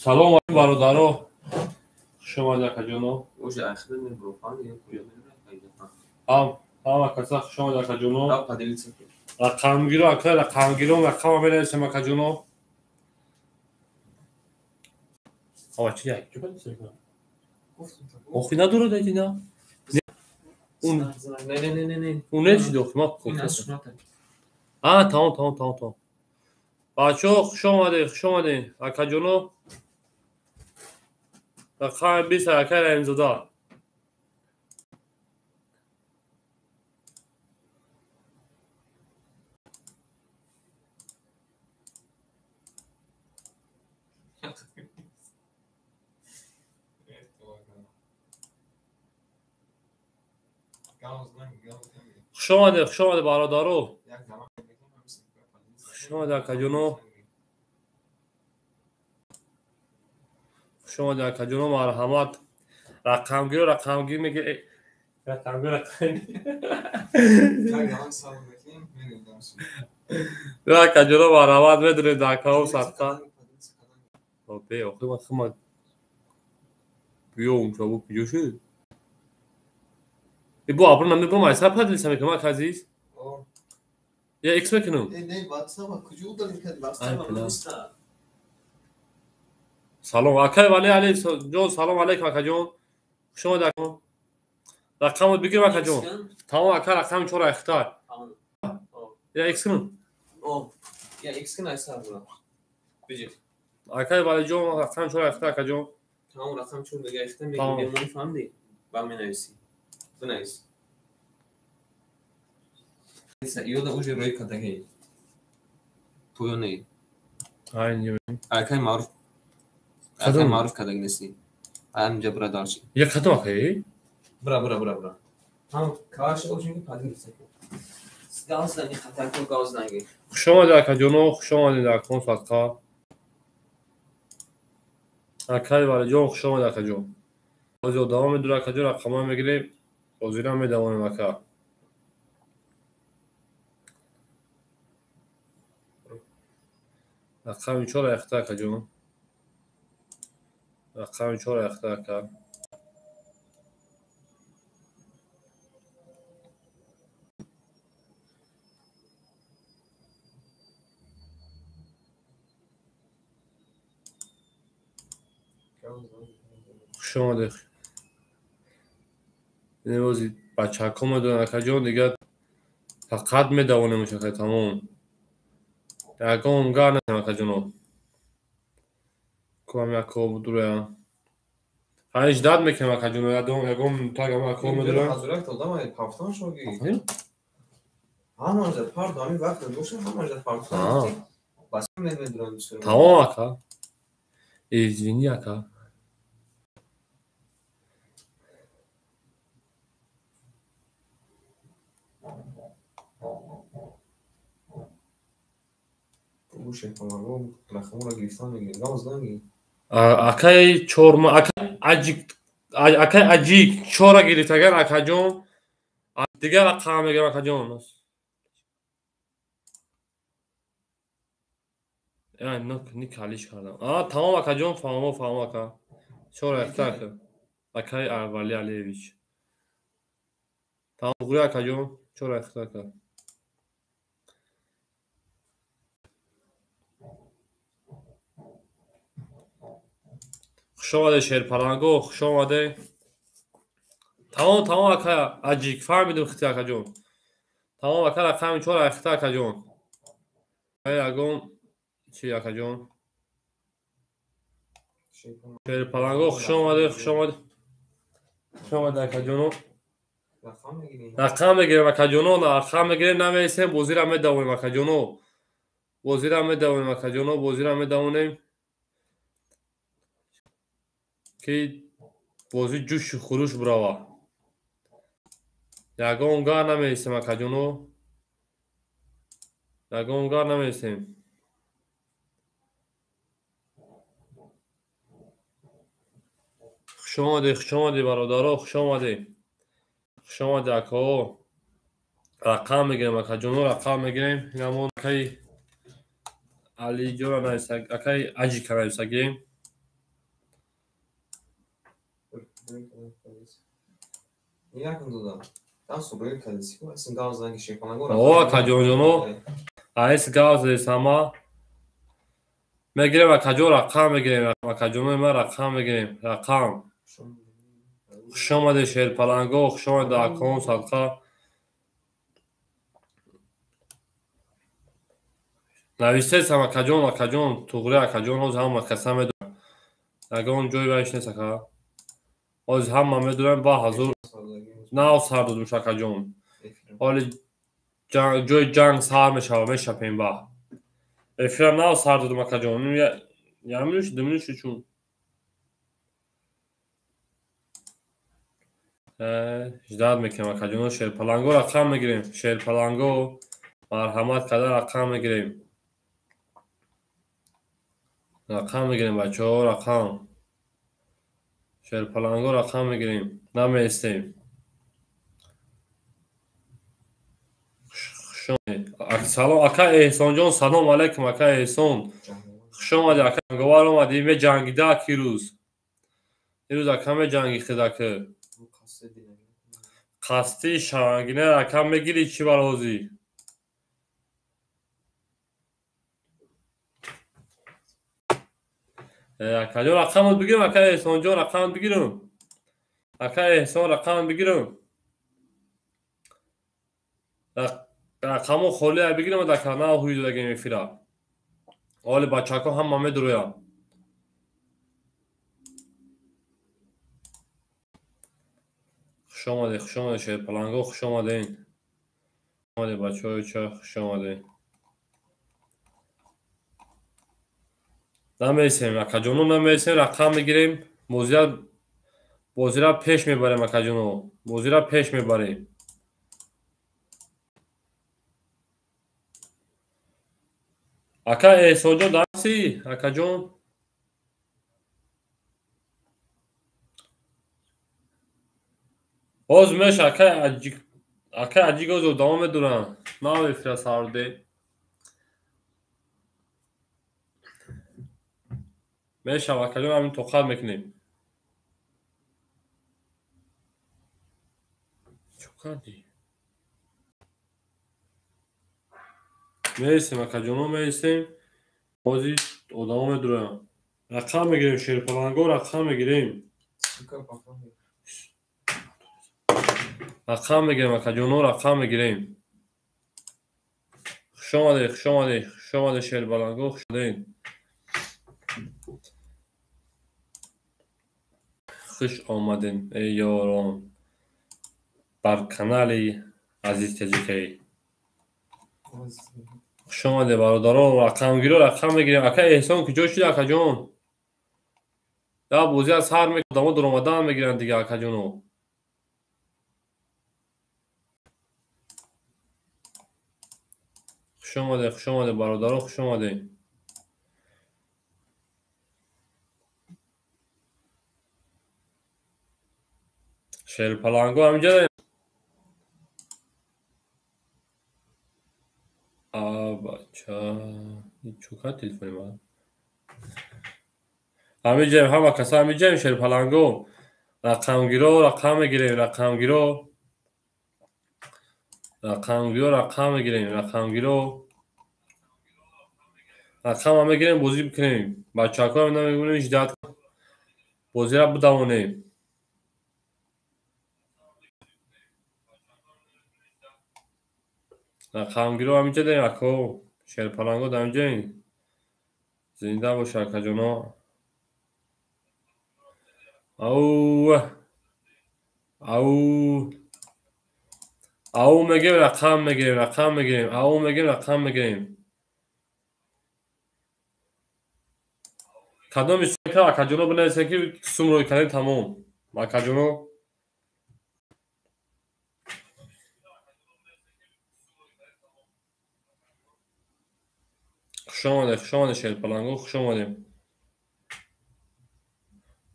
Салом алейкум бародаро. Хуш омадед акаҷоно. Ҳама каса хуш омадед акаҷоно. Рақамгиро ака рақамгиро рақама менависем акаҷоно. Ава чи як ҷо бадисем? Охи надорад айдина? Он не чиз охи ма А, тамом, тамом, тамом, тамом. Бачаҳо хуш омадед, хуш омадед акаҷоно. Рақами 20 акай Раҳимзода. Хуш омадед, хуш омадед бародаро. Хуш омадед акаҷоно. Хуш омадед акаҷоно, марҳамат. Рақамгиро рақамгир мегир. Рақамгир рақам. Акаҷоно марҳамат медонед акао садқа. Бе, охи ман хима биё умшабу куҷо шуд? Бо абро намебурам, айсар поделиться мекунам, ака азиз. Я икс мекунам. Салом акай Вали Али ҷон, салом алейкум акаҷон. Хуш омадед ака. Рақамот бигирам акаҷон. Тамом ака, рақами чор айхтар. Я икс кунам. Я икс кун айсар бурам. Биҷи. Акай Вали ҷон, рақами чор айхтар акаҷон. Тамом рақами чор дига айхтар мегирам, мемонӣ фаҳмидӣ? Ба менависӣ. Бинавис. Ёда уже рӯи кадаги. Поёни. Акай Маъруф. Акай Маъруф кадаги неси. Аям бра дальше. Я кадом акай? Бра, бра, бра, бра. Ҳам каваш оҷинги поделиться. Гаузданги хатарко гаузданги. Хуш омадед акаҷоно, хуш омадед акон садқа. Акай Валиҷон, хуш омадед акаҷон. Ҳозир давом медорад акаҷон, рақамҳо мегирем. Ҳозирам медавонем ака. Рақами чор айхта акаҷон. Рақами чор айхта ака. Хуш омадед. Инӯзи бачаҳако медонанд акаҷон, дигар фақат медавонем ака, тамом. Ягон гар нестем акаҷоно. Кӯам як об дура. Ҳай ждат мекунем акаҷоно, ягон тагам ако медурам. Тамом ака. Извини ака. Акай чорма, акай аҷик, акай аҷик чора гирифт агар акаҷон, дигар рақам мегирам акаҷон. Ни калиш кардам. А, тамом акаҷон, фаҳмо, фаҳмо ака. Чора якта ака. Акай Вали Алиевич. Тамом ғури акаҷон, чора якта ака. Хуш омадед шерпаланго, хуш омадед. Тамом, тамом ака аҷик, фаҳмидем хити акаҷон. Тамом ака, рақами чор айхта акаҷон. Ягон чи акаҷон? Шерпаланго, хуш омадед, хуш омадед. Хуш омадед акаҷоно. Рақам мегирем акаҷоно, рақам мегирем, намеисем, бозира медавонем акаҷоно. Бозира медавонем акаҷоно, бозира медавонем. Ки бозӣ ҷӯшу хуруш бурава. Ягон гар намеистем акаҷоно. Ягон гар намеистем. Хуш омадед, хуш омадед бародаро, хуш омадед. Хуш омадед акаҳо. Рақам мегирем акаҷоно, рақам мегирем. Инамон акаи Алиҷонро нависа, акаи Аҷика нависагем. О, акаҷонҷоно, аис гав задесама. Мегирем, акаҷон, рақам мегирем, акаҷонои ман, рақам мегирем, рақам. Хушомадед, шерпаланго, хушомадед, акон, садқа. Нависесам, акаҷон, акаҷон, туғри, акаҷон, ҳозир ҳама каса медонам. Ягон ҷой вайш нест, ака. Ҳозир ҳама медонам, ба ҳазур нав сар додумш, акаҷон. Ҳоли ҷои ҷанг сар мешава, мешапем ба. Эфира нав сар додум, акаҷон. Як минут шуд, 2 минут шуд чун. Ждать мекунем, акаҷоно, шерпаланго рақам мегирем. Шерпаланго марҳамат карда рақам мегирем. Рақам мегирем, бачаҳо, рақам. Шерпаланго рақам мегирем. Намеистем. Салом, ака Эҳсонҷон, салом алайкум, ака Эҳсон. Хуш омадӣ, ака ҷанговар омадӣ, меҷангида аки рӯз. Ирӯз ака меҷанги хидаки. Қасди шарангина ака мегирӣ чӣ барозӣ? Акаҷон, рақамот бигирам, ака Эҳсонҷон, рақамот бигирам. Ака Эҳсон, рақамот бигирам. Рақамо холия бигирам, дака нав ҳуй додагем эфира. Оли бачако ҳама медуроянд. Хуш омадед, хуш омадед, шерпаланго, хуш омадед. Омадед, бачаҳои ча, хуш омадед. Намересем, акаҷоно, намересем, рақам мегирем, бозира пеш мебарем, акаҷоно, бозира пеш мебарем. Ака Эҳсонҷон, дарси, акаҷон? Ҳозир меша, акаи Аҷик, акаи Аҷик ҳозир одамо медуранд. Нав эфира сарде. Мешава, акаҷон, ҳамин тоқат мекунем. Чо кардӣ? Мересем, акаҷоно, мересем. Ҳозир одамо медуроянд. Рақам мегирем, шерпаланго, рақам мегирем. Рақам мегирем, акаҷоно, рақам мегирем. Хуш омадед, хуш омадед, хуш омадед, шербаланго, хуш омадед. Хуш омадед, эй ёрон, бар канали Азиз Таҷикай. Хуш омадед, бародарон, рақамгиро рақам мегирем. Ака Эҳсон куҷо шуд, акаҷон? Я бозӣ аз ҳар одамо дуромадан мегиранд дига, акаҷоно. Хуш омадед, хуш омадед, бародарон, хуш омадед. Шерпаланго ҳаминҷа. А бача, чӯ кард телефони ман? Ҳаминҷаем, ҳама каса ҳаминҷаем, шерпаланго. Рақамгиро рақам мегирем, рақамгиро. Рақамгиро рақам мегирем, рақамгиро. Рақамам мегирем, бозӣ бикунем. Бачаҳакоам намегӯем, ждать бозиро бидавонем. Рақамгиро ҳаминҷа дорем, ако. Шерпаланго дар ҳаминҷаем. Зинда боша, акаҷоно. Ау, ау, ау мегирем, рақам мегирем, рақам мегирем, ау мегирем, рақам мегирем. Кадоми сум акаҷоно бинависед, ки сум рӯй кардем, тамом. Акаҷоно. Хуш омадед, хуш омадед, шерпаланго, хуш омадед.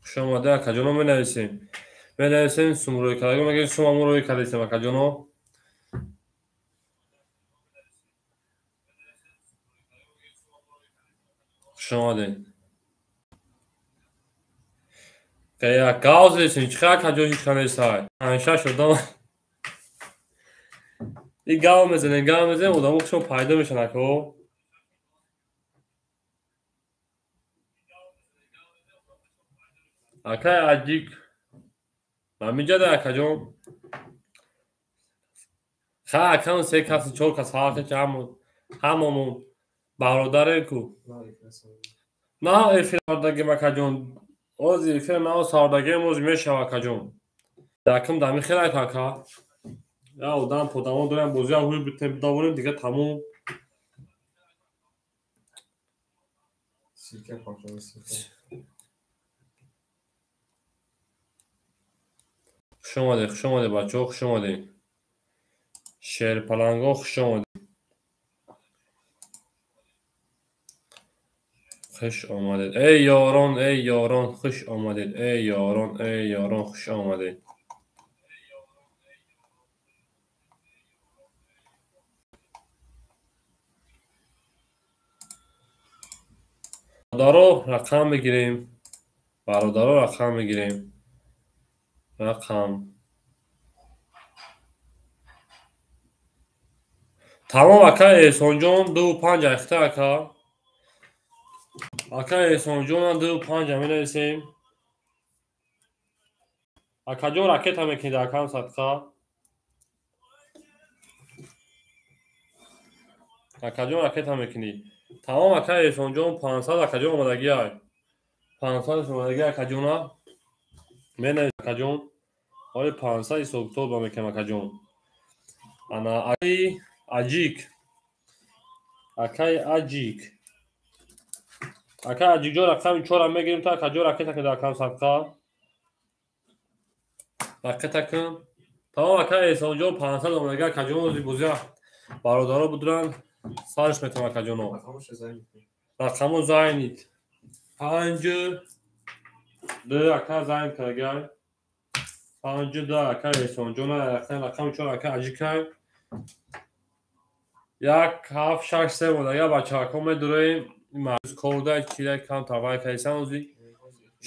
Хуш омадед, акаҷоно, менависем. Менависем, сум рӯй кардем, мегирем, сум ҳамон рӯй кардесем, акаҷоно. Хуш омадед. Гав зесем, чӣ хел акаҷон ҳеч ка нестай? Панҷ-шаш одам. И гав мезанем, гав мезанем, одамо хушон пайдо мешаванд акаҳо. Акай Аҷик ҳаминҷада акаҷон. Ха акам се каси, чор кас ҳарчи ҳамамон бародарем ку. На эфир сардагем акаҷон. Ози эфир нав сардагем, ози мешава акаҷон. Якм дами хелак ака. Я одам подамо дорем, бозиам ҳуй битем бидавонем, дига тамом. Хуш омадед, хуш омадед бачаҳо, хуш омадед. Шерпаланго хуш омадед. Хуш омадед. Эй ёрон, эй ёрон, хуш омадед. Эй ёрон, эй ёрон, хуш омадед. Бародаро рақам мегирем. Бародаро рақам мегирем. Рақам. Тамом ака Эҳсонҷон 2-5 ахта ака. Ака Эҳсонҷон 2-5 менависем. Акаҷон ракета мекунед акам садқа. Акаҷон ракета мекунӣ. Тамом ака Эҳсонҷон 500 акаҷон омадагӣ ай. 500 омадагӣ акаҷона. Менависем акаҷон. Оли 500 ҳисоб-китоб мекунем акаҷон. Ана акаи Аҷик. Акаи Аҷик. Акаи Аҷикҷон рақами 4 мегирем то акаҷон ракета кунед акам садқа. Ракета кун. Тамом акаи Эҳсонҷон 500 омадагӣ акаҷон ози бозия бародаро будуранд. Сарш метавон акаҷоно. Рақамо зайнид. 5 2 ака зайн кардагай. 5 2 ака Эҳсонҷон рақами 4 ака Аҷикай. 1 7 6 3 модага бачаҳако медуроем. Маъюс корда чида кам тавай кайсан ози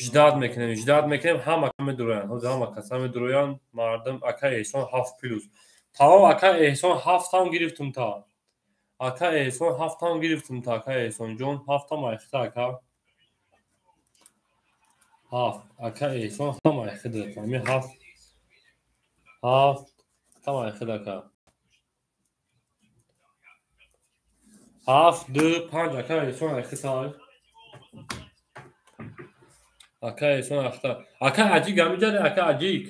ждат мекунем, ждат мекунем, ҳама медуроянд. Ҳозир ҳама каса медуроянд. Мардум ака Эҳсон 7 плюс. Тамом ака Эҳсон 7 там гирифтум та. Ака Эҳсон 7 там гирифтум та ака Эҳсонҷон 7 там айхта ака. 7 ака Эҳсон 7 там айхида. Ами 7 7 там айхида ака. 7 2 5 ака Эҳсон айхита. Ака Эҳсон айхита. Ака Аҷик ҳаминҷа ака Аҷик.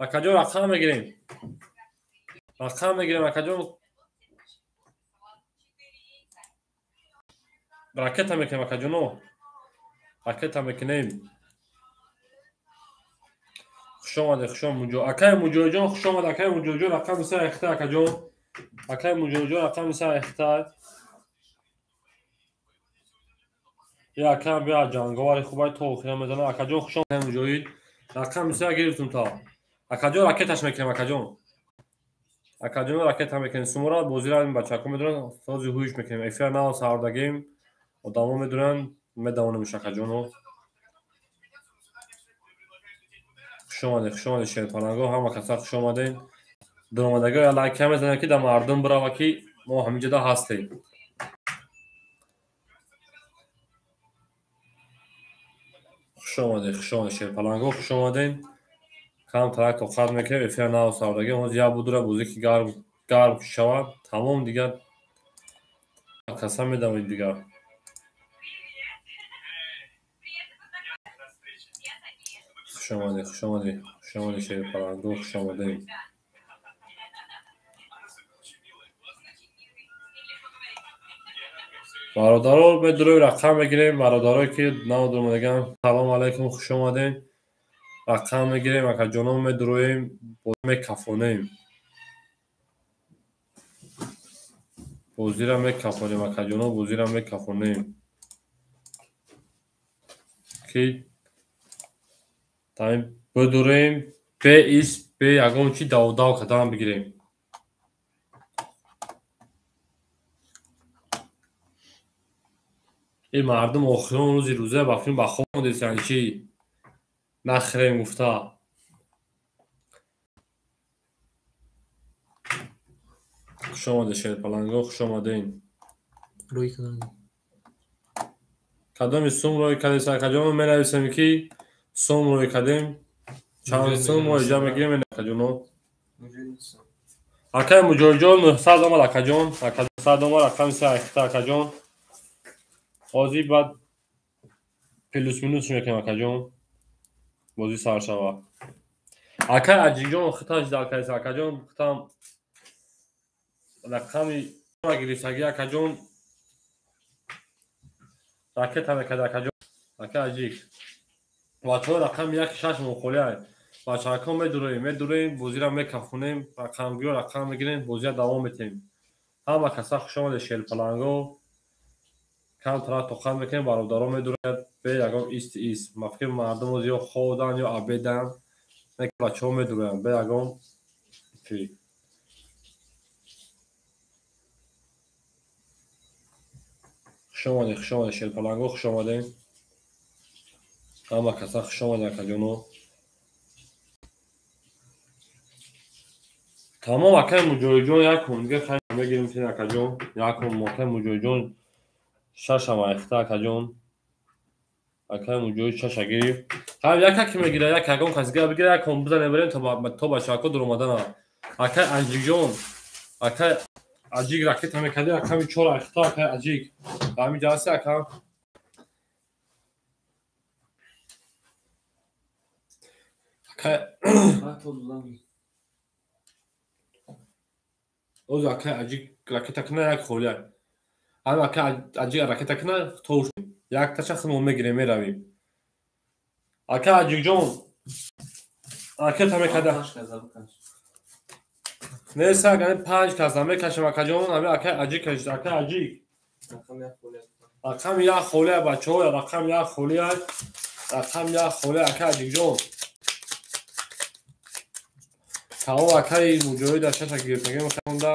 Акаҷон рақам мегирем. Рақам мегирем акаҷон. Ракета мекунем акаҷоно. Ракета мекунем. Хуш омадед, хуш омад Муҷоҳид. Акаи Муҷоҳидҷон хуш омад, акаи Муҷоҳидҷон рақами 3 айхита акаҷон. Акаи Муҷоҳидҷон рақами 3 айхита. Я акам бия ҷанговари хубай то охира мезанад. Акаҷон хуш омад Муҷоҳид. Рақами 3 гирифтум та. Акаҷон ракеташ мекунем акаҷон. Акаҷон ракета мекунем. Сумора бозира бачаҳако медонанд, сози ҳуиш мекунем. Эфира нав сардагем. Одамо медонанд, медавонемш акаҷоно. Хуш омадед, хуш омадед шерпаланго, ҳама каса хуш омадед. Даромадагиҳо я лайк кам мезананд ки дар мардум бирава ки мо ҳаминҷода ҳастем. Хуш омадед, хуш омадед шерпаланго, хуш омадед. Кам тарак тоқат мекунем, эфира нав сардагем. Ҳозир як будура бозӣ ки гарм шавад, тамом дигар каса медавед дигар. Хуш омадед, хуш омадед, хуш омадед шерпаланго, хуш омадед. Бародаро медуроем рақам мегирем. Бародарое ки нав даромадаган, салом алайкум, хуш омадед. Рақам мегирем, акаҷонон медуроем, мекафонем. Бозира мекафонем, акаҷонон бозира мекафонем. Ки таим бидурем, бе ис, бе ягон чи давдав кардан бигирем. Ин мардум охирон рӯзи рӯза ба филм ба хоб мондесиянд, чӣ нахӯрем гуфта. Хуш омадед, шерпаланго, хуш омадед. Кадоми сум рӯй кардед, акаҷон? Менависем, ки сум рӯй кардем. Чанд сум мо иҷа мегирем, акаҷоно? Акаи Муҷоҳидҷон 900 омад, акаҷон. Акаҷон 900 омад, рақами се айхта, акаҷон. Ҳозир баъд плюс-минус мекунем, акаҷон. Бозӣ сар шава. Акаи Аҷикҷон хиташ дар кардест, акаҷон, хитам рақами гирифтагӣ, акаҷон. Ракета мекард, акаҷон. Акаи Аҷик. Бачаҳо, рақами як шаш муқолиай. Бачаҳако медуроем, медуроем, бозиро мекафонем, рақамгиро рақам мегирем, бозиро давом метиҳем. Ҳама каса хуш омадед, шерпаланго. Камтара тоқат мекунем, бародаро медурояд бе ягон исти ист. Ма фикр мардум оз ё хобдан, ё обедан. Бачаҳо медуроянд бе ягон чӣ. Хуш омадед, хуш омадед, шерпаланго, хуш омадед. Ҳама каса хуш омадед, акаҷоно. Тамом, акаи Муҷоҳидҷон, як кун дига хайр мегирем, тин, акаҷон. Як кун акаи Муҷоҳидҷон шашам айхта, акаҷон. Акаи Муҷоҳид шаша гирифт. Хайр, яка ки мегира, як ягон кас дига бигира, як кун бизанем, берем то бачаҳако дуромадана. Акаи Аҷикҷон, акаи Аҷик ракета мекарди, рақами чор айхта, акаи Аҷик. Дар ҳамин ҷо ҳасти, ака? Акаи оз акаи Аҷик ракета куна, як холия. Ҳам акаи Аҷик ракета куна, то якташа худмон мегирем, меравем. Акаи Аҷикҷон ракета мекарда. Нест, агар панҷ кас намекашем, акаҷон, ҳамин акаи Аҷик кашид, акаи Аҷик. Рақами як холия, бачаҳо, рақами як холия, рақами як холия, акаи Аҷикҷон. Тамом, акаи Муҷоҳид дар шаша гирифтагим хонда,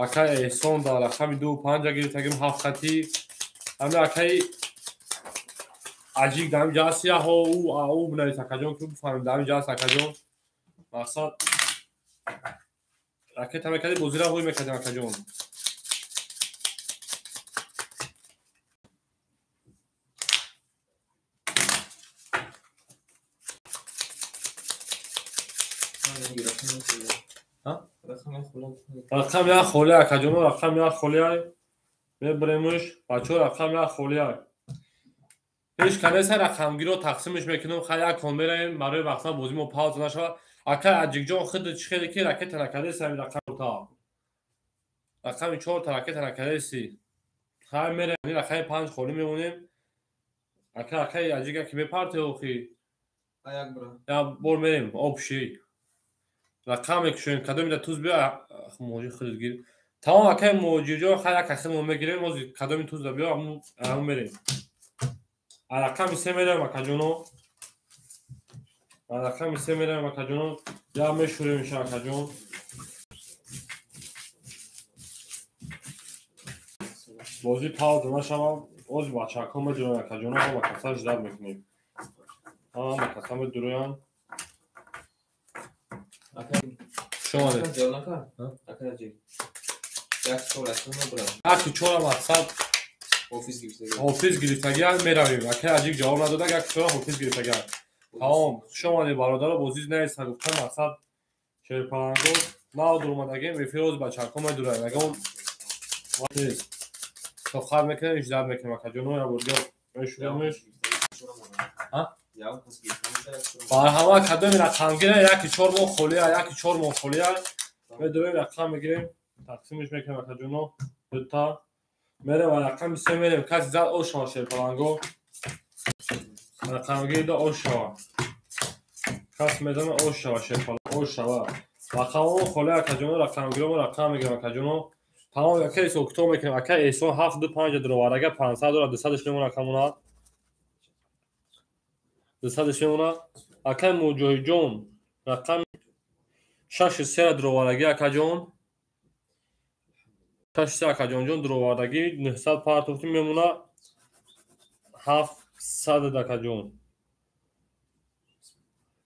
акаи Эҳсон дар рақами ду панҷа гирифтагим ҳафт хатӣ. Ҳамин акаи Аҷик дар ҳамин ҷо ҳаст, яҳо ӯ бинавис, акаҷон, ки бифаҳмем дар ҳамин ҷо ҳаст, акаҷон. Мақсад ракета мекардӣ, бозиро ҳуй мекардем, акаҷон. Рақам як холия, акаҷоно, рақам як холия. Мебаремш, бачаҳо, рақам як холия. Ҳеҷ канеса рақамгиро тақсимш мекунем, хай як кон меравем, барои мақсад бозӣ мо пауза нашавад. Акаи Аҷикҷон, худ чӣ хеле ки ракета накардеси, ҳамин рақам та. Рақами чорта ракета накардеси. Хай меравем, рақами панҷ холӣ мемонем. Ака, акаи Аҷик, ки мепарте охи. Як бор мерем, обши. Рақам мекушоем, кадоми да туз биё, муҳоҷир худат гир. Тамом, акаи Муҳоҷирҷон, хай як ахир мо мегирем, ҳозир кадоми туз да биё, ҳамун мерем. Рақами се меравем, акаҷоно. Рақами се меравем, акаҷоно. Я мешӯрем иша, акаҷон. Бозӣ пауза нашавад, ҳозир бачаҳако медуроянд, акаҷоно, ҳама каса ждать мекунем. Ҳама каса медуроянд. Хуш омадед. Яки чора мақсад ҳофиз гирифтагӣ меравем. Акаи Аҷик ҷавоб надода, як чора ҳофиз гирифтагӣ. Тамом, хуш омадед, бародаро, бозӣ нест, гуфтам мақсад шерпаланго нав дуромадагем, эфир ҳозир бачаҳако медуроянд. Ягон нест. Тоқат мекунем, ждать мекунем, акаҷоно, як бор дига мешӯремш. Барҳама кадоми рақамгира, яки чор моҳ холия, яки чор моҳ холия. Медуроем, рақам мегирем, тақсимш мекунем, акаҷоно, дута. Мерем, рақами се мерем, каси зад ош шава, шерпаланго. Рақамгирида ош шава. Кас мезана ош шава, шерпаланго, ош шава. Рақамҳо холия, акаҷоно, рақамгиромо рақам мегирем, акаҷоно. Тамом, акаи Эҳсон китоб мекунем, акаи Эҳсон ҳафт ду панҷа дуровард, ага 500 дорад, дусадаш мемонад, акамона. Дусадаш мемонад. Акаи Муҷоҳидҷон рақами шаши сера дуровардагӣ, акаҷон. Шаши се, акаҷонҷон, дуровардагӣ 900 партофтӣ мемонад. 700 акаҷон.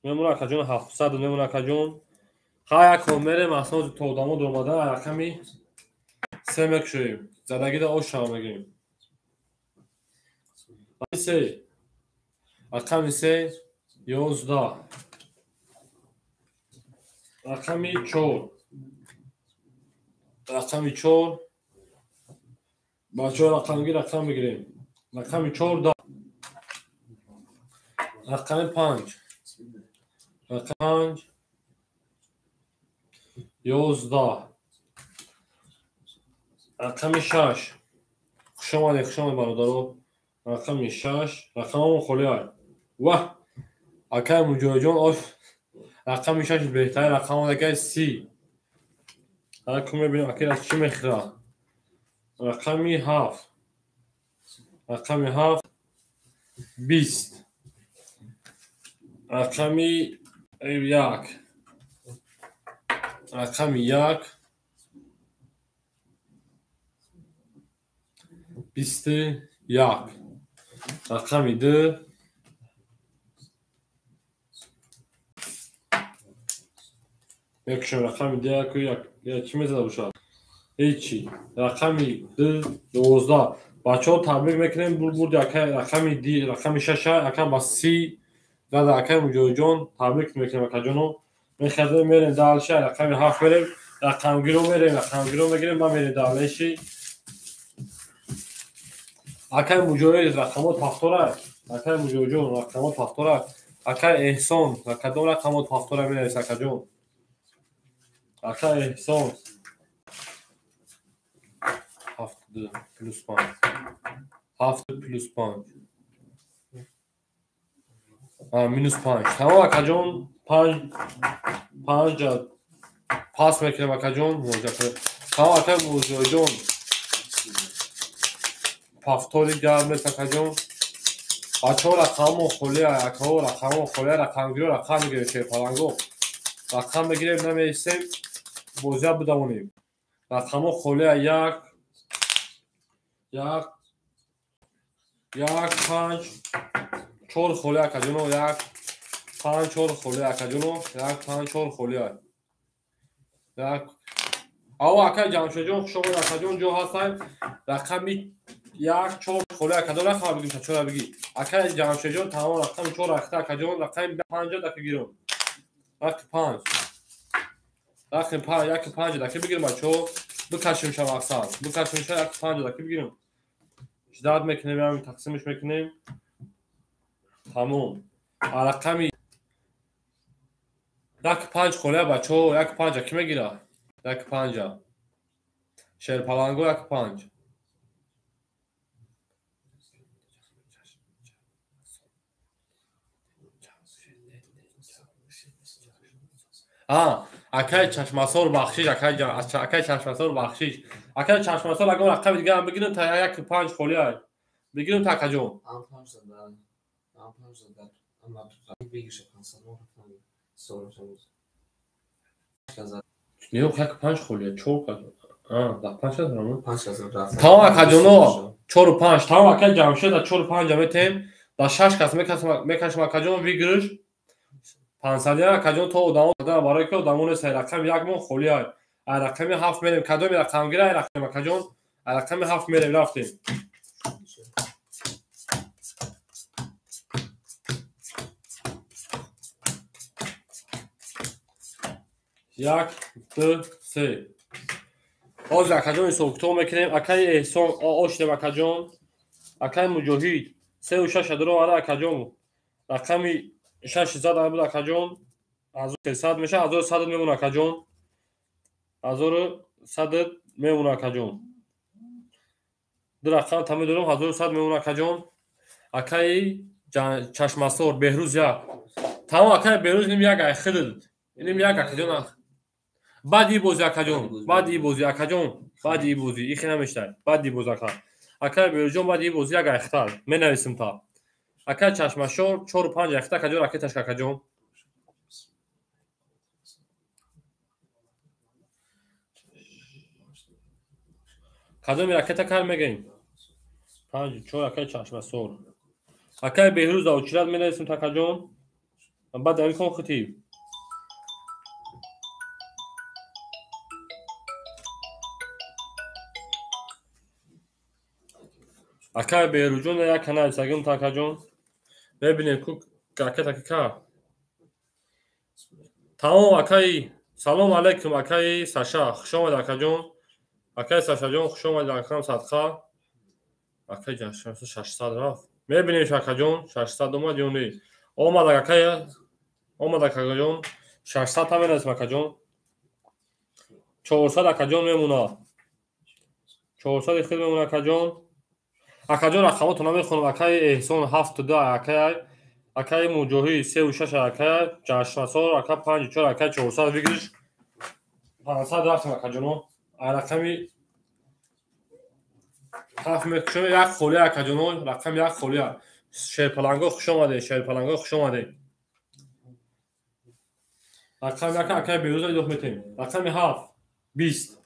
Мемона акаҷон 700 мемона акаҷон. Ха як мерем асло то одамо дуромада рақами 3 мекушоем. Задагида ош шава мегирем. 3. Рақами 3 11. Рақами 4. Рақами 4. Бачаҳо рақамги рақам мегирем. Рақами 4 10. Рақами 5. Рақами 5 11. Рақами 6. Хуш омадед, хуш омадед бародаро. Рақами 6. Рақамамон холӣ ай. Ваҳ! Акай Муҷоҳидҷон ош рақами 6 беҳтарин рақам акай 30. Ҳар ку мебинем акай аз чӣ мехӯрад. Рақами 7. Рақами 7 20. Рақами 1. Рақами 1 21. Рақами 2 мекушем. Рақами 2 як чӣ мезада бошад? Ҳечи. Рақами 2 12. Бачаҳо табрик мекунем. Бурд акай рақами рақами 6 ака ба 30 зада акай Муҷоҳидҷон табрик мекунем акаҷоно. Мехазем мерем дальше рақами 7 мерем. Рақамгиро мерем, рақамгиро мегирем, ба мерем дальше. Акай Муҷоҳид рақамот пафтора. Акай Муҷоҳидҷон рақамот пафтора. Акай Эҳсон кадом рақамот пафтора менавис акаҷон? Акай Эҳсон 7 плюс 5. 7 плюс 5. Минус 5. Тамом акаҷон 5 5 пас мекунем акаҷон. Тамом акай Муҷоҳидҷон пафтори гарм нест акаҷон. Бачаҳо рақамон холӣ акаҳо рақамон холӣ рақамгиро рақам мегирем шерпаланго. Рақам мегирем намеистем бозия бидавонем. Рақамон холӣ 1 1 1 5 4 холӣ акаҷоно 1 5 4 холӣ акаҷоно 1 5 4 холӣ 1. Аво акай Ҷамшедҷон хуш омадед акаҷон ҷо ҳастанд. Рақами 1 4 холӣ акаҷон рақам бигирем чора бигӣ. Акай Ҷамшедҷон тамом рақами 4 рахта акаҷон рақами 5 даки гирем. Рақами 5. Рақами 5 1 5 даки бигирем бачаҳо. Бикашем ша мақсад. Бикашем ша 1 5 даки бигирем. Ждат мекунем, ҳамин тақсимш мекунем. Тамом. Рақами 1 5 холӣ бачаҳо 1 5 ки мегира? 1 5. Шерпаланго 1 5. Акай Чашмасор бахшиш, акай Чашмасор бахшиш. Акай Чашмасор агар рақами дига ҳам бигирем та 1 5 холӣ ай. Бигирем та акаҷон. Ам 5 зада. Ам 5 зада. Ама бигиша 500 сор. Не, 1 5 холӣ, 4 кас. Да 5 кас. 5 кас рафт. Тамом акаҷоно 4 5. Тамом акай Ҷамшед да 4 5 метем. Да 6 кас мекашем акаҷон выигрыш. 500 акаҷон то одамо барои ки одамо нест рақами 1 мон холӣ ай. Ай рақами 7 мерем. Кадоми рақамгира ай рақам акаҷон? Ай рақами 7 мерем рафтем. 1 2 3. Ҳозир акаҷон ҳисоб-китоб мекунем. Акаи Эҳсон ошдем акаҷон. Акаи Муҷоҳид 3 6 дуровара акаҷон. Рақами 6 зада буд акаҷон. 1300 мешавад, 1100 мемона акаҷон. 1100 мемона акаҷон. Ду рақам та медорам 1100 мемона акаҷон. Акаи Чашмасор Беҳрӯз 1. Тамом акаи Беҳрӯз ним як ай хидд. Ним як акаҷон. Баъди бозӣ акаҷон, баъди бозӣ акаҷон, баъди бозӣ ихе намештай. Баъди бозӣ ака. Акаи Беҳрӯзҷон баъди бозӣ як айхта менависем та. Акаи Чашмашор 4 5 айхта акаҷон ракеташка акаҷон. Кадоми ракета кар мегӯем? 5 4 акаи Чашмасор. Акай Беҳрӯз да очират менависем такаҷон. Баъд дар кон хити. Акай Беҳрӯзҷон як канал сагим такаҷон. Мебинем ку ака така. Тамом акай. Салом алейкум акай Саша. Хуш омад акаҷон. Акай Сашаҷон хуш омад акам садқа. Акай ҷашн 600 рафт. Мебинем акаҷон 600 омад ё не. Омад акай, омад акаҷон 600 та менависем акаҷон. 400 акаҷон мемонад. 400 хел мемонад акаҷон. Акаҷон рақамотро намехонам. Акай Эҳсон 7-2 акай, акай Муҷоҳид 3-6 акай, Ҷашнасор ака 5-4 акай 400 выигрыш. 500 рафтем акаҷоно. Рақами 7 мекушем, як холия акаҷоно, рақами як холия. Шерпаланго хуш омадед, шерпаланго хуш омадед. Рақами як акай Беҳрӯза идоф метем. Рақами 7 20.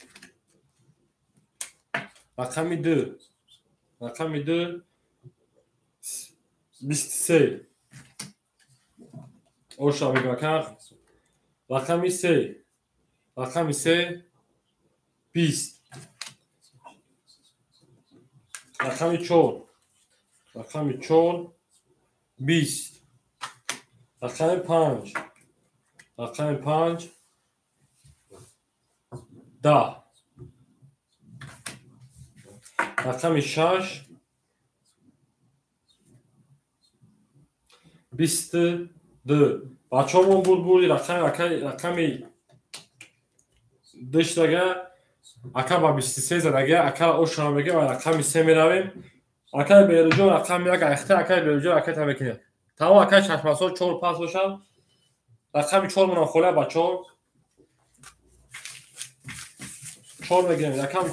Рақами 2. Рақами 2 23. Оша мегӯям ака. Рақами 3. Рақами 3 20. Рақами 4. Рақами 4 20. Рақами 5. Рақами 5 10. Рақами 6 22. Бачаҳомон буд бурди рақами акай рақами 2 шудага ака ба 23 задага ака ошро мега ва рақами 3 меравем. Акай Беҳрӯзҷон рақами 1 айхта акай Беҳрӯзҷон ракета мекунад. Тамом акай Чашмасор 4 5 бошад. Рақами 4 монам холия бачаҳо. 4 мегирем. Рақам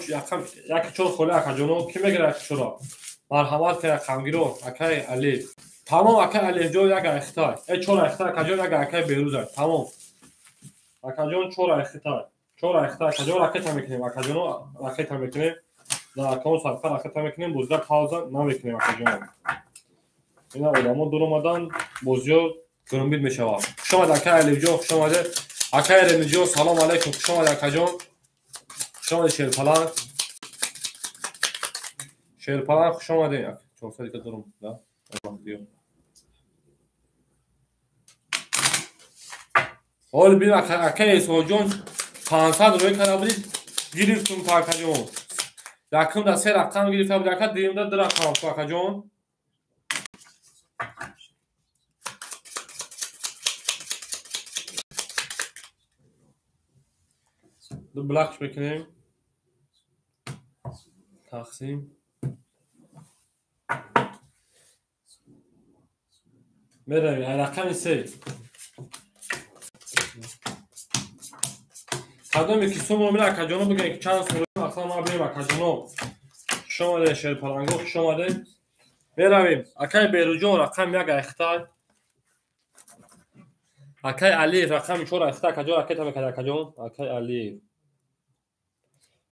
1 4 холия акаҷоно. Ки мегирад 1 4-ро? Марҳамат кунед рақамгиро акай Алиев. Тамом акай Алиевҷон як айхта. 4 айхта акаҷон як акай Беҳрӯза. Тамом. Акаҷон 4 айхта. 4 айхта акаҷон ракета мекунем. Акаҷоно ракета мекунем. Дар акаон садқа ракета мекунем. Бозида пауза намекунем акаҷоно. Ина одамо дур омадан бозиё гурумбид мешавад. Хуш омад акай Алиевҷон, хуш омадед. Акай Ремиҷон салом алейкум, хуш омад акаҷон. Хуш омадед Шерпаланг. Шерпаланг хуш омадед. 400 ка дурум, да? Ҳол бин акай Эҳсонҷон 500 рӯй карда будид, гирифтум та акаҷон. Якумда 3 рақам гирифта буд ака, дуюмда 2 рақам акаҷон. Ду блакш мекунем. Тақсим. Меравем рақами 3. Кадоме ки сумро мера акаҷоно бигӯем ки чанд сум аслан ма бинем акаҷоно. Хуш омадед Шерпаланго, хуш омадед. Меравем. Акай Беҳрӯзҷон рақами 1 айхта. Акай Алиев рақами 4 айхта акаҷон ракета мекард акаҷон. Акай Алиев.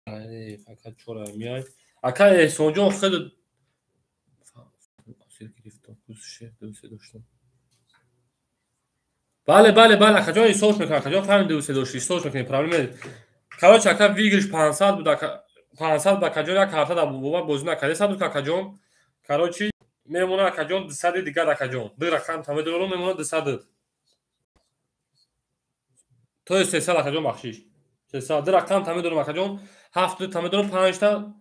Алиев ака 4 миай. Акай Эҳсонҷон хеле гирифтам. 2 доштам. Бале, бале, бале, акаҷон ҳисоб мекунам. Акаҷон фаҳмид 2 дошти, ҳисоб мекунем, проблема нест. Короче, ака выигрыш 500 буд, ака 500 буд, акаҷон як ҳафта дар бобо бозӣ накард. 100 буд акаҷон. Короче, мемонад акаҷон 200 дигар акаҷон. Ду рақам та медорам, мемонад 200. То 300 акаҷон бахшиш. 300 ду рақам та медорам акаҷон. 7 та медорам, 5 та.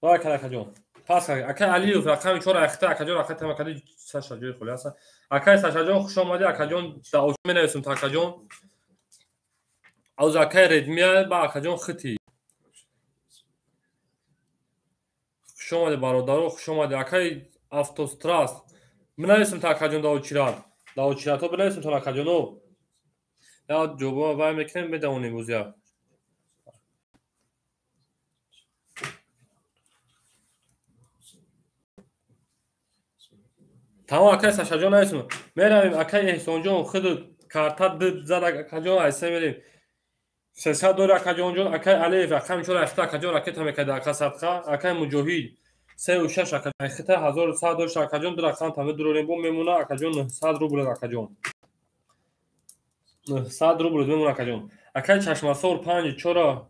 Вай кар акаҷон. Пас акай Алиев рақами 4 айхта акаҷон рақами та макади Саша ҷои холи аст. Акай Сашаҷон хуш омадӣ акаҷон. Да оч менависем та акаҷон. Аз акай Редмия ба акаҷон хити. Хуш омадӣ бародаро, хуш омадӣ акай Автостраст. Менависем та акаҷон да очират. Да очиратҳо бинависем та акаҷоно. Я ҷоба вай мекунем, медавонем бозия. Тамом акай Сашаҷон нависем. Меравем акай Эҳсонҷон худ карта д зад акаҷон айса мерем. 300 дори акаҷонҷон. Акай Алиев рақами 4 айхта акаҷон ракета мекард ака садқа. Акай Муҷоҳид 3 6 акаҷон. Хита 1100 дошт акаҷон, ду рақам та медурорем, бо мемона акаҷон 900 рубл акаҷон. 900 рубл мемона акаҷон. Акай чашмасор 5 4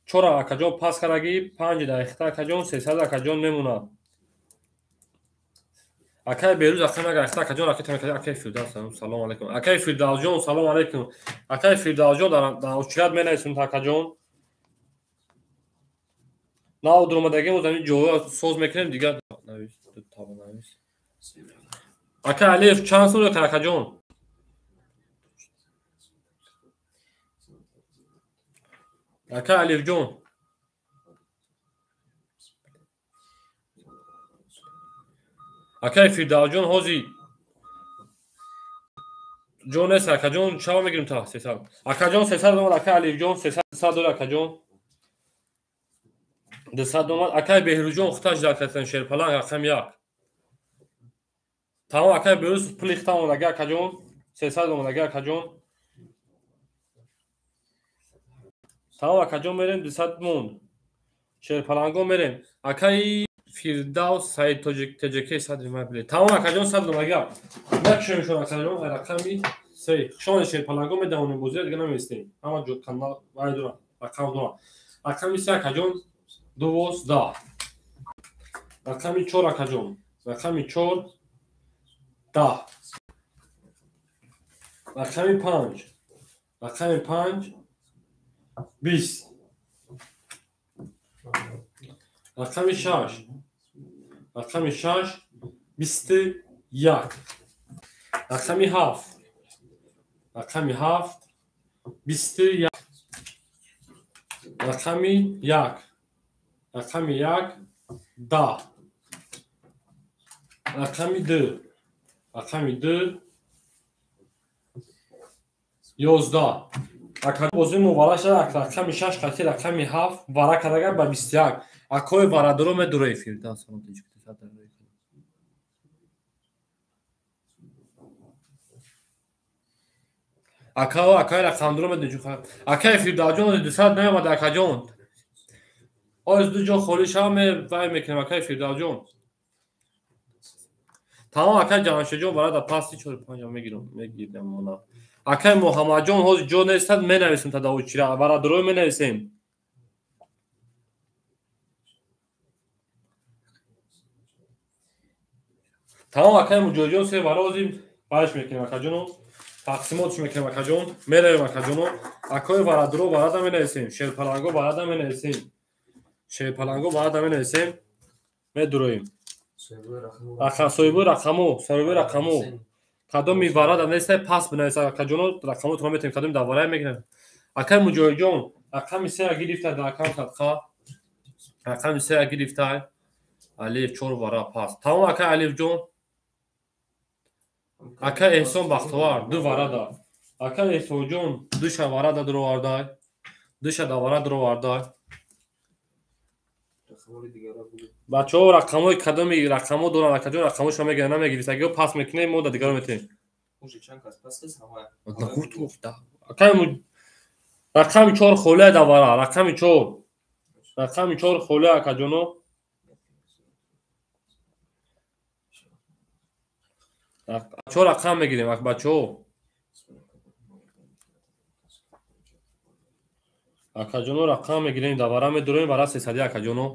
4 акаҷон пас кардаги 5 дар хита акаҷон 300 акаҷон мемона. Акай Берӯз акай мага хита акаҷон акай Фирдавс салом алейкум. Акай Фирдавсҷон салом алейкум. Акай Фирдавсҷон дар очират менависем акаҷон. Нав дуромадагим оз ҳамин ҷоҳо соз мекунем дигар навис таба навис. Акай Алиев чанд сум дорад акаҷон? Акай Алиевҷон. Акай Фирдавсҷон ҳози ҷо нест акаҷон, чаво мегирем та 300. Акаҷон 300 омад, акай Алиевҷон 300 дорад акаҷон. 200 омад. Акай Беҳрӯзҷон хуташ дар касан шерпаланг рақам 1. Тамом акай Беҳрӯз пули хита омадаги акаҷон 300 омадаги акаҷон. Тамом акаҷон мерем 200 монд. Шерпаланго мерем. Акай Фирдавс Саид Тоҷик ТЖК 100 рубл. Тамом акаҷон 100 омадаги. Накшем шон акаҷон рақами 3. Хушомадед шерпаланго медавонем бозиро дига наместем. Ҳама ҷо канал вай дора, рақам дора. Рақами 3 акаҷон 12. Рақами 4 акаҷон. Рақами 4 10. Рақами 5. Рақами 5 20. Рақами 6. Рақами 6 21. Рақами 7. Рақами 7 21. Рақами 1. Рақами 1 10. Рақами 2. Рақами 2 11. Акаҷон бозии мо вара шуда рақами 6 қати рақами 7 вара кардага ба 21. Акои варадоро медурои Фирдавс. Акао акаи рақамдоро медурои. Акаи Фирдавсҷон 200 наомада акаҷон. Оз ду ҷо холӣ шава вай мекунем акаи Фирдавсҷон. Тамом акаи Ҷамшедҷон вара дар пасти 4 5 мегирам мегирам мона. Акаи Муҳаммадҷон ҳозир ҷо нестад менависем та дар очира варадорои менависем. Тамом акаи Муҷоҳидҷон се вара ҳозир вайш мекунем акаҷоно. Тақсимотш мекунем акаҷон. Меравем акаҷоно. Акои варадоро варада менависем. Шерпаланго варада менависем. Шерпаланго варада менависем. Медуроем. Соҳибои рақамо, соҳибои рақамо. Кадоми варада нестай пас бинависад акаҷоно, рақамотро метавонем кадоми дар варая мегирем. Акаи Муҷоҳидҷон рақами 3 гирифта дар акам садқа. Рақами 3 гирифта. Алиев 4 вара пас. Тамом акаи Алиевҷон. Акаи Эҳсон Бахтовар 2 варада. Акаи Эҳсонҷон 2 варада дуровардай. 2 да вара дуровардай. Бачаҳо рақамҳои кадоми рақамҳо доранд акаҷон рақамҳошро мегиранд намегирифт. Агар пас мекунем мо дар дигаро метавонем. Рақами 4 холия дар вара. Рақами 4. Рақами 4 холия акаҷоно. Чор рақам мегирем бачаҳо. Акаҷоно рақам мегирем дар вара медуроем вара 300 акаҷоно.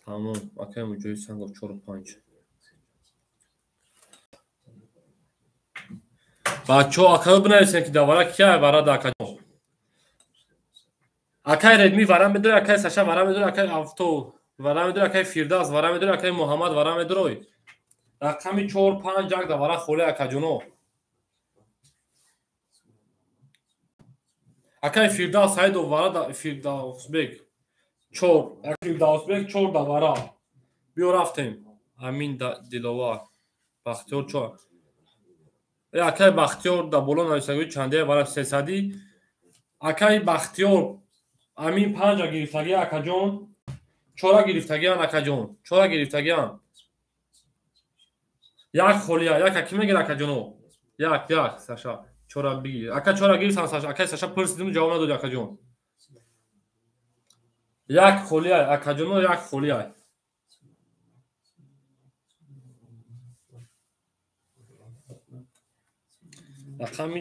Тамом акаи Муҷоҳид Сангов 4 5. Бачаҳо акаё бинависем ки дар вара кия вара да акаҷон. Акаи Редми вара медурой, акаи Саша вара медурой, акаи Авто вара медурой, акаи Фирдавс вара медурой, акаи Муҳаммад вара медурой. Рақами 4 5 1 дар вара холия акаҷоно. Акаи Фирдавс Саидов вара да Фирдавсбек 4. Акаи Фирдавсбек 4 дар вара. Биё рафтем. Амин Диловар. Бахтиёр 4. Акаи Бахтиёр дар боло нависагӣ чандия вара 300. Акаи Бахтиёр Амин 5 гирифтагӣ акаҷон. 4 гирифтагиан акаҷон. 4 гирифтагиан. Як холия, як аки мегир акаҷоно. Як, як, Саша. 4 бигир. Ака 4 гирифтан Саша. Акаи Саша пурсидим ҷавоб надоди акаҷон. Як холия, акаҷоно як холия. Рақами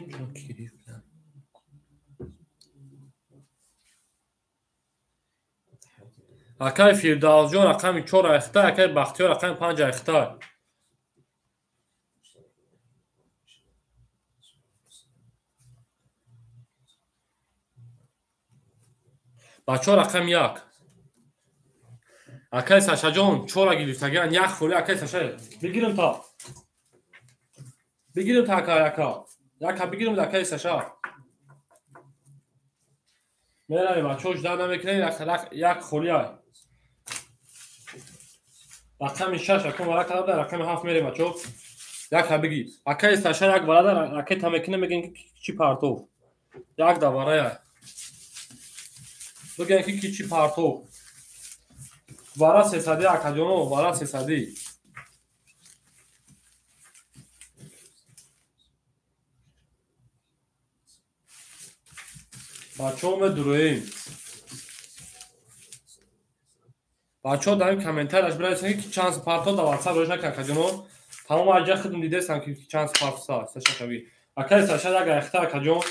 акай Фирдавсҷон рақами 4 айхта, акай Бахтиёр рақами 5 айхта. Бачаҳо рақами 1. Акай Сашаҷон 4 гирифтагиан, як холи акай Саша. Бигирим та. Бигирим та ака яка. Яка бигирим акай Саша. Меравем, бачаҳо жда намекунем, як холи ай. Рақами 6 акун вара карда, рақами 7 мерем бачаҳо. Яка бигир. Акай Саша як варада ракета мекунем, мегӯем ки чӣ партов. Як да варая. Бигӯем ки чӣ партов. Вара 300 акаҷоно, вара 300. Бачаҳо медуроем. Бачаҳо дар ин комментарияш бинависед ки чанд партов дар WhatsApp рӯш накард акаҷоно. Тамом аҷа худам дидестам ки чанд партов Саша шави. Акаи Саша як айхта акаҷон.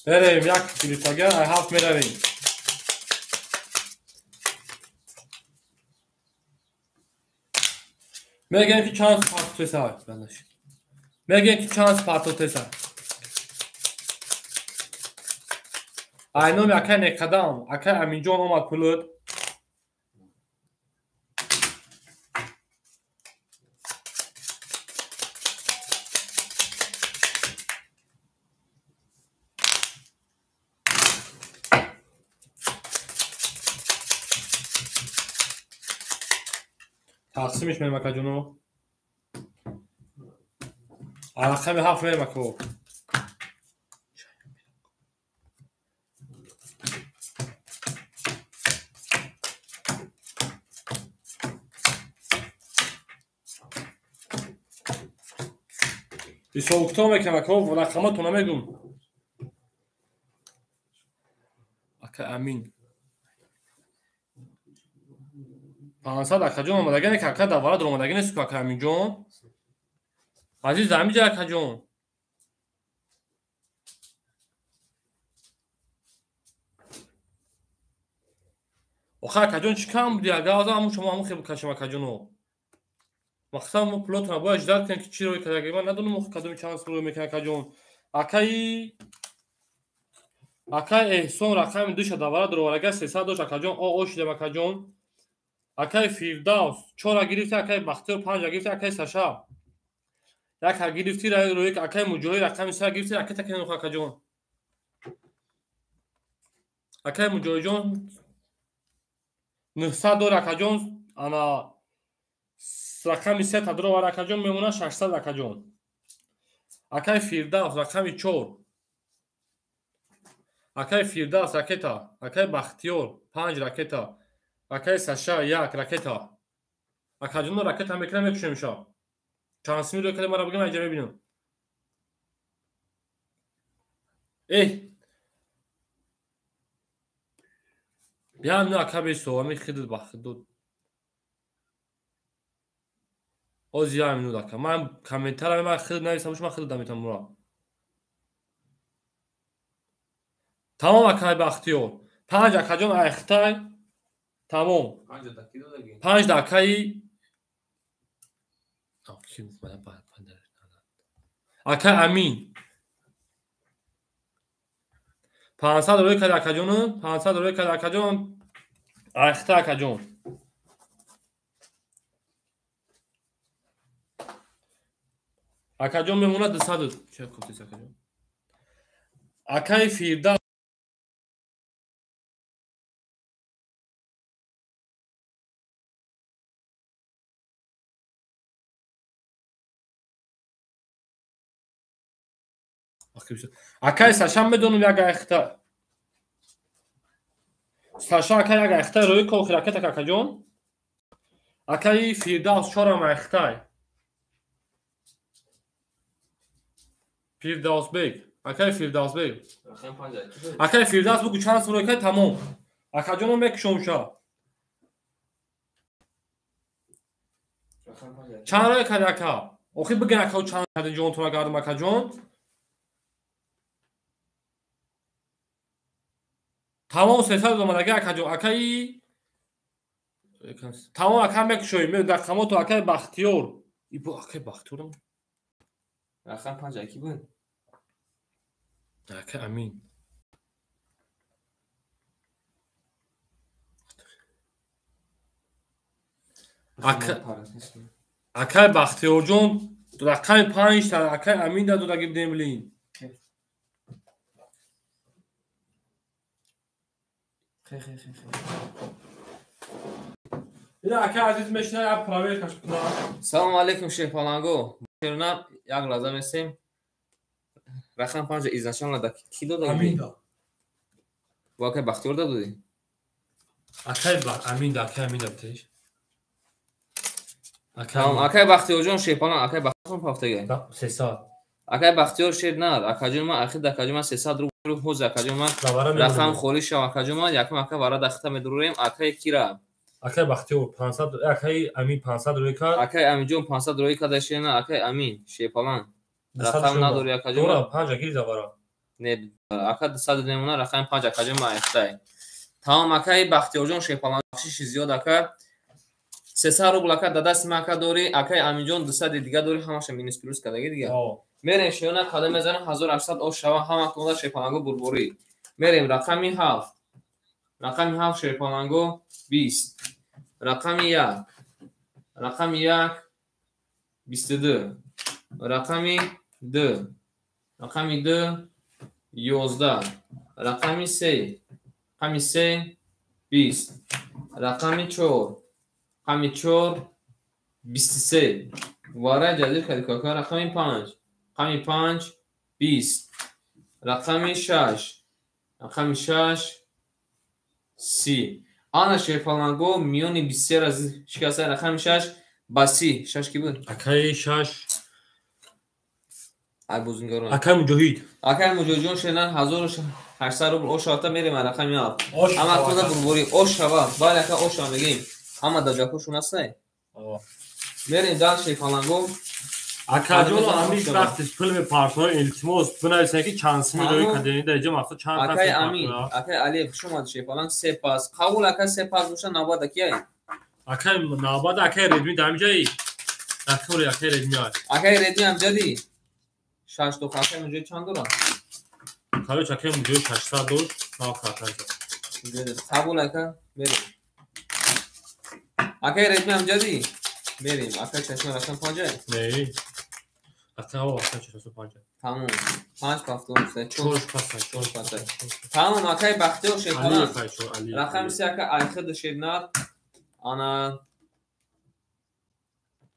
Меравем як гирифтага, ай 7 меравем. Мегӯем ки чанд партов теса. Мегӯем ки чанд партов теса. Ай номи акай Неқадам, акай Аминҷон омад пулуд. Тақсимиш мерем акаҷоно. Рақами 7 мерем ако. Ҳисобкитоб мекунам ако, рақаматон намегум. Ака Амин. 500 акаҷон омадагине ки ака дар вара омадаги нест ку ака Аминҷон. Азиз ҳамиҷа акаҷон. Охир акаҷон чӣ кам буди? Агар ҳозир ҳамун шумо ҳамун хел бикашем акаҷоно. Мақсад мо пулотона бояд ждат кунем ки чӣ рӯй кардаги. Ман надонам охир кадоми чанд сум рӯй мекунад акаҷон. Акаи Эҳсон рақами 2 дар вара дуроварага 300 дошт акаҷон. О шидем акаҷон. Акаи Фирдавс 4 гирифти, акаи Бахтиёр 5 гирифти, акаи Саша 1 гирифти, рӯи акаи Муҷоҳид рақами 3 гирифти, ракета кунем акаҷон. Акаи Муҷоҳидҷон 900 дор акаҷон, ана рақами 3 та дуровар акаҷон, мемонад 600 акаҷон. Акаи Фирдавс рақами 4. Акаи Фирдавс ракета, акаи Бахтиёр 5 ракета. Акаи Саша 1 ракета. Акаҷоно ракета мекунам, мекушем ша. Чанд сими рӯй кардем, мара бигӯм, инҷа мебинам. Эҳ. Биям ну ака бесо, ами хидд ба хидд. Оз як минут ака. Ман комментария ман хидд нависам, ман хидд наметавонам мура. Тамом акаи Бахтиёр. 5 акаҷон айхтай. Тамом. 5 дакаи акаи Амин. 500 рӯй кард акаҷону, 500 рӯй кард акаҷон, айхта акаҷон. Акаҷон мемонад 200. Чӣ кофтест акаҷон? Акаи Фирдавс акаи Саша медонам як айхта. Саша ака як айхта рӯи кохи ракета акаҷон. Акаи Фирдавс 4 айхтай. Фирдавсбек, акаи Фирдавсбек. Акаи Фирдавс бугу чанд сум рӯй кард, тамом. Акаҷоно мекушом ша. Чанд рой карди ака? Охи бигин ака чанд кардин ҷонтона гардум акаҷон. Тамом 300 омадаги акаҷон. Акаи тамом ака мекушоем. Рақамото акаи Бахтиёр. Ибо акаи Бахтиёрам. Рақам 5 аки буд? Ака Амин. Акаи Бахтиёрҷон рақами 5 та акаи Амин да додаги будем блин. Ина акаи азиз мешина як проверкаш кунад. Салом алейкум шерпаланго. Шерна як лаҳза месем. Рақам 5 изначально да ки додаги? Амин да. Бо акаи Бахтиёр да додӣ? Акаи Амин да, акаи Амин да бутеш. Акай Бахтиёрҷон шерпалан, акай Бахтиёрҷон пафтага. 300. Акай Бахтиёр шер нар, акаҷон ман ахир акаҷон ман 300 рубл ҳоз акаҷон ман рақам холӣ шав акаҷон ман якум ака вара дахта медурем акай кира. Акай Бахтиёр 500, акай Амин 500 рӯй кард. Акай Аминҷон 500 рӯй карда шер нар, акай Амин шерпалан. Рақам надори акаҷон. Дора 5 гир завара. Не, ака 200 мемона рақам 5 акаҷон ман ахтай. Тамом акай Бахтиёрҷон шерпалан бахшиши зиёд ака. 300 рубл ака да дасти ман ака дорӣ, акай Аминҷон 200 дига дорӣ, ҳамаша минус плюс кардаги дига. Мерем шиёна қадам мезанем 1800 ош шава ҳама кунда шерпаланго бурборӣ. Мерем рақами 7. Рақами 7 шерпаланго 20. Рақами 1. Рақами 1 22. Рақами 2. Рақами 2 11. Рақами 3. Рақами 3 20. Рақами 4. Рақами 4 23. Вара ҷазир кардӣ кака. Рақами 5. Рақами 5 20. Рақами 6. Рақами 6 30. Ана шерпаланго миёни 23 ра шикаста. Рақами 6 ба 30. 6 ки буд? Акаи 6 ай бозингарон. Акаи Муҷоҳид. Акаи Муҷоҳидҷон шернан 1800 рубл ош шавата мерем рақами 7. Ҳама кода бурборӣ ош шава. Бале ака ош шава мегем. Ҳама даҷакошон ҳастай? Мерем дар шерпаланго. Акаҷон ҳамин вақти пул мепартои илтимос бинависен ки чанд сими рӯи кадени дар иҷо мақсад чанд акай Амин, акай Алиев хуш омад шерпаланг се пас. Қабул ака се пас боша навбат акияй? Акай навбат акай Редми дар ҳамиҷаи? Акори акай Редми ай. Акай Редми ҳамҷади? 6 то акай Муҷоҳид чанд дора? Короче акай Муҷоҳид 600 дошт, нав картанҷа. Қабул ака мерем. Акай Редми ҳамҷади? Мерем. Акай чашма рақам 5? Не. Ака о, акай чашма 5. Тамом. 5 пафтон 3 4 паса, 4 паса. Тамом акай Бахтиёр шерпалан. Рақами 3 ака Айхид шернар. Ана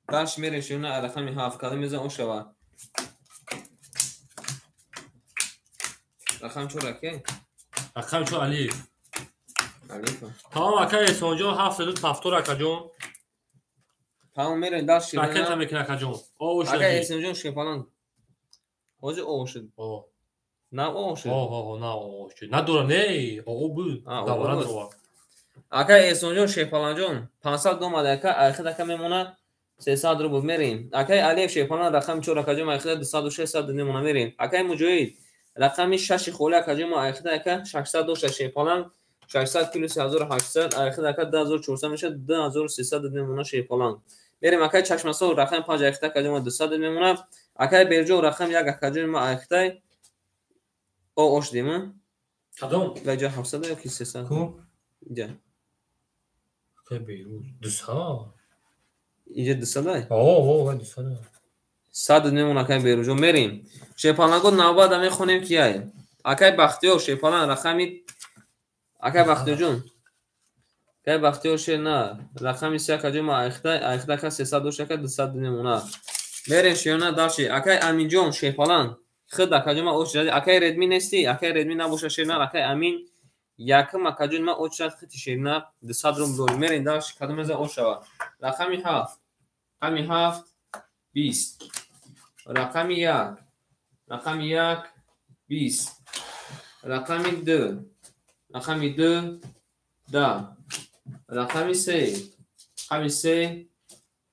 даш мерем шерна рақами 7 кадом мезан ошава. Рақам 4 акай? Рақам 4 Алиев. Алиев. Тамом акай Эҳсонҷон 770 акаҷон. Тамом мерем даш шерна. Ракета мекунад акаҷон. О, акай Эҳсонҷон шерпалан. Ҳозир о шуд. О. Нав о шуд. О, нав о шуд. Надора не, о буд. Давара дора. Акай Эҳсонҷон шерпаланҷон 500 омад ака, айхид ака мемонад 300 рубл мерем. Акай Алиев шерпалан рақами 4 акаҷон айхид 206 100 мемона мерем. Акай Муҷоҳид рақами 6 холӣ акаҷон мо айхид ака 600 дошта шерпалан 600 плюс 1800 айхид ака 2400 мешавад 2300 мемона шерпалан. Мерем акай Чашмасол рақами 5 айхид акаҷон мо 200 мемона. Акай Берҷон рақами 1 акаҷон мо айхидай о ош дем. Кадом? Ва ҷо 700 ё ки 300? Ку? Иҷа. Акай Берӯз 200. Иҷа 200 ай? О, 200. 100 мемон акай Берӯҷон мерем. Шерпаланго навбат мехонем ки ай. Акай Бахтиёр шерпалан рақами акай Бахтиёрҷон. Акай Бахтиёр шер на рақами 3 акаҷон мо айхидай, айхид ака 300 дошт ака 200 мемона. Мерем шиёна дарши. Акай Аминҷон шерпалан хид акаҷон ма очрад. Акай Редми нести? Акай Редми набоша шернар. Акай Амин якм акаҷон ма очрад хити шернар 200 рубл дорем. Мерем дарши кадом меза ошава. Рақами 7. Рақами 7 20. Рақами 1. Рақами 1 20. Рақами 2. Рақами 2 10. Рақами 3. Рақами 3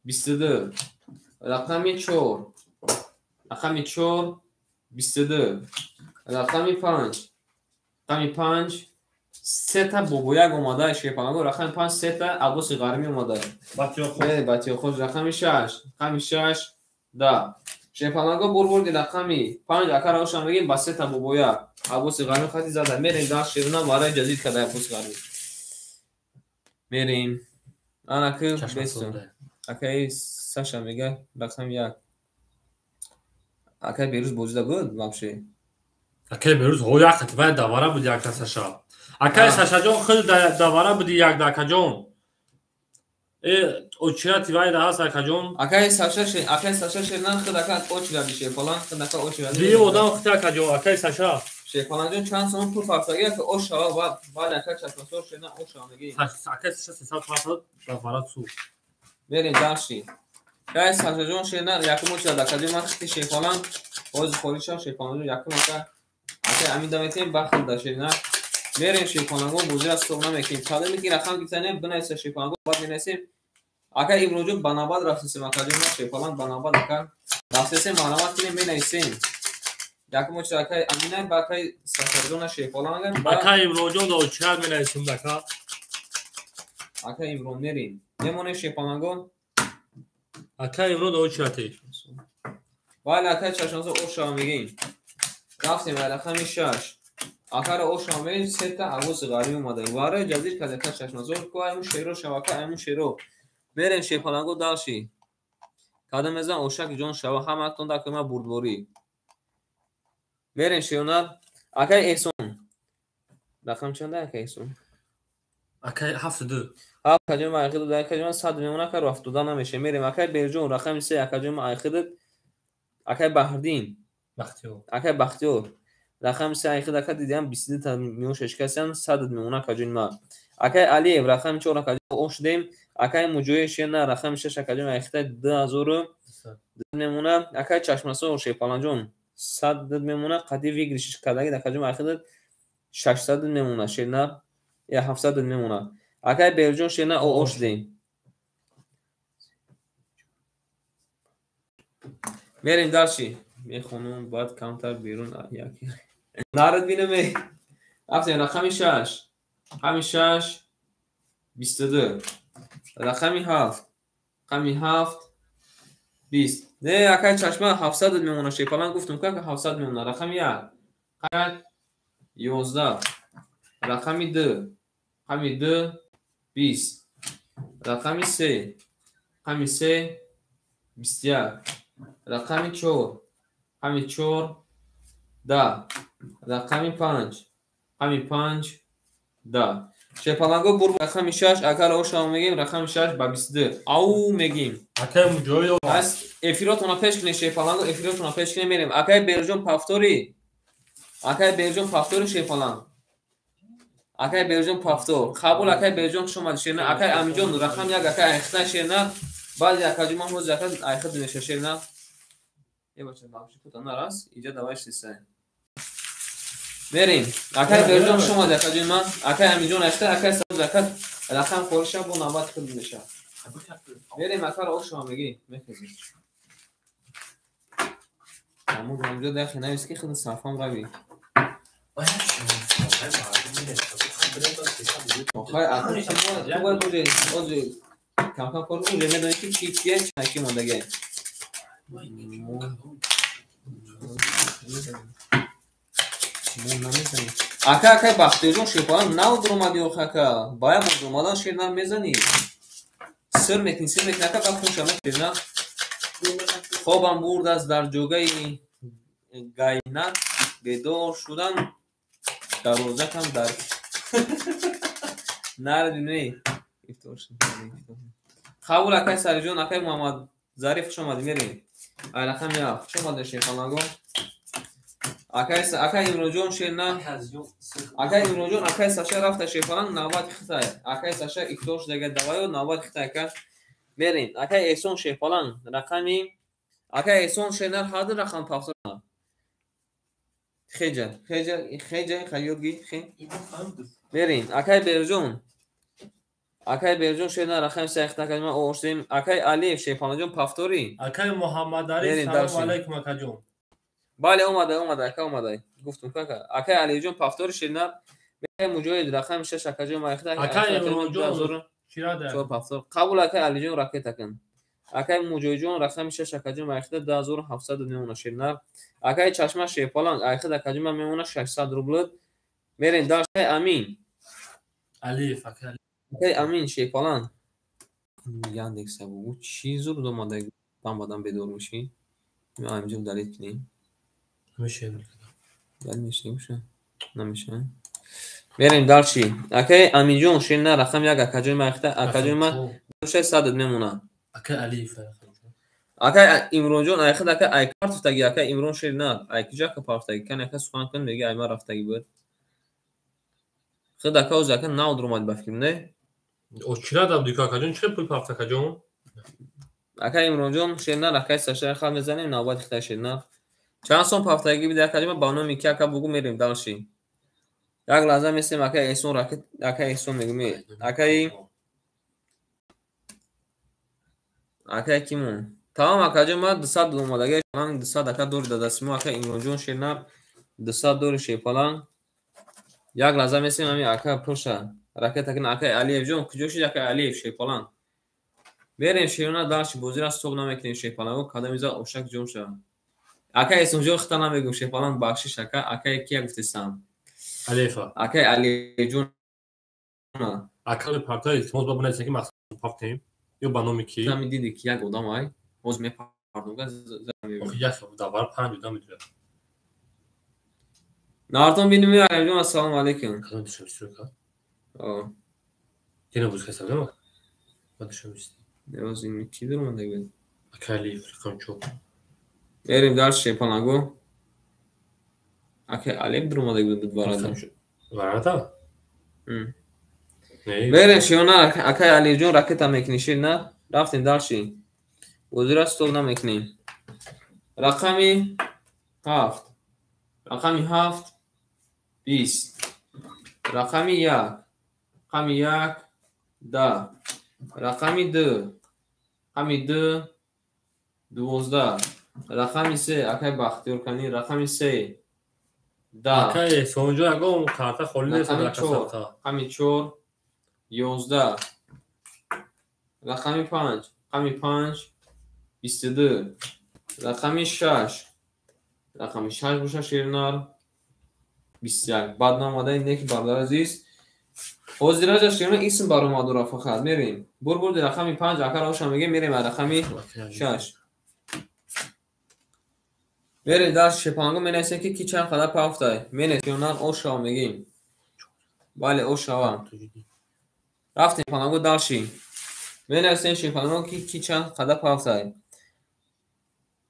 22. Рақами 4. Рақами 4 22. Рақами 5. Рақами 5 сета бобояк омада шерпаланго. Рақами 5 сета Аббоси Ғармӣ омада. Батиёхош. Рақами 6. Рақами 6 10. Шерпаланго бурбурди рақами 5 ака равшан мегим ба сета бобояк. Аббоси Ғармӣ хати зада. Мерем дар шерна барои ҷазид када Аббоси Ғармӣ. Мерем. Ана ки бесту. Акаи Саша мега рақами 1. Акаи Берӯз бозида буд вообще? Акаи Берӯз ҳо як хати вай давара буд якта Саша. Акаи Сашаҷон худ давара буди якда акаҷон. Очирати вай да ҳаст акаҷон. Акаи Саша акаи Саша шернан худ ака очиради шерпалан худ ака очиради. Дигар одам худ акаҷон акаи Саша. Шерпаланҷон чанд сомон пул фарсаги ака ош шава баъд баъд ака чашмасор шернан ош шава мегӣ. Акаи Саша 300 фарсад давара су. Мерем дарши. Акаи Сашаҷон шернан якум очирад акаҷон ман хити шерпалан боз хориҷ шав шерпаланҷон якум ака акаи Амин даметем бахил да шернан. Мерем шерпаланго бозира стоп намекунем. Кадоме ки рақам гирифтанем бинависа шерпаланго баъд менависем. Ака Имроҷон ба навбат рафтесем акаҷон ман шерпалан ба навбат ака рафтесем маълумот кунем менависем. Якум очирад акаи Амина ба акаи Сашаҷона шерпалан ака Имроҷон да очирад менависем ака. Ака Имрон мерем. Мемонем шерпаланго. Ака Имрон да очирате. Бале акаи Чашмасор ошава мегем. Рафтем рақами 6. Акара ошава мегем сета Аббоси Ғармӣ омада. Вара ҷазир кард ака Чашмасор ку аймун шеро шава ака аймун шеро. Мерем шерпаланго дарши. Кадам мезан ошак ҷон шава ҳаматон дар кӯма бурдборӣ. Мерем шернар. Акаи Эҳсон. Рақам чанда акаи Эҳсон? Акаи 72. Акаҷон ман айхидад акаҷон ман 100 мемона ака рафтуда намеша. Мерем акаи Берҷон рақами 3 акаҷон ман айхидад. Акаи Баҳрдин. Бахтиёр. Акаи Бахтиёр. Рақами 3 айхид ака дидам 22 та миёшаш касиан 100 мемона акаҷон ман. Акаи Алиев рақами 4 акаҷон ош дем. Акаи Муҷои шерна рақами 6 акаҷон айхида 2000 мемона. Акаи Чашмасор шерпаланҷон 100 мемона. Қади вигришиш кадаги акаҷон айхида 600 мемона шерна я 700 мемона. Акаи Берҷон шерна ош дем. Мерем дарши. Мехонам баъд камтар берун як. Нарад бинаме. Рафтем рақами 6. Рақами 6 22. Рақами 7. Рақами 7 20. Не акаи Чашма 700 мемона шерпалан гуфтам ки ака 700 мемона. Рақами 1. Рақами 11. Рақами 2. Рақами 2 20. Рақами 3. Рақами 3 21. Рақами 4. Рақами 4 10. Рақами 5. Рақами 5 10. Шерпаланго бур рақами 6 акара ошава мегем рақами 6 ба 22. Ау мегем. Акаи Муҷои Аз эфиротона пеш кунед шерпаланго эфиротона пеш кунед мерем. Акаи Берҷон Пафтори. Акаи Берҷон Пафтори шерпаланг. Акаи Берҷон Пафтор. Қабул акаи Берҷон хуш омадӣ шерна. Акаи Аминҷон рақами 1 акаи айхита шерна. Баъди акаҷон ман ҳозир ака айхид меша шерна. Е бача бахши кута нарас иҷа давай шиса. Мерем. Акаи Берҷон хуш омадӣ акаҷон ман. Акаи Аминҷон айхита акаи Сабз ака рақам хориша бо навбат худ меша. Мерем акара ошава мегӣ мехезем. Аммо ҳамҷо дахи навис ки худ сафам рави. Охай ака ту бояд уже ози кам-кам кор уже медонӣ ки ки кия чи мондагия. Ака акаи Бахтиёрҷон шерпалан нав дуромадӣ охи ака. Ба як бор дуромадан шер нав мезанӣ. Сир мекунӣ сир мекунӣ ака баъд хунша мехӯрӣ. Хобам бурд аст дар ҷогаи гайнак бедор шудам дарвозакам дар наради не. Қабул акаи Сариҷон акаи Муҳаммад Зариф хуш омадӣ мерем. Ай рақами 7 хуш омадед шерпаланго. Акаи Имроҷон шерна. Акаи Имроҷон акаи Саша рафта шерпаланг навбати хитай. Акаи Саша ифтор шудага даваё навбати хитай ака. Мерем. Акаи Эҳсон шерпаланг рақами акаи Эҳсон шернар ҳаду рақам пафтор. Хеҷа хеҷа хеҷа хаёги хе. Мерем. Акаи Берҷон. Акай Берҷон шерна рақами се айхта акаҷон оштем. Акай Алиев шерпаланҷон пафтори. Акай Муҳаммадали салом алайкум акаҷон. Бале омада омада ака омада. Гуфтум кака. Акай Алиевҷон пафтори шерна. Акай Муҷоҳид рақами 6 акаҷон айхта. Акай Имронҷон чирада. 4 пафтор. Қабул акай Алиҷон ракета кун. Акай Муҷоҳидҷон рақами 6 акаҷон айхта 2700 мемона шерна. Акай Чашма шерпаланг айхта акаҷон мемона 600 рубл. Мерем дальше. Амин. Алиев акай Акай Амин шерпаланг. Яндекса бугу чӣ зур омада бам бадам бедор мешӣ? Мо инҷо удалить кунем. Мешавад. Удалить мешавад? Намешавад. Мерем дальше. Акай Аминҷон шерна рақами 1 акаҷон айхта акаҷон ма 600 мемона. Акай Алиев Акай Имронҷон айхта акай ай партуфтаги акай Имрон шерна ай куҷа ка партуфтаги кани ака сухан кун меги ай ма рафтаги буд. Худ ака оз ака нав дуромад ба фикр не? О чира даб акаҷон чӣ пул пафт акаҷон? Акай Имронҷон шерна ракай сашай хал мезанем навбати хитай шерна. Чанд сом пафтаги биди акаҷон ба номи ки ака бугу мерем дальше. Як лаҳза месем акай Эҳсон ракет акай Эҳсон мегум акай акай кимон. Тамом акаҷон ма 200 омадаги паланг 200 ака дори дадасимо акай Имронҷон шерна 200 дори шерпаланг. Як лаҳза месем ами ака пулша ракета кун акай Алиевҷон куҷо шид акай Алиев шерпаланг. Мерем шерона дальше бозира стоп намекунем шерпаланг кадами за ошак ҷон шава. Акай Эҳсонҷон хита намегум шерпаланг бахшиш ака акай кия гуфтесам. Алиева. Акай Алиевҷон. Акай парта илтимос ба бунайсен ки мақсад пафтем ё ба номи ки? Ами диди ки як одам ай ҳоз мепардонга. Охи як давар 5 одам медурад. Нартон бинем Алиевҷон ассалому алайкум. Кадом душанбе ка? О. Дина буз каса нема? Ба душанбе. Неоз ин ки дуромада буд? Акай Алиев рақам 4. Мерем дальше шерпалангу. Акай Алиев дуромада буд варада. Варада? Мерем шиёна акай Алиевҷон ракета мекунӣ шерна. Рафтем дальше. Бозира стоп намекунем. Рақами 7. Рақами 7 20. Рақами 1. Рақами 1 10. Рақами 2. Рақами 2 12. Рақами 3 акай Бахтиёр кани рақами 3 10. Акай Эҳсонҷон ягон карта холӣ нест Рақами 4. Рақами 4 11. Рақами 5. Рақами 5 22. Рақами 6. Рақами 6 боша шернар 21. Баъд наомадаи неки бардар азиз. Ҳозираҷа шерна исм баромадура фақат мерем. Бурбурди рақами 5 акара оша мегем мерем а рақами 6. Мерем дар шепангу менависем ки чанд қадар пафтай. Менависем ошава мегем. Бале ошава. Рафтем панагу дальше. Менависем шепангу ки чанд қадар пафтай.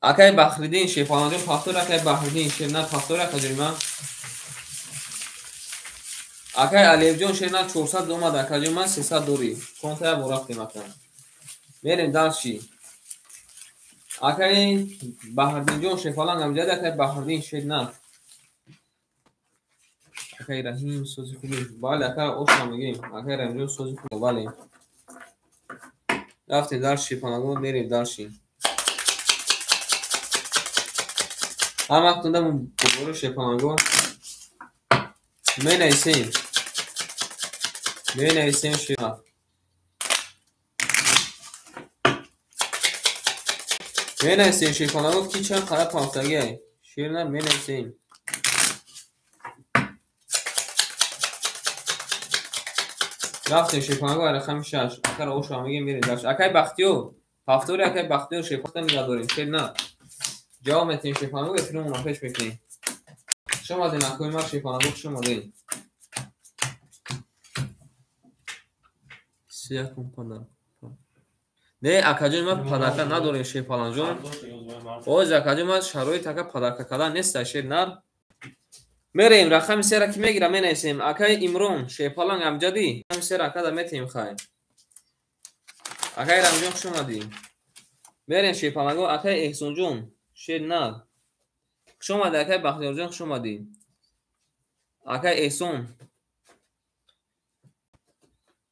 Акай Бахриддин шерпаланҷон пафтор акай Бахриддин шерна пафтор акаҷон ма. Акай Алиевҷон шерна 400 омад акаҷон ма 300 дори. Контая бо рафтем ака. Мерем дальше. Акай Баҳриддинҷон шерпаланг амҷад акай Баҳриддин шерна. Акай Раҳим сози хуби. Бале ака ошна мегем. Акай Раҳимҷон сози хуби. Бале. Рафтем дальше шерпалангу мерем дальше. Ҳамактонда боборо шерпалангу менависем. Менависем шерпаланг. Менависем шерпалангу ки чанд қадар пафтагиай. Шерна менависем. Рафтем шерпалангу рақами 6. Акара ошава мегем мерем дальше. Акай Бахтиёр. Пафтори акай Бахтиёр шерпаланг нигоҳ дорем. Шерна. Ҷавоб метиҳем шерпалангу эфиромонро пеш мекунем. Хуш омадем акои ман шерпалангу хуш омадем. Сиякум падар. Не акаҷон ман падарка надорем шерпалангҷон. Оз акаҷон ман шароит ака падарка кардан нест шернар. Мерем рақами 3 ки мегирам менависем. Акай Имрон шерпаланг амҷадӣ. Рақами 3 акада метиҳем хай. Акай Рамҷон хуш омадӣ. Мерем шерпалангу акай Эҳсонҷон шернар. Хуш омадӣ акай Бахтиёрҷон хуш омадӣ. Акай Эҳсон.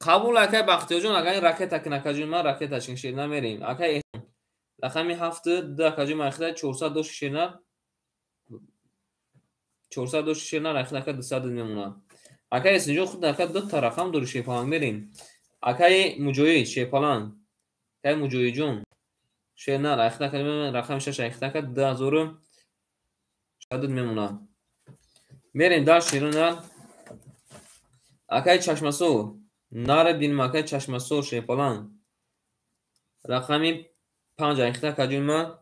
Қабул акай Бахтиёрҷон, агар ин ракета кин акаҷон ман ракета шин шерна мерем. Акай рақами 7 2 акаҷон ман айхида 400 дошт шерна. 400 дошт шерна айхида ака 200 мемонад. Акай Эсинҷон худ ака ду та рақам дори шерпаланг мерем. Акай Муҷоҳид шерпаланг. Акай Муҷоҳидҷон шерна айхида ака рақами 6 айхида ака 2600 мемонад. Мерем дар шерна. Акай Чашмасор наре бинем акай Чашмасор шерпаланг. Рақами 5 айхида акаҷон ман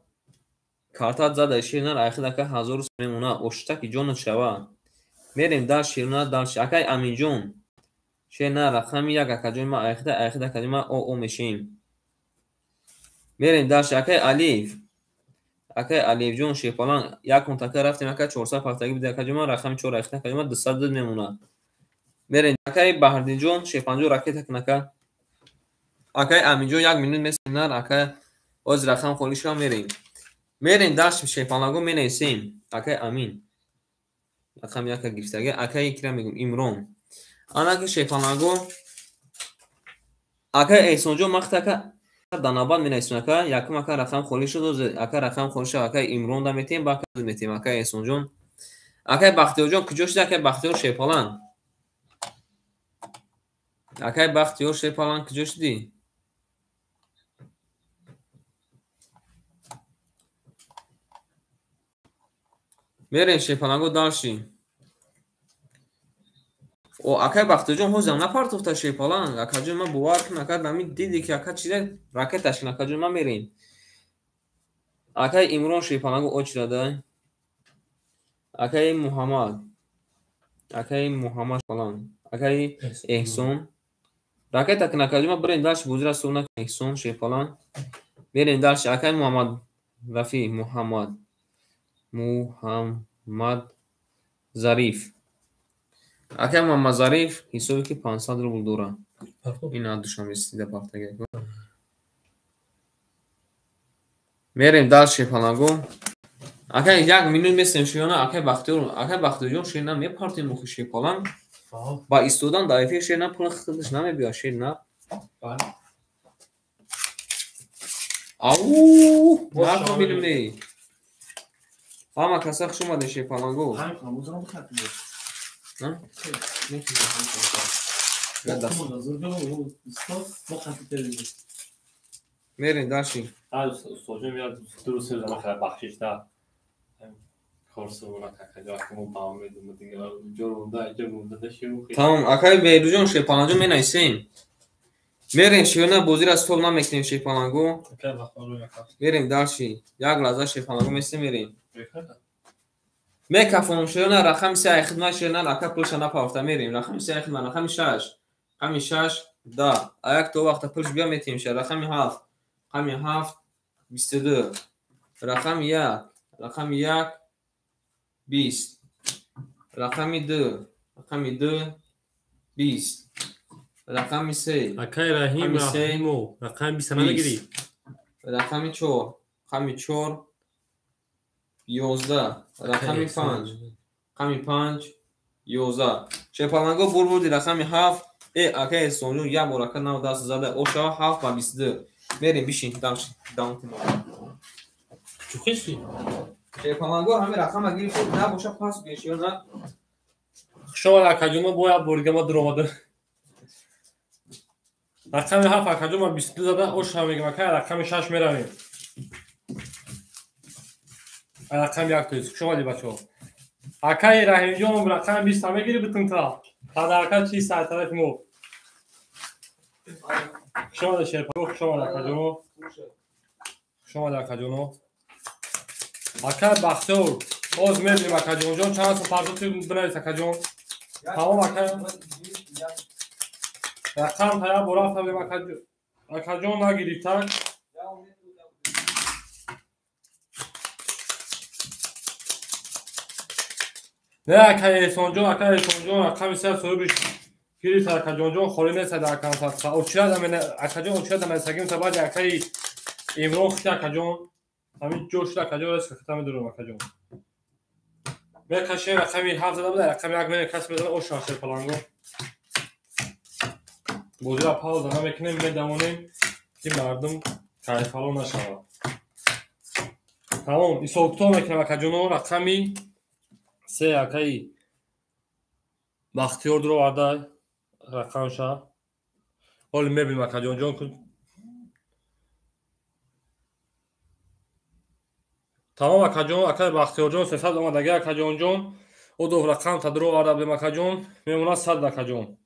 картат зада шерна айхида ака 1000 мемонад. Оштаки ҷонат шава. Мерем дар шерна дар акай Аминҷон шерна рақами 1 акаҷон ман айхида акаҷон ман о мешем. Мерем дар акай Алиев. Акай Алиевҷон шерпаланг як контакта рафтем ака 400 пахтагӣ бида акаҷон ман рақами 4 айхида акаҷон ман 200 мемонад. Мерем акай Баҳриддинҷон шерпанҷо ракета кун ака. Акай Аминҷон як минут месем нар акай оз рақам холӣ шава мерем. Мерем дар шерпаланго менависем. Акай Амин рақами 1 гирифтага акай кира мегӯм Имрон. Анаки шерпаланго акай Эҳсонҷон махта ака дар навбат менависем ака. Якум ака рақам холӣ шуд, оз ака рақам холӣ шуд акай Имрон да метем, ба ака метем акай Эҳсонҷон. Акай Бахтиёрҷон куҷо шуд? Акай Бахтиёр шерпаланг. Акай Бахтиёр шерпаланг куҷо шудӣ? Мерем шерпаланго дарши. О акай Бахтиёрҷон ҳозирам напартофта шерпаланг. Акаҷон ман бовар кун ака нами диди ки ака чида ракеташ кун акаҷон ман мерем. Акай Имрон шерпаланго очирада. Акай Муҳаммад. Акай Муҳаммад шерпаланг. Акай Эҳсон. Ракета кун акаҷон ман бирем дарши бозира сов накун Эҳсон шерпаланг. Мерем дарши акай Муҳаммад Рафи Муҳаммад. Муҳаммад Зариф. Акай Муҳаммад Зариф ҳисобе ки 500 рубл дора. Ин аз Душанбе сида пахтага. Мерем дар шерпаланго. Акай як минут месем шиёна акай Бахтиёр, акай Бахтиёрҷон шерна мепартем охи шерпаланг. Ба истодан дар эфир шерна пул худаш намебиёд шерна. Ау, нархо бинем не. Ҳама каса хуш омадед шерпаланго. Мерем дарши. Тамом акай Беҳрӯзҷон шерпаланҷон менависем. Мерем шиёна бозира стол намекунем шерпаланго. Мерем дарши. Як лаҳза шерпаланго месем мерем. Мекафонам шиёна рақами 3 хидмат шиёна ака пулша напафта мерем. Рақами 3 хидмат рақами 6. Рақами 6 да. Аяк то вақта пулш бия метем ша. Рақами 7. Рақами 7 22. Рақами 1. Рақами 1 20. Рақами 2. Рақами 2 20. Рақами 3. Акай Раҳим Раҳимов рақами 20 нагирӣ. Рақами 4. Рақами 4 11. Рақами 5. Рақами 5 11. Шерпаланго бурбурди рақами 7. Акай Эҳсонҷон як бор ака нав даст зада. Ошава 7 ба 22. Мерем бишин даун кунем. Чухиши? Шерпаланго ҳамин рақама гирифт набоша пас гешиёна. Хуш омад акаҷон, ман бояд бор дига ма дур омадам. Рақами 7 акаҷон ман 22 зада ошава мегам акай рақами 6 меравем. Рақами 1 тоист. Хуш омадед бачаҳо. Акай Раҳимҷон рақами 20 мегири битунта. Падарка чи сар тарафи мо. Хуш омадед шерпаланго, хуш омад акаҷоно. Хуш омад акаҷоно. Акай Бахтиёр, боз мебинем акаҷонҷон чанд сум партофти бинавис акаҷон. Тамом акай. Рақам тая бо рафта будем акаҷон нагирифта. Не акай Эҳсонҷон, акай Эҳсонҷон рақами 3 соҳибиш гирифт акаҷонҷон холӣ нест дар консерт. Очирад акаҷон очирад нависагим та баъди акаи Имрон хити акаҷон. Ҳамин ҷо шуд акаҷон рест хита медурам акаҷон. Мекашем рақами 7 зада буда рақами 1 мене кас мезана ошава шерпаланго. Бозиро пауза намекунем, медавонем ки мардум кайфало нашавад. Тамом, ҳисобкитоб мекунем акаҷоно. Рақами се акаи Бахтиёр дуроварда рақамша. Ҳоли мебинем акаҷонҷон. Тамом акаҷон, акаи Бахтиёрҷон 300 омадаги акаҷонҷон. Одов рақам та дуроварда будем акаҷон, мемонад 100 акаҷон.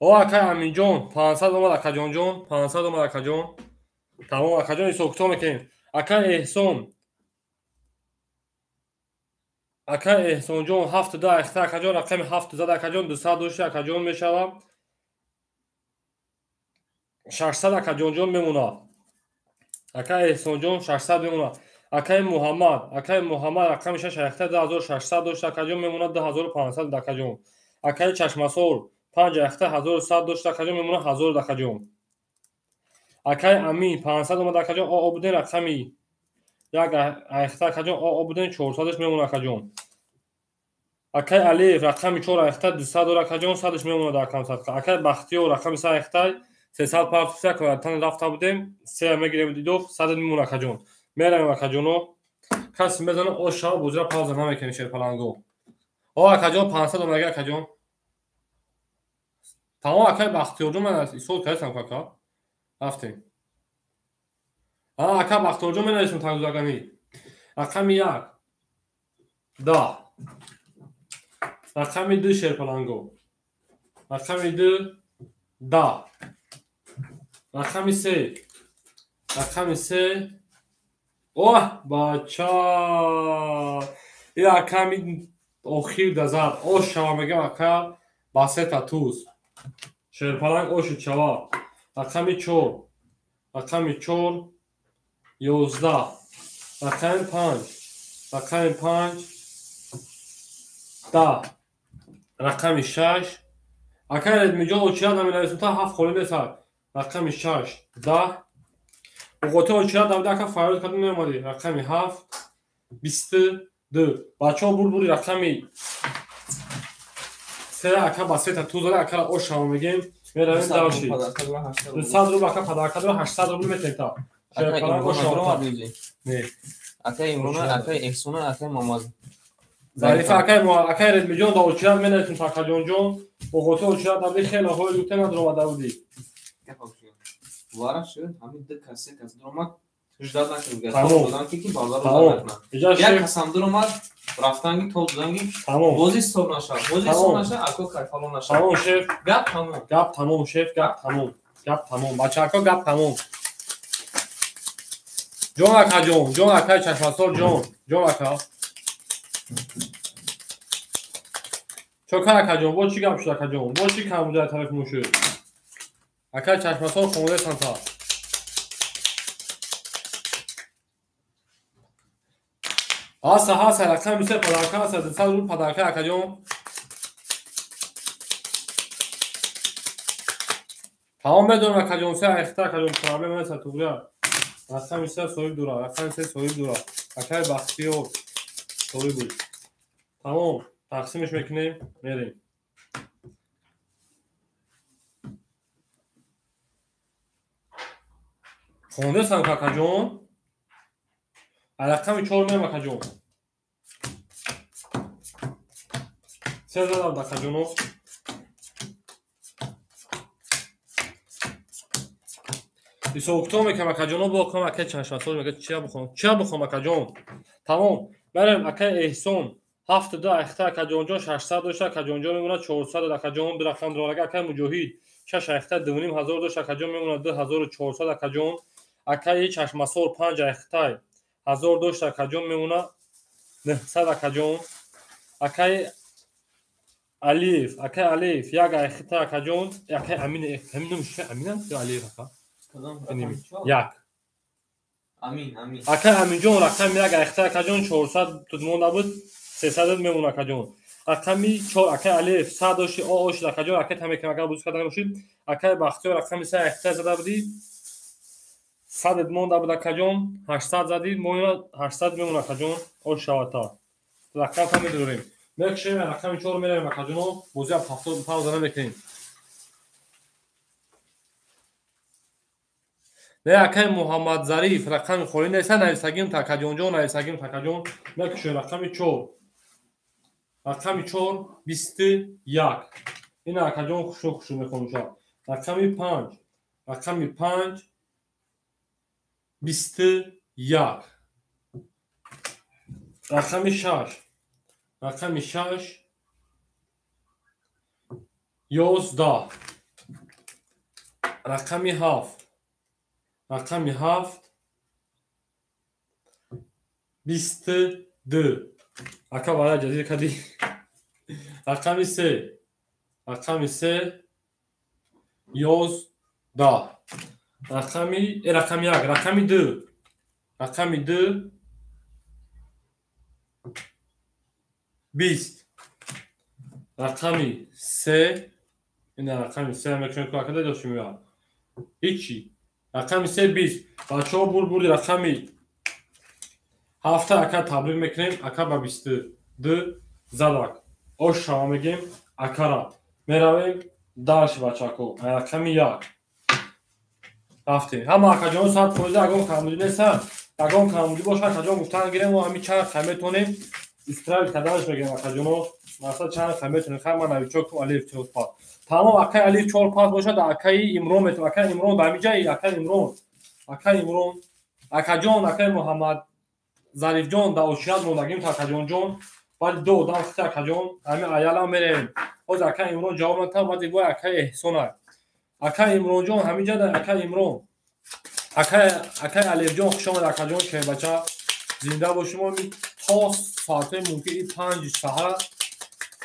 О акай Аминҷон 500 омад акаҷонҷон, 500 омад акаҷон. Тамом акаҷон, ҳисобкитоб мекунем. Акай Эҳсон, акай Эҳсонҷон 7 2 айхта акаҷон, рақами 7 зад акаҷон, 200 дошти акаҷон мешавад. 600 акаҷонҷон мемонад. Акай Эҳсонҷон 600 мемонад. Акай Муҳаммад, акай Муҳаммад рақами 6 айхта 2600 дошт акаҷон, мемонад 2500 акаҷон. Акай Чашмасор 5 айхта 1100 дошт акаҷон, мемонад 1000 акаҷон. Акай Амин 500 омад акаҷон, о буден рақами 1 айхта акаҷон, о буден 400-ш мемонад акаҷон. Акай Алиев рақами 4 айхта 200 дор акаҷон, 100-ш мемонад акам садқа. Акай Бахтиёр рақами 3 айхта 300 партуса квартан рафта будем, 3 мегирем дидов, 100 мемонад акаҷон. Меравем акаҷоно. Каси мезана о шава бозира пауза намекунем шерпаланго. О акаҷон 500 омадаги акаҷон. Тамом акай Бахтиёрҷон ман ҳисоб кардам кака. Рафтем. Ака Бахтиёрҷон менависем тангузагани. Рақами 1 10. Рақами 2 шерпаланго. Рақами 2 10. Рақами 3. Рақами 3. Оҳ бача. Ин рақами охир дазад. Ош шава мегам ака ба сета туз. Шерпаланг ошид шава. Рақами 4. Рақами 4 11. Рақами 5. Рақами 5 10. Рақами 6. Акай Редмиҷон очират наменависем та 7 холӣ нест. Рақами 6 10. Уғоти очират набуда ака фарёд карда наомадӣ. Рақами 7 22. Бачаҳо бурбури рақами 3 ака ба сета туз дора акара ош шава мегем. Меравем дальше. 200 рубл ака падарка дора 800 рубл метем та. Не. Акай Имрона, акай Эҳсона, акай Мамаз. Зарифа акай акай Редмиҷон да очират менависем такаҷонҷон. Уғоти очират набуди хеле ҳои гуфта надуромада будӣ. Вара шуд, ҳамин ду кас се кас дуромад, ждат накард. Тамом. Ки базар накунад. Як касам дуромад, рафтанги тол дуданги. Тамом. Бози ҳисоб нашав. Бози ҳисоб нашав, ако кайфало нашав. Тамом шеф. Гап тамом. Гап тамом шеф, гап тамом. Гап тамом. Бачаҳо гап тамом. Ҷон ака ҷон, ҷон акай Чашмасор ҷон, ҷон ака. Чокар ака ҷон, бо чӣ гап шуд ака ҷон? Бо чӣ камбуди аз тарафи мо шуд? Акай Чашмасор хондаесан та. Ҳаста, ҳаста, рақами 3 падарка ҳаста, 200 рубл падарка акаҷон. Тамом медонам акаҷон, се айхта акаҷон, проблема нест туғрия. Рақами 3 соҳиб дора, рақами 3 соҳиб дора. Акай Бахтиёр соҳиб буд. Тамом, тақсимш мекунем, мерем. Хондесам какаҷон. Рақами 4 мерем акаҷон. 3 задам акаҷоно. Ҳисобкитоб мекунам акаҷоно, бо кам акай Чашмасор мегӯяд чия бихонам? Чия бихонам акаҷон? Тамом. Мерем акай Эҳсон 7 2 айхта акаҷонҷон 600 дошт акаҷонҷон мемонад 400 акаҷон, ду рақам дорага. Акай Муҷоҳид 6 айхта 2500 дошт акаҷон мемонад 2400 акаҷон. Акаи Чашмасор 5 айхта 1000 дошт акаҷон мемонад 900 акаҷон. Акай Алиев, акай Алиев 1 айхта акаҷон, акай Амин, Амин номиш Амин аст ё Алиев ака? Як. Амин, Амин. Акай Аминҷон рақами 1 айхта акаҷон 400 тут монда буд, 300 мемонад акаҷон. Рақами 4 акай Алиев 100 дошти, о ошид акаҷон, акай тамекам агар буз карда набошид. Акай Бахтиёр рақами 3 айхта зада будӣ, 100 монда буд акаҷон, 800 задӣ, моина 800 мемонад акаҷон, ош шавад та. Рақам та медорем. Мекшем рақами 4 меравем акаҷоно, бозиа 70 пауза намекунем. Не акай Муҳаммад Зариф рақами холӣ нест, нависагим такаҷонҷон, нависагим такаҷон. Мекшем рақами 4. Рақами 4 21. Ина акаҷон хушу хушу мехонуша. Рақами 5. Рақами 5 21. Рақами 6. Рақами 6 11. Рақами 7. Рақами 7 22. Ака вара ҷазир кади. Рақами 3. Рақами 3 11. Рақами 1. Рақами 2. Рақами 2 20. Рақами 3. Ина рақами 3 мекунем ку акада доштим я. Ҳичи. Рақами 3 20. Бачаҳо бурди рақами 7 ака табрик мекунем. Ака ба 22 задак. Ош шава мегем акара. Меравем дарши бачако. Рақами 1. Рафтем. Ҳама акаҷон 100% ягон камбудӣ нестанд. Ягон камбудӣ боша акаҷон гуфтан гирем мо ҳамин чанд қа метонем исправить карданаш мегирем акаҷоно. Масалан чанд қа метонем. Хай ман навичок Алиев 4 5. Тамом акай Алиев 4 5 бошад, акаи Имрон метонем. Акаи Имрон ба ҳамин ҷай, акаи Имрон. Акаи Имрон. Акаҷон, акаи Муҳаммад Зарифҷон да ошият мондагим та акаҷонҷон. Баъди ду одам хити акаҷон, ҳамин аялам мерем. Ҳозир акаи Имрон ҷавоб натам, баъди вой акаи Эҳсона. Акаи Имронҷон ҳамин ҷа акаи Имрон. Акаи Алиевҷон хуш омад акаҷон, шербача. Зинда бошем мо то соатҳои мумкин 5 саҳар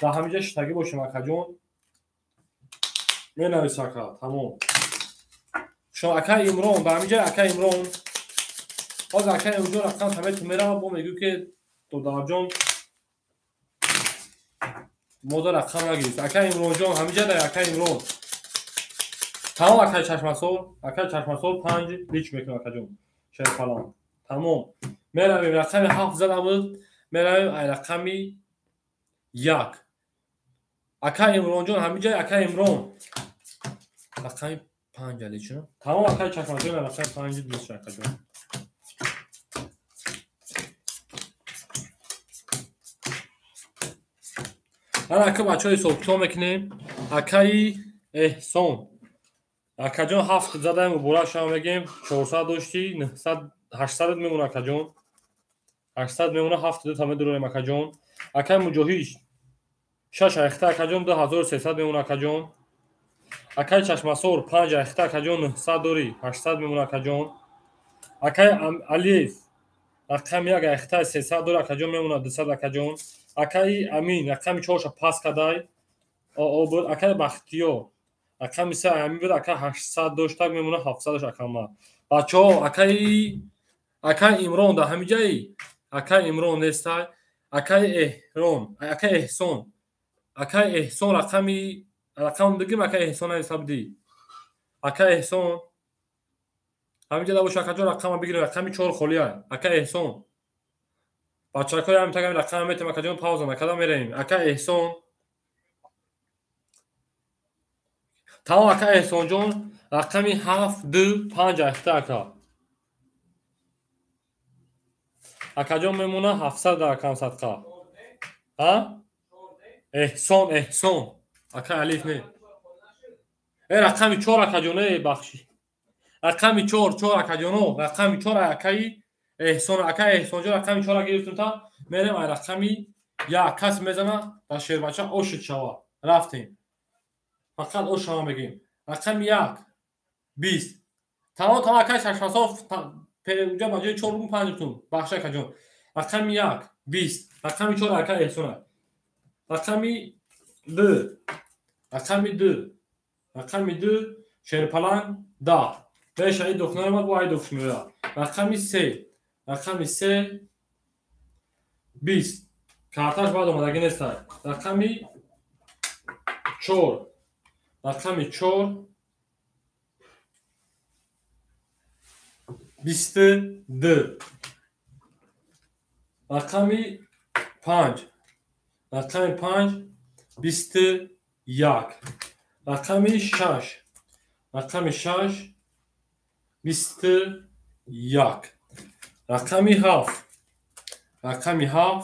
дар ҳамин ҷа шитагӣ бошем акаҷон. Менавис ака, тамом. Шо акаи Имрон, дар ҳамин ҷа акаи Имрон. Ҳозир акаи Имронҷон рақам тамету мерава, бо мегӯ ки додарҷон мода рақам нагирифт. Акаи Имронҷон ҳамин ҷа дар акаи Имрон. Тамом акаи Чашмасор, акаи Чашмасор 5 лич мекунам акаҷон. Шерпалан. Тамом. Меравем рақами 7 зада буд, меравем ай рақами 1. Акаи Имронҷон ҳамин ҷа акаи Имрон. Рақами 5 лич. Тамом акаи Чашмасор рақами 5 лич акаҷон. Ана ака бачаҳо ҳисобкитоб мекунем. Акаи Эҳсон. Акаҷон 7 задаем, муборак шава мегем. 400 дошти, 900 800 мемона акаҷон. 800 мемона, 7 та медорем акаҷон. Акаи Муҷоҳид 6 айхта акаҷон, 2300 мемона акаҷон. Акаи Чашмасор 5 айхта акаҷон, 900 дори, 800 мемона акаҷон. Акаи Алиев рақами 1 айхта 300 дори акаҷон мемона 200 акаҷон. Акаи Амин рақами 4-ша пас кадай. Буд. Акаи Бахтиёр рақами 3 Амин буд, ака 800 доштак мемона 700 акама. Бачаҳо акаи Имрон дар ҳамин ҷаи? Акаи Имрон нестай. Акаи Эҳрон, акаи Эҳсон. Акаи Эҳсон рақам бигим, акаи Эҳсон нависа будӣ. Акаи Эҳсон ҳамин ҷа боша акаҷон рақама бигирем, рақами 4 холия. Акаи Эҳсон. Бачакҳои ҳамин тагами рақама метем акаҷон, пауза накарда меравем. Акаи Эҳсон. Тамом ака Эҳсонҷон рақами 7 2 5 айхта ака. Акаҷон мемона 700 рақам садқа. А? Эҳсон, Эҳсон. Ака Алиф не. Рақами 4 акаҷон, бахши. Рақами 4, 4 акаҷоно, рақами 4 акаи Эҳсон, акаи Эҳсонҷон рақами 4 гирифтем та мерем ай рақами 1 кас мезана дар шербача ошид шава. Рафтем. Фақат ош шава мегем. Рақами 1 20. Тамом тамом акаи Чашмасор уҷа ба ҷои 4 бум 5 тум. Бахша акаҷон. Рақами 1 20. Рақами 4 акаи Эҳсон. Рақами 2. Рақами 2. Рақами 2 Шерпалан 10. Беш ай докна омад, бо ай докш меояд. Рақами 3. Рақами 3 20. Карташ баъд омадагӣ нестай. Рақами 4. Рақами 4 22. Рақами 5. Рақами 5 21. Рақами 6. Рақами 6 21. Рақами 7. Рақами 7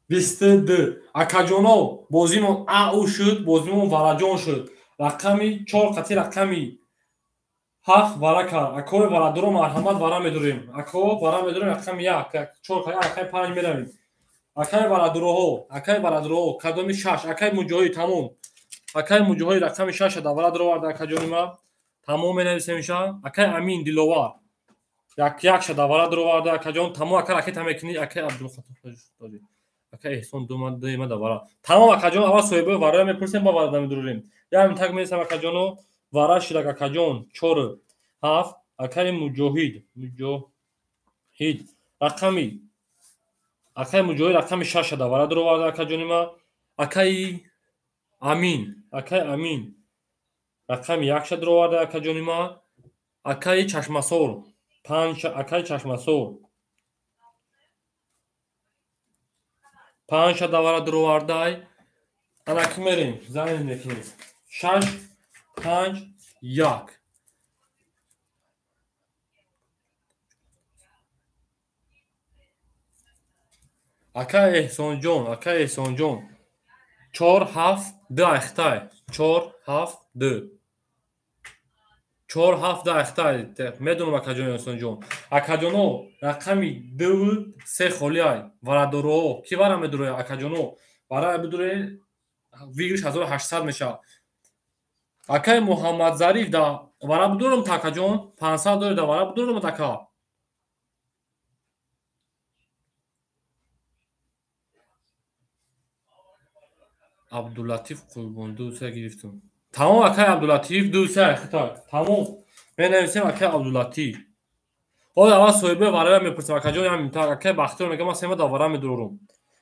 22. Акаҷоно, бозимон ау шуд, бозимон вараҷон шуд. Рақами 4 қати рақами 7 вара кард. Акои варадоро марҳамат вара медорем. Ако вара медорем рақами 1, 4 қати рақами 5 меравем. Акаи варадороҳо, акаи варадороҳо, кадоми 6, акаи Муҷоҳид тамом. Акаи Муҷоҳид рақами 6 да вара дароварда акаҷони ма. Тамом менависем иша. Акаи Амин Диловар. Як ша да вара дароварда акаҷон. Тамом ака ракета мекунӣ, акаи Абдулхатор. Ака Эҳсон дума да вара. Тамом акаҷон, аввал соҳибои вараро мепурсем, ба вара намедурем. Як так менависам акаҷоно, вара шидак акаҷон 4 7 акаи Муҷоҳид, Муҷоҳид рақами акаи Муҷоҳид рақами 6 да вара дароварда акаҷони ма. Акаи Амин, акаи Амин рақами 1 ша дароварда акаҷони ма. Акаи Чашмасор 5, акаи Чашмасор 5 ша давара даровардай. Анаки мерем, занг мекунем. 6 5 1. Акаи Эҳсонҷон, акаи Эҳсонҷон 4 7 2 айхтай. 4 7 2. 4 7 2 айхтай. Медонам акаҷон Эҳсонҷон. Акаҷоно, рақами 2 3 холӣ ай. Варадороҳо, ки вара медуроя акаҷоно? Вара бидуре выигрыш 1800 мешавад. Акаи Муҳаммадзариф да вара бидурам та акаҷон, 500 дори да вара бидурам ака. Абдулатиф Қурбон 2 3 гирифтам. Тамом акаи Абдулатиф 2 3 хитай. Тамом. Менависем акаи Абдулатиф. Ҳоло аввал соҳибои вараро мепурсем акаҷон, ям акаи Бахтиёр мегӯяд ман сема да вара медурорам.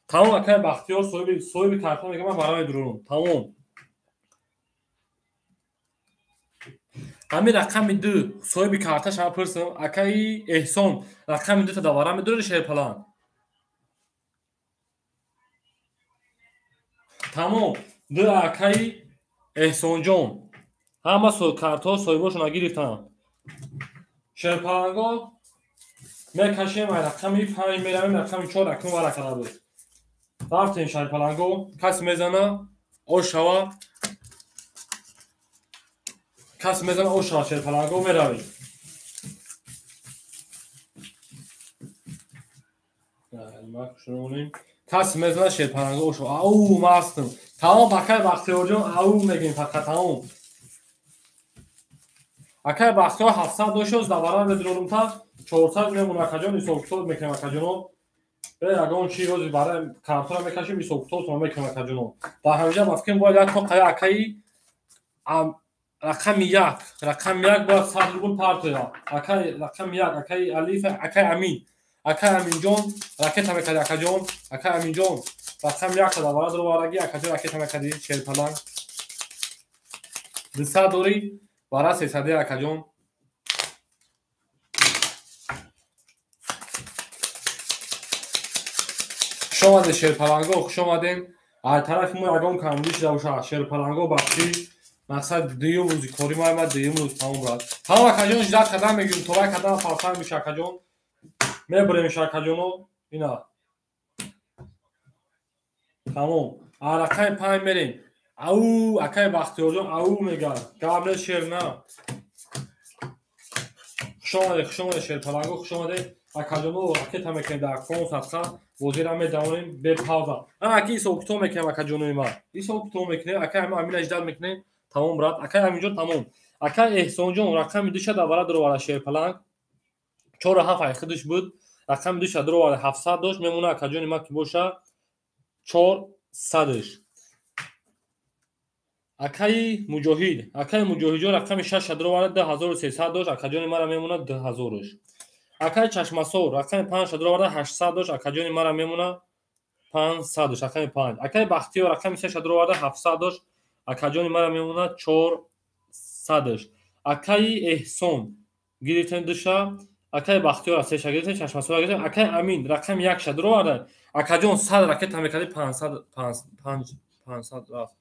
Тамом акаи Бахтиёр соҳиби карта мегӯяд ман вара медурорам. Тамом. Ҳамин рақами 2 соҳиби карташ ҳама пурсам. Акаи Эҳсон рақами 2 та да вара медурори шерпалан. Тамом. 2 акаи Эҳсонҷон. Ҳама картҳо соҳибошонро гирифтанд. Шерпаланго мекашем, ай рақами 5 меравем, рақами 4 акнун вара карда буд. Рафтем шерпаланго, кас мезана, ош шава. Кас мезана, ош шава шерпаланго меравем. Кас мезана шерпаланго ош шава. Ау, мастам. Тамом акаи Бахтиёрҷон, ау мегӯем фақат тамом. Акаи Бахтиёр 700 дошт, да вара медурорум та 400 мемонад акаҷон, ҳисоб-китоб мекунем акаҷоно. Бе ягон чи рӯзи барои картора мекашем, ҳисоб-китобтон мекунем акаҷоно. Дар ҳаминҷа ба фикрам бояд як тоқаи акаи рақами 1, рақами 1 бояд 100 рубл партояд. Акаи рақами 1, акаи Алиф, акаи Амин. Акаи Аминҷон ракета мекарди акаҷон, акаи Аминҷон рақами 1 да вара даровардаги, акаҷон ракета мекарди шерпаланг. 200 дорӣ, вара 300 акаҷон. Хуш омадед шерпаланго, хуш омадем. Аз тарафи мо ягон камбудӣ шуда бошад шерпаланго бахшӣ. Мақсад дуюм рӯзи кори ма, ма дуюм рӯз тамом брат. Тамом акаҷон, ждат кардам мегӯем, то вай кардам фарфанг меша акаҷон. Мебурем иша акаҷоно. Ина. Тамом. Аз рақами 5 мерем. Ау, акаи Бахтиёрҷон ау мегӯяд. Гап нест шер на. Хуш омадед, хуш омадед шерпаланго, хуш омадед. Акаҷоно ракета мекунем дар кон садқа, бозира медавонем бе пауза. Ана аки ҳисоб-китоб мекунем акаҷонои ма. Ҳисоб-китоб мекунем, акаи Амина ждат мекунем. Тамом брат, акаи Аминҷон тамом. Акаи Эҳсонҷон рақами 2 ша да вара дароварда шерпаланг. 4 7 ай худаш буд. Рақами 2 ша дароварда 700 дошт, мемона акаҷони ма ки боша 400-ш. Акаи Муҷоҳид, акаи Муҷоҳидҷон рақами 6 ша дароварда 2300 дошт, акаҷони мара мемона 2000-ш. Акаи Чашмасор рақами 5 ша дароварда 800 дошт, акаҷони мара мемона 500-ш, рақами 5. Акаи Бахтиёр рақами 3 ша дароварда 700 дошт, акаҷони мара мемона 400-ш. Акаи Эҳсон гирифтем 2 ша, акаи Бахтиёр 3 ша гирифтем, Чашмасор гирифтем. Акаи Амин рақами 1 ша дароварда, Акаҷон 100 ракета мекарди 500 500 рафт.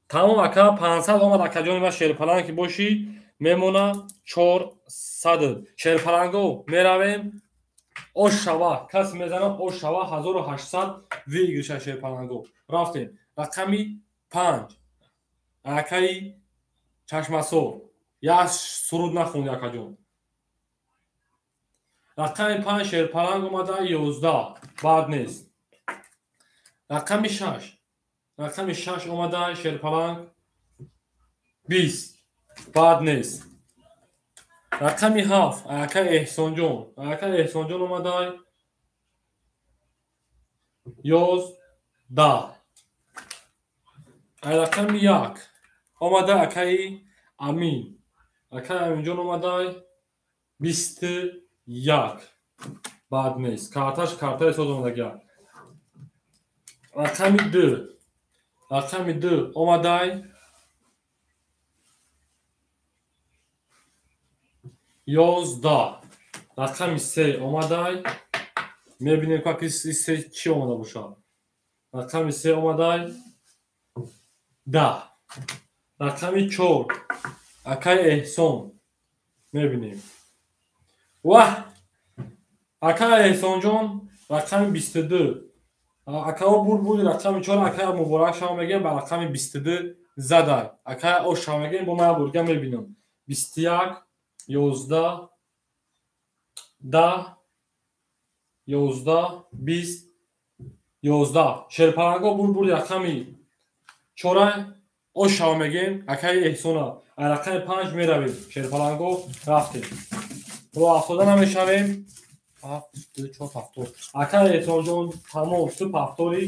Тамом ака 500 омад акаҷони ма шерпаланг ки бошӣ мемона 400. Шерпаланго меравем ош шава кас мезанам ош шава 1800 выигрыша шерпаланго. Рафтем. Рақами 5. Акаи Чашмасор. Як суруд нахунди акаҷон. Рақами 5 шерпаланг омада 11. Бад нест. Рақами 6. Рақами 6 омада шерпаланг 20. Бад нест. Рақами 7 ака Эҳсонҷон. Ака Эҳсонҷон омада 11. Рақами 1 омада акаи Амин. Акаи Аминҷон омада 21. Бад нест. Карташ картаи соз омадагия. Рақами 2. Рақами 2 омадай 11. Рақами 3 омадай. Мебинем ки 3 чӣ омада бошад. Рақами 3 омадай 10. Рақами 4 акаи Эҳсон. Мебинем. Ваҳ! Акаи Эҳсонҷон рақами 22. Акао бур буди рақами 4 акаи муборак шава мегӯем ба рақами 22 задай. Акаи ош шава мегӯем бо ман бурга мебинам. 21 11 10 11 20 11. Шерпаланго бур буди рақами 4 ош шава мегӯем акаи Эҳсона. Рақами 5 меравем. Шерпаланго рафтем. Ро афтода намешавем. 7 2 4 7. Акаи Эҳсонҷон тамом ту ҳафтори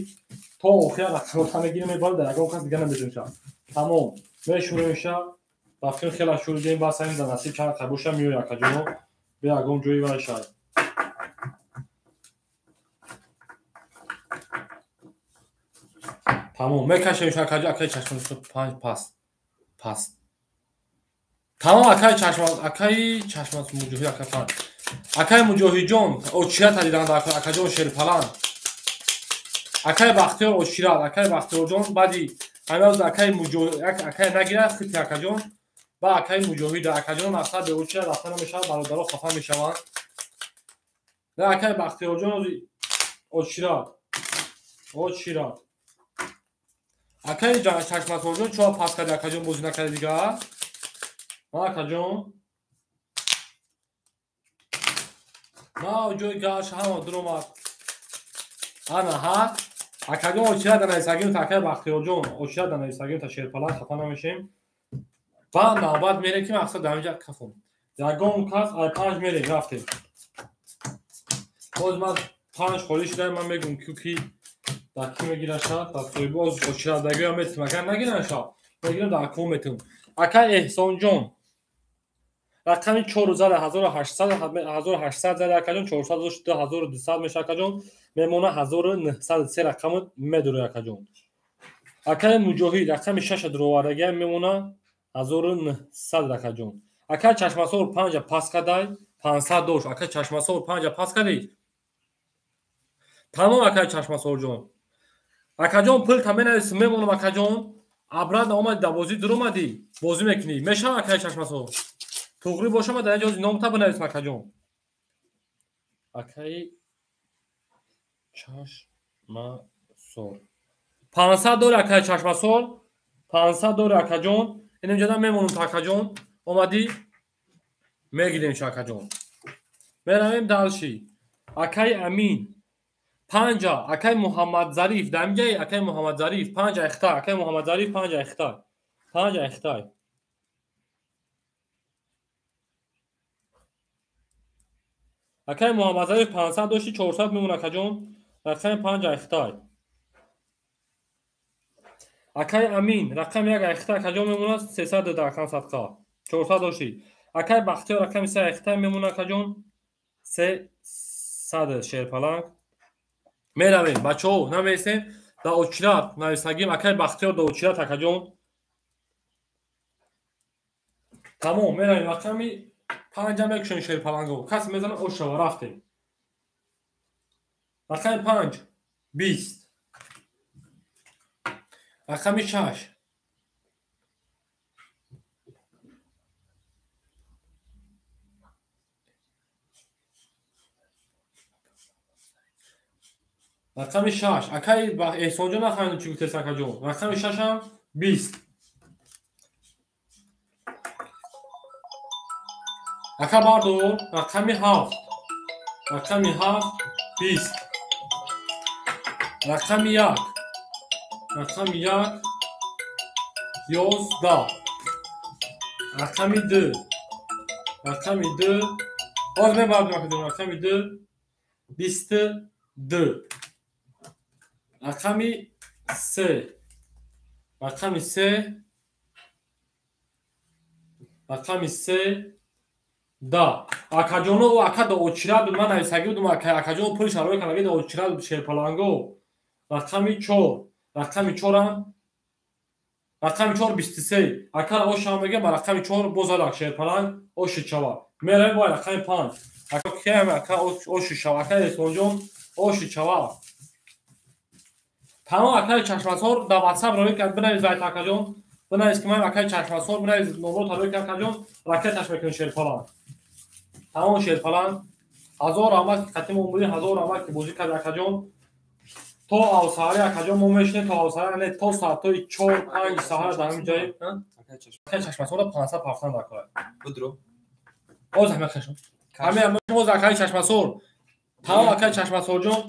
то охир рақамота мегирем мебарем дар ягон кас дига намедонша. Тамом мешуремша. Ба фикр хела шуридем бас ҳамин дар насиб чанд қай боша меояд акаҷоно. Бе ягон ҷои вай шай. Тамом мекашем акаҷо акаи чашма 5 пас. Пас. Тамом акаи чашма акаи чашма муҷоҳид ака 5. Акаи Муҷоҳидҷон очирата диданд акаҷон шерпаланг. Акаи Бахтиёр очират, акаи Бахтиёрҷон баъди ҳамин акаи Муҷоҳид акаи нагирад хити акаҷон ба акаи Муҷоҳид акаҷон мақсад бе очират рафта намешавад, бародаро хафа мешаванд. На акаи Бахтиёрҷон очират. Очират. Акаи Чашмасорҷон чо пас карди акаҷон бозӣ накарди дигар? Акаҷон на ҷои гаш ҳама дуромад. Ана ҳа акаҷон очират данависагим та акаи Бахтиёрҷон очират данависагим та шерпаланг хафа намешем. Ба навбат мерем ки мақсад дар инҷа кафон. Ягон кас ай 5 мерем рафтем. Боз ман 5 холӣ шуда ман мегӯм ки дар ки мегираша дар соҳибоз очиратдагиам метим агар нагираша мегирам дар аком метим. Акаи Эҳсонҷон рақами 4 зада 1800 1800 зада акаҷон 400 2200 меша акаҷон мемона 1903 рақами медури акаҷон. Акаи Муҷоҳид рақами 6 дуровардагиам мемона 1900 акаҷон. Акаи Чашмасор 5 пас кадай 500 дошт. Акаи Чашмасор 5 пас кади. Тамом акаи Чашмасорҷон. Акаҷон пул та менависӣ мемонам акаҷон. Обратно омади дар бозӣ дуромадӣ бозӣ мекунӣ. Мешавам акаи Чашмасор. Туғри бошам дар инҷо номта бинависам акаҷон. Акаи Чашмасор. 500 дори акаи Чашмасор. 500 дори акаҷон. Инҷода мемонам та акаҷон. Омадӣ мегирем ша акаҷон. Меравем дальше. Акаи Амин 5 акаи Муҳаммадзариф дар инҷаи акаи Муҳаммадзариф 5 айхта акаи Муҳаммадзариф 5 айхта 5 айхта. Акаи Муҳаммадзариф 500 дошти 400 мемон акаҷон. Рақами 5 айхта. Акаи Амин рақами 1 айхта акаҷон мемонад 300 дар рақам садқа 400 дошти. Акаи Бахтиёр рақами 3 айхта мемонад акаҷон 300 шерпаланг. Меравем бачаҳо намесем дар очират нависагим акаи Бахтиёр дар очират акаҷон. Тамом меравем рақами 5 мекушем шерпаланго. Кас мезанад ош шава рафтем. Рақами 5 20. Рақами 6 рақами 6 акай Эҳсонҷон нафаҳмидам чӣ гуфтест акаҷон. Рақами 6-ам 20. Ака бардор рақами 7. Рақами 7 20. Рақами 1. Рақами 1 11. Рақами 2. Рақами 2 ҳозир мебардорам акаҷон. Рақами 2 22. Рақами 3. Рақами 3. Рақами 3 да. Акаҷоно ӯ ака да очират буд, ман нависагӣ будум акаҷон пули шарои канаги да очират буд шерпаланго. Рақами 4. Рақами 4-ам рақами 4 23. Акара ошам мегӯям ба рақами 4 боз алак шерпаланг оши чава. Меравем бо рақами 5. Ака киам ака оши шава. Ака Эҳсонҷон оши чава. Тамом акаи Чашмасор дар WhatsApp роӣ кард, бинавис вайт акаҷон. Бинавис ки ман акаи Чашмасор, бинавис номро роӣ кард акаҷон, ракеташ мекунем шерпаланг. Тамом шерпаланг. Ҳазор раҳмат ки қатъи мо будем, ҳазор раҳмат ки бозӣ кард акаҷон. То авсаҳари акаҷон мо мешинем, то авсаҳари не, то соатҳои 4-5 саҳар дар ҳамин ҷой. Акаи Чашмасорро 500 ҳафтан дар кора. Будро. Оз ҳама хашм. Ҳамин оз акаи Чашмасор. Тамом акаи Чашмасорҷон.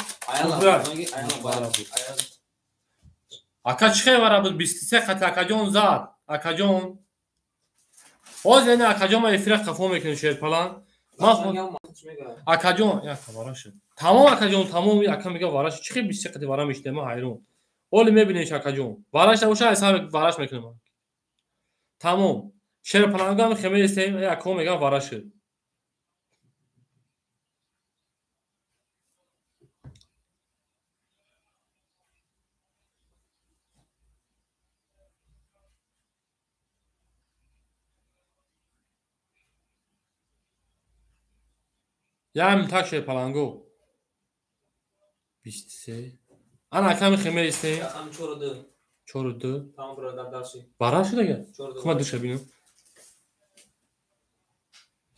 Ака чӣ хел вара буд 23 қати акаҷон зад. Акаҷон. Оз яъне акаҷон ма эфира қафо мекунем шерпаланг. Акаҷон, як вара шуд. Тамом акаҷон, тамом ака мега вара шуд. Чӣ хел 23 қати вара мешидем, ман ҳайрон. Оли мебинем акаҷон. Вараш набоша, айсар вараш мекунем. Тамом. Шерпаланг ҳам хеме истем, ака мега вара шуд. Ям так шерпаланго. 23. Ана аками хеме истем. Рақами 4 4 2. Тамом бародар дарси. Вара шуд ага? Хума душа бинам.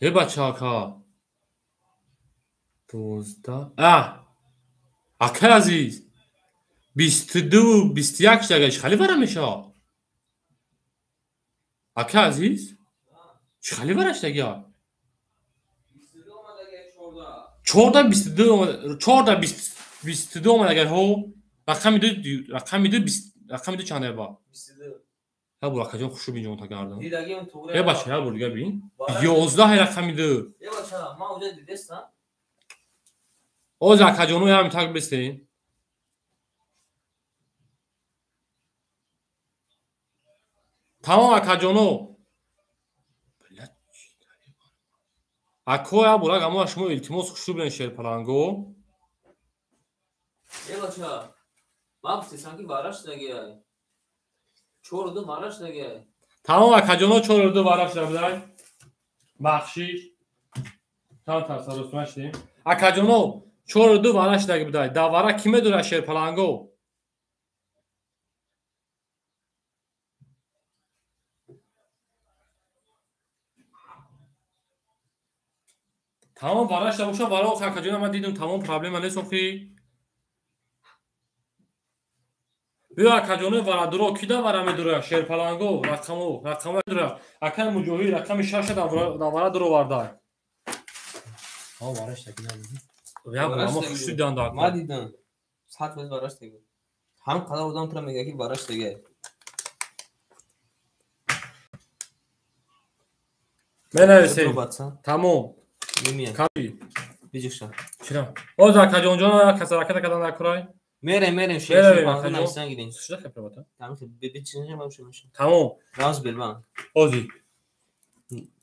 Э бача ака. 12. А! Акай азиз. 22 21 шуд ага, чӣ хали вара мешавад? Акай азиз? Чӣ хали вара шуд ага? 14 22 14 22 омад агар ҳо рақами 2 рақами 2 20 рақами 2 чанд ба 22. Я бу акаҷон хушу бин ҷон тагардам. Дидагим туғри. Э бача, я бу дига бин. 11 рақами 2. Э бача, ман уҷа дидестам. Оз акаҷоно ям так бистен. Тамом акаҷоно. Ако я бурак, аммо шумо илтимос хушу бинен шерпаланго. Э бача, ман гуфтесам ки вараш нагиай. 4 2 вараш нагиай. Тамом акаҷоно 4 2 вараш набудай. Бахшиш. Там саросма шудем. Акаҷоно 4 2 вараш нагибудай. Дар вара кӣ медора шерпаланго? Тамом вараш набоша, вара охи акаҷона ман дидам, тамом проблема нест охи. Биё акаҷоно вара дуро ки да вара медура шерпаланго рақамо рақамо дура. Акаи Муҷоҳид рақами 6 дар вара дуро вардай. Ҳа вараш таки набуд. Я ама хуши дидан дар. Ман дидам. 100% вараш таки. Ҳам қадар одам тура мега ки вараш таги. Менависем. Тамом. Каби. Биҷиша. Чира? Оз акаҷонҷон каса ракета кардан дар курай. Мерем, мерем, шерпаланго нависан гирем. Шуда хепрабата? Тамом. Тамом. Раз белман. Ози.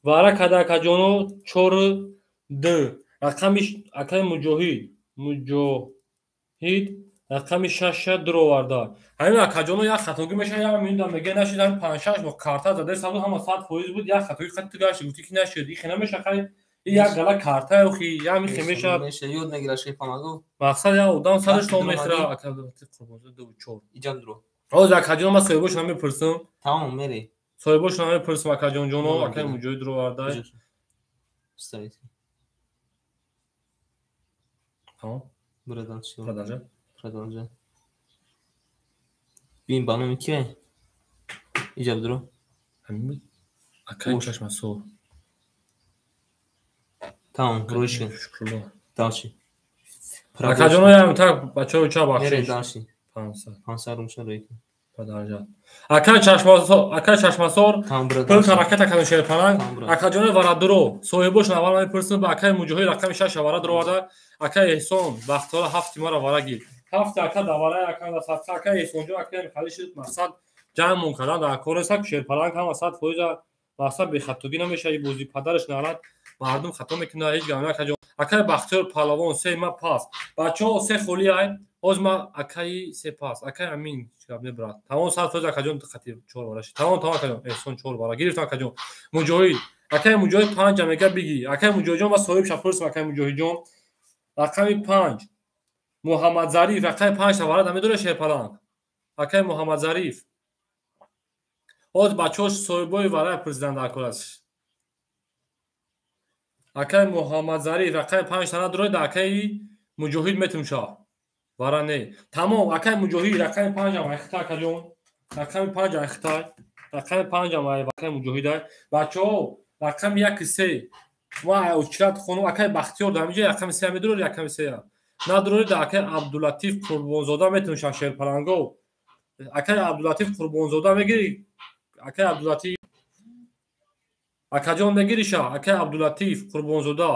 Вара када акаҷоно 4 2. Рақами акаи Муҷоҳид. Муҷоҳид рақами 6 дуроварда. Ҳамин акаҷоно як хатогӣ мешавад, як минута мега нашид, ҳамин 5-6 моҳ карта задаи сабуд ҳама 100% буд, як хатогӣ хати ту гашти, гуфтӣ ки нашид. Ихе намешавад, хай Як гала карта охи, я михе меша. Меша ёд мегира шерпаланго. Мақсад я одам сараш то мехра, ака Қурбонзода 2 4. Иҷам дуро. Ҳозир акаҷон ман соҳибошона мепурсам. Тамом мери. Соҳибошона мепурсам акаҷонҷоно, акаи Муҷоҳид ровардай. Ставите. Тамом. Продолжай. Продолжай. Продолжай. Бин ба номи кие? Иҷаб дуро. Ҳамин буд? Акаи Чашмасор. Тамом, рӯиш кун. Шукрулло. Дальше. Акаҷоно ям так бачаҳо ча Мере бахшиш. дальше. 500. 500 румша рӯй кун. Продолжай. Акаи Чашмасор, акаи Чашмасор Тамом пул бира дальше. ҳараката кардем шерпаланг. Тамом бира. Акаҷони варадуро соҳибошон аввал мепурсем ба акаи Муҷоҳид рақами 6 вара дуроварда. Акаи Эҳсон Бахтиёра 7 мара вара гир. 7 ака давараи ака да садқа акаи Эҳсонҷон акаи Михали шуд мақсад ҷамъмон кардан дар кор аст шерпаланг ҳама 100% мақсад бехатогӣ намешавад. Ин бозӣ падараш нарад мардум хато мекунад ҳеҷ гап не акаҷон. Акаи Бахтиёр Паҳлавон 3 ма пас. Бачаҳо 3 холӣ ай. Ҳоз ма акаи 3 пас. Акаи Амин ҳеҷ гап не брат. Тамом 100% акаҷон хати 4 вара шуд. Тамом тамом акаҷон Эҳсон 4 вара гирифтам акаҷон. Муҷоҳид акаи Муҷоҳид 5 мега биги. Акаи Муҷоҳидҷон ва соҳиб шапурсам акаи Муҷоҳидҷон. Рақами 5 Муҳаммад Зариф рақами 5 таваллуд намедора шерпаланг. Акаи Муҳаммад Зариф. Ҳоз бачаҳо соҳибои варай пурсидан дар кор аст. Акаи Муҳаммад Зариф рақами 5 тана дорад, акаи Муҷоҳид метумша. Вара не. Тамом, акаи Муҷоҳид рақами 5 ам айхта акаҷон. Рақами 5 айхта. Рақами 5 ам ай акаи Муҷоҳид ай. Бачаҳо рақами 1 3. Ма очрат хонум акаи Бахтиёр дар инҷа рақами 3 медорад, рақами 3. Надорад акаи Абдулатиф Қурбонзода метумша шерпаланго. Акаи Абдулатиф Қурбонзода мегири. Акаи Абдулатиф акаҷон мегириша, акаи Абдулатиф Қурбонзода.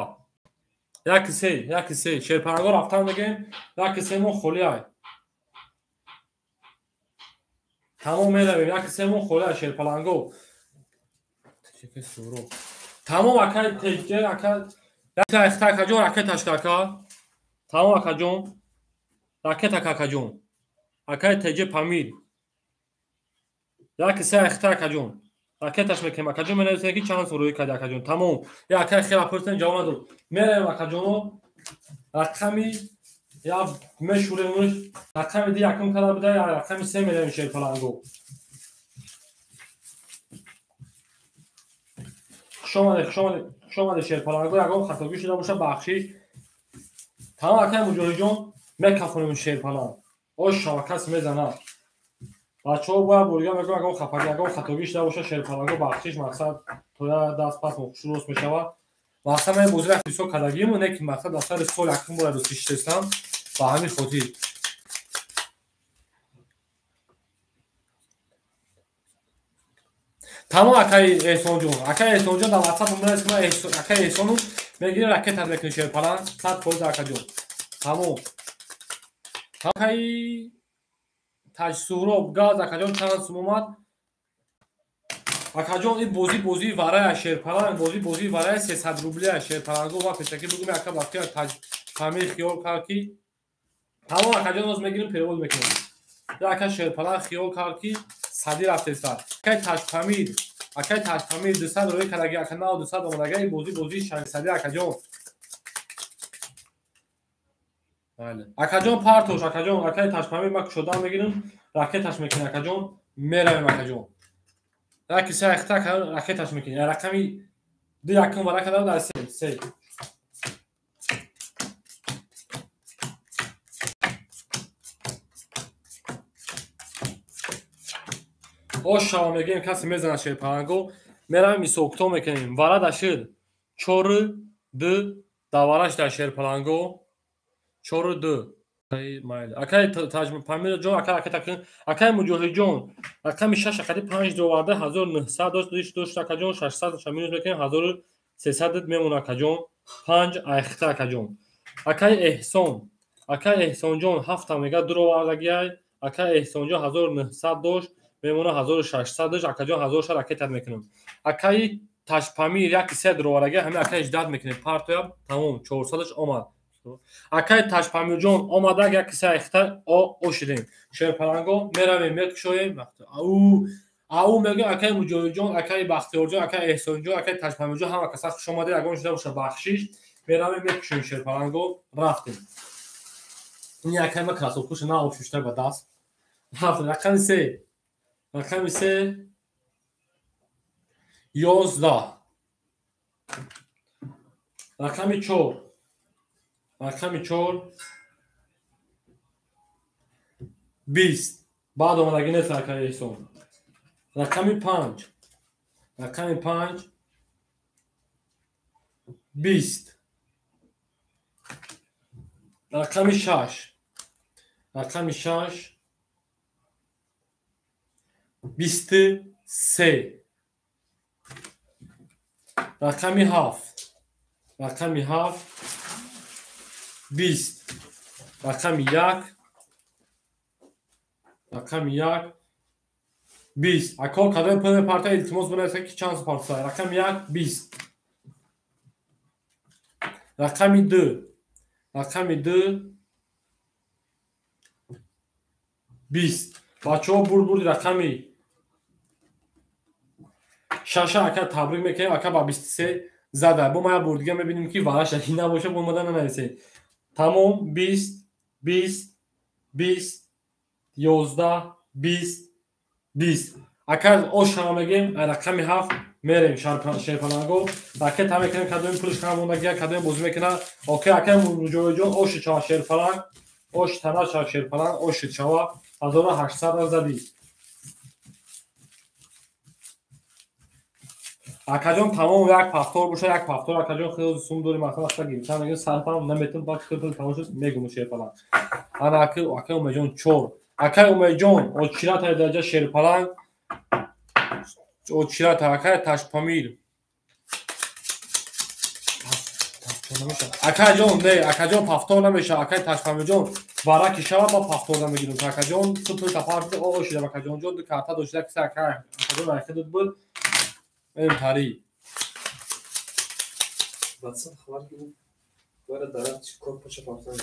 1 3, 1 3 шерпаланго рафтан мегем, 1 3 мо холӣ ай. Тамом меравем, 1 3 мо холӣ ай шерпаланго. Тамом акаи Теҷе, ака якта акаҷон, ракеташ ака. Тамом акаҷон. Ракет акаҷон. Акаи Теҷе Памир. 1 3 ахта акаҷон. Ракеташ мекунем акаҷон, менависем ки чанд сум рӯй кард акаҷон. Тамом. Я акаи хела пурсем ҷавоб надод. Меравем акаҷоно. Рақами я мешуремш. Рақами 2 якум када буда, я рақами 3 меравем шерпаланго. Хуш омадед, хуш омадед, хуш омадед шерпаланго. Ягон хатогӣ шуда боша бахшиш. Тамом акаи Муҷоҳидҷон мекафонем шерпаланг. Ош шава кас мезанад. Бачаҳо бояд бурга мегӯям ягон хафагӣ, ягон хатогӣ шуда боша шерпаланго бахшиш. Мақсад то я даст пас хушрӯ рост мешавад. Мақсад ман бозиро ҳисоб кардагиему не ки мақсад дар сари сол якум бора дӯст шиштестам ба ҳамин хотир. Тамом акаи Эҳсонҷон, акаи Эҳсонҷон дар WhatsApp менавис ки ман акаи Эҳсону мегирем ракета мекунем шерпаланг 100% акаҷон. Тамом. Акаи Таҷсуҳроб газ акаҷон чанд сум омад? Акаҷон ин бозӣ бозии варая шерпаланг, бозӣ бозии варая 300 рублия шерпаланго ва пешакӣ бигӯм ака Бахтиёр Таҷ Памир хиёл кард ки тамом акаҷон боз мегирем перевод мекунем. Я ака шерпаланг хиёл кард ки сади рафтеста. Акаи Таҷпамир, акаи Таҷпамир 200 рӯй кардаги, ака нав 200 омадаги, ин бозӣ бозии 600 акаҷон. Бале. Акаҷон партош, акаҷон, акаи Таҷпамир ман кушодан мегирам, ракеташ мекунем акаҷон, меравем акаҷон. Раки се ахта ракеташ мекунем. Рақами 2 якум вара карда дар 3, 3. Ош шава мегӯем касе мезанад шерпаланго, меравем ҳисобкитоб мекунем. Вара дашид 4 2 давараш дар шерпаланго 4 2. Майли. Акаи Таҷпамирҷон, ака ракета кун. Акаи Муҷоҳидҷон, рақами 6 ақади 5 доварда 1900 дошт, дошт, дошт акаҷон, 600 ша минус мекунем, 1300 мемонад акаҷон. 5 айхта акаҷон. Акаи Эҳсон, акаи Эҳсонҷон 7 мега дуровардагиай. Акаи Эҳсонҷон 1900 дошт, мемонад 1600 дошт, акаҷон 1600 ракета мекунем. Акаи Таҷпамир 1 3 дуровардагиай, ҳамин акаи 18 мекунем. Партоя тамом 400 омад. Акаи Таҷпамирҷон омадаг 1 3 айхта ошидем. Шерпаланго меравем, мекушоем. Ау Ау мегӯям акаи Муҷоҳидҷон, акаи Бахтиёрҷон, акаи Эҳсонҷон, акаи Таҷпамирҷон, ҳама каса хуш омадед. Ягон шуда боша бахшиш. Меравем мекушем шерпаланго. Рафтем. Ин акаи ма красовкуша на обшушта ба даст. Рафтем. Рақами се. Рақами се 11. Рақами 4. Рақами 4 20. Баъд омадагӣ нест акаи Эҳсон. Рақами 5. Рақами 5 20. Рақами 6. Рақами 6 23. Рақами 7. Рақами 7 20. Рақами 1. Рақами 1 20. Ако кадом пул мепарта, илтимос бинависед ки чанд партса. Рақами 1 20. Рақами 2. Рақами 2 20. Бачаҳо бурд рақами 6 ака табрик мекунем, ака ба 23 зада. Бо ма як бор дига мебинем ки вараша ки набоша, бо омада нанависед. Тамом 20 20 20 11 20 20. Ака ошама мегем, рақами 7 мерем шерпаланго. Ракета мекунем, кадоми пулиш кам мондагия, кадоми бозӣ мекунад. Окей, ака Муҷоҳидҷон, оши чава шерпаланг, ош тана чава шерпаланг, оши чава 1800 задӣ. Акаҷон тамом як пафтор боша, як пафтор акаҷон хеле сум дорим, ака вақта гирифтан мегӯям, сарфам наметун, бак хеле тамом шуд, мегӯм шерпаланг. Ана ака Умедҷон 4. Акаи Умедҷон очирата дараҷа шерпаланг, очирата акаи Ташпамир. Акаҷон не, акаҷон пафтор намеша, акаи Ташпамирҷон вараки шава ма пафтор намегирам. Акаҷон ту пул тафар ошидам, акаҷонҷон ду карта дошта киса акаҷон айхидут буд. Эм тари.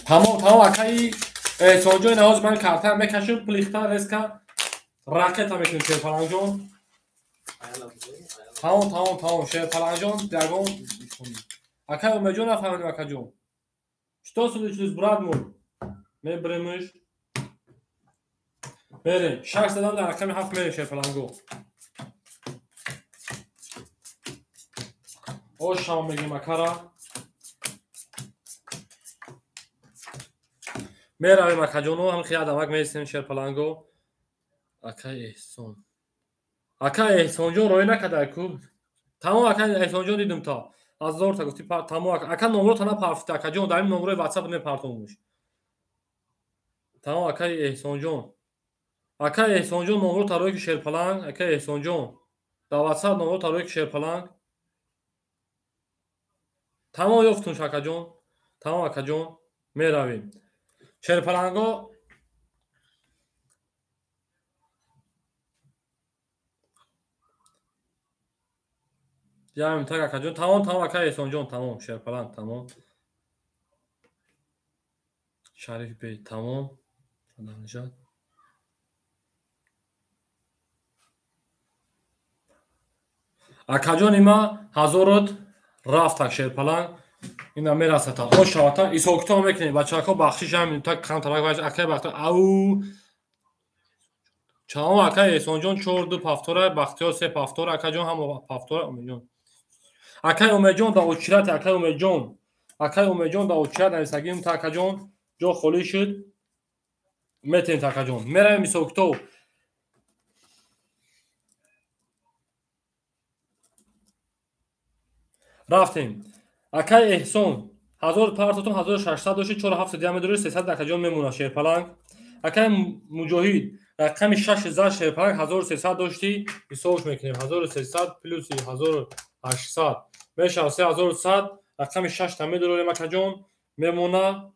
Тамом, тамом акаи Эҳсонҷон, ҳозир ман карта мекашам, плихта резка ракета мекунем шерпалангҷон. Тамом, тамом, тамом шерпалангҷон, ягон акаи Умедҷон нафаҳмидем акаҷон. Что случилось, брат мой? Мебремш. Мерем. 6 задам дар рақами 7 мерем шерпаланго. Ошам мегем акара. Меравем акаҷоно, ҳам хеле адамак меистем шерпаланго. Акаи Эҳсон. Акаи Эҳсонҷон роӣ накарда ку. Тамом акаи Эҳсонҷон дидум то. 1000 та гуфти тамом ака номро напарфта акаҷон, дар ин номрои WhatsApp мепартонмуш. Тамом акаи Эҳсонҷон. Акаи Эҳсонҷон номро тарои ки шерпаланг, акаи Эҳсонҷон. Дар WhatsApp номро тарои ки шерпаланг. Тамом ёфтум акаҷон. Тамом акаҷон, меравем. Шерпаланго Ям так акаҷон, тамом, тамом акаи Эҳсонҷон, тамом шерпаланг, тамом. Шариф бей, тамом. Акаҷон има 1000 рафтак шерпаланг. Ина мерасата. Ошавата исокто мекунем. Бачаҳо бахшиш ҳам так камтарак бач акаи Бахтиёр. Ау чао акаи Эҳсонҷон 4 2 пафтора, Бахтиёр 3 пафтора, акаҷон ҳам пафтора Умедҷон. Акаи Умедҷон да очират, акаи Умедҷон. Акаи Умедҷон да очират нависагим та акаҷон ҷо холӣ шуд. Метем та акаҷон. Меравем исокто. Рафтем. Акаи Эҳсон 1000 партотон 1600 дошти 47 диаметр 300 акаҷон мемона шерпаланг. Акаи Муҷоҳид рақами 6 зад шерпаланг 1300 дошти, ҳисобш мекунем 1300 плюси 1800 мешавад 3100. Рақами 6 та медорем акаҷон, мемона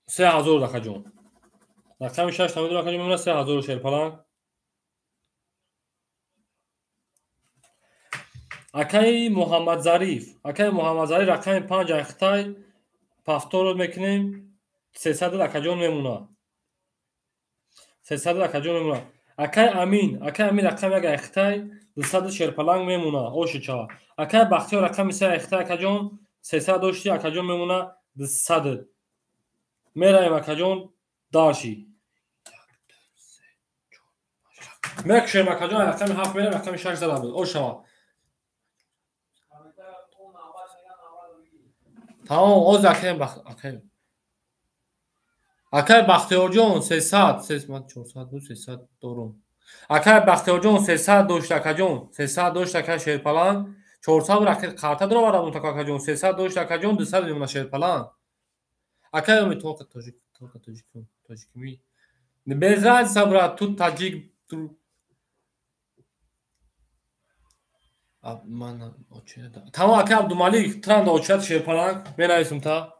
3000 акаҷон. Рақами 6 та медорем акаҷон, мемона 3000 шерпаланг. Акаи Муҳаммадзариф, акаи Муҳаммадзариф рақами 5 айхтай пафторро мекунем, 300 акаҷон мемона. 300 акаҷон мемона. Акай Амин, акай Амин рақами 1 айхтай 200 шерпаланг мемона. Ошича. Акай Бахтиёр рақами 3 айхтай акаҷон 300 дошти акаҷон мемона 200. Мераем акаҷон даши. Мекушем акаҷон рақами 7 мераем рақами 6 зада буд. Ошава. Тамом, оз акай акай. Акай Бахтиёрҷон 300, 300 400 буд, 300 дорум. Акай Бахтиёрҷон 300 дошт акаҷон, 300 дошт акай шерпаланг, 400 ракет карта дароварда буд акаҷон, 300 дошт акаҷон, 200 мемона шерпаланг. Акай умед только тоҷик, только тоҷик, тоҷикми. Без разницы, брат, тут таджик, тут ман очереда. Тамом акай Абдумалик, транда очеред шерпаланг, менависум та.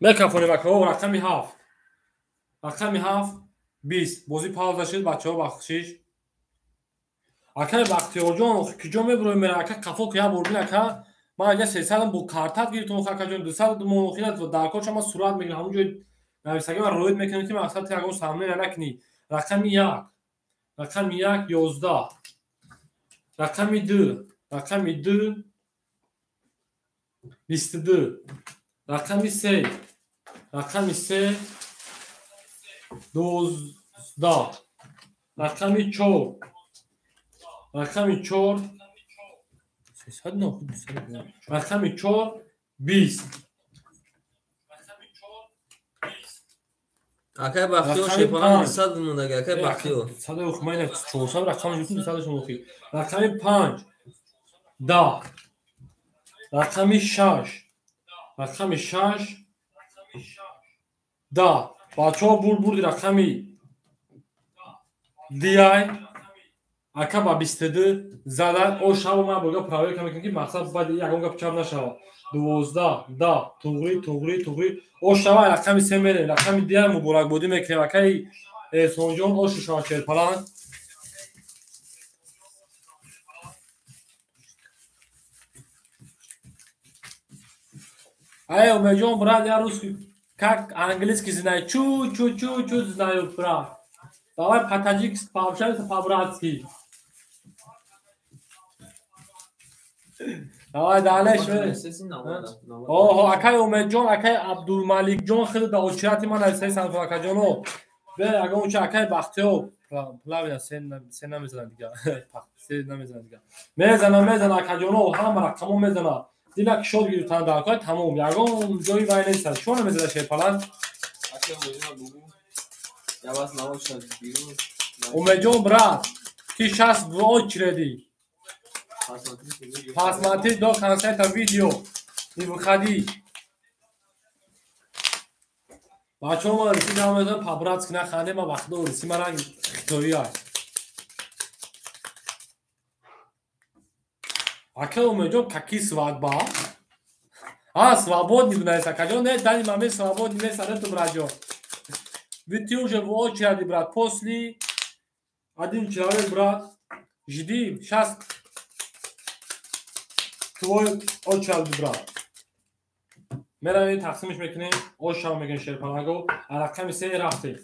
Мекафонем акаҳо рақами 7. Рақами 7 20. Бозӣ пауза шуд, бачаҳо бахшиш. Акай Бахтиёрҷон, куҷо мебуроем мера? Ака қафо ки як бор бин ака. Ман аҷа 300 бо картат гирифтам акаҷон, 200 муохират дар кор шама сурат мегирам. Ҳамон ҷой нависагӣ ман роид мекунам ки мақсад ти ягон сомнения накунӣ. Рақами 1. Рақами 1 11. Рақами 2. Рақами 2 22. Рақами 3. Рақами 3 12. Рақами 4. Рақами 4 300 рақами 4 20. Акай Бахтиёр шерпаланг 200 мондаги, акай Бахтиёр. 100 ох майна 400 рақами 200 шумохи. Рақами 5 10. Рақами 6. Рақами 6 10. Бачаҳо бурд рақами DI ака ба 22 зада. О шабо ман бурга проверка мекунам ки мақсад баъд ягон гап чап нашава. 12 10 туғри туғри туғри. О шава рақами 3 мерем. Рақами DI муборакбодӣ мекунем акаи Эҳсонҷон. Ошу шава шерпаланг. Эй, Умеджон, брат, я русский, как английский знаю, чуть-чуть знаю, брат. Давай по-таджикски пообщаемся по-братски. Давай дальше. Ого, акай Умеджон, акай Абдулмаликҷон, хеле да очерати ман нависаи санф акаҷоно. Бе, ягон ча акай Бахтиёр, плавина се намезанад дига. Се намезанад дига. Мезана, мезана акаҷоно, ҳама рақамо мезана. Дила кишод гирифтан дар кор тамом, ягон ҷои вай нест. Чо намезана шерпаланг? Умеджон, брат, ты сейчас в очереди. Посмотри до конца этого видео. Не выходи. Бачаҳо ма русӣ намедонам, по-братски нахандем, ма вақто русӣ мара хитоӣ аст. Ака Умеджон, какие свадьба? А, свободный бунайс, акаҷон, не, данный момент свободный нест, нету, братҷон. Ведь ты уже в очереди, брат. После один человек, брат, жди, сейчас твой очередь, брат. Меравем, тақсимиш мекунем, ошав мекунем шерпаланго, а рақами 3 рафтем.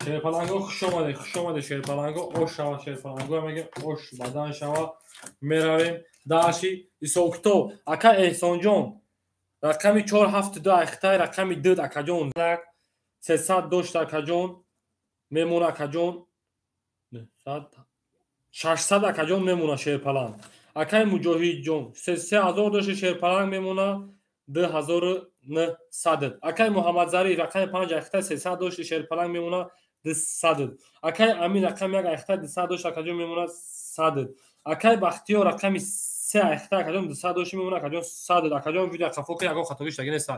Шерпаланго хуш омаде, хуш омаде шерпаланго, ош шава шерпаланго, мегем ош бадан шава, меравем даши исокто. Ака Эҳсонҷон, рақами 4 7 2 айхтай, рақами 2 акаҷон, 300 дошт акаҷон, мемона акаҷон, 900 600 акаҷон мемона шерпаланг. Акай Муҷоҳидҷон, 3000 дошт шерпаланг мемона 2900. Акай Муҳаммадзариф, рақами 5 айхтай, 300 дошт шерпаланг мемона 200. Акай Амин, рақами 1 айхтай, 200 дошт акаҷон мемона 100. Акай Бахтиёр, рақами 3 айхтай акаҷон 200 дошт мемона акаҷон 100. Акаҷон видео қафо ки ягон хатогиш таги нест.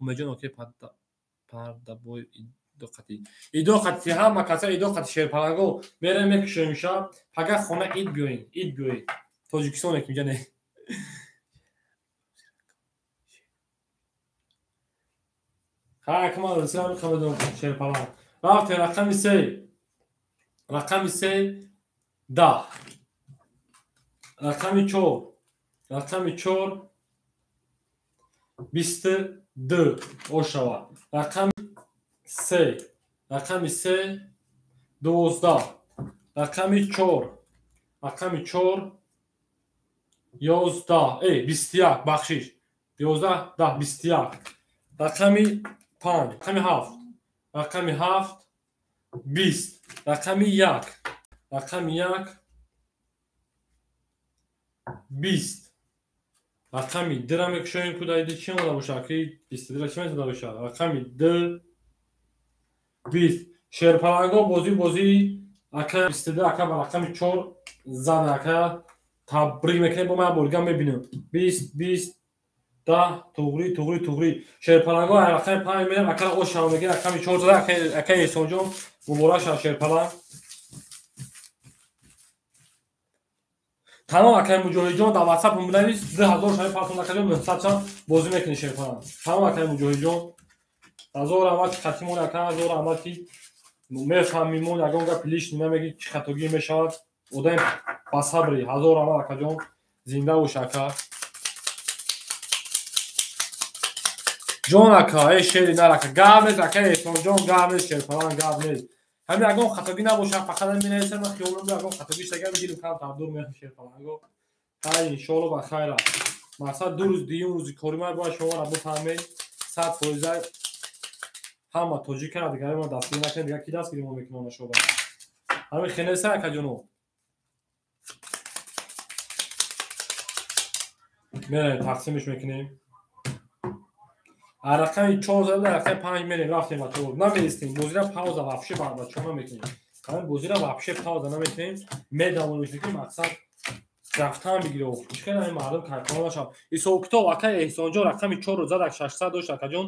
Умеджон, окей, парда бой идо қати. Идо қати ҳама каса идо қати шерпаланго мерем мекушем шаб. Пага хона ид биёин, ид биёин. Тоҷикистон ек инҷа не. Ха, акма русия мехоҳам шерпаланг. Рафтем рақами 3. Рақами 3 10. Рақами 4. Рақами 4 22 ошава. Рақами 3, рақами 3 12, рақами 4, рақами 4 11, 21, бахшиш 11 10 21, рақами 5, рақами 7, рақами 7 20, рақами 1, рақами 1 20, рақами 2-ра мекушоем, ку дар чӣ омада бошад? Ки 22-ра чӣ метавонад бошад? Рақами 2 20. Шерпаланго бозӣ ака 22 ака ба рақами 4 зан ака табрик мекунем, бо ман боргам мебинем. 20 20 10 туғри туғри туғри. Шерпаланго рақами 5 мерем, ака ош шава мегирем, рақами 4 зада ака Эҳсонҷон муборак шава шерпаланг. Тамом акай Муҷоҳидҷон дар WhatsApp бинавис 2000 шави партон акаҷон 900 чанд бозӣ мекунӣ шерпаланг. Тамом акай Муҷоҳидҷон. Ҳазор раҳмат ки хатимон ака, ҳазор раҳмат ки мефаҳмимон, ягон гапи лишний намегӣ, чӣ хатогӣ мешавад. Одами ба сабри. Ҳазор раҳмат акаҷон. Зинда бош ака. Ҷон ака, эй шери нар ака. Гап нест ака Эҳсонҷон, гап нест шерпаланг, гап нест. Ҳамин ягон хатогӣ набошад, фақат менависам, ман хиёл намекунам ягон хатогӣ шуда, мегирим кам табдур меҳам шерпаланго. Хайр, иншоалло ба хайра. Мақсад ду рӯз дуюм рӯзи кори ман бояд шуморо бифаҳмед. 100% ҳама тоҷикара дигаре мо дастгирӣ накунем, дигар ки дастгирӣ мо мекунем нашоба. Ҳамин хенеса акаҷоно. Мерем тақсимш мекунем. Рақами 4 зада рақами 5 мерем, рафтем бачаҳо. Намеистем, бозира пауза вообще бачаҳо намекунем. Ҳамин бозира вообще пауза намекунем, медавонем ки мақсад рафтан бигире. Чӣ хел ҳамин мардум кайфона нашавад. Ҳисобкитоб акай Эҳсонҷон рақами 4-ро зад, 600 дошт акаҷон.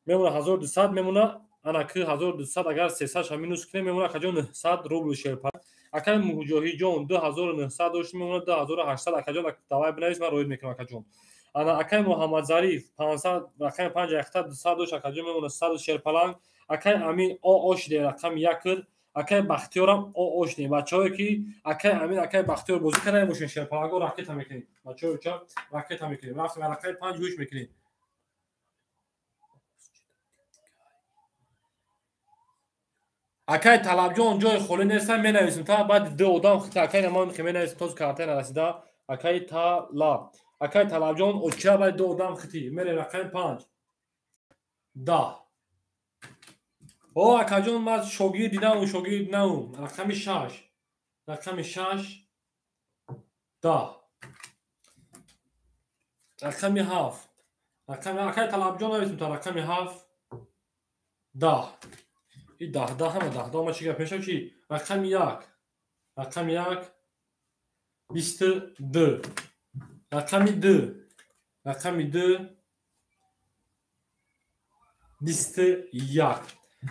Мемона 1200 мемона, ана ки 1200 агар 300 ша минус кунем мемона акаҷон 900 рубл шерпаланг. Акай Муҷоҳидҷон 2900 дошт, мемона 2800 акаҷон, давай бинавис, ман роид мекунам акаҷон. Ана акай Муҳаммадзариф 500 рақами 5 якта 200 дошт акаҷон, мемона 100 шерпаланг. Акай Амин о шиде рақами 1, акай Бахтиёрам о шиде. Бачаҳое ки акай Амин, акай Бахтиёр бозӣ карда бошен шерпаланго ракета мекунем. Бачаҳо ча ракета мекунем. Рафтем рақами 5 гӯш мекунем. Акай Талабҷон ҷои холӣ нестам, менависем та баъд ду одам хита акай намон хи менависем тоз карта нарасида. Акай Талаб, акай Талабҷон оча баъд ду одам хити мерем рақами 5 10. О акаҷон ман шогирд дидам, шогирд наум. Рақами 6, рақами 6 10, рақами 7, рақами акай Талабҷон нависем та рақами 7 10. И 10 10 ҳама 10 10 ма чӣ гап мешавад чи? Рақами 1, рақами 1 22, рақами 2, рақами 2 21,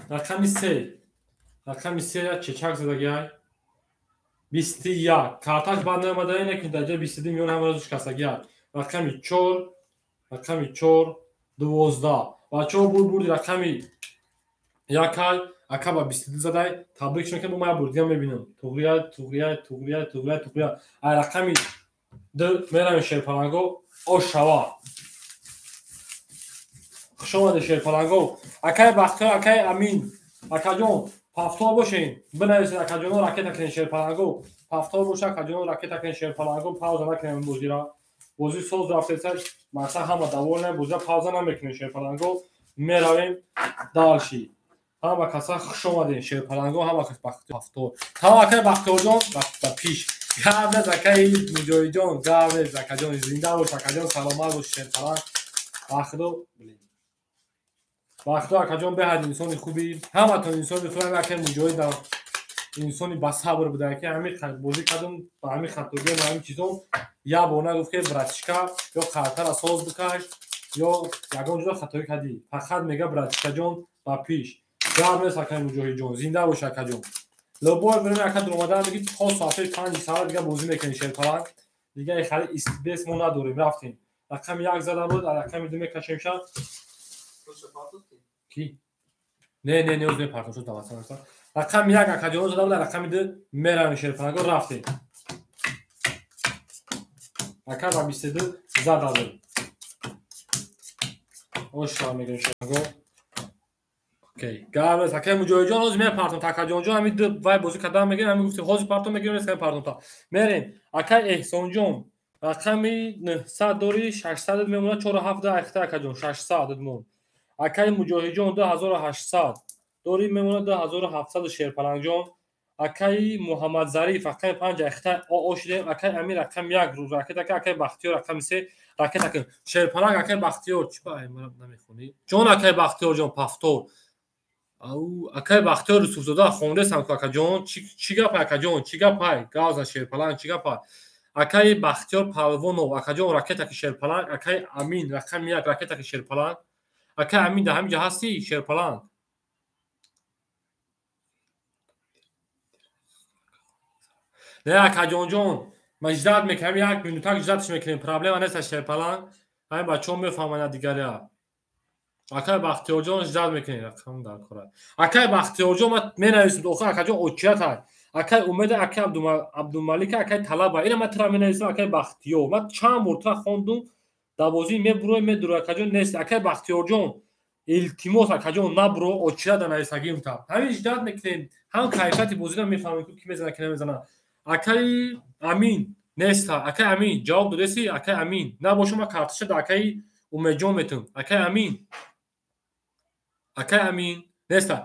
рақами 3, рақами 3 чечак задагиай 21. Карташ баъд наомада, ине ки дар ҷои 22 миён ҳама розу шикастагиай. Рақами 4, рақами 4 12. Бачаҳо бурд рақами 1 ака ба 22 задай, табрик мекунем, ман бурдига мебинам. Туғрия, туғрия, туғрия, туғрия, туғрия. Ай рақами 2 меравем шерпаланго, ош шава. Хуш омадед шерпаланго. Акай Бахтиёр, акай Амин, акаҷон, пафтор бошен, бинависед акаҷоно ракета кунед шерпаланго. Пафтор боша акаҷоно ракета кунед шерпаланго, пауза накунем бозира. Бозӣ соз рафтеса, мақсад ҳама довольны, бозира пауза намекунем шерпаланго. Меравем дальше. Ҳама каса хуш омадед шерпаланго, ҳама кас Бахтиёр. Тамом акай Бахтиёрҷон ба пиш. Гап нест акай Муҷоҳидҷон, гап нест акаҷон, зинда бош акаҷон, саломат бош шерпаланг. Бахтиёр, Бахтиёр акаҷон беҳад инсони хуби, ҳаматон инсони хуби, акай Муҷоҳид инсони ба сабр буда, ки ҳамин бозӣ кардум, ба ҳамин хатогиам, ба ҳамин чизом як бор нагуфт ки братишка ё қартара соз бикаш ё ягон ҷо хатогӣ кардӣ. Фақат мега братишкаҷон ба пиш. Гап нест акай Муҷоҳидҷон, зинда бош акаҷон. Любой время ака дуромадан меги то соати 5 саат дига бозӣ мекунем шерпаланг. Дига хали истбес мо надорем, рафтем. Рақами 1 зада буд, рақами 2 мекашем ша. Ки? Не, не, не, оз мепартам, шуд даватсан. Рақами 1 акаҷон зада буд, рақами 2 меравем шерпаланго, рафтем. Ака ба 22 зада буд. Оша мегӯем шаго. Окей. Гавес акай Муҷоҳидҷон ҳозир мепартом Такаҷонҷон ҳамин ду вай бозӣ кардан мегирем, ҳамин гуфтем ҳозир партом мегирем, нест ҳамин партом та. Мерем. Акай Эҳсонҷон рақами 900 дори 600 мемонад 4.7 айхта акаҷон 600 мон. Акай Муҷоҳидҷон 2800 дори мемонад 2700 Шерпалангҷон. Акай Муҳаммадзариф рақами 5 айхта оо шудем. Акай Амир рақами 1 ракета акай Бахтиёр рақами 3 ракета кун. Шерпаланг акай Бахтиёр чӣ ба ай намехонӣ? Ҷон акай Бахтиёрҷон пафтор. Ау акай Бахтиёр Юсуфзода хондесам ку акаҷон. Чӣ гап акаҷон? Чӣ гап ай? Гавза Шерпаланг чӣ гап ай? Акай Бахтиёр Палвонов акаҷон ракета ки Шерпаланг. Акай Амин рақами 1 ракета ки Шерпаланг. Акай Амин дар ҳамин ҷо ҳастӣ Шерпаланг? Не акаҷонҷон ман ждат мекунам, як минутак ждатш мекунем, проблема нест Шерпаланг. Ҳамин бачаҳо мефаҳманд дигаря. Акай Бахтиёрҷон ждат мекунем, рақам дар кора. Акай Бахтиёрҷон ман менависам, охир акаҷон очият ай. Акай Умеда, акай Абдумалика, акай Талаба. Ина ман тура менависам акай Бахтиёр. Ман чанд бор тура хондум, дар бозӣ мебурои медуро акаҷон нест. Акай Бахтиёрҷон илтимос акаҷон набуро, очият нависагим та. Ҳамин ждат мекунем, ҳам кайфияти бозиро мефаҳмем ки мезана ки намезана. Акай Амин неста. Акай Амин ҷавоб додеси? Акай Амин набошам ман карташа да акай Умедҷон метум. Акай Амин. Акай Амин неста.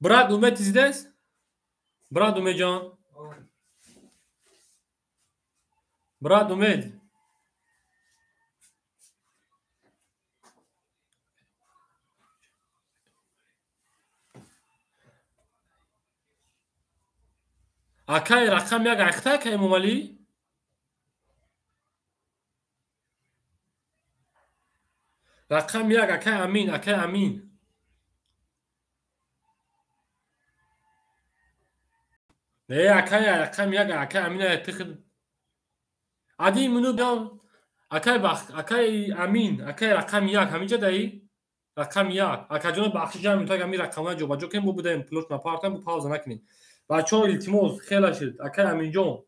Брат Умед здесь? Брат Умедҷон. Брат Умед. Акай рақам 1 айхта акай Эмомалӣ? Рақам 1 акай Амин, акай Амин. Не акай рақам 1 акай Амин тих Ади минут акай Бахт, акай Амин, акай рақам 1 ҳаминҷа даи? Рақам 1. Акаҷон бахшиш ҷамъ минутак ҳамин рақамҳоя ҷобаҷо кунем, бо будаем плош напартам, бо пауза накунем. Бачаҳо илтимос хела шуд. Акай Аминҷон.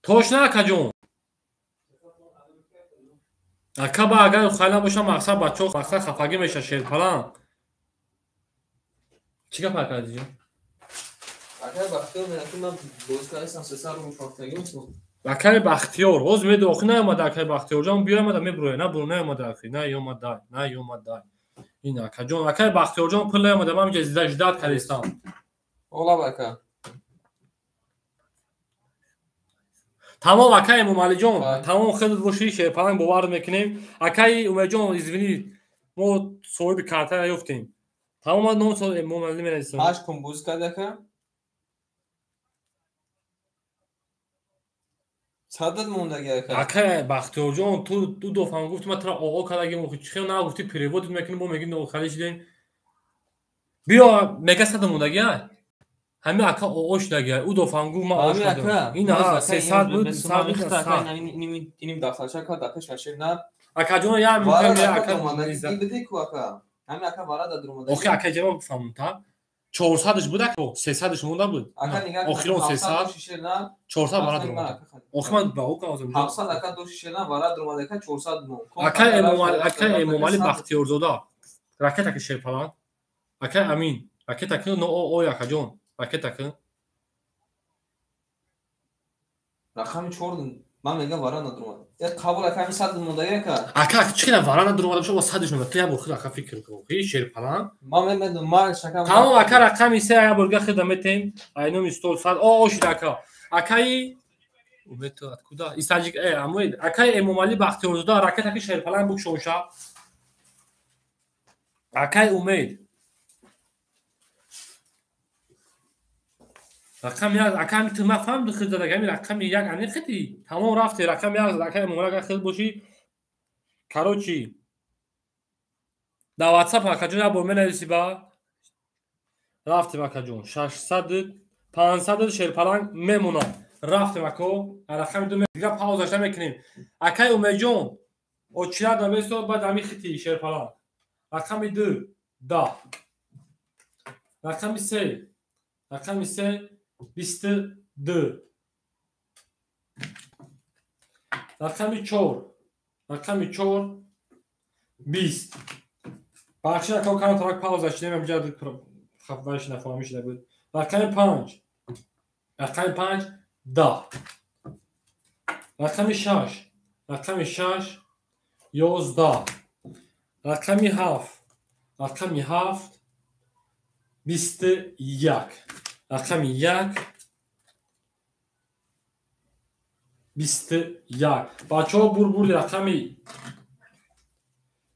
Тош на акаҷон. Ака ба агар хай набошам мақсад бачаҳо мақсад хафагӣ меша Шерпаланг. Чӣ гап ака азизҷон? Акай Бахтиёр мегӯяд ки ман бозӣ кардам 300 рубл фактагӣ мешавам. Акай Бахтиёр ҳозир меду охир наомада акай Бахтиёрҷон биёмада мебуроя набуро наомада ахи наёмада наёмада. Ин акаҷон акай Бахтиёрҷон пул наомада ман инҷа ждат кардистам. Олаб ака. Тамом акай Эмомалиҷон, тамом хеле бошӣ Шерпаланг бовар мекунем. Акай Умедҷон извини мо соҳиби карта наёфтем. Тамом ман ном Эмомалӣ менависам. 8 кун бозӣ кард ака. Садат мондаги ака. Акай Бахтиёрҷон ту ду дофам гуфти ман тура оғо кардагим охи чӣ хел нагуфти переводит мекунем бо мегим нохалӣ шудем. Биё мега сад мондаги ай. Ҳамин ака оғо шудаги ай. Ӯ дофам гуфт ман оғо шудам. Ин ҳа 300 буд 100 буд 100. Иним дафтарча ка дар пеш нашир на. Акаҷон як минут ака ин биде ку ака. Ҳамин ака варада дуромада. Охи ака ҷавоб фаҳмум та. 400-ш буд ака, 300-ш монда буд. Охирон 300, 400 варад дуромада. Охи ман ба ӯ кавзам. 700 ака ду шишена варад дуромада ака 400 мон. Акай Эмомалӣ, акай Эмомалӣ Бахтиёрзода. Ракета ки Шерпаланг. Акай Амин, ракета ки но о акаҷон, ракета ки. Рақами 4 ман мегам варад надуромада. Э қабул ака ҳамин 100 мондаги ака. Ака чӣ қадар варад надуромада бошад, ва 100-ш монда. Ту як бор худ ака фикр кун. Охи Шерпаланг. Ман медонам, ман шакам. Тамом ака рақами 3 як борга худа метем. Айноми стол 100 о о шуд ака. Акаи Умед ту откуда? Истаҷик э амоид. Акаи Эмомалӣ Бахтиёрзода ракета ки Шерпаланг букшонша. Акаи Умед. Рақами 1 ака ҳамин ту ман фаҳмидам худ зада ҳамин рақами 1 ани хиди. Тамом рафти рақами 1 акаи Эмомалӣ агар худ бошӣ. Короче дар WhatsApp акаҷон як бор менависӣ ба рафтем акаҷон 600 500 Шерпаланг мемонад. Рафтем ако рақами 2 дига паузаш намекунем. Акаи Умедҷон очият намесо баъд ҳамин хити Шерпаланг. Рақами 2 10. Рақами се. Рақами се 22. Рақами 4. Рақами 4 20. Бахши ака кам тарак пауза шидем амҷа хафваш нафаҳмӣ шуда буд. Рақами 5. Рақами 5 10. Рақами 6. Рақами 6 11. Рақами 7. Рақами 7 21. Рақами 1 21. Бачаҳо бурбурди рақами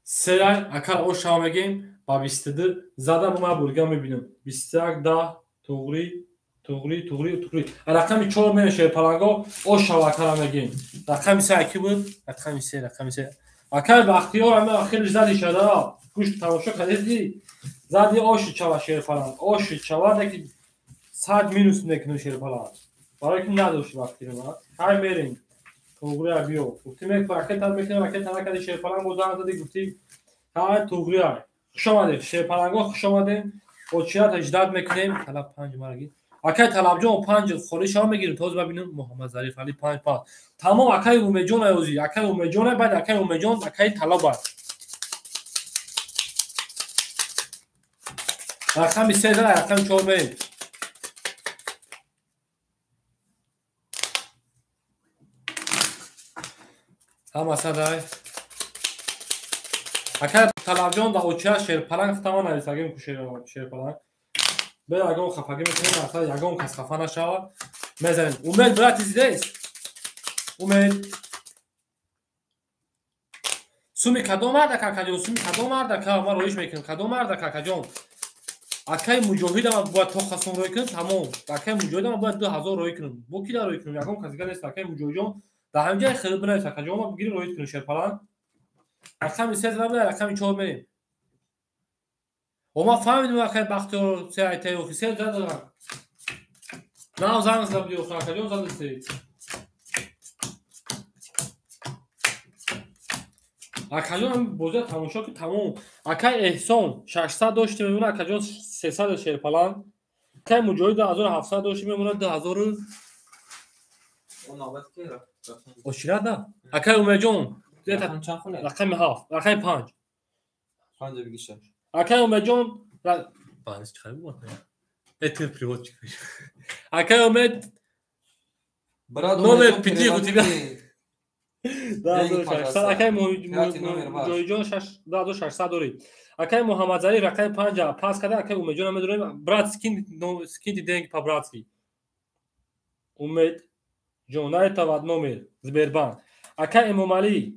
3 акар ошава мегем ба 22 зада бо ман бурга мебинам. 21 10 туғри туғри туғри туғри. Рақами 4 мен шерпаланго ошава акара мегем. Рақами 3 ки буд? Рақами 3, рақами 3. Акар Бахтиёр ама хеле зади шада. Гӯшт тамошо кардӣ. Зади оши чава шерпаланг. Оши чава неки 100 минус мекунем шерпаланг. Барои ки надошти вақти ма. Ҳай мерем. Туғри биё. Гуфтим як ракета мекунем, ракета накарди шерпаланг бо занг зади гуфти ҳай туғри. Хуш омадед шерпаланго, хуш омадед. Очият ждат мекунем. Талаб 5 мараги. Акай Талабҷон 5 холи шава мегирем. Този бибинем Муҳаммад Зариф Али 5 5. Тамом акай Умедҷон аёзи. Акай Умедҷон баъд акай Умедҷон акай Талаб. Рақами 3 рақами 4 мерем. Ҳама садай. Акай Талабҷон да очия шерпаланг тамон нависагим ку шерпаланг. Бе ягон хафагӣ мекунем, асла ягон кас хафа нашавад. Мезанем. Умед брат здесь. Умед. Суми кадом марда акаҷон? Суми кадом марда ка ма роиш мекунем? Кадом марда акаҷон? Акай Муҷоҳидам бояд то хасун рой кунем, тамом. Акай Муҷоҳидам бояд 2000 рой кунем. Бо ки да рой кунем? Ягон кас дигар нест. Акай Муҷоҳидҷон дар ҳамин ҷай хеле бинавис акаҷон, ма бигирем роид кунем шерпаланг. Рақами 3 зада рақами 4 мерем. Ма фаҳмидем акай Бахтиёр се айтаи охи се зада. Нав занг зада буди охи акаҷон зада се. Акаҷон бозия тамошо ки тамом. Акай Эҳсон 600 дошти мемона, акаҷон 300 шерпаланг. Акай Муҷоҳид 2700 дошти мемона 2000. Ошират да. Акай Умедҷон рақами 7, рақами 5. 5 бигӣ 6. Акай Умедҷон это переводчик. Акай Умед номер 5 у тебя. Да, акай Муҷоҳидҷон 2600 дорӣ. Акай Муҳаммадзариф рақами 5 пас карда, акай Умедҷон медорем. Брат, скиньте деньги по-братски. Умед ҷон, на это номер Сбербанк. Акай Эмомалӣ,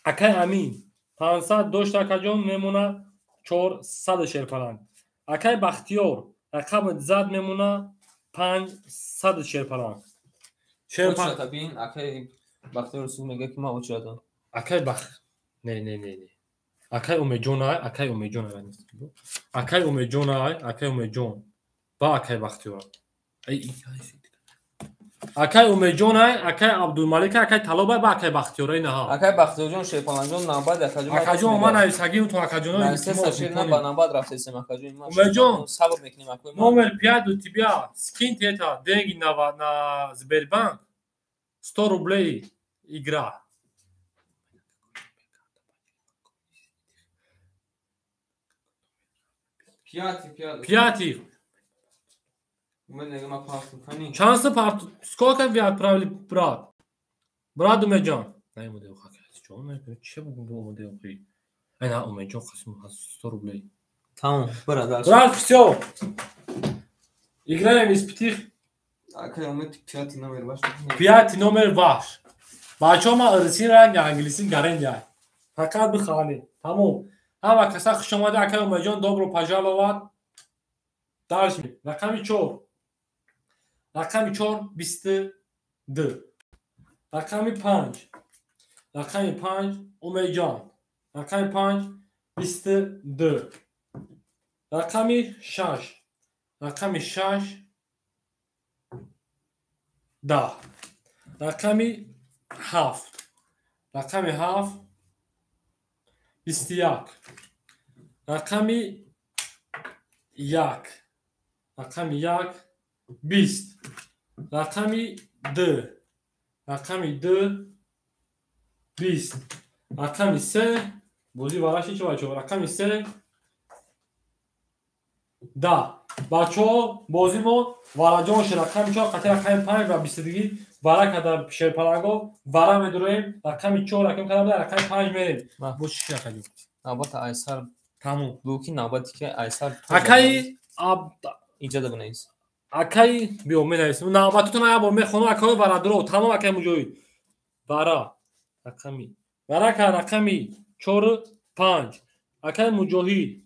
акай Амин 500 дошт акаҷон мемона 400 шерпаланг. Акай Бахтиёр рақами зад мемона 500 шерпаланг. Шерпаланг акай Бахтиёр су мега ки ман очиратам. Акай Бах не не не не. Акай Умедҷон ай, акай Умедҷон ай. Акай Умедҷон ай, акай Умедҷон. Ба акай Бахтиёр. Ай акай Умедҷон ай, акай Абдулмалик, акай Талоб ай, ба акай Бахтиёр ай наҳа. Акай Бахтиёрҷон шерпалангҷон навбат акаҷон. Акаҷон ман нависагим то акаҷон. Нависагим ба навбат рафтесем акаҷон. Умедҷон сабр мекунем акай. Номер 5 у тебя скиньте это деньги на Сбербанк 100 рублей игра. Пятый. Шансы парту. Сколько вы отправили, брат? Брат Умедҷон. Умедҷон 100 рублей. Тамом, брат. Брат, все. Играем из пяти. Акай Умед пятый номер ваш. Пятый номер ваш. Бачаҳо ман русӣ ранг англисӣ гарен. Фақат бихонед. Тамом. Ҳама каса хуш омада, акай Умедҷон, добро пожаловать. Дальше. Рақами 4. Рақами 4 22. Рақами 5. Рақами 5 Умедҷон. Рақами 5 22. Рақами 6. Рақами 6 10. Рақами 7. Рақами 7 21. Рақами 1, рақами 1 20, рақами 2, рақами 2 20, рақами 3 бозӣ вараши чи бачаҳо? Рақами 3 10. Бачаҳо бозимо вараҷон ши рақами 4 қатъи рақами 5 ва 22 вара када шерпаланго вара медуроем. Рақами 4 рақам када рақами 5 мерем. Бо чи рақами? Навбат айсар тамом. Луки навбати ки айсар акаи иҷода бинавис. Акаи биё менависем. Навбатутон як бор мехонам акаи варадуро. Тамом акаи муҷоҳид. Вара рақами вара ка рақами 4 5. Акаи муҷоҳид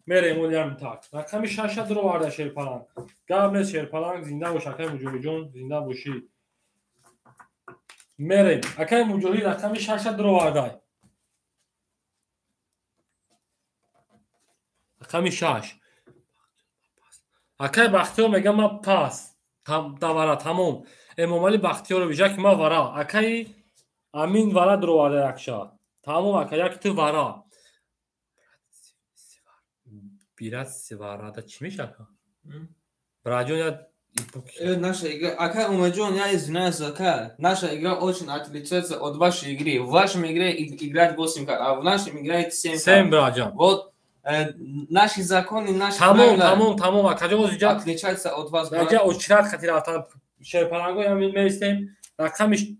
мерем олям так. Рақами 6 дуро варда шерпаланг. Гап нест шерпаланг, зинда бош акаи муҷоҳидҷон, зинда бошӣ. Мерем. Акаи муҷоҳид рақами 6 дуро вардай. Рақами 6. Акаи Бахтиёр мегам ма пас. Давара тамом. Эмомали Бахтиёрович як ма вара. Акаи Амин вара дуро варда якша. Тамом ака як ту вара. Бират сиварада чӣ мешавад? Браҷон я Наша игра, ака Умаджон, я извиняюсь, ака, наша игра очень отличается от вашей игры. В вашем игре играть 8 карт, а в нашем играет 7 карт. 7, браҷон. Вот наши законы, наши тамом, правила тамом, тамом, акаҷон озиҷа отличаются от вас. Раҷа очрат хатир рафтан шерпаланго я меистем. Рақами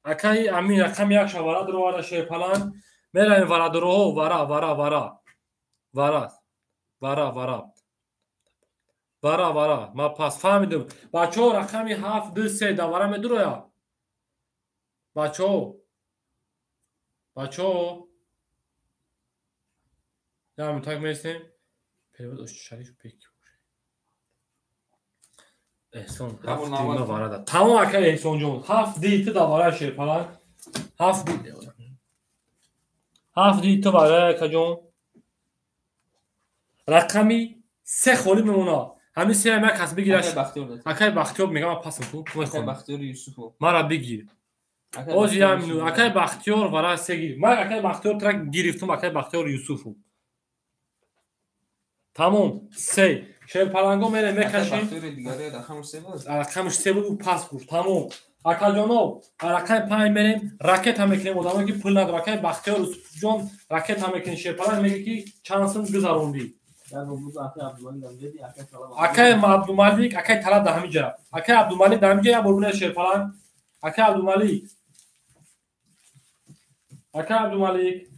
акаи Амин рақами 1 шавара дуроварда шерпаланг. Меравем варадуроҳо вара вара вара. Вара вара вара. Вара вара. Ма пас фаҳмидам. Бачаҳо рақами 7 2 3 да вара медуроя. Бачаҳо. Бачаҳо. Я так местем. Перевод Шариф Бек. Эҳсон 7 ди вара да. Тамом ака Эҳсонҷон. 7 ди ту да вара шерпаланг. 7 ди. 7 ди ту вара акаҷон. Рақами 3 холӣ мемонад. Ҳамин 3 ам як кас бигираш. Акаи Бахтиёр мегам ман пасам ку. Акаи Бахтиёр Юсуфов. Мара бигир. Оз як минут. Акаи Бахтиёр вара 3 гир. Ман акаи Бахтиёр тра гирифтум акаи Бахтиёр Юсуфов. Тамом 3. Шерпаланго мерем мекашем. Бахтиёри дигаре рақамаш 3 буд. Рақамаш 3 буд, пас гуфт. Тамом. Акаҷоно, рақами 5 мерем, ракета мекунем одамое ки пул надорад. Акаи Бахтиёр Юсуфҷон ракета мекунем. Шерпаланг мегӯяд ки чанд сум гузарондӣ. Акаи Абдумалик, акаи Талаб дар ҳамин ҷа. Акаи Абдумалик дар ҳамин ҷа як бор бинед шерпаланг. Акаи Абдумалик. Акаи Абдумалик.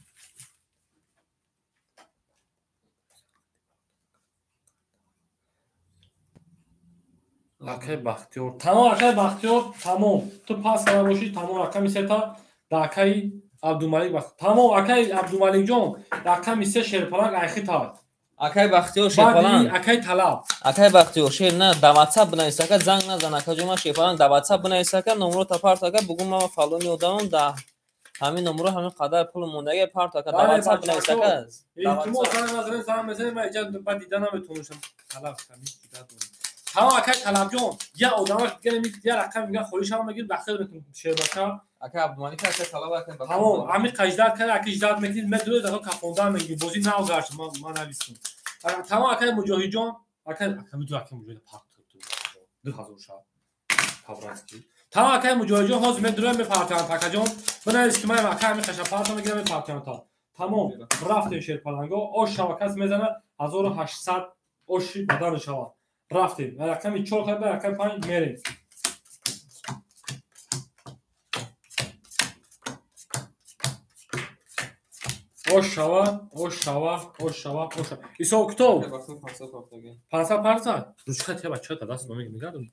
Акаи Бахтиёр. Тамом акаи Бахтиёр, тамом. Ту пас карда бошӣ, тамом рақами 3 та да акаи Абдумалик Бахтиёр. Тамом акаи Абдумаликҷон, рақами 3 шерпаланг айхита. Акаи Бахтиёр шерпаланг. Акаи Талаб. Акаи Бахтиёр шер на да WhatsApp бинавис ака, занг назан акаҷон, ман шерпаланг да WhatsApp бинавис ака, номро та парт ака, бугун ман фалони одамам да ҳамин номро ҳамин қадар пул мондаги парт ака, да WhatsApp бинавис ака. Илтимос занг назанед, занг мезанед, ман иҷа баъд дида наметавонам. Талаб ҳамин дида дорам. Тамом акаи Талабҷон, я одамаш дига намегирад, я рақам мегӯяд, холишам мегирад, бахтиёр мекунад шербача. Ака Абдумалик, ака Талаб, ака Бахтиёр. Тамом, ҳамин қаждат кард, ака иждат мекунед, медуред, ака кафонда мегиред, бозӣ нав гашт, ман навистам. Тамом акаи Муҷоҳидҷон, ака медур акаи Муҷоҳид парт 2000 шад. Паврански. Тамом акаи Муҷоҳидҷон, ҳозир медурем мепартоям акаҷон. Бинавис ки ман ака ҳамин қаша парто мегирам мепартоям та. Тамом, рафтем шерпаланго, ош шава кас мезанад 1800 оши бадан шава. Рафтем. Рақами 4 карда, рақами 5 мерем. Ош шава, ош шава, ош шава, ош шава. Исо китоб. 500 парса. Ручка те бача та даст мегардам.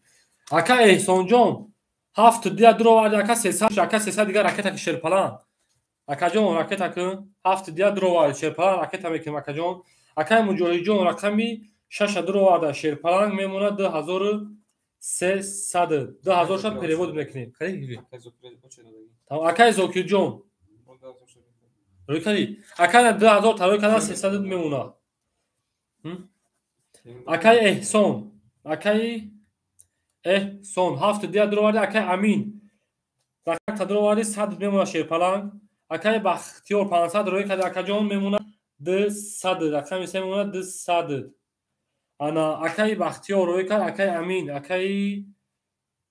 Ака Эҳсонҷон, 7 дия дуроварди, ака 300, ака 300 дигар ракета ки шерпалан. Акаҷон ракета ки 7 дия дуроварди, шерпалан ракета мекунем акаҷон. Акаи Муҷоҳидҷон рақами 6 дуроварда, шерпаланг мемонад 2300. 2000 шад перевод мекунем. Акаи Зокирҷон. Рӯй кардӣ? Акаи 2000 тарӯй карда 300 мемонад. Акаи Эҳсон, акаи Эҳсон 7 дия дуроварди, акаи Амин рақам дуроварди 100 мемонад шерпаланг. Акаи Бахтиёр 500 рӯй карди, акаҷон мемонад 200, рақами 3 мемонад 200. Ана акаи Бахтиёр рӯй кард, акаи Амин, акаи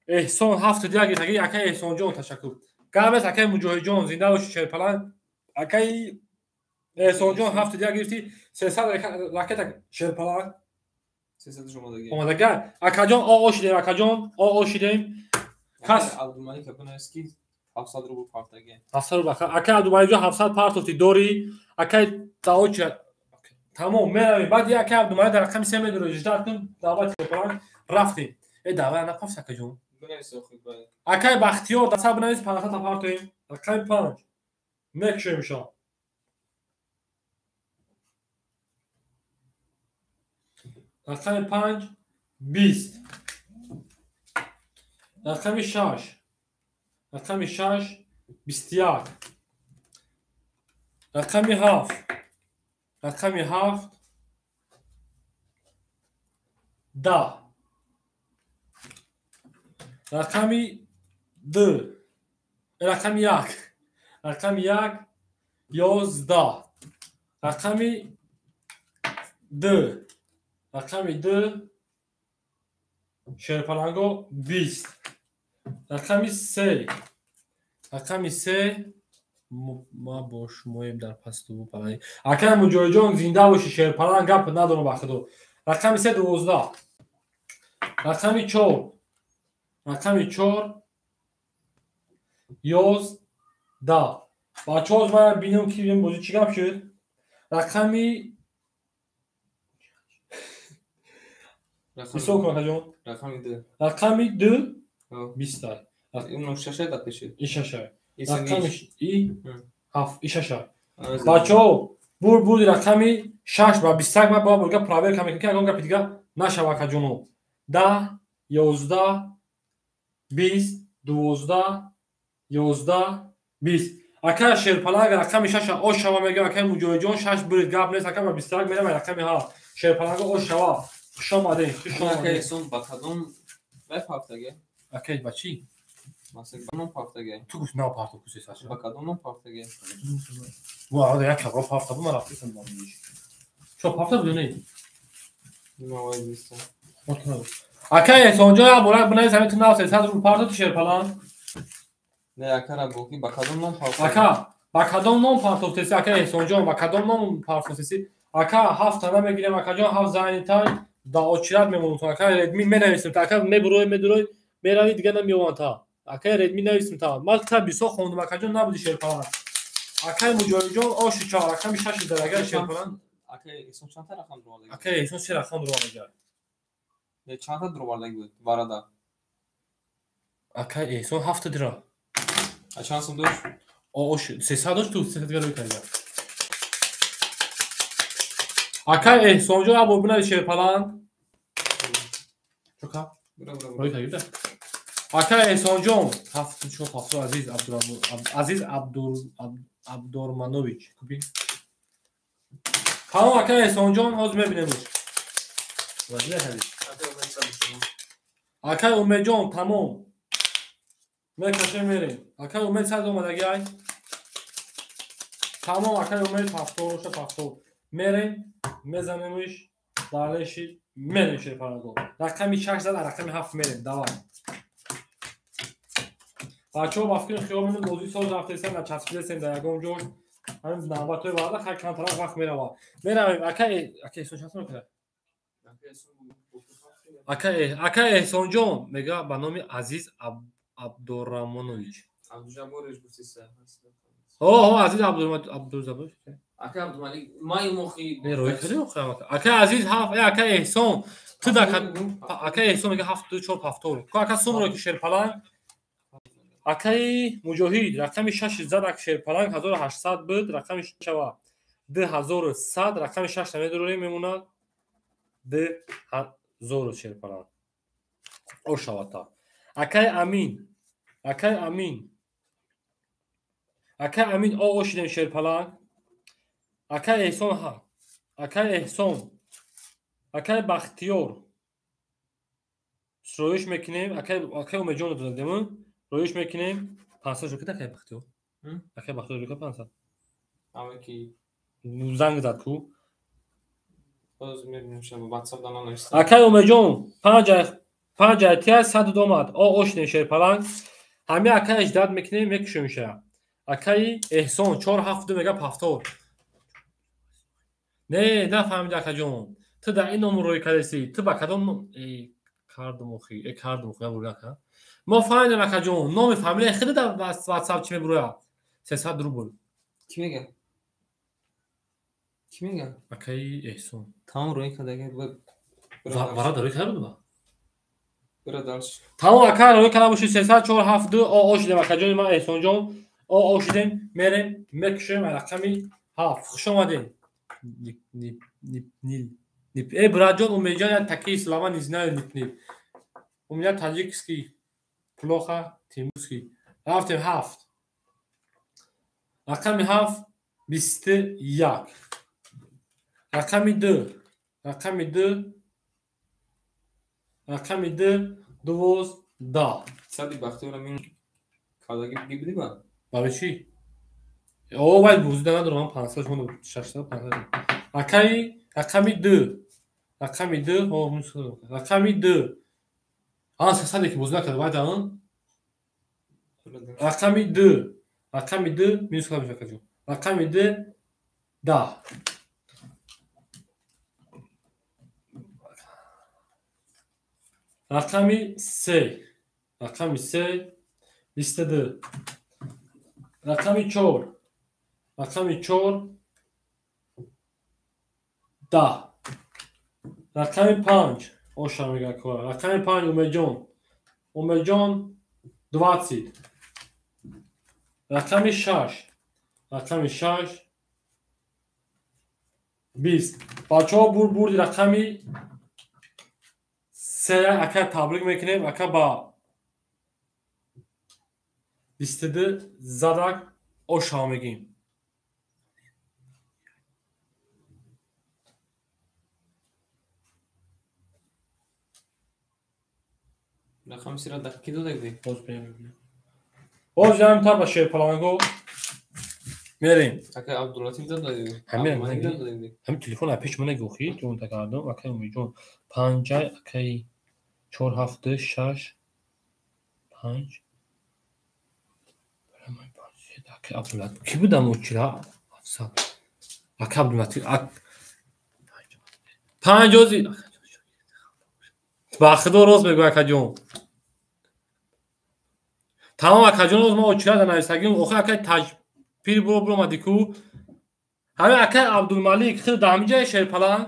Эҳсон 7 1 гирифтагӣ, акаи Эҳсонҷон ташаккур. Гап нест, акаи Муҷоҳидҷон, зинда бошӣ, Шерпаланг. Акаи Эҳсонҷон 7 1 гирифтӣ, 300 ракета, Шерпаланг. Омадагӣ. Акаҷон, о шидем, акаҷон, о шидем. Кас Абдумалик бинавис ки 700 рубл партаги. 700 рубл. Акаи Абдумаликҷон, 700 партофтӣ дорӣ. Акаи даочи тамом меравем. Баъд акаи Абдумалик дар рақами се медорӣ, ждать кун, даъват Шерпаланг рафтем. Э, даъват напафт, акаҷон. Акаи Бахтиёр, даса бинавис, 500 та партоем. Рақами 5. Мекушоем шо. Рақами 5 20. Рақами 6. Рақами 6 21. Рақами 7. Рақами 7 10. Рақами 2. Рақами 1. Рақами 1 11. Рақами 2. Рақами 2, Шерпаланго, 20. Рақами 3. Рақами 3. Ма бо шумоем дар пасту паланг. Акаи Муҷоҳидҷон, зинда бошӣ, Шерпаланг, гап надорам ба худо. Рақами 3 12. Рақами 4. Рақами 4 11. Бачаҳо, ман бинам ки бозӣ чӣ гап шуд. Рақами ҳисоб кун, акаҷон. Рақами 2. Рақами 2 20. Ин шашай да пеши. И шашай. Рақами и ҳафт, и шашай. Бачаҳо, бур буди рақами 6 ба 21. Ма бояд бурга проверка мекунем, ки ягон гапи дига нашава, акаҷоно. 10, 11, 20, 12, 11, 20. Ака Шерпаланг, рақами шаша ош шава мегӯям, акаи Муҷоҳидҷон, шаш бурид, гап нест, ака, ба 21 мерам. Рақами 7, Шерпаланга, ош шава. Хуш омадем, хуш омадем. Эҳсон ба кадом вай партаге? Акай, ба чӣ? Масалан, ном партаге. Ту гуфт нав парту кусесаша. Ба кадом ном партаге? Ва, як кабро парта бу, ман рафтам. Чо парта буд не? Навай бистам. Акай Эҳсонҷон, як бора бинавис, ҳамин ту нав 300 рубл парту, ту Шерпаланг. Не, акара боки ба кадом ном партаге? Ака, ба кадом ном партофтеси, ака Эҳсонҷон, ба кадом ном партофтеси? Ака, ҳафт тана мегирем, акаҷон, ҳафт зайнитай да очират мемонам. Ака Редми менависем, ака, мебурой, медурой, мерави, дига намеёванд та. Акай Редми нависем та. Ман та бисёр хондум, акаҷон, набуди, Шерпаланг. Акай Муҷоҳидҷон, оши чор, рақами шаши дарагай, Шерпаланг. Акай Эҳсон чандта рақам дуровардаги? Акай Эҳсон се рақам дуровардаги. Не, чандта дуровардаги буд варада? Акай Эҳсон ҳафта дира. А чанд сум дошт? Ош 300 дошт, ту 300 дига рӯй карда. Акай Эҳсонҷон, як бор бинавис, Шерпаланг. Чока? Рӯй карда. Акай Эҳсонҷон, ҳафт чор ҳафт, Азиз Азиз Абдурманович. Купи. Тамом, акай Эҳсонҷон, ҳозир мебинемш. Акай Умедҷон, тамом. Мекашем, мерем. Акай Умед сад омадаги ай. Тамом, акай Умед, ҳафтор, ҳафтор. Мерем, мезанемш, далеши мерем, Шерпаланго. Рақами 6 зад, рақами 7 мерем. Давай. Бачаҳо, ба фикри хиёл менам, бозии соз рафтесем, начаспидесем дар ягон ҷой. Ҳамин навбатҳои варда хай камтарак вақт мерава. Меравем, акай Эҳсон чанд сом мекунад? Акай Эҳсонҷон мега ба номи Азиз Абдурамонович. Абдужаборович гуфтиса. О, Азиз Абдужаборович. Акай Абдумалик, май мохи. Не, рӯй кардем охир. Акай Азиз ҳафт, акай Эҳсон. Ту да акай Эҳсон мега 7 2 4 7. Ку ака сум рӯй ки, Шерпаланг. Акаи Муҷоҳид, рақами 6 зад, ак Шерпаланг, 1800 буд, рақами шава 2100, рақами 6 намедурем, мемонад 2000, Шерпаланг. Ошавата. Акай Амин, акай Амин, акай Амин, о ошидем, Шерпаланг. Акай Эҳсон ҳа, акай Эҳсон, акай Бахтиёр роиш мекунем, акай Умедҷон додем, роиш мекунем 500 рӯ кида, акай Бахтиёр, акай Бахтиёр рӯ 500. Ки занг зад ку. Акай Умедҷон 5 айтия 100 омад. О шидем шерпаланг. Ҳами акай ждать мекунем, мекушем ша. Акаи Эҳсон 4 7 2 мега пафтор. Не, нафаҳмиди акаҷон. Ту дар ин номер рӯй кардеси. Ту ба кадом кардум охи? Кардум охи, набур ака. Мо фаҳмидем акаҷон, номи фамилияи хеле дар WhatsApp чӣ мебурояд? 300 рубл. Кӣ мега? Кӣ мега? Акаи Эҳсон. Тамом рӯй карда. Бародар рӯй карда буд ба? Бира дальше. Тамом ака рӯй карда боши 300 4 7 2 о шидем акаҷони ман Эҳсонҷон. О шидем, мерем, мекушем рақами 7. Хуш омадем. Нип нип нил. Нип. Братҷон, Умедҷон, я такие слова не знаю, нип нип. У меня таджикский плохо, тимурский. Рафтем 7. Рақами 7 21. Рақами 2. Рақами 2. Рақами 2 12. Сади Бахтиёра мин кадаги гибди ба? Барои чӣ? О, вай бузида надорам, ман 500 мондам, 600 500. Акаи рақами 2. Рақами 2, о, рақами 2. А, 300 ки бузида карда, вай дан. Рақами 2. Рақами 2 минус када мешавад акаҷон. Рақами 2 10. Рақами 3. Рақами 3 22. Рақами 4. Рақами 4 10. Рақами 5. Оша мега кора. Рақами 5 Умедҷон. Умедҷон 20. Рақами 6. Рақами 6 20. Бачаҳо бурди рақами 3 ака табрик мекунем. Ака ба 22 задак оша мегим. Рақами 3 ра ки додагди? Боз мебинем. Боз ҷамъ та ба шерпаланго мерем. Ака Абдуллатиф додагди. Ҳамин телефон аз пеши ман нагӯхӣ, ҷон такардам. Акай Умедҷон 5 акай 4 7 2 6 5. Акай Абдуллатиф ки будам очира? 700. Акай Абдуллатиф 5 ози ба худо рост мегӯ акаҷон. Тамом акаҷон, роз ма очира дар нависагим. Охир акай Таҷпир буромади ку. Ҳамин акай Абдулмалик хел дар ҳамин ҷае шерпаланг.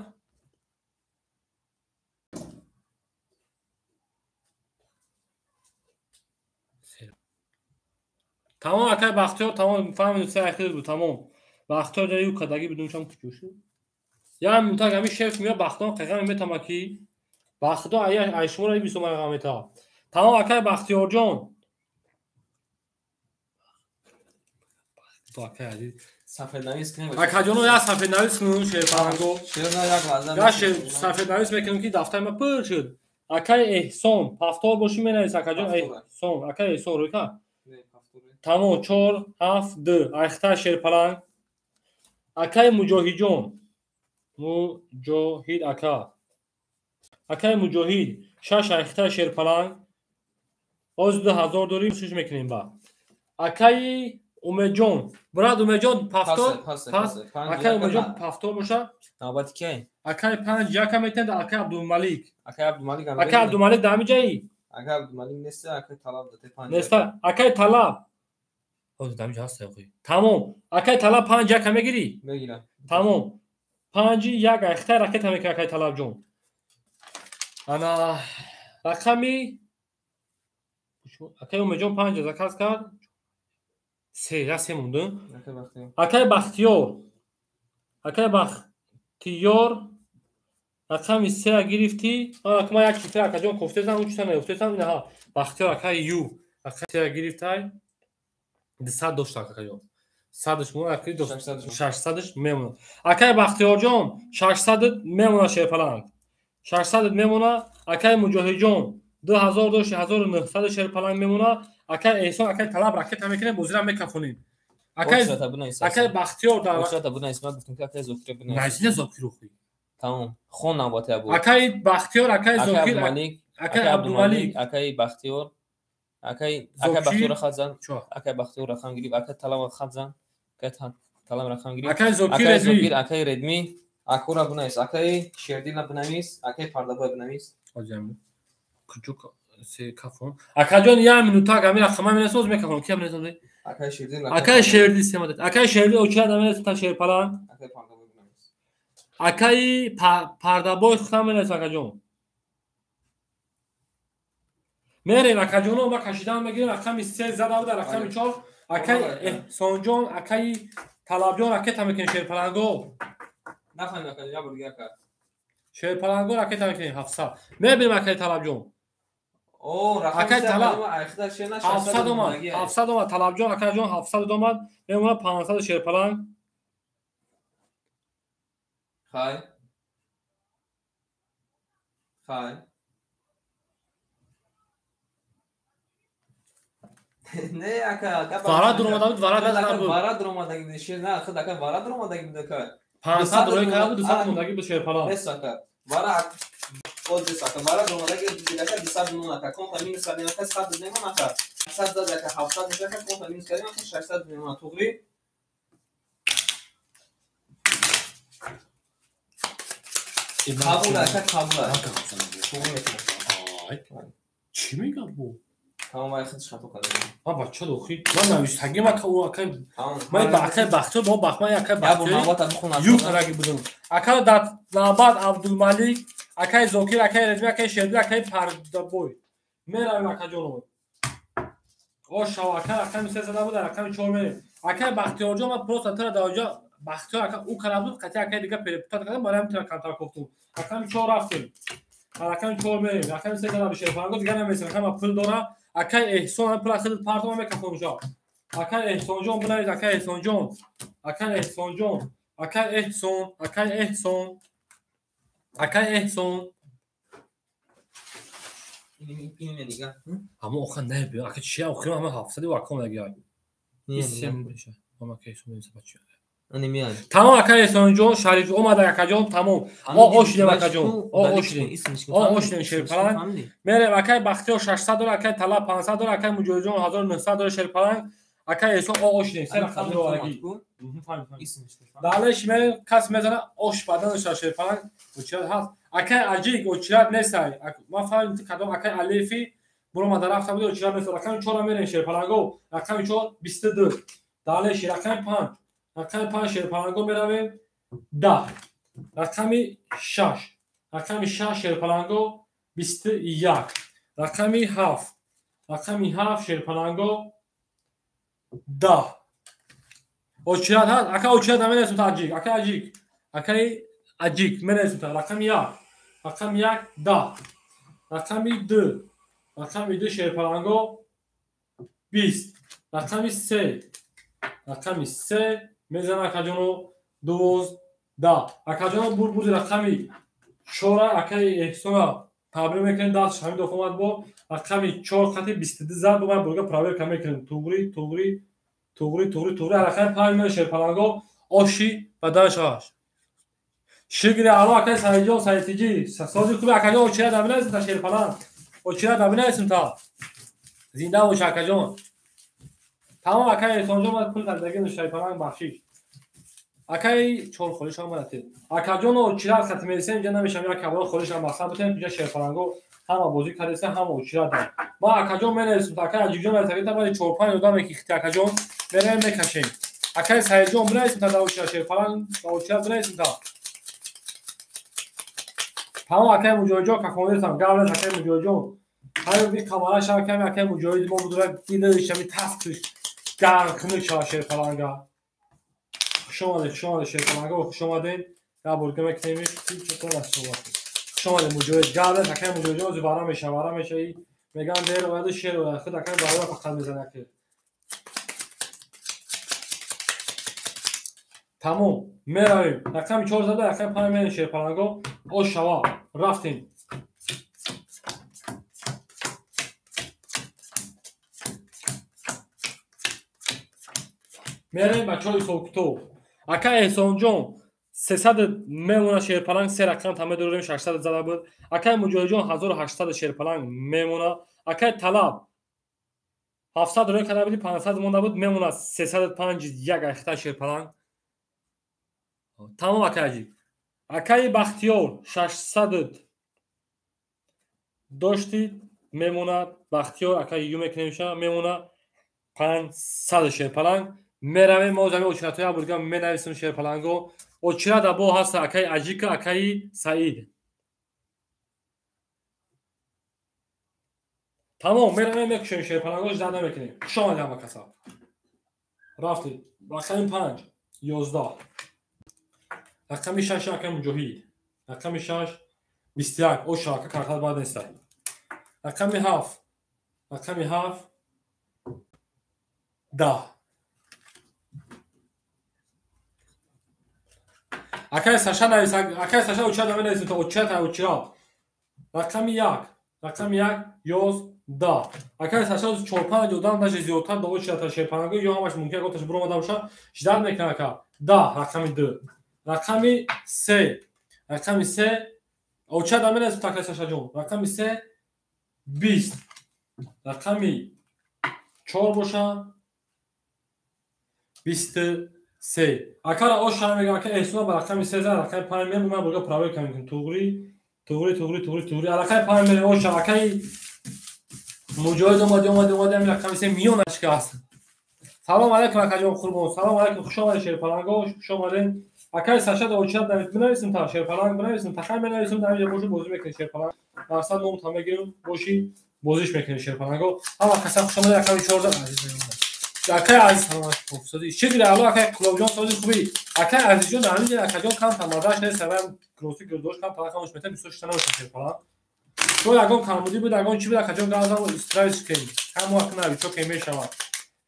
Тамом акай Бахтиёр, тамом фаҳмидем, се ахир буд, тамом. Бахтиёр ҷа ю кадаги будум чам куҷо шуд. Я мунтак ҳамин шеф меяд Бахтиёр қиғам метама ки Бахтиёр ай шуморо ибисо ман қиғам мета. Тамом акай Бахтиёрҷон. Акай азиз. Сафеднавис кунем. Акаҷоно як сафеднавис кунем шерпаланго. Шер на як лаҳза. Я шер сафеднавис мекунем ки дафтари ма пур шуд. Акай Эҳсон, пафтор боши менавис акаҷон Эҳсон, акай Эҳсон рӯй ка? Тамом 4 7 2 айхта шерпаланг. Акай Муҷоҳидҷон. Муҷоҳид ака. Акай Муҷоҳид 6 айхта шерпаланг. Оз 2000 дорим шуш мекунем ба. Акай Умедҷон, брат Умедҷон пафтор, акай Умедҷон пафтор боша. Навбати кай? Акай 5 яка метанд акай Абдулмалик. Акай Абдулмалик. Акай Абдулмалик дар ҳамин ҷаи? Акай Абдулмалик нест, акай Талаб дате 5. Нест, акай Талаб. Ҳозир дар ҳамин ҷо ҳаст охи. Тамом. Акай Талаб 5 яка мегирӣ? Мегирам. Тамом. 5 1 айхта ракета мекунад акай Талабҷон. Ана рақами акай Умедҷон 5 заказ кард. 3 я 3 монду. Акай Бахтиёр. Акай Бахтиёр рақами 3 гирифтӣ. Ма як чифра акаҷон кофтесам, он чита наёфтесам. Инаҳа Бахтиёр акай ю. Рақами 3 гирифтай. 200 дошта акаҷон. 100-ш монад, акай 600-ш мемонад. Акай Бахтиёрҷон 600 мемонад шерпаланг. 600 мемонад. Акай Муҷоҳидҷон 2000 дошт, 1900 шерпаланг мемонад. Акай Эҳсон, акай Талаб ракета мекунем, бозира мекафонем. Акай Бахтиёр дар Очрата бунайс, ман гуфтам ки акай Зокира бунайс. Найсина Зокир охи. Тамом. Хон навбат я буд. Акаи Бахтиёр, акаи Зокир, акаи Абдумалик, акаи Бахтиёр, акаи Бахтиёр хат зан, акаи Бахтиёр рақам гирифт, акаи Талаб хат зан, акаи Талаб рақам гирифт. Акаи Зокир, акаи Редми, акура бинавис, акаи Шердила бинавис, акаи Пардабой бинавис. Куҷо се кафон? Акаҷон, як минута ами рақама менасоз мекафон. Ки менасоз? Акаи Шердил, акаи Шердил семадат. Акаи Шердил оча наменасоз та Шерпалан. Акаи Пардабой бинавис. Акаи Пардабой худам менасоз акаҷон. Мерем акаҷоно, ма кашидан мегирем рақами 3 зада буда, рақами 4. Акаи Эҳсонҷон, акаи Талабҷон ракета мекунем Шерпаланго. Нафаҳмидам акаҷон, як бор дига ака. Шерпаланго ракета мекунем 700. Мебинем акаи Талабҷон. Акаи Талаб 700 омад, 700 омад Талабҷон, акаҷон 700 омад, мемонад 500 Шерпаланг. Хай. Хай. Не, ака, вара дуромада буд, вара назада буд. Вара дуромадаги буд, шер на, худ ака вара дуромадаги буд ака. 500 рӯй карда буд, 200 мондаги буд Шерпаланг. Бес ака. Вара боз ака, вара дуромадаги буд ака, 200 мон ака, конта минус кардем ака, 100 мон ака. 100 зад ака, 700 мешава ака, конта минус кардем ака, 600 мон туғри. Қабул ака, қабул. Туғри мекунам. Чӣ мегӯяд бу? Тамом, вай худаш хато карда. Ма бача дохи, ман навиштагим ака, ӯ ака, ман ба акаи Бахтиёр, бо бахт ман акаи Бахтиёр юр кардаги будам. Ака дар навбат Абдулмалик, акаи Зокир, акаи Реҷми, акаи Шердил, акаи Пардабой. Меравем акаҷоно. Ошав ака рақами 3 зада буд, рақами 4 мерем. Акаи Бахтиёрҷон, ман просто тара дар оҷа Бахтиёр ака ӯ карда буд, қатъи акаи дига перепутат кардам, барои ҳамин тара камтар кофтум. Рақами 4 рафтем. Рақами 4 мерем. Рақами 3 зада буд Шерпаланго, дига намесем. Рақами пул дора. Акаи Эҳсон пул худат партома мекафонуша. Акаи Эҳсонҷон бинавис, акаи Эҳсонҷон. Акаи Эҳсонҷон, акаи Эҳсон, акаи Эҳсон. Акаи Эҳсон. Аммо охир не биё, ака чи охир ҳама 700 ва аком нагирад. Тамом акаи Эҳсонҷон, Шариф омада акаҷон, тамом. Мо ошидем акаҷон. Ошидем. Ошидем Шерпаланг. Мерем акаи Бахтиёр 600 дора, акаи Талаб 500 дора, акаи Муҷоҳидҷон 1900 дора Шерпаланг. Акаи Эҳсон ошидем. Се рақам дораги. Далеш мерем кас мезана ош бадан ша Шерпаланг. Очират ҳаст. Акаи Аҷик очират нестай. Ман фаҳмидам кадом акаи Алифи буромада рафта буд, очират нест. Рақами 4 мерем Шерпаланго. Рақами 4 22. Далеш рақами 5. Рақами 5 Шерпаланго меравем 10. Рақами 6. Рақами 6 Шерпаланго 21. Рақами 7. Рақами 7 Шерпаланго 10. Очират ҳаст? Ака очират наменасум та Аҷик. Ака Аҷик. Акаи Аҷик менасум та. Рақами 1. Рақами 1 10. Рақами 2. Рақами 2 Шерпаланго 20. Рақами 3. Рақами 3 мезана акаҷоно 12. Акаҷоно бурбуди рақами 4 акаи Эҳсона табрик мекунем, дастш ҳамин дафъа омад бо рақами 4 қати 22 зад, бо ман бурга проверка мекунем. Туғри, туғри, туғри, туғри, туғри. Рақами 5 мера Шерпаланго оши бадан шаваш. Шукри Аллоҳ акаи Саидҷон, Саидтиҷӣ. Сози хуби акаҷон, очира даминасим та Шерпаланг. Очира даминасим та. Зинда бош акаҷон. Тамом акаи Эҳсонҷон, ман пул харидаги Шерпаланг бахшиш. Акаи чор холиш омад. Акаҷон очират хати мересем, инҷа намешам як кабор холиш ҳам мақсад бутем, инҷа Шерпаланго ҳама бозӣ кардеса, ҳама очират дар. Ма акаҷон менависем, акаи Аҷибҷон нависем, та баъди 4-5 одаме ки хити акаҷон меравем мекашем. Акаи Саидҷон бинависем та дар очират Шерпаланг, дар очират бинависем та. Тамом акаи Муҷоҳидҷон кафонесам, гап нест акаи Муҷоҳидҷон. Ҳамин би қамара шава ками акаи Муҷоҳид мо будура дидаш ҳами таскиш гарм хунук шава Шерпаланга. Хуш омадед, хуш омадед Шерпаланго, хуш омадед. Гап бурга мекунем, хуш омадед Муҷоҳид. Гап нест акаи Муҷоҳидҷон, ози вара мешава, вара мешава. Мегӯянд дер ояду шер ояд, худ акаи бароя фақат мезанад аки. Тамом, меравем. Рақами 4 зада, рақами 5 мерем Шерпаланго. Ош шава, рафтем. Мерем бачаҳои ҳисобкитоб. Ака Эҳсонҷон 300 мемона шерпаланг, се рақам та медорем, 600 зада буд. Акай Муҷоҳидҷон 1800 шерпаланг мемона. Акай Талаб 700 рӯй карда буди, 500 монда буд, мемона 351 айхта шерпаланг. Тамом акай Аҷиб. Акай Бахтиёр 600 дошти, мемона. Бахтиёр акай ю мекунемша, мемона 500 шерпаланг. Меравем мо зами очиратҳои абурга менависем шерпаланго. Очират або ҳаст акаи Аҷика, акаи Саид. Тамом, меравем мекушем шерпаланго, жда намекунем. Хуш омадед ҳама каса. Рафтед. Рақами 5 11. Рақами 6 акаи Муҷоҳид. Рақами 6 21. Оша ака картат бад неста. Рақами 7. Рақами 7 10. Акай Саша навис, акай Саша очират наменависем, то очират ай очират. Рақами 1, рақами 1 11. Акай Саша 4-5 одам даже зиёдтар до очирата шерпаланго, ё ҳамаш мумкин аготаш буромада боша, ждат мекунад ака. 10 рақами 2. Рақами 3, рақами 3 очират наменависем, акай Саша ҷон. Рақами 3 20. Рақами 4 боша 23. Акара оша мега, ака Эҳсон ба рақами 3 зад, рақами 5 мемон, ман бурга проверка мекунам. Туғри, туғри, туғри, туғри, туғри. Рақами 5 мерем оша, акаи Муҷоҳид омади, омади, омади, ҳамин рақами 3 миёнаш ки аст. Салом алайкум акаҷон Қурбон, салом алайкум, хуш омадед шерпаланго, хуш омадед. Акаи Саша да очират менависем та шерпаланг менависем, тахай менависем, дар инҷа боши бозӣ мекунем шерпаланг. Мақсад ном та мегирем, боши бозиш мекунем шерпаланго. Ҳама каса хуш омадед, рақами 14 азиз мемонад. Акай Азиз салом алайкум. Сози чӣ гире алло акай Кулобҷон сози хубӣ. Акай Азизҷон дар ҳамин ҷо акаҷон кам тамадаш нест, сабаб кросси гирдош кам талақамош метавон бисёр шита набошад шерпаланг. То ягон камбудӣ буд, ягон чӣ буд, акаҷон гавза истирайш кем. Каму акна бичо кем мешавад.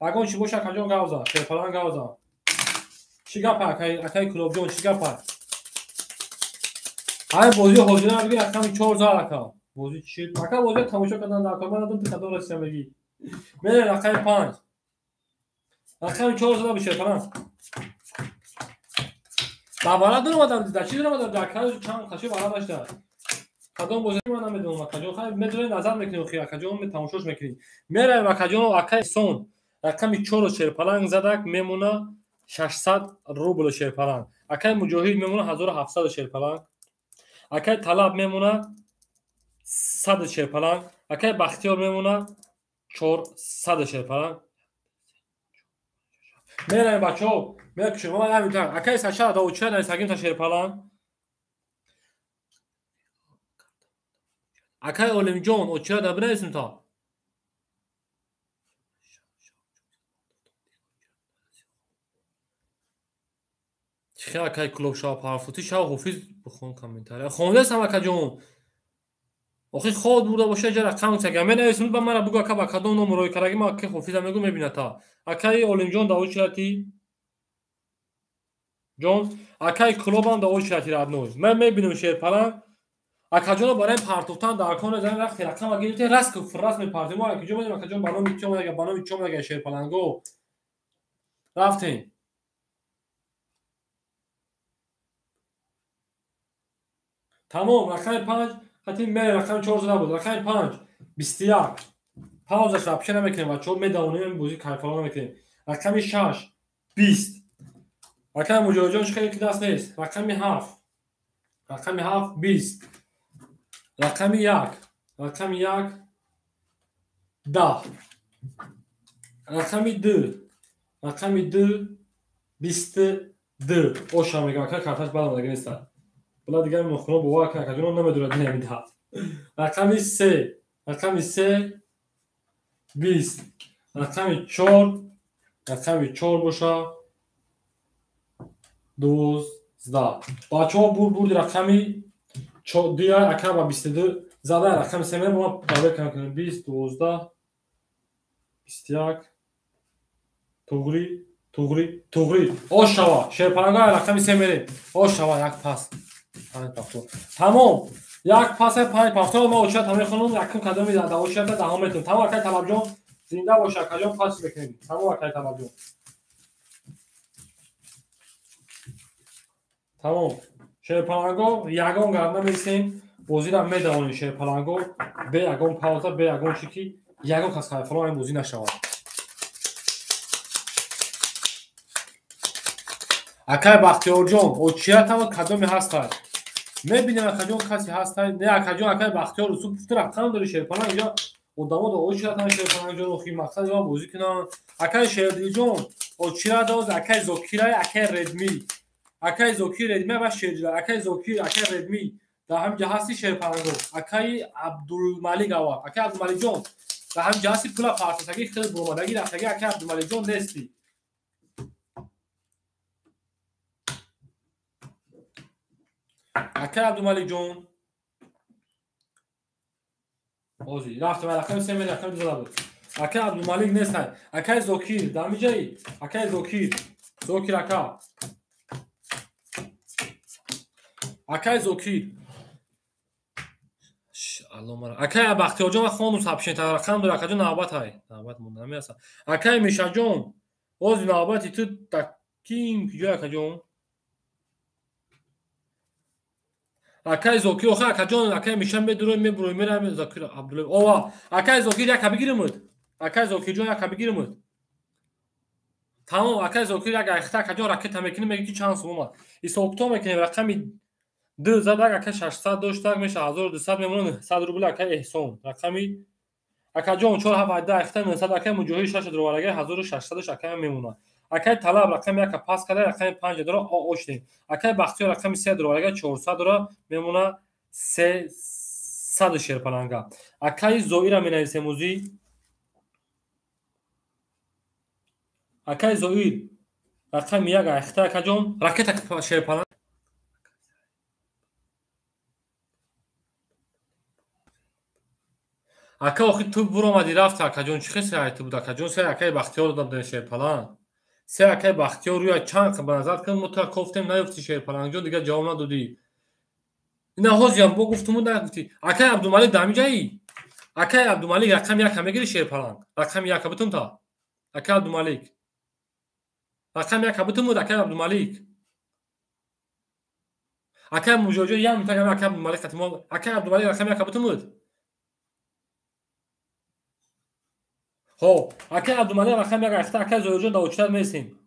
Ягон чӣ боша акаҷон гавза, шерпаланг гавза. Чӣ гап акай, акай Кулобҷон чӣ гап? Ай бозӣ ҳозира бигир рақами 4 зад ака. Бозӣ чӣ? Ака бозӣ тамошо кардан дар кор, ман надонам ту кадом расидам бигӣ. Мерем рақами 5. Рақами 4 зада бишед, фаран. Да вара дуромадам, да чӣ дуромадам, да каҷ чанд қаши вара нашта. Кадом бозӣ ман намедонам, акаҷон, хай медонем, назар мекунем, хи акаҷон, тамошош мекунем. Меравем акаҷон, акай Сон. Рақами 4 шерпаланг задак мемона 600 рубл шерпаланг. Акай Муҷоҳид мемона 1700 шерпаланг. Акай Талаб мемона 100 шерпаланг. Акай Бахтиёр мемона 400 шерпаланг. Меравем бачаҳо, мекушем. Ман ҳамин тавр. Акай Саша да очират нависагим та шерпаланг. Акай Олимҷон очират да бинависем та. Чӣ акай Кулоб шава парфутӣ шава ҳофиз бихон комментария. Хондасам акаҷон. Охи хоб бурда боша ҷа рақам сага менависем, ба мара бугу ака ба кадом ном рӯй кардаги, ман акай ҳофиза мегӯ мебинад та. Акаи Олимҷон да очирати ҷон, акаи Кулобам да очирати радной. Ман мебинам шерпаланг. Акаҷоно барои партофтан дар кон зан вақти рақама гирифте, раст ку фрас мепартем. Мо акаҷон медонем, акаҷон ба номи чӣ омада, ба номи чӣ омада шерпаланго. Рафтем. Тамом, рақами 5 хати мерем, рақами 4 зада буд. Рақами 5 21. Паузаш вообще намекунем, бачаҳо, медавонем, бозӣ кайфало намекунем. Рақами 6 20. Рақами Муҷоҳидҷон чӣ хеле ки даст нест. Рақами 7. Рақами 7 20. Рақами 1. Рақами 1 10. Рақами 2. Рақами 2 22. Оша мегам, ака карташ бад омада нест. Бала дигар мехонам бовар кун акаҷон намедонад намедиҳад. Рақами 3. Рақами 3 20. Рақами 4. Рақами 4 боша 12. Бачаҳо бурд рақами 2 ака ба 22 зада, рақами 3 мо проверка мекунем. 20 12 21. Туғри, туғри, туғри. Ошава, шерпаланга рақами 3 мерем. Ошава як пас. 5 пафтор. Тамом. Як пас 5 пафтор мо очират мехонам, якум кадоми да очират даҳом метавонам. Тамом акай Талабҷон, зинда бош акаҷон, пас мекунем. Тамом акай Талабҷон. Тамом. Шерпаланго ягон гап намесем, бозиро медавонем шерпаланго, бе ягон пауза, бе ягон чи ки ягон кас кайфалон ин бозӣ нашавад. Акай Бахтиёрҷон, очиятама кадоме ҳастай? Мебинем акаҷон касе ҳастай? Не акаҷон, акай Бахтиёр Юсуф гуфта рақам дори шерпаланг инҷа одамо до очиратан шерпалангҷон охи мақсад ё бозӣ кунанд. Акай Шердилҷон, очират оз акай Зокирай, акай Редми. Акай Зокир Редми ва Шердил, акай Зокир, акай Редми. Дар ҳамин ҷа ҳасти шерпаланго. Акай Абдулмалик аввал. Акай Абдулмаликҷон, дар ҳамин ҷа ҳасти пула партосагӣ хел буромадагӣ рафтагӣ акай Абдулмаликҷон нестӣ. Акай Абдумаликҷон ҳозир рафтам рақами се рақами ду зада буд. Акай Абдумалик нестай. Акай Зокир дар ҳамин ҷаи? Акай Зокир, Зокир ака. Акай Зокир. Акай Бахтиёрҷон ман хондум сабшента рақам дор акаҷон навбат ҳай. Навбат монда намерасад. Акай Мишаҷон ҳозир навбати ту таким куҷо акаҷон? Акай Зокир охир акаҷон акай Миша медурой мебурой мерам Зокир Абдуллоев. Ова акай Зокир яка бигиримуд. Акай Зокирҷон яка бигиримуд. Тамом акай Зокир як айхта акаҷон ракета мекунем меги ки чанд сум омад. Ҳисобкитоб мекунем рақами 2 задак ака 600 доштак меша 1200 мемонад 900 рубл акай Эҳсон. Рақами акаҷон 4 7 8 айхта 900 акай Муҷоҳид 6 дроварага 1600 акай мемонад. Акай Талаб рақами 1 пас карда рақами 5 дора ошдем. Акай Бахтиёр рақами 3 дроварага 400 дора мемона 300 шерпаланга. Акай Зоира менависем ӯзи. Акай Зоир рақами 1 айхта акаҷон ракета шерпаланга. Ака охи ту буромадӣ рафта акаҷон чӣ хел се ту буд акаҷон се акай Бахтиёр додам дар шерпаланг. Се акай Бахтиёр рӯя чанд ба назар кун мо тура кофтем наёфтӣ шерпалангҷон дигар ҷавоб надодӣ. Ина ҳозирам бо гуфтуму нагуфтӣ. Акай Абдумалик дар ҳамин ҷаи? Акай Абдумалик рақами 1 мегирӣ шерпаланг? Рақами 1 бутум та. Акай Абдумалик. Рақами 1 бутум буд акай Абдумалик. Акай Муҷоҳидҷон як минута акай Абдумалик қатимо. Акай Абдумалик рақами 1 бутум буд. Хо, акай Абдумалик рақами 1 айхта акай Зоирҷон дар очират мерасем.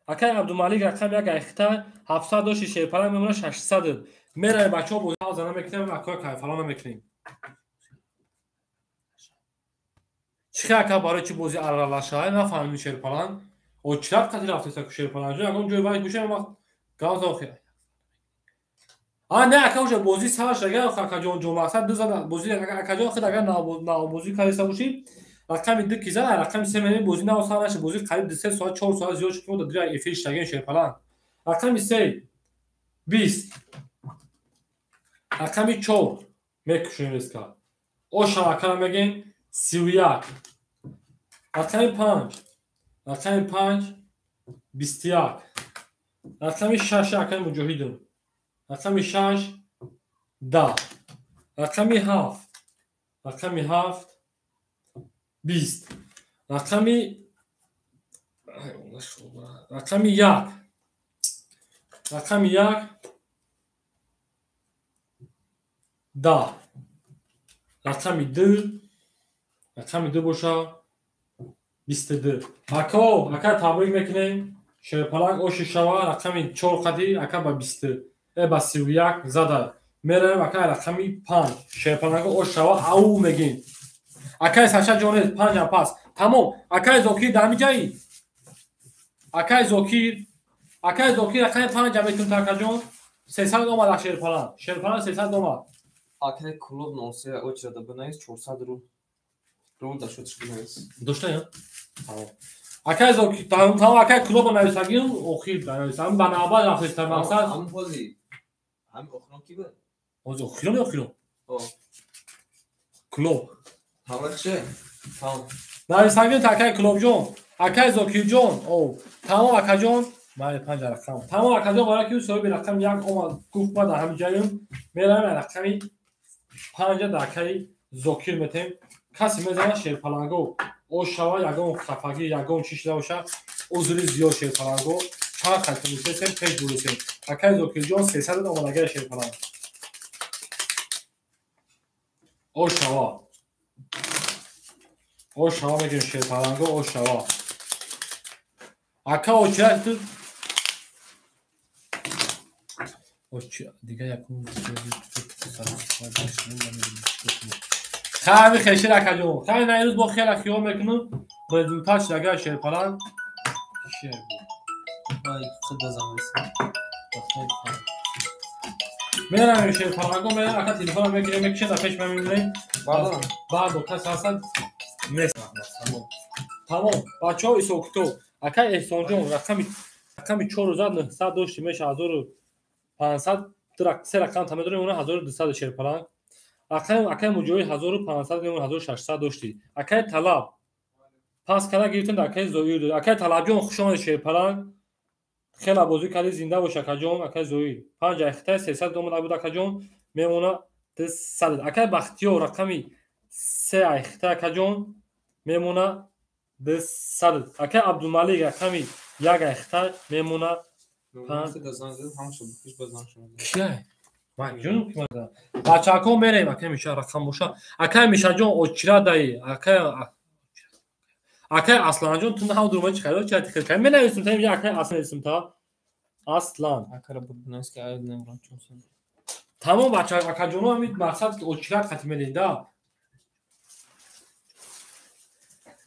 Акай Абдумалик рақами 1 айхта 700 дошти шерпаланг мемонад 600. Меравем бачаҳо бозӣ пауза намекунем, акоя кайфалон намекунем. Чӣ хел ака барои чӣ бозӣ аралашай нафаҳмидем шерпаланг. Очират қати рафтеса ку шерпалангҷон ягон ҷой вай гӯшем вақт гавза охи. А не ака уже бозӣ сар шуда акаҷон ҷон мақсад ду зада бозӣ акаҷон худ агар навбозӣ кардеса бошӣ рақами 2 ки зада рақами 3 менем бозӣ нав сар нашид бозӣ қариб 2-3 соат 4 соат зиёд шуд ки мо дар дира эфир шудагем шерпаланг. Рақами 3 20 рақами 4 мекушем резка. Ошам акара мегем 31 рақами 5 рақами 5 21 рақами 6 акаи Муҷоҳидум рақами 6 10 рақами 7 рақами 7 20 рақами 1 рақами 1 10 рақами 2 рақами 2 боша 22. Ако ака табрик мекунем шерпаланг оши шава рақами 4 қади ака ба 20 ба 31 зада. Меравем акай рақами 5 шерпаланго ош шава ау мегем. Акай Саша ҷонез 5 пас. Тамом. Акай Зокир дар ҳамин ҷаи? Акай Зокир, акай Зокир рақами 5 метун акаҷон 300 омад шерпаланг. Шерпаланг 300 омад. Акай клуб 03 очрада бинавис 400 рубл. Рубл да шуд бинавис. Дошта я? Тамом. Акай Зокир, тамом акай клуб нависагим, охир нависам ба навбат рафтеста мақсад. Ҳам ҳози. Ҳам охирон ки буд? Ҳози охирон ё охирон? Клуб. Ҳамаше? Тамом. Нависагим акай Клубҷон, акай Зокирҷон, о, тамом акаҷон, ман 5 рақам. Тамом акаҷон барои ки соҳиби рақам 1 омад, гуфт ма дар ҳамин ҷаем, меравем рақами 5 дар акаи Зокир метем. Касе мезанад шерпаланго, о шава ягон хафагӣ, ягон чӣ шуда боша, узри зиёд шерпаланго. Чанд хат мусесем пеш бурусем. Акай Зокирҷон 300 омадагай шерпаланг. Ошава. Ошава мегирем шерпаланго, ошава. Ака очират ту очи дига якум хами хешир акаҷон. Хай на имрӯз бо хела хиёл мекунам. Результат шидагай шерпаланг. Шер. Мерам шерпаланго, мерам ака телефонам мегирем, мекушем, дар пеш ман мебинем. Баъд кас ҳастанд нест. Тамом. Бачаҳо ҳисоб-китоб. Ака Эҳсонҷон рақами 4900 дошти меша 1500 се рақам та медорем, она 1200 шерпаланг. Акай Муҷоҳид 1500 мемон 1600 дошти. Акай Талаб пас кара гирифтем дар акай Зоир дод. Акай Талабҷон хуш омадед шерпаланг. Хела бозӣ кардӣ, зинда бош акаҷон. Акай Зоир 5 айхтай 300 омада буд акаҷон, мемона 200. Акай Бахтиёр рақами 3 айхтай акаҷон, мемона 200. Акай Абдумалик рақами 1 айхтай мемона 5. Бачако мерем, акай Миша рақам боша. Акай Мишаҷон очира даи. Акай Асланҷон ту ҳам дурма чи хайро чати хел кай менависум та инҷа акай Аслан нависум та Аслан. Тамом бача акаҷоно ҳамин мақсад ки очират хати мерем да.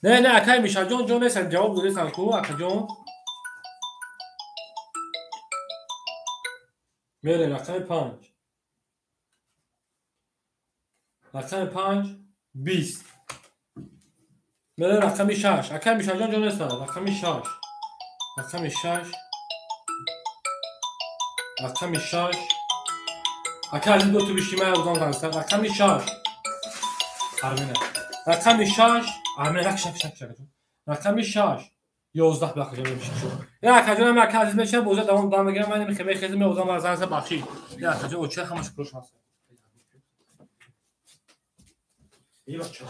Не не акай Мишаҷон ҷон нест, ҷавоб додестан ку акаҷон. Мерем рақами 5. Рақами 5 20. Мерем рақами 6. Акай Мишаҷон ҷон нестанд. Рақами 6. Рақами 6. Рақами 6. Акай Азиз бо ту биши ман озон занг. Рақами 6. Армина. Рақами 6. Армина рак шак шак шак. Рақами 6. 11 ба акаҷон меши шуд. Я акаҷон ман акай Азиз мешам боза давом дам мегирам ман мехе хези меозам ва занг бахшид. Я акаҷон оча ҳамаш пулш ҳаст. Эй бача,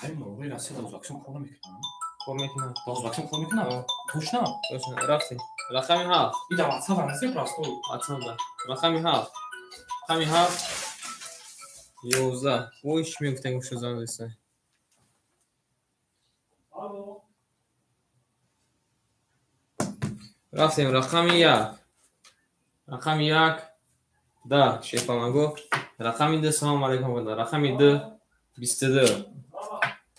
ҳамин морғои Россия дар Ӯзбекистон кор намекунанд? Кор мекунанд. Дар Ӯзбекистон кор мекунанд? Точно? Точно. Рафтем. Рақами 7. И дар WhatsApp ҳаст просто. WhatsApp да. Рақами 7. Рақами 7. 11. Ой, чӣ мегуфтем гӯша занг зеста. Рафтем рақами 1. Рақами 1. Да, шефаланго. Рақами 2 салом алейкум. Рақами 2 22.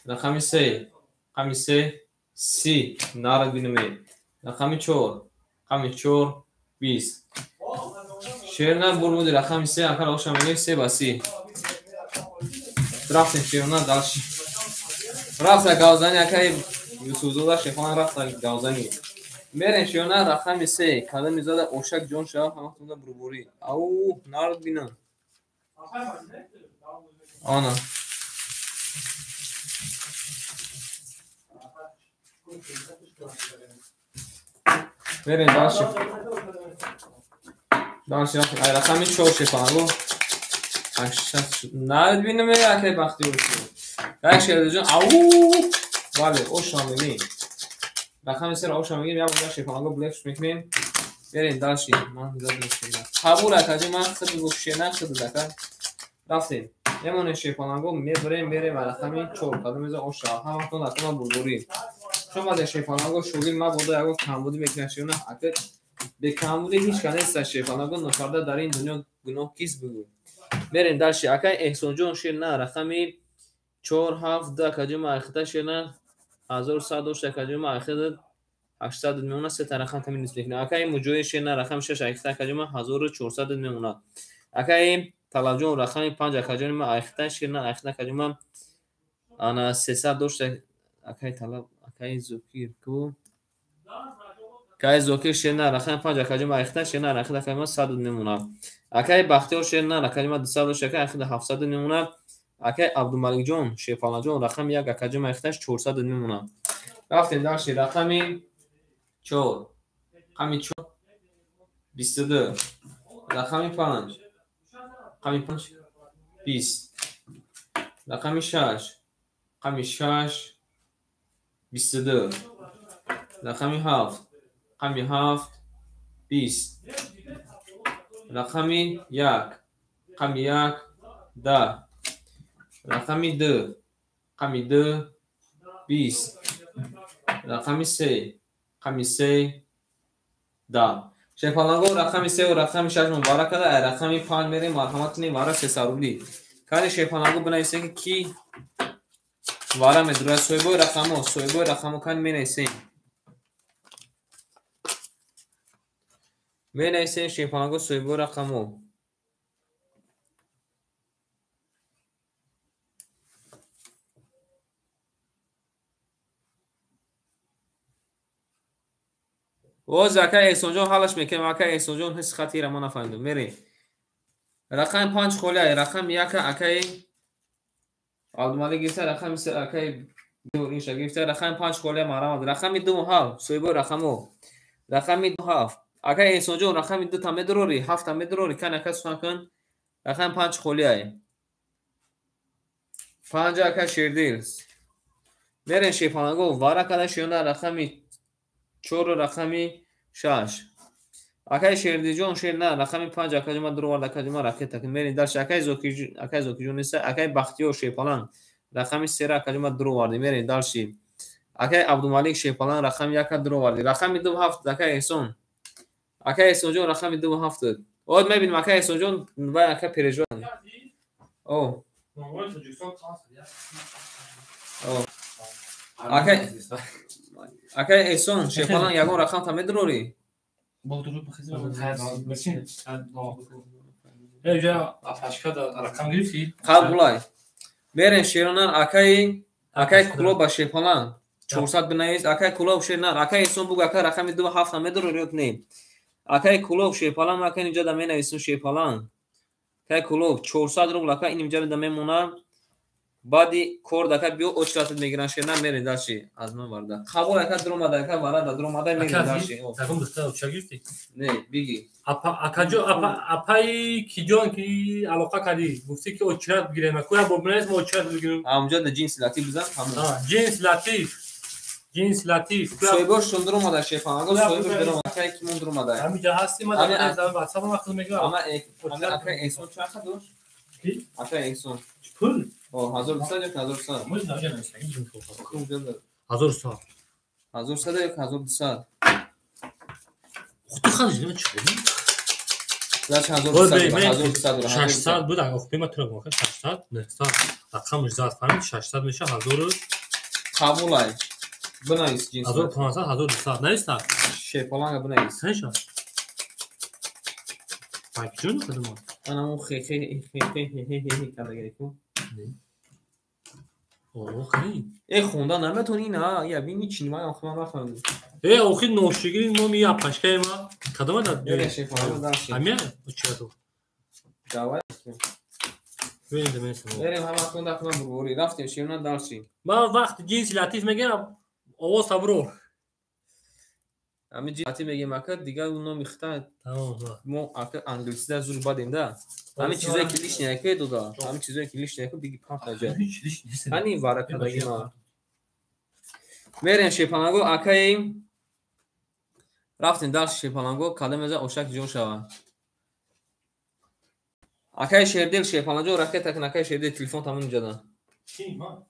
Рақами 3. Рақами 3 30. Нарад бинаме. Рақами 4. Рақами 4 20. Шерна бурмуди рақами 3 акар оша мегем 3 ба 30. Рафтем шерна дальше. Рафта гавзани акай Юсуфзода шефалан рафта гавзани. Мерем шерна рақами 3. Кадами зада ошак ҷон шава ҳаматонда бурбурӣ. Ау, нарад бинам. Ана. Мерем дальше. Дальше ай рақами 4 шефаланго. 8 нарад бинам акай Бахтиёр. Як шердаҷон ау бале оша мегем. Рақами 3 оша мегем, як бор шефаланго блефш мекунем. Мерем дальше. Ман задам шерна. Қабул акаҷон ман худ гуфт шерна худ ака. Рафтем. Мемонем шефаланго мебарем мерем рақами 4 кадом оша ҳаматон акама бурбурӣ. Шумо шефаланго шогир мабодо ягон камбудӣ мекунад шерна ака бе камбудӣ ҳеч кас нест шефаланго нокарда дар ин дунё гуноҳ кист бигӯ. Мерем дальше. Акай Эҳсонҷон шерна рақами 4 7 2 акаҷон айхита шерна 1100 дошт акаҷон айхита 800 мемонад се та рақам тамин нест мекунад. Акай Муҷоҳид шерна рақами 6 айхита акаҷон 1400 мемонад. Акай Талабҷон рақами 5 акаҷон айхита шерна айхита акаҷон ана 300 дошт акай Талаб акай Зокир ку акай Зокир шерна рақами 5 акаҷон айхита шерна айхита акаҷон 100 мемонад. Акай Бахтиёр шерна рақами 200 дошт акай айхита 700 мемонад. Акай Абдумаликҷон шефалаҷон рақами 1 акаҷон айхиташ 400 мемонад. Рафтем дальше рақами 4. Рақами 4 22. Рақами 5. Рақами 5 20. Рақами 6. Рақами 6 22. Рақами 7. Рақами 7 20, рақами 1, рақами 1, 10, рақами 2, рақами 2, 20, рақами 3, рақами 3, 10. Шерпаланго рақами 3 ва рақами 6 муборак када, ай рақами 5 мерем, марҳамат кунем, вара 300 рубли. Кани шерпаланго бинависем ки вара медурад, соҳибои рақамо, соҳибои рақамо кани менависем. Менависем шерпаланго соҳибои рақамо. Боз ака Эҳсонҷон ҳалаш мекунем, ака Эҳсонҷон ҳис хатира ма нафаҳмидам. Мерем. Рақами 5 холия, рақами 1 акаи Абдумалик гирифта, рақами 3 акаи инша гирифта, рақами 5 холия марамад, рақами 2 7 соҳибои рақамо. Рақами 2 7. Акаи Эҳсонҷон рақами 2 та медурорӣ, 7 та медурорӣ, кан ака сухан кун. Рақами 5 холия. 5 ака Шердил. Мерем шерпаланго, вара када шиёна рақами 4 рақами 6. Акаи Шердилҷон шер на, рақами 5 акаҷон ма дуровард, акаҷон ма ракета кун. Мерем дальше, акаи Зокиҷон неста, акаи Бахтиёр шерпаланг рақами 3 акаҷон ма дуроварди. Мерем дальше. Акаи Абдумалик шерпаланг рақами 1 дуроварди. Рақами 2 7 акаи Эҳсон. Акаи Эҳсонҷон рақами 2 7. Од мебинем акаи Эҳсонҷон вай ака переживан. О. О. Акаи Эҳсон шерпаланг ягон рақам та медурорӣ? Қабулай. Мерем шеронан акаи Кулоб ба шерпаланг 400 бинавис. Акаи Кулоб шернан. Акаи Эҳсон буг ака рақами 2 7 медурорӣ ё не? Акаи Кулоб шерпаланг ака инҷа да менависум шерпаланг. Акаи Кулоб 400 рубл ака ин инҷа да мемона. Баъди кор дака биё очратат мегиран шернан, мерем дальше. Аз ман варда. Қабул ака дуромада, ака варада дуромада, мерем дальше. Ягон духтар ча гирифтӣ? Не, биги. Акаҷон, апаи киҷон ки алоқа кардӣ, гуфтӣ ки очрат бигирем. Акӯя бо бинавис мо очрат бигирем. Ҳамҷо да ҷинси латиф бизан, ҳамон. Ҷинс латиф. Ҷинс латиф. Соҳибош шон дуромада шерпаланго, соҳибош дуромада. Акаи кимон дуромада. Ҳамиҷа ҳастӣ, ман дар WhatsApp вақт мегирам. Ама акаи Эҳсон чанд қадр дошт? Ки? Акаи Эҳсон. Пул? 1200 ё 1100? Мо намедонем. 1100. 1100 ё 1200? Худо хадиш нема чӣ? Значит 1200, 1200. 600 буд, ох бема тура гум, 600, 900. Рақамш зад фаҳмид, 600 меша 1000. Қабулай. Бинавис ҷинс. 1500, 1200 нависта? Шерпаланга бинавис. Наиша. Пакҷон кадом? Ана он хе хе хе хе хе хе кардагӣ ку. Э хонда наметонӣ на, я бини чӣ ман охир ман нафаҳмидам. Э охир ношигири номи я пашкаи ма кадома да? Амия? Чиато. Давай. Мерем ҳаматон дахман бурборӣ. Рафтем шерна дальше. Ман вақт ҷинси латиф мегирам, овоз сабро. Ами ҷинси латиф мегем ака, дигар номи хита мо ака англисида зур бадем да. Ами чизое ки лишний ака дода, ами чизое ки лишний ака биги панҷ таҷа. Ани варакадаги ма. Мерем шерпаланго акаи рафтем дальше шерпаланго кадом меза ошак ҷон шава. Акаи Шердил шерпаланҷо ракета кун, акаи Шердил телефон тамон инҷа.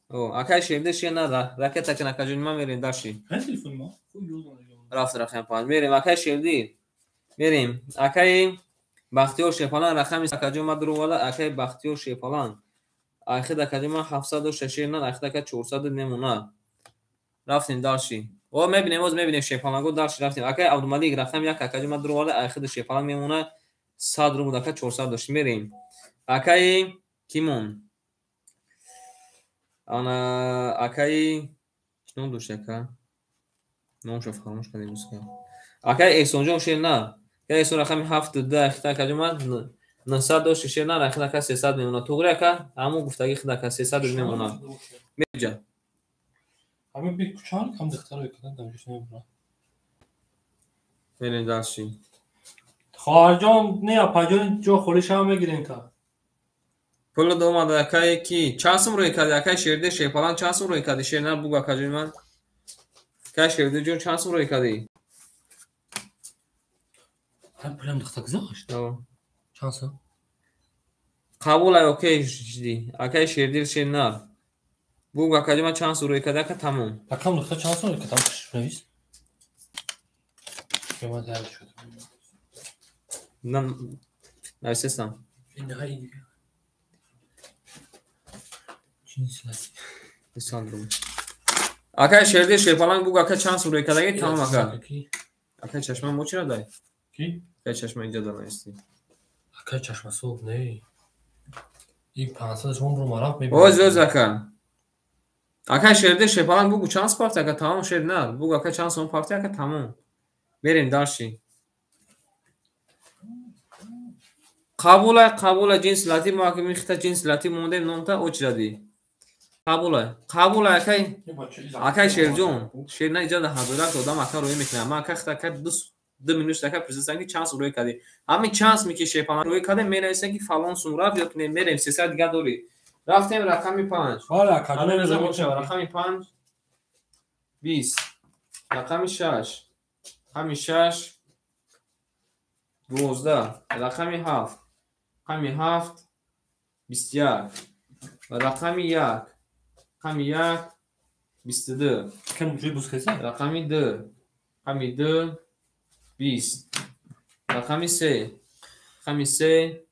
О, акаи Шердил шер на ракета кун, акаҷон ма мерем дальше. Рафт рақами 5 мерем акаи Шердил. Мерем акаи Бахтиёр шерпаланг рақами акаҷон ма дуровада, акаи Бахтиёр шерпаланг. Ахид акаҷон ма 706 шернан, ахид ака 400 мемона. Рафтем дальше. О, мебинем, оз мебинем шерпаланго дальше рафтем. Акаи Абдумалик рақами 1 акаҷон ма дуровада, ахид шерпаланг мемона 100 рубл ака 400 дошт. Мерем. Акаи Кимон. Ана акаи чӣ ном дошт ака? Номашро фаромӯш кардем мусиқа. Акаи Эҳсонҷон шер на. Акаи Эҳсон рақами 7 2 ахид акаҷон ма 900 дошт шер на, ахид ака 300 мемона. Туғри ака ҳамон гуфтаги хид ака 300 мемона. Меҷа. Ҳамин би кучан кам духтаро кадан дамҷуш намебурад. Мерем дальше. Хоҳарҷон, не апаҷон ҷо холишам мегирем та. Пул омада акае ки чанд сум рӯй кардӣ акаи Шердил шерпаланг чанд сум рӯй кардӣ шерна буг акаҷони ман. Акаи Шердилҷон чанд сум рӯй кардӣ? Там пулам духта гузашт? Чанд сум? Қабул ай, окей, жди. Акай Шердил шер нар. Буг акаҷон, ман чанд сум рӯй карда, ака, тамом. Акам духта чанд сум рӯй кардам, навис. Нависестам. Акай Шердил шерпаланг буг ака чанд сум рӯй кардаги, тамом ака. Акай чашма мо чира дай? Ки? Акай чашма инҷа да нависти. Акай чашма соб не. Ин 500 сум ру мараф мебинам. Оз оз ака. Акай Шердил шерпаланг бугу чанд сум партия ака, тамом шер на. Бугу ака чанд сум партия ака, тамом. Мерем дальше. Қабулай, қабулай ҷинси латиф, мо ака михта ҷинси латиф мондем номта очиради. Қабулай, қабулай акай. Акай Шерҷон, шер на иҷа да ҳазорак одам ака рӯй мекунад. Ман ака хита ака ду минут ака призасан ки чанд сум рӯй кардӣ. Ҳамин чанд суме ки шерпаланг рӯй кардем, менависем ки фалон сум рафт ё не, мерем 300 дига дорӣ. Рафтем рақами 5. Бале ака, рақами 5 20, рақами 6, рақами 6 12, рақами 7, рақами 7 21, рақами 1, рақами 1 22, кам ҷой буз хеса? Рақами 2, рақами 2 20, рақами 3, рақами 3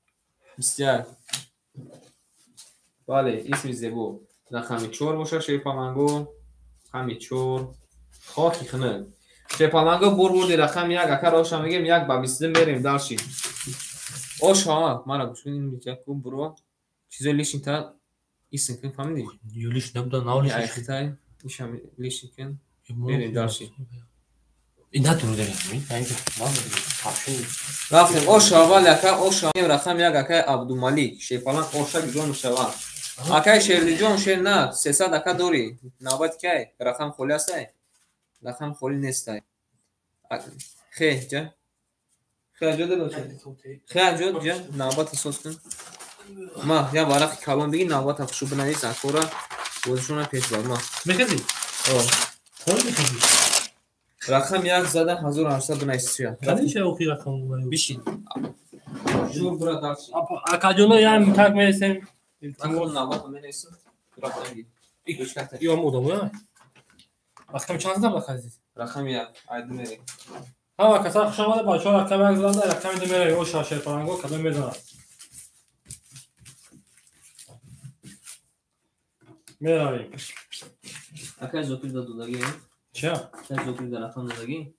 21. Бале, исми зебо. Рақами 4 бошад шерпаланго, рақами 4 хоки хунук. Шерпаланго бурди рақами 1, ака роша мегем 1 ба 22 мерем дальше. Оша, мара гӯш кун, инҷа ку буро. Чизои лишний та исм кун, фаҳмидӣ? Ё лишний набуда, нав лишний. Ай хитай, ишам лишний кун. Мерем дальше. Рафтем оша аввал ака, оша рақами 1 акай Абдумалик. Шерпаланг оша гиҷо мешавад. Акай Шердиҷон шер на, 300 ака дорӣ. Навбат кай? Рақам холӣ астай? Рақам холӣ нестай. Хе, ҷа. Хе, аҷо додо. Хе, аҷо, ҷа, навбата соз кун. Ма, я варақи калон биги, навбата хушу бинавис, акора бозишона пеш бар, ма. Мехези? О. Холӣ мехези? Рақам 1 зада 1800 бинавис чия. Кадом чия охи рақам? Бишин. Жур бура дальше. Акаҷоно я так мересем. Илтимос навбата менависем. Рақам 1. Ё одам, рақами чанд задам азиз? Рақами 1. Айду мерем. Ҳама каса хуш омада, бачаҳо рақами 1 заданда, рақами 2 меравем. Оша шерпаланго кадом мезанад? Меравем. Акай Зокир да додагӣ? Чия? Акай Зокир да рақам додагӣ?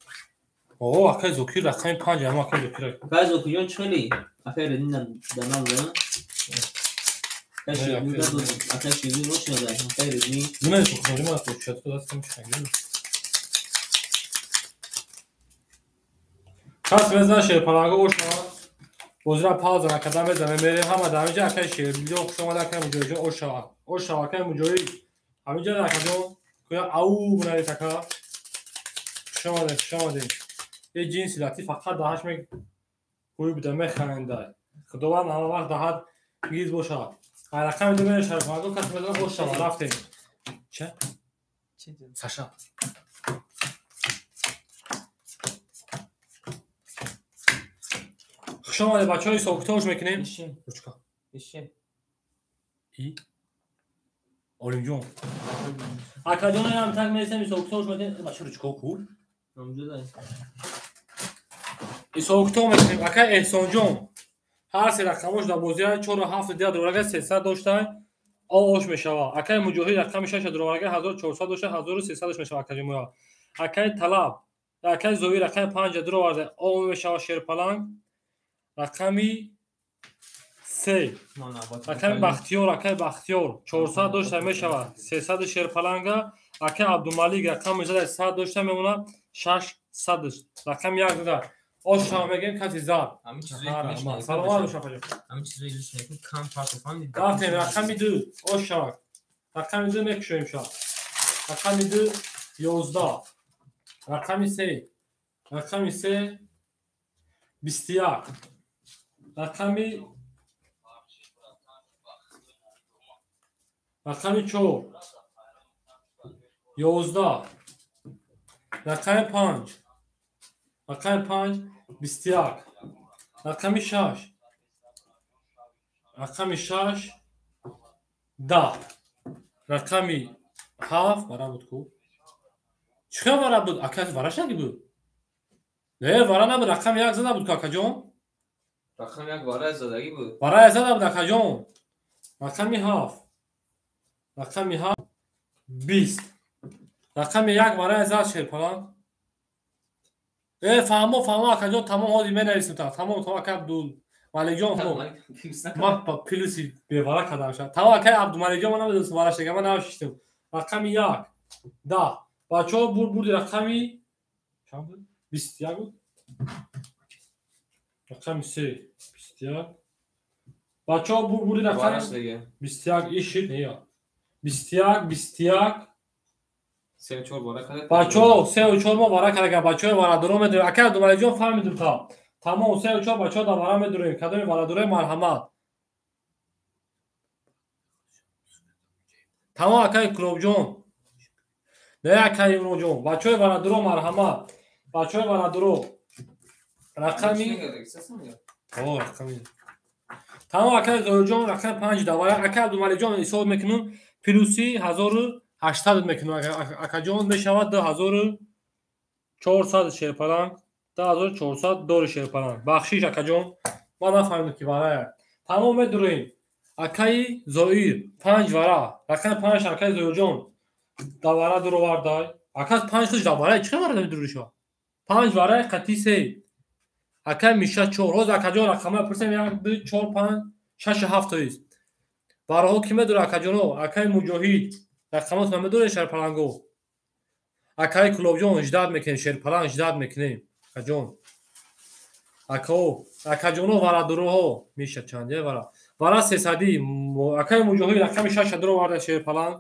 О, акай Зокир рақами 5, ама акай Зокир. Акай Зокирҷон чӣ хелӣ? Акай Редин да надода? Акай Шердин да дод. Акай Шердин рош нада. Акай Редин. Нимаи Зокир, нима Зокир, то дастам чӣ. Кас мезана шерпаланго оша. Бозира пауза накарда мезанем, мерем ҳама дар ҳаминҷа акай Шердилҷон хуш омада, акай Муҷоҳидҷон оша. Оша акай Муҷоҳид. Ҳаминҷа акаҷон куя ау бинавис ака. Хуш омадед, хуш омадед. Е ҷинси латиф фақат даҳаш мегӯй буда механендай. Худованд ҳама вақт даҳат гиз бошад. Ай рақами 2 мерем шерпаланго кас мезана оша, рафтем. Ча? Саша. Хуш омадед бачаҳо, ҳисобкитобш мекунем. Ручка. И Олимҷон. Акаҷон ям так мересем, ҳисобкитобш мекунем. Бача ручка ку? Ҳисобкитоб мекунем. Акай Эҳсонҷон. Ҳар се рақамош дар бозия 4 7 2 дорага 300 дошта, ош мешавад. Акай Муҷоҳид рақами 6 дорага 1400 дошта, 1300 мешавад акаҷон моя. Акай Талаб, акай Зоир рақами 5 дуроварда, о мешавад шерпаланг. Рақами 3, рақами Бахтиёр, акай Бахтиёр 400 дошта мешавад, 300 шерпаланга. Акай Абдумалик рақами зада 100 дошта мемонад, 600. Рақами 1 зада. Оша мегем каси зад. Саломат бош акаҷон. Рафтем рақами 2, оша. Рақами 2 мекушоем ша. Рақами 2 11. Рақами 3, рақами 3 21. Рақами 4 11. Рақами 5, рақами 5 21. Рақами 6. Рақами 6 10. Рақами 7 вара буд ку? Чӣ хел вара буд? Ака вараш наги буд? Не, вара набуд, рақами 1 зада буд ку акаҷон? Рақами 1 вара задагӣ буд. Вара зада буд акаҷон. Рақами 7. Рақами 7 20. Рақами 1 вара зад шерпаланг. Фаҳмо, фаҳмо акаҷон, тамом ҳозир менависем та. Тамом, тамом ака Абдулмаликҷон. Ман плюси бевара кардам шад. Тамом акаи Абдулмаликҷон, ман намедонистам вараш дега, ман навишиштам. Рақами 1 10. Бачаҳо бурд бурди рақами чанд буд? 21 буд? Рақами 3 21. Бачаҳо бурд бурди рақами 21 ишид, не, 21 21 3-4 вара кард. Бачаҳо 3-4 мо вара карда, бачаҳои варадоро медорем. Ака Абдумаликҷон фаҳмидум та. Тамом 3-4 бачаҳо дар вара медорем. Кадоми варадорои марҳамат. Тамом акаи Кулобҷон. Не акаи Имронҷон. Бачаҳои варадоро марҳамат. Бачаҳои варадоро. Рақами О, рақами. Тамом акаи Зоирҷон рақами 5 да вара. Ака Абдумаликҷон ҳисоб мекунам плюси 1800 мекунам акаҷон мешавад 2400 шерпаланг. 2400 дори шерпаланг. Бахшиш акаҷон, ман нафаҳмидам ки варая. Тамом медурем. Акаи Зоир 5 вара. Рақами 5 акаи Зоирҷон да вара дуровардай. Ака 5 хуш да вара чӣ вара медуриша? 5 вара қати 3. Акаи Миша 4. Ҳозир акаҷон рақамҳоя пурсем 1 2 4 5 6 7 тоист. Вараҳо ки медура акаҷоно? Акаи Муҷоҳид рақамот намедоред шерпаланго? Акаи Кулобҷон ждат мекунем, шерпаланг ждат мекунем. Акаҷон. Акао, акаҷоно варадуроҳо миша чанд е вара. Вара 300. Акаи Муҷоҳид рақами 6 дуроварда шерпаланг.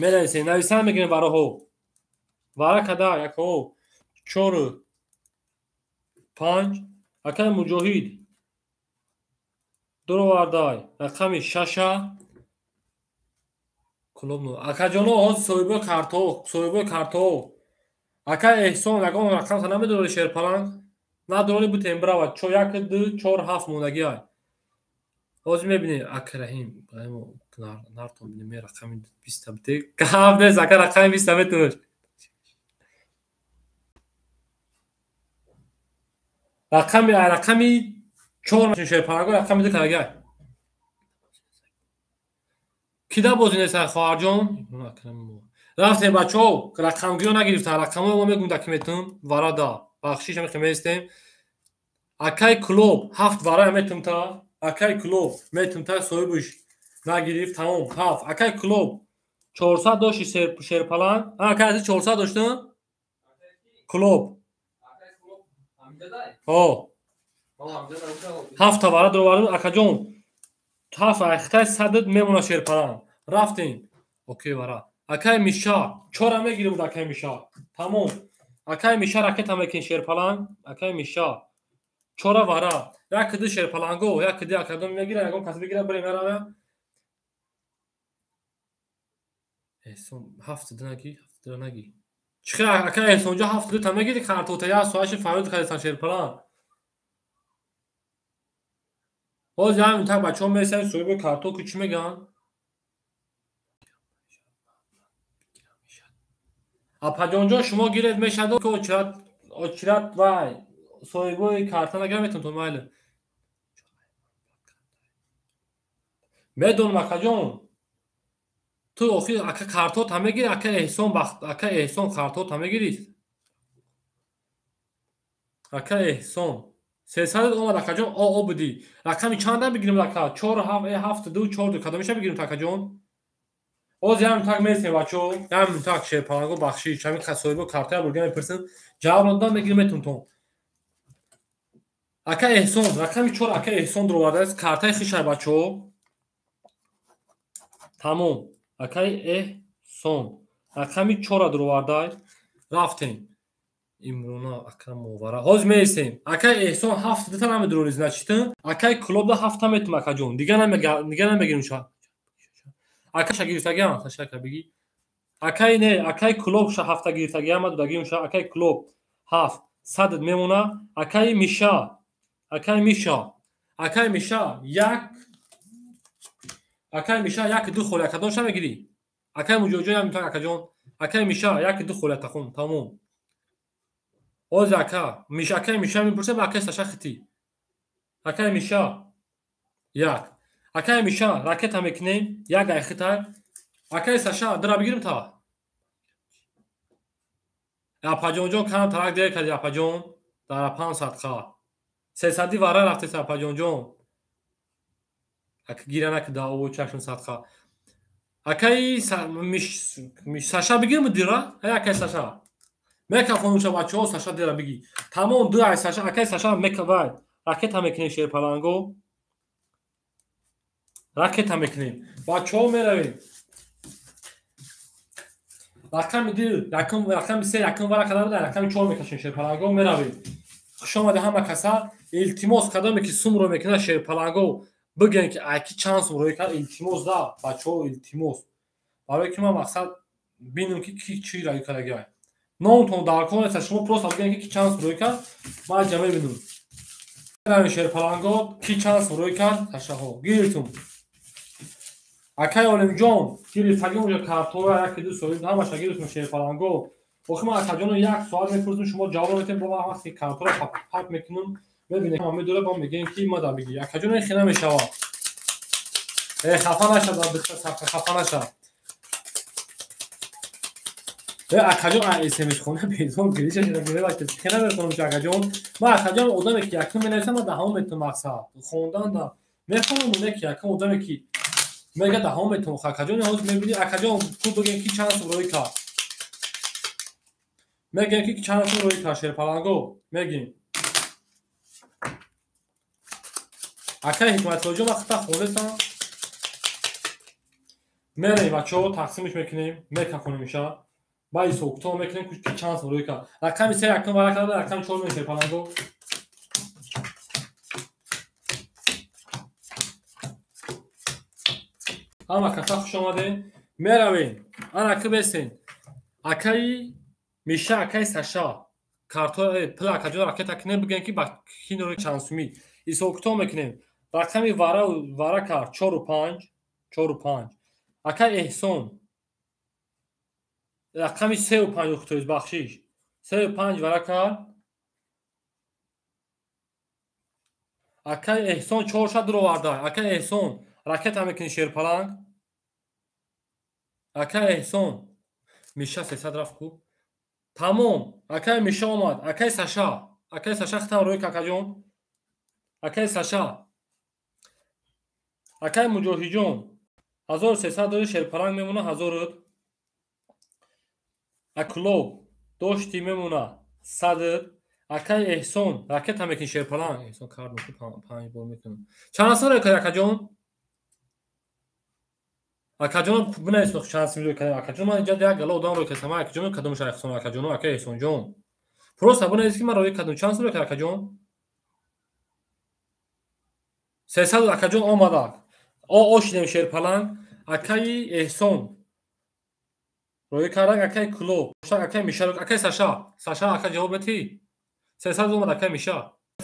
Менависем, нависан мекунем вараҳо. Вара када акао 4 5 акаи Муҷоҳид дуровардай рақами 6 Кулобно. Акаҷоно ҳозир соҳибои картҳо, соҳибои картҳо. Ака Эҳсон ягон рақамта намедорӣ шерпаланг? Надорӣ бутем бирава. 1 2 4 7 мондагиай. Ҳозир мебинем ака Раҳим, нартон бинем рақами 20 бите. Гап нест ака рақами 20 метунаш. Рақами 4 шерпаланго рақами 2 карагай. Кида бозӣ нест хоҳарҷон? Рафтем бачаҳо, рақамгиро нагирифтан. Рақамҳоро мо мегӯем даки метун вара да. Бахшиш ҳамихе меистем. Акаи Кулоб 7 вара метун та. Акаи Кулоб метун та соҳибаш нагирифт, тамом 7. Акаи Кулоб 400 дошти шерпаланг. Акаи ази 400 доштан? Кулоб. Ҳо. 7 вара дуровардем акаҷон. 7 айхтай 100 мемона шерпаланг. Рафтем. Окей вара. Акаи Миша 4 мегирем акаи Миша. Тамом. Акаи Миша ракета мекунем шерпаланг. Акаи Миша 4 вара. Як ду шерпаланго, як ду акадом мегира, ягон кас бигира бирем ярава. Эҳсон 7 ду наги, 7 ду наги. Чӣ ака Эҳсонҷо 7 ду та мегири картота я соаши фарёд кардасан шерпаланг. Ҳозир ҳамин так бачаҳо месаем соҳиби картҳо ки чӣ мегӯянд? Апаҷонҷон шумо гиред мешавад ки очират вай соҳибои карта нагира метавонед то майли. Медонам акаҷон. Ту охир ака картҳота мегири, ака Эҳсон бахт, ака Эҳсон картҳота мегири. Ака Эҳсон 300 омад акаҷон, о будӣ. Рақами чанда бигирем ака? 4 7 7 2 4 2 кадомиша бигирем акаҷон? Ҳозир ҳамин так месем бачаҳо, ҳамин так шерпаланго бахшиш, ҳамин соҳибо картҳоя бурга мепурсем, ҷавоб надодам мегирем метунтон. Ака Эҳсон, рақами 4 ака Эҳсон дуровардааст, картаи хишай бачаҳо. Тамом. Акаи Эҳсон рақами 4 дуровардай. Рафтем. Имрона Акрамовара. Ҳозир меистем. Акаи Эҳсон 7 дута намедурори, значит. Акаи Кулобда 7 метум акаҷон. Дига намегирем ша. Ака гирифтагиам, ташаккур бигӣ. Акаи не, акаи Кулоб ша 7 гирифтагиам, ма додагиам ша акаи Кулоб 7 100 мемона. Акаи Миша Акай Миша. Акай Миша як. Акай Миша як ду холя кадомша мегирӣ? Акай Муҷоҳидҷон як минута акаҷон. Акай Миша як ду холя тахун тамом. Оз ака, Миша акай Миша мепурсем акай Саша хити. Акай Миша як. Акай Миша ракета мекунем, як айхитай. Акай Саша дира бигирим та. Апаҷонҷон кам тарак дер карди апаҷон дар 500 ха. 300 вара рафтеса апаҷонҷон. Ака гиранак да ову чашм садқа. Акай Саша бигирим дира? Ай акай Саша. Мекафонуша бачаҳо Саша дира биги. Тамом ду ай Саша, акай Саша мекавай. Ракета мекунем шерпаланго. Ракета мекунем. Бачаҳо меравем. Рақами ду, рақами се, якум варақа набуда, рақами чор мекашем шерпаланго меравем. Хуш омаде ҳама каса. Илтимос кадоме ки сумро мекунад шерпаланго бигӯем ки айки чанд сум рӯй кард, илтимос да бачаҳо илтимос. Барои ки ман мақсад бинам ки ки чӣ рӯй кардагиай. Номтон дар кор нест, шумо просто бигӯем ки чанд сум рӯй кард, ман ҷа мебинам. Меравем шерпаланго ки чанд сум рӯй кард, ташаҳо гирифтум. Акай Олимҷон гирифтаги унҷа картора яки ду соҳиб ҳамаша гирифтум шерпаланго. Охи ман акаҷоно як соат мепурсум, шумо ҷавоб метем, бо ман вақте картора пак мекунам, мебинем ҳама медора, бо мегӯем ки ма дар бигӣ. Акаҷоно ин хела мешавад. Хафа наша, хафа наша. Акаҷон смс хона безор гирифта шуда, хела мехонам акаҷон. Ман акаҷон одаме ки якум менависам, ман даҳон метавонам мақсад хондан да мехонам, оне ки якум одаме ки мега даҳон метавонам. Акаҷон ҳозир мебинӣ, акаҷон ту бигӯем ки чанд сум рӯй кард. Мегӯем ки чанд сум рӯй кард шерпаланго, мегӯем. Акай Ҳикматуллоҷон ман хита хондестам. Меравем бачаҳо тақсимш мекунем, мекафонемша. Баъд ҳисобкитоб мекунем ки чанд сум рӯй кард. Рақами се якум варақа набуда, рақами чор мекунем шерпаланго. Ҳама каса хуш омадем. Меравем. Ана ки бесен. Акаи Миша, акаи Саша. Картои пул акаҷон ракета кунем, бигӯем ки ба ки рӯй чанд сумӣ. Ҳисобкитоб мекунем. Рақами вара кард 4 5, 4 5. Акаи Эҳсон рақами 3 5 ухтоиз, бахшиш. 3 5 вара кард. Акаи Эҳсон 4 дуроварда. Акаи Эҳсон ракета мекунӣ шерпаланг. Акаи Эҳсон Миша 300 рафт ку. Тамом. Акаи Миша омад. Акаи Саша. Акаи Саша хитам рӯй какаҷон. Акаи Саша. Акаи Муҷоҳидҷон 1300 дори шерпаланг мемона 1000. Акулоб дошти мемона 100. Акаи Эҳсон ракета мекунӣ шерпаланг. Эҳсон кардум ку 5 бор мекунам. Чанд сум рӯй кард акаҷон? Акаҷон бинависед чанд сум рӯй кард. Акаҷон ман инҷа як гала одам рӯй кардам. Ман акаҷон кадомша Эҳсон акаҷоно, акаи Эҳсонҷон. Просто бинависед ки ман рӯй кардам. Чанд сум рӯй кард акаҷон? 300 акаҷон омадак. Ошидем шерпаланг. Акаи Эҳсон рӯй кардак, акаи Кулоб, акаи Миша, акаи Саша. Саша ака ҷавоб метӣ? 300 омад акаи Миша.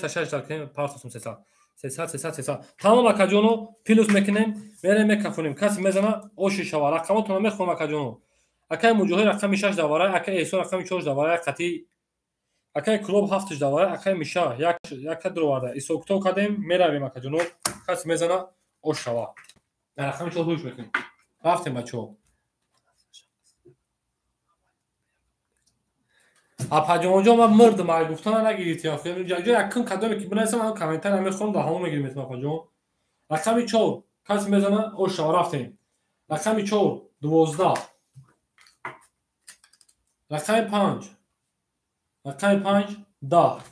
Саша иштирок кунем, партосум 300. 300, 300, 300. Тамом акаҷоно плюс мекунем, мерем мекафонем. Касе мезана оши шава. Рақамотонро мехонам акаҷоно. Акаи Муҷоҳид рақами 6 давара, акаи Эҳсон рақами 4 давара, қатъи акаи Кулоб 7 давара, акаи Миша як дуроварда. Ҳисобкитоб кардем, меравем акаҷоно. Касе мезана ош шава. Рақами 4 ҳуш мекунем. Рафтем бачаҳо. Апаҷонҷон ман мурдам, ай гуфтана нагирифтӣ. Ҷо якум кадоме ки бинависам, ҳам комментария мехонам, даҳомо мегирем метам апаҷон. Рақами 4 касе мезана ош шава, рафтем. Рақами 4 12. Рақами 5. Рақами 5 10.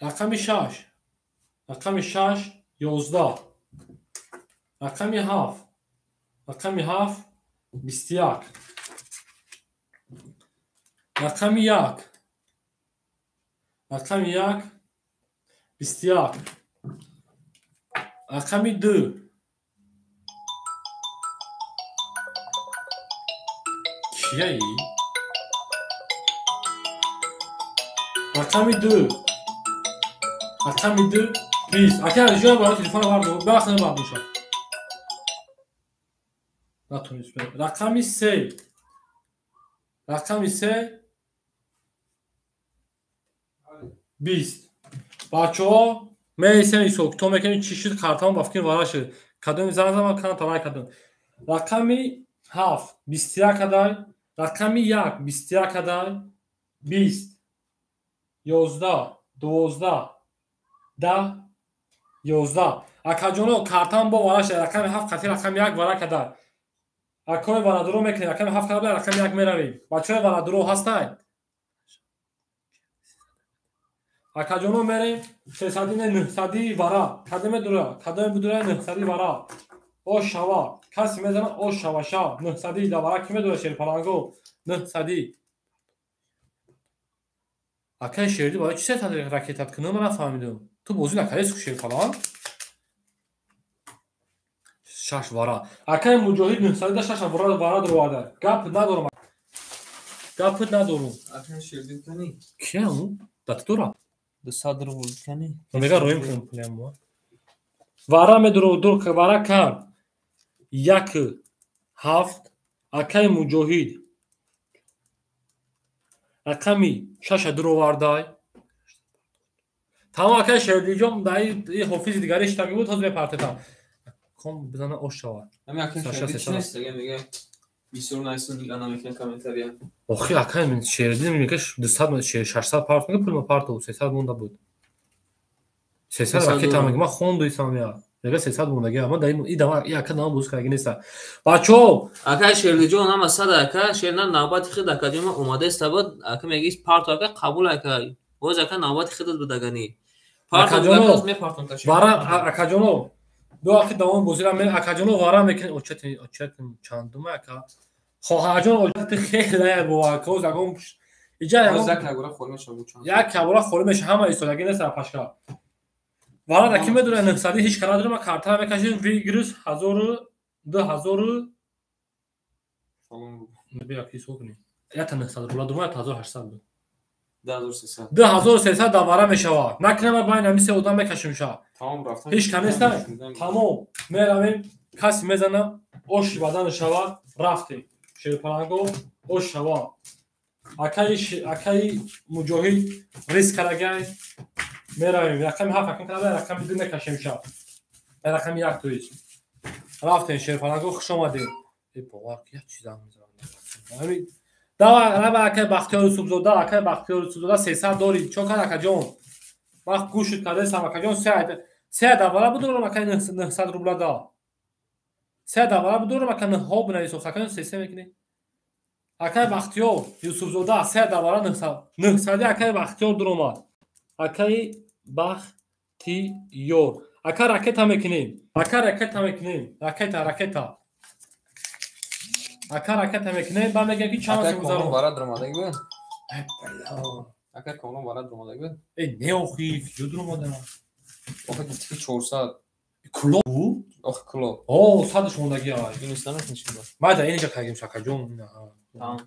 Рақами 6. Рақами 6 11. Рақами 7. Рақами 7 21. Рақами 1. Рақами 1 21. Рақами 2. Кияи? Рақами 2. Рақами 2 20. Ака ҷон барои телефон бардор. Бахна бардоша. Натунист. Рақами 3. Рақами 3 20. Бачаҳо меисем ҳисоб китоб мекунем чӣ шуд картамон ба фикр вара шуд. Кадоми занг задам кана тавай кардам. Рақами 7 21 адай. Рақами 1 21 адай. 20 11 12 10 11. Акаҷоно картам бо вара шуд. Рақами 7 қатъи рақами 1 вара кадай. Акои варадуро мекунем. Рақами 7 када рақами 1 меравем. Бачаҳои варадуро ҳастанд? Акаҷоно мерем 300 900 вара. Кадоме дура? Кадоме будура 900 вара. Ош шава. Каси мезана ош шава ша. 900 да вара ки медура шерпаланго? 900. Акаи шерди барои чӣ 300 ракетат кунам ман нафаҳмидам. Ту бозӣ накардӣ шерпаланг? 6 вара. Акаи Муҷоҳид 900 да 6 вара дуроварда. Гап надорам. Гап надорам. Акаи шерди кани? Кия ӯ? Да ту дора? 200 рубл кани? Мега роим кунам пулям мо. Вара медуро дур вара кард. 1 7 акаи Муҷоҳид. Рақами 6 дуровардай. Тамом акаи Шердиҷон дар ин ҳофизи дигари иштаги буд, ҳозир мепартетам. Ком бизана ош шавад. Ҳамин акаи Шерди чӣ нест? Мега бисёр найсон дига намекунад комментария. Охи акаи Шерди мега 200 600 парт мега пул ма парту 300 монда буд. 300 ракета мега ман хондуисам я. Мега 300 мондаги. Ман дар ин дама ин ака дама боз кардаги неста. Бачаҳо, акаи Шердиҷон ҳама сад ака шерна навбати худ акаҷон ма омадаиста буд. Ака мега парту ака қабул ака. Боз ака навбати худат буд агани. Парту акаҷоно вара акаҷоно ду ақи давом бозира ме акаҷоно вара мекунем. Очатин очатин чандума ака. Хоҳарҷон очати хеле бо ака загон иҷа як кабура холӣ мешава чанд. Як кабура холӣ меша ҳама истодаги нест пашка. Вара да ки медура 900 ҳеч кара надорем, картара мекашем вигрус 1000 2000 бия ки ҳисоб кунем. Якта 900 рубла дурма 1800 буд. 2300. 2300 да вара мешавад. Накунем байн ҳамин се одам мекашем ша. Тамом рафтан. Ҳеч ка нест. Тамом меравем, каси мезана, оши бадан шавад, рафтем. Шерпаланго ош шавад. Акаи Муҷоҳид риск карагай меравем. Рақами 7 акам карда, рақами 2 мекашем ша. Рақами 1 то есть. Рафтем шерпаланго, хуш омадем. Э бовар ки як чизам мезанам. Ҳамин давай, раба акаи Бахтиёр Юсуфзода, акаи Бахтиёр Юсуфзода 300 дори. Чо кард акаҷон? Вақт гӯш кардесам акаҷон се давара будурам акаи 900 рубла да. Се давара будурам ака 9 бинависо акаҷон се мекунӣ. Акаи Бахтиёр Юсуфзода се давара 900. 900 акаи Бахтиёр дуромад. Акаи Бахтиёр. Ака ракета мекунем. Ака ракета мекунем. Ракета, ракета. Ака ракета мекунем, ба мегӯям ки чанд Ака комрон вара дуромадаги буд? Ака комрон вара дуромадаги буд? Э не охи, киҷо дуромада? Охи гуфти ки 400. Кулоб бу? Охи кулоб. О, садаш мондаги ай. Инис намекунӣ чӣ буд? Майда инҷа кагим шакаҷон, ина ҳа. Тамом.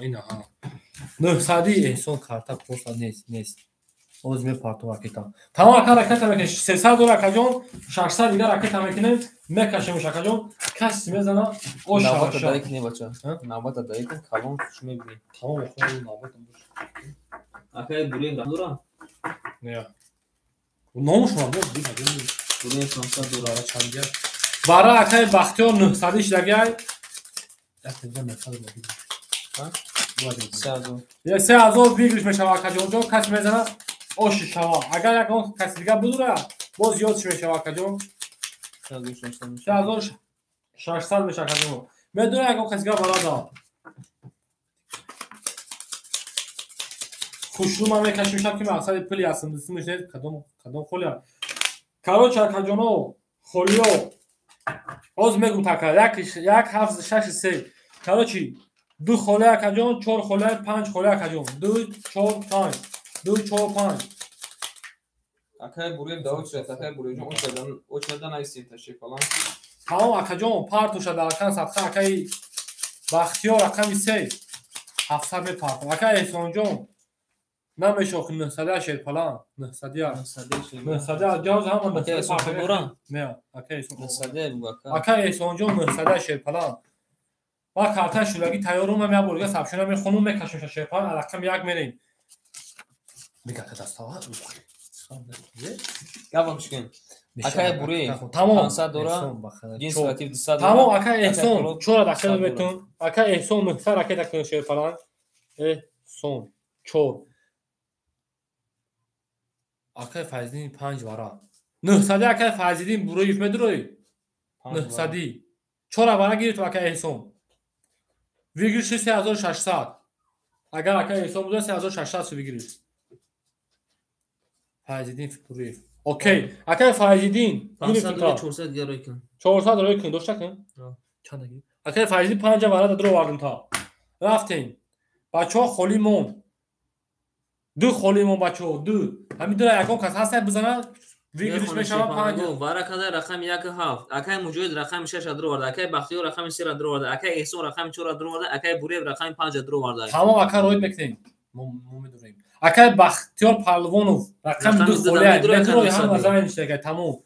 Ина ҳа. 900 эҳсон карта просто нест, нест. Оз мепартом ракета. Тамом ака ракета мекунем. 300 дора акаҷон, 600 дига ракета мекунем, мекашем акаҷон. Каси мезана, ош Навбата шава. даи кунӣ бача. Навбата даи кун, калон шу мебинӣ. Тамом охо навбата бош. Акаи Бурин дора? Не. Номуш ма бо ди акаҷон. Бурин 500 дора. Вара чанд я? Вара акаи Бахтиёр 900 шдагай. Як дига 900 рубла. Ҳа? 3000. Я 3000 выигрыш мешава акаҷон. Ҷон каси мезана оши шава. Агар ягон каси дига будура, боз зиёд мешава акаҷон. 3600 мешава. 3600 мешава акаҷон. Медура ягон каси дига барада. Хушрӯ ман мекашим шаб ки мақсади пули ҳастам. Дистимиш нест кадом кадом холия. Короче акаҷоно, холиё. Ҳозир мегум така 1 1 7 6 3. Короче 2 холия акаҷон, 4 холия, 5 холия акаҷон. 2 4 5. 2 4 5. Акаи Бурин да очередь, акаи Буринҷон очередь, очередь наистем ташриф фалон. Тамом акаҷон, партуша дар акан садқа акаи Бахтиёр рақами 3 700 мепартам. Акаи Эҳсонҷон Намешохи 900 шерпалан, 900. 900 ҷавз ҳама 900. Не, ака Эҳсон. 900 буг ака. Ака Эҳсонҷон 900 шерпалан. Ма карта шулаги тайёрум, ман як борга сабшона мехонум, мекашам шерпалан, рақам 1 мерем. Мега ка дастава. Гапам чикин. Акай Буриев. Тамом. 500 дора. Ҷинс латиф 200 дора. Тамом ака Эҳсон, 4 дақиқа метун. Ака Эҳсон 900 ракета кун шерпалан. Эҳсон 4. Акай Файзиддин 5 вара. 900 акай Файзиддин Буриев медурой? 900. 4 вара гирифт акай Эҳсон. Выигрыш 3600. Агар акай Эҳсон буда 3600 выигрыш. Файзиддин Буриев. Окей, акай Файзиддин 500 дора 400 дига рой кун. 400 рой кун, дошта кун? Чанд гир? Акай Файзиддин 5 вара дадро вардум та. Рафтем. Бачаҳо холӣ мон. Ду холӣ мон бачаҳо, ду. Ҳамин дура ягон кас ҳаст бизана, выигрыш мешава 5. Вара када рақами 1 7. Акай Муҷоҳид рақами 6 адро варда, акай Бахтиёр рақами 3 адро варда, акай Эҳсон рақами 4 адро варда, акай Буриев рақами 5 адро варда. Тамом ака роид мекунем. Мо медурем. Акай Бахтиёр Палвонов рақами 2 холӣ медурой ҳама замин иштака тамом.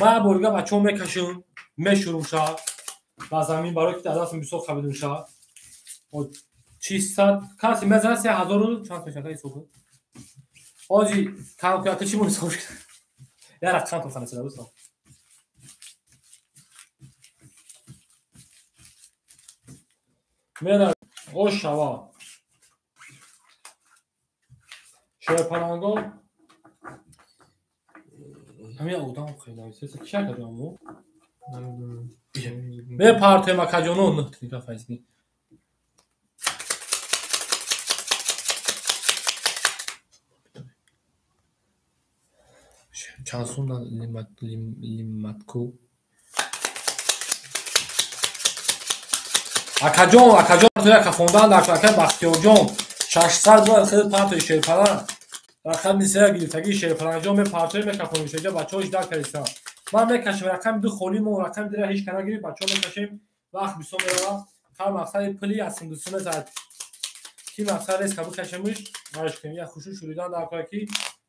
Ман борга бачаҳо мекашам, мешурум ша. Ба замин барои ки дастам бисёр хабидум ша. 600 каси мезана 3000 чанд мешава ҳисоб кун. Ози калкулятор чӣ мон ҳисоб кун? Я рақам то хана дӯстон. Мера ошава. Шерпаланго ҳамин одам хеле нависеса ки шакаҷон мо? Намедонам. Мепартоем акаҷоно нӯҳ Файзиддин. Чанд сум лиматку? Акаҷон, акаҷон, яка хондан дар акай Бахтиёрҷон 600 бояд хеле партои шерпалан. Рақами 3 гирифтагии шерпаланҷон мепартои мекафонем шеҷа бачаҳо иждар кардисан. Ман мекашем рақами 2 холӣ мо рақами 2 ҳеҷ кана гирифт бачаҳо мекашем вақт бисёр меравад. Ҳар мақсади пули аз сумдусуме зад. Ки мақсад рест ка бикашемш, варш кунем. Я хушу шуридан дар кора ки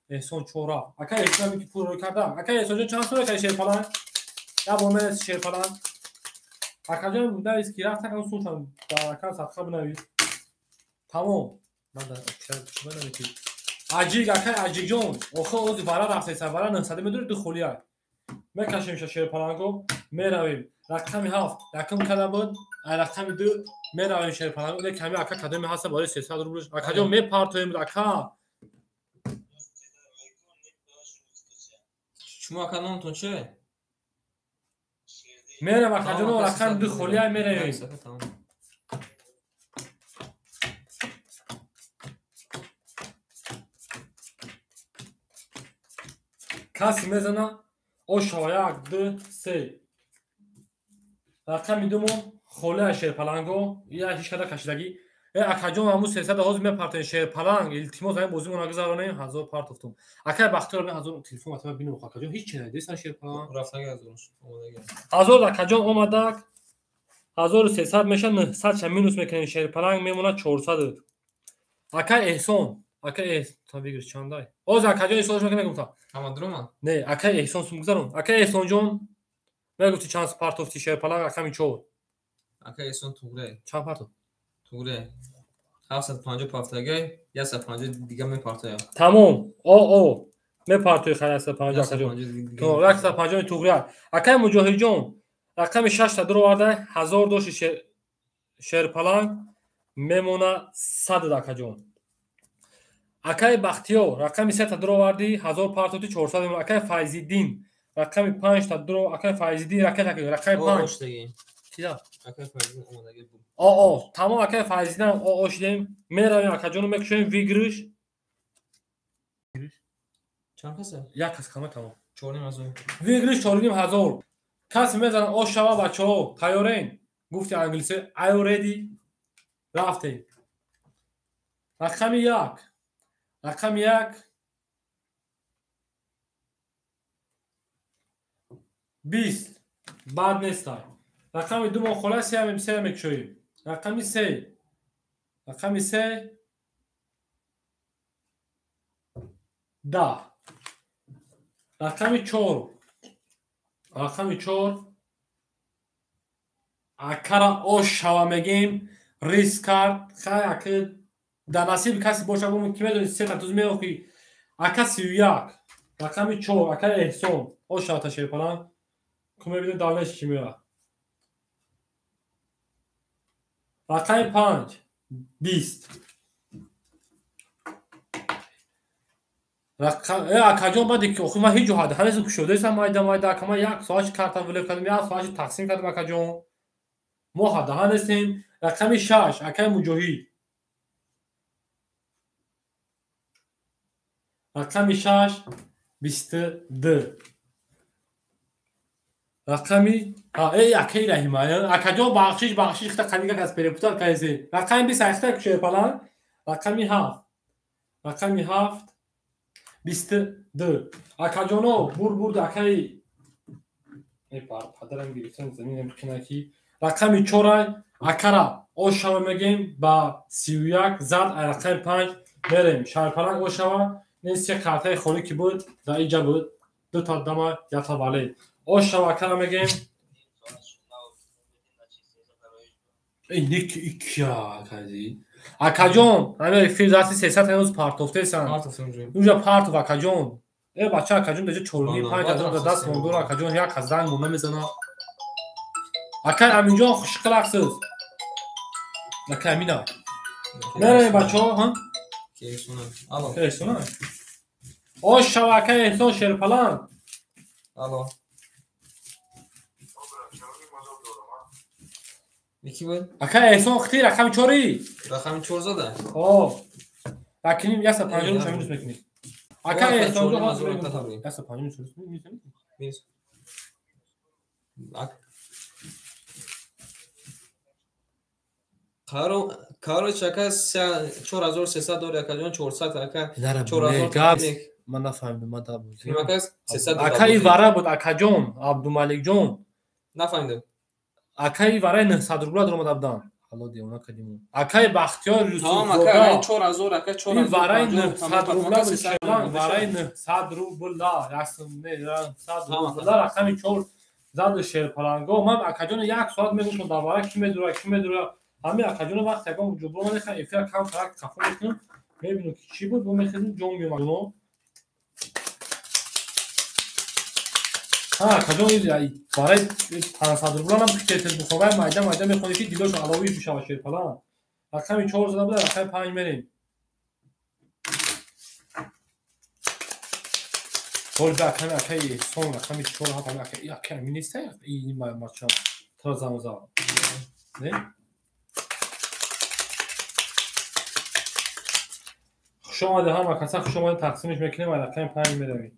Эҳсон чора. Ака Эҳсон ки пул рой кардам. Ака Эҳсонҷон чанд сум мекаши шерпалан? Я бо мен шерпалан. Акаҷон навис ки рафта кан сумшам дар ака садқа бинавис. Тамом. Ман дар чӣ менависӣ? Аҷик ака Аҷикҷон, охир ози вара рафтеса, вара 900 медури ду холия. Мекашем ша шерпаланго, меравем. Рақами 7 якум када буд, ай рақами 2 меравем шерпаланго. Не ками ака кадоме ҳаста барои 300 рубл. Акаҷон мепартоем ака. Шумо ака номтон че? Мерам акаҷоно рақами 2 холия меравем. Каси мезана ошава 1 2 3. Рақами 2 мо холия шерпаланго, я ҳеҷ када кашидагӣ. Акаҷон ҳамун 300 ҳозир мепартоем шерпаланг, илтимос ҳамин бозимон нагузаронем, 1000 партофтум. Акай Бахтиёр мен 1000 телефон атама бинам акаҷон ҳеҷ чи надисан шерпаланг. Рафтаги 1000 омадаги. 1000 акаҷон омадак. 1300 меша 900 ша минус мекунем шерпаланг мемонад 400. Акай Эҳсон, акай Эҳсон выигрыш чандай? Ҳозир акаҷон ҳисобаш мекунам мегуфтам. Ҳама дурума? Не, акай Эҳсон сум гузарон. Акай Эҳсонҷон мегуфти чанд партофти шерпаланг рақами 4. Акай Эҳсон туғре. Чанд партофт? Туғре. 750 партагай, 150 дига мепартоям. Тамом. О. Мепартои хай 150 акаҷон. То 150 туғре. Акай Муҷоҳидҷон рақами 6 та дуроварда 1000 дошти шерпаланг мемона 100 акаҷон. Акай Бахтиёр рақами 3 та дуроварди 1000 партоти 400 мемона. Акай Файзиддин рақами 5 та дуро акай Файзиддин ракета рақами 5. Чиза? Акай Файзиддин омадаги буд. О, тамом акай Файзиддин о шидем. Меравем акаҷоно мекушем выигрыш. Чанд каса? Як кас кама тамом. 4500. Выигрыш 4500. Каси мезанад ош шава бачаҳо, тайёрен? Гуфти англиси are you ready? Рафтем. Рақами 1. Рақами 1 20. Бад нестай. Рақами 2 мо хола 3 мекушоем. Рақами 3. Рақами 3 10. Рақами 4. Рақами 4. Акара ош шава мегем, риск кард. Хай ака дар насиби касе боша, бо ки медони се та туз меохи. Ака 31. Рақами 4, ака Эҳсон. Ош шава та Шерпаланг. Ку мебинем давлеш чӣ меояд. Рақами 5, 20. Акаҷон, баъде ки охир ман ҳеҷ ҷо ҳанӯз кушодаистам, майда майда ака, ман як соатши карта вилеб кардам, як соатши тақсим кардам, акаҷон. Мо ҳадаҳа нестем. Рақами 6, акаи Муҷоҳид. Рақами 6, 22. Рақами акаи Раҳима. Акаҷон, бахшиш, бахшиш, хита қадига кас перепутал кардем. Рақами 20 ахта Шерпаланг. Рақами 7. Рақами 7, 22. Акаҷоно, бур бурд акаи падарам гирифтан заминам кинаки. Рақами 4 акара ош шава мегем ба 31 зад, рақами 5 мерем. Шерпаланг ош шава. Не се картаи холӣ ки буд, дар иҷа буд. Ду та дама, як та вале. Ош шава акара мегем. Ник икя кази. Акаҷон, ҳамин эфир дасти 300 ҳанӯз партофтесан. Унҷа партоф акаҷон. Бача акаҷон деҷа 4.5 5 ҳазор даст мондор акаҷон, як аз занг монда мезана. Акай Аминҷон, хушқилақсиз. Акай Амина. Мерем бачаҳо, ҳа? Алло. Эҳсона. Ош шава акай Эҳсон Шерпаланг. Алло. Яки буд? Акай Эҳсон, хити рақами 4-и? Рақами 4 зада? О. Акиним 150 минус мекунӣ. Акай Эҳсон, 150 минус минус. Короче, ака 4300 дори, акаҷон, 400 ака 4000. Ман нафаҳмидам, ман да буд. Ака 300. Акаи вара буд, акаҷон, Абдумаликҷон. Нафаҳмидам. Акаи вараи 900 рубла даромада буданд. Ҳало девона кардем. Акаи Бахтиёр Юсуфзода. Ака 4000, ака 4000. Вараи 900 рубла буд, вараи 900 рубла, 900 рубла, рақами 4 зад Шерпаланго. Ман акаҷон як соат мегуфтам дар вара ки медура, ки медура. Ҳамин акаҷон вақт ягон ҷубро мехоҳам, эфира кам карак қафо мекунам, мебинам ки чӣ буд, бо мехезем ҷон меомад. Ҳа, акаҷон, барои 500 рубла нам тез бухорай, майда майда мехонӣ ки дилош аловӣ бишавад Шерпаланг. Рақами 4 зада буда, рақами 5 мерем. Ҳол ба аками акаи Эҳсон, рақами 4 ҳафт, акаи акаи Амин нест, ин мача тра замза. Не? Хуш омаде ҳама каса, хуш омаде, тақсимиш мекунем, рақами 5 меравем.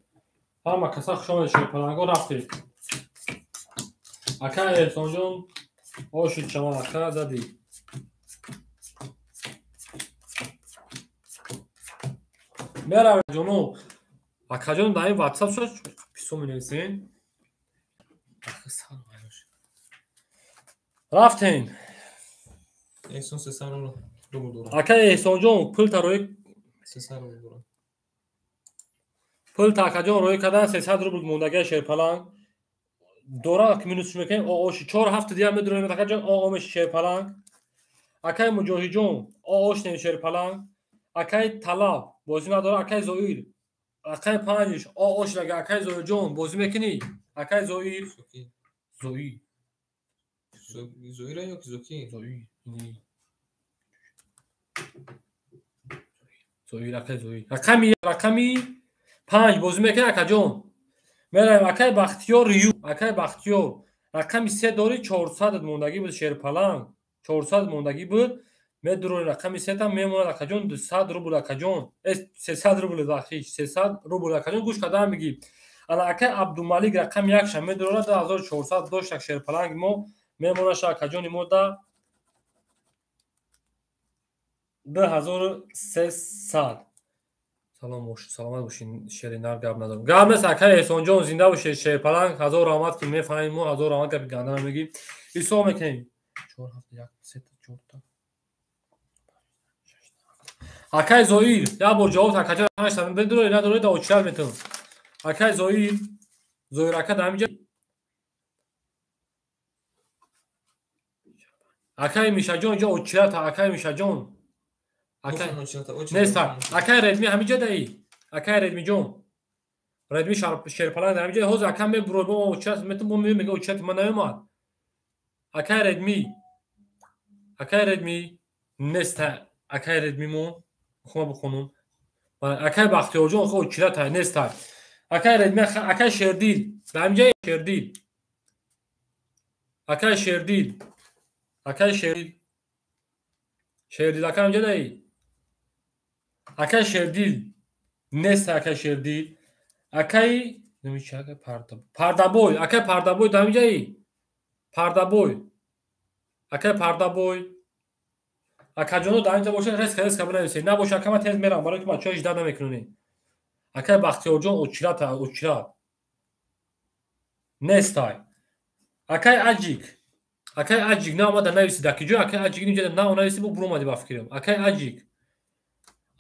Ҳама каса хуш омаде Шерпаланго, рафтем. Ака Эҳсонҷон, ошуд шава ака задӣ. Меравем ҷоно. Акаҷон дар ин WhatsApp шуд писо менависем. Рафтем. Эҳсон 300 рубл дорад. Ака Эҳсонҷон, пул тарои 300 рубл дорад. Пул акаҷон роӣ кардан 300 рубл мондагии Шерпаланг. Дора ки минус мекунем, ош 4 ҳафта дигар медурем акаҷон, омеш Шерпаланг. Акаи Муҷоҳидҷон, ош нем Шерпаланг. Акаи Талаб бозӣ надора, акаи Зоир. Рақами 5 ош рага, акаи Зоирҷон бозӣ мекунӣ? Акаи Зоир. Зоир. Зоира ё ки Зоки? Зоир. Зоир, акаи Зоир. Рақами 5 бозӣ мекунӣ акаҷон? Меравем акаи Бахтиёр Ю, акаи Бахтиёр. Рақами 3 дори, 400 мондагӣ буд Шерпаланг. 400 мондагӣ буд. Медурори рақами 3 там мемонад акаҷон 200 рубл акаҷон. 300 рубл бахшиш, 300 рубл акаҷон, гӯш кардан мегӣ. Ана акаи Абдумалик рақами 1 ша медурорад 2400 дошт як Шерпаланг мо мемонад ша акаҷони мо да 2300. Салом бошед, саломат бошед, шери нар гап надорам. Гап нест акаи Эҳсонҷон, зинда бошед Шерпаланг, ҳазор раҳмат ки мефаҳмем мо, ҳазор раҳмат гапи ганда намегӣ. Ҳисоб мекунем. 4 7 1 3 4. Акай Зоир, як бор ҷавоб акаҷон ҳашта бидурӣ надорӣ да очират метавон. Акай Зоир, Зоир ака дар ҳаминҷа. Акай Мишаҷон инҷо очират, акай Мишаҷон. Акай нест. Акай Редми ҳаминҷа даи. Акай Редмиҷон. Редми Шерпаланг дар ҳаминҷа. Ҳозир ака мебурод, мо очират метавон, мега очират ман наёмад. Акай Редми. Акай Редми нест. Акай Редмимон. Хума бихонум. Акай Бахтиёрҷон хо очират нест. Акай Редми, акай Шердил. Дар ҳаминҷа Шердил. Акай Шердил. Акай Шердил. Шердил ака ҳаминҷа даи. Акай Шердил нест. Акай Шердил. Акай Пардабой. Акай Пардабой дар ҳаминҷаи. Пардабой. Акай Пардабой. Акаҷоно дар ҳаминҷа бошад, резка резка бинависед. Набошад ака ман тез мерам, барои ки бачаҳо ижда намекунонӣ. Акай Бахтиёрҷон очират, очират. Нестай. Акай Аҷик. Акай Аҷик наомада нависид. Аки ҷой акай Аҷик инҷа наонависид, бу буромадӣ ба фикрам. Акай Аҷик.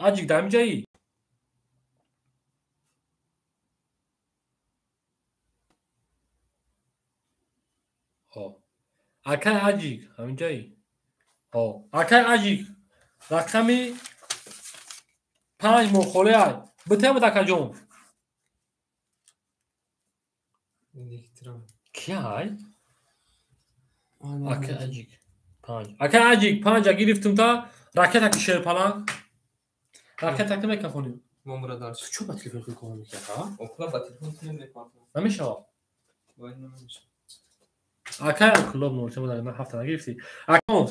Аҷик дар ҳаминҷаи. Акай Аҷик ҳаминҷаи. Акай Аҷик рақами 5 мохолеай. Битемад акаҷон. Киай? Акай Аҷик 5. Акай Аҷик 5 гирифтум та ракета ки Шерпаланг. Ракета ки мекафонем. Чӯ ба телефон хел кор мекунӣ ака? Окла ба телефон намепартам. Намешавад. Акай клуб нолча дар ман ҳафта нагирифтӣ. Акон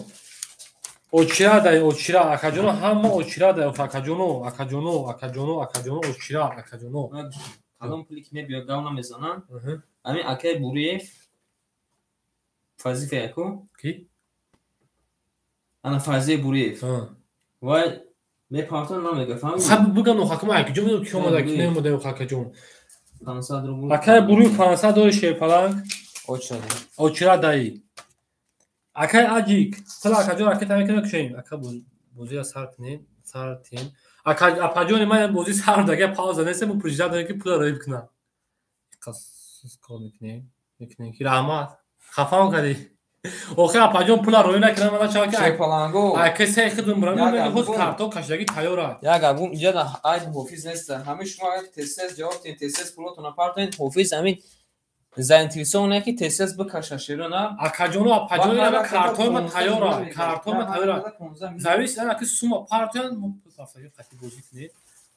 очира дай очира акаҷоно ҳама очира дай акаҷоно акаҷоно акаҷоно акаҷоно очира акаҷоно. Кадом пули ки мебиёд гав намезанам. Ҳамин акай Буриев Фазифа яку? Ки? Ана Фазифа Буриев. Вай мепартон намега фаҳмидӣ? Хаб бугам охакама акаҷон медонам ки омада ки намеомада акаҷон. 500 рубл. Акай Буриев 500 дори Шерпаланг. Очира даи. Акай Аҷик, тила акаҷон ракета мекунем кушоем. Ака бозиро сар кунем, сар тем. Ака апаҷони ман бози сар дага пауза нестем, бу пулиҷа дорем ки пула роиб кунам. Қас кор мекунем, мекунем ки раҳмат. Хафам кардӣ. Охир апаҷон пула роӣ накунам, ман чаро ки Шерпаланго. Ака се хидм бурам, ман ҳоз карто кашидаги тайёр аст. Як гап инҷа айб ҳофиз нест. Ҳамин шумо агар тез-тез ҷавоб диҳед, тез-тез пулотонро партоед, ҳофиз ҳамин заинтересован ки тез-тез бикаша шерона. Акаҷоно апаҷоно ама картои ма тайёра, картои ма тайёра. Завис ана ки сума партоян мо рафтаги қати бозӣ кунем.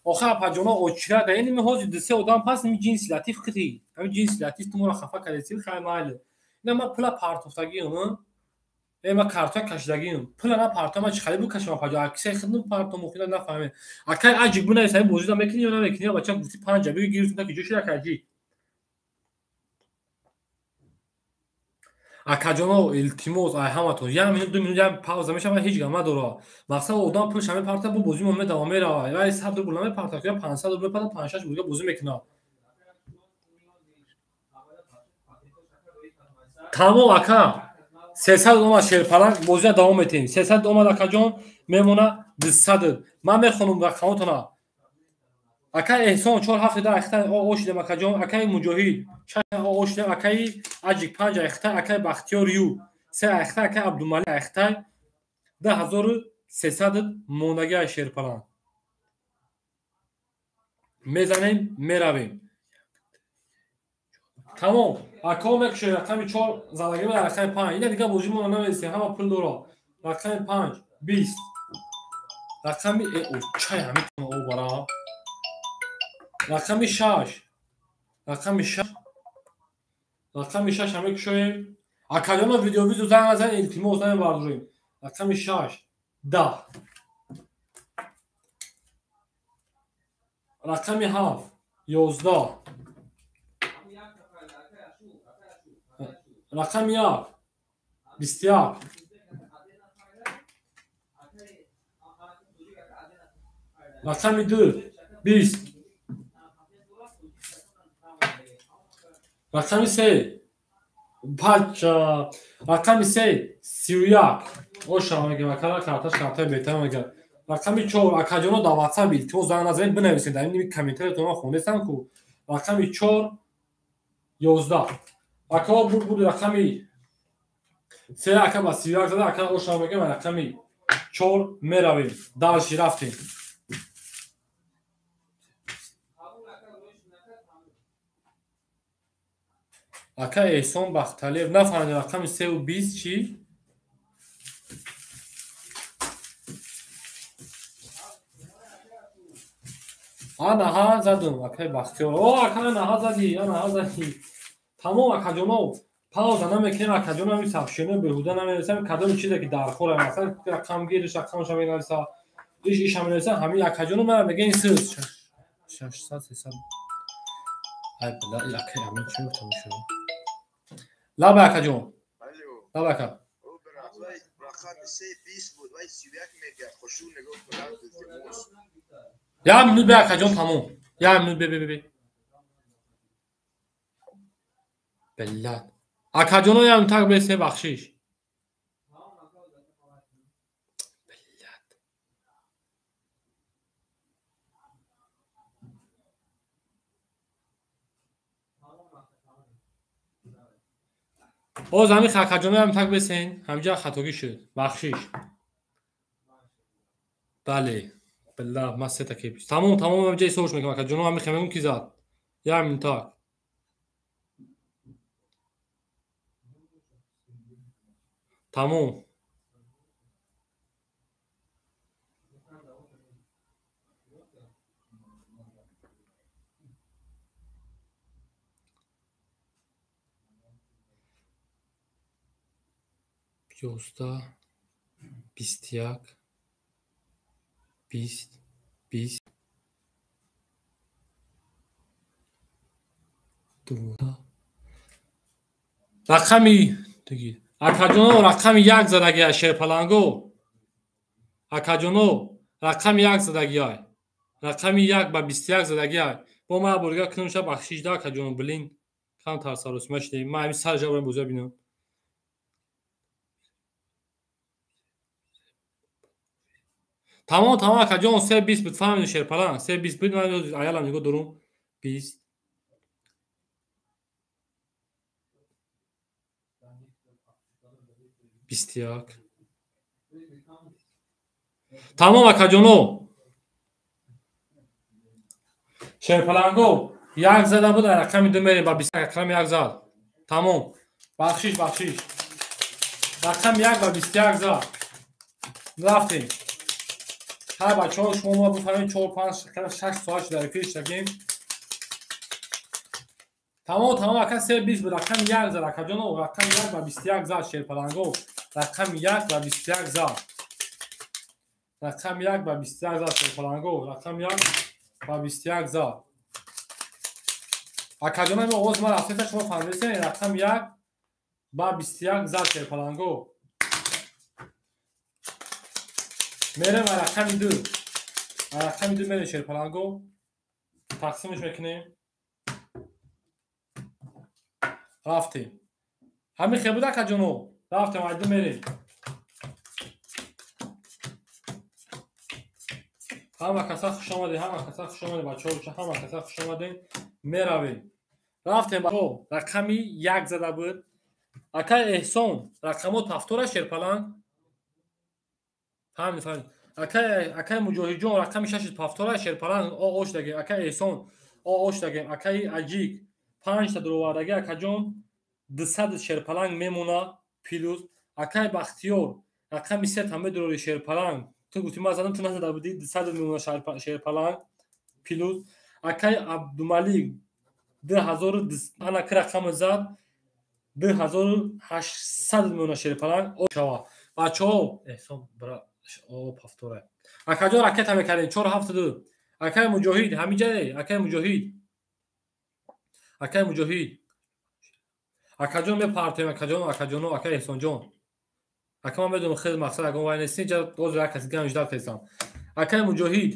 Охир апаҷоно очира да ин ҳозир ду се одам пас ин ҷинси латиф қити. Ҳамин ҷинси латиф ту моро хафа кардӣ, хай майли. Ина ма пула партофтагиам, ма картои кашидагиам. Пула на партоя ма чӣ хали бикашам апаҷо? Аксаи хидм партом охира нафаҳмем. Акай Аҷик бинавис ҳамин бозиро мекунӣ ё намекунӣ? Бача гуфти панҷа биги гирифтум ки ҷо шуд акай Аҷик. Акаҷоно илтимос ай ҳаматон як минут ду минут як пауза мешавад, ҳеҷ гап надорад. Мақсад одам пулаш мепарта, бу бозӣ мо медавам меравад. Вай 100 рубл намепарта, ё 500 рубл мепарта, 5-6 рубл бозӣ мекунад. Тамом ака, 300 омад Шерпаланг, бозиро давом метиҳем. 300 омад акаҷон, мемона 200. Ман мехонам рақамотона. Акай Эҳсон 4 7 да ахта ошидем акаҷон, акай Муҷоҳид 6 ошидем, акай Аҷик 5 ахта, акай Бахтиёр Ю 3 ахта, акай Абдумалик ахта 2300 мондаги ай Шерпаланг. Мезанем, меравем. Тамом, акао мекушем рақами 4 задагӣ рақами 5. Ина дига бозӣ мо намерасем, ҳама пул дора. Рақами 5 20. Рақами чай ҳамин о бара. Рақами 6. Рақами 6. Рақами 6 ҳаме кушоем. Акаҷоно видеовизу занг назан, илтимос намебардорем. Рақами 6 10. Рақами 7 11. Рақами 1 21. Рақами 2 20. Рақами 3 5. Рақами 3 31. Оша мегам акала карташ картаи беҳтар мегам. Рақами 4 акаҷоно дар WhatsApp илтимос занг назанед, бинависед. Дар ин комментариятон ман хондестам ку. Рақами 4 11. Акаҳо буд рақами 3 ака ба 31 зада, ака ошам мегӯям рақами 4 меравем. Дальше рафтем. Ака Эҳсон Бахталиев нафаҳмидам рақами 3 20 чӣ? Анаҳа задум акаи Бахтиёр. О ака анаҳа задӣ, анаҳа задӣ. Тамом акаҷоно, пауза намекунем акаҷоно, ҳамин сабшино беҳуда наменависам, кадоми чизе ки дархӯра, масалан рақам гириш, рақамаша менависа, иш иша менависа, ҳамин акаҷоно мара мегӯян ин сиз 600 300. Ай била, акаи амин чӣ гуфтам шумо? Лаба акаҷон. Лаба ака. Як минут бе акаҷон, тамом. Як минут бе бе бе. Биллат. Акаҷоно як минут так бесе бахшиш. Биллат. Боз ҳамин акаҷоно як минут так бесен, ҳамҷа хатогӣ шуд. Бахшиш. Бале. Билла, ман сета кепиш. Тамом, тамом, ҳамҷа ҳисобш мекунам акаҷоно, ҳамин хемегум ки зад. Як минут так. Тамом. Ёздаҳ, 21, 20, 20, 12. Рақами акаҷоно рақами 1 задагиай шерпаланго. Акаҷоно рақами 1 задагиай. Рақами 1 ба 21 задагиай. Бо ман борга кунам ша бахшиш да акаҷоно, блин. Камтар саросима шудем. Ман ҳамин сар жабрам боза бинам. Тамом, тамом акаҷон, 3 20 буд, фаҳмидем шерпаланг. 3 20 буд, ман аялам нигоҳ дорум. 20 21. Тамом акаҷоно. Шерпаланго 1 зада буд, рақами 2 мерем ба 21, рақами 1 зад. Тамом. Бахшиш, бахшиш. Рақами 1 ба 21 зад. Рафтем. Ҳар бачаҳо шумо мо бифаҳмед 4 5 6 соат шуда эфир шудагем. Тамом, тамом ака 3 20 буд, рақами 1 зад акаҷоно, рақами 1 ба 21 зад шерпаланго. Рақами 1 ба 21 зад. Рақами 1 ба 21 зад шерпаланго, рақами 1 ба 21 зад. Акаҷоно ин овоз ман рафтеса шумо фаҳмидесен, рақами 1 ба 21 зад шерпаланго. Мерем рақами 2. Рақами 2 мерем шерпаланго. Тақсимш мекунем. Рафтем. Ҳамин хел буд акаҷоно. Рафтем, айду мерем. Ҳама каса хуш омадед, ҳама каса хуш омадед, бачаҳо, ҳама каса хуш омадед. Меравем. Рафтем бачаҳо, рақами 1 зада буд. Ака Эҳсон, рақамо тафтора шерпаланг. Фаҳмид, фаҳмид. Акаи Муҷоҳидҷон рақами 6 тафтора шерпаланг о ош дагем. Акаи Эҳсон о ош дагем. Акаи Аҷик 5 та дуровардаги акаҷон 200 шерпаланг мемона плюс. Акаи Бахтиёр рақами 3 та медурори шерпаланг. Ту гуфти ман задам, ту назада будӣ, 200 мемона шерпаланг плюс. Акаи Абдумалик 2000 ана ки рақами зад 2800 мемона шерпаланг о шава. Бачаҳо Эҳсон бра о пафтора. Акаҷон ракета мекардем 4 7 2. Акаи Муҷоҳид ҳамиҷае, акаи Муҷоҳид. Акаи Муҷоҳид. Акаҷон мепартем, акаҷон, акаҷоно, акаи Эҳсонҷон. Ака ман медонам хеле мақсад агон вай нест, инҷа боз як каси гам ждат кардам. Акаи Муҷоҳид.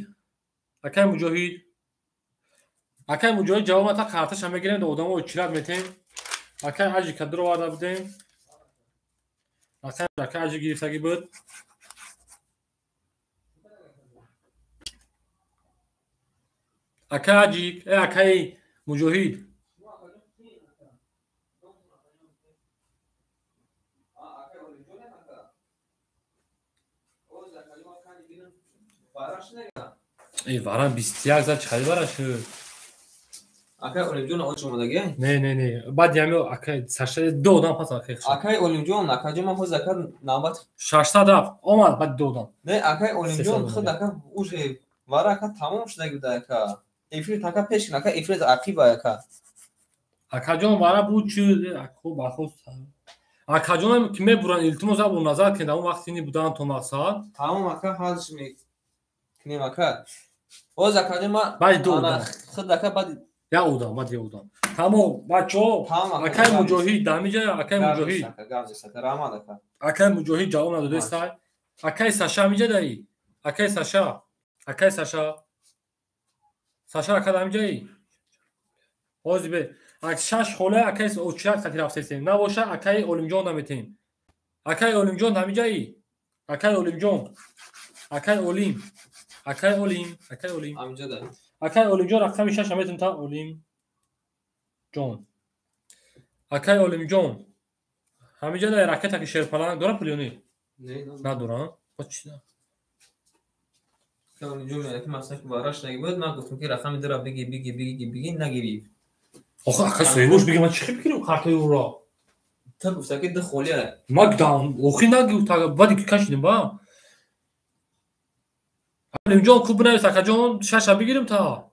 Акаи Муҷоҳид. Акаи Муҷоҳид ҷавоб ната карташа мегирем, да одамо чират метем. Акаи Аҷи кадро оварда будем. Акаи Аҷи гирифтагӣ буд. Акай Аҷик, акай Муҷоҳид. Варам 21 зад чӣ вара шуд? Акай Олимҷон оч омадаги? Не, не, не. Баъд ями акай саша ду одам пас акай. Акай Олимҷон, акаҷон ман ҳозир ака навбат 600 рафт. Омад баъд ду одам. Не, акай Олимҷон худ ака уже вара ака тамом шудаги буда ака. Эфир така пеш кун ака, эфир ақиба ака. Акаҷон вара буд чӣ аку бахост. Акаҷонам ки мебуранд, илтимос абу назар кунед, он вақти ини будан то мақсад. Тамом ака, ҳазш мекунем ака. Боз акаҷон ма баъд ду одам. Худ ака баъд я одам, баъд я одам. Тамом, бачаҳо, акай Муҷоҳид дамиҷа, акай Муҷоҳид. Раҳмат ака. Акай Муҷоҳид ҷавоб надодестай. Акай Саша ҳамиҷа даи? Акай Саша, акай Саша. Саша ака дамиҷаи? Ҳозир бе. Ак шаш хола акай очак сати рафтесем. Набоша акай Олимҷон наметем. Акай Олимҷон ҳамиҷаи? Акай Олимҷон. Акай Олим. Акай Олим, акай Олим. Ҳамиҷа даи. Акай Олимҷон рақами 6 аметем та Олимҷон. Акай Олимҷон. Ҳамиҷа даи ракета ки шерпаланг дора пул ё не? Не, надорам. Ба чӣ? Акай Олимҷон мегӯяд ки масалан ки вараш наги буд, ман гуфтам ки рақами дура биги, биги, биги, биги, нагирифт. Охе акай соҳибош биги, ман чӣ хел бигирам картаи ӯро? Ту гуфта ки ду холия. Ман гуфтам, охи нагуфта, баъди ки кашидем ба. Олимҷон ку бинавис акаҷон, шаша бигирим та.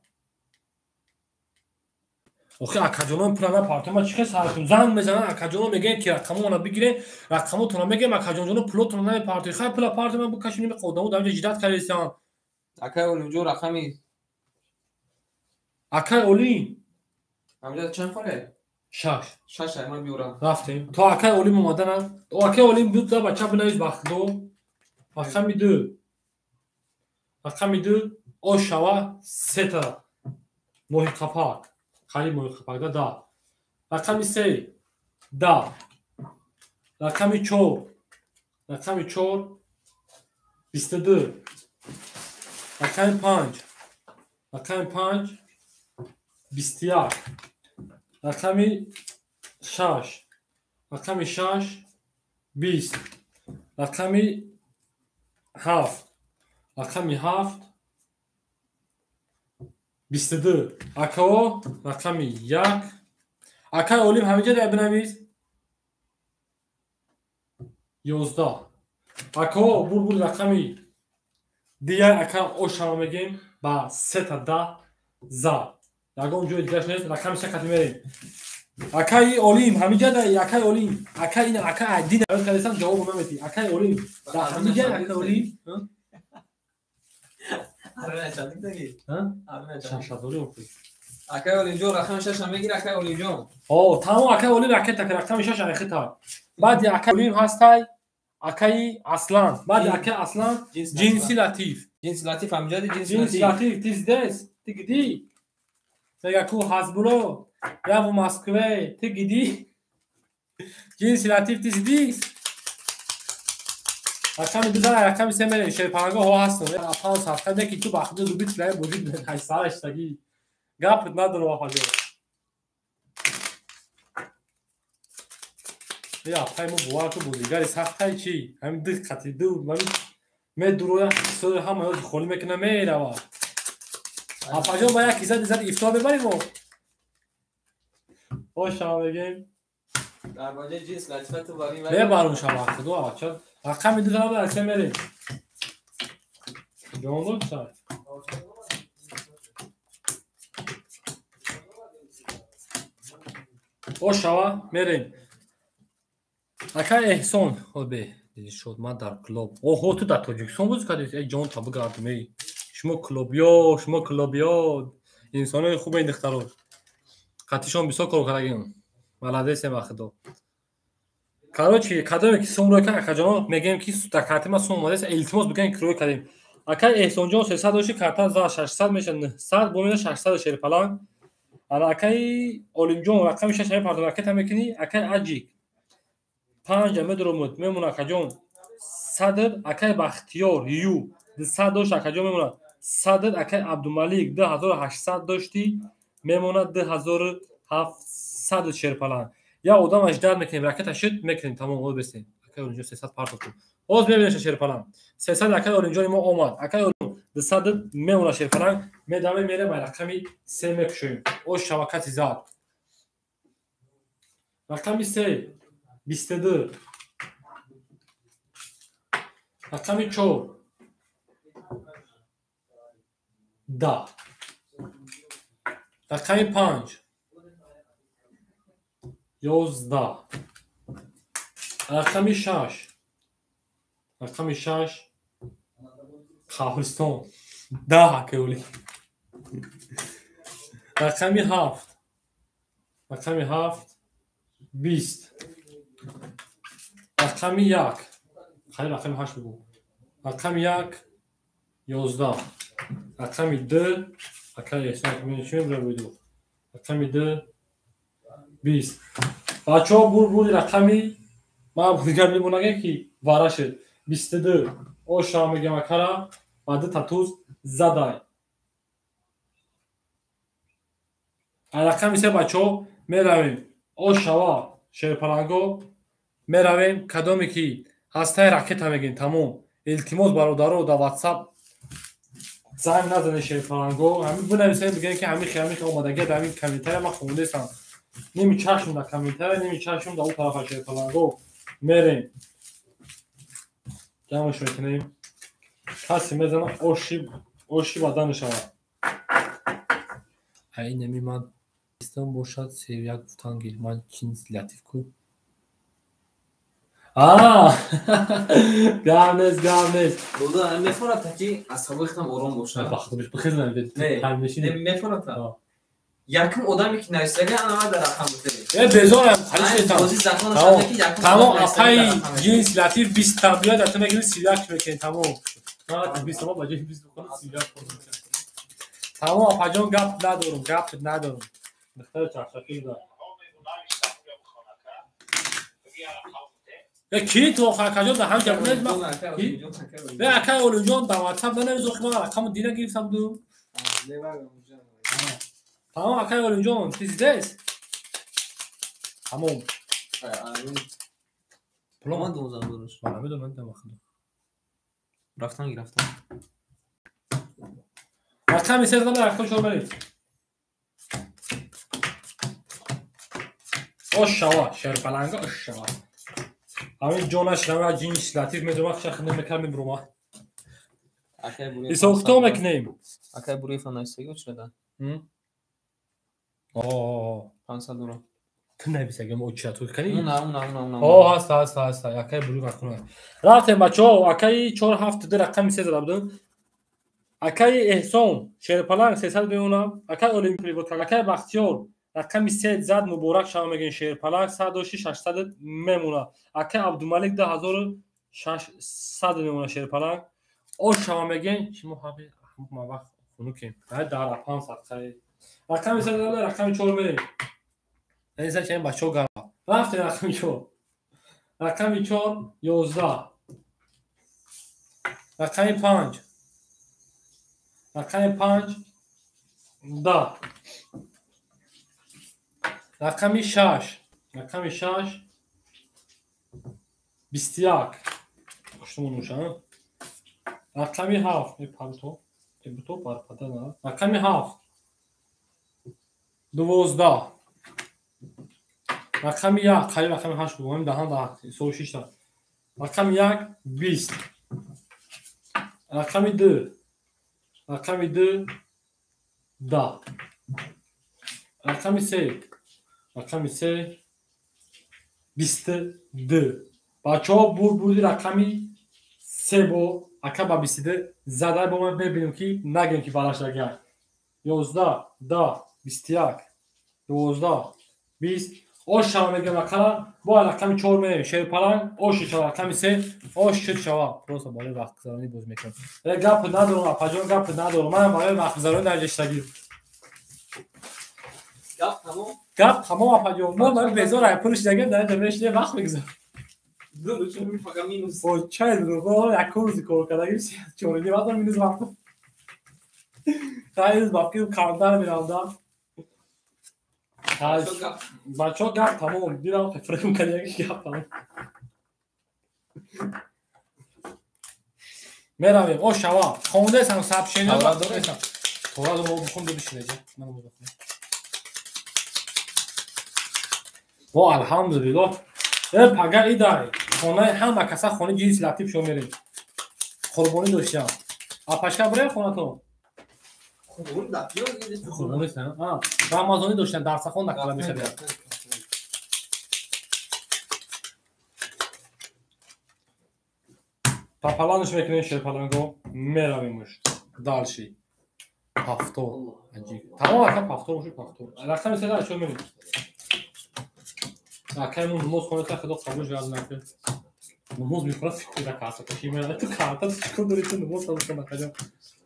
Охи акаҷонон пула напартем, ман чӣ хел сар кунам? Занг мезананд акаҷонон, мегӯянд ки рақамоно бигирем, рақамотонро мегӯем, акаҷонҷоно пулотонро намепартем. Хай пула партем, ман бикашонем, одамо дар инҷа ҷидат кардесианд. Акай Олимҷон рақами Акай Олим. Ҳамиҷа чанд холия? 6. 6 ай ман биёрам. Рафтем. То акай Олим омадана. То акай Олим буд, да бача бинавис бахтдо. Рақами 2. Рақами 2 ош шава сета моҳи қапак. Қариб моҳи қапак да да. Рақами 3 да. Рақами 4. Рақами 4 22. Рақами 5. Рақами 5 21. Рақами 6. Рақами 6 20. Рақами 7. Рақами 7 22. Акао рақами 1. Акай Олим ҳамиҷа дар бинавис 11. Акао бурбур рақами дигар ака ошама мегем ба сета да за. Ягон ҷои дигарш нест, рақами се қати мерем. Акаи Олим ҳамиҷа дар акаи Олим. Акаи ина ака Айдин кардесам ҷавоб наметӣ. Акаи Олим дар ҳамиҷа акаи Олим. Акай Олимҷон рақами 6 мегир, акай Олимҷон. О, тамом акай Олим ракета ки рақами 6 айхита. Баъди акай Олим ҳастай акаи Аслан. Баъди акаи Аслан Ҷинси Латиф. Ҷинси Латиф ҳамиҷа ди Ҷинси Латиф ти здесь, ти гиди? Мега ку Ҳазбулло, я в Москве, ти гиди? Ҷинси Латиф ти здесь? Рақами 2 зара рақами 3 мерем. Шерпалангоҳо ҳастанд. Панҷ ҳафта не ки ту ба худ дубит лай бозид ҳайсараштагӣ. Гап надорам апаҷон. Я апай мо бовар ку бозигари сахтай чӣ? Ҳамин ду қати ду ҳамин медуроя сои ҳама ёзи холӣ мекуна мерава. Апаҷон ба як киса дизад ифтор мебарем мо. Ошава мегем. Дар баҷаи ҷинс латифа ту бари мебарум шава худо ача. Рақами 2 зара ба се мерем. Ҷон дод сар. Ошава мерем. Акай Эҳсон, хобе, дилшод ман дар клуб. Оҳо, ту дар Тоҷикистон бозӣ кардӣ? Эй ҷон та бигардум эй. Шумо клубё, шумо клубё, инсонои хубе ин духтаро. Қатишон бисёр кор кардагим. Маладесем ба худо. Короче, кадоме ки сум рӯй кард, акаҷоно мегӯем ки дар карти ман сум омадааст, илтимос бикунем ки рӯй кардем. Акай Эҳсонҷон 300 дошти, карта за 600 меша 900, бо меша 600 шерпаланг. Ана акай Олимҷон рақами 6 ҳами партон ракета мекунӣ, акай Аҷик 5 медуромуд, мемона акаҷон садр, акай Бахтиёр ю 200 дошт, акаҷон мемона 100. Акай Абдумалик 2800 дошти, мемонад 2700 шерпаланг. Я одамаш дар мекунем, ракета шуд мекунем, тамом оз бесем. Акай Олимҷон 300 партофтум. Оз мебинем шерпаланг. 300 акай Олимҷони мо омад. Акай Олимҷон 200 мемонад шерпаланг. Медавем мерем рақами 3 мекушоем. Оз шавакати зад. Рақами 3 22. Рақами 4 10. Рақами 5 11. Рақами 6. Рақами 6 Қаҳристон 10 акай Оли. Рақами 7. Рақами 7 20. Рақами 1. Хайр, рақами 8 бигӯ. Рақами 1 11. Рақами 2 акай Эҳсон чӣ мебурад? Рақами 2 20. Бачаҳо бурди рақами ман дигар мемонагем ки вара шуд. 22. Оша мегам акара ба ду татуз задай. Рақами 3 бачаҳо меравем. Ошава шерпаланго меравем, кадоме ки ҳастаи ракета мегем, тамом. Илтимос бародаро, дар WhatsApp занг назанед шерпаланго. Ҳамин бинависед, бигӯед ки ҳамин ҳамин омадагия дар ҳамин комментария ман хондесам. Ними чашм дар комментария, ними чашм дар он тарафа шерпаланго. Мерем. Ҷамъш мекунем. Касе мезана оши бадан мешавад. Ай неми ман истон бошад 31 гуфтан гир. Ман чин латиф ку. Гап нест, гап нест. Буда мефорад ки асабои худам ором бошад. Бахт бихезам. Не, мефорад. Якум одаме ки нависага ана дар рақам буда. Безорам, халис. Тамом, апай ҷинс латиф 20 та биёд, ата мегирӣ 31 мекунем, тамом. Ман 20 та ба ҷои 20 бихонам 31 хонам. Тамом, апаҷон, гап надорам, гап надорам. Духтари чахчахӣ буда. Ки ту акаҷон дар ҳам ҷаб нест? Акай Олимҷон дар WhatsApp нанавис, охи ман рақаму дина гирифтам ду. Тамом, акай Олимҷон, ти здесь? Тамом. Ман 12 дораш. Ман намедонам, дам худо. Рафтан гирифтан. Рақами 3 зада рақами 4 баред. Ошава, шерпаланга ошава. Ҳамин ҷонаш рава ҷинс латиф медонам шах намекар мебурума. Исохто мекунем. Акай Буриев нависаги чида? О, 500 доллар. Ту нависаги мо чия ту кани? На, на, на, на. О, ҳаст, ҳаст, ҳаст. Акай Буриев рақам. Рафтем бачаҳо, акай 4 7 2 рақами 3 зада будем. Акай Эҳсон шерпаланг 300 мемонам. Акай Олим привод, акай Бахтиёр рақами 3 зад, муборак шава мегӯем шерпаланг 100 600 мемона. Акай Абдумалик 2600 мемона шерпаланг. Ош шава мегӯем, шумо ҳами ма вақт хунукем. Дар 500 қай. Рақами 3 зада рақами 4 мерем. Ин са чен бачаҳо гарма. Рафтем рақами 4. Рақами 4 11. Рақами 5. Рақами 5 10. Рақами 6. Рақами 6 21. Хуштумон мешавад. Рақами 7 мепарто. Эбуто парпада на. Рақами 7 12. Рақами 1, қариб рақами 8 буд. Даҳан даҳ, 6 та. Рақами 1 20. Рақами 2. Рақами 2 10. Рақами 3. Рақами 3 22. Бачаҳо бурди рақами 3 бо ака ба 22 зада бо ман мебинем ки нагем ки балаш агар. 11 10 21 12 20. Ош шава мегем акара бо рақами 4 мерем шерпаланг ош шава рақами 3 ош шуд шава. Просто барои вақтгузаронӣ боз мекунам. Гап надорам апаҷон, гап надорам. Ман барои вақтгузаронӣ наҷештагӣ. Гап тамом. Гап тамом апаҷон. Мо барои безор ай пулш дагем дар ҷамъ вақт мегузарем. Ду чун фақат минус. О чай ду як рӯз кор кардагим чорини вақт минус вақт. Хайз бафки камтар меравда. Бачаҳо, гап тамом, дидам фрем кардяги, гап тамом. Меравем, о шава хондесам, сообщение тора мо бихун, бишинеҷа. Во, алҳамдулиллоҳ, э пага идай хонаи ҳама каса, хонаи ҷинси латиф шо мерем. Қурбонӣ доштам, апашка бирем хонатон. Рамазонӣ доштан, дарсахон накала мешавад. Папаланш мекунем, шерпаланго меравемш дальше. Пафтор тамом, ака, пафтор шуд, пафтор рақами седа чо мерем. Акаймон намоз хонда, худо қабул гардонад. Намоз мехонад, фикр да карта каши мера. Ту карта чикор дори? Ту намоз хонда, акаҷон.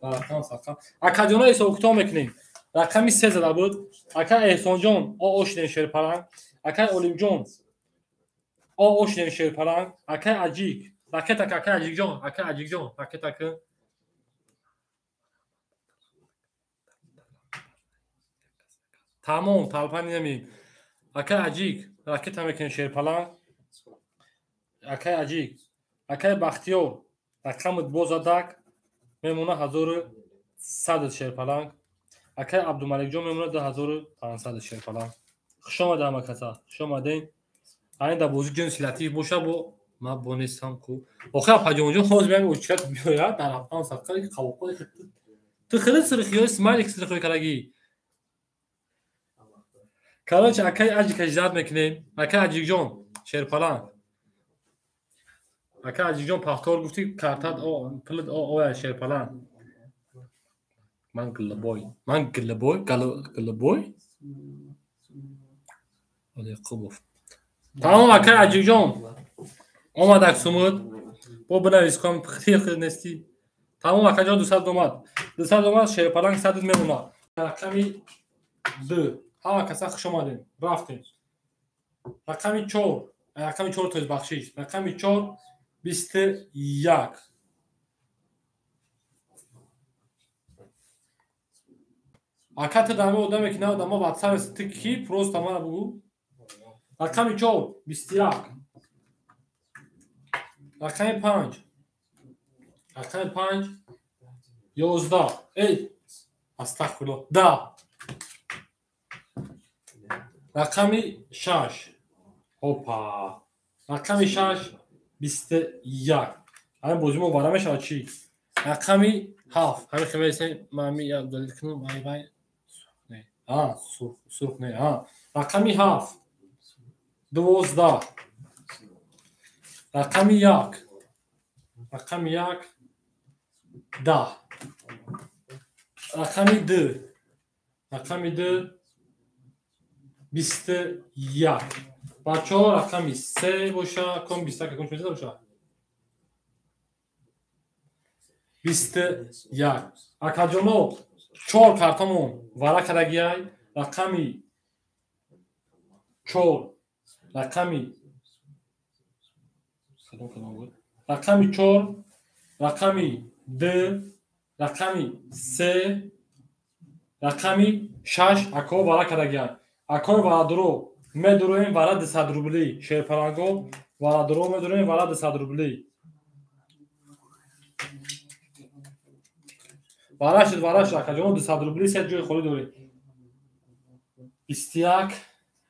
Рақам сақа, акаҷона, ҳисоб китоб мекунем. Рақами се зада буд ака Эҳсонҷон, о ошидем шерпаланг. Акай Олимҷон, о ошидем шерпаланг. Акай Аҷик, ракетак. Акай Аҷикҷон, акай Аҷикҷон, ракетак. Тамом, талпа намем. Акай Аҷик, ракета мекунем, шерпаланг. Акай Аҷик, акай Бахтиёр, рақамат бозадак мемона 1100, шерпаланг. Акай Абдумаликҷон мемона 2500, шерпаланг. Хуш омада ҳама каса, хуш омадем. Айн дар бозӣ ҷинси латиф боша, бо ман бо нестам ку. Охир апаҷонҷон ҳозир меам, очкат биёяд дар ҳафтам садқа қавоқои ту хеле сирхиёи смайлик сирхиёи карагӣ. Короче, акай Аҷика ждать мекунем. Акай Аҷикҷон, шерпаланг. Ака Аҷикҷон, пахтор гуфти, картат пулат оя, шерпаланг. Ман гуллабой, ман гуллабой, гуллабой Яқубов. Тамом, акай Аҷикҷон, омадак сумуд, бо бинавис ком хир нести. Тамом, акаҷон, 200 омад, 200 омад, шерпаланг садит мемонад. Рақами ду, ҳама каса хуш омадем. Рафтем рақами чор, рақами чор, тоист бахшиш, рақами чор, 21. Ака, ту дами одаме ки наодам ма ватсап, ту ки? Просто мана бугӯ. Рақами чор, 21. Рақами панҷ, рақами панҷ, 11. Эй, астағфирулло, 10. Рақами шаш, опа, рақами шаш, 21. Ҳамин бозӣ мо бара мешавад чӣ? Рақами ҳафт, ҳамин хемесем, мами далил кунам. Ай вай, сурх не. Рақами ҳафт, 12. Рақами як, рақами як, 10. Рақами ду, рақами ду, 21. Бачаҳо, рақами се боша ком, 21 ком чӣ боша? 21. Акаҷоно, чор картамон вара кардагиай. Рақами чор, рақами рақами чор, рақами ду, рақами се, рақами шаш. Акаҳо вара кардагиай. Акои варадуро медуроем, вара 200 рубли. Шерпаланго, варадуро медуроем, вара 200 рубли. Вара шуд, вара шуд, акаҷоно, 200 рубли, се ҷои холӣ дорем. 21,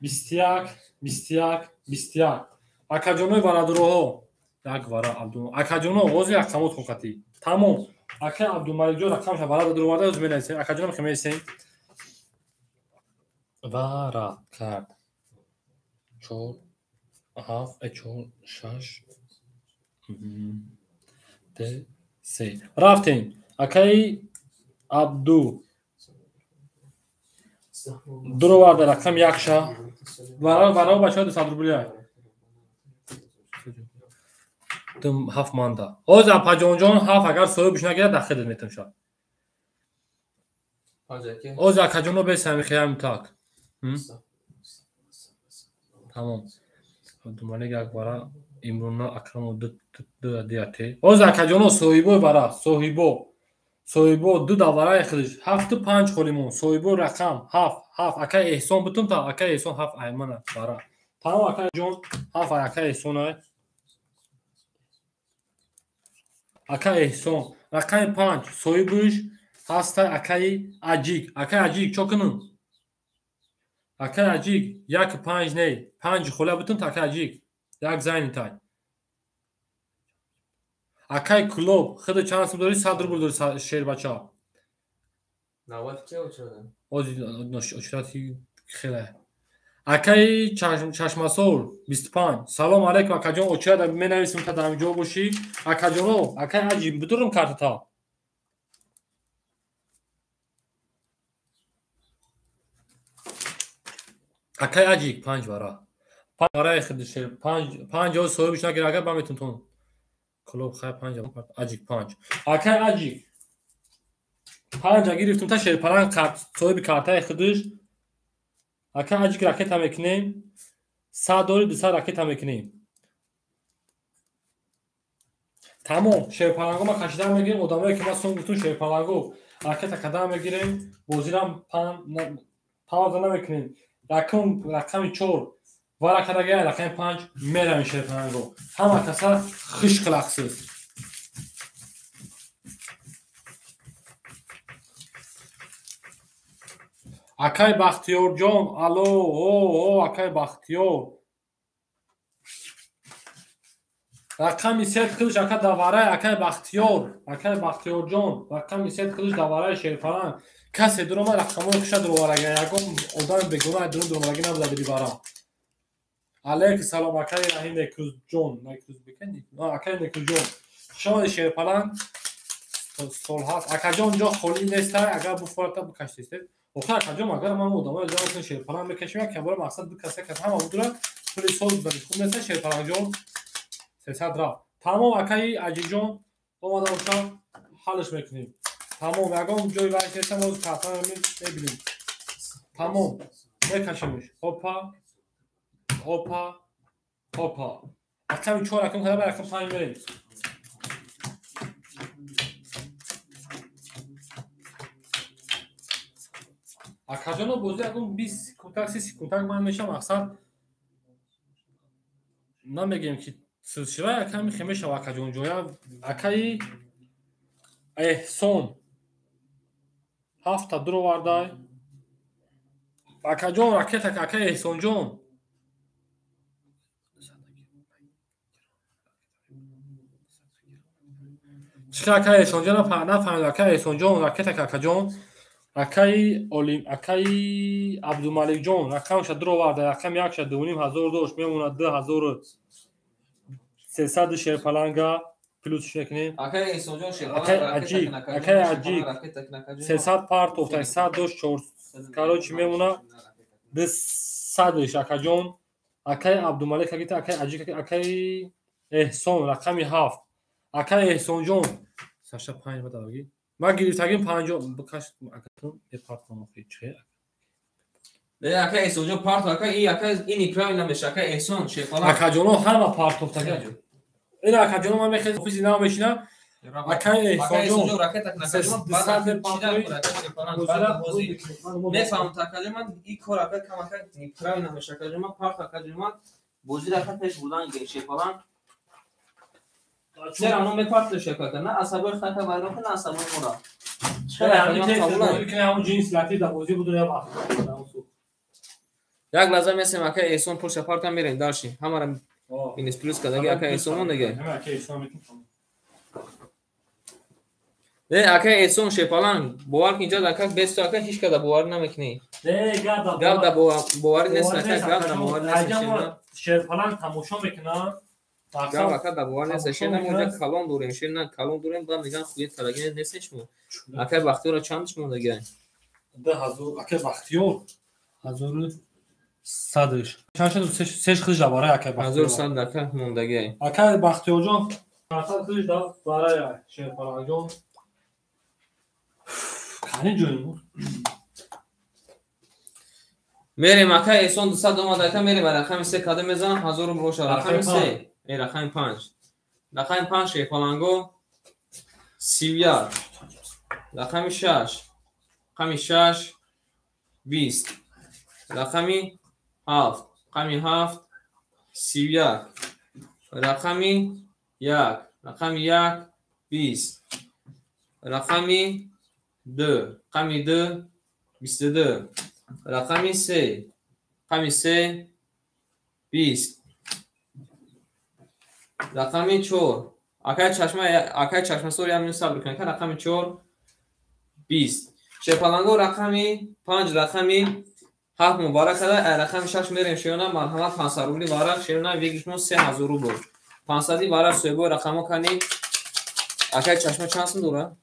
21, 21, 21. Акаҷонои варадуроҳо, як вара акаҷоно, ҳозир рақамот хокатӣ тамом. Акаи Абдумаликҷон рақамша вара дадуроварда, ҳозир менависем. Акаҷоно, менависем. Вара кард чор, ҳафт, чор, шаш, д, се. Рафтем. Акаи Абду дуроварда рақам якша. Вара, вара, бачаҳо, 200 рубля ҳафт манда. Ҳозир апаҷонҷон ҳафт агар соҳибш нагирад, дахидат метамшад. Ҳозир акаҷоно бесами хиям так. Тамом, Абдумалик як вара, Имруна Акрамов диате. Ҳозир акаҷоно, соҳибои вара, соҳибо. Соҳибо ду давараи худиш ҳафту панҷ холимон. Соҳибо рақам ҳафт ҳафт. Акай Эҳсон бутум та акай Эҳсон ҳафт аймана бара. Тамом акай ҷон ҳафт ай акай Эҳсон ай. Акай Эҳсон рақами панҷ соҳибиш ҳастай акаи Аҷик. Акай Аҷик чо кунам? Акай Аҷик як панҷ не панҷ хола бутум та акай Аҷик як зайнитай. Акай Кулоб худ чанд сум дорӣ? 100 рубл дорӣ шербача. Очрати хеле. Акаи Чашмасор 25. Салом алейкум акаҷон, очрат менависем та дар ҷо бошӣ. Акаҷоно, акай Аҷик бидурам картата. Акай Аҷик панҷ вара. Панҷ вараи худ шер панҷ панҷ о соҳибиш нагир агар ба метун тон. Кулоб хай панҷ Аҷик панҷ. Акай Аҷик панҷ гирифтум та шерпаланг соҳиби картаи худиш. Акай Аҷик ракета мекунем. 100 дори 200 ракета мекунем. Тамом шерпаланго ма кашидан мегирем. Одамое ки ма сон гуфтум шерпаланго ракета кадан мегирем. Бозирам пауза намекунем. Рақам рақами 4 варакадага рақами 5 меравем шерпаланго. Ҳама каса хиш қилақсиз. Акай Бахтиёрҷон, алло, о, акай Бахтиёр. Рақами сет худиш ака давараи акай Бахтиёр, акай Бахтиёрҷон, рақами сет худиш давараи шерпаланг. Касе дурома рақамҳои хуша дуроварага, ягон одами бегуноҳ дурун дуроварагӣ набуда дили бара. Алейкум салом акай Раҳим Некрӯзҷон, акай Некрӯзҷон. Хуш омадед шерпаланг. Сол ҳаст. Акаҷон ҷо холӣ нестай, агар буфората бикашдистед. Охир акаҷон, агар ман одамои ҷамъ кунем шерпаланг мекашем, як бора мақсад ду каса кас ҳама будура пули сол бизанед. Хуб неста шерпалангҷон? 300 рафт. Тамом акаи Аҷиҷон омада бошам, ҳалш мекунем. Тамом ягон ҷои вайш нестам, ҳозир картаро мебинем. Тамом мекашемш. Опа опа опа. Рақами 4 рақам када ба рақам 5 мерем. Акаҷоно бозӣ ягон 20 секундак 30 секундак ман мешам мақсад намегем ки силсила яками хемешава акаҷон ҷоя. Акаи Эҳсон ҳафта дуровардай. Акаҷон ракета акаи Эҳсонҷон. Чӣ акаи Эҳсонҷон нафаҳмид акаи Эҳсонҷон ракета акаҷон. Акаи Олим, акаи Абдумаликҷон рақамша дуроварда, рақами якша 2500 дошт, мемонад 2300 шерпаланга плюсш мекунем. Акаи Эҳсонҷон шерпаланг, акаи Аҷик, акаи Аҷик 300 партофта, 100 дошт, 4 короче мемонад 200 акаҷон. Акаи Абдумалик агита, акаи Аҷик, акаи Эҳсон рақами 7. Акаи Эҳсонҷон саша 5 бадаги. Ман гирифтагим 50 бикаш акатон мепартам охи чӣ? Не акаи Эҳсонҷон парт, ака и ака ин неправильно меша акаи Эҳсон шерпаланг. Акаҷоно ҳама партофтага. Ин акаҷоно ман мехез офиси нав мешинам. Акаи Эҳсонҷон ракета накаҷон баъд бозӣ мефаҳмам акаҷон ман ин кор ака кам ака неправильно меша акаҷон ман парт акаҷон ман бозиро ака пеш бурдан шерпаланг. Чера оно мепартош ака на асабои хака вайрон кун, на асабои мора. Як лаҳза месем ака Эҳсон пулша партам мерем дарши. Ҳамара минус плюс кадаги ака Эҳсон мондаги. Не ака Эҳсон шерпаланг бовар кун инҷа ака бес ту ака ҳеч када боварӣ намекунӣ. Гап да боварӣ нест ака, гап да боварӣ нест. Шерпаланг тамошо мекунад. Гап ака да бовар нест. Шер на мо калон дорем, шер на калон дорем, баъд меган хует кадаги нест шумо. Акай Бахтиёра чанд шумодаги? 2000 акай Бахтиёр 1100. Чанд шуд? Сеш худиш да барои акай Бахтиёр. 1100 ака мондаги. Акай Бахтиёрҷон 400 худиш да барои шерпалангҷон. Кани ҷои мо? Мерем ака Эҳсон 200 омада ака мерем рақами 3 када мезанам 1000 рубл боша рақами 3. Рақами 5. Рақами 5 шерпаланго 31. Рақами 6. Рақами 6 20. Рақами 7. Рақами 7 31. Рақами 1. Рақами 1 20. Рақами 2. Рақами 2 22. Рақами 3. Рақами 3 20. Рақами 4. Акай чашма, акай чашмасор як минут сабр кунед. Рақами 4 20. Шепаланго рақами 5, рақами 7 муборак ада. Ай рақами 6 мерем шеона, марҳамат 500 рубли варақ шеона, выигрыш мо 3000 рубл. 500 варақ соҳибои рақамҳо кани. Акай чашма чанд сум дора?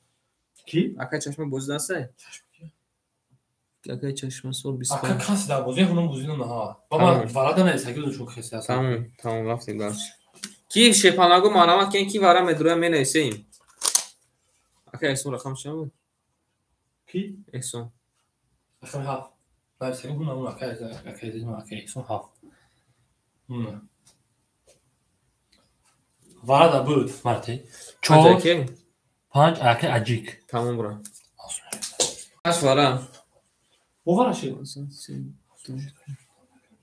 Ки? Акай чашма бозӣ даста? Акай чашмасор 25. Ака каси дар бозӣ ҳунам бозӣ наҳа. Ба ман варада нест, аки чун хеси аст. Тамом, тамом, рафтем дальше. Ки шепаланго марҳамат кен, ки вара медуроя менависем. Акай Эҳсон рақам чанд буд? Ки? Эҳсон. Рақами 7. Нависем ҳунам ун акай акай акай Эҳсон 7. Ҳуна. Варада буд, марти. 4 5 акай аҷик. Тамом бура. 8 вара. Бовара шид.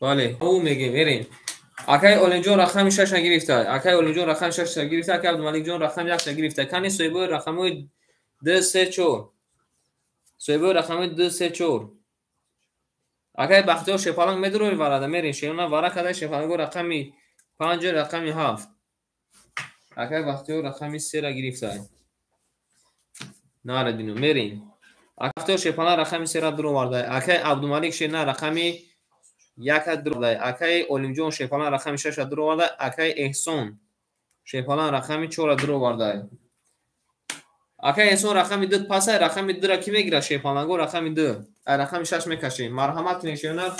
Бале, ӯ мегем, мерем. Акай Олимҷон рақами 6 гирифта. Акай Олимҷон рақами 6 гирифта, акай Абдумаликҷон рақами 1 гирифта. Кани соҳибои рақамҳои 2 3 4. Соҳибои рақамҳои 2 3 4. Акай Бахтиёр Шепаланг медурои варада, мерем. Шеона вара када Шепаланго рақами 5, рақами 7. Акай Бахтиёр рақами 3 гирифта. Нара дино, мерем. Бахтиёр Шепаланг рақами 3 дуроварда. Акай Абдумалик Шена рақами 1 дуроварда. Акай Олимҷон Шепаланг рақами 6 дуроварда. Акай Эҳсон Шепаланг рақами 4 дуроварда. Акай Эҳсон рақами 2 пасай, рақами 2 ра ки мегирад Шепаланго рақами 2. Ай рақами 6 мекашем. Марҳамат кунед Шена,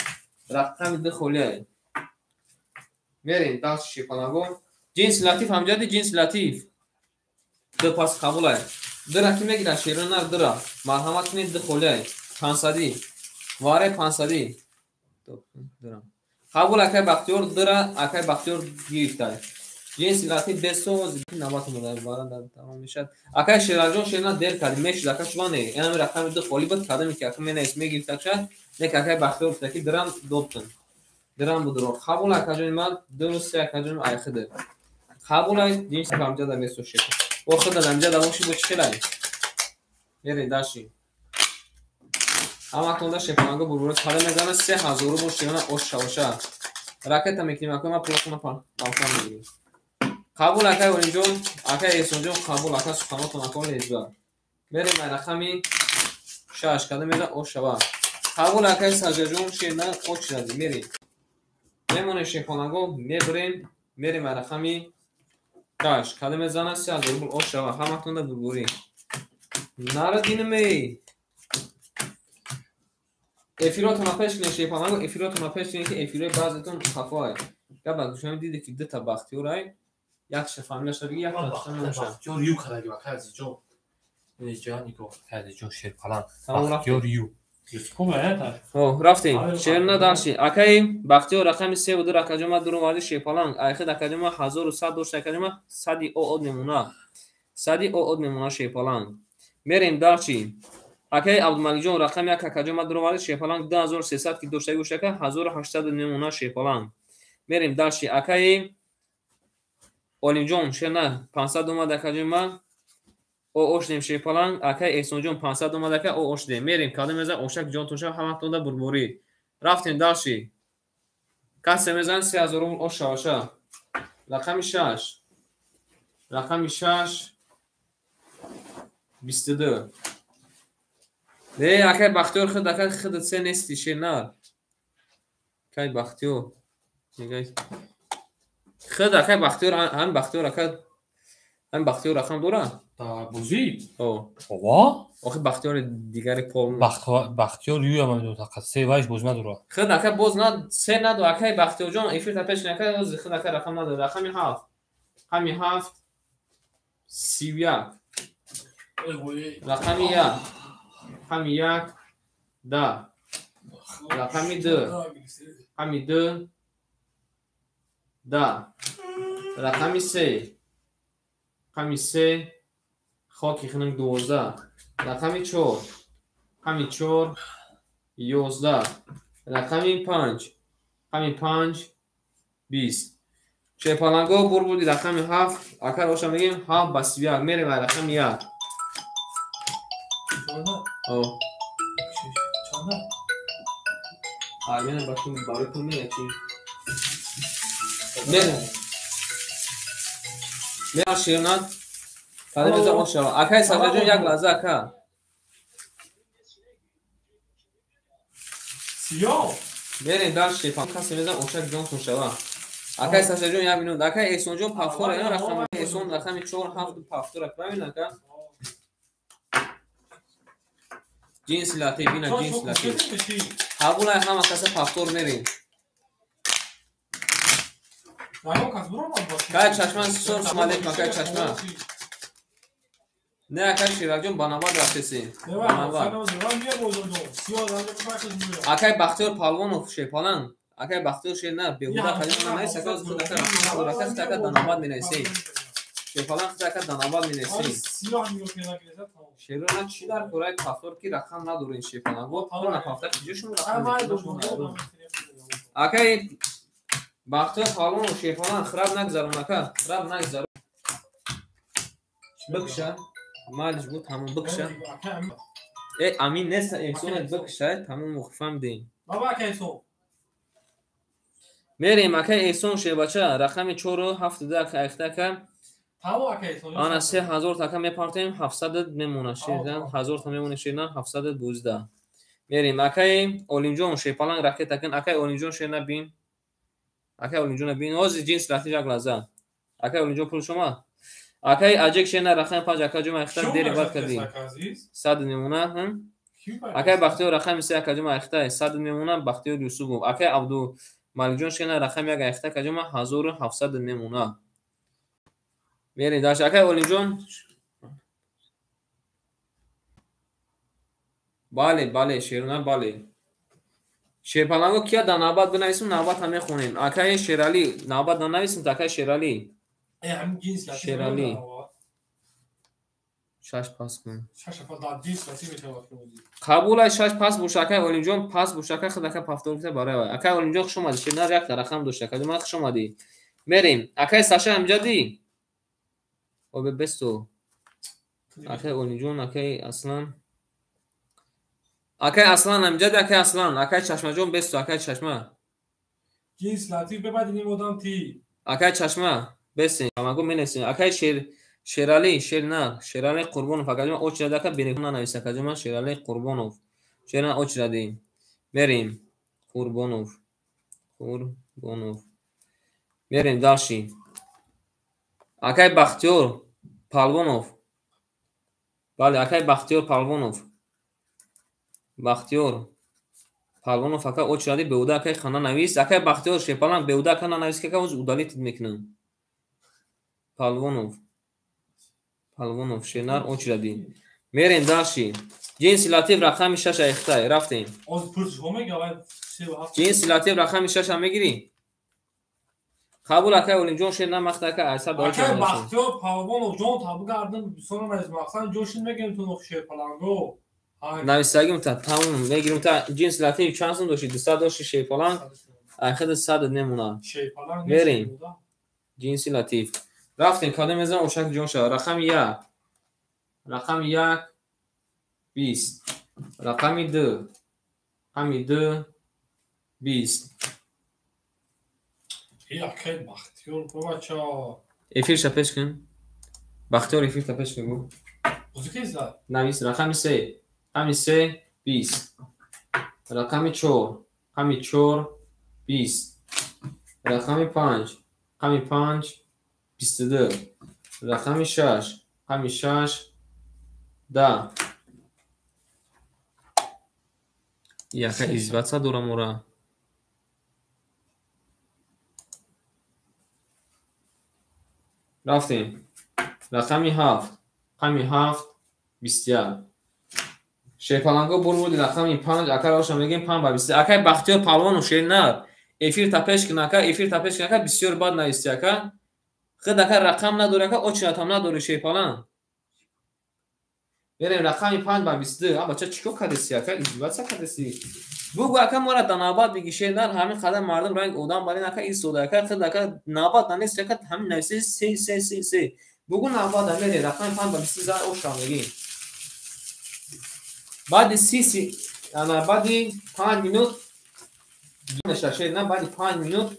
рақами 2 холиай. Мерем дальше Шепаланго. Ҷинси латиф ҳамҷади ҷинси латиф. 2 пас қабулай. 2 ра ки мегирад Шерона 2 ра. Марҳамат кунед 2 холиай. 500. Варе 500. Қабул акай Бахтиёр 2 ра, акай Бахтиёр гирифтай. Ҷинси латиф бесоз навбат омада вара дар тамом мешад. Акай Шералҷон Шерна дер кард, мешид ака шума не. Инами рақами 2 холи буд, кадаме ки ака менавис мегирифт ака, нек акай Бахтиёр гуфта ки дирам доптун. Дирам будро. Қабул акаҷони ман 2 3 акаҷони айхиде. Қабул ай ҷинси ҳамҷада месошед. О худа ҳамҷада боши бо чӣ хелай? Мере даши. Ҳаматонда Шепаланго бурбури када мезана 3000 рубл Шерна ош шавоша. Ракета мекунем ака ма пулатона палкан мегирем. Қабул акай Олимҷон, акай Эҳсонҷон қабул ака суханотон ака лезба. Мерем ай рақами 6 када мезан ош шава. Қабул акай Саҷаҷон Шерна оч ради мерем. Мемонем Шепаланго мебарем, мерем ай рақами 6 када мезана 3000 рубл ош шава. Ҳаматонда бурбурӣ. Нара динаме. Эфиротона пеш кунед Шепаланго, эфиротона пеш кунед ки эфирои баъзетон хафоай. Гап аз душанбе диде ки дута Бахтиёрай, якша фамилияша биги, якта номша. Бахтиёр ю кадаги акай Азизҷон. Ҷа нигоҳ, акай Азизҷон Шерпаланг. Тамом, Бахтиёр ю. О, рафтем. Шерна дальше. Акай Бахтиёр рақами 3 ва 2 акаҷома дуроварди Шерпаланг. Айхид акаҷома 1100 дошт акаҷома 100 од мемона. 100 од мемона Шерпаланг. Мерем дальше. Акай Абдумаликҷон рақами 1 акаҷома дуроварди Шерпаланг 2300 ки доштаги бошад ака 1800 мемона Шерпаланг. Мерем дальше. Акай Олимҷон Шерна 500 омад акаҷома. О ошдем Шерпаланг. Акай Эҳсонҷон 500 омад ака, о ошдем. Мерем кадом мезан ошак ҷонтон шав ҳаматонда бурбурӣ. Рафтем дальше. Касе мезан 3000 рубл ош шаваша. Рақами 6. Рақами 6 22. Не, акай Бахтиёр худ ака худ се нести Шернар. Акай Бахтиёр. Мегай. Худ акай Бахтиёр, ҳам Бахтиёр ака, ҳам Бахтиёр рақам дора? Дар бозӣ? О. Ова? Охи Бахтиёри дигари пол. Бахтиёр ю ҳам намедонам, фақат се вайш боз надора. Худ ака боз на се надо акай Бахтиёрҷон эфир та пеш ака худ ака рақам надора. Рақами 7. Рақами 7 31. Рақами 1. Рақами 1 10. Рақами 2. Рақами 2 10. Рақами 3. Рақами 3 хоки хунук 12. Рақами 4. Рақами 4 11. Рақами 5. Рақами 5 20. Шерпаланго бурбуди рақами 7. Ака роша мегем 7 ба 31. Мерем рақами 1. О. Армена башум барои пул мея чи? Мерем. Мерем шернат. Кадем меза ош шава. Акай Сафарҷон як лаҳза ака. Сиёҳ. Мерем дар шерпаланг касе меза ошак ҷонтон шава. Акай Сашаҷон як минут. Акай Эҳсонҷон пафтора ина рақами Эҳсон рақами 4 7 пафтора правильно ака? Ҷинси латиф ина ҷинси латиф. Қабулай ҳама каса пафтор мерем. Кай чашма сор алейкум акай чашма. Не акай Шералиҷон ба навбат рафтесем. Ба навбат. Акай Бахтиёр Палвонов шерпаланг. Акай Бахтиёр шер на беҳуда калима нанавис ака худ ака ака худ ака да навбат менависем. Шерпаланг худ ака да навбат менависем. Шерона чӣ дар кораи пафтор ки рақам надорем шерпаланг. Во пул на пафтар киҷо шумо рақам. Акай Бахтиёр Палвонов шерпаланг хираб нагзарон ака, хираб нагзарон. Бикша. Малиш буд тамом бикша. Э амин нест Эҳсонат бикша тамом фаҳмидем. Баба ака Эҳсон. Мерем акай Эҳсон шербача рақами 4 7 2 ака айхта ака. Ана 3000 така мепартем 700 мемона шердан 1000 та мемона шердан 712. Мерем акай Олимҷон шерпаланг ракета кун акай Олимҷон шерна бин. Акай Олимҷон бин. Ҳозир ҷинс латиф як лаҳза. Акай Олимҷон пул шума? Акай Аҷек шерна рақами 5 ака ҷума айхта дери бад кардӣ. 100 мемона. Акай Бахтиёр рақами 3 ака ҷума айхта 100 мемона Бахтиёр Юсупов. Акай Абду Маликҷон шена рақами 1 айхта ака ҷума 1700 мемона. Мерем даш акай Олимҷон. Бале, бале, шерона бале. Шерпаланго кия да навбат бинависем, навбат ҳам мехонем. Акай Шералӣ, навбат нанависем, акай Шералӣ. Шералӣ. 6 пас кун. Қабулай 6 пас бош акай Олимҷон, пас бош акай худ ака пафтор кита барои вай. Акай Олимҷон хуш омадӣ. Шернар як рақам дошт акай ҷон, хуш омадӣ. Мерем. Акай Саша ҳамҷадӣ? Обе бесто. Акай Олимҷон, акай Аслан. Акай Аслан ҳамҷадӣ, акай Аслан, акай Чашмаҷон бесто, акай Чашма. Ҷинс латиф бебадиним одам ти. Акай Чашма бесен, ҳамаго менависем. Акай Шералӣ, Шернар, Шералӣ Қурбонов, акай ҷон очради ака берекун нанавис акай ҷон, Шералӣ Қурбонов. Шернар очради. Мерем. Қурбонов. Қурбонов. Мерем дальше. Акай Бахтиёр Палвонов. Бале, акай Бахтиёр Палвонов. Бахтиёр Палвонов ака очради беуда акай хана навис. Акай Бахтиёр Шерпаланг беуда ака нанавис ки ака оз удалить мекунам. Палвонов. Палвонов Шернар очради. Мерем дальше. Ҷинси латиф рақами 6 айхтай. Рафтем. Ҷинси латиф рақами 6 ам мегирӣ? Қабул акай Олимҷон шер намахта ака айсад очради. Акай Бахтиёр Палвонов ҷон табгардим бисёр навис мақсад ҷошин мегирем ту нох Шерпаланго. Нависагим та тамом мегирем та ҷинси латиф чанд сум дошти? 200 дошти Шерпаланг. Айхада 100 мемона. Мерем. Ҷинси латиф. Рафтем кадом мезанам ошак ҷон шава. Рақами 1. Рақами 1 20. Рақами 2. Рақами 2 20. Акай Бахтиёр бача. Эфирша пеш кун. Бахтиёр эфирта пеш кун гу. Навис рақами 3. Рақами 3 20. Рақами 4. Рақами 4 20. Рақами 5. Рақами 5 22. Рақами 6. Рақами 6 10. Яка избатса дорам ора. Рафтем. Рақами 7. Рақами 7 21. Шерпаланго бурбуди рақами 5. Ака роша мегем 5 ба 21. Акай Бахтиёр Палвонов Шернар. Эфир та пеш кун ака, эфир та пеш кун ака, бисёр бад нависти ака. Худ ака рақам надори ака, очинатам надори Шерпаланг. Мерем рақами 5 ба 22. А бача чико кардеси ака? Издиваться кардеси. Бугу ака мора да навбат биги шернар ҳамин қадар мардум ранг одам барин ака истода ака хид ака навбат нанест ака ҳамин нависи се се се се. Бугу навбат да мерем рақами 5 ба 22 зар ошам меги. Баъди 30 ана баъди 5 минут меша шернар баъди 5 минут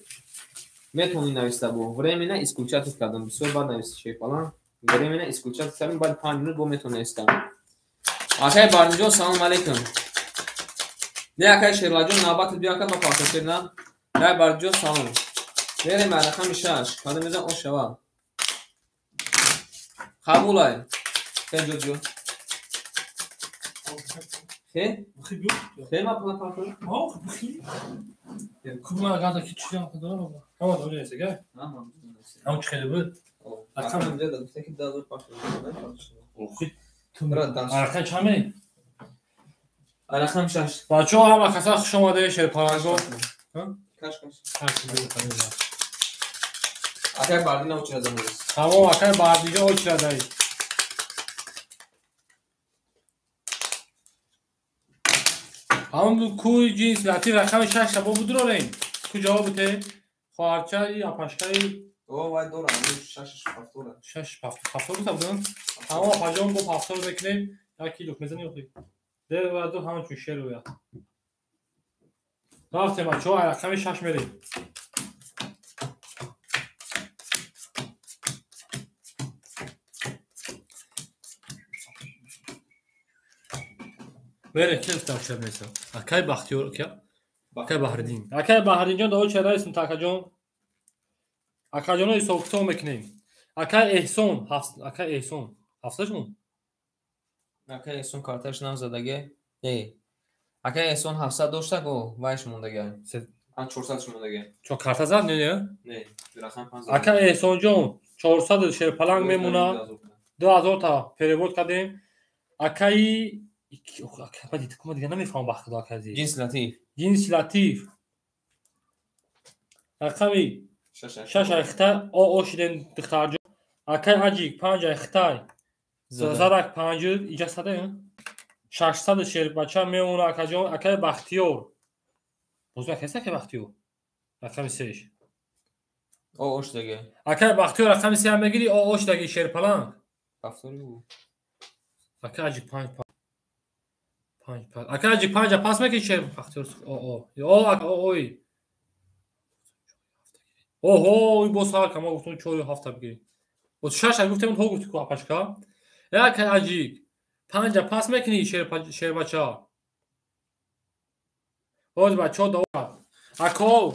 метавонӣ нависта бо времена исключать кардам. Бисёр бад нависи шерпалан. Времена исключать кардам баъди 5 минут бо метавонӣ нависта. Акай Барниҷон салом алейкум. Не акай Шерлаҷон навбатат биё ака ма пахта шерна. Акай Барниҷон салом. Мерем ба рақами 6. Кадом мезан ош шава. Қабулай. Хе ҷо. Хе? Хе ма пула пахта? Ох, бихи. Кума гада ки чиям дорам. Ҳама дори нест, ага? Ҳам чи хеле буд? Рақам ҷа гуфта ки 2000 пахта. Охи. Рақам чанд мерем? Рақам 6. Бачаҳо ҳама каса хуш омадаед шерпаланго. Каш каш. Акай Бардина очирада мест. Тамом акай Бардиҷон очирадаед. Ҳамон куи ҷинс латиф рақами 6 шабо будурорем. Ку ҷавоб бите? Хоҳарчаи апашкаи О вай дорам, 6 ҳафтора. 6 ҳафтора гуфта будам? Тамом апаҷон бо ҳафтора мекунем. Як кило мезанӣ охи. Дер ва ду ҳамчун шер ояд. Рафтем бачаҳо, рақами 6 мерем. Мерем, ки гуфтам шер месам? Акай Бахтиёр ки? Акай Баҳриддин. Акай Баҳриддинҷон дао чера исм такаҷон. Акаҷоно ҳисоб-китоб мекунем. Акай Эҳсон, акай Эҳсон. Ҳафташон? Акай Эҳсон карташ намзадаге? Не. Акай Эҳсон 700 дошта го, вайш мондаге. 400 мондаге. Чо карта зад не не? Не, рақам 5. Акай Эҳсонҷон 400 шерпаланг мемона. 2000 та перевод кардем. Акай акай кума дига намефаҳмам ба худо акай. Ҷинс Латиф. Ҷинс Латиф. Рақами 6 айхта о шидем духтарҷон. Акай Аҷик 5 айхтай. Зарак 5 иҷа сада 600 шербача мемона акаҷон. Акай Бахтиёр. Боз акай аст акай Бахтиёр? Рақами 3. О шидаги. Акай Бахтиёр рақами 3 ҳам мегири, о шидаги шерпаланг. Ҳафтори ӯ. Акай Аҷик 5 5 5. Акай Аҷик 5 пас мекунӣ шер Бахтиёр о о. О ой. Оҳо, ой боз ҳар кама гуфтум 4 ҳафта бигирӣ. Боз 6 гуфтем, то гуфтӣ ку апашка. Акай Аҷик 5 пас мекунӣ шербача. Боз бачаҳо давом. Ако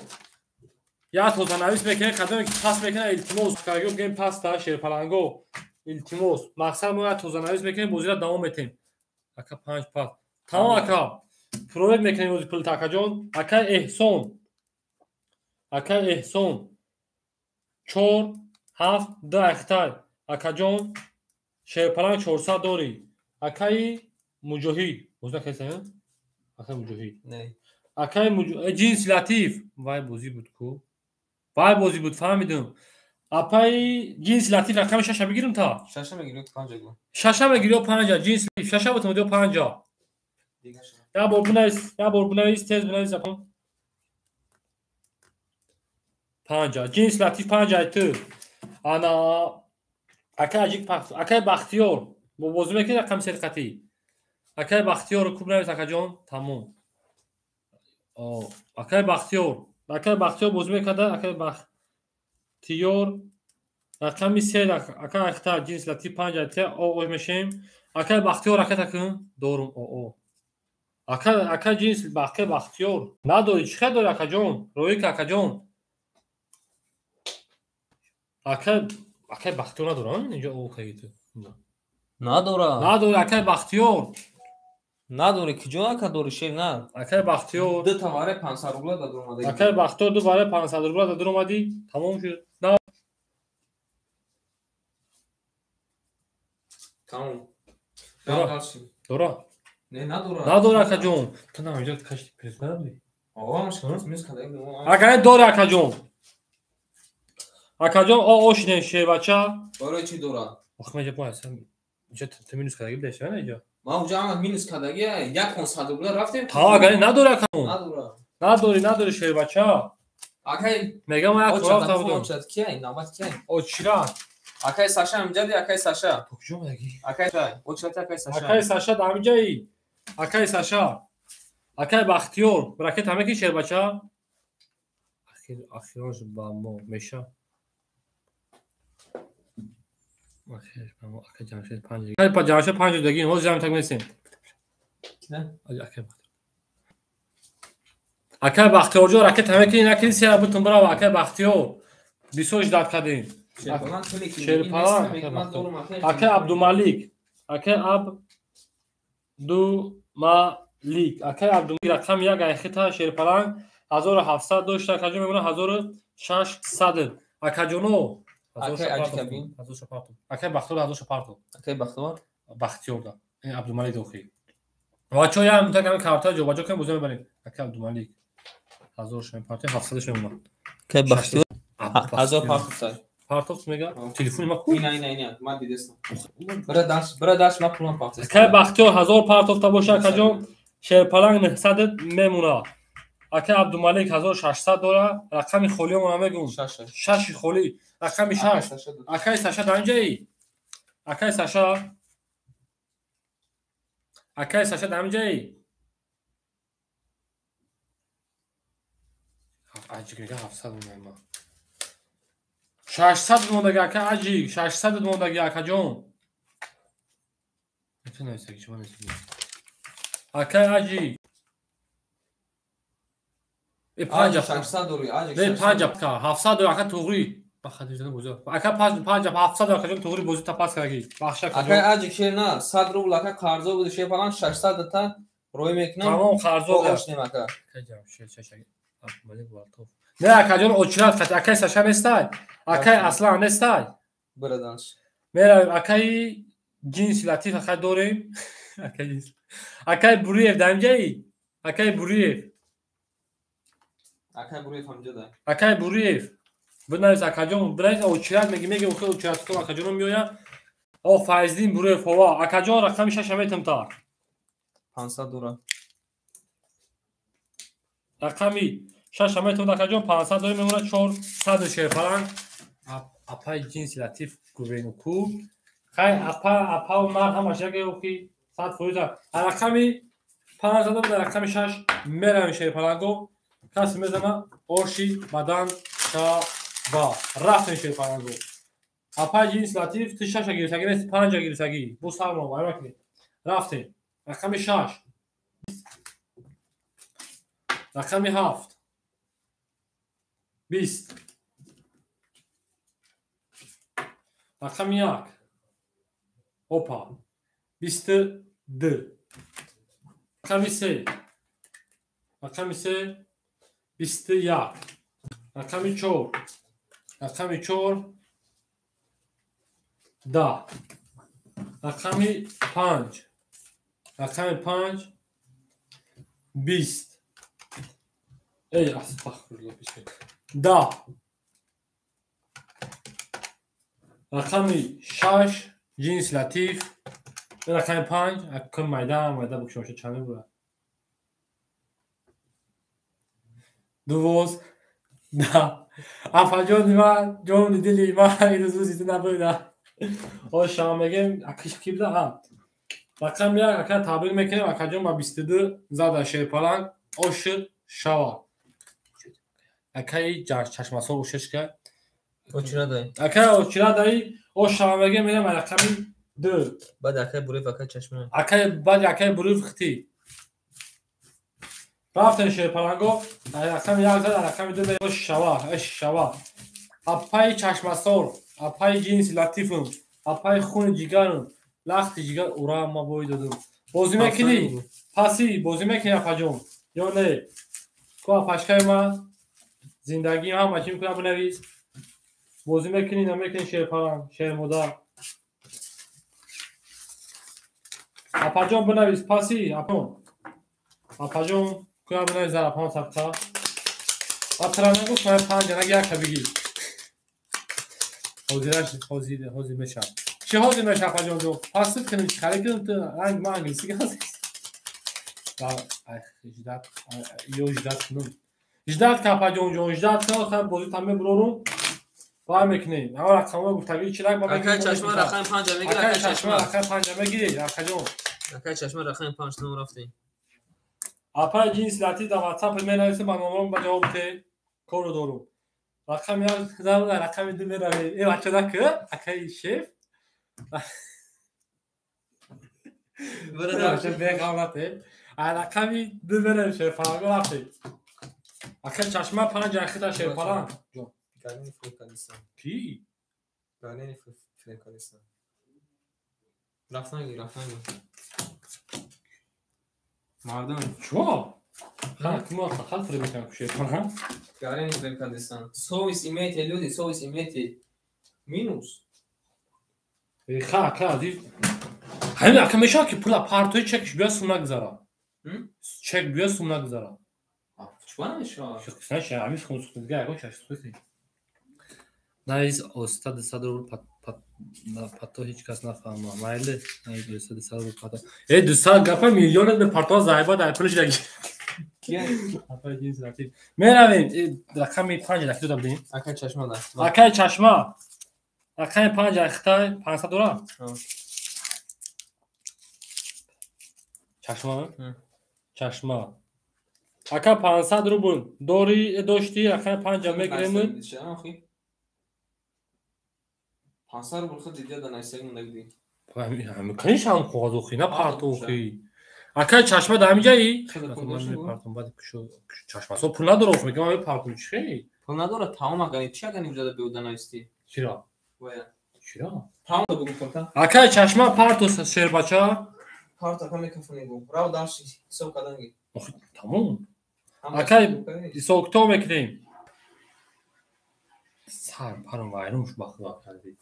як тозанавис мекунем, кадоме ки пас мекунад илтимос каргиё бигем паста шерпаланго. Илтимос. Мақсад мо як тозанавис мекунем, бозиро давом метем. Ака 5 пас. Тамом ака. Проект мекунем бози пулта акаҷон. Акай Эҳсон. Акай Эҳсон. 4 7 2 ахтай. Акаҷон шерпаланг 400 дорӣ. Акаи Муҷоҳид. Бозӣ накардӣ? Акаи Муҷоҳид. Не. Акаи Ҷинс Латиф. Вай бозӣ буд ку. Вай бозӣ буд, фаҳмидум. Апаи Ҷинс Латиф рақами 6 бигирам та? 6 мегирӣ 5 гу. 6 мегирӣ 5. Ҷинс Латиф 6 бутам ё 5. Я бор бинавис, я бор бинавис, тез бинавис апам. 5. Ҷинс Латиф 5 ай ту. Ана акаи Аҷик пахт, акаи Бахтиёр. Бо бозӣ мекунӣ рақами серқатӣ. Акаи Бахтиёр куб навис акаҷон, тамом. Акаи Бахтиёр, акаи Бахтиёр бозӣ мекарда, акаи Бахтиёр рақами 3 акаи Ахта Ҷинс Латиф 5 ай о о мешем. Акаи Бахтиёр раката кун, дорум о о. Акаи Ҷинс акаи Бахтиёр надорӣ, чӣ хел дорӣ акаҷон? Роӣ ка акаҷон. Акаи Бахтиёр надорам, инҷо о каги ту. Надора. Надорӣ акаи Бахтиёр. Надорӣ, куҷо ака дорӣ шер на? Акаи Бахтиёр. Ду таваре 500 рубла дар омадӣ. Акаи Бахтиёр ду варе 500 рубла дар омадӣ, тамом шуд. На. Тамом. Дора. Дора. Не, надора. Надора акаҷон. Ту на инҷо кашти прес надорӣ? О, миш кадай. Акаи дора акаҷон. Акаҷон о о шидем шербача. Барои чӣ дора? Ох, меҷа бояд. Инҷа ту минус кадаги бидаш на инҷа? Ман уҷа ҳама минус кадаги, 1 500 рубла рафтем. Та агар надори акамон. Надора. Надори, надори шербача. Акай мегам як рафта будам. Очат кияй, навбат кияй? Очира. Акай Саша ҳамҷади, акай Саша. То куҷо омадаги? Акай очрати акай Саша. Акай Саша дар ҳамиҷаи. Акай Саша. Акай Бахтиёр, ракета мекунӣ шербача? Ахиронш ба мо меша. Акай Ҷамшед панҷ. Акай Ҷамшед панҷ даги, ҳозир ҷамъ так месем. Акай Бахтиёрҷон ракета мекунӣ, накунӣ сера бутун бирава акай Бахтиёр. Бисёр ждат кардем. Шерпалан. Акай Абдумалик. Акай Абдумалик. Акай Абдумалик рақами як айхита шерпаланг 1700 дошта, акаҷон мемона 1600. Акаҷоно акай Бахтиёр 1000 партов. Акай Бахтиёр? Бахтиёр да. Абдумалик дохи. Бачо ям так ами карта ҷобаҷо кунем, бозӣ мебарем. Акай Абдумалик 1000 партов 700 мемона. Акай Бахтиёр 1000 партов. Партов мега? Телефони ма ку? Ина, ина, ина, ман дидестам. Бира даш, бира даш, ма пулам партов. Акай Бахтиёр 1000 партов та боша, акаҷон шерпаланг 900 мемона. Акай Абдумалик 1600 дора, рақами холиро мона мегум. Шаши холӣ, рақами шаш. Акай Саша дар инҷаи? Акай Саша? Акай Саша дар инҷаи? Аҷик мега 700 монда. 600 мондаги акай Аҷик, 600 мондаги акаҷон. Акай Аҷик. Панҷ 700 дори ака туғри. Ака 5 700 дори акаҷон туғри бозӣ та пас кардаги. Бахша акаҷон. Акай Аҷик шер на 100 рубл ака қарзо буд, шер фалан 600 та рӯй мекунам. Тамом қарзо. Ошнем ака. Акаҷон шер шашаги. Абдумалик Валтов. Не акаҷон очират қат акай Саша нестай. Акай Аслан нестай. Бираданш. Меравем акаи ҷинси Латиф акай дорем. Акай ҷинс. Акай Буриев дар инҷаи? Акай Буриев. Акай Буриев ҳамҷода. Акай Буриев. Бинавис акаҷон, бинавис очират меги, меги охир очират ко акаҷоно меояд. О Файздин Буриев ҳова. Акаҷон рақами шаша метам та. 500 дора. Рақами шаша метам акаҷон 500 дора мемона 400 шерпаланг. Апаи ҷинси Латиф гувену ку. Хай апа апа мар ҳамаш яке охи 100%. Рақами 500 дар рақами 6 меравем шерпаланго. Каси мезана оши бадан шава. Рафтем шерпаланго. Апаи ҷинси Латиф ту шаша гирифтагӣ нест, панҷа гирифтагӣ. Бу сармо вайра кунед. Рафтем. Рақами 6. Рақами 7. 20. Рақами 1. Опа. 22. Рақами 3. Рақами 3. 21. Рақами 4. Рақами 4. 10. Рақами 5. Рақами 5. 20. Эй, астағфируллоҳ. 10. Рақами 6. Ҷинси Латиф. Рақами 5. Акун майда, майда букшоша чанд мебурад? 12. Апаҷони ман, ҷони дили ман, ирӯз рӯзи ту набуда. Ҳозир шама мегем, акиш ки буда? Ҳа. Рақами 1 ака табрик мекунем, акаҷон ба 22 зада шерпаланг ошид шава. Акаи чашмасор ошешка. Очирадай. Акаи очирадай, ош шава мегем, мерем рақами 2. Баъд акаи Буриев, акаи чашма. Акаи баъд акаи Буриев хити. Рафтем шерпаланго, рақами 1 зада, рақами 2 ош шава, ош шава. Апаи чашмасор, апаи ҷинси Латифум, апаи хуни ҷигарум, лахти ҷигар ура ма бой додум. Бозӣ мекунӣ? Паси бозӣ мекунӣ апаҷон ё не? Ку апашкаи ман зиндагиам ҳама чӣ мекунам бинавис. Бозӣ мекунӣ намекунӣ шерпаланг, шермодар? Апаҷон бинавис паси, апон. Апаҷон куя бинавис дар апон сабқа. Атра нагу куя панҷа наги яка бигир. Ҳозираш ҳозир ҳозир мешавад. Чӣ ҳозир меша апаҷонҷон? Пасит кунем, чӣ харид кунем, ту ранг ма англисӣ газ. Ждать, ё ждать кунем. Ждать ка апаҷонҷон, ждать ка, ха бозӣ там мебурорум. Вай мекунем. Ама рақамҳои гуфтагӣ чӣ рак ба Акай чашма рақами 5 мегири, Акай чашма рақами 5 мегири, акаҷон. Акай чашма рақами 5 там рафтем. Апай ҷинси латиф дар WhatsApp менависем, ба номерам ба ҷавоб те. Кору дорум. Рақами 1 рақами 2 меравем. Э бача дака, акай шеф. Бача беғавлат э. А рақами 2 меравем шефпаланго рафтем. Акай чашма 5 ахита шефпаланг. Ҷон. Галини фрекалисан. Ки? Галини фрекалисан. Рафтанги, рафтанги. Мардум. Чё? Ха, кимо хал фрек мекунам шефпаланг? Галини фрекалисан. Совесть имейте, люди, совесть имейте. Минус. Ха, ака, азиз. Ҳамин ака мешавад ки пула партои чекш биё сум нагузара. Чек биё сум нагузара. Чӣ намешавад? Знаешь, ҳамин хунсуқдига ягон чашсуқи. Навис оста 200 рубл пато ҳеҷ кас нафаҳма. Майли, навис оста 200 рубл пато. Э 200 гапа миллионет ме парто зайба дар пулш даги. Апай ҷинс латиф. Меравем рақами 5 латиф дода будем. Акай чашма да. Акай чашма. Рақами 5 ахтай 500 дора? Чашма? Чашма. Ака 500 рубл дори дошти, рақами 5 мегирем. 500 рубл худ дидя да найсаг мондагди. Конечно, ҳам коғаз охи, на парто охи. Акай чашма дар ҳамин ҷаи? Партом баъд чашмасо пул надора охи, мегам ҳамин партом чӣ хел? Пул надора, тамом агани чӣ агани уҷада беуда нависти? Чиро? Вая. Чиро? Тамом да бугу пулта. Акай чашма парто шербача? Парто ака мекафони гу. Рав дарши ҳисоб карданги. Охи, тамом. Акай ҳисоб-китоб мекунем. Сар парам вайрон шуд ба худо карди.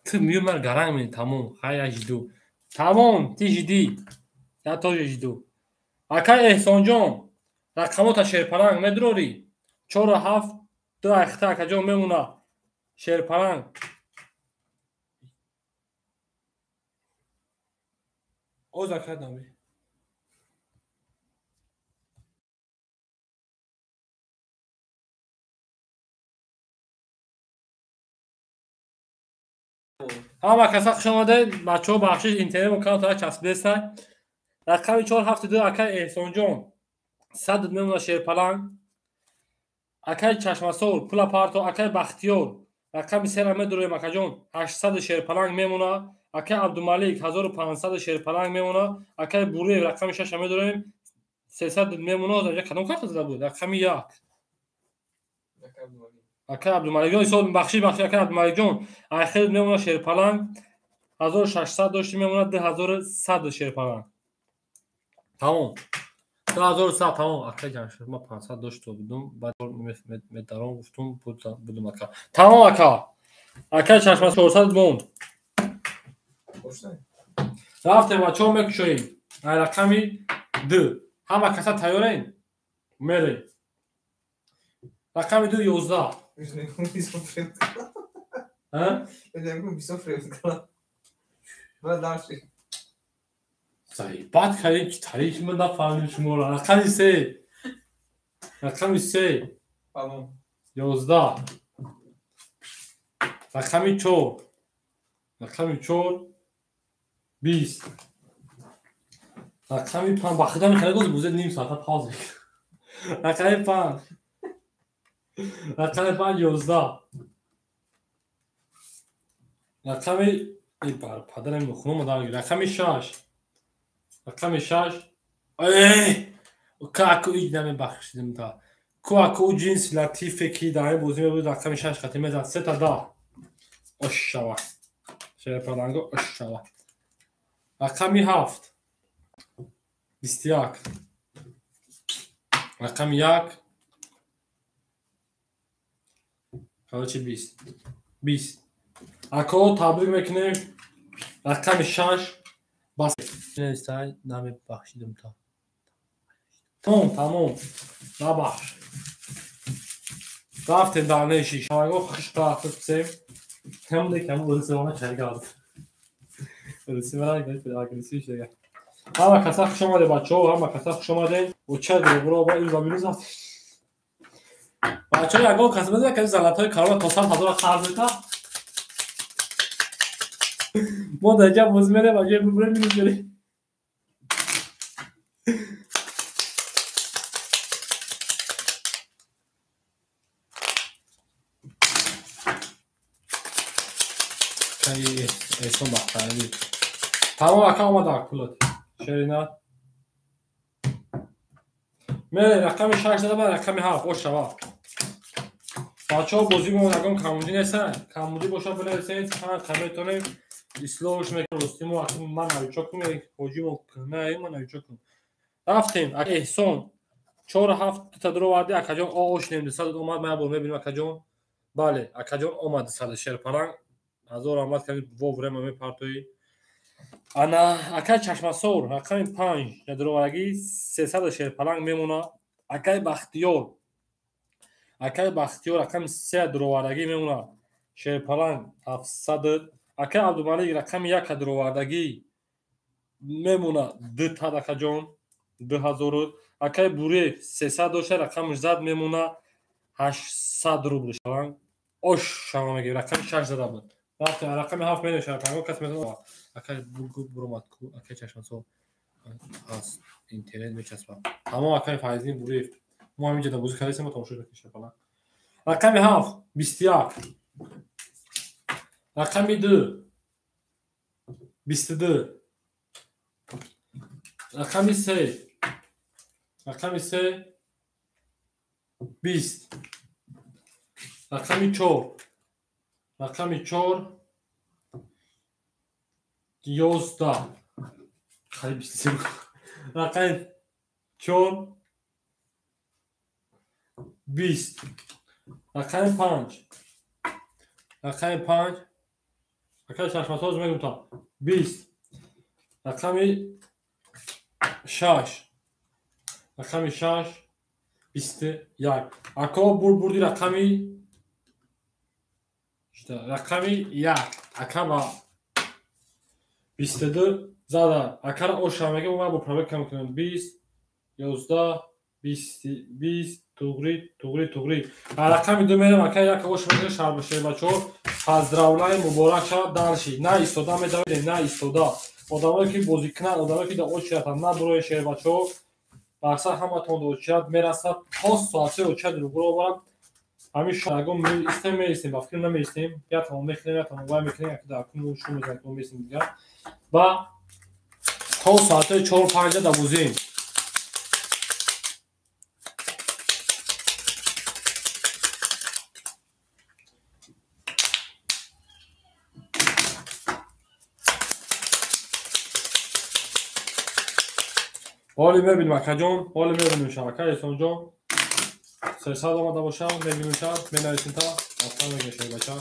Ту миё мар гаранг мени тамом, хай я жду. Тамом, ти жди. Я тоже жду. Акай Эҳсонҷон, рақамота шерпаланг медурорӣ? 4 7 2 ахта акаҷон мемона. Шерпаланг. Оз ака нами. Ҳама каса хуш омадед. Бачаҳо бахшиш интернет мукалла часпидеста. Рақами 4 7 2 акай Эҳсонҷон. 100 мемона шерпаланг. Акай Чашмасор, пула парто, акай Бахтиёр. Рақами 3 медурем акаҷон. 800 шерпаланг мемона. Акай Абдумалик 1500 шерпаланг мемона. Акай Буриев рақами 6 медурем. 300 мемона. Инҷа кадом карта зада буд? Рақами 1. Акай Абдумаликҷон, ҳисоб бахшиш бахшиш акай Абдумаликҷон. Ахир мемона шерпаланг. 1600 дошти мемона 2100 шерпаланг. Тамом. 2100 тамом. Акай Ҷамшед, ман 500 дошта будум, баъд медаром гуфтум будум ака. Тамом ака. Акай чашма 400 монд. Рафтем бачаҳо мекушоем. Ай рақами 2. Ҳама каса тайёрем? Мерем. Рақами 2 11. А? Заебать кардем, ки тарихи ман нафаҳмидем шуморо. Рақами 3. Рақами 3. 11. Рақами 4. Рақами 4 20. Рақами 5 ба худо мехоҳад боз бузед ним соата пауза мекунам. Рақами 5. Рақами 5 11. Рақами эй бар падарам хунум дар рақами 6. Рақами 6. Эй! Как ид намебахшидим та. Ку аку ҷинси латифе ки дар ин бозӣ мебуд рақами 6 қати мезад 3 та 10. Ошшава. Шерпаланго ошшава. Рақами 7. 21. Рақами 1. Короче 20. 20. Ако табрик мекунем. Рақами 6. Бас намебахшидим та. Тамом, тамом. Набахш. Рафтем дар неши. Шаванго хишта хисем. Ҳама каса хуш омадед, бачаҳо, ҳама каса хуш омадед. Оча дурӯғро ба ин замину зад. Бачаҳо, ягон кас мезанад, ки залатҳои корона то 100 ҳазор қарз мекард. Мо дар ҷа боз мерем, аҷои бибурем, минус мерем. Эҳсон Бахтарӣ. Тамом, ака, омада пулат. Шерина. Мере рақами 6 зада, ба рақами 7 ош шава. Бачаҳо, бозӣ мо ягон камбудӣ неста. Камбудӣ боша бинависед, чанд метавонем ислоҳш мекунем. Рости мо ман новичокум, ҳоҷи мо не, ман новичокум. Рафтем, Эҳсон 4 7 та дуроварди, акаҷон, ошнем 200 омад, ман бор мебинем, акаҷон. Бале, акаҷон омад 200 шерпаранг. Ҳазор раҳмат, ками воврема мепартоӣ. Ана акай Чашмасор рақами 5 ядроварагӣ 300 шерпаланг мемона. Акай Бахтиёр, акай Бахтиёр рақами 3 дровардагӣ мемона, шерпаланг 700. Акай Абдумалик рақами 1 дровардагӣ мемона, 2 акаҷон, 2000. Акай Буре 300 дошта, рақамаш зад мемона, 800 рубл шаланг. Ош шава мегирем, рақами 6 зада буд. Рафтем, рақами 7 мерем, шарпанго кас метавонад. Акай буромад ку, акай Чашмасор аз интернет мечаспад. Тамом, акай Файзин Буриев. Мо ҳаминҷа да бозӣ кардем, мо тамошо мекунем шарпаланг. Рақами 7 21. Рақами 2 22. Рақами 3. Рақами 3 20. Рақами 4. Рақами 4 11. Қариб 23. Рақами 4 20. Рақами 5. Рақами 5. Акай Чашмасоз мегум та 20. Рақами 6. Рақами 6 21. Ако бурди рақами 1. Ака ба 22 зада. Акара оша мегем, ма бо проверка мекунем. 20 11 20 20 туғри туғри туғри. Рақами 2 мерем, ака як ош мегем, шарбашебачо. Поздравляем, муборак шавад, дальше. На истода медавем, на истода. Одамое ки бозӣ кунанд, одамое ки дар очиратанд, на бурои шербачо. Бақсар ҳаматон дар очират мерасад. То соати очират дурӯғро оварам. Ҳамин шагон меистем, меистем, ба фикр намеистем. Я тамом мехӯрем, я тамом вай мекунем, яке дар кун шу мезанем, мо меистем дигар. Ба то соати 4-5 дар бозием. Ҳоли мебинем, акаҷон, ҳоли мебинем шабака, Эҳсонҷон. 300 омада бошам, мебинем шаб, менависем та, рафтан мегӯем бача.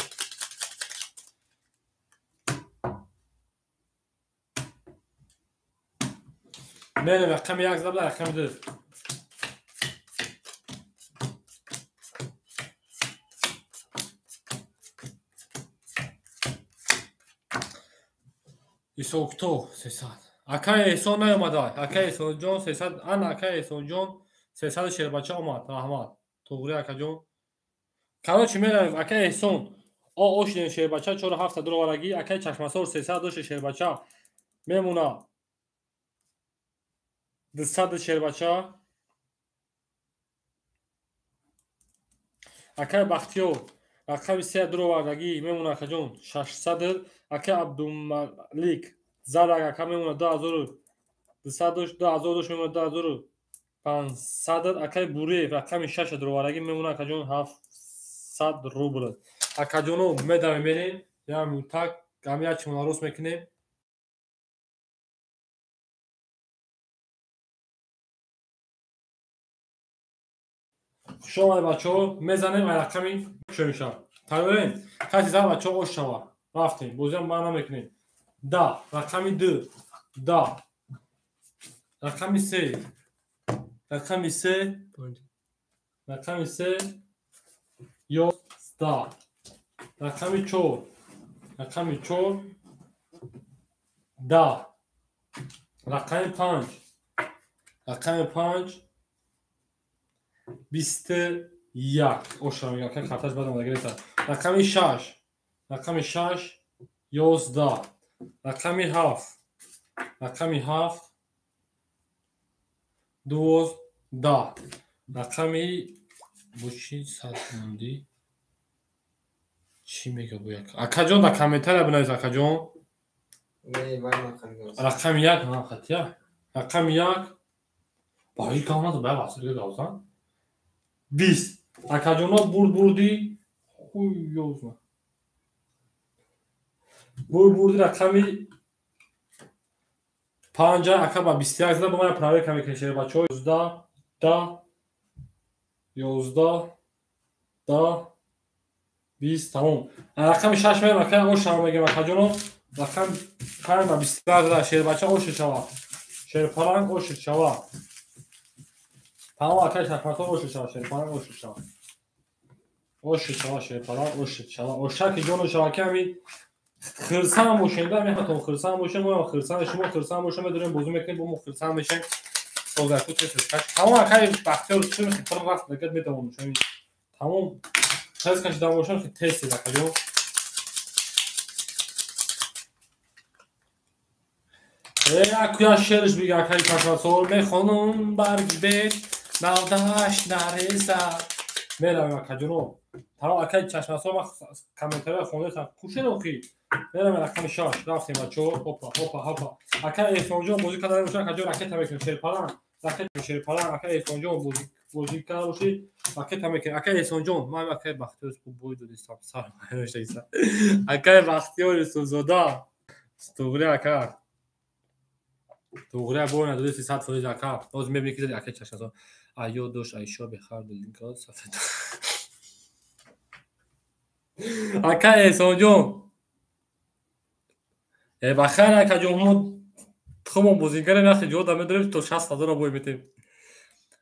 Мерем рақами 1 зада, рақами 2. Исокто 300. Акай Эҳсон наомада. Акай Эҳсонҷон 300, ана акай Эҳсонҷон 300 шербача омад. Раҳмат. Туғри акаҷон. Короче, меравем акай Эҳсон. Ошидем шербача 4 7 дуроварагӣ, акай Чашмасор 300 дошт шербача мемона. 200 шербача. Акай Бахтиёр рақами 3 дуровардагӣ мемона, акаҷон 600. Акай Абдумалик зада ака мемона 2200 дошт, 2000 дошт мемона 2500. Акай Буриев рақами 6 дуровардагӣ мемона, акаҷон 700 рубл. Акаҷоно медавем, мерем, я мутак гами як чимона рост мекунем. Хуш омадед бачаҳо, мезанем ай рақами шоимша. Тайёрем? Каси зад бачаҳо ош шава. Рафтем, бозиам баъд намекунем. Да, рақами 2, да. Рақами 3, рақами 3, рақами 3, 11. Рақами 4. Рақами 4 10. Рақами 5. Рақами 5 21. Оша мегам, ака карташ баъд омада гирифта. Рақами 6. Рақами 6 11. Рақами 7. Рақами 7 12. Рақами бо чӣ сад мондӣ? Чӣ мега бо як? Акаҷон, дар комментария бинавис, акаҷон. Рақами 1, хатия. Рақами 1. Ба ҳеҷ гап назад, ба як василга гап зан. 20. Акаҷоно бурд бурдӣ. Хуй ёзна. Бурд бурдӣ рақами 5 ака ба 21 зада, ба ман проверка мекунем шербачаҳо. 11 10 11 10 20 тамом. Рақами 6 мерам, ака оша мегем, акаҷоно. Рақами 5 ба 21 зада шербача оша шава. Шерпаланг оша шава. Тамом, акай шахматҳо оша шава, шерпаланг оша шава. Оша шава, шерпаланг оша шава. Ошаки ҷону шава ки ҳамин хирсанд бошем, да мехоҳам хирсанд бошем, мо хирсанд, шумо хирсанд бошем, медонем бозӣ мекунем, бо мо хирсанд мешем. Созаку тез каш. Тамом, акай Бахтиёр чӣ мехоҳ пир рафт, дагар метавонам шумо. Тамом, тез кашида бошам, ки тез тез акаҷон. Акуя шерш бига акай Чашмасор мехонум барги бед 98 нарезад. Меравем акаҷоно. Тамом, акай Чашмасор ман комментария хондасам. Кушед охи. Меравем рақами 6 рафтем бачаҳо. Хопа хопа хопа. Акай Эҳсонҷон бозӣ карда бошад, акаҷон ракета мекунем. Шерпаланг, ракета шерпаланг. Акай Эҳсонҷон бозӣ карда бошӣ, ракета мекунем. Акай Эҳсонҷон, ман акай Бахтиёр бой додистам. Сар майроштагиса. Акай Бахтиёр Юсуфзода. Туғри ака. Туғри бой надодисти 100% ака. Ҳозир мебинӣ ки акай Чашмасор. Айё дошт, айшо бехар дилинка сафед. Акай Эҳсонҷон. Бахайр акаҷон, мо худмон бозигаре нахи ҷо да медорем то 60 ҳазорро бой метем.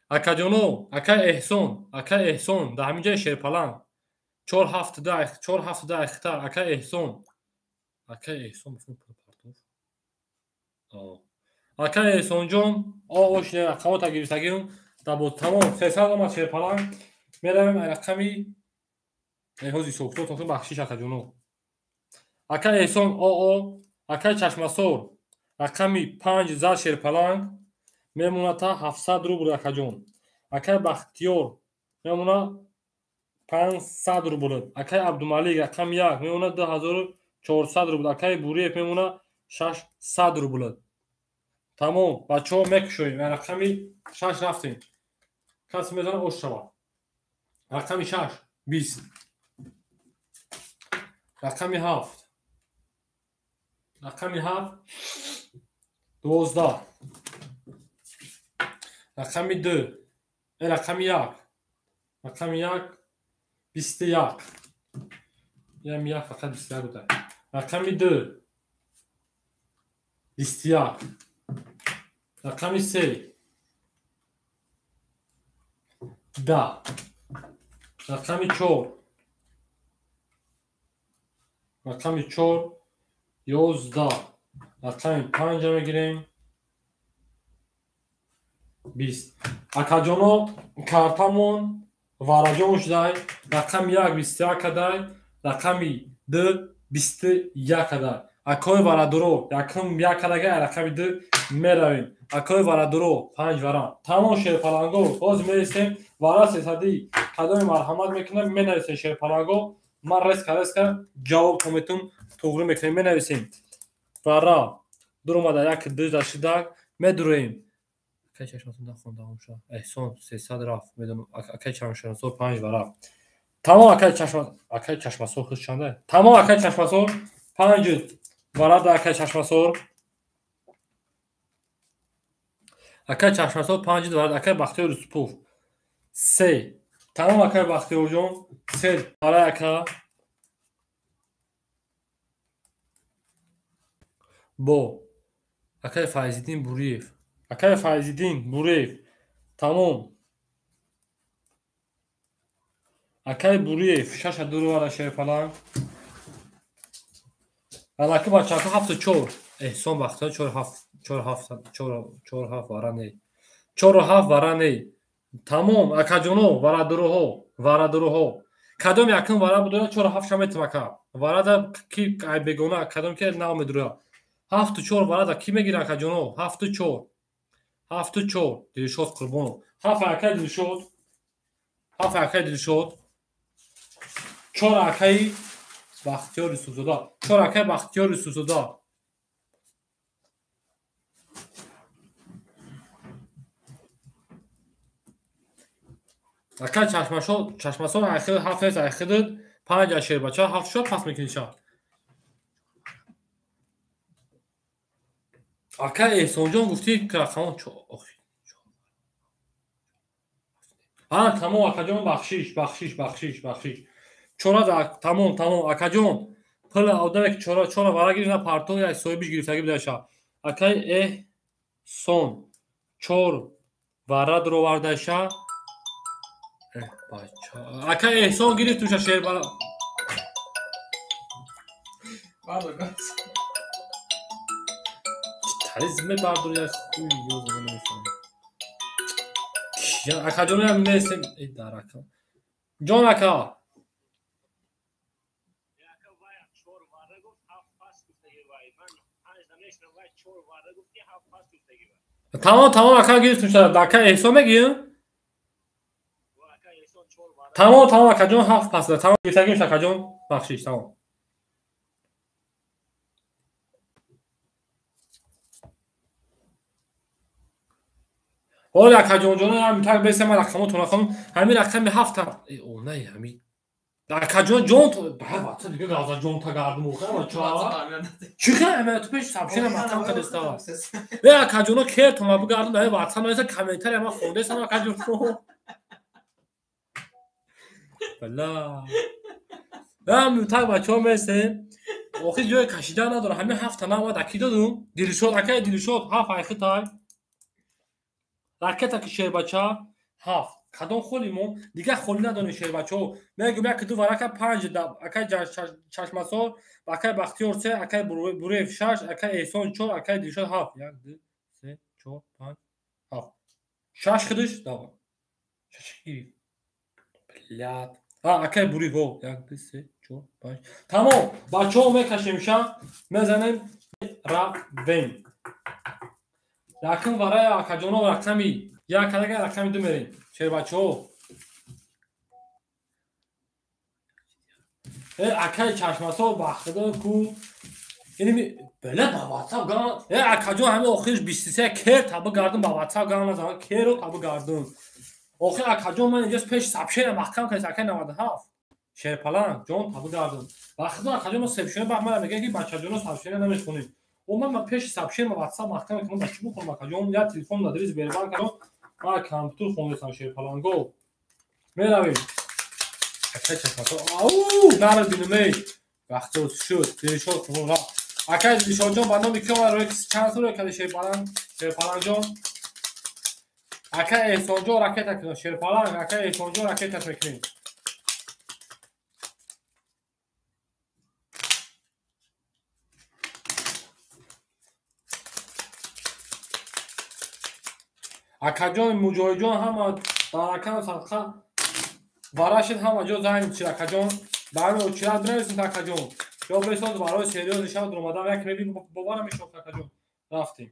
Акаҷоно, акай Эҳсон, акай Эҳсон, дар ҳамин ҷои Шерпаланг 4 7 2 4 7 2 ахтар, акай Эҳсон. Акай Эҳсон акай Эҳсонҷон, ошне рақамота гирифтагим, дар боз тамом 300 омад Шерпаланг. Меравем рақами ҳози ҳисобкитоб тохтем, бахшиш акаҷоно. Акай Эҳсон оо, акай Чашмасор рақами 5 зад Шерпаланг мемонад та 700 рубл акаҷон. Акай Бахтиёр мемонад 500 рубл. Акай Абдумалик рақами 1 мемонад 2400 рубл. Акай Буриев мемонад 600 рубл. Тамом, бачаҳо мекушоем. Рақами 6 рафтем. Касе мезанад ош шавад. Рақами 6 20. Рақами 7. Рақами 7 12. Рақами 2. Рақами 1. Рақами 1 21. Ям 1 фақат 21 буда. Рақами 2 21. Рақами 3 10. Рақами 4. Рақами 4 11. Рақами 5 мегирем 20. Акаҷоно, картамон вараҷон шудай. Рақами 1 21 кадай, рақами 2 21 кадай. Акои варадуро якум 1 кадага, рақами 2 меравем. Акои варадуро 5 вара. Тамом шерпаланго, ҳозир мересем вара 300 кадоми марҳамат мекунам, менависем шерпаланго. Ман резка резка ҷавоб метум, туғри мекунем, менависем. Вара дуромада 1 2 зашидак медуроем. Акай Чашмасор хондаам ша. Эҳсон 300 рафт, медонам. Акай Чашмасор 5 вара. Тамом акай Чашма, акай Чашмасор худ чанда? Тамом акай Чашмасор 5 вара да акай Чашмасор. Акай Чашмасор 5 вара, акай Бахтиёр Юсупов 3. Тамом акай Бахтиёрҷон 3 вара ака. Бо акай Файзиддин Буриев. Акай Файзиддин Буриев. Тамом. Акай Буриев 6 вара Шерпаланг. Алаки бачаҳо 7-4. Эҳсон Бахтиёр 4-7 4-7 4-7 вара не. 4-7 вара не. Тамом акаҷоно варадуруҳо, варадуруҳо. Кадом якум вара будура 4-7 ша метим ака. Варада ки ай бегона кадом ки нав медура. 7-4 варада ки мегира акаҷоно? 7-4. 7-4 Дилшод Қурбонов. 7 акай Дилшод. 7 акай Дилшод. 4 акай Бахтиёр Юсуфзода. 4 акай Бахтиёр Юсуфзода. Акай чашмасон айхид 7 нест айхидид 5 ашербача 7 шуд пас мекуниша. Акай Эҳсонҷон гуфти рақамон а тамом акаҷон бахшиш бахшиш бахшиш бахшиш. Чора тамом тамом акаҷон пул одаме ки чора чора вара гирифт на партов як соҳибиш гирифтагӣ будаша. Акай Эҳсон 4 вара дуровардаша. Акай Эҳсон гирифт уша шербара. Таризме бардор як хуй ёзма намефаҳмам. Акаҷон ям нестем. Эй дар ака. Ҷон ака. Тамом тамом ака гирифт уша. Ака Эҳсон мегӣ? Тамом тамом акаҷон 7 пас. Тамом гирифтагӣ акаҷон бахшиш тамом. Ҳоло акаҷонҷоно ҳам так бесем ман рақамотон рақам ҳамин рақами 7 онай ҳамин акаҷон ҷон ба дига газа ҷон та гардум охама ча чӣ хел ту пеш сабшина маҳкам кадестава э акаҷоно кертон ма бигардум дар ватсап нависа комментария ман хондесам акаҷон бала ам так бачаҳо месем охир ҷое кашида надорам ҳамин 7 навад аки додум Дилшод акаи Дилшод 7 айхитай ракета ки шербача 7 кадом холи мо дигар холи надонем шербачаҳо мегӯм як ду варака 5 акай Чашмасор акай Бахтиёр 3 акай Буреев 6 акай Эҳсон 4 акай Дилшод 7 1 2 3 4 5 7 6 хидиш давай 6 гирифт блядь акай Буреев 1 2 3 4 5 тамом бачаҳо мекашемша мезанем равем якум варая акаҷоно рақами як ага рақами 2 мерем шербачаҳо э акаи Чашмасо бахтидо ку иними бела ба ватсап гам э акаҷон ҳами охириш 23 кер таба гардум ба ватсап гам назан керо таба гардум охир акаҷон ман инҷо пеш сабшера маҳкам кардис акаи 97 шерпаланг ҷон таба гардум бахтидо акаҷон мо сабшера бах мана мегӯяд ки бачаҷоно сабшера намехонед ман пеши сабшер ма ватсап маҳкам мекунам ба чӣ бухонам акаҷон я телефон надори Сбербанк ман компютер хондесам шерпаланго меравем акай Чашмасо ау нара бинумей вақто шуд Дилшод қурбон акай Дилшодҷон ба номи ки омад рӯи чанд сол рӯй карди шерпаланг шерпалангҷон акай Эҳсонҷон ракета кунад шерпаланг акай Эҳсонҷон ракеташ мекунем акаҷон Муҷоҳидҷон ҳама дар акам садқа варашид ҳама ҷо занг чид акаҷон ба ҳамин очират бинависед акаҷон ё бесоз барои серьёзни шавад омадам як меби боварам мешавад акаҷон рафтем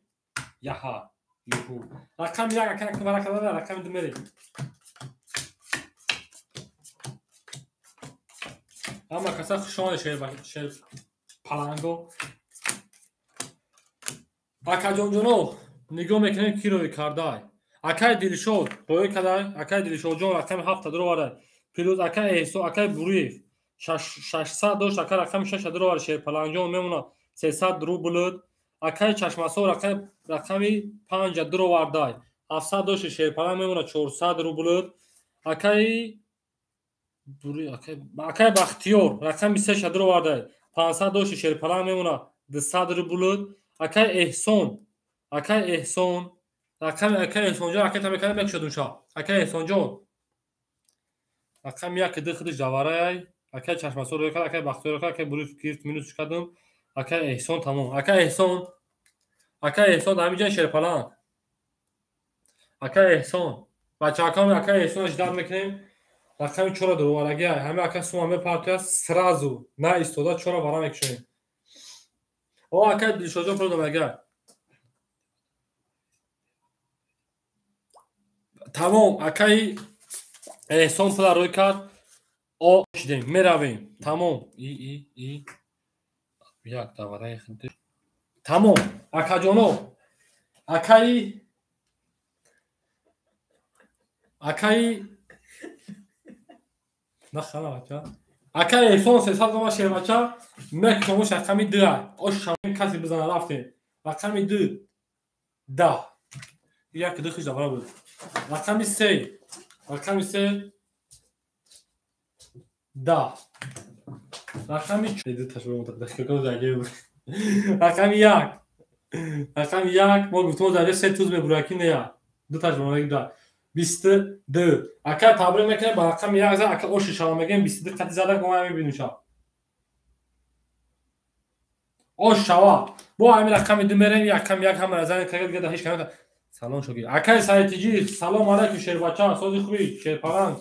яҳа юҳу рақами 1 ака як варака дада рақами 2 мерем ҳама каса хушомадед шер паланго акаҷонҷоно нигоҳ мекунем ки рӯй кардай акай Дилшод рӯй кардай акай Дилшодҷон рақами 7 дуровардай плюс акай Эҳсон акай Буриев 600 дошт ака рақами 6 дуровард шерпалангҷон мемонад 300 рубл акай Чашмасо рақами 5 дуровардай 700 дошт шерпаланг мемонад 400 рубл акай Бахтиёр рақами 3 дуровардай 500 дошт шерпаланг мемонад 200 рубл акай Эҳсон акай Эҳсон рақами акай Эҳсонҷон ракета мекарда мекушодум ша акай Эҳсонҷон рақами 1 2 хидиш даварай акай Чашмасо рӯй кард акай Бахтиёр рӯй кард акай Буриев гирифт минусш кардум Акай Эҳсон тамом. Акай Эҳсон. Акай Эҳсон ҳамиҷа шерпаланг. Акай Эҳсон. Бачаакам акай Эҳсон ждать мекунем. Рақами чора дуроварагия. Ҳама ака сума мепартояд сразу. На истода чора вара мекушоем. О акай Дилшодҷон пул домага. Тамом акай Эҳсон пула рӯй кард. О шидем меравем. Тамом. И як давараи хиди. Тамом. Акаҷоно. Акаи нахана бача. Акаи Эҳсон 300 дома шербача мекушомуш рақами 2. Ош шамин каси бизана рафтем. Рақами 2 10. Як ду хиш давара буд. Рақами 3. Рақами 3 10. Рақами 4. Рақами 1. Рақами 1 мо гуфтем дар се туз мебураки не. Ду ташбонаги да. 22. Ака табрик мекунем ба рақами 1 зад, ака оши шава мегем 22 қати зада мо мебинем ша. Ош шава. Бо ҳамин рақами 2 мерем, рақами 1 ҳама зан кага дига да ҳеч кам. Салом шогир. Акай Саидтиҷи, салом алайкум шербача, сози хуби, шерпаланг.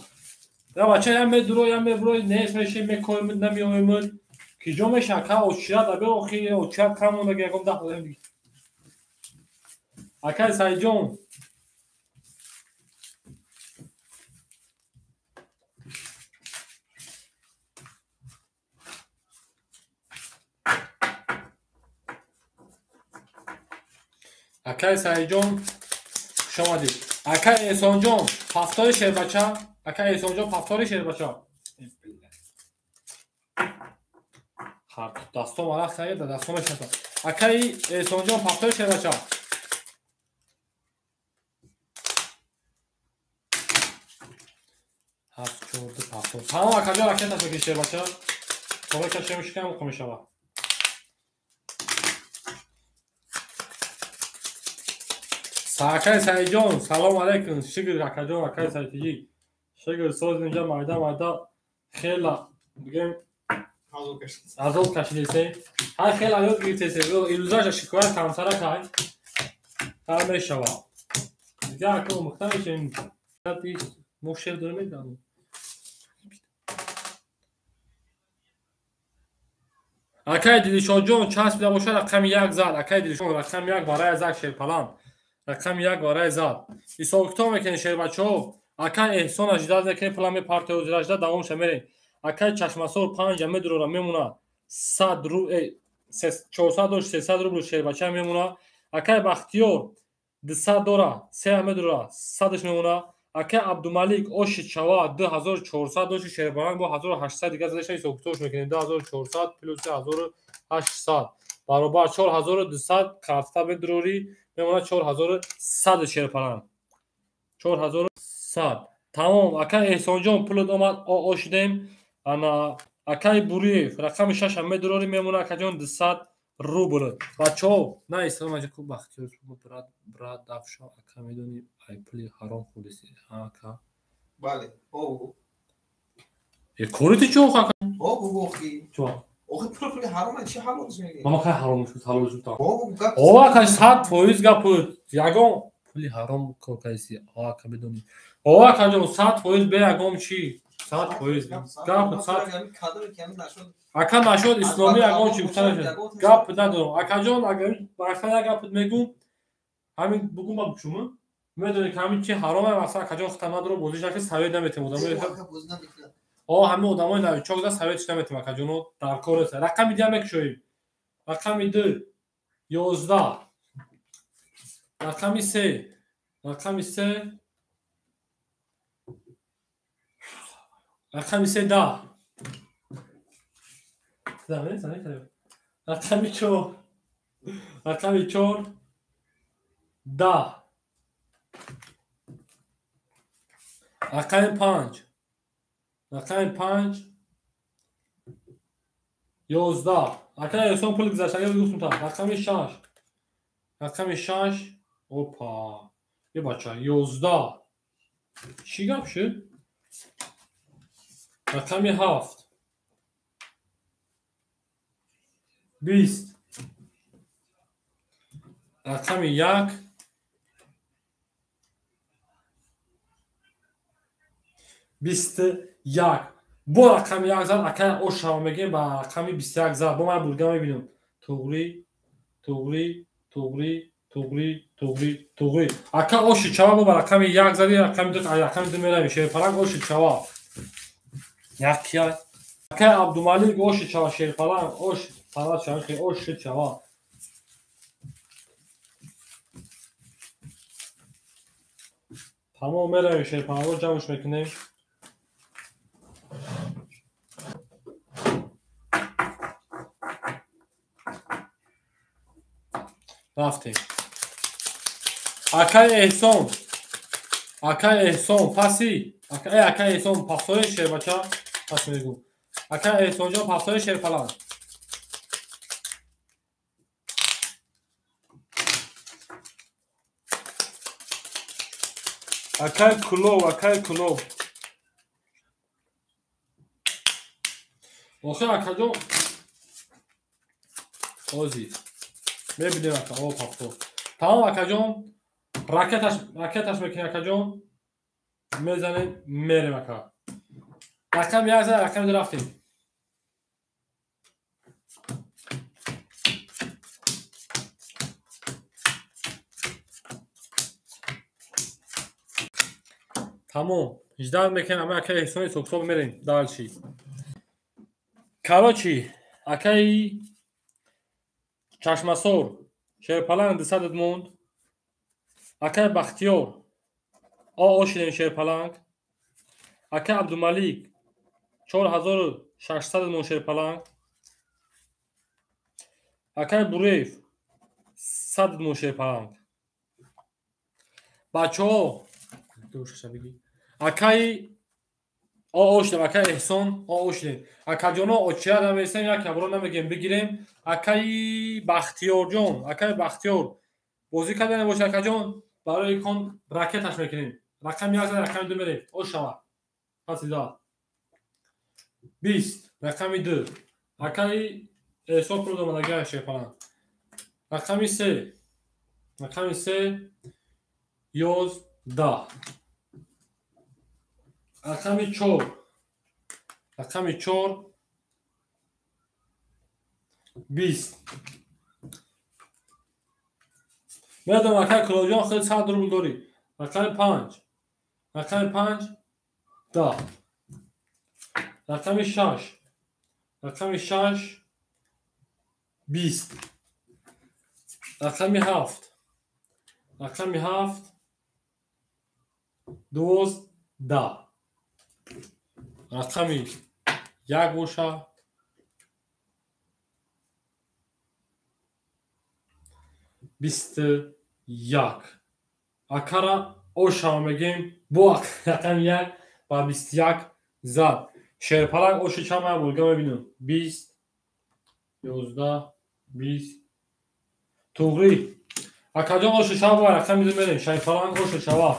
Я бача я медуро, я мебро, нест мешем, мекоем, намеоем. Киҷо меша ака очират, абе охи очират кам монда ягон 10 одам дига. Акай Саидҷон. Акай Саидҷон, хуш омадед. Акай Эҳсонҷон, пафтори шербача. Акай Эҳсонҷон, пафтори шербача. Ҳар дастом арақ саид, дастом мешинасам. Акай Эҳсонҷон, пафтори шербача. Ҳафт, чор, ду, пафтор. Тамом акаҷон, ракета шуд шербача. Тоба кашем шикам қум мешава. Акай Саидҷон, салом алайкум. Шукр акаҷон, акай Саидтиҷи. Шукр соз инҷа майда майда хела бигем азоб кашидесе. Ҳар хела ёд гирифтесе. Илузаша шикоят камтара кай. Тар мешава. Дига ака омӯхта мешавем. Мо шер дорем медонем. Акай Дилшодҷон часпида бошад рақами 1 зад. Акай Дилшод рақами 1 барои зад шерпаланд. Рақами 1 барои зад. Ҳисоб-китоб мекунем шербачаҳо. Акай Эҳсон аждад мекунем, пула мепартояд, озиражда давомша мерем. Акай Чашмасор 5 медурора мемона. 100 рубл, 400 дошт, 300 рубл шербача мемона. Акай Бахтиёр 200 дора, 3 медурора, 100-ш мемона. Акай Абдумалик оши чава 2400 дошт, шербаланг бо 1800 дига задаша ҳисоб-китобш мекунем. 2400 плюс 1800 баробар 4200 картта медурорӣ. Мемона 4100 шерпаланг. 4100. Тамом. Акай Эҳсонҷон пулот омад, ошидем. Ана акай Буриев рақами 6 медурорӣ мемона акаҷон 200 рубл. Бачаҳо, на истодам аҷа ку Бахтиёр брат брат дафшо ака медони ай пули ҳаром хӯрдеси. Ака. Бале. О. Э корити чо ака? О гугохи. Чо? Охи пули ҳаром чи ҳалол мегӣ? Мама кай ҳаром шуд, ҳалол шуд. О гап. О ака 100% гап ягон пули ҳаром кор кардеси. Ака медони. О акаҷон 100% бе ягон чи 100% гап 100. Ака нашуд исломӣ ягон чи гуфта нашуд. Гап надорам. Акаҷон агар мақсад як гап мегӯм, ҳамин бугум ба шумо медонед ки ҳамин чи ҳаром аст, мақсад акаҷон хата надорам, бозиш накард, совет наметем одамои. О ҳамин одамои новичок да советш наметем акаҷоно дар кор аст. Рақами 2 мекушоем. Рақами 2 11. Рақами 3. Рақами 3. Рақами 3 10. Рақами 4. Рақами 4 10. Рақами 5. Рақами 5 11. Акай Эҳсон пул гузаштагӣ гуфтум та. Рақами 6. Рақами 6. Опа. Е бача 11. Чӣ гап шуд? Рақами 7. 20. Рақами 1. 21. Бо рақами 1 зад, акай ошава мегем ба рақами 21 зад. Бо ман бурга мебинам. Туғри, туғри, туғри, туғри, туғри, туғри. Ака оши чава бо ба рақами 1 зади, рақами 2, рақами 2 меравем. Шерпаланг оши чава. Як я. Акай Абдумалик оши чава, шерпаланг ош, палат чава, оши чава. Тамом меравем шерпалангро ҷамъш мекунем. Рафтем. Акай Эҳсон. Акай Эҳсон паси. Акай Эҳсон пасои шербача пас мегӯ. Акай Эҳсонҷон пасои шерпаланг. Акай Кулов, акай Кулов. Охир акаҷон ози. Мебинем ака, о папто. Тамом акаҷон, ракеташ мекунем акаҷон. Мезанем, мерем ака. Рақам 1 зад, рақами 2 рафтем. Тамом, 18 мекунем, ама акаи Эҳсони Соксоб мерем дальше. Короче, акаи Чашмасор, шерпаланг 200 монд. Акаи Бахтиёр, ошидем шерпаланг. Акаи Абдумалик, 4600 монд шерпаланг. Акаи Буреев, 100 монд шерпаланг. Бачаҳо, акаи ошидем, акаи Эҳсон ошидем. Акаҷоно очия намересем, як ябро намегем бигирем. Акаи Бахтиёрҷон, акаи Бахтиёр бозӣ карда набошад акаҷон, барои кон ракеташ мекунем. Рақами 1 зад, рақами 2 мерем. Ошава. Паси зад. 20, рақами 2. Акаи Эҳсон пул домадагиа шерпаланг. Рақами 3. Рақами 3 11. Рақами 4. Рақами 4 20. Медонам акай Куловҷон хеле 100 рубл дорӣ. Рақами 5. Рақами 5 10. Рақами 6. Рақами 6 20. Рақами 7. Рақами 7 12. Рақами 1 боша. 21. Акара ошава мегем бо рақами 1 ба 21 зад. Шерпаланг оши чанд ман бурга мебинам. 20 11 20. Туғри. Акаҷон оши чанд бо рақами 2 мерем. Шерпаланг оши чава.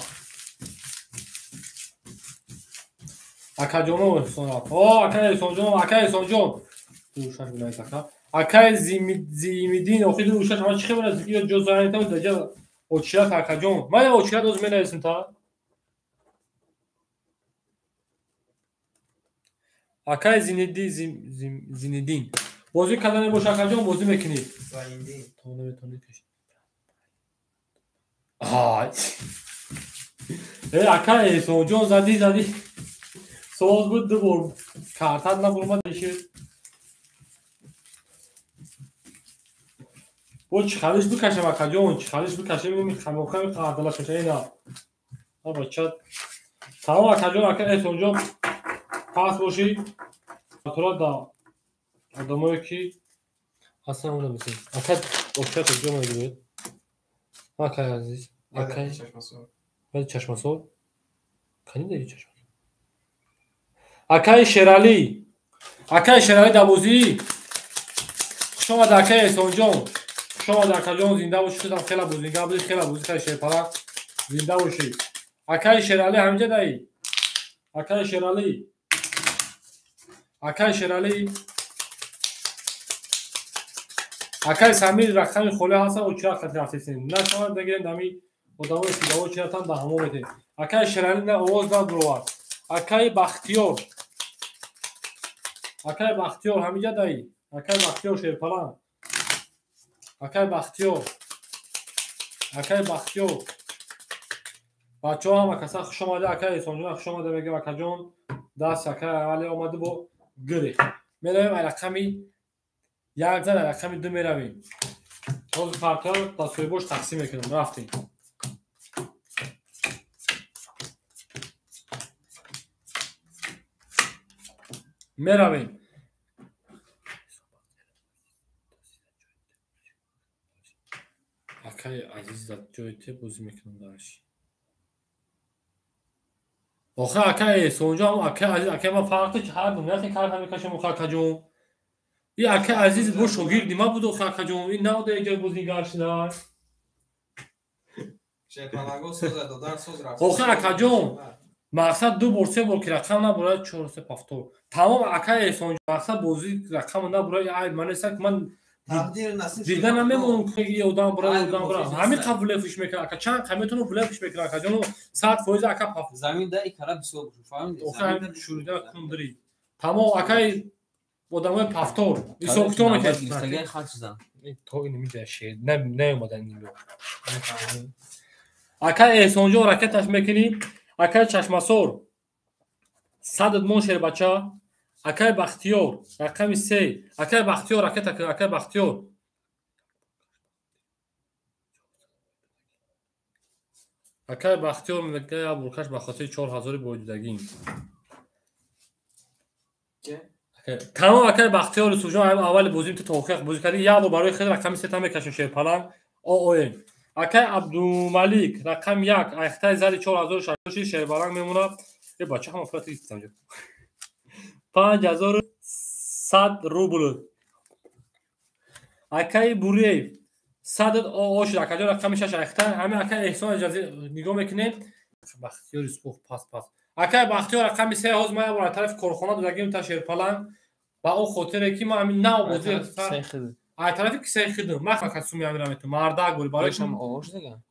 Акаҷоно Эҳсон. О, акаи Эҳсонҷон, акаи Эҳсонҷон. Душаш билайт ака. Акаи Зимиддин, охир душаш ман чӣ хабар аст? Ё ҷо заайтам даҷа очият акаҷон. Ман очият оз менависам та. Акаи Зиниддин. Бозӣ карда набош акаҷон, бозӣ мекунӣ. Зайндин. То наметавонӣ кашӣ. Ай. Акаи Эҳсонҷон задӣ. Соз буд ду бор картат набурмад иши. Бо чӣ халиш бикашем акаҷон, чӣ халиш бикашем, хамохами қардала шаша ина. А бача. Салом акаҷон, ака Эҳсонҷон. Пас бошӣ. Тура да одамое ки ҳастан онро бисем. Ака очата ҷо мегиред. Акай азиз, акай баъди чашмасор. Кани даги чашмасор? Акаи Шералӣ. Акаи Шералӣ дар бозӣ. Хуш омад акаи Эҳсонҷон. Хуш омад акаҷон, зинда бошӣ. Худам хела бозингар будӣ, хела бозӣ кардӣ шерпаланг. Зинда бошӣ. Акаи Шералӣ ҳаминҷа даӣ. Акаи Шералӣ. Акаи Шералӣ. Акай Самир рақами холӣ ҳастан, очира хати рафтесем. Нашавад нагирем дами одамои сидаво чиратан да ҳамо метем. Акай Шерали на овоз набуровад. Акай Бахтиёр. Акай Бахтиёр ҳамиҷа даи. Акай Бахтиёр Шерпаланг. Акай Бахтиёр. Акай Бахтиёр. Бачаҳо ҳама каса хуш омада, акай Эҳсонҷон хуш омада мегӯям, акаҷон. Даст акай Али омада бо гирих. Меравем рақами як зан, рақами ду меравем. Ҳозир партиҳо ба соҳибош тақсим мекунем. Рафтем. Меравем. Акай Азиз дар ҷои те бозӣ мекунам дарш. Охир акай Эҳсонҷон, акай Азиз, акай ман фарқ чи ҳар дунёте карта мекашем охир акаҷон. И акай Азиз бо шогирди ма буд охир акаҷон. Ин навда ҷои бозингар шуда. Шерпаланго соза додар соз рафт. Охир акаҷон, мақсад ду бор се бор ки рақам набурад 4 3 повтор. Тамом акай Эҳсонҷон, мақсад бозӣ рақам набурад, айб ман нест, ман дида намемонам ки и одам бурад, одам бурад. Ҳамин қабл влефиш мекунад ака, чанд қа метавонам влефиш мекунад акаҷон, 100% ака паф. Замин да икара бисёр бушу, фаҳмидӣ? Охир шурида кундри. Тамом акай одамои пафтор. Ҳисоб китоб мекунад. Гирифтагиҳои хат чизан. То ин миҷа шер, наомадан ин ё. Акай Эҳсонҷон ракеташ мекунӣ, акай Чашмасор 100 мон шербача, акай Бахтиёр рақами 3, акай Бахтиёр ракета кун, акай Бахтиёр. Акай Бахтиёр мегӯяд буркаш ба хотири 4000 бойдидагӣ. Тамом акай Бахтиёр Юсуфҷон аввали бозим ту тоҳиқ бозӣ кардӣ, як бор барои хел рақами 3 та мекашем Шерпаланг ООМ. Акай Абдумалик рақами 1 айхтаи зари 4600 Шерпаланг мемонад. Э бача ҳама фурат гирифтам ҷо. 5100 рубл. Акай Буриев 100 ОО шуд, акаҷон рақами 6 айхта. Ҳамин акай Эҳсон иҷоза нигоҳ мекунем. Бахтиёр Юсуф пас пас. Акай Бахтиёр рақами 3 ҳозир ман як бор аз тарафи корхона додагим та Шерпаланг ба он хотире ки ман ҳамин нав бозӣ аз тарафи кисаи хидм ман фақат суми ҳамин метавонам мардак бури барои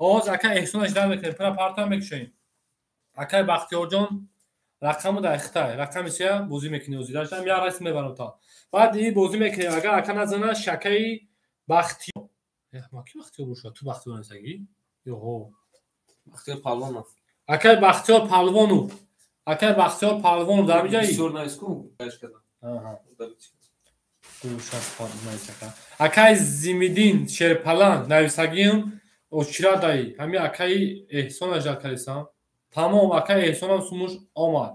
оғоз акай Эҳсон иҷра мекунем, пира парта мекушоем. Акай Бахтиёрҷон рақаму дар ихтай рақами 3 бозӣ мекунӣ ҳозир даштам як рас мебарам та. Баъд ин бозӣ мекунем, агар ака назана шакаи Бахтиёр. Ма ки Бахтиёр бошад? Ту Бахтиёр нестагӣ? Ёҳо. Бахтиёр Палвонов. Акай Бахтиёр Палвонов. Акай Бахтиёр Палвонов дар миҷаи? Бисёр нависку, гаш кардам. Аҳа. Акай Зимиддин Шерпаланг нависагиам очирадаи. Ҳамин акаи Эҳсон ажал кардисам. Тамом акаи Эҳсонам сумуш омад.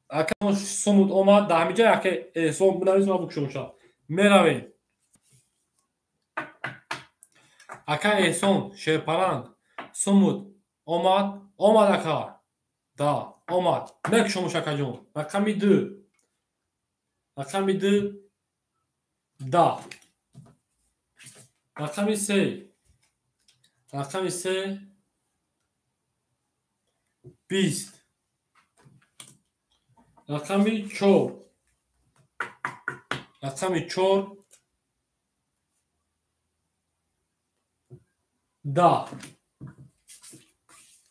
Акай сумуд омад, дар ҳамин ҷай акаи Эҳсон бинавис ма букшомша. Меравем. Акай Эҳсон Шерпаланг сумуд омад, омад ака. Да, омад. Мекушомуш акаҷон. Рақами 2. Рақами 2 да. Рақами 3. Рақами 3 20. Рақами 4. Рақами 4 да.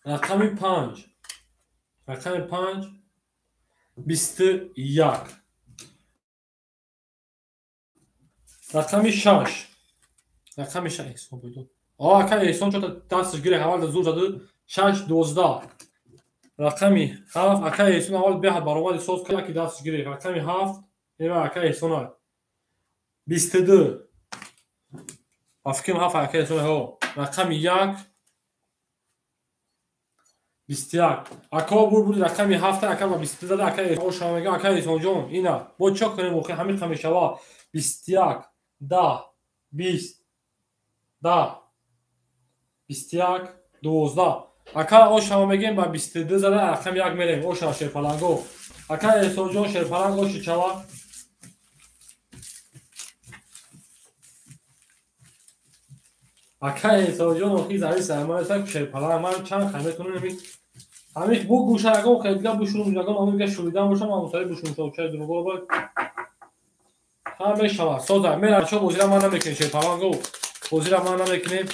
Рақами 5. Рақами 5 21. Рақами 6. Рақами 6 Эҳсон буд. Акай Эҳсон чота дасташ гирифт, аввал зур зад 6 12. Рақами 7 акай Эҳсон аввал беҳад баромади соз кард, ки дасташ гирифт. Рақами 7 эва акай Эҳсон 22. Ба фикрам 7 акай Эҳсон ҳо. Рақами 1 21. Ака бур буд рақами 7 ака ба 22 зада, акай Эҳсон шама мегӯям, акай Эҳсонҷон ина бо чӣ кунем охир ҳамин қа мешава 21 10 20 10 21 12. Ака ошама мегӯем ба 22 зада рақами 1 мерем. Ошама Шерпаланго. Ака Эҳсонҷон Шерпаланг оши чава. Ака Эҳсонҷон охи зари сармоя Шерпаланг ман чанд қа метавонам ҳамин бо гӯша ягон хелдига бушурум, ягон ҳамин га шуридан бошам, ҳамсари бушурум, чай дурӯғо ба. Ҳама мешавад. Соза, мера чо бозира ман намекунем шерпаланго. Бозира ман намекунем.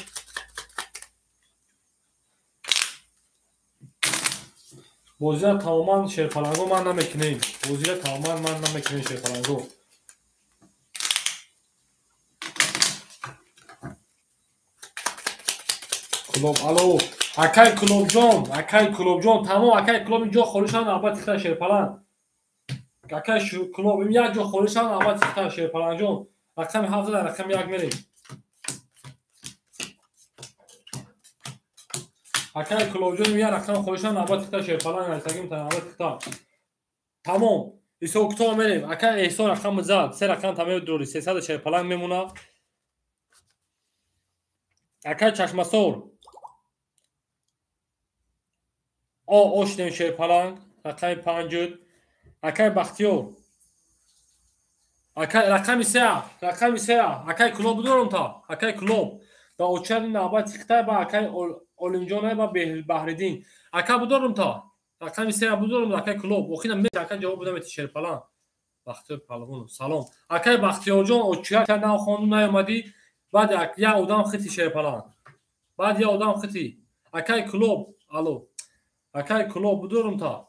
Бозира тамоман шерпаланго ман намекунем. Бозира тамоман ман намекунем шерпаланго. Клуб алло, акай Клубҷон, акай Клубҷон, тамом акай Клуб ин ҷо холӣ шавад, навбати хита шерпаланг. Акай Клуб ин як ҷо холӣ шавад, навбати хита шерпалангҷон. Рақами 7 дар рақами 1 мерем. Акай Клубҷон ин як рақам холӣ шавад, навбати хита шерпаланг нависагим та навбати хита. Тамом. Исо кутоҳ мерем. Акай Эҳсон рақами зад, се рақам тамом дорӣ, 300 шерпаланг мемона. Акай Чашмасор ошнем шерпаланг, рақами 5. Акай Бахтиёр. Акай рақами 3, рақами 3. Акай Клуб дорум та. Акай Клуб. Ба очари навбати хитай ба акай Олимҷон ба Баҳриддин. Ака будорум та. Рақами 3 будорум акай Клуб. Охина ме ака ҷавоб будам эти шерпаланг. Бахтиёр Палвонов. Салом. Акай Бахтиёрҷон оча нав хонду наёмадӣ. Баъд як одам хити шерпаланг. Баъд як одам хити. Акай Клуб. Алло. Акай Клуб будорум та.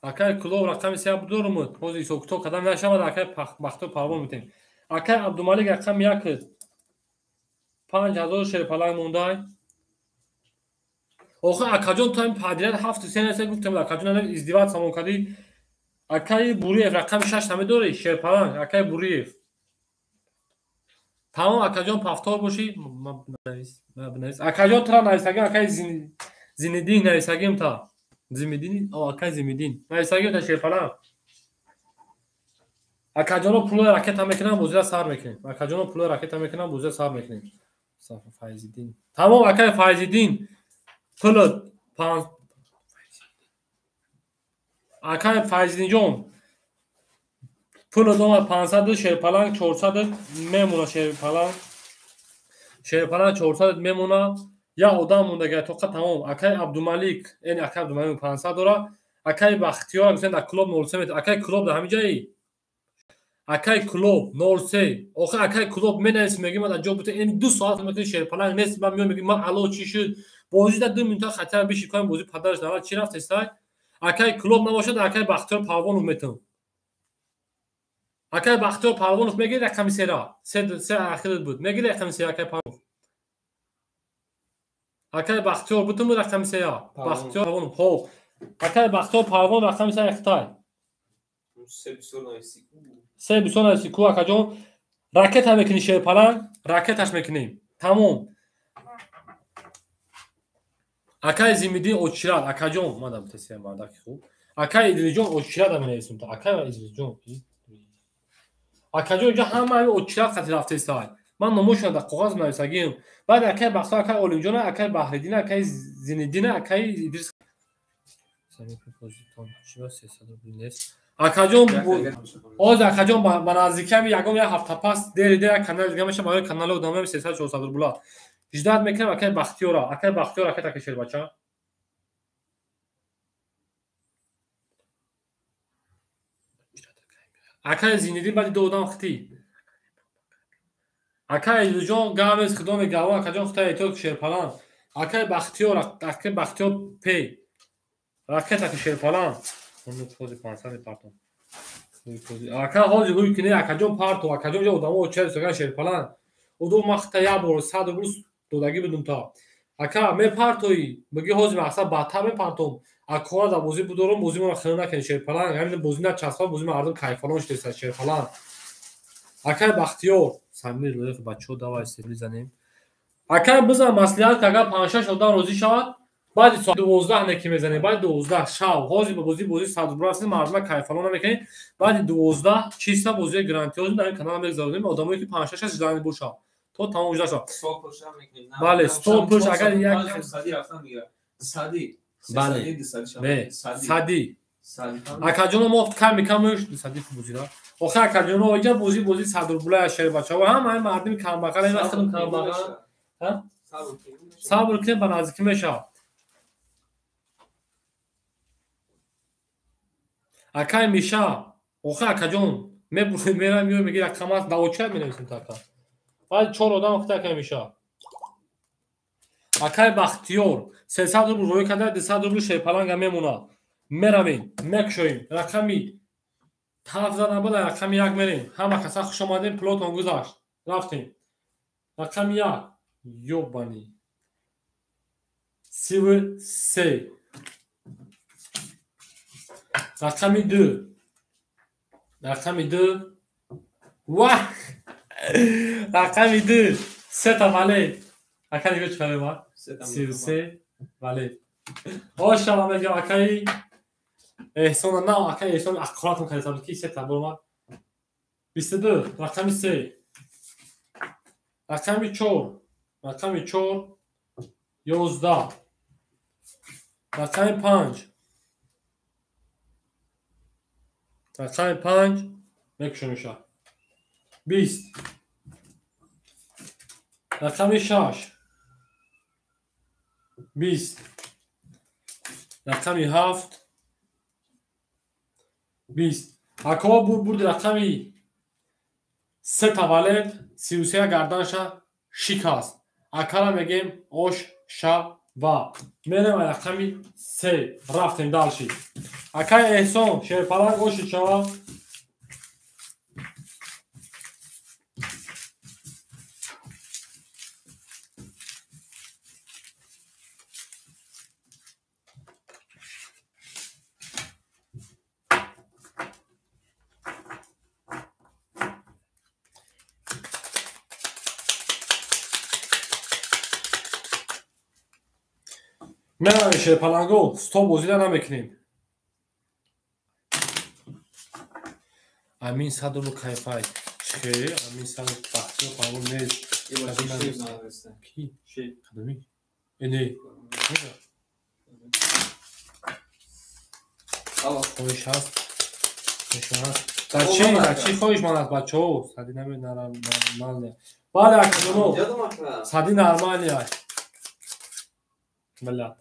Акай Клуб рақами 3 будорум. Ҳозир исо кутоҳ кадам нашавад, акай Бахтиёр Палвон метем. Акай Абдумалик рақами 1. 5000 шерпаланг мондай. Охир акаҷон то ин падират 7 несе гуфтем, акаҷон ана издиват самон кардӣ. Акай Буриев рақами 6 намедорӣ шерпаланг, акай Буриев. Тамом акаҷон пафтор бошӣ, навис. Акаҷон тра нависагим, акай Зиниддин нависагим та. Зимиддин, акай Зимиддин. Нависагим та шерпаланг. Акаҷоно пулои ракета мекунам, бозира сар мекунем. Акаҷоно пулои ракета мекунам, бозира сар мекунем. Файзиддин. Тамом акай Файзиддин. Пулот 5 акай Файзиддинҷон. Пулот омад 500 шерпаланг 400 мемона шерпаланг. Шерпаланг 400 мемона. Я одам мондага тоқа тамом. Акай Абдумалик, эн акай Абдумалик 500 дора. Акай Бахтиёр гуфтан дар клуб 03 мет. Акай клуб дар ҳамин ҷои. Акай клуб 03. Охир акай клуб менавис мегӣ ман дар ҷо бутем. Ин 2 соат мекунӣ шерпаланг нест. Ман меоям мегӣ ман алло чӣ шуд? Бозӣ дар 2 минута хатар биши кунам бозӣ падараш навад чӣ рафт эстай? Акай клуб набошад, акай Бахтиёр Палвонов метам. Акай Бахтиёр Палвонов мегӣ рақами 3. 3 ахират буд. Мегӣ рақами 3 акай Палвонов. Акай Бахтиёр бутум рақами 3. Бахтиёр Палвонов. Хоб. Акай Бахтиёр Палвон рақами 3 Хитай. 3 бисёр нависӣ ку акаҷон. Ракета мекунӣ шерпаланг, ракеташ мекунем. Тамом. Акай Зимиддин Очират, акаҷон, ман дар тесия мардаки хуб. Акай Идрисҷон Очират менависем та. Акай Идрисҷон. Акаҷон инҷо ҳама ҳамин Очират қати рафтестай. Ман номошон дар коғаз менависагим. Баъд акай Бахтиёр, акай Олимҷон, акай Баҳриддин, акай Зиниддин, акай Идрис. Акаҷон оз акаҷон ба наздикиам ягон як ҳафта пас дери дер як канали дига мешавад, барои канали одамои 300-400 рубла. Ждат мекунем акай Бахтиёра, акай Бахтиёр акай таки шербача. Акай Зиниддин баъди ду одам хити. Акай Идрисҷон гавес худо мегава, акаҷон хита эҳтиёт шерпаланг. Акай Бахтиёр, акай Бахтиёр пей. Ракета ки шерпаланг. Ака ҳозир ҳуй кунӣ, акаҷон парто, акаҷон ҷо одамо очари соган шерпаланг. Одо махта як бор 100 рубл додагӣ будум та. Ака мепартоӣ, мегӣ ҳозир мақсад бадтар мепартом. Акора дар бозӣ будорум, бозӣ моро хира накунӣ шерпаланг. Ҳамин бозӣ начаспа, бозӣ мардум кайфалон шудеста шерпаланг. Акай Бахтиёр, Самир лоиқ бачаҳо давай сели занем. Акай бизан маслиҳат, агар 5-6 одам розӣ шавад, баъди соат 12 неки мезанем, баъди 12 шав. Ҳозир ба бозӣ бозӣ 100 рубл ҳастем, мардума кайфалон намекунем. Баъди 12 чиста бозии грантиозм дар ин канал мегузаронем, одамое ки 5-6 ждани бошад. То тамом жда шавад. Бале, стол пуш агар як сади. Бале. Не, сади. Акаҷоно мо ками камш сади бозира. Охир акаҷоно инҷа бозӣ бозӣ 100 рубла шербачаҳо ҳама ҳамин мардуми камбағал, ин вақт камбағал. Ҳа? Сабр кунем ба наздикӣ мешавад. Акай Миша, Охи акаҷон, мебурем, мерам, меоем, меги рақам аст, давоча менависем та ака. Баъд чор одам хита ака меша. Акай Бахтиёр 300 рубл рӯй карда, 200 рубл шерпаланга мемонад. Меравем, мекушоем. Рақами таф зада буда, рақами як мерем. Ҳама каса хуш омадем, пулотон гузашт. Рафтем. Рақами як. Ёбани. 33. Рақами ду. Рақами ду. Вах! Рақами ду. Сета вале. Ака нигоҳ чӣ кардем, а? 33 вале. Ошала мегам акаи Эҳсон, на акаи Эҳсон аққоратон кардем, ки сета буромад. 22, рақами се. Рақами чор. Рақами чор. 11. Рақами панҷ. Рақами панҷ мекушонуша. 20. Рақами шаш. 20. Рақами ҳафт. 20. Акаҳо бурди рақами се таваллуд, 33 гарданша шикаст. Акара мегем ош шава. Мерем рақами се. Рафтем дальше. Акай Эҳсон, шерпаланг оши шава. Меравем шерпаланго, стоп бозида намекунем. Амин 100 рубл кайфай. Че? Амин 100 бахтиёр паланго нест. Ки? Кадоми? Э, не. Хоҳиш ҳаст? Хоҳиш ҳаст? Дар чи? Дар чи хоҳиш ман аст, бачаҳо? Сади наме нормалия. Бале, акаҷоно. Сади нормалия. Бля.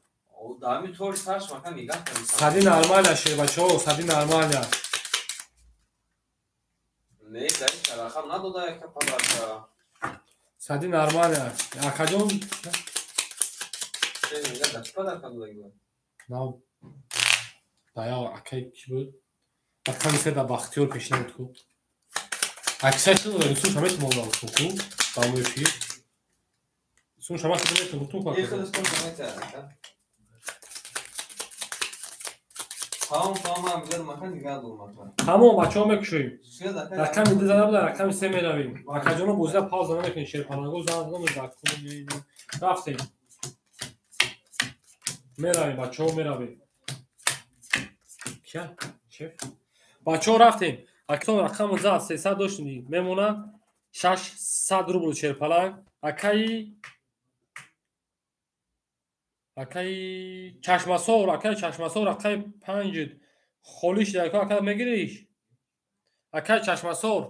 Сади нормалия, шербачаҳо, сади нормалия. Сади нормалия. Акаҷон. На. Дая акай ки буд? Рақами се да Бахтиёр пешина буд ку. Аксаш надорем, сум шамет монда буд ку. Ба мо эфир. Сум шамат метон гуфтум ку. Тамом, бачаҳо мекушоем. Рақами ду зада буда, рақами се меравем. Акаҷоно бозида пауза намекунем, шерпаланго зада дадам, рафтем. Меравем, бачаҳо меравем. Кия? Шеф? Бачаҳо рафтем. Аксон рақаму зад, 300 доштем, мемонад 600 рубл шерпаланг. Акаи Чашмасор, акаи Чашмасор, акаи панҷ холиш дар ака мегириш? Акаи Чашмасор,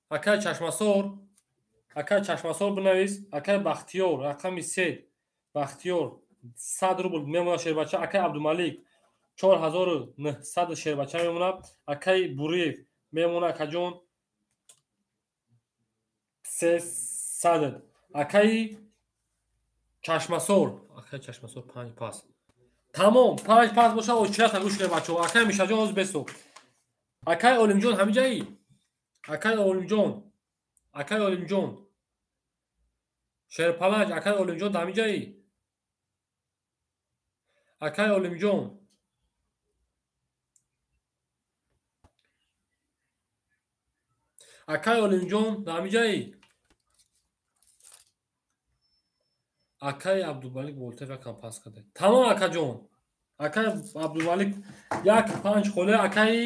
акаи Чашмасор, акаи Чашмасор бинавис, акаи Бахтиёр, рақами се, Бахтиёр 100 рубл мемонад шербача, акаи Абдумалик 4900 шербача мемонад, акаи Буриев мемонад акаҷон 300, акаи Чашмасор, акаи Чашмасор 5 пас. Тамом, 5 пас боша, очирата гӯш кунед бачаҳо. Акаи Мишаҷон ҳозир бесо. Акаи Олимҷон ҳамиҷаи? Акаи Олимҷон, акаи Олимҷон. Шерпаланҷ, акаи Олимҷон ҳамиҷаи? Акаи Олимҷон. Акаи Олимҷон ҳамиҷаи? Акаи Абдумалик Болтев якам пас карда. Тамом акаҷон. Акаи Абдумалик як панҷ холе, акаи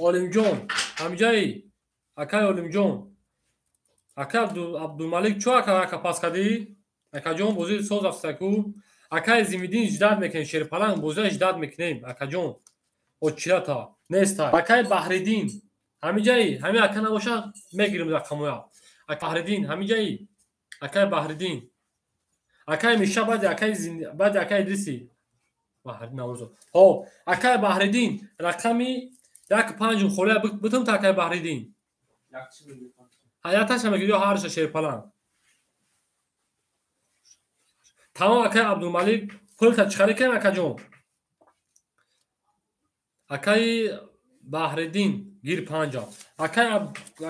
Олимҷон. Ҳамиҷаи? Акаи Олимҷон. Акаи Абдумалик чо ака яка пас кардӣ? Акаҷон бозӣ соз рафтаку. Акаи Зимиддин ждат мекунем, шерпаланг бозиа ждат мекунем, акаҷон. Очирата неста. Акаи Баҳриддин ҳамиҷаи? Ҳами ака набоша мегирем рақамоя. Баҳриддин ҳамиҷаи? Акаи Баҳриддин. Акаи Миша баъди акаи Идриси. Баҳриддин Наврӯзов. Ҳо, акаи Баҳриддин рақами 1,5 холия битум та акай Баҳриддин. Ҳаяташа мегир ё ҳарша шерпаланг. Тамом акай Абдулмалик пулта чиқари кем акаҷон. Акаи Баҳриддин гир 5. Акай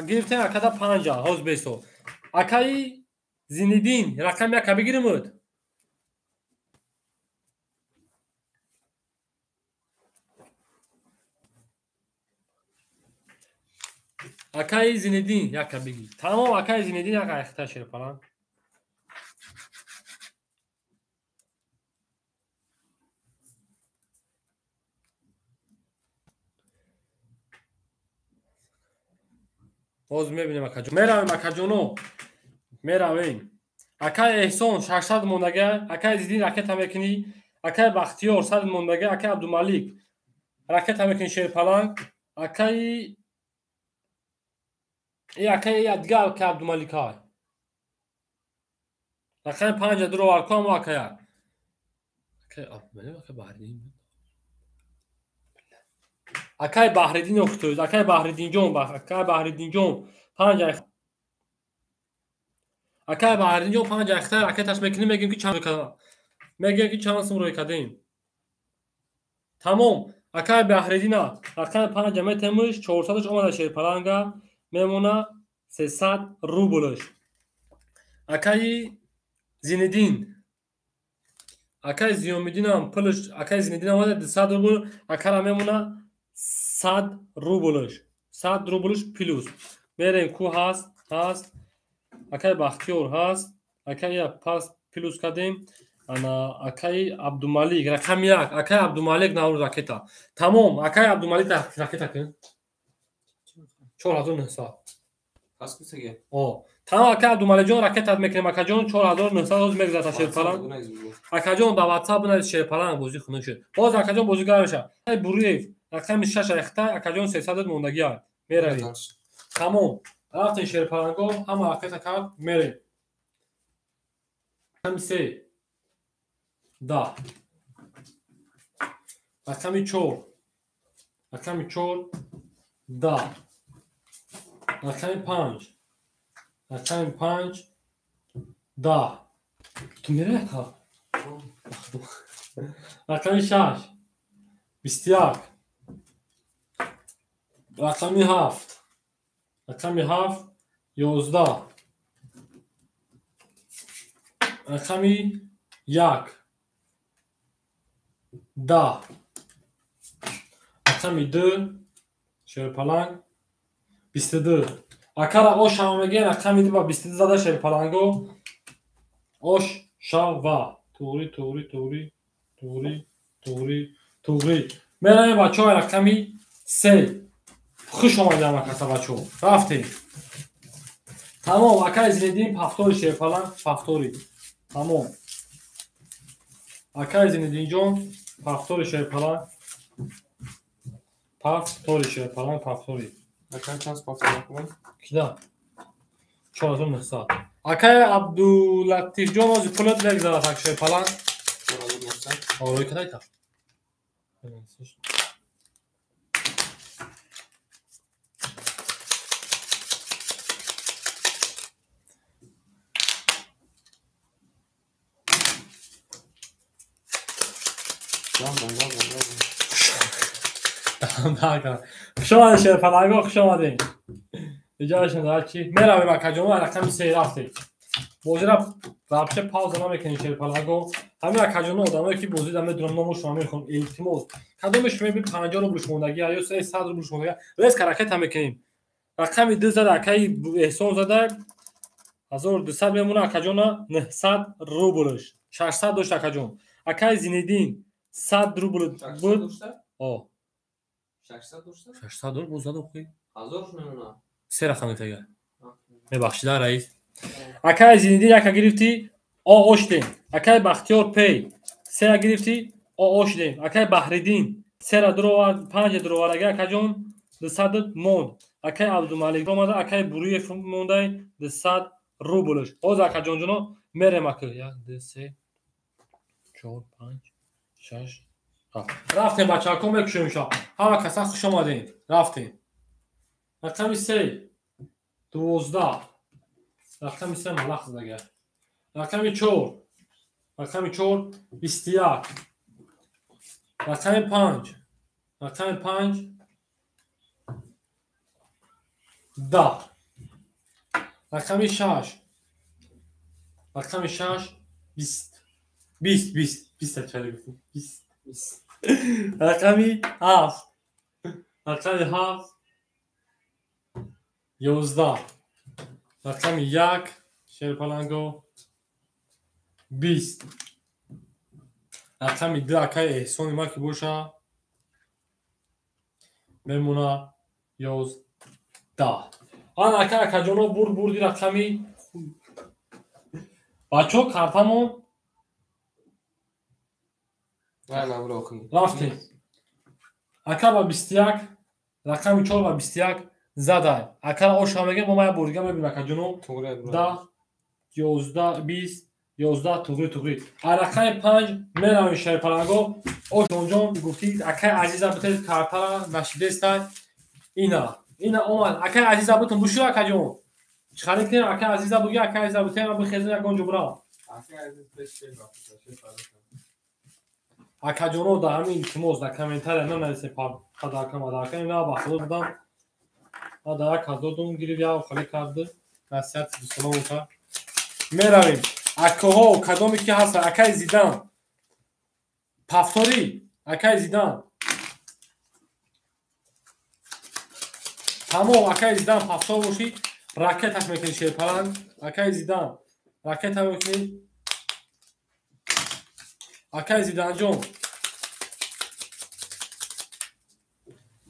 гирифтем акада 5 ҳоз бесо. Акаи Зиниддин рақами 1 бигиримуд. Акаи Зиниддин 1 бигир. Тамом акаи Зиниддин 1 айхта шерпаланг. Боз мебинем акаҷон. Меравем акаҷоно. Меравем. Акаи Эҳсон 600 мондага, акаи Зиддин ракета мекунӣ, акаи Бахтиёр 100 мондага, акаи Абдумалик ракета мекунӣ шерпаланг, акаи дигар акаи Абдумаликай. Рақами 5 дуровар ку амо акая. Акаи Абдумалик, акаи Баҳриддин. Акаи Баҳриддин охтӯз, акаи Баҳриддинҷон, акаи Баҳриддинҷон 5. Акаи Баҳриддинҷон 5 айхта ракеташ мекунем, мегӯем ки чанд мегӯем ки чанд сум рӯй кардем. Тамом, акаи Баҳриддина рақами 5 метемуш, 400-ш омада шерпаланга, мемона 300 рублш. Акаи Зиниддин, акаи Зиёмиддинам пулш, акаи Зиниддин омада 200 рубл, акара мемона 100 рублш. 100 рублш плюс. Мерем ку ҳаст, ҳаст. Акаи Бахтиёр ҳаст. Акаи я пас плюс кардем. Ана акаи Абдумалик рақами 1, акаи Абдумалик наврӯз ракета. Тамом, акаи Абдумалик ракета кун. 4900. Пас кусаге. О, тамом акаи Абдумаликҷон ракета мекунем акаҷон 4900 ҳоз мегузарад шерпаланг. Акаҷон ба WhatsApp бинавис шерпаланг бозӣ хунук шуд. Боз акаҷон бозӣ гарм мешавад. Акаи Буриев рақами 6 айхта акаҷон 300 мондагиа. Меравем. Тамом. Рафтем шерпаланго ҳама ракета кард мерем. Рақами 3 10. Рақами 4. Рақами 4 10. Рақами 5. Рақами 5 10. Ту меравӣ ака? Рақами 6 21. Рақами 7. Рақами 7 11. Рақами 1 10. Рақами 2 шерпаланг 22. Акара ош ҳама мегӯян рақами 2 ба 22 зада шерпаланго. Ош шава. Туғри, туғри, туғри, туғри, туғри, туғри. Меравем бачаҳо рақами 3. Хуш омадем акаса бачаҳо. Рафтем. Тамом, акаи Зиниддин пафтори шерпаланг, пафтори. Тамом. Акаи Зиниддинҷон пафтори шерпаланг. Пафтори шерпаланг, пафтори. Акаи чанд пафтор кунам? Кида? 4900. Акаи Абдулатифҷон ози пулат мегзарад ак шерпаланг. 4900. Орой кадайта? Хуш омадед шерпаланго, хуш омадед. Иҷозашон дорад чи? Меравем акаҷон, рақами 3 рафтем. Бозиро вообще пауза намекунем шерпаланго. Ҳамин акаҷоно одамое ки бозида медонам номошонро мехонам, илтимос. Кадомеш меби 50 рублш мондагӣ ё 100 рублш мондагӣ, резко ракета мекунем. Рақами 2 зада акаи Эҳсон зада 1200 мемона акаҷона 900 рублш. 600 дошт акаҷон. Акаи Зиниддин 100 рубл буд. О. 600 дошта? 600 дошт, боз зада охи. 1000 мемона. Се рақам метага. Мебахшида раис. Акаи Зиниддин яка гирифтӣ, о оштем. Акаи Бахтиёр пей сера гирифтӣ, о ошдем. Акаи Баҳриддин сера дуровард, 5 дуровардаги акаҷон 200 монд. Акаи Абдумалик омада, акаи Буриев мондай 200 рублш. Ҳозир акаҷонҷоно мерем ака. 1 2 3 4 5 6 Рафтем бачаҳако мекушем ша. Ҳама каса хуш омадем. Рафтем. Рақами 3 12. Рақами 3 малах задага. Рақами 4. Рақами 4 21. Рақами 5. Рақами 5 10. Рақами 6. Рақами 6 20. 20 20 20 чаро гуфтам? 20. Рақами 7. Рақами 7 11. Рақами 1 шерпаланго 20. Рақами 2 акаи эҳсони ма ки боша мемона 11. Ан ака акаҷоно бурди рақами бачаҳо картамон рафтем. Ака ба 21 рақами 4 ба 21 задай. Акара оша мегем, мо мая бордига мебинем акаҷоно. 10 11 20 11 туғри туғри. А рақами 5 меравем шерпаланго. Ошонҷон гуфтӣ акаи азиза битед картара нашидестай. Ина ина омад. Акаи азиза битун бушӯ акаҷон. Чӣ кунем акаи азиза буги, акаи азиза битем бихезем ягон ҷо бирав. Акаҷоно дар ҳамин илтимос дар комментария нанависед падарка мадарка. Ина ба худо додам. Ма дар як ҳазор дум гирифт, як халӣ кард. Насиҳати дӯстонамон кард. Меравем. Акаҳо кадоме ки ҳаст, акаи Зидан. Пафторӣ, акаи Зидан. Тамом акаи Зидан пафтор бошӣ, ракеташ мекунӣ шерпаланг. Акаи Зидан ракета мекунӣ. Акаи Зиданҷон.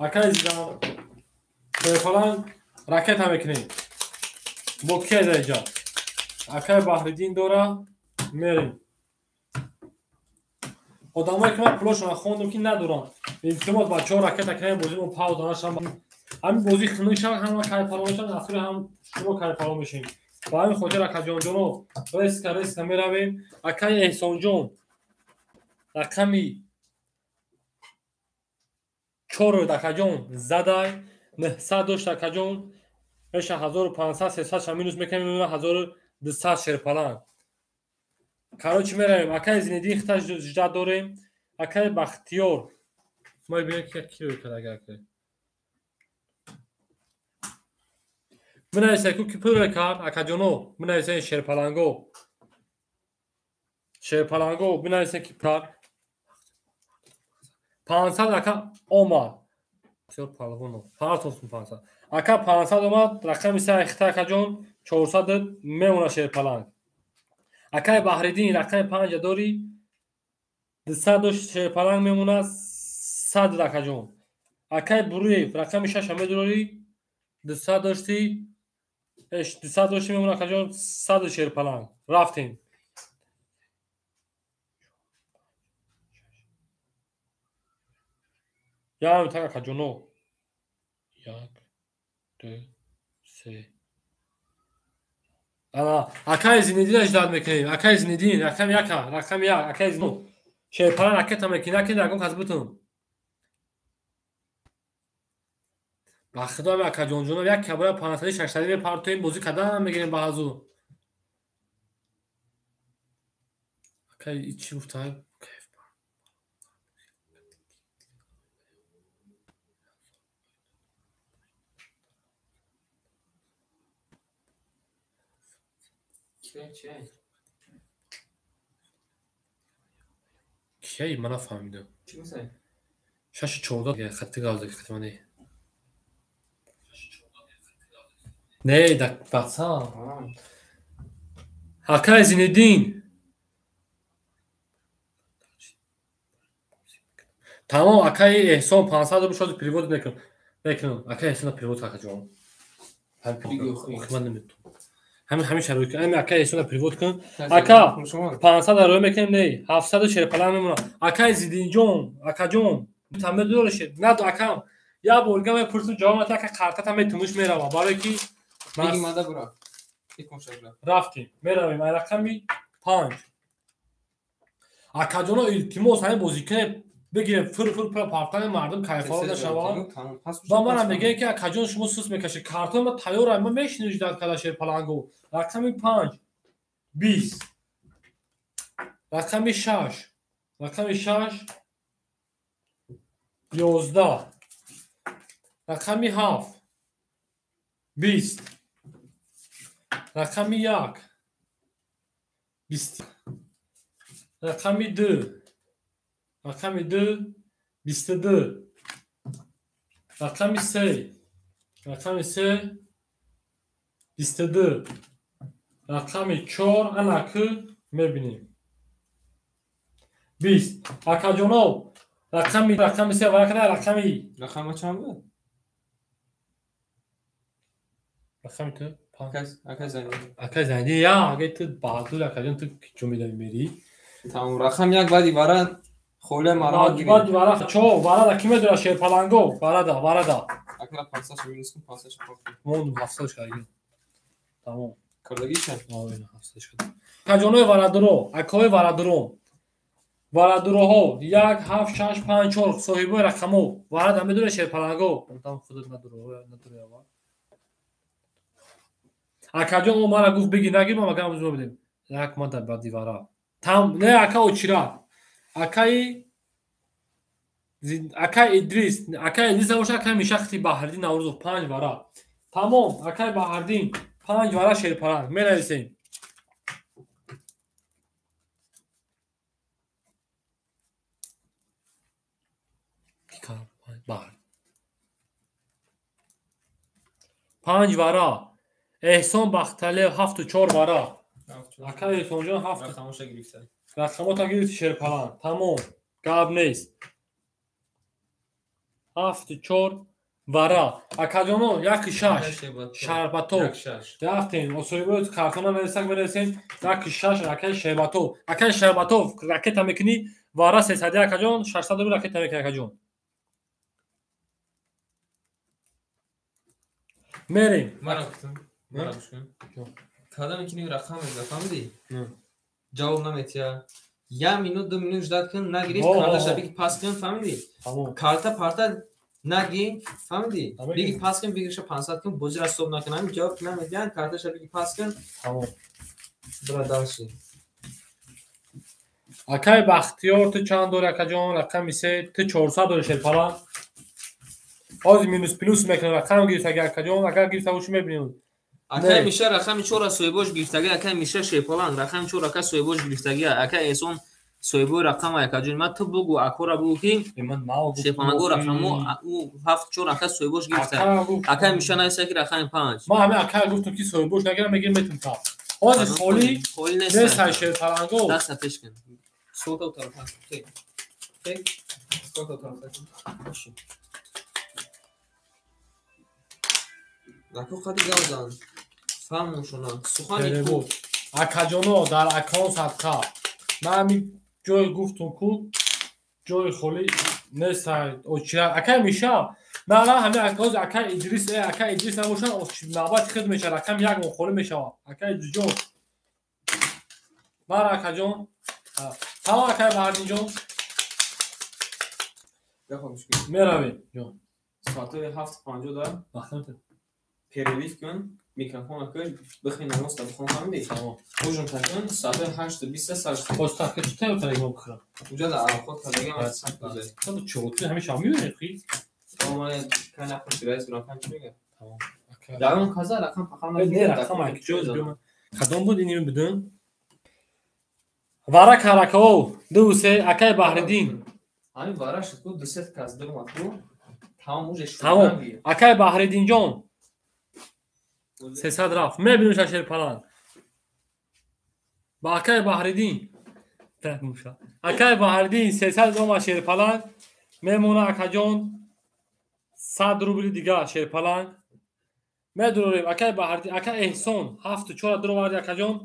Акаи Зидан шерпаланг ракета мекунӣ. Бо ки дар инҷа? Акаи Баҳриддин дора мерем. Одамое ки ман пулошонро хондам ки надорам. Илтимос бачаҳо ракета кунем, бозимо пауза нашам. Ҳамин бозӣ хунук шавад, ҳама кайфало мешавад, охири ҳам шумо кайфало мешавем. Ба ҳамин хотир акаҷонҷоно резка резка меравем. Акаи Эҳсонҷон рақами 4 акаҷон задай, 900 дошт акаҷон, меша 1500 300 ша минус мекунем, 1200 шерпаланг. Короче меравем. Акаи Зиниддин хиташ жда дорем. Акаи Бахтиёр. Мо бинем ки киро кард агар ки. Бинависед ку ки пул кард акаҷоно, бинависед шерпаланго. Шерпаланго бинависед ки кард. 500 ака омад. Бисёр палвоно. Партофтум 500. Ака 500 омад, рақами 3 хита акаҷон 400 мемона шерпаланг. Акаи Баҳриддин рақами 5 дорӣ, 200 дошт шерпаланг мемона 100 акаҷон. Акаи Буруев рақами 6 медорӣ, 200 доштӣ, 200 дошти мемона акаҷон 100 шерпаланг. Рафтем. Ям так акаҷоно. 1 2 3. Ана акаи Зиниддин ждат мекунем. Акаи Зиниддин рақами 1, рақами 1, акаи Зиниддин. Шерпаланг ракета мекунӣ, накунӣ ягон кас битун. Ба худо акаҷонҷоно як кабора 500 600 мепартоем, бозӣ кардан мегирем ба ҳазу. Акаи чӣ гуфта? Кияи ман нафаҳмидам. 6-14 хатти гавза хати ман. Не, да WhatsApp. Акаи Зиниддин. Тамом акаи Эҳсон 500 рубл шоди перевод мекунам. Мекунам. Акаи Эҳсона перевод акаҷон. Ман наметавонам. Ҳамин шароит ҳамин акаи Эҳсона перевод кун. Ака 500 рӯй мекунем, не, 700 шерпаланг мемонам. Акаи Зидинҷон, акаҷон, тамер дорашед. Надо акам. Як бор дига мепурсам ҷавоб надиҳ, ака қартата метунуш мерава. Барое ки рафтем, меравем ай рақами 5. Акаҷоно илтимос ҳамин бозӣ кунем. Бигирем фир-фир партани мардум кайфаро нашавад. Ва манам мегӯям ки акаҷон шумо сус мекашед. Картои ма тайёр ай, ма мешинем ждать када шерпаланго. Рақами 5 20. Рақами 6. Рақами 6 11. Рақами 7 20. Рақами 1 20. Рақами 2. Рақами 2 22. Рақами 3. Рақами 3 22. Рақами 4 анаки мебинем. 20. Акаҷонов рақами 3 ва рақами рақами чанд буд? Рақами ту акай Зайниддин. Акай Зайниддин я, агар ту баҳадур акаҷон ту чун медави мери. Тамом, рақами 1 баъди вара холе маро гирифт. Баъди вара чо, варада ки медора шерпаланго? Варада, варада. Акра 500 минус кун, 500 пок. Мондум 700 шаги. Тамом. Кардагиша? Ҳо, ина 700 шуд. Акаҷонои варадуро, акои варадуро. Варадуроҳо 1 7 6 5 4 соҳибои рақамо. Варада медора шерпаланго? Там худат надуро, надуро. Акаҷон о мара гуфт бигир нагир, ма магам зур бидем. Як ма дар баъди вара. Там не ака очира. Акаи акаи Идрис, акаи Идрис набоша, акаи Мишахти Баҳриддин Наврӯзов 5 вара. Тамом, акаи Баҳриддин 5 вара шерпаланг. Менависем. Баҳр. 5 вара. Эҳсон Бахталиев 7-4 вара. Акаи Эҳсонҷон 7 рақамоша гирифта. Рақамота гирифти шерпаланг. Тамом, гап нест. 7-4 вара. Акаҷоно 1-6 Шарбатов. Рафтем. Осоибои картона нависак менависем 1-6 акаи Шербатов. Акаи Шербатов ракета мекунӣ вара 300 акаҷон 600 рубл ракета мекунӣ акаҷон. Мерем. Мара гуфтам. Мара гӯш кун. Када мекунӣ рақам меза, фаҳмидӣ? Ҷавоб наметия. 1 минут 2 минут ждать кун, нагирифт, карташа биги пас кун, фаҳмидӣ? Карта парта наги, фаҳмидӣ? Биги пас кун, бигиша 500 кун, бозира ҳисоб накун. Ҳамин ҷавоб намедиҳанд, карташа биги пас кун. Тамом. Бира дальше. Акаи Бахтиёр ту чанд дорӣ акаҷон? Рақами 3, ту 400 дорӣ шерпаланг. Ҳозир минус плюс мекунам, рақам гирифтаги акаҷон, агар гирифта бошӣ мебинем. Акаи Миша рақами 4 соҳибош гирифтаги, акаи Миша шерпаланг рақами 4 ака соҳибош гирифтаги, акаи Эҳсон соҳибои рақам акаҷон. Ма ту бугу акора бугу ки шерпаланго рақамо ӯ 7-4 ака соҳибош гирифта. Акаи Миша нависа ки рақами 5. Ма ҳамин акаи гуфтам ки соҳибош нагирам, мегирам метум та. Ҳозир холӣ нест шерпаланго. Даста пеш кун. Сота тарафа. Тек. Тек. Сота тарафа. Наку қади гавзан. Фаҳмушона. Сухани ку. Акаҷоно дар акаон садқа. Ман ҳамин ҷой гуфтум ку ҷои холӣ нест очира. Акаи Миша, на ҳамин ҳозир акаи Идрис, акаи Идрис набошад, навбати худ мешавад, рақами 1 он холӣ мешавад. Акаи Идрисҷон. Мара акаҷон. Тамом акаи Баҳриддинҷон. Меравем. Ҷон. Соати 7:50 да. Вақт перерыв кун, микрофон каш, бихи намоз та бихон, фаҳмидӣ? Тамом. Ужин та кун, соати 8:20 сар шуд. Боз та ки чӣ тайёр мо бихӯрам? Уҷа да арақот кардагам аз сад гузар. Ту чӣ ту ҳамеша меёрӣ хи? Тамом, ман кай нахӯши раис бурам, кай чӣ мегӯяд? Тамом. Дар он каза рақам пақам не рақам ак ҷой кадом буд ини бидун? Вара каракаов 2-3 акаи Баҳриддин. Ҳамин вара шуд ку 2-3 кас дуромад ку. Тамом уже шуд. Тамом. Акаи Баҳриддинҷон 300 рафт. Мебинем шерпаланг. Ба акаи Баҳриддин. Акаи Баҳриддин 300 омад шерпаланг. Мемона акаҷон 100 рубли дигар шерпаланг. Медурорем акаи Баҳриддин, акаи Эҳсон 7-4 дуроварди акаҷон.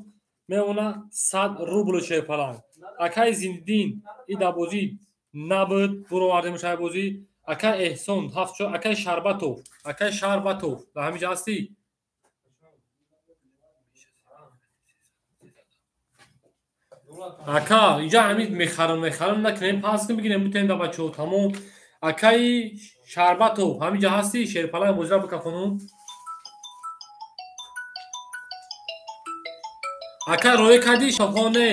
Мемона 100 рубли шерпаланг. Акаи Зиндиддин ида бозӣ набуд, буровардем шай бозӣ. Акаи Эҳсон 7-4, акаи Шарбатов, акаи Шарбатов дар ҳамин ҷо ҳастӣ? Ака, инҷа ҳамин мехарам накунем, пас кун бигирем бутем да бачаҳо тамом. Акаи Шарбатов, ҳаминҷа ҳастӣ? Шерпаланг бозира бикафонум. Ака роӣ кардӣ шофоне.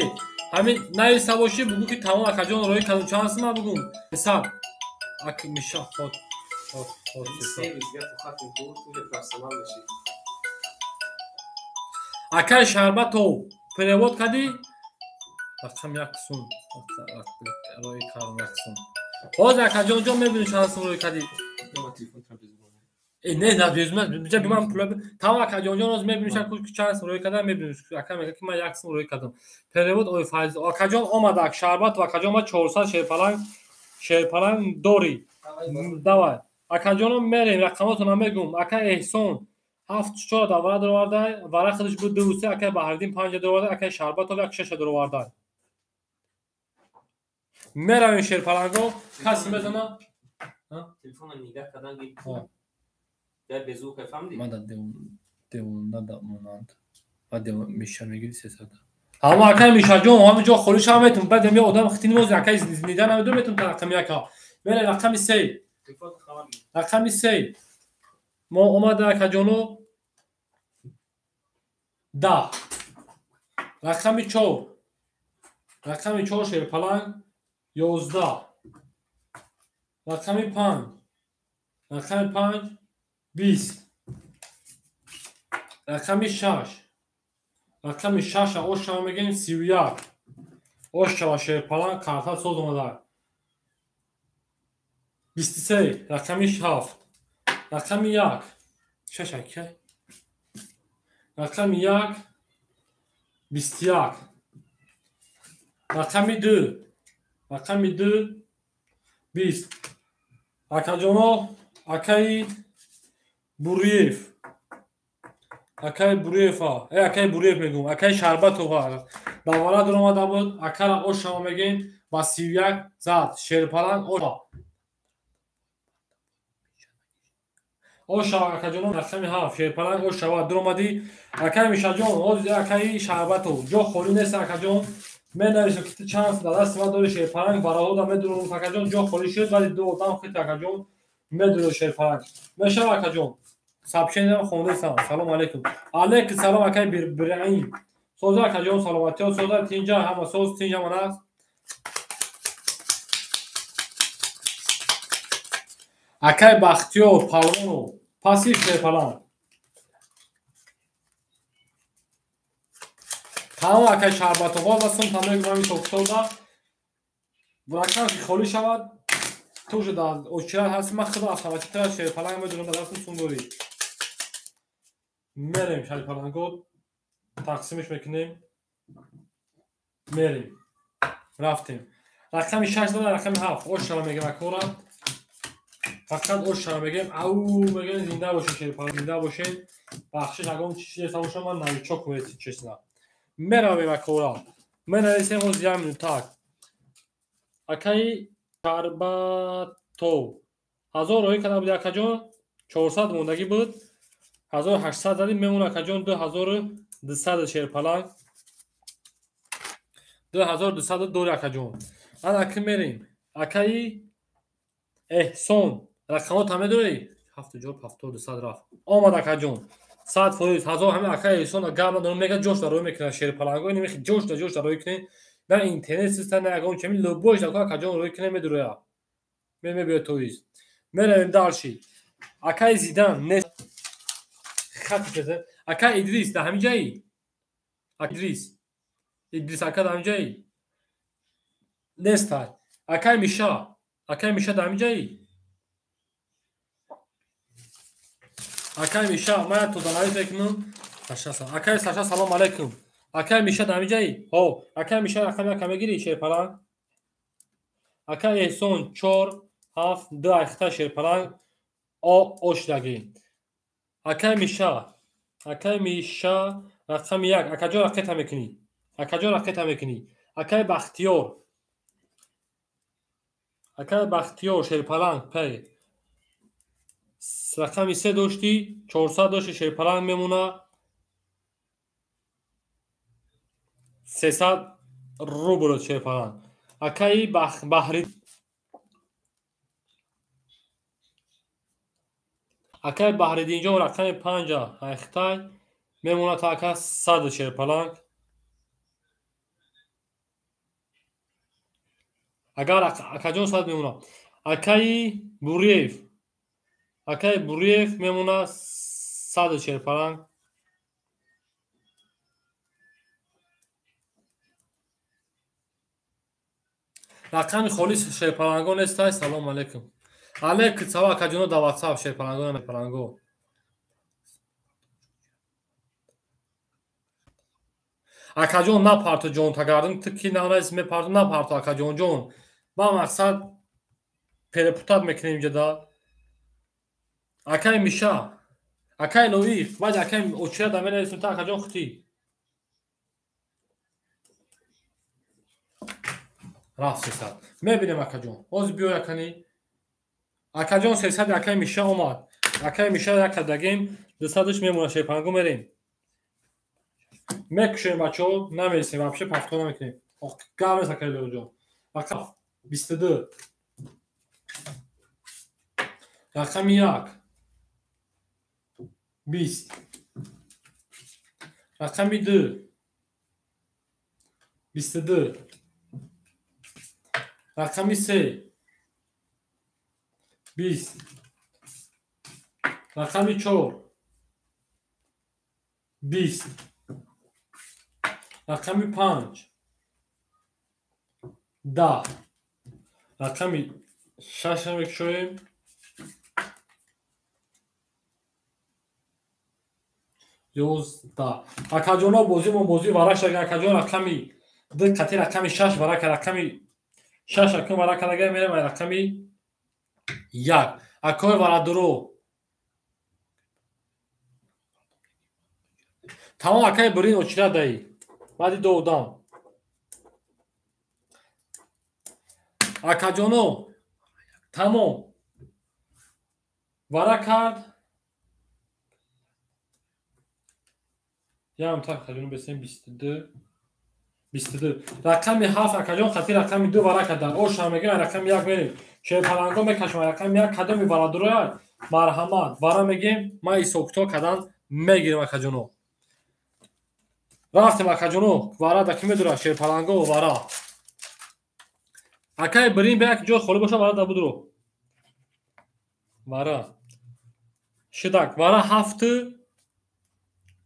Ҳамин нависта бошӣ бугӯ ки тамом акаҷон роӣ кардум. Чанд сум ман бугум? 300. Ак миша хот хот хот. Акаи Шарбатов, перевод кардӣ? Рақам як сум. Роӣ кардум як сум. Ҳозир акаҷон ҷон мебинӣ чанд сум роӣ кардӣ. Не, на безумна, биҷа биман пула. Тамом акаҷон ҷон ҳозир мебинӣ чанд сум роӣ кардам, мебинӣ. Ака мегӯяд ки ман як сум роӣ кардам. Перевод ой файз. Акаҷон омада, Шарбатов акаҷон ма 400 шерпаланг дорӣ. Давай. Акаҷоном мерем, рақамотонам мегӯм. Ака Эҳсон 7-4 давра дароварда, вара худаш буд 2-3, акаи Баҳриддин 5 дароварда, акаи Шарбатов 1-6 дароварда. Меравем шерпаланго, касе мезана? Телефонро нигаҳ кардан гир. Я беззвук фаҳмидӣ? Ман девона да монанд. Ва миша мегири 300. Ҳама акаи Мишаҷон, ҳама ҷо холиш ҳама метум. Баъд я одам хитини мози акаи нида намедум метум та рақами яка. Мере рақами 3. Рақами 3. Мо омада акаҷоно 10. Рақами 4. Рақами 4 шерпаланг 11. Рақами 5. Рақами 5 20. Рақами 6. Рақами 6 ошава мегӯем 31. Ошава шерпаланг карта соз омада. 23. Рақами 7. Рақами 1. 6 ака. Рақами 1 21. Рақами 2. Рақами 2 20. Акаҷоно, акаи Буриев. Акаи Буриева. Акаи Буриев мегӯм. Акаи Шарбатова. Давара дуромада буд. Акара ошава мегӯем ба 31 зад. Шерпаланг ошава. Ошава акаҷоно рақами 7 шерпаланг ошава дуромадӣ. Акаи Мишаҷон, ҳозир акаи Шарбатов. Ҷо холӣ нест акаҷон. Менависам ки ту чанд дар дасти ман дори шерпаланг бараҳода медурам акаҷон ҷо холӣ шуд, вале ду одам хит акаҷон медурад шерпаланг. Мешава акаҷон. Сообщениям хондесам. Салом алейкум. Алейкум салом акаи Бираим. Соза акаҷон саломатиё, соза тинҷа ҳама соз тинҷа ман аст. Акаи Бахтиёр Палвонов паси шерпаланг. Тамом акаи Шарбатов ҳозир сум тамоми гӯрами токсода. Рақам ки холӣ шавад, ту уже дар очират ҳасти, ман худам автоматик тра шерпаланг медурам дар дастам сум дорӣ. Мерем шерпаланго тақсимиш мекунем. Мерем. Рафтем. Рақами 6 дора, рақами 7. Ошава мегӯем акора. Фақат ошава мегӯем. Ау мегӯем зинда бошед шерпаланг, зинда бошед. Бахшиш агар он чизе бошад ман новичок если честно. Меравем акора. Менависем ҳозир як минутак. Акаи Шарбатов 1000 роӣ карда буди акаҷон, 400 мондагӣ буд. 1800 задим мемон акаҷон 2200 шерпаланг. 2200 дори акаҷон. Ана аки мерем. Акаи Эҳсон рақамот ҳам медорӣ? 7 7200 рафт. Омад акаҷон. 100% 1000 ҳама акаи Эҳсон гап надорам мега ҷош дар роӣ мекунад шерпаланго. Ин мехи ҷош да ҷош дар роӣ кунед. На интернет система, на ягон чами любой дака акаҷон роӣ кунед медуроя. Мебиёд тоист. Меравем дальше. Акаи Зидан нест. Хати каса. Акаи Идрис дар ҳамин ҷаи? Идрис. Идрис ака дар ҳамин ҷаи? Нест. Акаи Миша. Акаи Миша дар ҳамин ҷаи? Акаи Миша, ман то данавис мекунам. Саша, акаи Саша салом алейкум. Акаи Миша дар ҳамин ҷаи? Ҳо, акаи Миша рақами яка мегирӣ шерпаланг? Акаи Эҳсон 4 7 2 айхта шерпаланг о ошдагӣ. Акаи Миша, акаи Миша рақами 1. Акаҷон ракета мекунӣ. Акаҷон ракета мекунӣ. Акаи Бахтиёр. Акаи Бахтиёр шерпаланг пай. Рақами 3 доштӣ, 400 дошти шерпаланг мемона. 300 рубл шерпаланг. Акаи Баҳри, акаи Баҳриддинҷон рақами 5 айхтай мемонад ака 100 шерпаланг. Агар акаҷон 100 мемонад. Акаи Буриев, акаи Буриев мемонад 100 шерпаланг. Рақами холис шерпаланго нестай. Салом алейкум. Алейкум салом акаҷоно дар WhatsApp шерпаланго паланго. Акаҷон напарто ҷон тагардим, ту ки наврас мепарто напарто акаҷон ҷон. Ба мақсад перепутат мекунем инҷода. Акаи Миша, акаи Лоиқ, баъд акаи очира да мерасем та акаҷон хути. Рафт 300. Мебинем акаҷон. Ҳозир биёй акани. Акаҷон 300 акаи Миша омад. Акаи Миша як кардагем, 200-ш мемонад шерпаланго мерем. Мекушем бачаҳо, намересем, вообще пафто намекунем. Гап нест акаи Лоиқҷон. Рақам 22. Рақами 1 20. Рақами 2 22. Рақами 3 20. Рақами 4 20. Рақами 5 10. Рақами 6 мекушоем. 11. Акаҷоно бозимон бозӣ вараш ага акаҷон рақами 2 қати рақами 6 варака рақами 6 акун варака дага мерем рақами 1. Акои варадуро. Тамом акаи Бурин очира даи. Баъди ду одам. Акаҷоно тамом вара кард. Ям так акаҷоно бесем 22 22. Рақами 7 акаҷон қати рақами 2 вара кардан. Оша мегӯям рақами 1 мерем. Шерпаланго мекашам рақами 1 кадоми варадуроя марҳамат вара мегем. Ман ҳисобкитоб кардан мегирем акаҷоно. Рафтем акаҷоно вара да ки медурад шерпаланго вара. Акаи Бирин бе як ҷой холӣ боша вара да будро. Вара. Шидак вара 7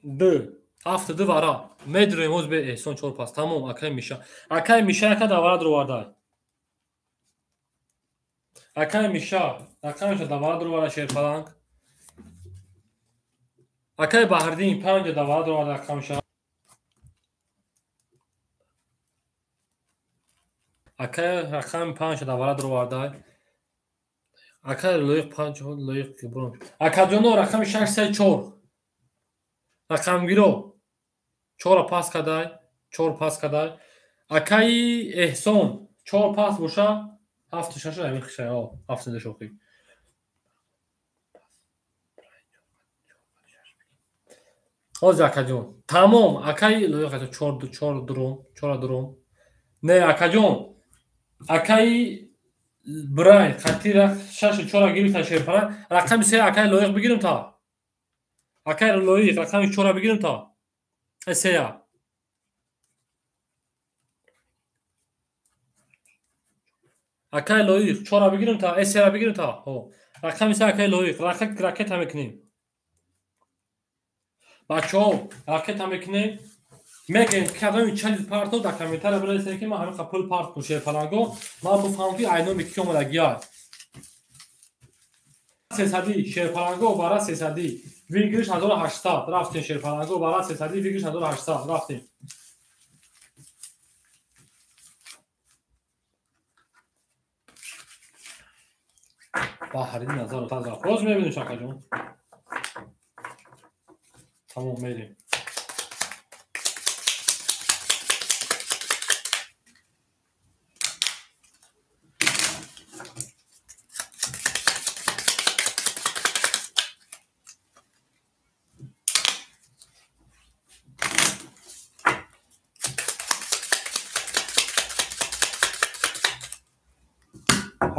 2. 7 2 вара. Медурем ҳоз бе эҳсон 4 пас. Тамом акаи Миша. Акаи Миша яка да вара дуровардай. Акаи Миша, акаи Миша да вара дуроварда шерпаланг. Акаи Баҳриддин 5 да вара дуроварда акаи Миша. Акаи рақами 5 да вара дуровардай. Акаи Лоиқ 5 Лоиқ буром. Акаҷоно рақами 6 3 4. Рақамгиро 4 пас кадай, 4 пас кадай. Акаи Эҳсон 4 пас боша 7 6 ҳамин хишай, 7 шохи. Ҳозир акаҷон. Тамом акаи Лоиқ 4 4 дуром, 4 дуром. Не акаҷон. Акаи Брай қати 6 4 гирифта шерпара. Рақами 3 акаи Лоиқ бигирим та. Акаи Лоиқ рақами 4 бигирим та. 3. Акаи Лоиқ 4 бигирим та, 3 бигирим та. Хо. Рақами 3 акаи Лоиқ ракета мекунем. Бачаҳо ракета мекунем. Мегӯем кадоми чанд парто дар комментария бинависед ки ман ҳамин қадр пул парт кун шерпаланго, ман бифаҳмам ки айноми ки омадагиай. 300 шерпаланго вара 300 выигрыш 1800 рафтем шерпаланго вара 300 выигрыш 1800 рафтем. Баҳриддин 1000 боз мебинем шакаҷон. Тамом мерем.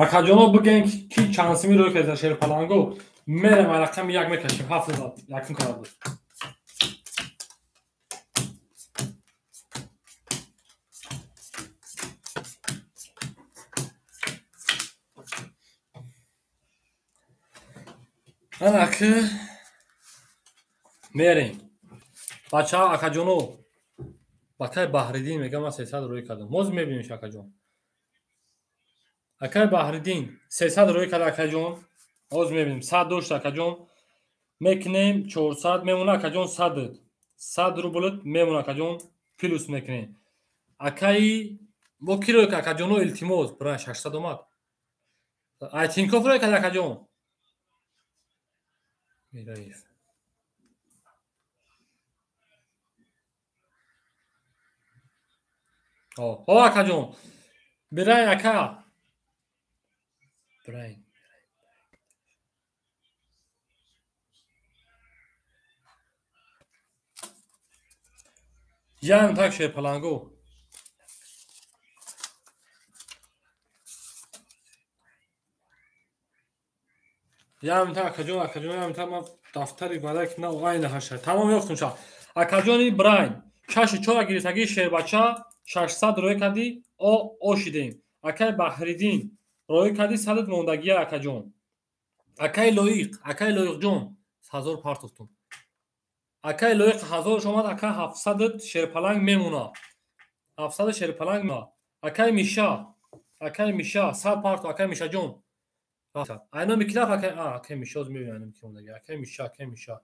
Акаҷоно бигӯен ки чанд сими рӯй карда шерпаланго. Мерем рақами як мекашем. 7 зад. Якум карда буд. Анаки мерем. Бача акаҷоно бакай Баҳриддин мегӯям ман 300 рӯй кардам. Моз мебинем акаҷон. Акай Баҳриддин 300 рӯй кард акаҷон. Ҳоз мебинем 100 дошт акаҷон. Мекунем 400 мемона акаҷон 100. 100 рубль мемона акаҷон плюс мекунем. Акаи бо ки рӯй кард акаҷоно илтимос бира 600 омад. Айтинков рӯй кард акаҷон. Мираев. О, акаҷон. Бирай ака. Бирай. Ян так шерпаланго. Ян так акаҷон, акаҷон, ян так ман дафтари барак на айна ҳаша. Тамом ёфтум ша. Акаҷони Брайн 6-4 гирифтаги шербача 600 рӯй кардӣ, о шидем. Акай Баҳриддин рӯй кардӣ 100 мондагия акаҷон. Акай Лоиқ, акай Лоиқҷон 1000 партофтум. Акай Лоиқ 1000 омад, ака 700 шерпаланг мемона. 700 шерпаланг мемона. Акай Миша, акай Миша 100 партов, акай Мишаҷон. Айно микраф акай, акай Миша оз мебинам айно микрофон. Акай Миша, акай Миша.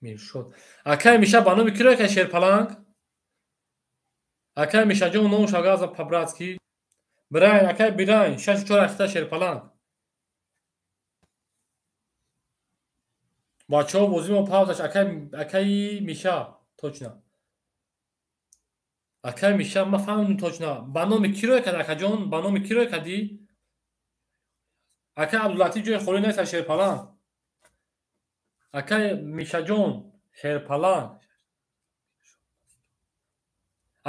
Миршод. Акай Миша ба номи киро акай шерпаланг? Акай Мишаҷон номуш агаза по-братски. Брайн, акай Брайн, 6-4 ахта шерпаланг. Бачаҳо бозӣ мо паузаш акай акай Миша точно. Акай Миша ма фаҳмидум точно. Ба номи киро кард акаҷон? Ба номи киро кардӣ? Акай Абдулатиф ҷои холӣ нест шерпаланг. Акай Мишаҷон шерпаланг.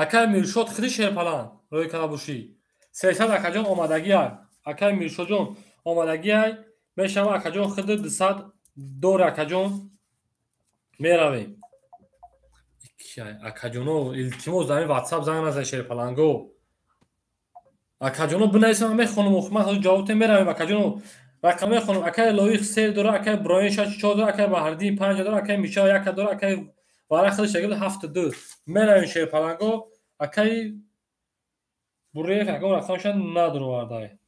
Акай Миршод хиди шерпаланг рӯй карда бошӣ. 300 акаҷон омадагиай. Акай Миршодҷон омадагиай. Мешава акаҷон хиди 200 дор акаҷон. Меравем. Акаҷоно илтимос дар ин WhatsApp занг назан шерпаланго. Акаҷоно бинависам ман мехонам, ман ҳозир ҷавоб тем меравем акаҷоно. Рақам мехонам. Акай Лоиқ 3 дора, акай Броин 6-4 дора, акай Баҳриддин 5 дора, акай Миша 1 дора, акай Вара худаш шагирд 7-2. Меравем шерпаланго. Акай Буреев ягон рақамашон надуровардай.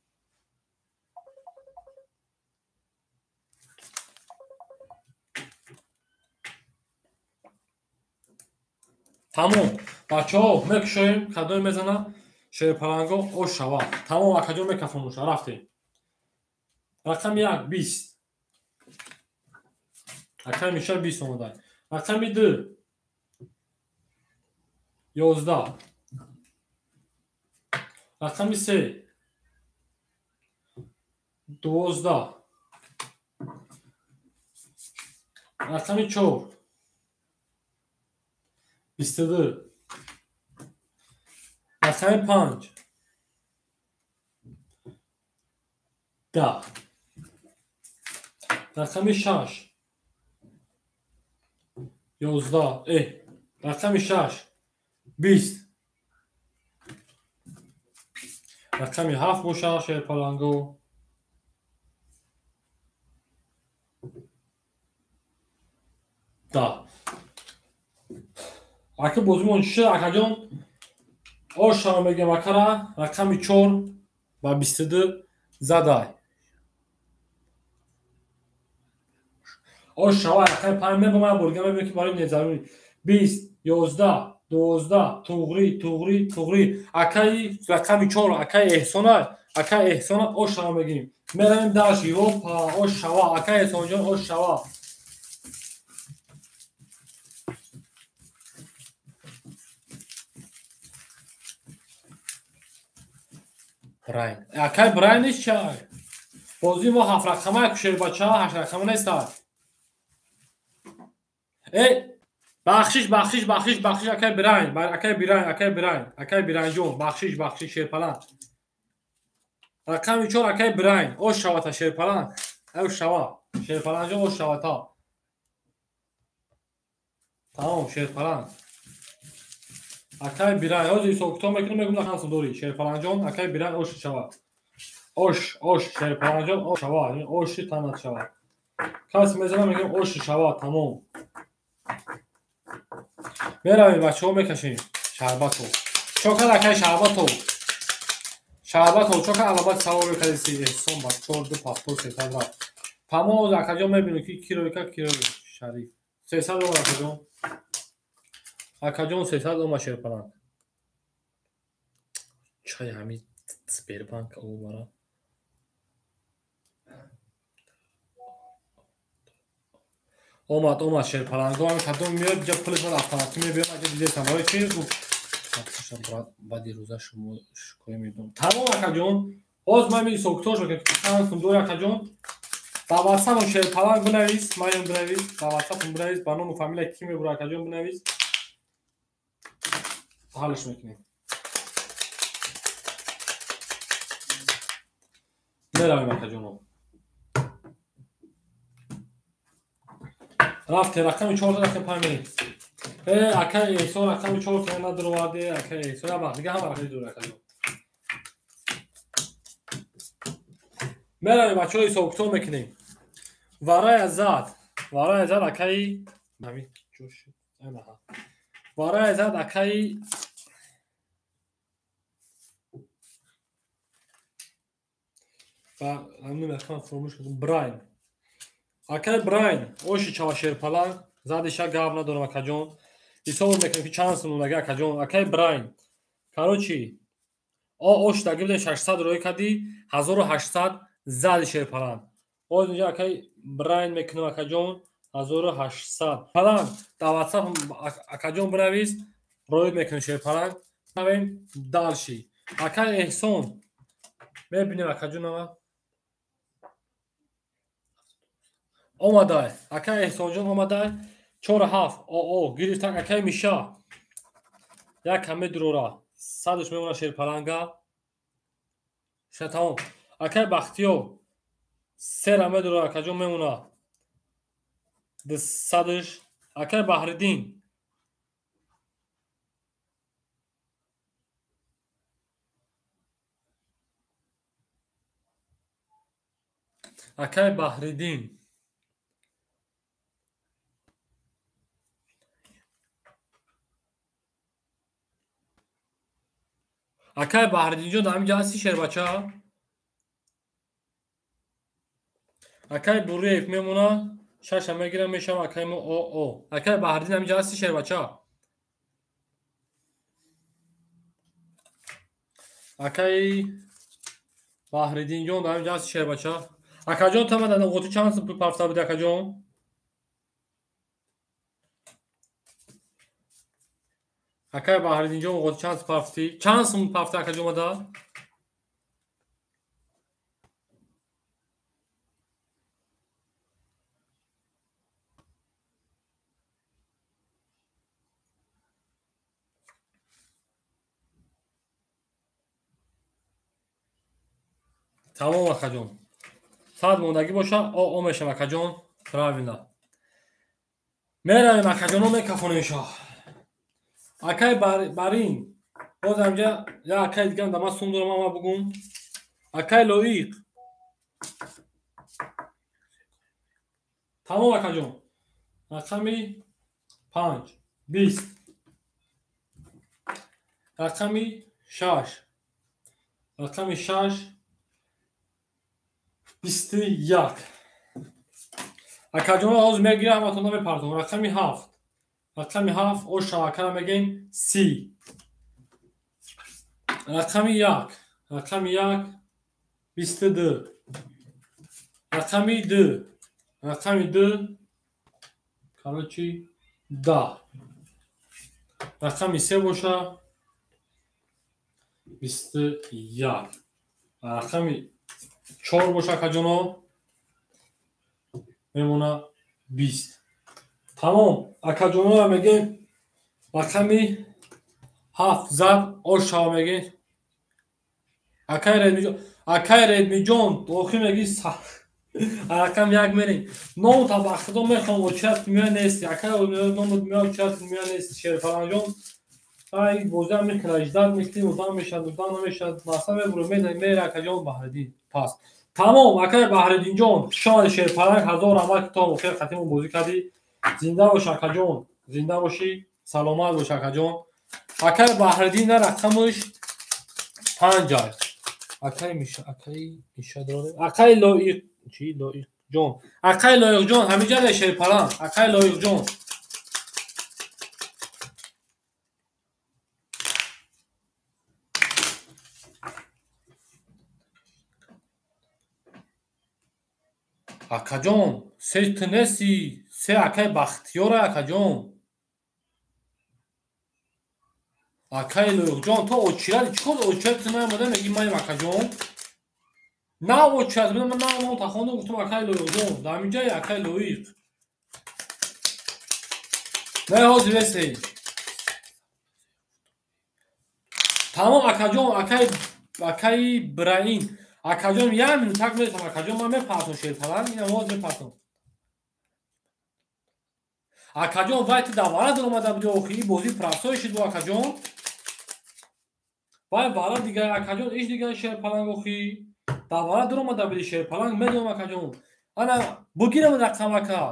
Тамом. Бачаҳо мекушоем, кадоме мезана шерпаланго ош шава. Тамом акаҷон мекафонуша, рафтем. Рақами 1 20. Акай Миша 20 омада. Рақами 2 11. Рақами 3 12. Рақами 4 22. Рақами 5 10. Рақами 6 11. Рақами 6 20. Рақами 7 боша шерпаланго. 10. Ака бозимон чӣ акаҷон? Ошава мегӯям акара рақами 4 ба 22 задай. Ошава рақами 5 мебо ман бургам мебинам ки барои незарурӣ 20 11 12 туғрӣ туғрӣ туғрӣ. Акаи рақами 4 акаи Эҳсона, акаи Эҳсона ошава мегӯем. Меравем даш Европа ошава акаи Эҳсонҷон ошава. Брайн. Акай Брайн нест чай. Бозии мо 7 рақама шербача 8 рақама нест. Э Бахшиш, бахшиш, бахшиш, бахшиш, акай Брайн, акай Брайн, акай Брайн, акай Брайнҷон, бахшиш, бахшиш, шерпаланг. Рақами 4 акай Брайн, ош шавата шерпаланг. Ав шава, шерпалангҷон ош шавата. Тамом, шерпаланг. Акай Брайн, ҳозир ҳисоб-китоб мекунам, мегӯям рақам дорӣ. Шерпалангҷон, акай Брайн ош шава. Ош, ош, шерпалангҷон ош шава, оши танат шава. Кас мезанам, мегӯям ош шава, тамом. Меравем бачаҳо, мекашем шарбату. Чокар акай шарбату. Шарбату, чокар алабат савол мекардиси эҳсон ба 4 2 пафто 300 рафт. Тамом акаҷон мебинем ки киро ка киро Шариф. 300 омад акаҷон. Акаҷон 300 омад шерпаланг. Чай ҳамин Сбербанк омара. Омад, омад шерпаланг. Омад кадом меояд, ҷа пулиш мад автоматӣ мебиёд, аҷа дидесам. Барои чи? Баъди рӯза шумо шикоя медонам. Тамом акаҷон. Ҳоз ман ҳисоб-китобш мекунам ки чанд сум дори акаҷон. Ба ватсапам шерпаланг бинавис, маям бинавис, ба ватсапам бинавис, ба ному фамилия ки мебура акаҷон бинавис. Ҳаллш мекунем. Меравем акаҷоно. Рафте рақами 4 рақами 5 мерем. Акай Эҳсон рақами 4 та надуроварде, акай Эҳсон як вақт дига ҳама рақами дур акаҷон. Меравем бачаҳо, ҳисоб-китоб мекунем. Варая зад, варая зад акаи ҳамин ҷош, анаҳа. Варая зад акаи ва ҳамин рақам фаромӯш кардам. Брайн. Акай Брайн, оши чава шерпаланг, задиша гап надорам акаҷон. Ҳисоб мекунем ки чанд сум мондаги акаҷон. Акай Брайн. Короче, ош даги будем 600 рӯй кардӣ, 1800 зади шерпаланг. Боз инҷа акай Брайн мекунем акаҷон, 1800. Паланг, дар WhatsApp акаҷон бинавис, роид мекунем шерпаланг. Навем дальше. Акай Эҳсон. Мебинем акаҷонама. Омадай. Акай Эҳсонҷон омадай. 4 7 оо гирифтан акай Миша. Як каме дурора. Садаш мемона шерпаланга. Ша тамом. Акай Бахтиёр. Сера медурора акаҷон мемона. 200-ш. Акай Баҳриддин. Акай Баҳриддин. Акай Баҳриддинҷон дар ҳамин ҷо ҳасти шербача? Акай Буриев мемона, шаша мегирам, мешавам акай мо о. Акай Баҳриддин ҳамин ҷо ҳасти шербача? Акай Баҳриддинҷон дар ҳамин ҷо ҳасти шербача? Акаҷон та ман дар нуғотӣ чанд сум пул парфта буди акаҷон? Акай Баҳриддинҷон нуғотӣ чанд сум парфтӣ? Чанд сум парфта акаҷон мада? Тамом акаҷон. Сад мондагӣ боша, о мешавам акаҷон. Правильно. Меравем акаҷоно, мекафонемша. Акай Барин. Боз ҳамҷа як акай дигам дар ман сум дорам, ама бугум. Акай Лоиқ. Тамом акаҷон. Рақами 5 20. Рақами 6. Рақами 6 21. Акаҷонро ҳозир мегирам, ҳаматонро мепартом. Рақами 7. Рақами 7 ош шавакара мегӯем 30. Рақами 1. Рақами 1 22. Рақами 2. Рақами 2 короче 10. Рақами 3 боша 21. Рақами 4 боша акаҷоно мемона 20. Тамом, акаҷонора мегем рақами 7 зад ош шава мегем. Акай Редмиҷон, акай Редмиҷон, охир меги рақами 1 мерем. Ном та ба худо мехоҳам очират миён нест. Акай ном миён очират миён нест. Шерфаланҷон ай бозиам мекунад, ждат мекунӣ, одам мешавад, одам намешавад, маса мебуро, мере акаҷон Баҳриддин пас. Тамом, акай Баҳриддинҷон, хуш омадӣ Шерфаланг, ҳазор раҳмат ки то охир хатимон бозӣ кардӣ. Зинда бош акаҷон, зинда бошӣ, саломат бош акаҷон. Акай Баҳриддин на рақамаш 5 аст. Акай Миша, акай Миша дорем. Акай Лоиқ, чӣ Лоиқҷон? Акай Лоиқҷон, ҳамиҷа не Шерфаланг, акай Лоиқҷон. Акаҷон, се ту нести, се акай Бахтиёра акаҷон. Акай Лоиқҷон, то очират чӣ кор очират ту наомада меги маем акаҷон? На очират, ман на ном тахонду гуфтам акай Лоиқҷон, дар ҳамин ҷай акай Лоиқ. Не ҳозир нестӣ. Тамом акаҷон, акай Браин. Акаҷон як минут так мерасам акаҷон, ман мепартом Шерфаланг, инам ҳозир мепартом. Акаҷон, вай ту давара даромада буди охири бозӣ прасой шуд бо акаҷон. Вай вара дигар акаҷон, иш дигар Шерфаланг охи. Давара даромада буди Шерфаланг, медонам акаҷон. Ана бигирам рақам ака.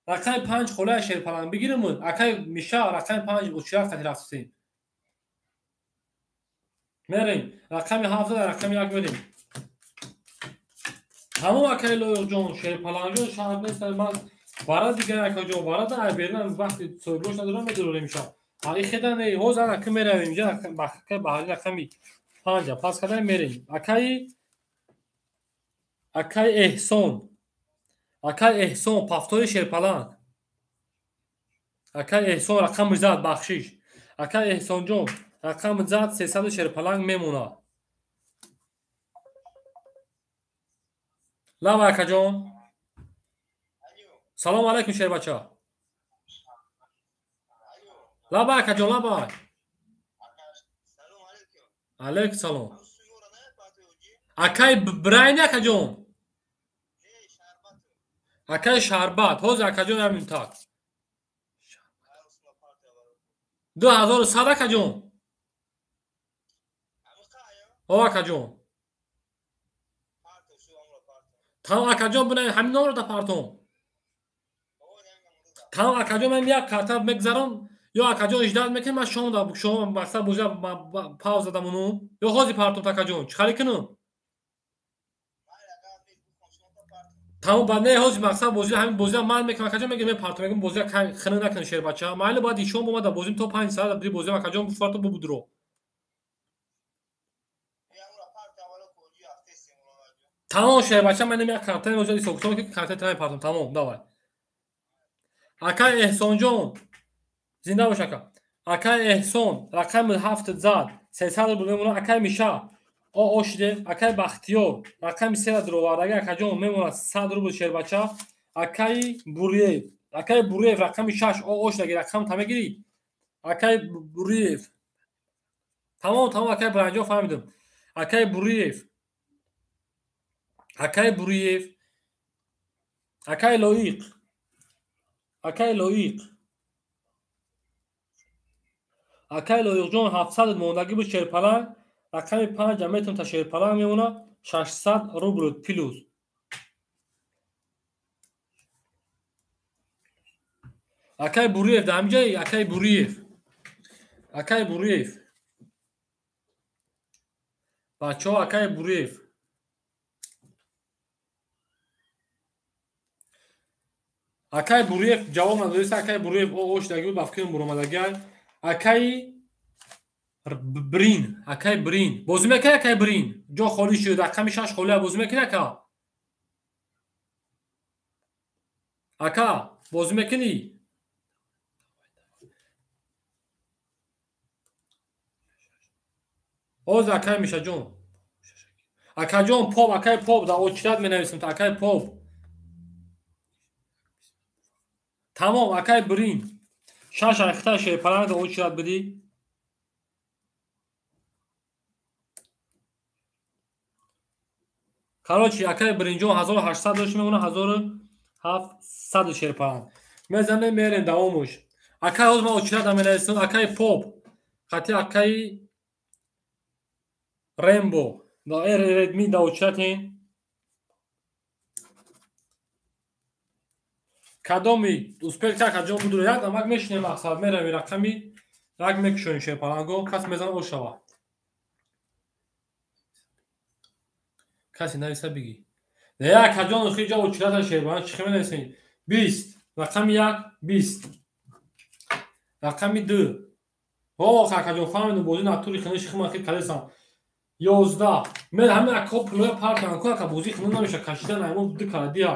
Рақами 5 холая Шерфаланг бигирам. Акай Миша рақами 5 очирак қати рафтем. Мерем. Рақами 7 рақами 1 мерем. Тамом акай Лоиқҷон, Шерфалангҷон шаҳр нест, ман вара дигар акаҷон, вара да айбернам вақти соҳибош надорам медорем иша. Ай хеда не, ҳоз ана ки меравем инҷа акай Баҳриддин рақами 5 пас кадан мерем. Акай Эҳсон, акай Эҳсон пафтори Шерфаланг. Акай Эҳсон рақами зад бахшиш. Акай Эҳсонҷон рақами зад 300 Шерфаланг мемонад. Лава акаҷон. Салом алайкум шербача. Лаба акаҷон, лаба. Алайкум салом. Акай Брайни акаҷон. Акай Шарбат, ҳозир акаҷон як минут так. 2100 акаҷон. О акаҷон. Тамом акаҷон, бина ҳамин номро да партом. Тамом акаҷон, ман як карта мегзарам, ё акаҷон иждат мекунам, ман шом да шом мақсад бозӣ пауза дамону, ё ҳозир партом акаҷон, чӣ хари кунам? Тамом, баъд не ҳозир мақсад бозӣ ҳамин бозӣ ман мекунам акаҷон, мегӯям мепартом, мегӯям бозӣ хина накунам шербача. Майли баъд ишом омада бозим то 5 соат бири бозӣ акаҷон фарто бубудро. Тамом шербача, ман як карта меозад ҳисоб ки карта тра мепартом. Тамом, давай. Акай Эҳсонҷон, зинда бош ака. Акай Эҳсон рақами 7 зад 300 рубл мемонад. Акай Миша ошиде. Акай Бахтиёр рақами 3 дуровардаги акаҷон мемонад 100 рубл шербача. Акай Буриев, акай Буриев рақами 6 ошидаги рақам та мегирӣ. Акай Буриев. Тамом, тамом акай Бранҷон фаҳмидам. Акай Буриев, акай Буриев, акай Лоиқ, акай Лоиқ, акай Лоиқҷон 700 мондагӣ буд Шерфаланг, рақами 5 метавон та Шерфаланг мемонад 600 рубл плюс. Акай Буриев дар ҳамин ҷай, акай Буриев, акай Буриев, бачаҳо, акай Буриев. Акай Буриев ҷавоб надорист. Акай Буриев ошидаги буд, ба фикрам буромадагиай. Акай Брин, акай Брин бозӣ мекунӣ? Акай Брин ҷо холӣ шуд, рақами 6 холия бозӣ мекунӣ ака? Ака бозӣ мекунӣ? Ҳозир акай Мишаҷон, акаҷон поп, акай поп дар очират менависам. Акай поп. Тамом, акай брин. Шаш айхта шерпаланга очират бидӣ. Короче, акай бринҷон 1800 дошт мемона 1700 шерпаланг. Мезанем мерем давомуш. Акай ҳоз ман очират менависам, акай поп. Хати акай Рембо. Да Редми да очиратен. Кадоми успех так аҷон будро як дамак мешинем мақсад меравем рақами як мекушоем шерпаланго кас мезана ошава. Касе нависа бигӣ. Не як аҷон охи ҷа очирата шерпаланг чӣ менависем? 20 рақами 1 20 рақами 2 о акаҷон фаҳмидум бозӣ натури хинаш хима хи калесам 11 мен ҳамин ако пулоя партан ку ака бозӣ хина намеша кашидан аймон ду кала диҳа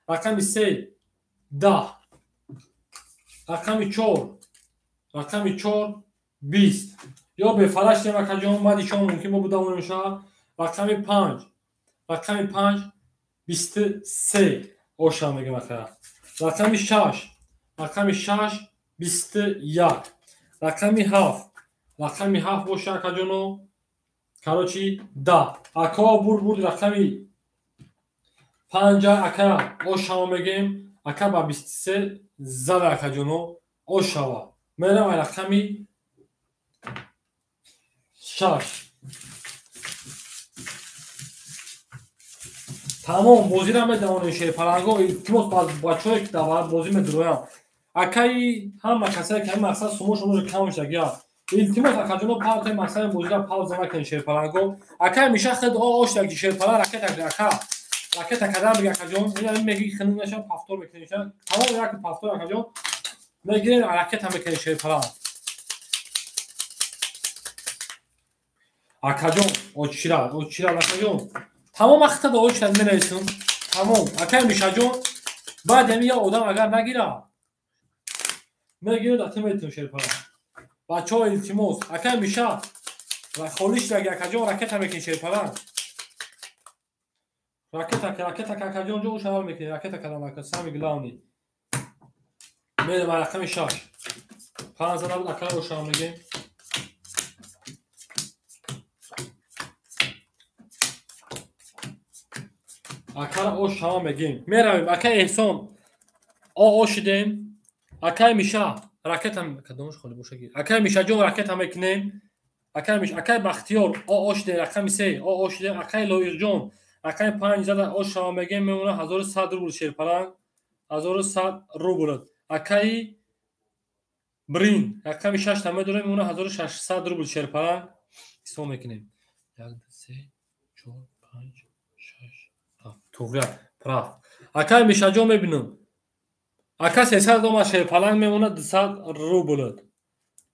рақами 3 10 рақами 4 рақами 4 20 ё бефараш нем акаҷон баъди шом мумкин бо буда меша рақами 5 рақами 5 23 оша мегем ака рақами 6 рақами 6 21 рақами 7 рақами 7 боша акаҷоно короче 10 ака бурд бурд рақами 5 ака ошава мегем ака ба 23 зада акаҷоно ошава мерам рақами 6 тамом бозира медавонем шерпаланго илтимос бачаҳое ки дар бозӣ медуроянд акаи ҳама касае ки ҳамин мақсад сумошон уже кам шудагия илтимос акаҷоно паузаи мақсади бозира пауза накунед шерпаланго акаи миша хед ошдаги шерпалан ракета ака ракета кадан биги акаҷон ина меги хинун наша пафтор мекунем тамом як пафтор акаҷон мегирем ракета мекунем шерпалан акаҷон очира очира акаҷон тамом вақта да очират менависам тамом акаи мишаҷон баъд ҳамин як одам агар нагира мегирад ата метавон шерпалан бачаҳо илтимос акаи миша холиш даги акаҷон ракета мекунӣ шерпалан ракета ракета акаҷон ҷо шавал мекунӣ ракета кадан ака самый главный мерем рақами 6 5 зада буд акаро шава мегем акара ош шава мегем меравем акаи эҳсон ошидем акаи миша ракета кадомаш холи бошаги акаи мишаҷон ракета мекунем акаи миш акаи бахтиёр ошидем рақами 3 ошидем акаи лоиқҷон рақами 5 зада ош шава мегем мемона 1100 рубл шерпаланг 1100 рубл акаи брин рақами 6 та медорем мемона 1600 рубл шерпаланг ҳисоб мекунем 1 2 3 4 5 6 7 туғрия прав акаи мишаҷон мебинам ака 300 дома шерпаланг мемонад 200 рубл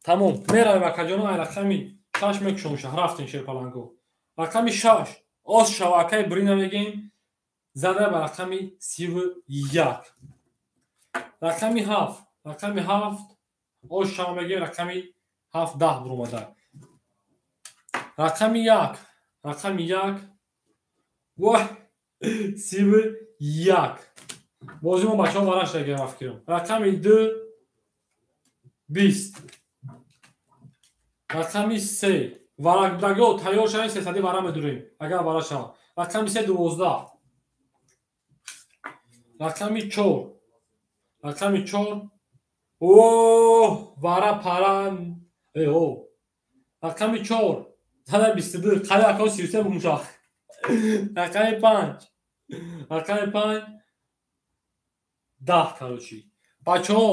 тамом меравем акаҷоно ай рақами 6 мекушом ша рафтем шерпаланго рақами 6 оз шава акаи брина мегем зада ба рақами 31 рақами 7 рақами 7 оз шава мегем рақами 7 10 буромада рақами 1 рақами 1 вой 31 бозимо бачаҳо вараш дагирам афкирам рақами 2 20 рақами 3 варакдагиҳо тайёр шавед сесади вара медурем агар вара шавад рақами 3 12 рақами 4 рақами 4 о вара паран о рақами 4 зада 22 қали акао 33 бумшақ рақами 5 рақами 5 10 короче бачаҳо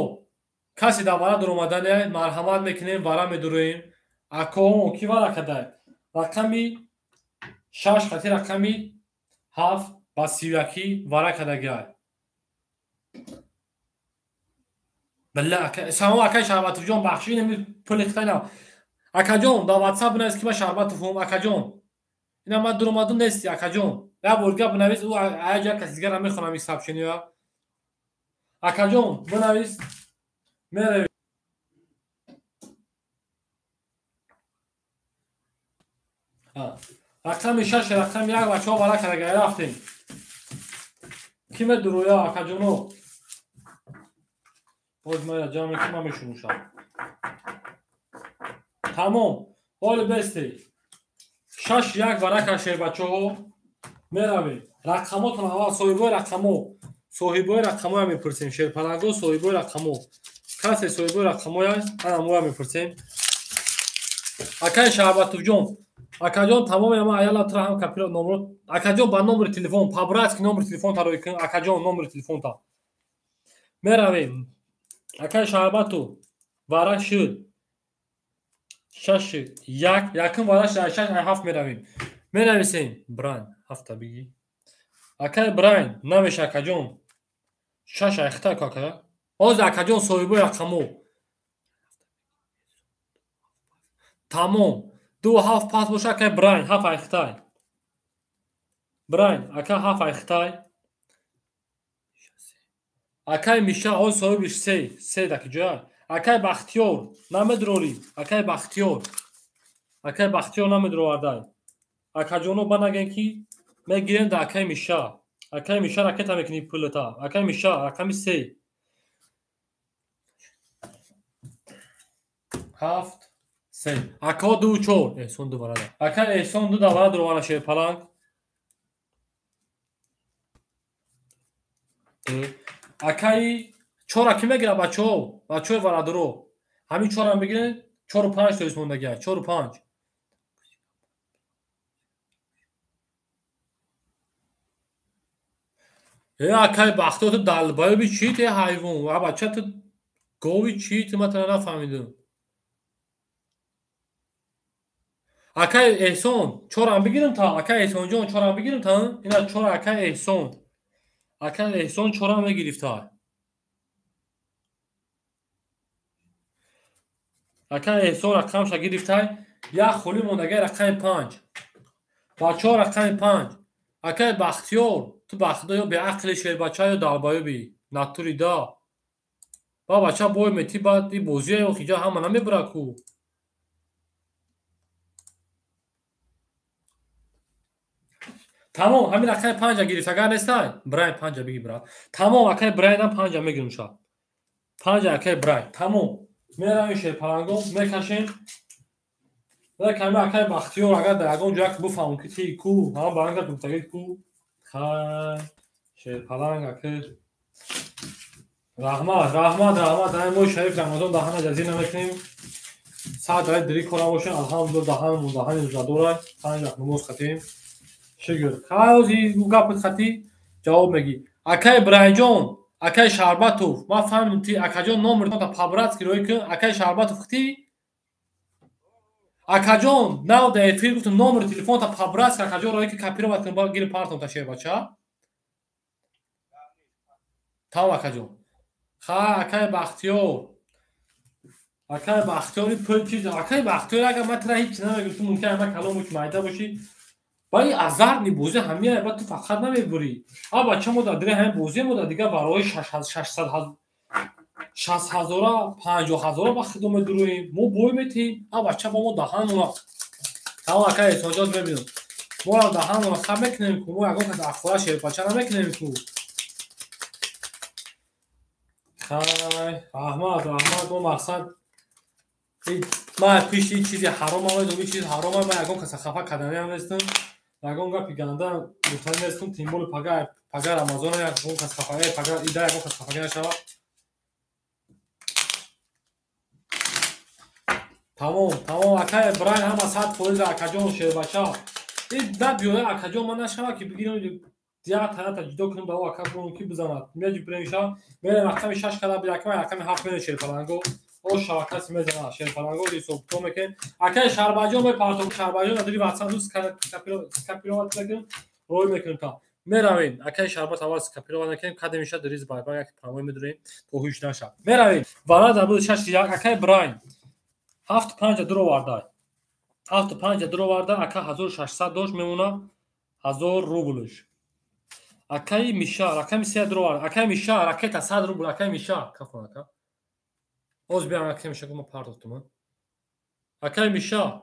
касе дар вара дуромадане марҳамат мекунем вара медуроем акоҳо ки вара кадай рақами 6 хати рақами 7 ба 31 вара кадагиай билла ака салом акай шарбатовҷон бахши нами пули хитайна акаҷон дар ватсап бинавис ки ман шарбатовум акаҷон ина ман дуромадум нести акаҷон як бор дигар бинавис ӯ аяҷа каси дигарам мехонам ин сообщения акаҷон бинавис меравем рақами 6 рақами 1 бачаҳо вара кардага рафтем ки медуроя акаҷоно Боз ман ҷамъ мекунам, ман мешунушам. Тамом. Ҳоли бесте. 6-1 варака шербачаҳо. Меравем. Рақамотон аввал соҳибои рақамо. Соҳибои рақамоя мепурсем. Шерпаланго соҳибои рақамо. Касе соҳибои рақамоя, ана моя мепурсем. Акай Шаҳбатовҷон, акаҷон тамоми ама аяла тура ҳам капиро номро. Акаҷон ба номери телефон, по-братски номери телефон тарои кун. Акаҷон номери телефонта. Меравем. Акай Шаҳбату вара шуд. 6-1, якум вара 6 7 меравем. Менависем Брайн, ҳафта биги. Акай Брайн намеша акаҷон. 6 айхта ака. Оз акаҷон соҳибои рақамо. Тамом. 2 7 пас боша акай Брайн 7 айхтай. Брайн ака 7 айхтай. Акай Миша оз соҳибиш 3, 3 даки ҷоя. Акай Бахтиёр намедрорӣ. Акай Бахтиёр. Акай Бахтиёр намедровардай. Акаҷоно ба наген ки мегирем да акай Миша. Акай Миша ракета мекунӣ пулата. Акай Миша рақами 3. 7 3. Ака 2 4. Эҳсон 2 варада. Ака Эҳсон 2 давара дровара шерпаланг. Акаи 4 ки мегира бачаҳо? Бачаҳои варадоро. Ҳамин 4-ам бигирен, 4 5 тоист мондагия. 4 5. Акай Бахтиёр ту далбаёби чӣ те ҳайвон? А бача ту гови чӣ ту ман тара нафаҳмидам. Акай Эҳсон 4-ам бигирам та? Акай Эҳсонҷон 4-ам бигирам та? Ина 4 акай Эҳсон. Акай Эҳсон 4-ам мегирифта. Акай Эҳсон рақамша гирифтай. Як холи мондагай рақами 5. Бачаҳо рақами 5. Акай Бахтиёр ту бахтиёр ё беақли шербача ё далбаёби натури да. Ба бача бой мети баъд и бозия ё хиҷа ҳама намебура ку. Тамом, ҳамин акай 5 гирифт. Агар нестай, Брайн 5 биги брат. Тамом, акай Брайнам 5 мегирим ша. 5 акай Брайн. Тамом. Меравем шерпаланго, мекашем. Ками акай Бахтиёр агар дар ягон ҷоя буфаҳмам ки ти ку, ҳама баранга гуфтагӣ ку. Хай, шерпаланг аки. Раҳмат, раҳмат, раҳмат. Дар моҳи шариф Рамазон даҳана ҷазир намекунем. Саат дар дирӣ кора бошем, алҳамдулилла даҳанмон даҳани рӯзадорай. 5 вақт намоз хатем. Шукр. Хай, ози гапат хатӣ ҷавоб мегӣ. Акай Брайнҷон, акай Шарбатов, ман фаҳмидам ти акаҷон номерта по-братски роӣ кун. Акай Шарбатов хати? Акаҷон, нав дар эфир гуфтам номери телефонта по-братски акаҷон роӣ ки копировать кун, гири партон та шербача. Тамом акаҷон. Хай, акай Бахтиёр. Акай Бахтиёри пул чиз, акай Бахтиёр агар ман тра ҳеҷ намегуфтам, мумкин ама калом уч майда бошӣ. Ба ин азарни бозӣ ҳамия ба ту фақат намебурӣ. А бача мо дар дире ҳамин бозӣ мо дар дигар барои 600 60,000 50,000 ба хидо медуроем. Мо бой метиҳем. А бача ба мо даҳанмона. Тамом акай Эҳсонҷон мебинам. Мо даҳанмона хаб мекунем ку, мо ягон кас ахвора шерпача намекунем ку. Хай, раҳмат, раҳмат. Мо мақсад ман пиши ин чизи ҳаром ам, ин чизи ҳаром ам, ман ягон каса хафа карданиам нестам. Ягон гапи ганда гуфтани нестам. Тимболи пага, пага Рамазон ягон кас хафа, пага ида ягон кас хафагӣ нашавад. Тамом, тамом акай Брайн ҳама 100% акаҷон шербача. Ин да биёя акаҷон ман нашава ки бигирам як таната ҷудо кунам ба ака бигӯям ки бизанад. Меҷи бирем мерем рақами 6 када якма рақами 7 мерем шерпаланго. О шавакаси мезанад шерпаланго ҳисоб мекунем. Акай Шарбаҷон мепартом, Шарбаҷон адри WhatsApp скопировать мекунем, рой мекунем та. Меравем, акай Шарбат аввал скопировать мекунем, каде меша дриз байбай як прамой медурем, то ҳуш наша. Меравем. Варада буд 6 1 акай Брайн. 7 5 дуроварда. 7 5 дуроварда, ака 1600 дошт мемона 1000 рублш. Акай Миша, рақами 3 дуроварда. Акай Миша, ракета 100 рубл, акай Миша, кафон ака. Оз биям акай Миша ма партохтум. Акай Миша.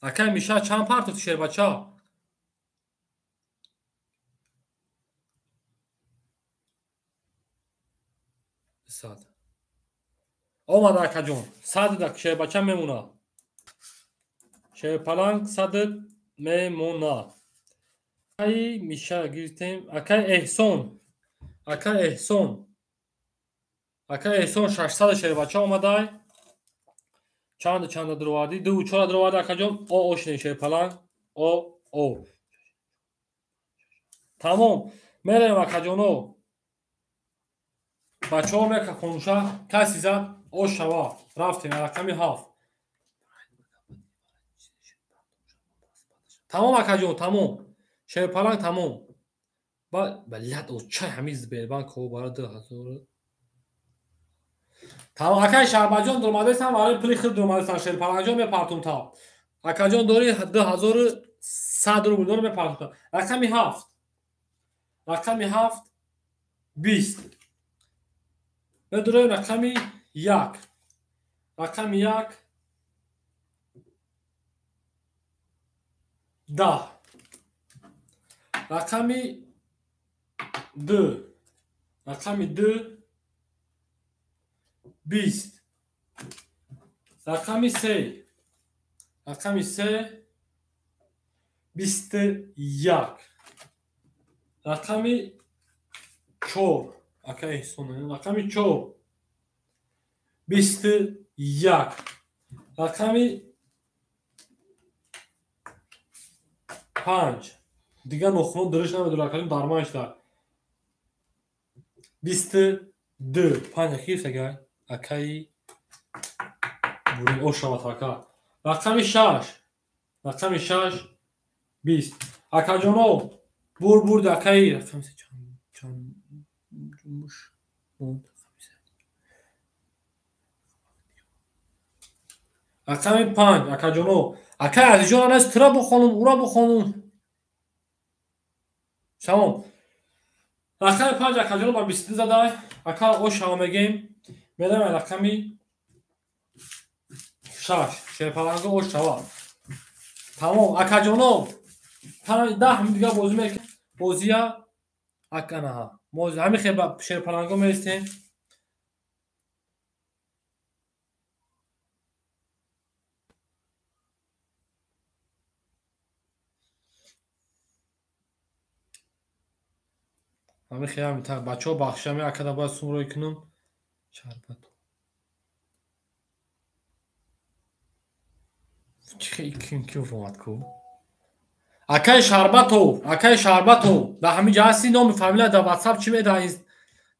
Акай Миша чанд партохти шербача? 100 омада акаҷон, 100 шербача мемона. Шерпаланг 100 мемона. Акаи Миша гирифтем. Акаи Эҳсон, акаи Эҳсон, акаи Эҳсон 600 шербача омадай. Чанда чанда дуровардӣ? Ду чора дуроварди акаҷон. О ошинем шерпаланг. О о. Тамом. Мерем акаҷоно. Бачаҳо мека хонуша каси зад ош шава. Рафтем рақами 7. Тамом акаҷон, тамом. Шерпаланг тамом. Ба лад очай ҳамин Сбербанк ко бара 2000. Тамом акай Шарбаҷон дуромадестан, барои пули хирд дуромадестан. Шерпалангҷон мепартум та. Акаҷон дори 2100 рубл дори мепартум та. Рақами 7. Рақами 7 20. Медуроем рақами 1. Рақами 1 10. Рақами 2. Рақами 2 20. Рақами 3. Рақами 3 21. Рақами 4. Ака Эҳсон. Рақами 4 21. Рақами 5. Дигар нохуно дуриш намедора акаҷон, дарманш дар 22. 5 акиф агай акаи бурин ошават ака. Рақами 6. Рақами 6 20. Акаҷоно бур бурд акаи рақами 3 чанд муш монд. Рақами 5 акаҷоно. Акаи Азизҷон анаст тура бухонум, ура бухонум. Тамом. Рақами 5 акаҷоно ба 22 задай. Ака ошава мегем. Меравем рақами 6. Шерпаланго ошава. Тамом акаҷоно 10 дигар бозӣ мекунем. Бозия аканаҳа. Мо ҳамин хел ба шерпаланго мерасем. Ҳамин хел ҳамин бачаҳо бахшами акада бояд сумрой кунам. Шарбат. Чи ким омад ку? Акаи Шарбатов, акаи Шарбатов, дар ҳамин ҷо ҳасти? Номи фамилия дар WhatsApp чӣ меда?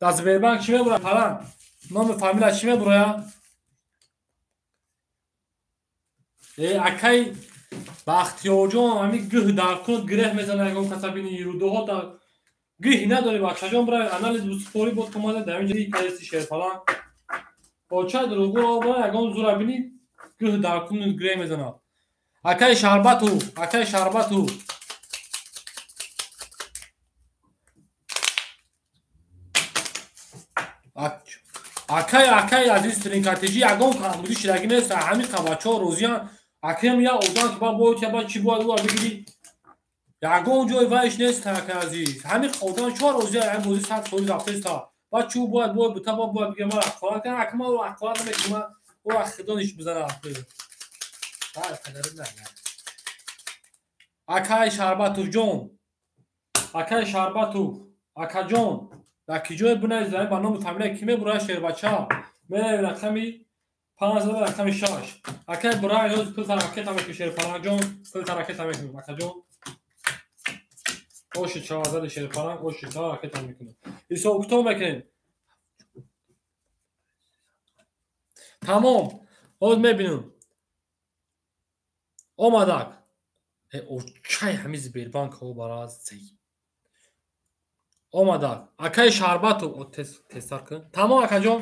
Дар Сбербанк чӣ мебура? Паланг. Номи фамилия чӣ мебуроя? Акаи Бахтиёрҷон ҳамин гӯҳ дар кунад гиреҳ мезанад ягон каса бини ирудоҳо дар гӯҳ надорӣ бачаҷон, бира анализ супорӣ бод комада дар ҳамин ҷо каси шерпаланг. Боча дурӯғгӯ бира ягон зура бини гӯҳ дар кунад гиреҳ мезанад. Акаи Шарбатов, акаи Шарбатов. Акай акай азиз тринкатежи ягон камбудӣ шидагӣ нест. Ҳамин бачаҳо розиян. Акаям я одам ки ба бояд я ба чӣ бояд ӯ бигирӣ. Ягон ҷой вайш нест акай азиз. Ҳамин одам чо розия ҳамин бозӣ 100% рафтест. Ба чӣ бояд бояд бута ба бояд бигирам ман ҳақорат кардам. Ака ман ҳақорат намекунам. Ӯ худониш бизанад. Акай Шарбатовҷон, акай Шарбатов, акаҷон, дар ки ҷое бинависед ба номи фамилия ки мебурад шербача? Меравем рақами 5 рақами 6. Акай бурай ҳоз пул таракета мекунем шерпалангҷон, пул таракета мекунем акаҷон. Оши чавазади шерпаланг, оши таракета мекунем. Ҳисоб китоб мекунем. Тамом. Ҳоз мебинем. Омадак. Очай ҳамин Сбербанк ҳо бара зей. Омадак. Акаи Шарбатов тезтар кун. Тамом акаҷон.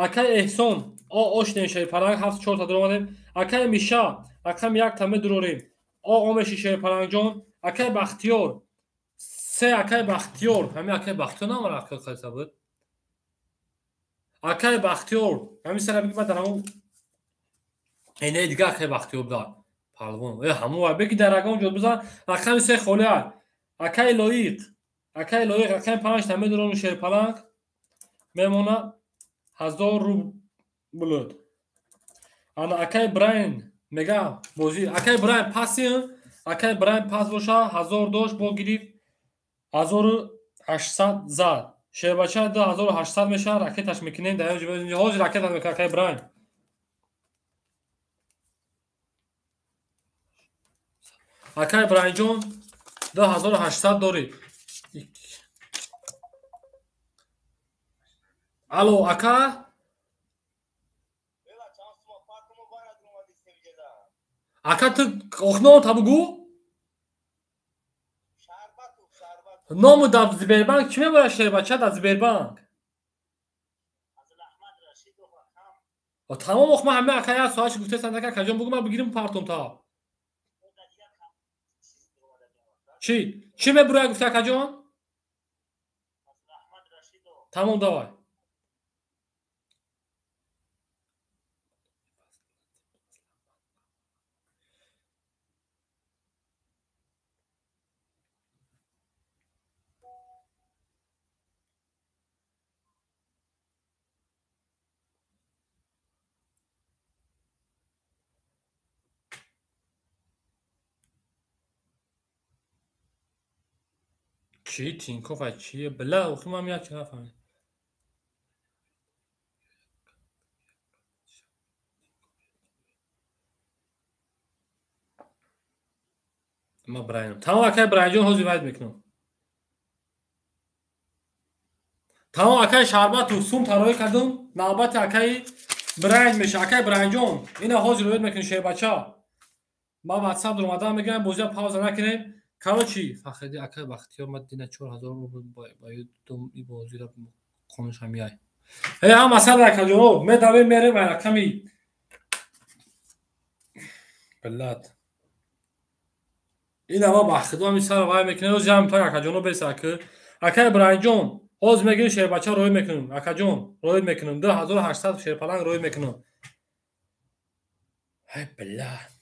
Акаи Эҳсон, о ошнем шерпаланг 7-4 та дуромадем. Акаи Миша, рақами 1 та медурорем. О омеши шерпалангҷон. Акаи Бахтиёр, 3 акаи Бахтиёр. Ҳамин акаи Бахтиёр намара акаи қайса буд. Акаи Бахтиёр, ҳамин сара биги ман дар ҳамон эне дигар акаи Бахтиёр буд. Палвон. Ҳамон ва беги дар ягон ҷо бизан. Рақами 3 холӣ аст. Акаи Лоиқ, акаи Лоиқ рақами 5 та медурону шерпаланг мемона. 1000 рубл. Ана акай Брайан мега бозӣ. Акай Брайан паси, акай Брайан пас боша 1000 дошт, бо гирифт 1800 зад. Шербача 2800 меша, ракеташ мекунем, дар инҷо ҳозир ракета мекунем акай Брайан. Акай Брайанҷон 2800 дорӣ. Алло, ака? Ака ту охно та бугу? Ному дар Сбербанк чӣ мебарад шербача дар Сбербанк? Тамом ох ман ҳама ака як соат гуфтаам ака каҷон бугу ман бигирим партум та. Чӣ? Чӣ мебурад гуфта акаҷон? Тамом давай. Чӣ Тинькофф ай чие? Била, охи ман як чи нафаҳмидам. Ман Брайаном. Тамом акай Брайанҷон ҳозир вайд мекунам. Тамом акай шарбату сум тароӣ кардум, навбати акаи Брайан меша. Акай Брайанҷон, ина ҳозир роид мекунем шербача. Ман WhatsApp дуромадам мегӯям бозия пауза накунем. Короче, Фахриди акай Бахтиёр ман дина 4000 рубл ба юдум и бозира қонушам яй. Эй, ҳама сар акаҷон, медавем мерем ай рақами блад. Ин ама Бахтиёр ҳами сар вай мекунем, ҳозир ҳам так акаҷоно беса ки. Акай Брайанҷон, ҳозир мегирем шербача роӣ мекунем. Акаҷон, роӣ мекунем. 2800 шерпаланг роӣ мекунем. Ай блад.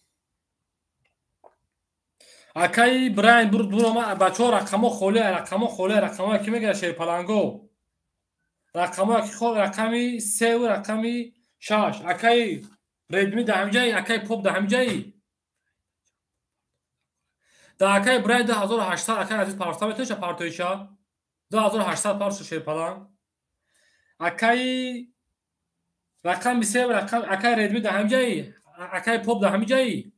Акаи Брайан бурома бачаҳо рақамо холӣ, рақамо холӣ, рақамо ки мегирад шерпаланго. Рақамо ки рақами 3 ва рақами 6. Акаи Редми дар ҳамҷаи, акаи Поп дар ҳамҷаи. Дар акаи Брайан 2800 акаи азиз парта метавонад партоиша. 2800 парта шерпаланг. Акаи рақами 3 ва рақам акаи Редми дар ҳамҷаи, акаи Поп дар ҳамҷаи.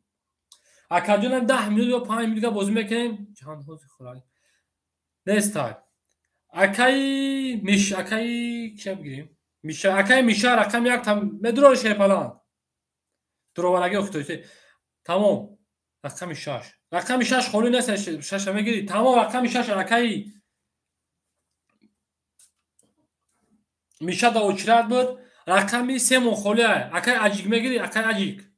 Акаҷонам 10 минут ё 5 минут бозӣ мекунем. Чанд ҳозир хӯрак нестай. Акаи Миш, акаи кия бигирем? Миша, акаи Миша рақами 1 там медурори шерпаланг. Дуровараги охтои. Тамом. Рақами 6. Рақами 6 холӣ нест, 6 мегирӣ. Тамом рақами 6 акаи Миша да очрат буд. Рақами 3 мон холӣ ай. Акаи Аҷик мегирӣ, акаи Аҷик.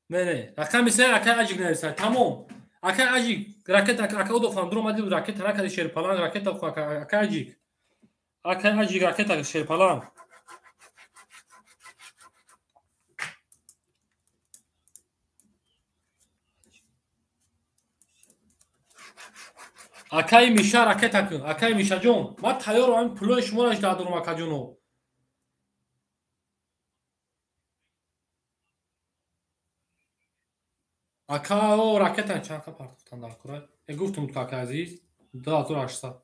Не, не, рақами 3 акаи Аҷик нависад. Тамом. Акаи Аҷик, ракета ака удофам дуромади ракета ракади шерпаланг, ракета акаи Аҷик. Акаи Аҷик ракета шерпаланг. Акаи Миша ракета кун. Акаи Мишаҷон, ман тайёрам пулои шуморо дадорам акаҷоно. Ака, о, ракета чанд ка партофтан дар кура? Э, гуфтум ту ака азиз, 2800.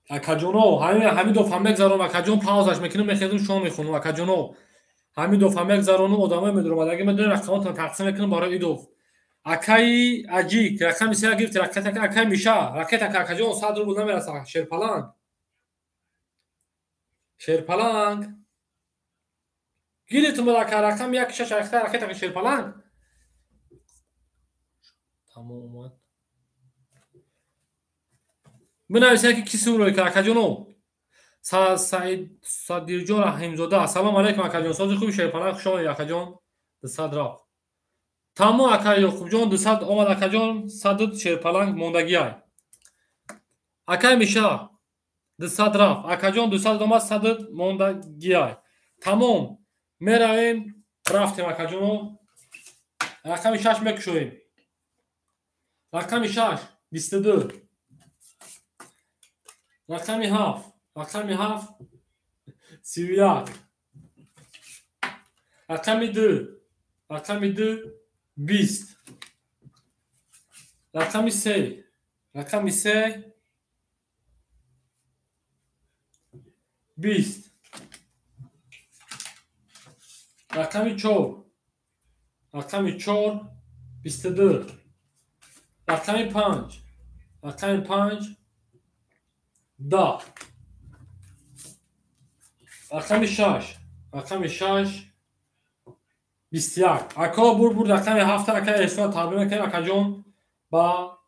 Акаҷоно, ҳамин дофа мегзарон, акаҷон паузаш мекунем, мехезем, шом мехонем, акаҷоно. Ҳамин дофа мегзарону одамои медуромадаги медонем, рақамотон тақсим мекунем барои идоф. Акаи Аҷик, рақами 3 гирифти, ракета акаи Миша, ракета акаҷон 100 рубл намераса, шерпаланг. Шерпаланг. Гирифтум ака рақами 1 6 ракета шерпаланг. Тамом омад. Бинависед ки ки сум рӯй кард акаҷоно. Саид Садирҷон Раҳимзода. Ассалому алайкум акаҷон. Сози хуби шерпаланг хуш омадед акаҷон. 200 рафт. Тамом ака Ёқубҷон 200 омад акаҷон, 100 шерпаланг мондагиай. Акаи Миша 200 рафт. Акаҷон 200 омад, 100 мондагиай. Тамом. Меравем, рафтем акаҷоно. Рақами 6 мекушоем. Рақами 6 22. Рақами 7. Рақами 7 31. Рақами 2. Рақами 2 20. Рақами 3. Рақами 3 20. Рақами 4. Рақами 4 22. Рақами 5. Рақами 5 10. Рақами 6. Рақами 6 21. Ако бур рақами 7 ака Эҳсон табрик мекунем акаҷон ба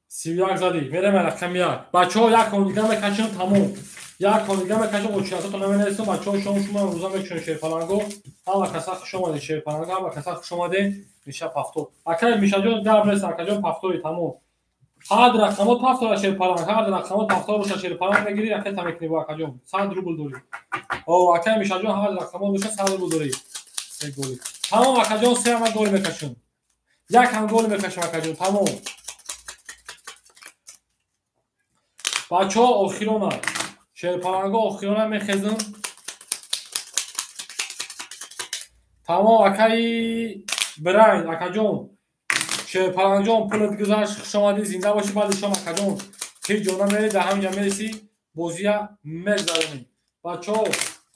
31 задӣ. Мерем рақами 1. Бачаҳо як кон дига мекашем тамом. Як кон дига мекашем очиятото наменависем бачаҳо шом шумо рӯза мекушем шерпаланго. Ҳама каса хуш омадед шерпаланго, ҳама каса хуш омадед. Миша пафтор. Акай Мишаҷон гап нест акаҷон пафтори тамом. Ҳар рақамот пафтора шерпаланг, ҳар рақамот пафтор боша шерпаланг мегирӣ ракета мекунӣ бо акаҷон. 100 рубл дорӣ. О акай Мишаҷон ҳар рақамот боша 100 рубл дорӣ. Се голи. Тамом акаҷон се ама гол мекашем. Як ҳам гол мекашем акаҷон тамом. Бачаҳо охирона шерпаланго охирона мехезем. Тамом акаи Брайн акаҷон шерпалангҷон пулат гузашт хуш омадӣ зинда бошӣ баъди шом акаҷон ҳеҷ ҷо намерӣ дар ҳамин ҷа мерасӣ бозия мегзаронем. Бачаҳо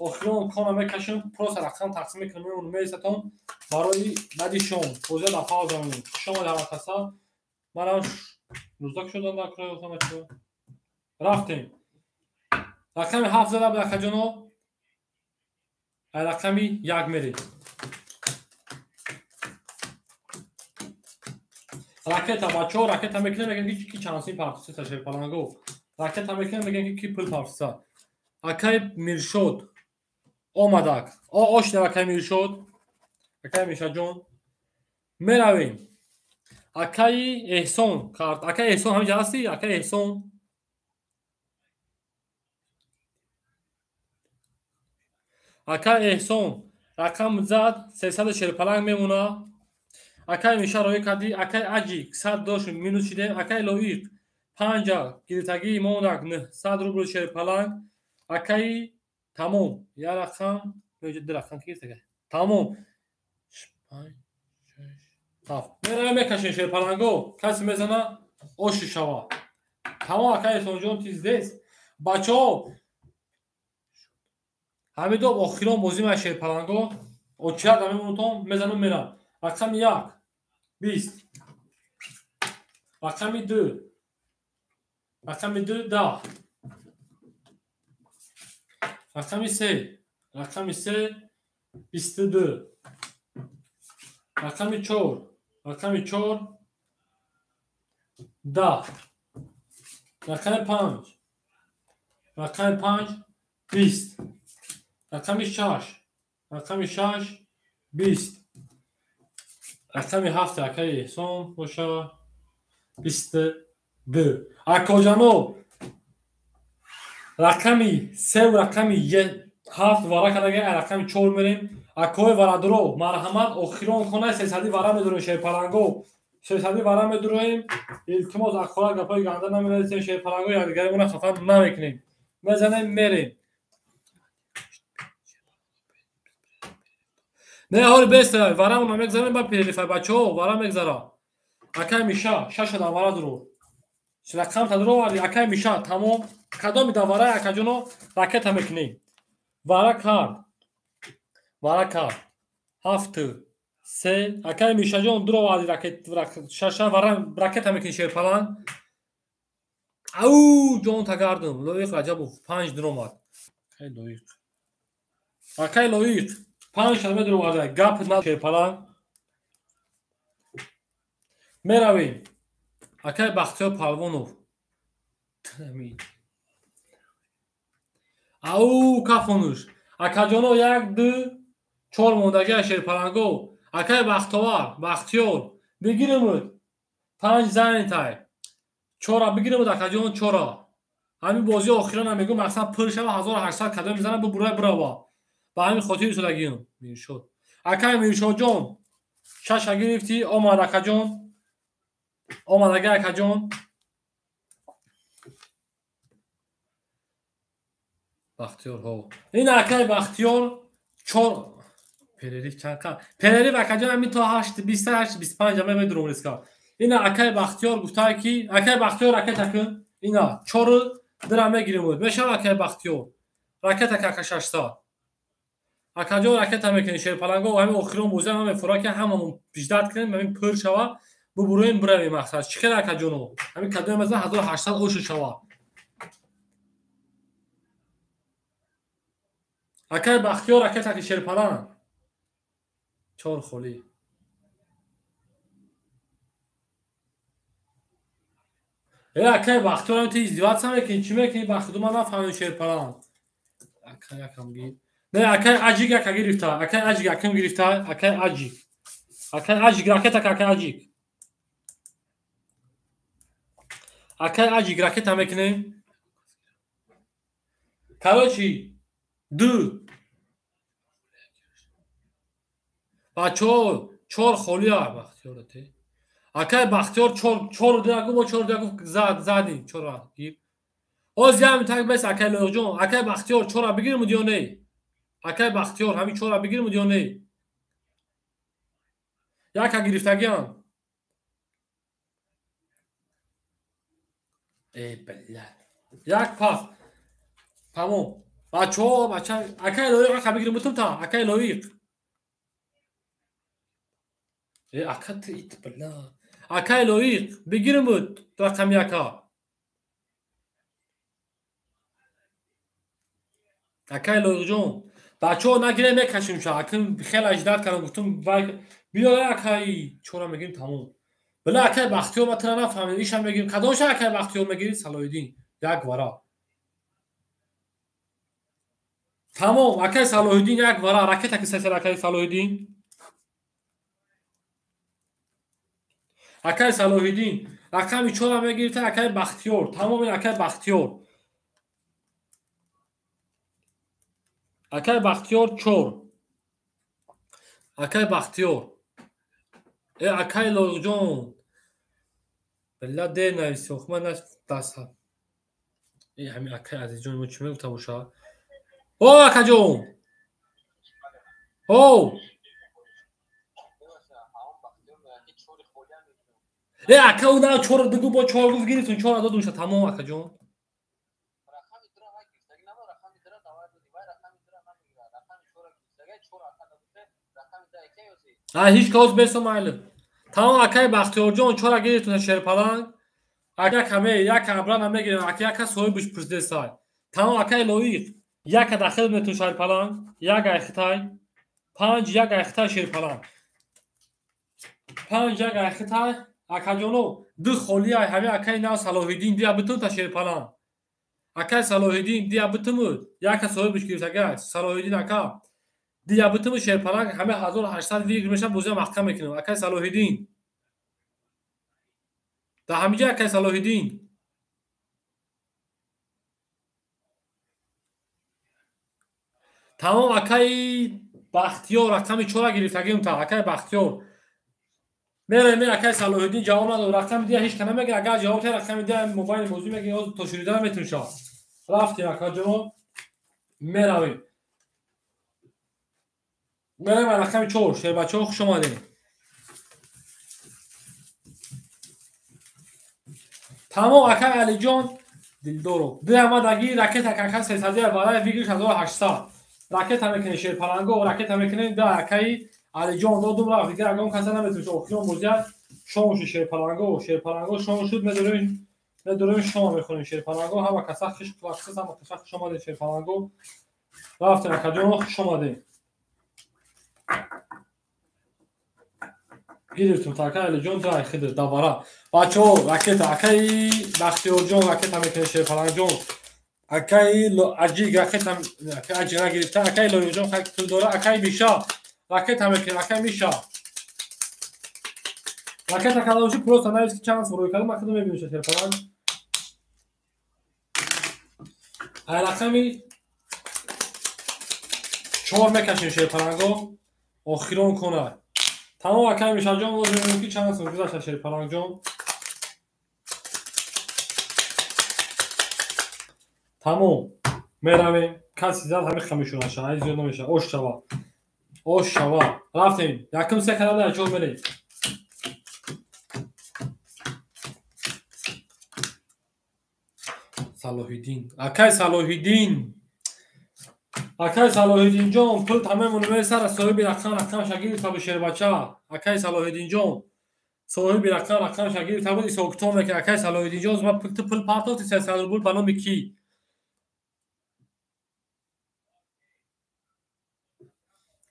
охирон кона мекашем просто рақам тақсим мекунем мемонем мерасатон барои баъди шом бозия дар пауза мемонем. Хуш омадед ҳама каса. Манам 19 шудам дар кураи бачаҳо. Рафтем. Рақами 7 зада буд акаҷоно. Рақами 1 мерем. Ракета бачаҳо ракета мекунем мегӯем ки ки чанд сим партиса шерпаланго. Ракета мекунем мегӯем ки ки пул партиса. Акай Миршод омадак. Ошнав акай Миршод. Акай Миршодҷон. Меравем. Акаи Эҳсон карт. Акаи Эҳсон ҳаминҷа ҳастӣ? Акаи Эҳсон. Акаи Эҳсон рақам зад 300 шерпаланг мемона. Акай Миша роӣ кардӣ, акай Аҷик 100 дошт минус шидем, акай Лоиқ 5 гирифтагии мондак 900 рубл шерпаланг, акаи тамом як рақам ду рақам ки гирифтага тамом 5 6 7 меравем мекашем шерпаланго касе мезана оши шава. Тамом акай Эҳсонҷон тиздес. Бачаҳо ҳамидоб охирон бозӣ ма шерпаланго очият мемонутон мезанам мерам. Рақами 1 20. Рақами 2. Рақами 2 10. Рақами 3. Рақами 3 22. Рақами 4. Рақами 4 10. Рақами 5. Рақами 5 20. Рақами 6. Рақами 6 20. Рақами 7 акаи Эҳсон боша 22. Акоҷано рақами 3 ва рақами 7 вара кардага рақами 4 мерем. Акои варадро марҳамат охирон хонаи 300 вара медурем шерпаланго. 300 вара медуроем. Илтимос акора гапои ганда намерасем шерпаланго якдигаримона хафа намекунем. Мезанем мерем. Не ҳоли беста варамона мегзарем ба перелифай бачаҳо вара мегзара. Акай Миша шаша дар вара дуро. Рақам та дуро оварди акай Миша тамом. Кадоми дар вараи акаҷоно ракета мекунем. Вара кард. Вара кард. 7 3 акай Мишаҷон дуро оварди ракет шаша вара ракета мекунӣ шерпаланг. Ау ҷон тагардум. Лоиқ Раҷабов 5 дуромад. Акай Лоиқ. Акай Лоиқ 5 шадме дуроварда гап на шерпаланг. Меравем. Акай Бахтиёр Палвонов. Ау кафонуш. Акаҷоно 1 2 4 мондагия шерпаланго. Акай Бахтовар, Бахтиёр бигиремуд. 5 занитай. 4 бигиремуд акаҷон 4. Ҳамин бозии охирона мегӯм мақсад пур шава 1800 кадом мезанам бубурай бирава. Ба ҳамин хотир истодагиам. Миршод. Акай Миршодҷон 6 гирифтӣ омад акаҷон. Омадага акаҷон. Бахтиёр ҳо. Ин акай Бахтиёр 4 перерив чанд қа? Перерив акаҷон ҳамин то 8 28 25 ама медурум риска. Ина акай Бахтиёр гуфтаа ки акай Бахтиёр ракета кун. Ина 4 дира мегирим. Мешава акай Бахтиёр. Ракета ка 600. Акаҷон ракета мекунем шерпаланго ҳамин охирон бозӣ ҳама мефура ки ҳамамон пиждат кунем ҳамин пур шава бубуроем биравем мақсад. Чӣ хел акаҷоно? Ҳамин кадоме маза 1800 ошу шава. Акай Бахтиёр ракета ки шерпаланг. 4 холӣ. Акай Бахтиёр ҳам ту издиваться мекунӣ, чӣ мекунӣ? Бахтиёр ман нафаҳмидам шерпаланг. Акай якам гир. Не, акай аҷик яка гирифта, акай аҷик якам гирифта, акай аҷик. Акай аҷик ракета ка акай аҷик. Акай аҷик ракета мекунем. Короче, 2 бачо 4 холия Бахтиёр те. Акай Бахтиёр 4 4 дигу бо 4 дигу зад задим 4 гир. Оз ям так бес акай Лоиқҷон, акай Бахтиёр 4 бигирим ё не? Акай Бахтиёр ҳамин 4 бигирим ё не? Яка гирифтагиам. Эй бля. Як пас. Тамом. Бачо, бача, акай Лоиқ ака бигирим бутум та, акай Лоиқ. Э ака ты ит бля. Акай Лоиқ бигирим рақами яка. Акай Лоиқҷон, бачо нагирем мекашим ша. Аким хеле аждат кардам гуфтум вай биё акай 4 мегирим тамом. Бля акай Бахтиёр ма тра нафаҳмидам. Ишам мегирим. Кадомша акай Бахтиёр мегири? Салоҳиддин. Як вара. Тамом, акай Салоҳиддин як вара. Ракета ки сесер акай Салоҳиддин. Акай Салоҳиддин рақами 4 мегирифта акай Бахтиёр. Тамом ин акай Бахтиёр. Акай Бахтиёр 4. Акай Бахтиёр. Э акай Лоиқҷон. Бля дер нависи, ох ман даст. Э ҳамин акай Азизҷон мо чӣ мегуфта боша? О акаҷон. О. Э ака уна 4 дугу бо 4 гуфт гирифтун 4 додумша тамом акаҷон. Ҳеҷ кас бесо майли. Тамом акай Бахтиёрҷон 4 гирифтун шерпаланг. Ака каме як абрана мегирем, ака яка соҳибаш пурсидесай. Тамом акай Лоиқ яка дахил метун шерпаланг, як айхитай, 5 як айхитай шерпаланг. 5 як айхитай акаҷоно 2 холӣ ай ҳамин акай нав Салоҳиддин дия битун та шерпаланг. Акай Салоҳиддин дия битумуд, яка соҳибаш гирифтага Салоҳиддин ака. Дия битуму шерпаланг ҳама 1800 вигр меша бозия маҳкам мекунем. Акай Салоҳиддин. Да ҳамиҷа акай Салоҳиддин. Тамом акай Бахтиёр рақами 4 гирифтагим та акай Бахтиёр. Мерем акай Салоҳиддин ҷавоб надод. Рақами дия ҳеҷ ка намегирад. Агар ҷавоб диҳад рақами дия мобайли бозӣ мегирад, то шунида наметунша. Рафтем акаҷон. Меравем. Мерем рақами 4. Шербачаҳо хуш омадед. Тамом акай Алиҷон Дилдоров. Диамадаги ракета кака 300 барои вигриш 1800. Ракета мекунем шерпаланго, ракета мекунем да акай Алиҷон додум рафт. Дигар ягон каса наметунша. Охирон бозия шом шуд шерпаланго, шерпаланго шом шуд. Медорем шом мехонем шерпаланго. Ҳама каса хиш вақт ҳама каса хуш омадед шерпаланго. Рафтем акаҷон хуш омадед. Гирифтум та акай Алиҷон да хидр давара. Бачаҳо ракета акай Бахтиёрҷон ракета мекунем шерпалангҷон. Акай Аҷик ракета акай Аҷик нагирифта, акай Лоиқҷон хай пул дора, акай Миша ракета мекунем, акай Миша. Ракета калавши просто навис ки чанд рӯй кардам, ман худам мебинам шерпаланг. Ай рақами 4 мекашем шерпаланго. Охирон кона. Тамом акай Мишаҷон, боз мебинем ки чанд сум гузашта шерпалангҷон. Тамом. Меравем. Каси зад ҳамин хамишунаша. Ай зиёд намеша. Ош шава. Ош шава. Рафтем. Якум се канал чор мерем. Салоҳиддин. Акай Салоҳиддин. Акай Салоҳиддинҷон, пул тамому намесара соҳиби рақам рақамша гирифта бу шербача. Акай Салоҳиддинҷон, соҳиби рақам рақамша гирифта буд, ҳисоб-китоб мекунад. Акай Салоҳиддинҷон, ма ту пул партофти 300 рубл ба номи кӣ?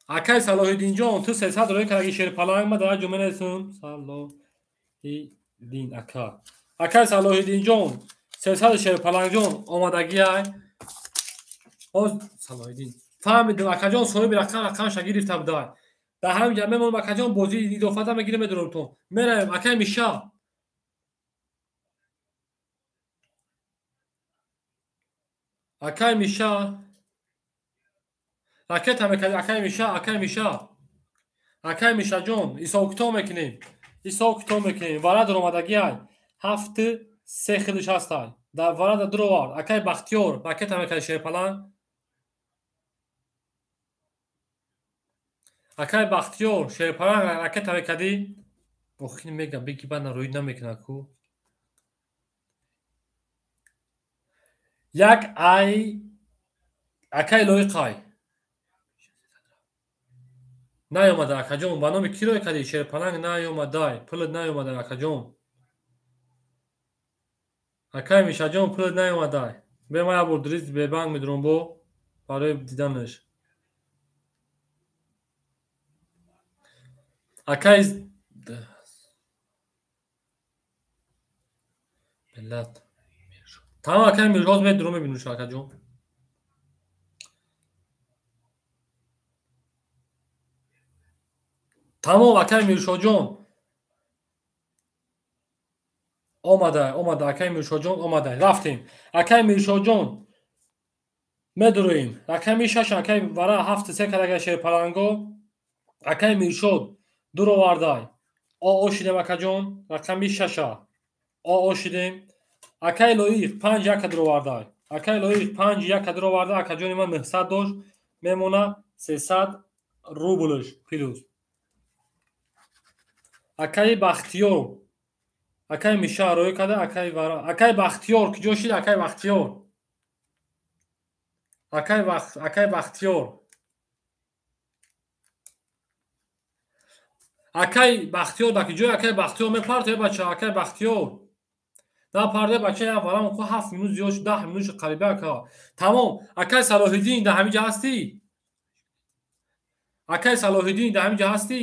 Акай Салоҳиддинҷон, ту 300 рӯй кардаги шерпаланг, ма дар ҷо менависам. Салоҳиддин ака. Акай Салоҳиддинҷон, 300 шерпалангҷон омадагиай. Ҳоз Салоҳиддин. Фаҳмидам акаҷон, соҳиби рақам рақамша гирифта будай. Дар ҳамин ҷа мемонам акаҷон, бозии идофата мегирем, медорам-тон. Меравем акай Миша. Акай Миша. Ракета мекарди акай Миша, акай Миша. Акай Мишаҷон, ҳисоб-китоб мекунем. Ҳисоб-китоб мекунем. Вара даромадагиай. 7-3 худаш ҳастай. Дар варада дуровард. Акай Бахтиёр, ракета мекарди шерпаланг. Акай Бахтиёр, шерпаланг ракета мекардӣ. Охир мегам, беги баъд рӯй намекунад ку. Як ай акай лоиқай. Наёмада акаҷон, ба номи кӣ рӯй кардӣ? Шерпаланг наёмадай, пулат наёмада акаҷон. Акай Мишаҷон, пулат наёмадай. Бе ма як бор дрист бебанк медурам бо барои диданаш. Акай миллат. Тамом акай Мирҳоз медурам мебинуш акаҷон. Тамом акай Миршоҷон. Омада, омада акай Миршоҷон омада. Рафтем. Акай Миршоҷон медуроем. Рақами 6 акай вара 7-3 карага шерпаланго. Акай Миршод дуровардай. О шидем акаҷон. Рақами 6 о шидем. Акай Лоиқ 5-1 дуровардай. Акай Лоиқ 5-1 дуроварда. Акаҷони ман 900 дошт. Мемона 300 рублш плюс. Акай Бахтиёр. Акай Миша рӯй карда, акай вара. Акай Бахтиёр куҷо шид? Акай Бахтиёр. Акай Бахтиёр. Акай Бахтиёр дар куҷо? Акай Бахтиёр мепарте бача, акай Бахтиёр. Напарде бача, як варам ку 7 минут зиёд шуд, 10 минут шуд қариба ака. Тамом. Акай Салоҳиддин дар ҳамин ҷа ҳастӣ? Акай Салоҳиддин дар ҳамин ҷа ҳастӣ?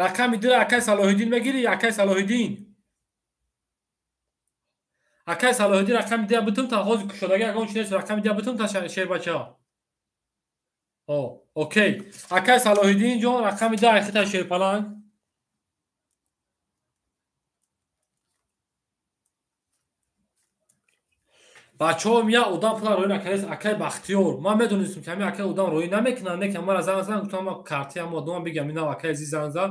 Рақами 2 акай Салоҳиддин мегирӣ? Акай Салоҳиддин. Акай Салоҳиддин рақами 2 бутум та ҳозир кушодаги ягон чи нест. Рақами 2 бутум та шербача. О, окей. Акай Салоҳиддин ҷон рақами 2 айхита шерпаланг. Бачаҳо мия одам пула рӯй накардааст. Акай Бахтиёр. Ман медонистам ки ҳамин акай одам рӯй намекунад, не ки мара занг зад, гуфтам ман карти ҳам одамам бигам, ина акай Азиз занг зад.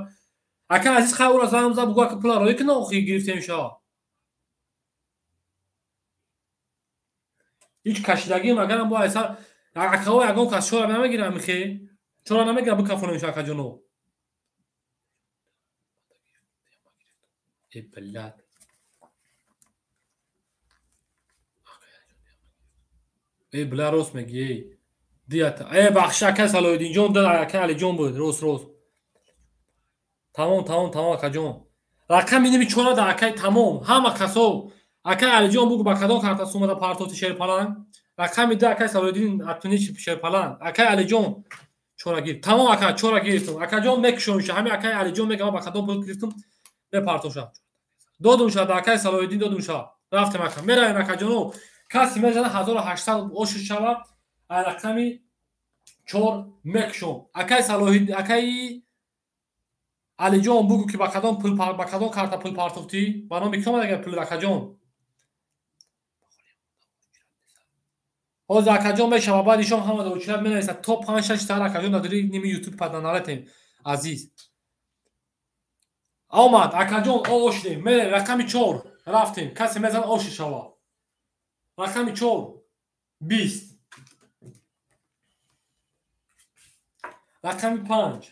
Акай Азиз хай ӯро занг зад, бугӯ ака пула рӯй кунад, охи гирифтем ша. Ҳеҷ кашидагиам агарам бо айса акаҳо ягон кас чора намегирам михе. Чора намегирам бикафонем ша акаҷоно. Э блядь. Эй бля рост мегӣ, эй. Дията. Эй бахши акай Салоҳиддинҷон, дад акай Алиҷон буд, рост рост. Тамом, тамом, тамом акаҷон. Рақами ними чора да акай тамом. Ҳама касо. Акай Алиҷон бугу ба кадом карта сумада партофти шерпаланг? Рақами 2 акай Салоҳиддин атуни шерпаланг. Акай Алиҷон чора гирифт. Тамом ака, чора гирифтум. Акаҷон мекушонша. Ҳамин акай Алиҷон мегам ба кадом пул гирифтум, мепартоша. Додумша да акай Салоҳиддин додумша. Рафтем ака. Меравем акаҷоно. Каси мезана 1800 оши шава, ай рақами 4 мекушом. Акай Салоҳиддин, акай Алиҷон бугу ки ба кадом пул, ба кадом карта пул партофтӣ? Ба номи кӣ омада пул акаҷон? Ҳозир акаҷон мешава, баъд ишон ҳама дар очират менависад то 5-6 сар акаҷон дар дили ними ютуб паданаратем азиз. Омад акаҷон, ошидем. Мерем рақами 4 рафтем. Касе мезанад оши шава. Рақами 4 20. Рақами 5.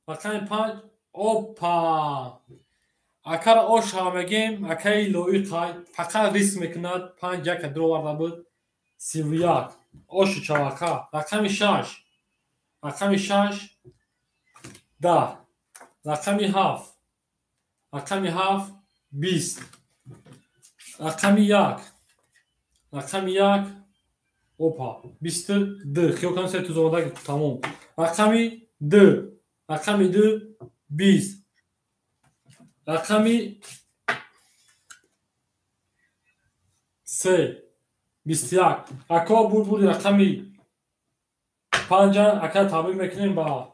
Рақами 5. Опа! Акара ош шава мегем, акаи лоиқ фақат риск мекунад. 5 1 дроварда буд. 31. Оши шава ака. Рақами 6. Рақами 6 10. Рақами 7. Рақами 7 20. Рақами 1. Рақами 1 опа 22. Хиёл кунам се тузонадаги тамом. Рақами 2. Рақами 2 20. Рақами 3 21. Ако буд рақами 5 ака табрик мекунем ба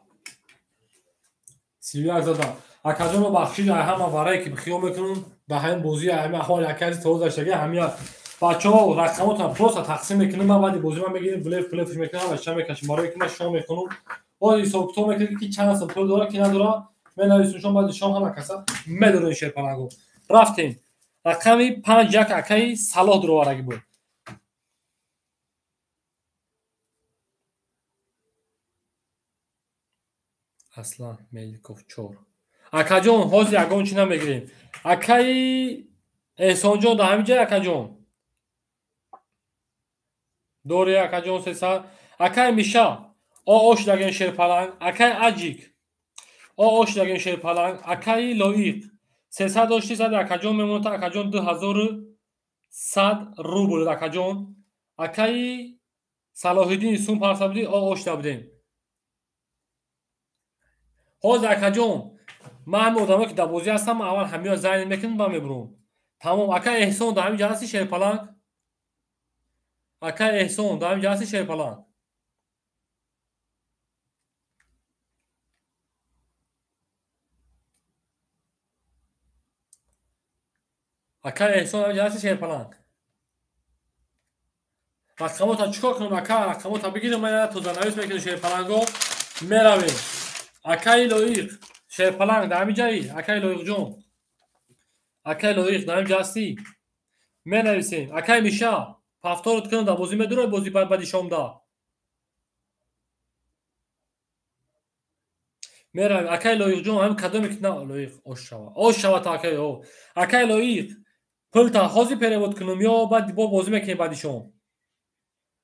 31 задан. Акаҷонро бахшид ҳама варае ки хиёл мекунам ба ҳамин бозӣ ҳамин аҳволи акаи тозаштаги ҳамин бачаҳо рақамотро просто тақсим мекунем. Ман баъди бозӣ ман мегирем влеф плеф мекунам ва ча мекашем барое ки ман шом мехонам. Боз ҳисоб-китоб мекунем ки чанд сом пул дора ки надора. Менависем шом баъди шом ҳама каса медонем шерпалангу. Рафтем. Рақами 5 1 акаи Салоҳ дуровараги буд. Аслан Меликов 4. Акаҷон ҳозир ягон чи намегирем. Акаи Эҳсонҷон дар ҳамин ҷай акаҷон. Дори акаҷон 300. Акаи Миша ош даген шерпаланг. Акаи Аҷик ош даген шерпаланг. Акаи Лоиқ 300 дошти сад акаҷон мемонад. Акаҷон 2100 рубл акаҷон. Акаи Салоҳиддин сум парса буди ош дабудем. Ҳозир акаҷон ман ҳамин одамое ки дар бозӣ ҳастам аввал ҳамиро зайн мекунам ба мебурам. Тамом. Акаи Эҳсон дар ҳамин ҷа ҳасти шерпаланг? Акаи Эҳсон дар ҳамин ҷа ҳасти шерпаланг? Акаи Эҳсон дар ҳамин ҷа ҳасти шерпаланг? Рақамота чӣ кор кунам ака? Рақамота бигирам ман тозанавис мекунам шерпаланго. Меравем. Акаи Лоиқ шерпаланг дар ҳамин ҷаи? Акаи Лоиқҷон. Акаи Лоиқ дар ҳамин ҷа ҳастӣ? Менависем. Акаи Миша повторот кунам дар бозӣ медурой бозӣ баъди шомда. Меравем. Акаи Лоиқҷон ҳамин кадоме ки на Лоиқ ош шава. Ош шава та акаи о. Акаи Лоиқ пулта ҳозир перевод кунам ё баъд бо бозӣ мекунем баъди шом?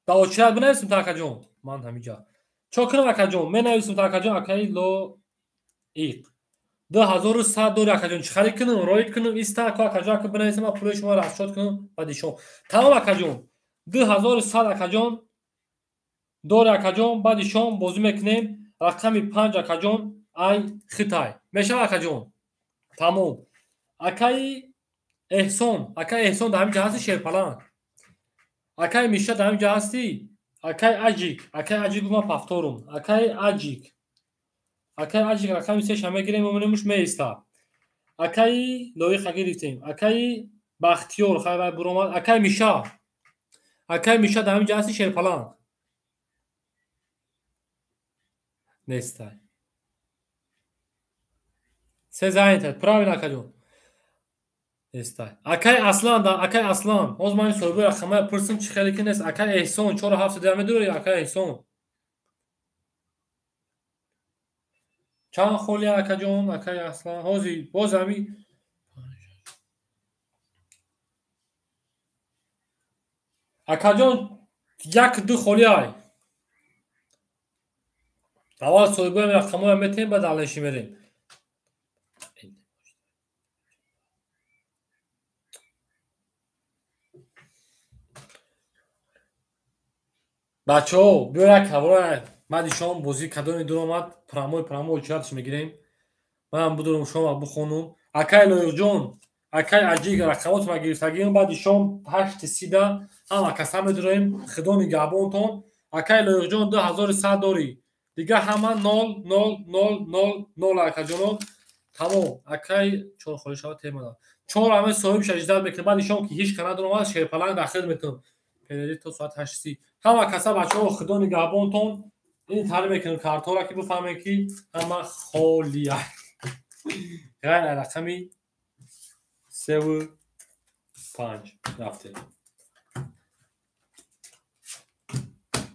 Дар очират бинависем та акаҷон. Ман ҳамин ҷа. Чо кунам акаҷон? Менависем та акаҷон акаи Лоиқ. 2100 дори акаҷон. Чӣ харид кунам? Роид кунам? Иста ко акаҷон ака бинависем ман пули шуморо расчёт кунам баъди шом. Тамом акаҷон. 2100 акаҷон дори акаҷон баъди шом бозӣ мекунем. Рақами 5 акаҷон ай Хитай. Мешава акаҷон? Тамом. Акаи Эҳсон, акаи Эҳсон дар ҳамин ҷа ҳасти шерпаланг? Акаи Миша дар ҳамин ҷа ҳастӣ? Акаи Аҷик, акаи Аҷик гуфт ман повторум. Акаи Аҷик. Акаи Аҷик рақами 3 ша мегирем, мемонемуш меиста. Акаи Лоиқа гирифтем. Акаи Бахтиёр хай вай буромад. Акаи Миша. Акаи Миша дар ҳамин ҷа ҳасти шерпаланг? Нестай. Се занятад. Правильно акаҷон. Нестай. Акаи Аслан, акаи Аслан. Ҳозир ман ин соҳибои рақамая пурсам чӣ хеле ки нест. Акаи Эҳсон 4 7 медурӣ акаи Эҳсон? Чанд холи акаҷон, акаи Аслан? Ҳозир боз ҳами акаҷон 1-2 холи ай. Аввал соҳибои рақамоя метаҳем, баъд алеши мерем. Бачаҳо биё як ҳавора баъди шом бозӣ кадоме дур омад прамой прамой очиратш мегирем. Манам будурам шома бухонум. Акаи Лоиқҷон, акаи Аҷик рақамотро гирифтагием баъди шом 8:30 ҳама каса медуроем. Худо нигаҳбонтон. Акаи Лоиқҷон 2100 дорӣ. Дига ҳама 0 0 0 0 0 акаҷоно. Тамом. Акаи 4 холи шава темада. 4 ҳама соҳибша ждат мекунем. Баъди шом ки ҳеҷ кана дур омад шерпаланг дахил мекунам. Перерив то соат 8:30. Ҳама каса бачаҳо худо нигаҳбонтон. Ин таҳлил мекунем картҳоро ки бифаҳмем ки ҳама холия. Ғайр аз рақами 3 ва 5 рафтем.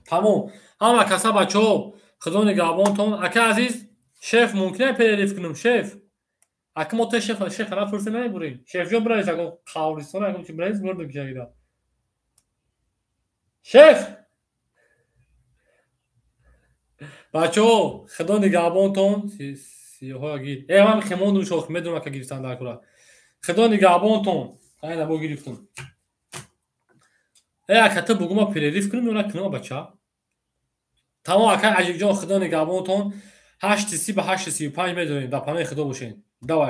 Тамом, ҳама каса, бачаҳо, худо нигаҳбонтон. Ака азиз, шеф, мумкин е перерыв кунем, шеф? Ака, мо то шеф, шеф напурсем, намебурем. Шефҷон, бирайс, ягон қавристон, ягон чи бирайс, бурдем кишагида. Шеф, бачаҳо, худо нигаҳбонтон. Сиёҳоя гир. Э, ман хемондум, шох медонам, ака, гирифтан дар кура. Худо нигаҳбонтон. Айна бо гирифтум. Э, ака, ту бугу, ма перерыв кунем ё накунем, бача? Тамом, ака Аҷибҷон, худо нигаҳбонтон. 8:30 ба 8:35 медонем. Дар паноҳи худо бошед. Давай.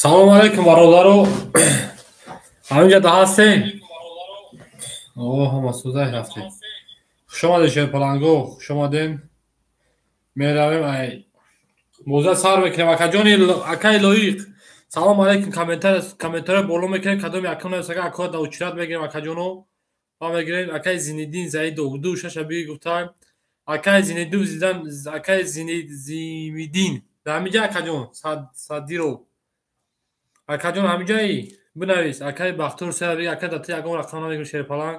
Салом алейкум бародаро. Ҳаминҷа да ҳастем? О, ҳама сӯзай рафтем. Хуш омадед шерпаланго, хуш омадем. Меравем ай боза сар мекунем. Акаҷони акаи Лоиқ. Салом алейкум. Комментария боло мекунем. Кадоми акам нависага акоя да очират мегирем акаҷоно. Ва мегирем акаи Зиниддин Заидов ду шаша биги гуфтаем. Акаи Зиниддин Зидан акаи Зимиддин. Дар ҳаминҷа акаҷон Садиров. Акаҷон ҳаминҷаи бинавис. Акаи Бахтур сера биги ака дати ягон рақам намегирем шерпаланг.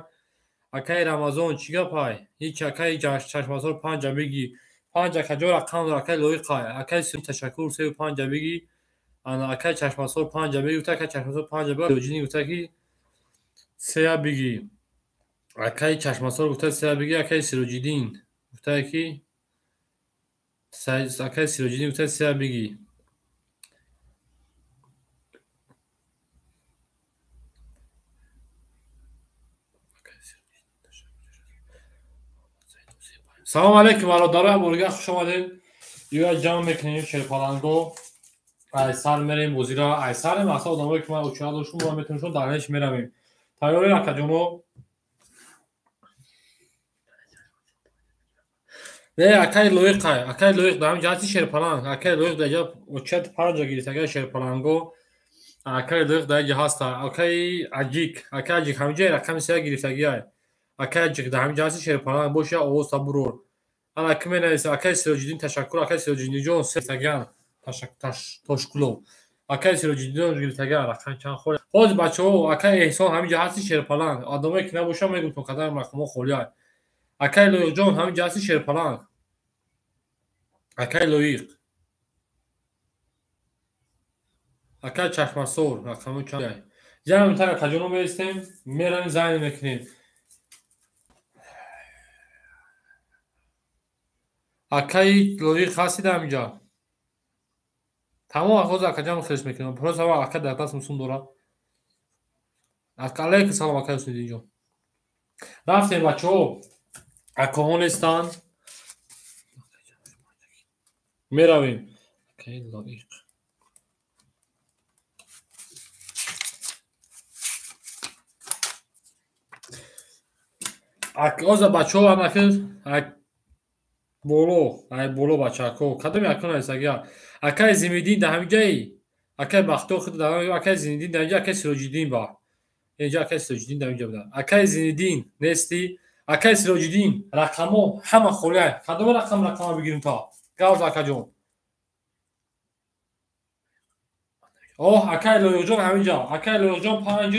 Акаи Рамазон чӣ гапай? Ҳеч акаи Чашмасор панҷа биги. Панҷ акаҷон рақам дор акаи Лоиқай. Акаи ташаккур сею панҷа биги. Ана акаи Чашмасор панҷа биги гуфта акаи Чашмасор панҷа биги. Сироҷиддин гуфта ки сея биги. Акаи Чашмасор гуфта сея биги. Акаи Сироҷиддин гуфта ки акаи Сироҷиддин гуфта сея биги. Салом алейкум бародаро, борга хуш омадед. Ё ҷамъ мекунем шерпаланго. Ай сар мерем бозира, ай сар мақсад одамое ки ман очира доштум, мо метавонем шумо дар неш меравем. Тайёрӣ акаҷоно? Не, акаи Лоиқай, акаи Лоиқ дар ҳамин ҷаҳати шерпаланг, акаи Лоиқ дар ҷа очият панҷа гирифт, акаи шерпаланго, акаи Лоиқ дар ҷа ҳаста, акаи Аҷик, акаи Аҷик ҳамин ҷа рақами сея гирифтагиай. Акаи Аҷик дар ҳамин ҷаҳати шерпаланг боша овоз табурор. Ана ки менависа акаи Сироҷиддин ташаккур, акаи Сироҷиддинҷон сетаган Тошкулов. Акаи Сироҷиддинҷон гирифтаган рақам чанд холӣ. Ҳозир бачаҳо акаи Эҳсон ҳамин ҷа ҳасти шерпаланг. Одамое ки набошам мегӯм то қадар рақамҳо холиай. Акаи Лоиқҷон ҳамин ҷа ҳасти шерпаланг. Акаи Лоиқ. Акаи Чашмасор рақамҳо чанд. Ҷамъ так акаҷоно меистем, меравем занг мекунем. Акаи Лоиқ ҳастӣ дар ҳамин ҷа? Тамом ҳозир акаҷон хелш мекунам. Просто ака дар дастам сум дорад. Алейкум салом акаи Ҳусниддинҷон. Рафтем бачаҳо. Акаҳо нестанд. Меравем. Акаи Лоиқ. Ҳозир бачаҳо анаки боло, ай боло бачако. Кадоми ака нависагия? Акаи Зимиддин дар ҳамин ҷаи? Акаи Бахтиёр худ дар ҳамин ҷа, акаи Зиниддин дар ҳамин ҷа, акаи Сироҷиддин ба. Инҷа акаи Сироҷиддин дар ҳамин ҷа буда. Акаи Зиниддин нестӣ? Акаи Сироҷиддин рақамҳо ҳама холиай. Кадоми рақам рақама бигирем то? Гавз акаҷон. Оҳ, акаи Лоиқҷон ҳамин ҷа. Акаи Лоиқҷон панҷ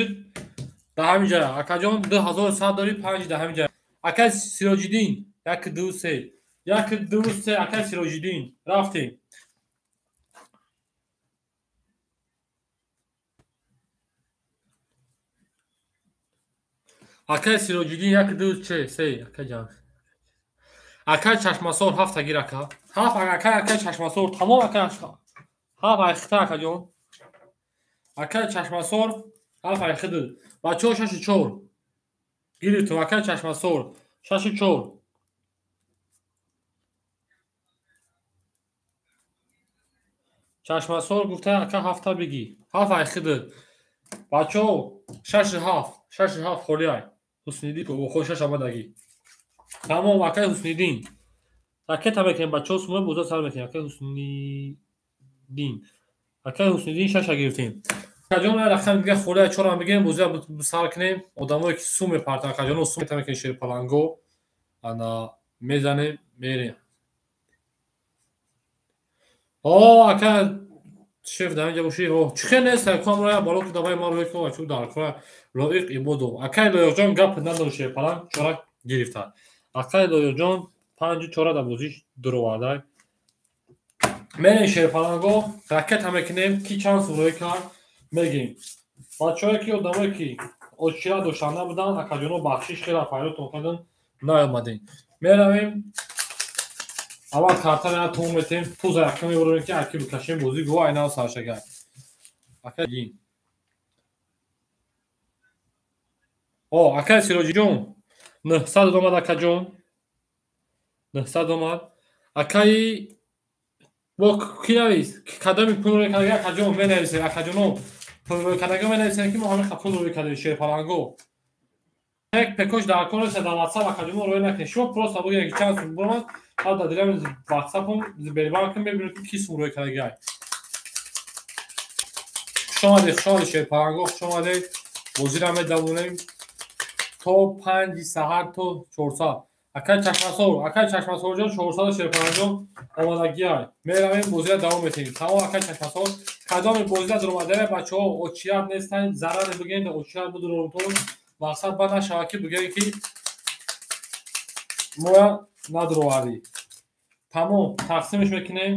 дар ҳамин ҷа. Акаҷон 2100 дорӣ панҷ дар ҳамин ҷа. Акаи Сироҷиддин 1 2 3 1 2 3 акаи Сироҷиддин рафтем. Акаи Сироҷиддин 1 2 3 акаи ҷан. Акаи Чашмасор ҳафта гир ака. Ҳафт акаи акаи Чашмасор тамом акаи ҳафт айхта акаҷон. Акаи Чашмасор ҳафт айхиду. Бачаҳо 6 4. Гирифтум акаи Чашмасор 6 4. Чашмасор гуфта ака ҳафта бигӣ. Ҳафт айхиду. Бачаҳо 6 7, 6 7 холиай. Ҳусниддин бо шаш омадагӣ. Тамом акаи Ҳусниддин. Ракета мекунем бачаҳо сума боза сар мекунем акаи Ҳусниддин. Акаи Ҳусниддин шаша гирифтем. Акаҷон рақам дига холиай чорам бигирем боза сар кунем. Одамое ки сум мепартанд акаҷоно сум мекунем шерпаланго. Ана мезанем мерем. О, ака шеф дар инҷа бошӣ. О, чӣ хел нест? Акам роя боло ки давай ман рӯй кунам чун дар кора Лоиқ Ибодов. Акаи Лоиқҷон гап надор шерпаланг чора гирифта. Акаи Лоиқҷон 5 чора дар бозиш дуроварда. Мерем шерпаланго, ракета мекунем, ки чанд сум рӯй кард мегим. Бачаҳое ки одамое ки очира доштан набуданд, акаҷоно бахшиш хела файротон кардан наомадем. Меравем аввал картаро тон метем, пуза яка мебурем ки аки бикашем бозӣ го айнав саршагар. Акаи О, акаи Сироҷиҷон 900 омад акаҷон. 900 омад. Акаи Бо ки навис? Кадоми пул рӯй кардага акаҷон менависед, акаҷоно пул рӯй кардага менависед, ки мо ҳамин пул рӯй кардем шерпаланго. Як пекош дар кор нест, дар WhatsApp акаҷоно рӯй накунед. Шумо просто бигӯед ки чанд сум бурмад, ҳа дар дилами WhatsApp-ум Сбербанк мебинед ки ки сум рӯй кардагай. Хуш омадед, хуш омадед шерпаланго, хуш омадед. Бозиро медавонем то 5 саҳар то 400. Акай Чашмасор, акай Чашмасорҷон 400 шерпаланҷон омадагиай. Меравем бозиро давом метиҳем. Тамом акай Чашмасор, кадоми бозиро дуромадаре бачаҳо очият нестанд, зараре бигӯед, очият будуронтон. Мақсад ба нашавад ки бигӯед ки моя надуровардӣ. Тамом, тақсимш мекунем,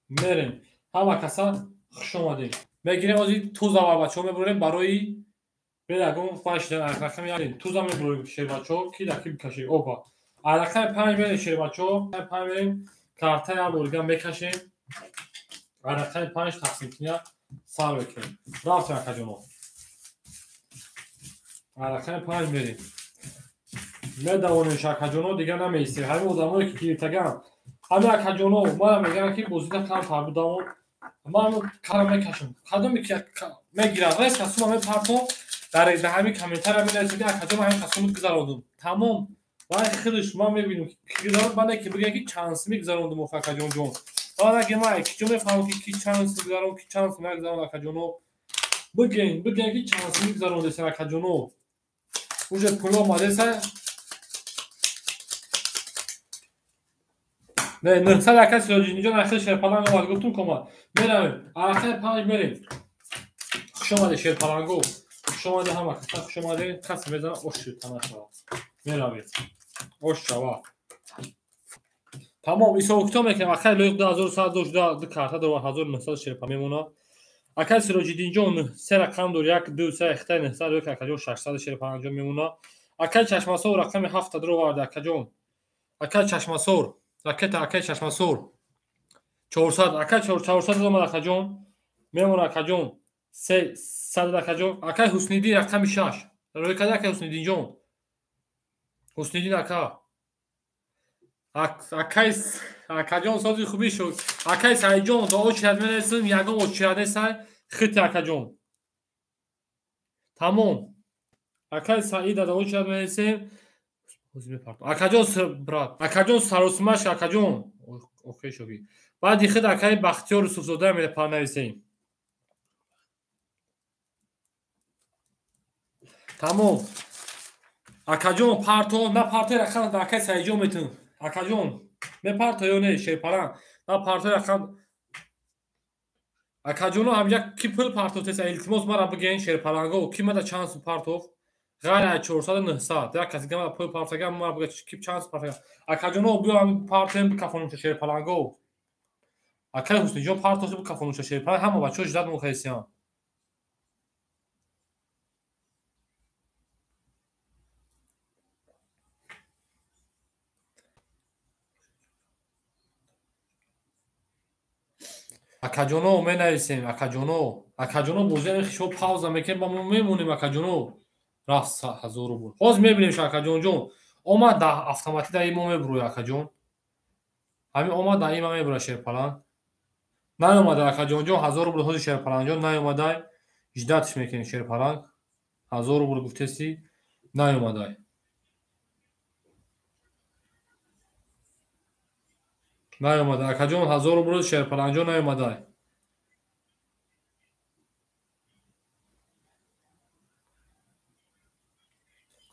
мерем. Ҳама каса хуш омадед. Мегирем ҳозир туза ва бачаҳо мебурем барои беягон рақами туза мебурем шербачаҳо ки дар ки бикашем. Опа. Рақами 5 мерем шербачаҳо, 5 мерем, карта як бор дига мекашем. Рақами 5 тақсим куния сар мекунем. Рафтем акаҷоно. Рақами 5 мерем. Медавонем акаҷоно, дига намеистем. Ҳамин одамое ки гирифтаган, ҳамин акаҷоно мана мегӯянд ки бозида камтар будам. Ман кара мекашам. Кадоме ки мегирам, реста сума мепартом, дар ҳамин комментария менависем ки акаҷон ман ҳамин қасумро гузарондум. Тамом. Вай худаш ман мебинам ки гузаронд, баъд ки бигӯяд ки чанд суми гузарондум охи акаҷонҷон. Баъд аги ман киҷо мефаҳмам ки ки чанд сум гузаронд, ки чанд сум нагузаронд акаҷоно. Бигӯен, бигӯен ки чанд суми гузарондесен акаҷоно. Уже пул омадеса. Не, 900 ака Сироҷиддинҷон ахир шерпаланг омад, гуфтум ки омад. Меравем. Рақами 5 мерем. Хуш омадед шерпаланго. Хуш омадед ҳама каса, хуш омадед. Касе мезанад ош шуд тана шавад. Меравем. Ош шавад. Тамом, ҳисоб-китоб мекунем. Акай лоиқ 2100 дошт, ду карта дорад, 1900 шерпа мемонад. Акай Сироҷиддинҷон се рақам дор, 1 2 3 хитай 900 лоиқ акаҷон 600 шерпаланҷон мемонад. Акай Чашмасор рақами 7 даровард акаҷон. Акай Чашмасор, ракета акай Чашмасор 400, акай 400 омад акаҷон. Мемонад акаҷон 300 акаҷон. Акай Ҳусниддин рақами 6. Рӯй карда акай Ҳусниддинҷон. Ҳусниддин ака. Акай акаҷон сози хубӣ шуд. Акай Саидҷон то очират менависем, ягон очират нестай, хити акаҷон. Тамом. Акай Саида до очират менависем. Акаҷон брат, акаҷон саросимаш акаҷон. Окей шоги. Баъди худ акай Бахтиёр Юсуфзода мепарнависем. Тамом. Акаҷон парто, на парто рақам да акай Саидҷон метун. Акаҷон, мепарто ё не шерпаланг? На парто рақам. Акаҷоно ҳамҷа ки пул партофтеса, илтимос мара бигӯен шерпаланго, ки мада чанд сум партофт? Ғайр аз 400 900. Як каси гама пул партофтага, мара бигӯ ки чанд сум партофтага. Акаҷоно биё ҳам партоем бикафонемша шерпаланго. Акай Ҳусниҷон партофт бикафонемша шерпаланг, ҳама бачаҳо ждат мохесиян. Акаҷоно менависем, акаҷоно. Акаҷоно бозиам хишо пауза мекунем, ба мо мемонем акаҷоно. Рафт 1000 рубл. Ҳозир мебинем ша акаҷонҷон. Омад да автоматӣ да имо мебурӯй акаҷон. Ҳамин омад да има мебура шерпаланг. Наёмада акаҷонҷон 1000 рубл ҳозир шерпалангҷон наёмадай. Ждатш мекунем шерпаланг. 1000 рубл гуфтеси наёмадай. Наёмада акаҷон 1000 рубл шерпалангҷон наёмадай.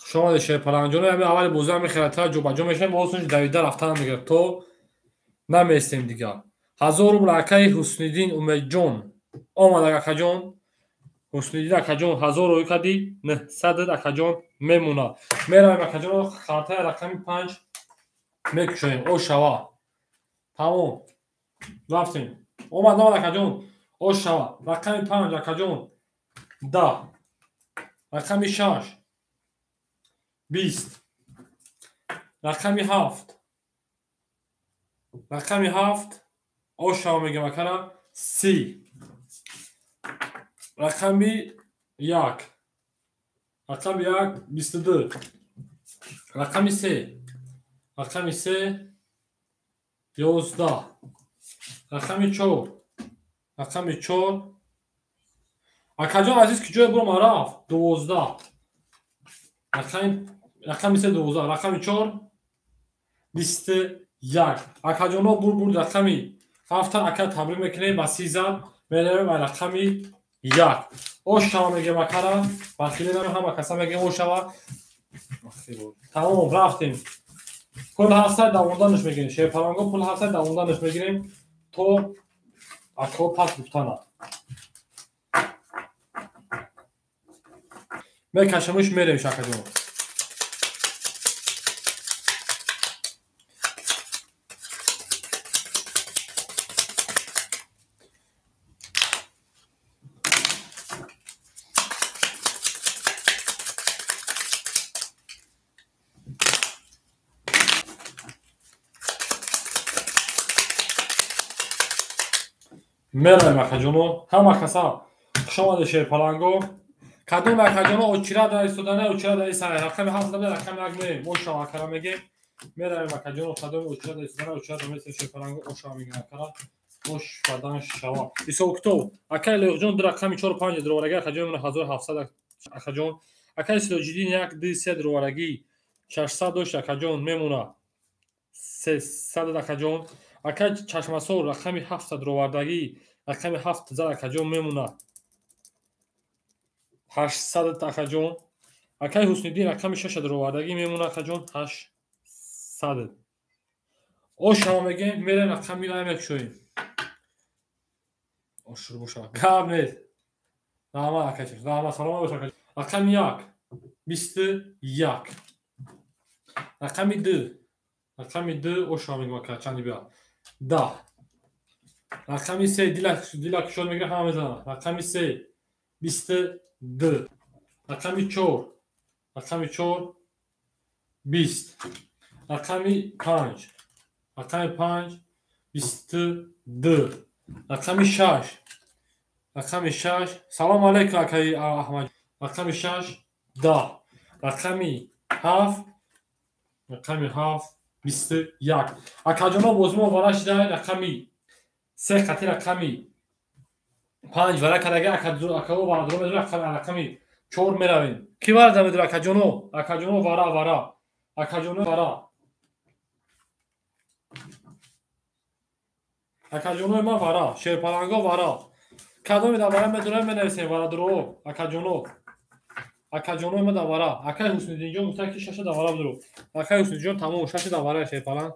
Хуш омадед шерпалангҷон. Ҳамин аввали бозӣ ҳамин хелатар ҷобаҷо мешавем, ҳозир давида рафтан мегирад то наместем дигар. 1000 рубл акаи Ҳусниддин Умедҷон омад акаҷон. Ҳусниддин акаҷон 1000 рӯй кардӣ, 900 акаҷон мемонад. Меравем акаҷон, хартаи рақами 5 мекушоем. Ош шава. Тамом. Рафтем. Омад омад акаҷон. Ош шава. Рақами 5 акаҷон. 10. Рақами 6. 20. Рақами 7. Рақами 7. Ош шава мегӯям акара. 30. Рақами 1. Рақами 1 22. Рақами 3. Рақами 3 11. Рақами 4. Рақами 4. Акаҷон азиз ки ҷое бурома рафт? 12. Рақами 3 12. Рақами 4 21. Акаҷоно бур рақами 7 ака табрик мекунем ба 30 зад. Меравем ба рақами 1. Ош шава мегем акара. Бахиле намем ҳама каса мегем ош шава. Тамом рафтем. Пул 700 давонданаш мегирем. Шерпаланго пул 700 давонданаш мегирем то ако пас гуфтана. Мекашамуш мерем шакаҷон. Меравем акаҷоно. Ҳама каса хуш омадед шерпаланго. Кадом акаҷоно очира дар истодана, очира дар иста. Рақами 7 дар рақами 1 мерем. Ошава акара мегем. Меравем акаҷоно кадом очира дар истодана, очира дар места шерпаланго ошава мегем акара. Ош бадан шава. Исо китоб. Акай Леғҷон ду рақами 4 5 дровараги акаҷон 1700 акаҷон. Акай Сироҷиддин 1 2 3 дровараги 600 дошт акаҷон мемона. 300 акаҷон. Акай Чашмасор рақами 7 дровардагӣ рақами 7 зад акаҷон мемона. 800 акаҷон. Акай Ҳусниддин рақами 6 дровардагӣ мемона акаҷон 800. Ошава мегем мерем рақами 1 мекушоем. Ошур боша. Гап нест. Раҳмат акаҷон. Раҳмат, саломат бош акаҷон. Рақами 1 21. Рақами 2. Рақами 2 ошава мегем ака чанди бия. 10. Рақами 3 дила кушод мегирад ҳама мезанад. Рақами 3 22. Рақами 4. Рақами 4 20. Рақами 5. Рақами 5 22. Рақами 6. Рақами 6. Салом алейкум акаи Аҳмад. Рақами 6 10. Рақами 7. Рақами 7 21. Акаҷоно бозимо вара шида рақами 3 қати рақами 5 вара кардаги акао вара дуро медура рақами 4 меравем. Ки вара медура акаҷоно? Акаҷоно вара вара. Акаҷоно вара. Акаҷонои ман вара, шерпаланго вара. Кадоми дар вара медурем менависем вара дуро. Акаҷоно. Акаҷонои ман дар вара. Акаи Ҳусниддинҷон гуфта ки 6 дар вара бидуро. Акаи Ҳусниддинҷон тамом 6 дар вара шерпаланг.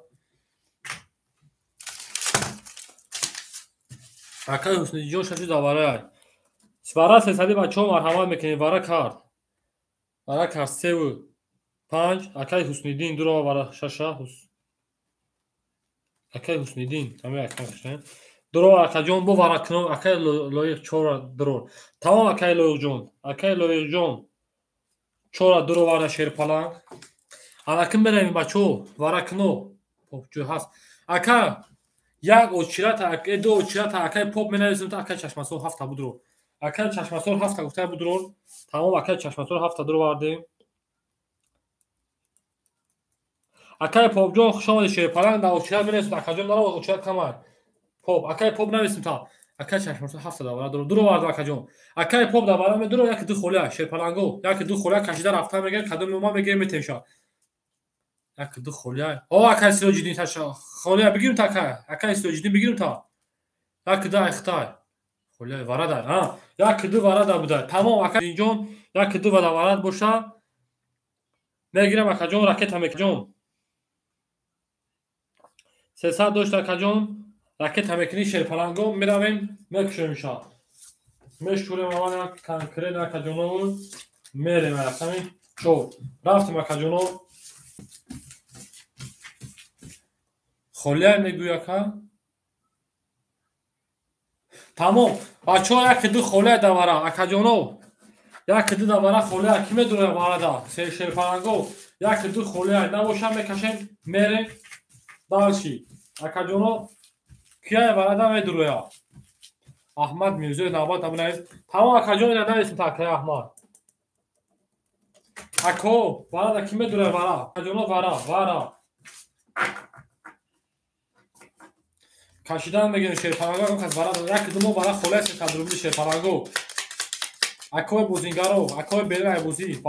Акаи Ҳусниддинҷон 6 дар вара. Вара 300 бачаҳо марҳамат мекунем. Вара кард. Вара кард 3 5. Акаи Ҳусниддин дуро вара 6. Акаи Ҳусниддин ҳамин акаи Ҳусниддин дуро акаҷон бо вара кунон. Акаи Лоиқ 4 дуро. Тамом акаи Лоиқҷон. Акаи Лоиқҷон 4 дуро вара шерпаланг. Алакин меравем бачаҳо вара куно. Поп ҷой ҳаст. Ака як очирата, ду очирата акаи поп менависем то акаи Чашмасор 7 будро. Акаи Чашмасор 7 гуфта будро. Тамом акаи Чашмасор 7 дуро вардем. Акаи Попҷон хуш омадед шерпаланг дар очират менависем. Акаҷон дара очират камай. Поп акаи поп нависем та. Акаи Чашмасор 7 дар вара дуро. Дуро вард акаҷон. Акаи поп дар вара медуро 1 2 холия шерпаланго. 1 2 холия кашида рафта мегирем кадом ма мегирем метемша. 1 2 холия. О акаи Сироҷиддин таша. Холия бигирем та акаи. Акаи Сироҷиддин бигирем та. 1 2 айхтай. Холия варада. А 1 2 варада буда. Тамом акаҷон 1 2 вара варад боша. Мегирем акаҷон ракета мекаҷон. 300 дошт акаҷон. Ракета мекунӣ шерпаланго меравем мекушоем ша. Мешурем аввал конкрет акаҷоно мерем рақами 4. Рафтем акаҷоно. Холия мегӯй ака. Тамом. Бачаҳо 1 2 холия давара акаҷоно. 1 2 давара холия ки медонад варада? Шерпаланго 1 2 холия набоша мекашем мерем дальше. Акаҷоно кия варада медуроя? Аҳмад Мирзоев навбат навис. Тамом акаҷон ина нависем та акаи Аҳмад. Ако варада ки медуроя вара? Акаҷоно вара, вара. Кашидан мегирем шерпаланго, кас вара як ду мо вара холия 300 рубли шерпаланго. Акои бозингаро, акои берин бозӣ,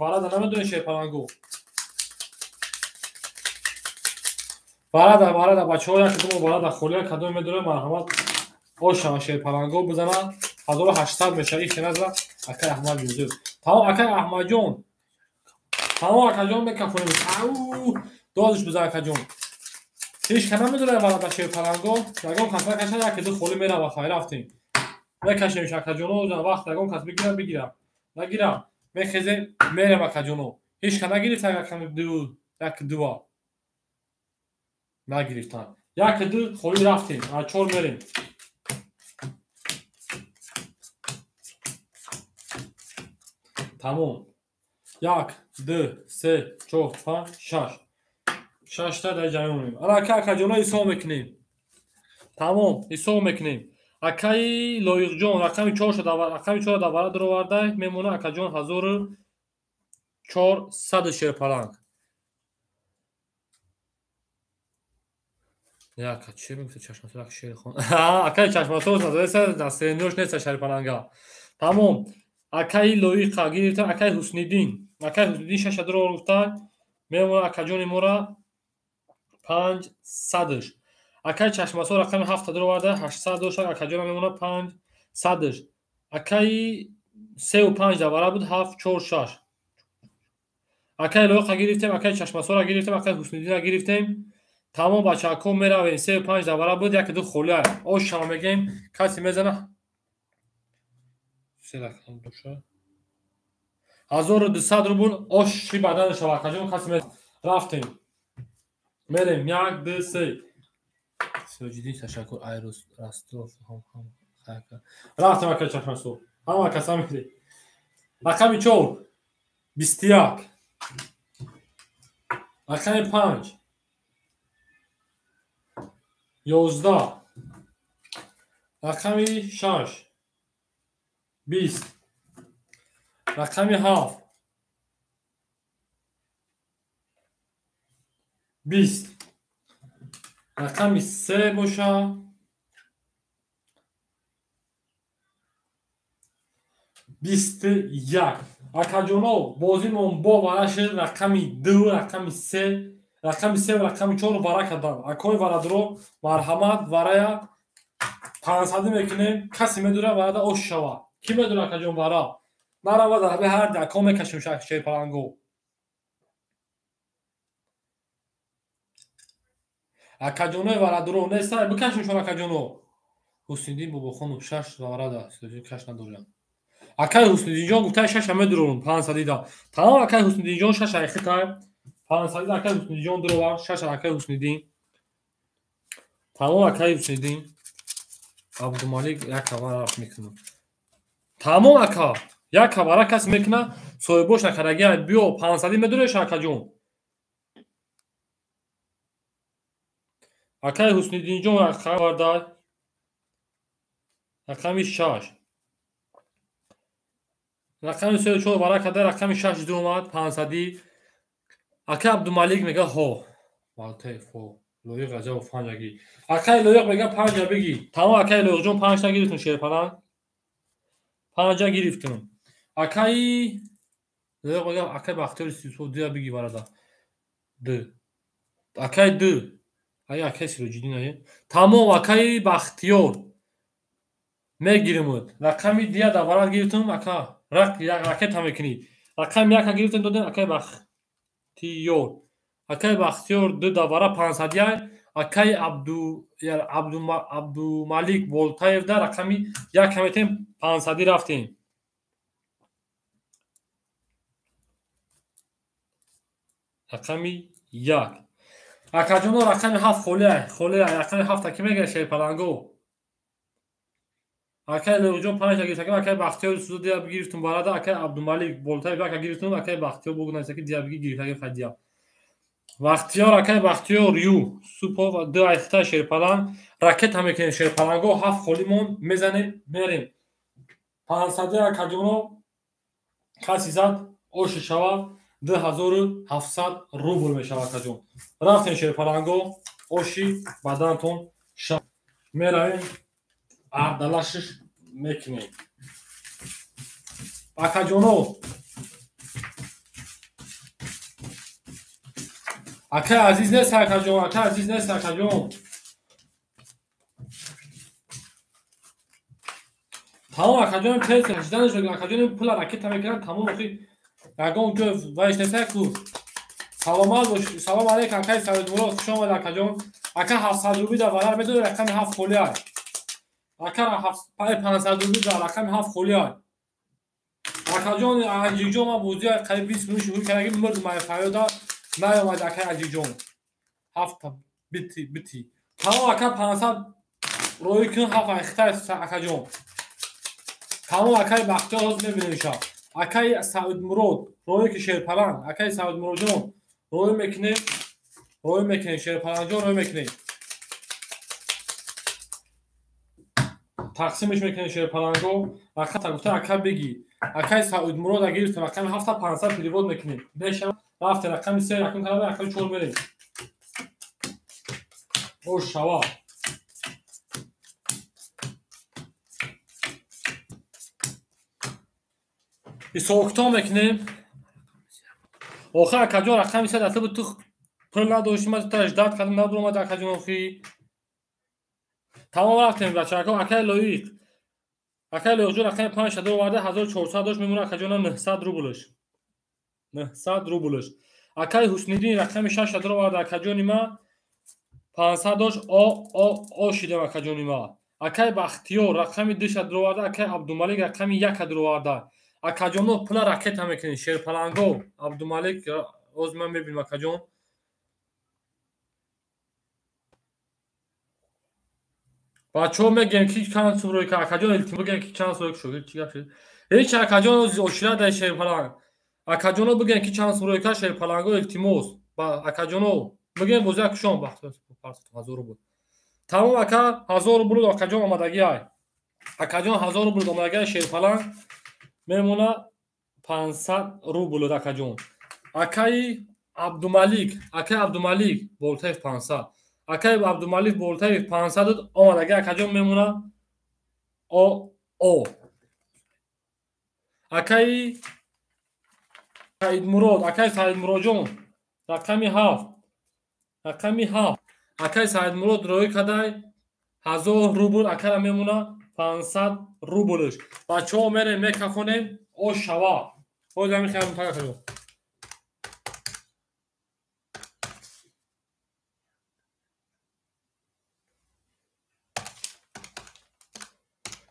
варада намедонем шерпаланго. Варада, варада бачаҳо як ду мо варада холия кадом медонем, марҳамат ошава шерпаланго бизана 1800 мешава. Их назра акай Аҳмад Юзуф. Тамом акай Аҳмадҷон. Тамом акаҷон мекафонем. Ау, дозиш бизан акаҷон. Ҳеч ка намедонад варада шерпаланго, ягон кас накаша, як ду холӣ мерава. Хай рафтем. Мекашем акаҷоно, вақт ягон кас бигира бигира. Нагира, мехезем, мерем акаҷоно. Ҳеч ка нагирифта як ду, як дуа. Нагирифтан. Як ду холӣ рафтем, а чор мерем. Тамом. 1, 2, 3, 4, 5, 6. Шашта дар ҷамъ мемонем. Ана ака акаҷоно ҳисоб мекунем. Тамом, ҳисоб мекунем. Акаи Лоиқҷон рақами 4 рақами 4 дар вара дуроварда мемона акаҷон 1400 шерпаланг. Яка чӣ мегуфт чашмасоз як шерхон. Акаи чашмасоз назареса дастенёш нест шерпаланга. Тамом. Акаи Лоиқа гирифта акаи Ҳусниддин. Акаи Ҳусниддин 6 дуровар гуфта мемона акаҷони мора 500. Акаи чашмасоз рақами 7 дуроварда 800 дошт, акаҷона мемона 500. Акаи 3 5 давара буд 7 4 6. Акаи Лоиқа гирифтем, акаи чашмасозро гирифтем, акаи Ҳусниддинро гирифтем. Тамом бачаҳако меравем 3 5 давара буд, 1 2 холия. Ош шава мегем, касе мезана 1200 рубл оши бадан шава акаҷон касе мезана. Рафтем. Мерем 1 2 3. Сироҷиддин ташаккур Айрус Ростов ҳам рафтем акаи чашмасоз. Ҳама каса мерем. Рақами 4 21. Рақами 5 11. Рақами 6 20. Рақами 7 20. Рақами 3 боша 21. Акаҷоно бозимон бо вара шуд рақами 2, рақами 3, рақами 3 ва рақами 4 вара кардам. Акои варадро марҳамат варая 500 мекунем. Касе медонад варада ош шава. Кӣ медонад акаҷон вара? Нарава дар ҳар ако мекашем шерпаланго. Акаҷонои варадро неста, бикашем шон акаҷоно. Ҳусниддин Бобохонов 6 варада, каш надорам. Акаи Ҳусниддинҷон гуфта 6 медурорум 500 да. Тамом акаи Ҳусниддинҷон 6 айхита. 500 акаи Ҳусниддинҷон дуровар, 6 акаи Ҳусниддин. Тамом акаи Ҳусниддин. Абдумалик як хабар рафт мекунад. Тамом ака, як хабара кас мекуна, соҳибош накардаги биё 500 медуреш акаҷон. Акаи Ҳусниддинҷон рақам варда рақами 6. Рақами 3 4 вара карда рақами 6 дуромад 500. Акаи Абдумалик мега ҳо. Балтаев ҳо. Лоиқ Раҷабов 5 ги. Акаи Лоиқ мега 5 бигӣ. Тамом акаи Лоиқҷон 5 та гирифтум шерпаланг. 5 гирифтум. Акаи Лоиқ мега акаи Бахтиёри Юсуфов 2 бигӣ варада. 2. Акаи 2. Ай акаи Сироҷиддин ай. Тамом акаи Бахтиёр мегиримуд. Рақами 2 дар варад гирифтум ака. Ракета мекунӣ. Рақами 1 гирифтем додем акаи Бахтиёр. Акаи Бахтиёр 2 дар вара 500 ай. Акаи Абдумалик Болтаев да рақами 1 метем 500 рафтем. Рақами 1. Акаҷоно рақами 7 холия, холия рақами 7 ки мегирад шерпаланго. Акаи Лоиқҷон 5 та гирифт, акаи Бахтиёр Юсуф 2 гирифтум барада, акаи Абдумалик Болтаев 1 гирифтум, акаи Бахтиёр богунайса ки 2 бигӣ гирифт, хадия. Бахтиёр акаи Бахтиёр Юсупов 2 айхта шерпаланг, ракета мекунем шерпаланго 7 холимон мезанем, мерем. 500 акаҷоно каси зад оши шава 2700 рубл мешавад акаҷон. Рафтем шерпаланго оши баданатон ша. Меравем ардалашш мекунем. Акаҷоно, акай азиз нест, акаҷон, акай азиз нест, акаҷон. Тамом акаҷон, тез кашиданаш, акаҷон пула ракета мекунанд, тамом охи ягон ҷой вайш нест ку. Саломат бош. Салом алейкум, акай Саидмурод, хуш омад акаҷон. Ака 700 рубли дар варар медоди, рақами 7 холӣ ай. Ака 500 рубли дар рақами 7 холӣ ай. Акаҷон, Аҷикҷон, ман бозӣ қариб 20 минут шурӯъ кардаги, мурд майфаёда наёмад акай Аҷикҷон. 7 бити бити. Тамом ака 500 роӣ кун, 7 айхтай акаҷон. Тамом акай Бахтиёр, ҳозир мебинем ша. Акай Саидмурод, роӣ ки Шерпаланг, акай Саидмуродҷон, роӣ мекунем, роӣ мекунем, Шерпалангҷон роӣ мекунем. Тақсимш мекунем Шерпаланго. Рақам гуфта ака бигӣ. Акай Саидмурод гирифтем, рақами 7 500 перевод мекунем. Бешава рафте рақами 3 якум карда, рақами 4 мерем. О шава. Ҳисобкитоб мекунем. Охир акаҷон рақами 3 даста буд, ту пул надошти, ман туро ждат кардам, набуромад акаҷон охи. Тамом рафтем бачаҳо, акай Лоиқ. Акай Лоиқҷон рақами 5 шада оварда, 1400 дошт, мемонад акаҷона 900 рублш. 900 рублш. Акай Ҳусниддин рақами 6 шада оварда, акаҷони ма 500 дошт, о о о шидам акаҷони ма. Акай Бахтиёр рақами 2 шада оварда, акай Абдумалик рақами 1 шада оварда. Акаҷоно пула ракета мекунед, Шерпаланго, Абдумалик, ҳозир ман мебинам акаҷон. Бачаҳо мегӯем ки чанд сум рӯй кард, акаҷон илтимос бигӯем ки чанд сум рӯй шуд, чӣ гап шуд? Ҳеч акаҷон ошира дар Шерпаланг. Акаҷоно бигӯем ки чанд сум рӯй кард Шерпаланго, илтимос. Ба акаҷоно бигӯем бозия кушон, бахт 1000 рубл. Тамом ака 1000 рубл акаҷон омадагӣ ай. Акаҷон 1000 рубл омадагӣ ай Шерпаланг мемона 500 рубл акаҷон. Акаи Абдумалик, акаи Абдумалик Болтаев 500. Акаи Абдумалик Болтаев 500 омадагӣ акаҷон мемона о о. Акаи Саидмурод, акаи Саидмуродҷон рақами 7, рақами 7. Акаи Саидмурод роӣ кадай 1000 рубл акара мемона 500 рублш. Бачаҳо мерем мекафонем, о шава. Ҳозир ҳамин хеле мутака кардем.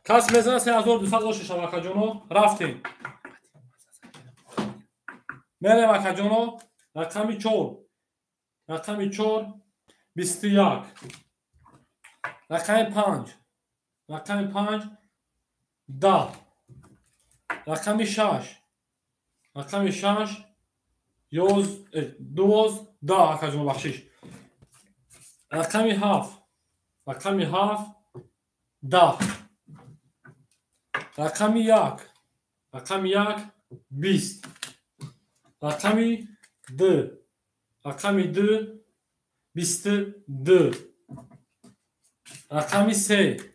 Кас мезана 3200 ош шава акаҷоно, рафтем. Мерем акаҷоно, рақами 4. Рақами 4 21. Рақами 5. Рақами 5 10. Рақами 6. Рақами 6 12 акаҷон бахшиш. Рақами 7. Рақами 7 10. Рақами 1. Рақами 1 20. Рақами 2. Рақами 2 22. Рақами 3.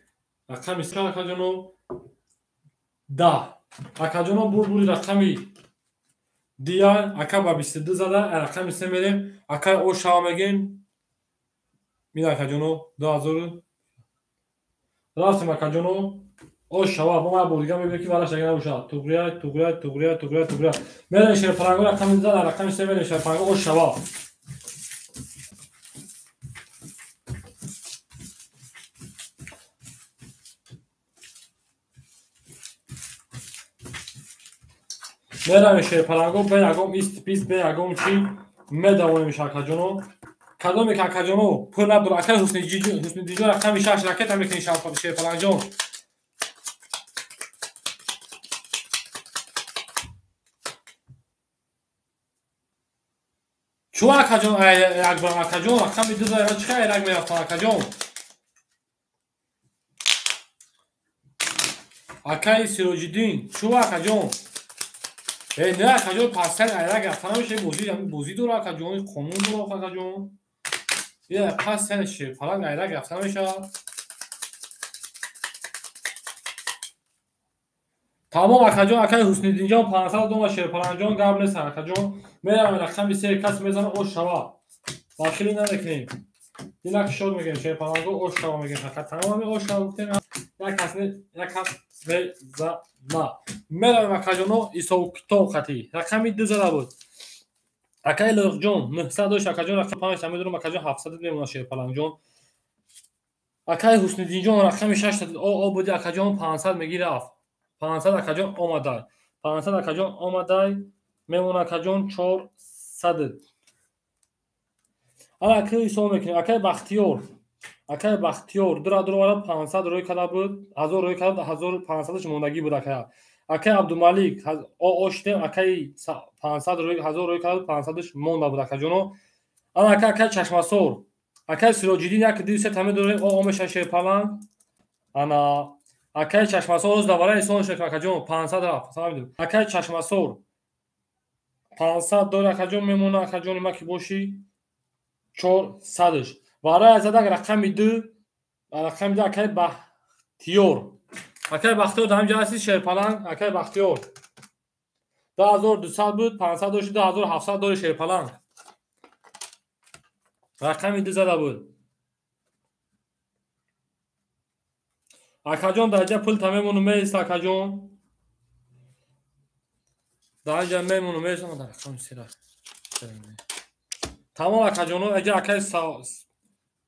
Рақами 3 акаҷоно 10. Акаҷоно бурбури рақами дия ака ба 22 зада, рақами 3 мерем, акай о шава мегем. Мина акаҷоно 2000 рафтем акаҷоно о шава, бо ман бо дига мебинем ки вараш дага набошад. Туғрия, туғрия, туғрия, туғрия, туғрия. Мерем Шерпаланго рақами зада, рақами 3 мерем Шерпаланго о шава. Меравем Шерпаланго, бе ягон ист пист, бе ягон чӣ медавонем акаҷоно. Кадоме ки акаҷоно пул надорад, акай Ҳусниддинҷон рақами 6 ракета мекунӣ Шерпалангҷон. Чӯ акаҷон айрак акаҷон рақами 2 зада, чӣ айрак мерафтан акаҷон? Акаи Сироҷиддин, чӯ акаҷон? Не акаҷон, пастан айрак рафта намешавад, бозӣ бозӣ дора акаҷон, қонун дора акаҷон. Пастан Шерпаланг айрак рафта намешавад. Тамом акаҷон, акаи Ҳусниддинҷон 500 дома Шерпаланҷон гап нест акаҷон. Меравем рақами се, кас мезана ош шава. Бахилӣ намекунем. Дилак шод мегӯем, Шерпаланго ош шава мегӯем фақат. Тамоми ош шава гуфтем, як кас не, як кас мезана. Меравем акаҷоно ҳисоб китоб қатӣ. Рақами 2 зада буд. Акаи Лоиқҷон 900 дошт акаҷон, рақами 5 та медорам акаҷон 700 мемонад Шерпаланҷон. Акаи Ҳусниддинҷон рақами 6 та о буди акаҷон 500 меги рафт. 500 акаҷон омадай. 500 акаҷон омадай. Мемона акаҷон 400. Ана акаи ҳисоб мекунем. Акаи Бахтиёр. Акаи Бахтиёр дура дуроварад 500 рӯй карда буд. 1000 рӯй карда 1500-аш мондагӣ буд акая. Акаи Абдумалик о шидем акаи 500 рӯй 1000 рӯй карда 500-аш монда буд акаҷоно. Ана ака акаи Чашмасор. Акаи Сироҷиддин 1 2 3 та медорем о меша Шерпаланг. Ана акаи Чашмасор оз давара ҳисоб мекунем акаҷон 500 рафт. Фаҳмидем. Акаи Чашмасор 500 дор акаҷон мемона акаҷони ма ки бошӣ 400-ш. Варай задак рақами 2, рақами 2 акаи Бахтиёр. Акаи Бахтиёр дар ҳамҷа ҳасти Шерпаланг, акаи Бахтиёр. 2200 буд, 500 дошт, 2700 дори Шерпаланг. Рақами 2 зада буд. Акаҷон дар ҷа пул та мемону меист акаҷон. Дар ҷа мемону меист дар рақами 3 рафт. Тамом акаҷоно, аҷа акаи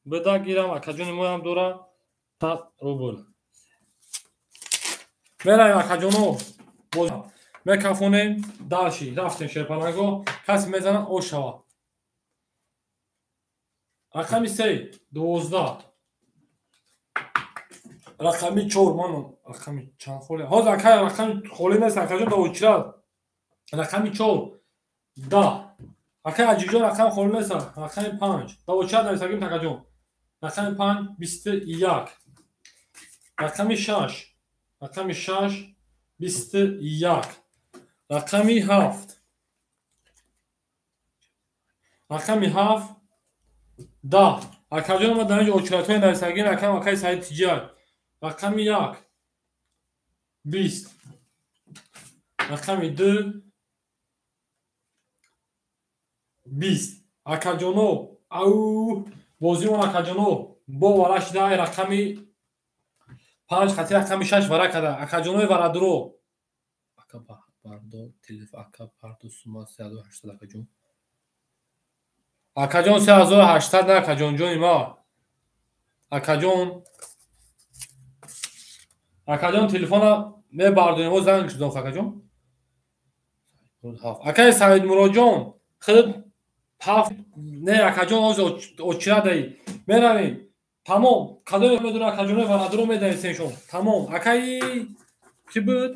буда гирам акаҷони моям дора 100 рубл. Меравем акаҷоно, боз мекафонем, дальше рафтем Шерпаланго, касе мезана ош шава. Рақами 3 12. Рақами 4 ман рақами чанд холӣ? Ҳозир акай рақами холӣ нест акаҷон, да очирад. Рақами 4 10. Акай Аҷибҷон рақами холӣ нест, рақами 5. Да очирад нависагим акаҷон. Рақами 5 21. Рақами 6. Рақами 6 21. Рақами 7. Рақами 7 10. Акаҷон ма дар инҷо очиратҳои нависагим рақам акаи Саид Тиҷар. Рақами 1 20. Рақами 2 20. Акаҷоно, ау бозимон акаҷоно бо вара шида рақами 5 хати рақами 6 вара када. Акаҷонои варадуро. Ака бардо телеф ака бардо сума 3800 акаҷон. Акаҷон 3800 на акаҷон ҷони ма. Акаҷон акаҷон телефона мебардорем, о занг шудам акаҷон. Акаи Саидмуродҷон худ 7 не акаҷон оз очирадаи. Меравем. Тамом. Кадоме медора акаҷонои варадуро медависем шом. Тамом. Акаи ки буд?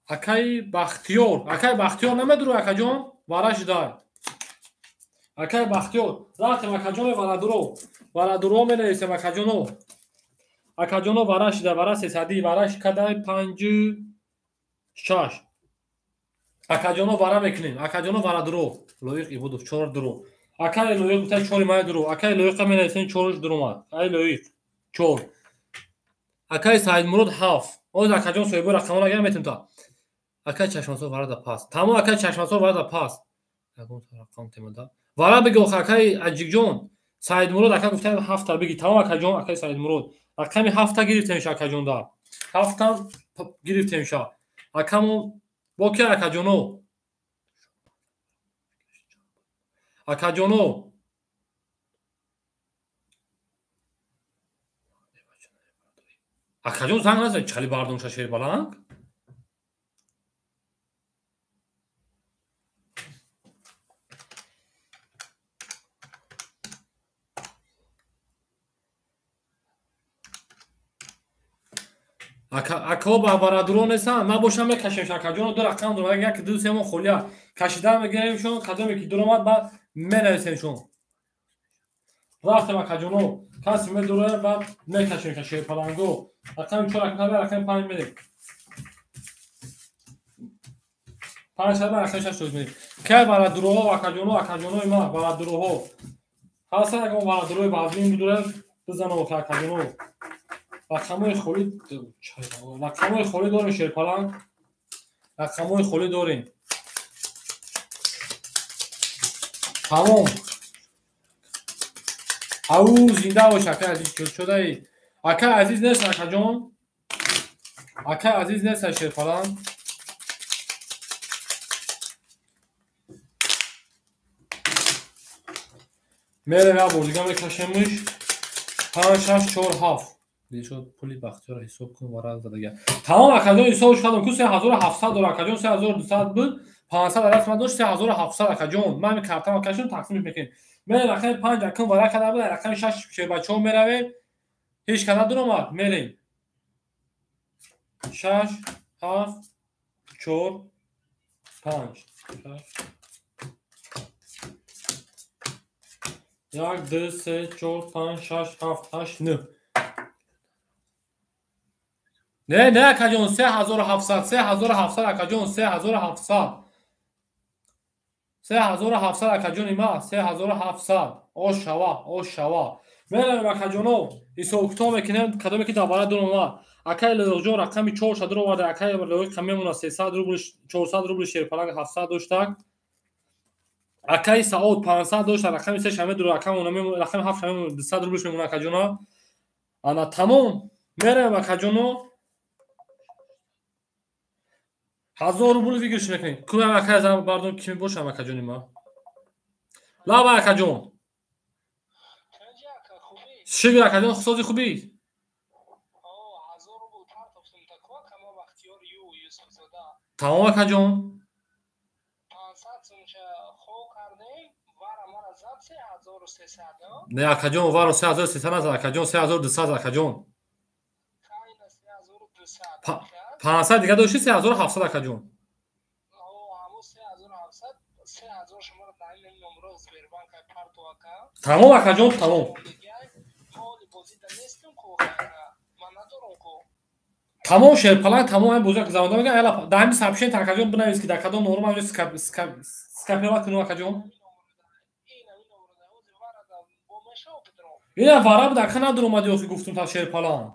Акаи Бахтиёр. Акаи Бахтиёр намедуро акаҷон? Вара шидай. Акаи Бахтиёр. Рафтем акаҷонои варадуро. Варадуро менависем акаҷоно. Акаҷоно вара шида, вара 300, вара кадай 5 6. Акаҷоно вара мекунем. Акаҷоно варадуро. Лоиқ Ибодов 4 дуро. Акаи Лоиқ гуфта 4 май дуро. Акаи Лоиқа менависем 4 дуромад. Акаи Лоиқ 4. Акаи Саидмурод 7. Оз акаҷон соҳиби рақамҳоро агар метем та. Акаи Чашмасор вара да пас. Тамом акаи Чашмасор вара да пас. Ягон рақам темада. Вара биги охир акаи Аҷикҷон. Саидмурод ака гуфта 7 та биги. Тамом акаҷон, акаи Саидмурод. Рақами 7 та гирифтем ша акаҷон да. 7 та гирифтем ша. Акамо бо ки акаҷоно? Акаҷоно. Акаҷон занг назад, чали бардом ша Шербаланг? Ака ба варадуро нестанд, ман бошам мекашем акаҷоно, ду рақам дорам, 1 2 3 мо холия. Кашидан мегирем шон, кадоме ки дуромад баъд менависем шон. Рафтем акаҷоно, касе медуроя баъд мекашем Шерпаланго. Рақами 4 рақами рақами 5 медем. 5 рақами 6 медем. Кай варадуроҳо акаҷоно, акаҷонои ма варадуроҳо. Ҳаста ягон варадурои вазнин бидурад, бизанам акаҷоно. Рақамҳои холӣ, рақамҳои холӣ дорем шерпаланг. Рақамҳои холӣ дорем. Тамом. Ау зинда бош акай азиз, шудаи. Акай азиз нест акаҷон. Акай азиз нест шерпаланг. Мерем як бор дига мекашемш. 5 6 4 7. Дилшод пули Бахтиёрро ҳисоб кун варақ задага. Тамом акаҷон ҳисобш кардам ку 3700 дора акаҷон 3200 буд 500 дар даст ман дошт 3700 акаҷон. Ман ҳамин картаро кашидам тақсимш мекунем. Мерем рақами 5 акун варақ карда буд рақами 6 шербачаҳо меравем. Ҳеҷ кас надуромад мерем. 6 7 4 5 1 2 3 4 5 6 7 8 9. Не, не акаҷон 3700 3700 акаҷон 3700 3700 акаҷони ма 3700. Ошава, ошава. Меравем акаҷоно ҳисобкитоб мекунем кадоме ки дар дуромад. Акаи Лоиқҷон рақами 4 дуроварда, акаи Лоиқ мемонад 300 рубл, 400 рубл шерпаланг 700 доштак. Акаи Саод 500 дошта, рақами 3 шаме дура, рақами 7 шаме 200 рублш мемонад акаҷоно. Ана тамом меравем акаҷоно. 1000 рубл выигрыш мекунем. Кунам акаи зан бардум ки мебошам акаҷони ма. Лаба акаҷон. Шукр акаҷон, сози хубӣ? Тамом акаҷон. Не акаҷон, варо 3300 назад акаҷон, 3200 акаҷон. 500 дига дошти 3700 акаҷон. Тамом акаҷон, тамом. Тамом шерпаланг, тамом ҳамин бозиро гузаронда мегӯям. Ала дар ҳамин сообщение акаҷон бинавис ки дар кадом номер ман скопировать кунам акаҷон. Ина вара буд ака надуромади охи гуфтум та шерпаланг.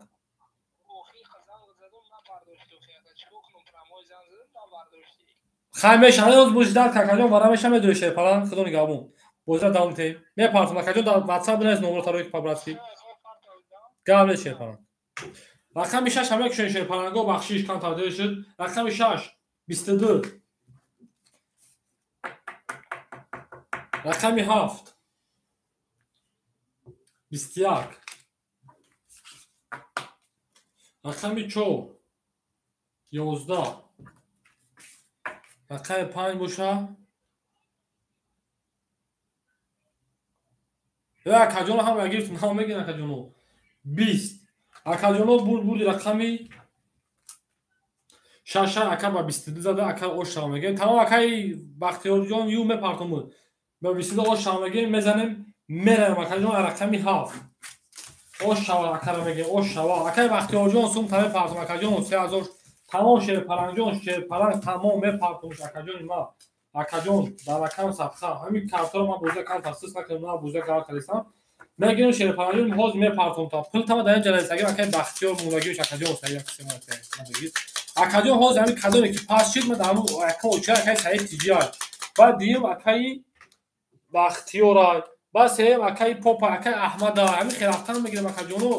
Хай мешава, ҳоз бозидар акаҷон вара мешава медои шерпаланг, худо нигаҳбон. Бозиро давом медиҳем. Мепартам акаҷон дар WhatsApp бинавис номерро тарои по-братски. Гап нест шерпаланг. Рақами 6 ҳам мекушем шерпаланго, бахшиш камтар дер шуд. Рақами 6 22. Рақами 7 21. Рақами 4 11. Рақами 5 боша. Акаҷоно ҳама гирифтем, ҳама мегирем акаҷоно. 20. Акаҷоно бурд рақами 6 ака ба 22 зада, ака ош шава мегирем. Тамом акаи Бахтиёрҷон ю мепартомуд. Ба 22 ош шава мегирем, мезанем, меравем акаҷон рақами 7. Ош шава акара мегирем, ош шава. Акаи Бахтиёрҷон сум та мепартом акаҷон 3000. Тамом шерпалангҷон, шерпаланг тамом мепартомуш акаҷони ма. Акаҷон дар рақам садха. Ҳамин картаро ман бозида камтар сис накардам, ман бозида гар кардистам. Мегирем шерпалангҷон, ҳозир мепартом та. Пул тама дар ин ҷа нависагим, акаи Бахтиёр мондагиш акаҷон саид акаҷон. Акаҷон ҳозир ҳамин кадоме ки пас шид, ман дар ҳамон ака оча акаи Саид Тиҷиай. Баъд дуюм акаи Бахтиёрай, баъд сеюм акаи Попа, акаи Аҳмада. Ҳамин хел рафтан мегирем акаҷоно.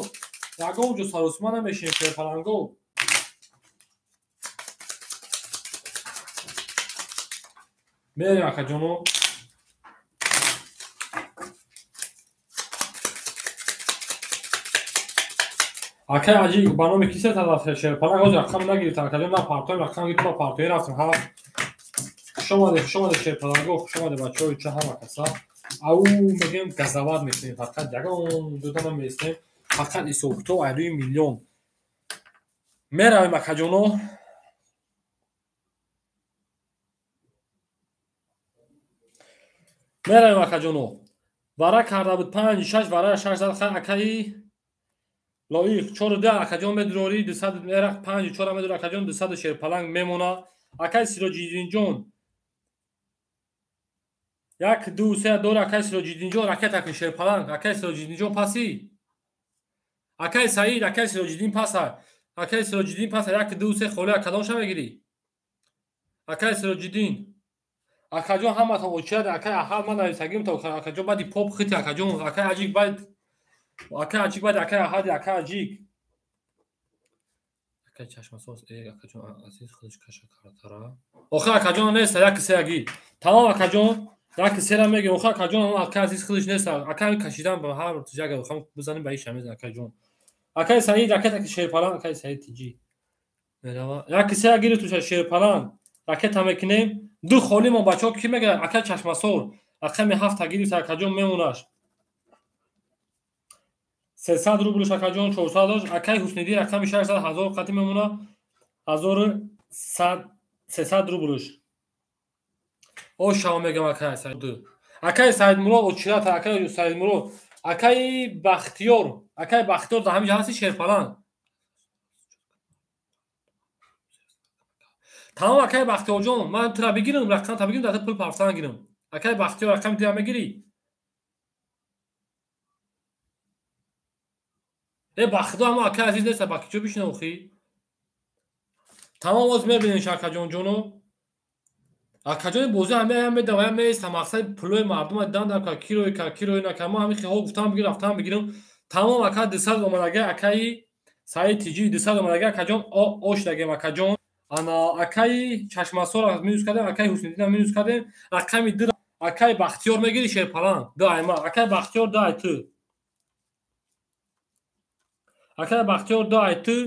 Ягон ҷо саросима намешинем шерпаланго. Мерем акаҷоно. Акаи аҷиб ба номи кисе тараф шерпаланг ҳозир рақам нагирифтам акаҷон, ман партоем рақам гирифтам, ман партои рафтам. Ҳафт. Хуш омадед, хуш омадед шерпаланго, хуш омадед бачаҳои ча ҳама каса. Ау мегӯем газават мекунем, фақат ягон ҷода намеистем, фақат ҳисобкитоб ай рӯи миллион. Меравем акаҷоно. Меравем акаҷоно. Вара карда буд 5 6 вара 6 зад хай акаи Лоиқ 4 2 акаҷон медурорӣ 200 мерақ 5 4 медур акаҷон 200 шерпаланг мемона. Акаи Сироҷиддинҷон 1 2 3 дор акаи Сироҷиддинҷон ракета кун шерпаланг. Акаи Сироҷиддинҷон пасӣ. Акай Саид, акай Сироҷиддин паса. Акай Сироҷиддин паса 1 2 3 холӣ кадомша мегирӣ? Акай Сироҷиддин. Акаҷон ҳаматон очиад, акай аҳад ман нависагим то акаҷон баъди поп хити акаҷон, акай аҷик баъд акай аҷик баъд акай аҳади акай аҷик. Акай чашмасоз, акаҷон азиз худаш каша картара. Охир акаҷон нест, 1 3 аги. Тамом акаҷон, 1 3-ра мегирем. Охир акаҷон акай азиз худаш нест. Акай кашидан ба ҳар ҷага хам бизанем ба иша мезан акаҷон. Акай Саид, акай таки шерпалан, акай Саид тиҷи. Мерава. 1 3 агири туша шерпалан. Ракета мекунем. 2 холӣ мо бачаҳо ки мегирад? Акай чашмасор. Рақами 7 агири акаҷон мемонаш. 300 рублш акаҷон, 400 дош. Акай Ҳусниддин рақами 600 ҳазор қати мемона. 1100 300 рублш. О шава мегам акай Саид. Акай Саидмурод очирата, акай Саидмурод. Акай Бахтиёр, акай Бахтиёр дар ҳамин ҷо ҳасти шерпалан. Тамом акай Бахтиёрҷон, ман тура бигирам, рақамта бигирам, дар пул парфтан гирам. Акай Бахтиёр рақами туя мегирӣ? Бахтиёр ҳамо акай азиз нест, ба киҷо бишина охи? Тамом оз мебинем акаҷонҷоно. Акаҷони бозӣ ҳамеам медаваям меиста, мақсади пулои мардума дан дар кирои ка кирои нака. Мо ҳамин хиҳо гуфтам бигир, рафтам бигирам. Тамом ака 200 омадага акаи Саид тиҷи 200 омадага акаҷон ош дагем акаҷон. Ана акаи чашмасор минус кардем, акаи Ҳусниддин минус кардем. Рақами 2 акаи Бахтиёр мегири шерпалан. 2 айма. Акаи Бахтиёр 2 ай ту. Акаи Бахтиёр 2 ай ту.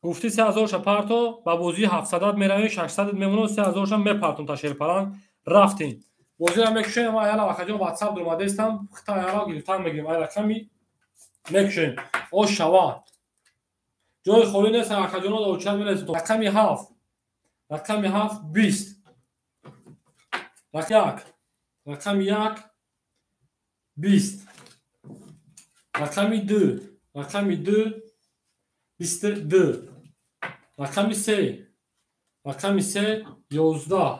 Гуфти 3000-ша парто, ба бозии 700 меравем, 600 мемонам, 3000-ша мепартом та шерпалан. Рафтем. Бозиро мекушем, ама аяла акаҷон WhatsApp дуромадаистам, хита аяла гирифтан мегирем. Ай рақами мекушем. Ош шава. Ҷои холӣ нест, акаҷоно очад мерасем. Рақами 7. Рақами 7 20. Рақами 1. Рақами 1 20. Рақами 2. Рақами 2 22. Рақами 3. Рақами 3 11.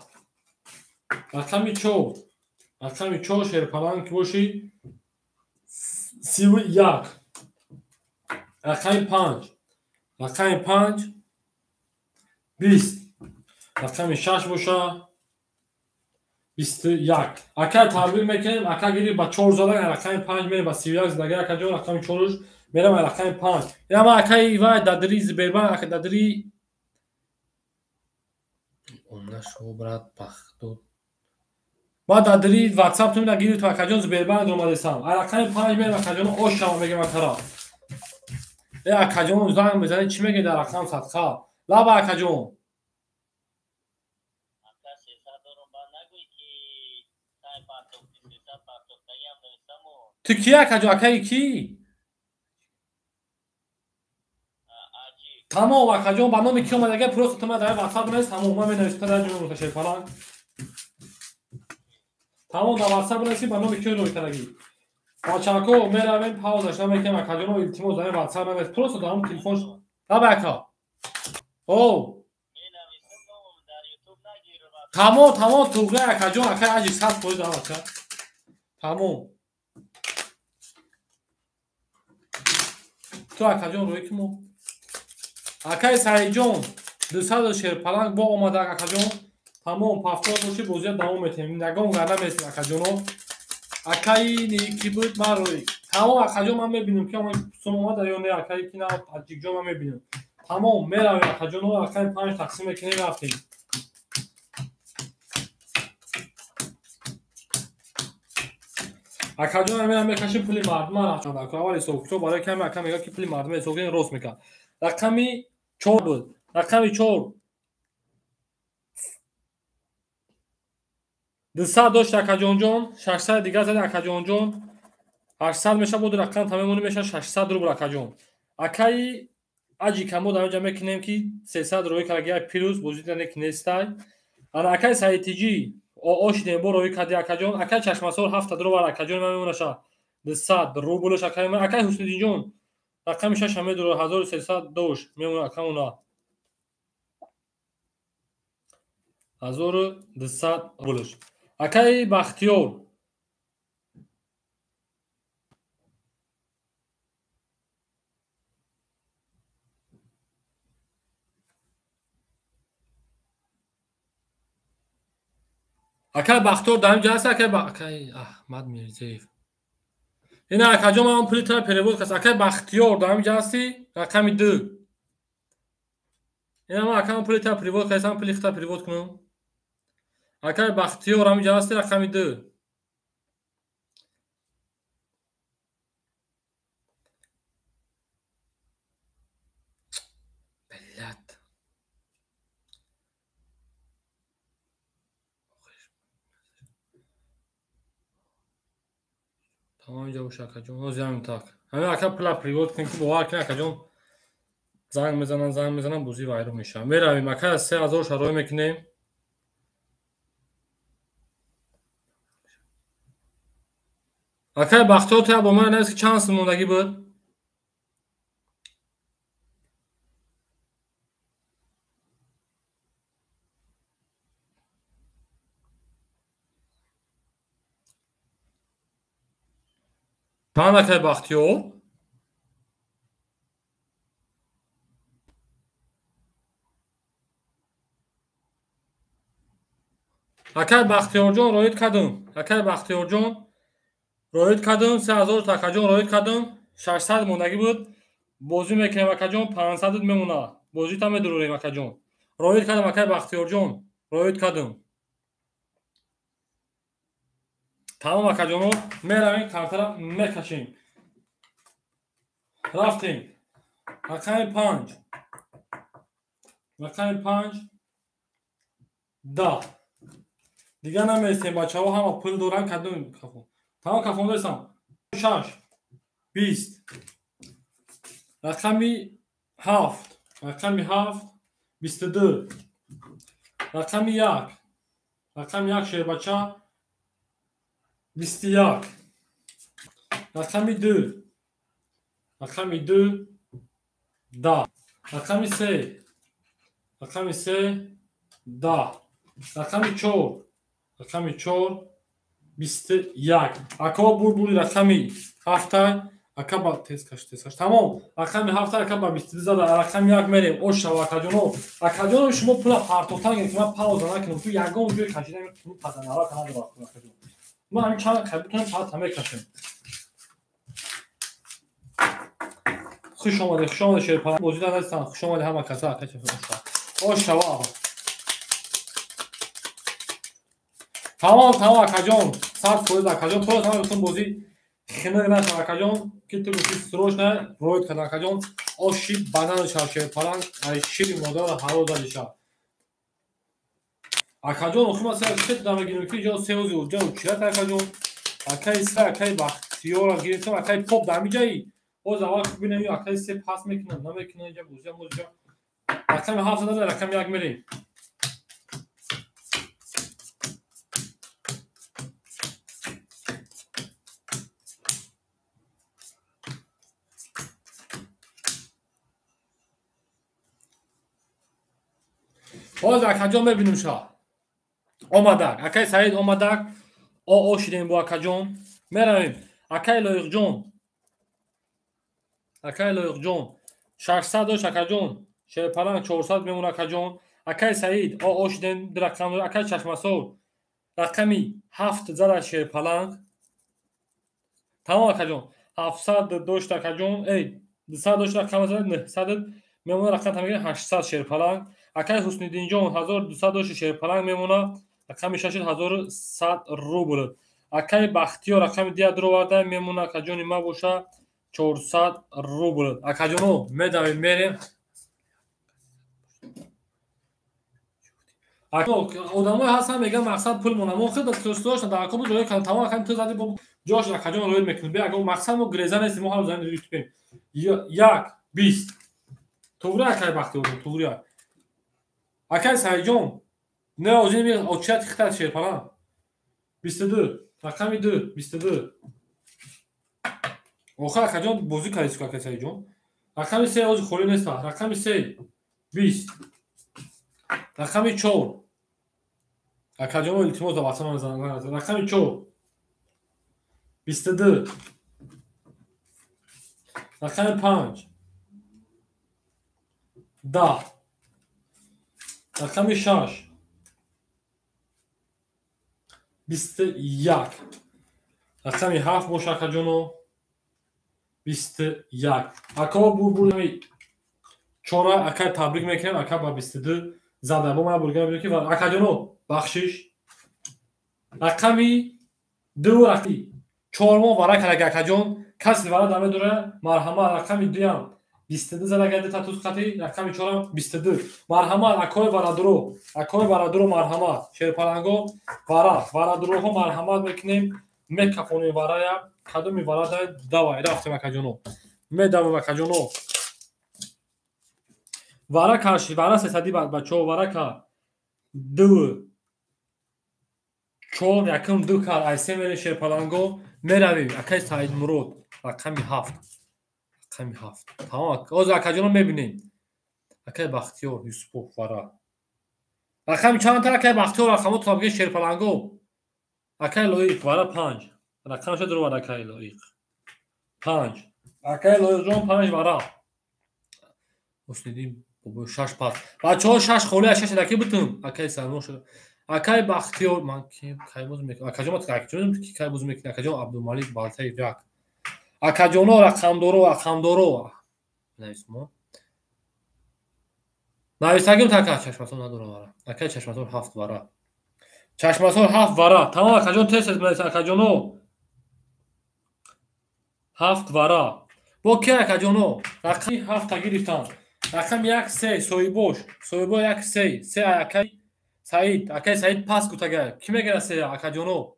Рақами 4. Рақами 4 шерпалан ки бошӣ 31. Рақами 5. Рақами 5 20. Рақами 6 боша 21. Ака табдил мекунем, ака гири ба 4 зада, рақами 5 мерем ба 31 задага акаҷон, рақами 4-ш мерем рақами 5. Ама акаи вай дадри Зибербан, ака дадри умна шо брат пахту. Ба дадри WhatsApp тумина гири ту акаҷон Зибербан омадесам. Рақами 5 мерем акаҷон ош шава мегем акара. Акаҷон занг мезанӣ чӣ мегӯӣ дар рақам садқа? Лаба акаҷон. Ту ки акаҷон, акаи ки? Тамом акаҷон, ба номи ки омадага просто ту ман дар WhatsApp навис, тамом ман менависам дар ҷо муташерпалан. Тамом дар WhatsApp нависи ба номи ки рӯй кардагӣ. Бачако меравем паузаш намекунем акаҷоно, илтимос дар WhatsApp навис, просто дар он телефон. Лаба ака. О. Тамом, тамом туғри акаҷон, акаи аҷи 100% ака. Тамом. Ту акаҷон рӯй ки мо. Акаи Саидҷон 200 шерпаланг бо омада акаҷон. Тамом пафтор боши бозия давом метем. Ягон гар намесем акаҷоно. Акаи ки буд ман рӯй. Тамом акаҷон ман мебинем ки сум омада ё не, акаи ки на аҷикҷон ман мебинем. Тамом меравем акаҷоно, акаи 5 тақсим мекунем рафтем. Акаҷон ҳамина мекашим пули мардума рафтан. Аввал ҳисоб китоб барои каме ака мегӯяд ки пули мардума ҳисоб кунем рост мекард. Рақами 4 буд. Рақами 4 200 дошт акаҷонҷон, 600 дигар зад акаҷонҷон. 800 меша буд рақам тамомони меша 600 рубл акаҷон. Акаи аҷика мо дар инҷа мекунем ки 300 рӯй карда плюс бозида нек нестай. Ана акаи Саидтиҷи ошидем бо рӯй карди акаҷон. Акаи Чашмасор 7 рубл акаҷон ман мемонаша 200 рублш акаи ман. Акаи Ҳусниддинҷон рақами 6 медуро 1300 дошт мемона акамона 1200 рублш. Акаи Бахтиёр Акай Бахтиёр дар инҷа ҳаст, акай Аҳмад Мирзиев. Ина акаҷон, ман пули тара перевод кардам. Акай Бахтиёр дар инҷа ҳасти? Рақами 2. Ина ман акам пули тара перевод кардам, пули хита перевод кунам. Акай Бахтиёр ҳам инҷа ҳасти, рақами 2. Блядь. Тамом инҷа боша акаҷон. Ҳозир ҳамин так. Ҳамин ака пула перевод кунем ки бовар кунед акаҷон. Занг мезананд, бозӣ вайрон мешавад. Меравем ака 3000 шароӣ мекунем. Акай Бахтиёр ту бо ман навис ки чанд сум мондагӣ буд? Чанд акай Бахтиёр? Акай Бахтиёрҷон роид кардум. Акай Бахтиёрҷон роид кардум, 3000 акаҷон роид кардум, 600 мондагӣ буд. Бозӣ мекунем акаҷон, 500 мемонад. Бозита медурорем акаҷон. Роид кардам акай Бахтиёрҷон, роид кардум. Тамом акаҷоно, меравем картара мекашем. Рафтем. Рақами 5. Рақами 5 10. Дигар намересем бачаҳо, ҳама пул доранд, кадом кафон. Тамом кафон доресам. 6 20. Рақами 7. Рақами 7 22. Рақами 1. Рақами 1 шербача 21. Рақами 2. Рақами 2 10. Рақами 3. Рақами 3 10. Рақами 4. Рақами 4 21. Ака бурбури рақами 7. Ака ба тез каш, тез каш. Тамом. Рақами 7 ака ба 22 зада. Рақами 1 мерем. Ош шава акаҷоно. Акаҷоно шумо пула партофтан гирифт. Ман пауза накунам. Ту ягон ҷой кашида пул паданара канада акаҷон. Ман ҳамин чанд қабул кунам, фақат ҳама кашем. Хуш омадед, хуш омадед шерпаланг. Бозида нестан. Хуш омадед ҳама каса ака ош шава. Тамом, тамом акаҷон. 100% акаҷон. То тамом гуфтам бозӣ хинақ нашав акаҷон. Ки ту гуфти срочно роид кард акаҷон. Оши банан шав шерпаланг, ай шири модара ҳаро зади шав. Акаҷон, охир ман се та мегирам ки ҷо се рӯзи ҷо чират акаҷон. Акаи се, акаи Бахтиёра гирифтам, акаи поп дар ҳамин боз аввал бинем акаи се пас мекунам, намекунам инҷа бозиам бозиҷа. Рақами 7 зада, рақами 1 мерем. Боз акаҷон мебинем ша. Омадак, акаи Саид омадак. О шидем бо акаҷон. Меравем. Акаи Лоиқҷон. Акаи Лоиқҷон 600 дошт акаҷон. Шерпаланг 400 мемон акаҷон. Акаи Саид о шидем ду рақам. Акаи Чашмасор рақами 7 зада шерпаланг. Тамом акаҷон. 700 дошт акаҷон. Эй, 200 дошт рақам зада 900 мемона рақам тамига 800 шерпаланг. Акаи Ҳусниддинҷон 1200 дошт шерпаланг мемона. Рақами 6 1100 рубл. Акаи Бахтиёр рақами 2 дуроварда мемона акаҷони ма боша 400 рубл. Акаҷоно медавем мерем. Одамое ҳастанд мегӯянд мақсад пул монад. Мо худ сошна дар акобу ҷое кардем. Тамом акам ту зади бо ҷош акаҷон роид мекунем. Бе агар мақсад мо греза нестем, мо ҳар замин рӯи 1 20. Туғри акаи Бахтиёр, туғри. Акаи Саидҷон, не озин ми очият хитат шерпаланг. 22, рақами 2, 22. Охир акаҷон бозӣ кардӣ акаи Саидҷон. Рақами 3 ози холӣ нест. Рақами 3 20. Рақами 4. Акаҷон илтимос да ватсап мезанам. Рақами 4 22. Рақами 5 10. Рақами 6 21. Рақами 7 боша акаҷоно. 21. Ако бурбури 4 ака табрик мекунем, ака ба 22 зада. Бо ман бургам ки акаҷоно бахшиш. Рақами 2 рақами 4 мо вара карда акаҷон. Каси вара намедора, марҳамат рақами 2 ам 22 зада гарди татус қати, рақами 4 ам 22. Марҳамат акои варадуро, акои варадуро марҳамат. Шерпаланго вара, варадуроҳо марҳамат мекунем, мекафонем варая, кадоми варада давай рафтем акаҷоно. Медавем акаҷоно. Вара карши, вара сесади бачаҳо, вара ка 2 4 якум 2 кар айсе мерем шерпаланго меравем акаи Саидмурод рақами 7. Рақами 7. Тамом, ҳозир акаҷоно мебинем. Акаи Бахтиёр Юсупов вара. Рақами чанд та акаи Бахтиёр рақамотро бигӯ шерпаланго. Акаи Лоиқ вара 5. Рақамша дуровард акаи Лоиқ. 5. Акаи Лоиқҷон 5 вара. Ҳусниддин бобо 6 пас. Бачаҳо 6 холӣ аз 6 даки бутун. Акаи Салмон шуда. Акаи Бахтиёр ман ки кай боз мекунам? Акаҷон ман акаҷон ки кай боз мекунам? Акаҷон Абдумалик Балтаев 1. Акаҷоно рақамдоро, рақамдоро. Нависмо. Нависагим така чашмасор надорам вара. Акаи чашмасор 7 вара. Чашмасор 7 вара. Тамом акаҷон тез тез менависед акаҷоно. 7 вара. Бо ки акаҷоно? Рақами 7 та гирифтан. Рақами 1 3 соҳибош. Соҳибо 1 3. 3 акаи Саид, акаи Саид пас гуфтага. Ки мегирад 3 акаҷоно?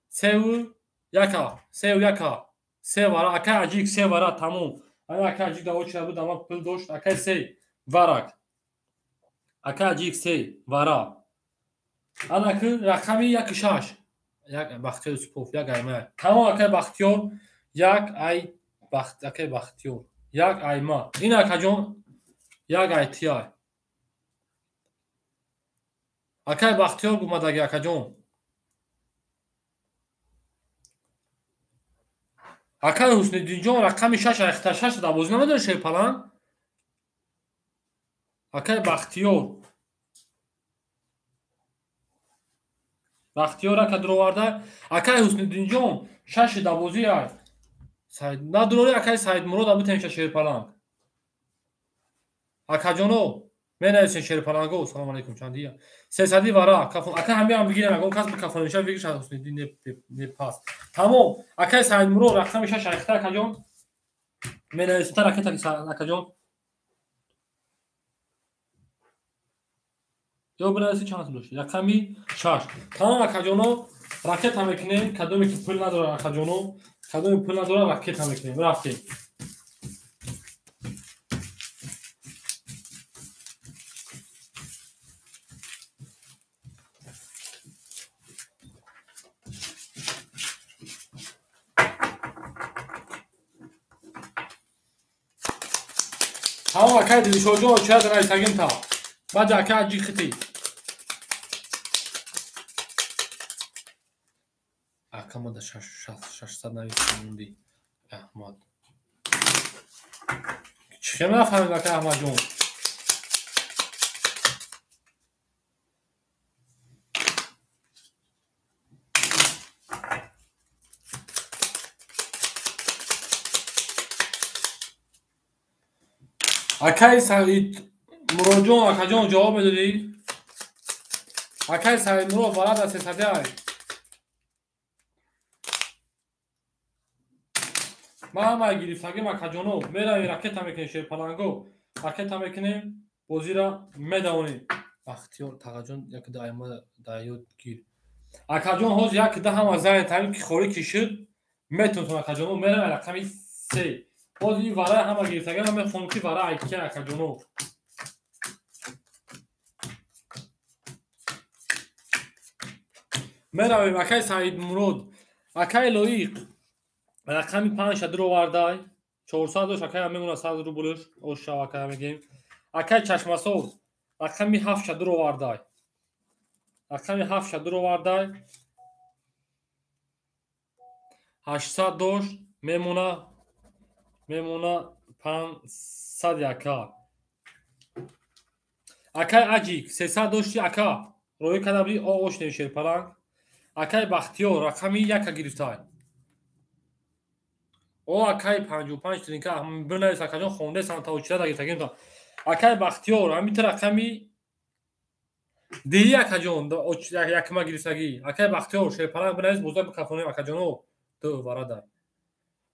3 1 3 1 3 вара. Акаи Аҷик 3 вара тамом. Ана акаи Аҷик даво чида буд, ама пул дошт. Акаи 3 варак. Акаи Аҷик 3 вара. Ана ки рақами 1 6. 1 Бахтиёр Юсупов 1 айма. Тамом акаи Бахтиёр 1 ай Бахт акаи Бахтиёр 1 айма. Ин акаҷон 1 ай тиай. Акаи Бахтиёр гумадаги акаҷон. Акаи Ҳусниддинҷон рақами 6 айхта 6 да бозӣ намедорӣ шерпаланг? Акаи Бахтиёр. Бахтиёр ака дуроварда. Акаи Ҳусниддинҷон 6 да бозӣ ай. Саид надурори акаи Саидмурод абутемша шерпаланг. Акаҷоно менависен шерпаланго. Салом алейкум чандия. 300 вара кафон. Ака ҳамиам бигирем, агон кас бикафонемша бигирша Ҳусниддин не пас. Тамом. Акаи Саидмурод рақами 6 айхта акаҷон. Менависен та ракета акаҷон. Ё бинависи чанд дошт? Рақами 6. Тамом акаҷоно ракета мекунем. Кадоме ки пул надорад акаҷоно, кадоме пул надорад ракета мекунем. Рафтем. Тамом акаи Дилшодҷон чида нависагим та. Баъд акаи Аҷик хити. Ака ма да 600 нависонди. Аҳмад. Чӣ хел нафаҳмид ака Аҳмадҷон? Акаи Саид Муроджон акаҷон ҷавоб медодӣ? Акаи Саид Мурод варада 300 ай. Ман ҳамаи гирифтагим акаҷоно. Меравем ракета мекунем шерпаланго. Ракета мекунем, бозира медавонем. Бахтиёр тағаҷон як да айма да ёд гир. Акаҷон ҳозир як да ҳама зайн тамим ки хорӣ ки шуд, метонтон акаҷоно. Меравем рақами 3. Ҳозир ин вара ҳама гирифтагим, ман мехоҳам ки вара айкия акаҷоно. Меравем акаи Саидмурод, акаи Лоиқ рақами 5 дуровардай. 400 дошт акаи мемона 100 рублш ош шав акаи мегем. Акаи Чашмасор рақами 7 дуровардай. Рақами 7 дуровардай. 800 дошт мемона 500 ака. Акаи Аҷик 300 дошти ака. Роӣ карда будӣ ош нем шерпаланг. Акай Бахтиёр рақами 1 гирифтай. О акай 55 тринка бинавис акаҷон хондесам та очира дагиртагим та. Акай Бахтиёр ҳамин та рақами дии акаҷон якма гирифтагӣ. Акай Бахтиёр шерпаланг бинавис бозак бикафонем акаҷоно. Ду варадай.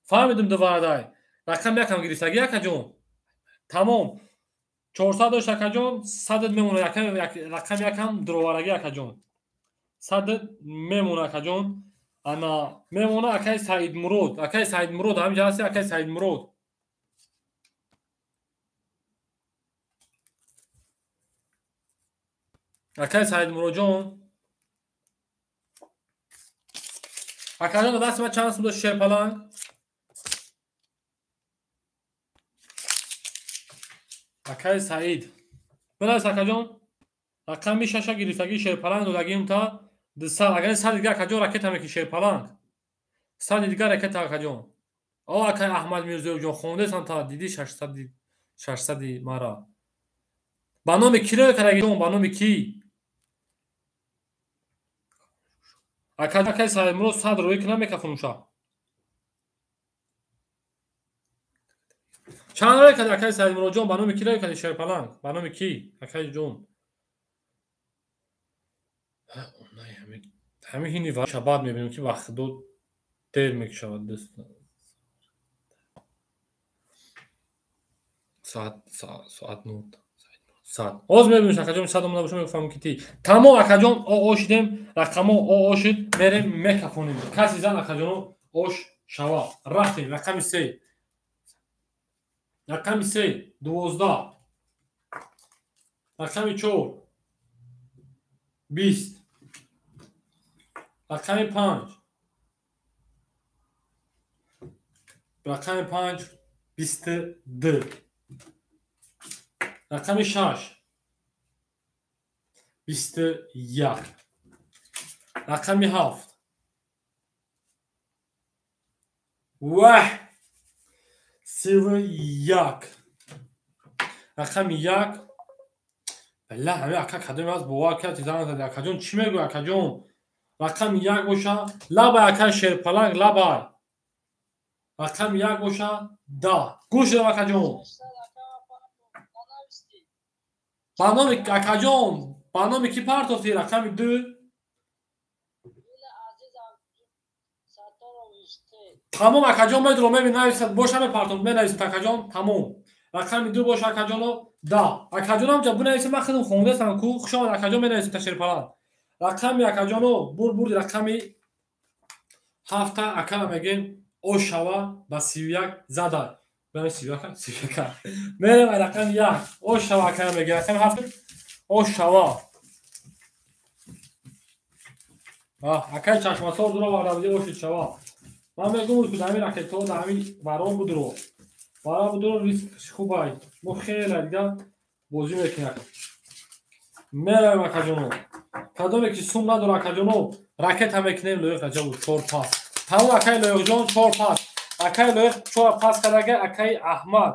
Фаҳмидум ду варадай. Рақами 1 гирифтагӣ акаҷон. Тамом. 400 дошт акаҷон, 100 мемона рақами 1 дуроварагӣ акаҷон. 100 мемона акаҷон. Ана мемона акай Саидмурод. Акай Саидмурод ҳамин ҷа ҳасти акай Саидмурод. Акай Саидмуродҷон. Акаҷон дасти ман чанд сум дошт шерпаланг? Акай Саид. Бинавис акаҷон. Рақами 6 гирифтагӣ шерпаланг додагим та 200. Агар 100 дигар акаҷон ракета мекӣ шерпаланг. 100 дигар ракета акаҷон. О акай Аҳмад Мирзоевҷон хондесам та диди 600 мара. Ба номи кӣ роя кардагӣ? Ба номи кӣ? Акай Саидмурод 100 роя кунам мекафонуша. Чанд роя карди акай Саидмуродҷон? Ба номи кӣ роя карди шерпаланг? Ба номи кӣ? Акайҷон. Ҳамин ҳини шабад мебинем ки вақтдо дер мекушавад. Соат 9. 100. Ҳозир мебинем акаҷон 100 омада боша мефаҳмем ки ти. Тамом акаҷон ошидем, рақамо ошид, мерем мекафонем. Каси зан акаҷоно ош шава. Рафтем рақами 3. Рақами 3 12. Рақами 4 20. Рақами 5. Рақами 5 22. Рақами 6 21. Рақами 7 ваҳ 31. Рақами 1. Балла ҳамин ака кадоме аст бовар кард зан зад акаҷон чӣ мегӯяд акаҷон? Рақами 1 боша лабай акай шерпаланг лабай. Рақами 1 боша 10. Гӯш дорам акаҷон. Ба номи акаҷон, ба номи кӣ партофтӣ рақами 2? Тамом акаҷон медурам мебинависад боша мепартом менависад акаҷон тамом. Рақами 2 боша акаҷоно 10. Акаҷонам ҷа бинависад ман худам хондастам ку хуш омад акаҷон менависад шерпаланг. Рақами акаҷоно бурди рақами 7 акара мегем ош шава ба 31 зада. Бинам 31 31. Мерем рақами 1 ош шава акара мегем рақами 7 ош шава. Акай чашмасор дуро варда ошид шава. Ман мегӯм ки дар ҳамин ракетҳо дар ҳамин варон будро. Варон будро риск хубай. Мо хеле дига бозӣ мекунем. Меравем акаҷоно. Кадоме ки сум надора акаҷоно ракета мекунем лоиқ Раҷабу 4 пас. Тамом акай Лоиқҷон 4 пас. Акай Лоиқ 4 пас кардага акай Аҳмад.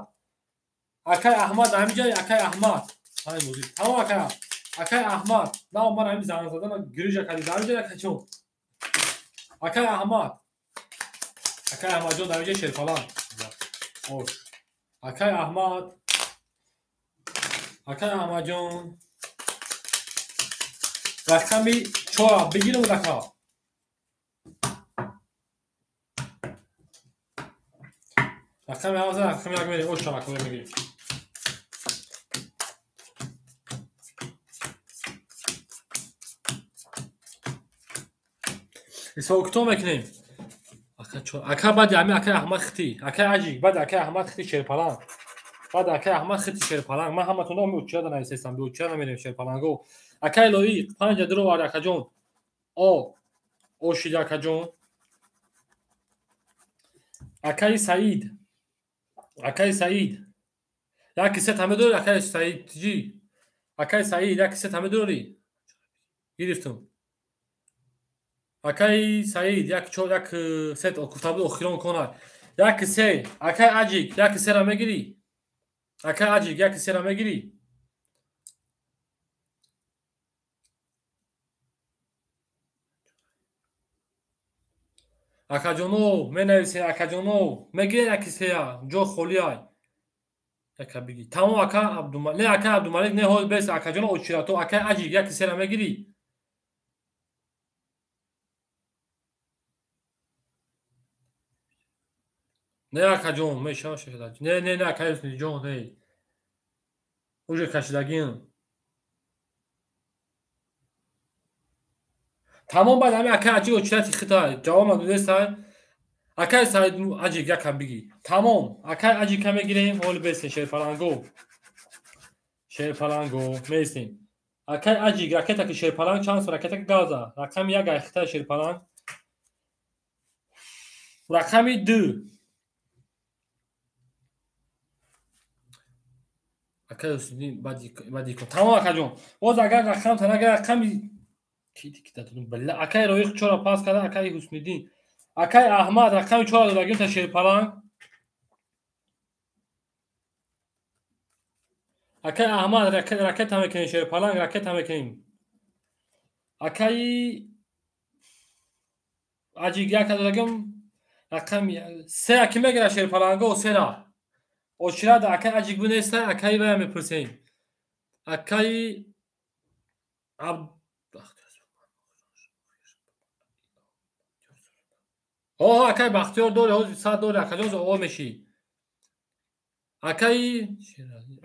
Акай Аҳмад ҳамин ҷай акай Аҳмад. Ҳамин бозӣ. Тамом акай. Акай Аҳмад. На ман ҳамин занг задана гирижа кардӣ. Ҳамин ҷай акаҷон. Акай Аҳмад. Акай Аҳмадҷон дар инҷа шерпаланг. Ош. Акай Аҳмад. Акай Аҳмадҷон. Рақами 4 бигирам рака. Рақами 7 рақами 1 мерем. Ош шава кор мегирем. Ҳисоб китоб мекунем. Ака баъди ҳамин акай Аҳмад хити. Акай Аҷик баъди акай Аҳмад хити шерпаланг. Баъди акай Аҳмад хити шерпаланг. Ман ҳаматонро меучида нависестам. Беучида намерем шерпаланго. Акай Лоиқ 5 дуровард акаҷон. О ошид акаҷон. Акай Саид. Акай Саид. Як се таме дорӣ акай Саид ҷи. Акай Саид як се таме дорӣ. Гирифтум. Акай Саид 1 4 1 сет гуфта буд охирон кона. 1 3 акай Аҷик 1 3 ра мегирӣ. Акай Аҷик 1 3 ра мегирӣ. Акаҷоно, менависен, акаҷоно, мегирен яки сея, ҷо холиай. Яка биги. Тамом ака Абдумалик, не ака Абдумалик, не ҳол бес акаҷоно очирато, ака Аҷик яки сера мегирӣ. Не акаҷон, мешава шашад. Не, не, не ака Юсуфҷон, не. Уже кашидагин. Тамом баъд ҳами акай Аҷик очирати хитай, ҷавоб надодестай. Акай Саид Аҷик якам биги. Тамом, акай Аҷика мегирем, ҳоли бесен шерпаланго. Шерпаланго меистем. Акай Аҷик ракета ки шерпаланг чанд со ракета ки газа. Рақами як ай хитай шерпаланг. Рақами ду. Акай Юсуфиддин баъди кун. Тамом акаҷон. Боз агар рақам танагар рақами акай Роиқ чора пас карда, акай Ҳусниддин. Акай Аҳмад рақами чора додагим та шерпаланг. Акай Аҳмад ракета мекунем, шерпаланг ракета мекунем. Акай Аҷик яка додагим рақами се аки мегира шерпаланго сера. Очирад акай Аҷик бинеста, акай вая мепурсем. Акай Оҳо, акай Бахтиёр дори, ҳозир сад дори, акаҷон о мешӣ.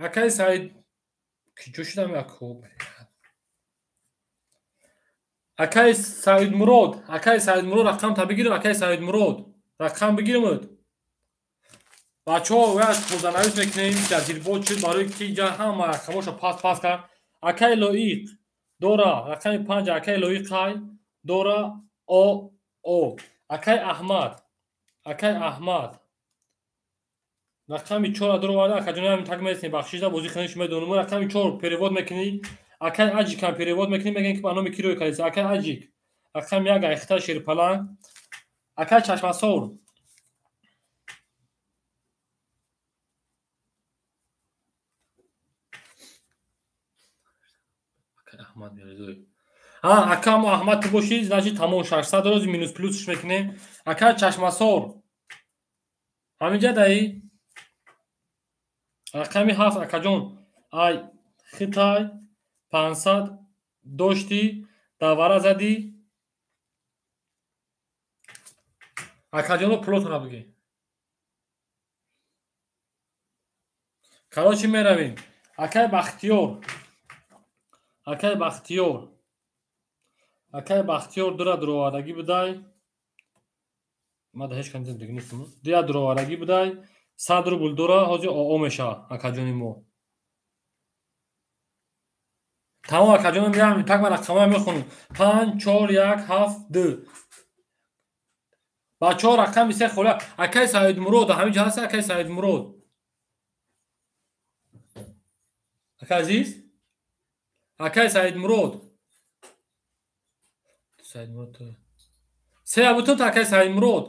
Акай Саид киҷо шудам ако? Акай Саидмурод, акай Саидмурод рақам та бигирам, акай Саидмурод рақам бигирамуд. Бачаҳо як тозанавис мекунем, ҷазирбод шуд барои ки ҷа ҳама рақамошо пас пас кард. Акай Лоиқ дора рақами панҷ, акай Лоиқ ҳай дора о о. Акай Аҳмад, акай Аҳмад рақами чора дуроварда, акаҷон ҳамин так местем, бахшида бозӣ хуниш медонум. Рақами чор перевод мекунӣ, акай Аҷик ҳам перевод мекунӣ, мегӯем ки ба номи ки рӯй кардист. Акай Аҷик рақами як айхта шерпаланг. Акай Чашмасор акай Аҳмад меоризои. Ака мо Аҳмад ту бошӣ, значит тамом 600 роз минус плюсш мекунем. Ака Чашмасор ҳаминҷа даи рақами ҳафт акаҷон ай хитай 500 доштӣ давара задӣ. Акаҷоно пулотона бигӣ. Короче меравем. Акай Бахтиёр, акай Бахтиёр, акай Бахтиёр дура дуровардагӣ будай. Ма да ҳеч кам дигӣ нестам. Дуя дуровардагӣ будай. 100 рубл дора, ҳозир оо мешава акаҷони мо. Тамом акаҷоно меам, так ман рақамҳоя мехонам. 5 4 1 7 2. Бачаҳо рақами се холя. Акай Саидмурод ҳамин ҷо ҳаст, акай Саидмурод. Акай Азиз? Акай Саидмурод. Саидмурод. Се абутун акай Саидмурод.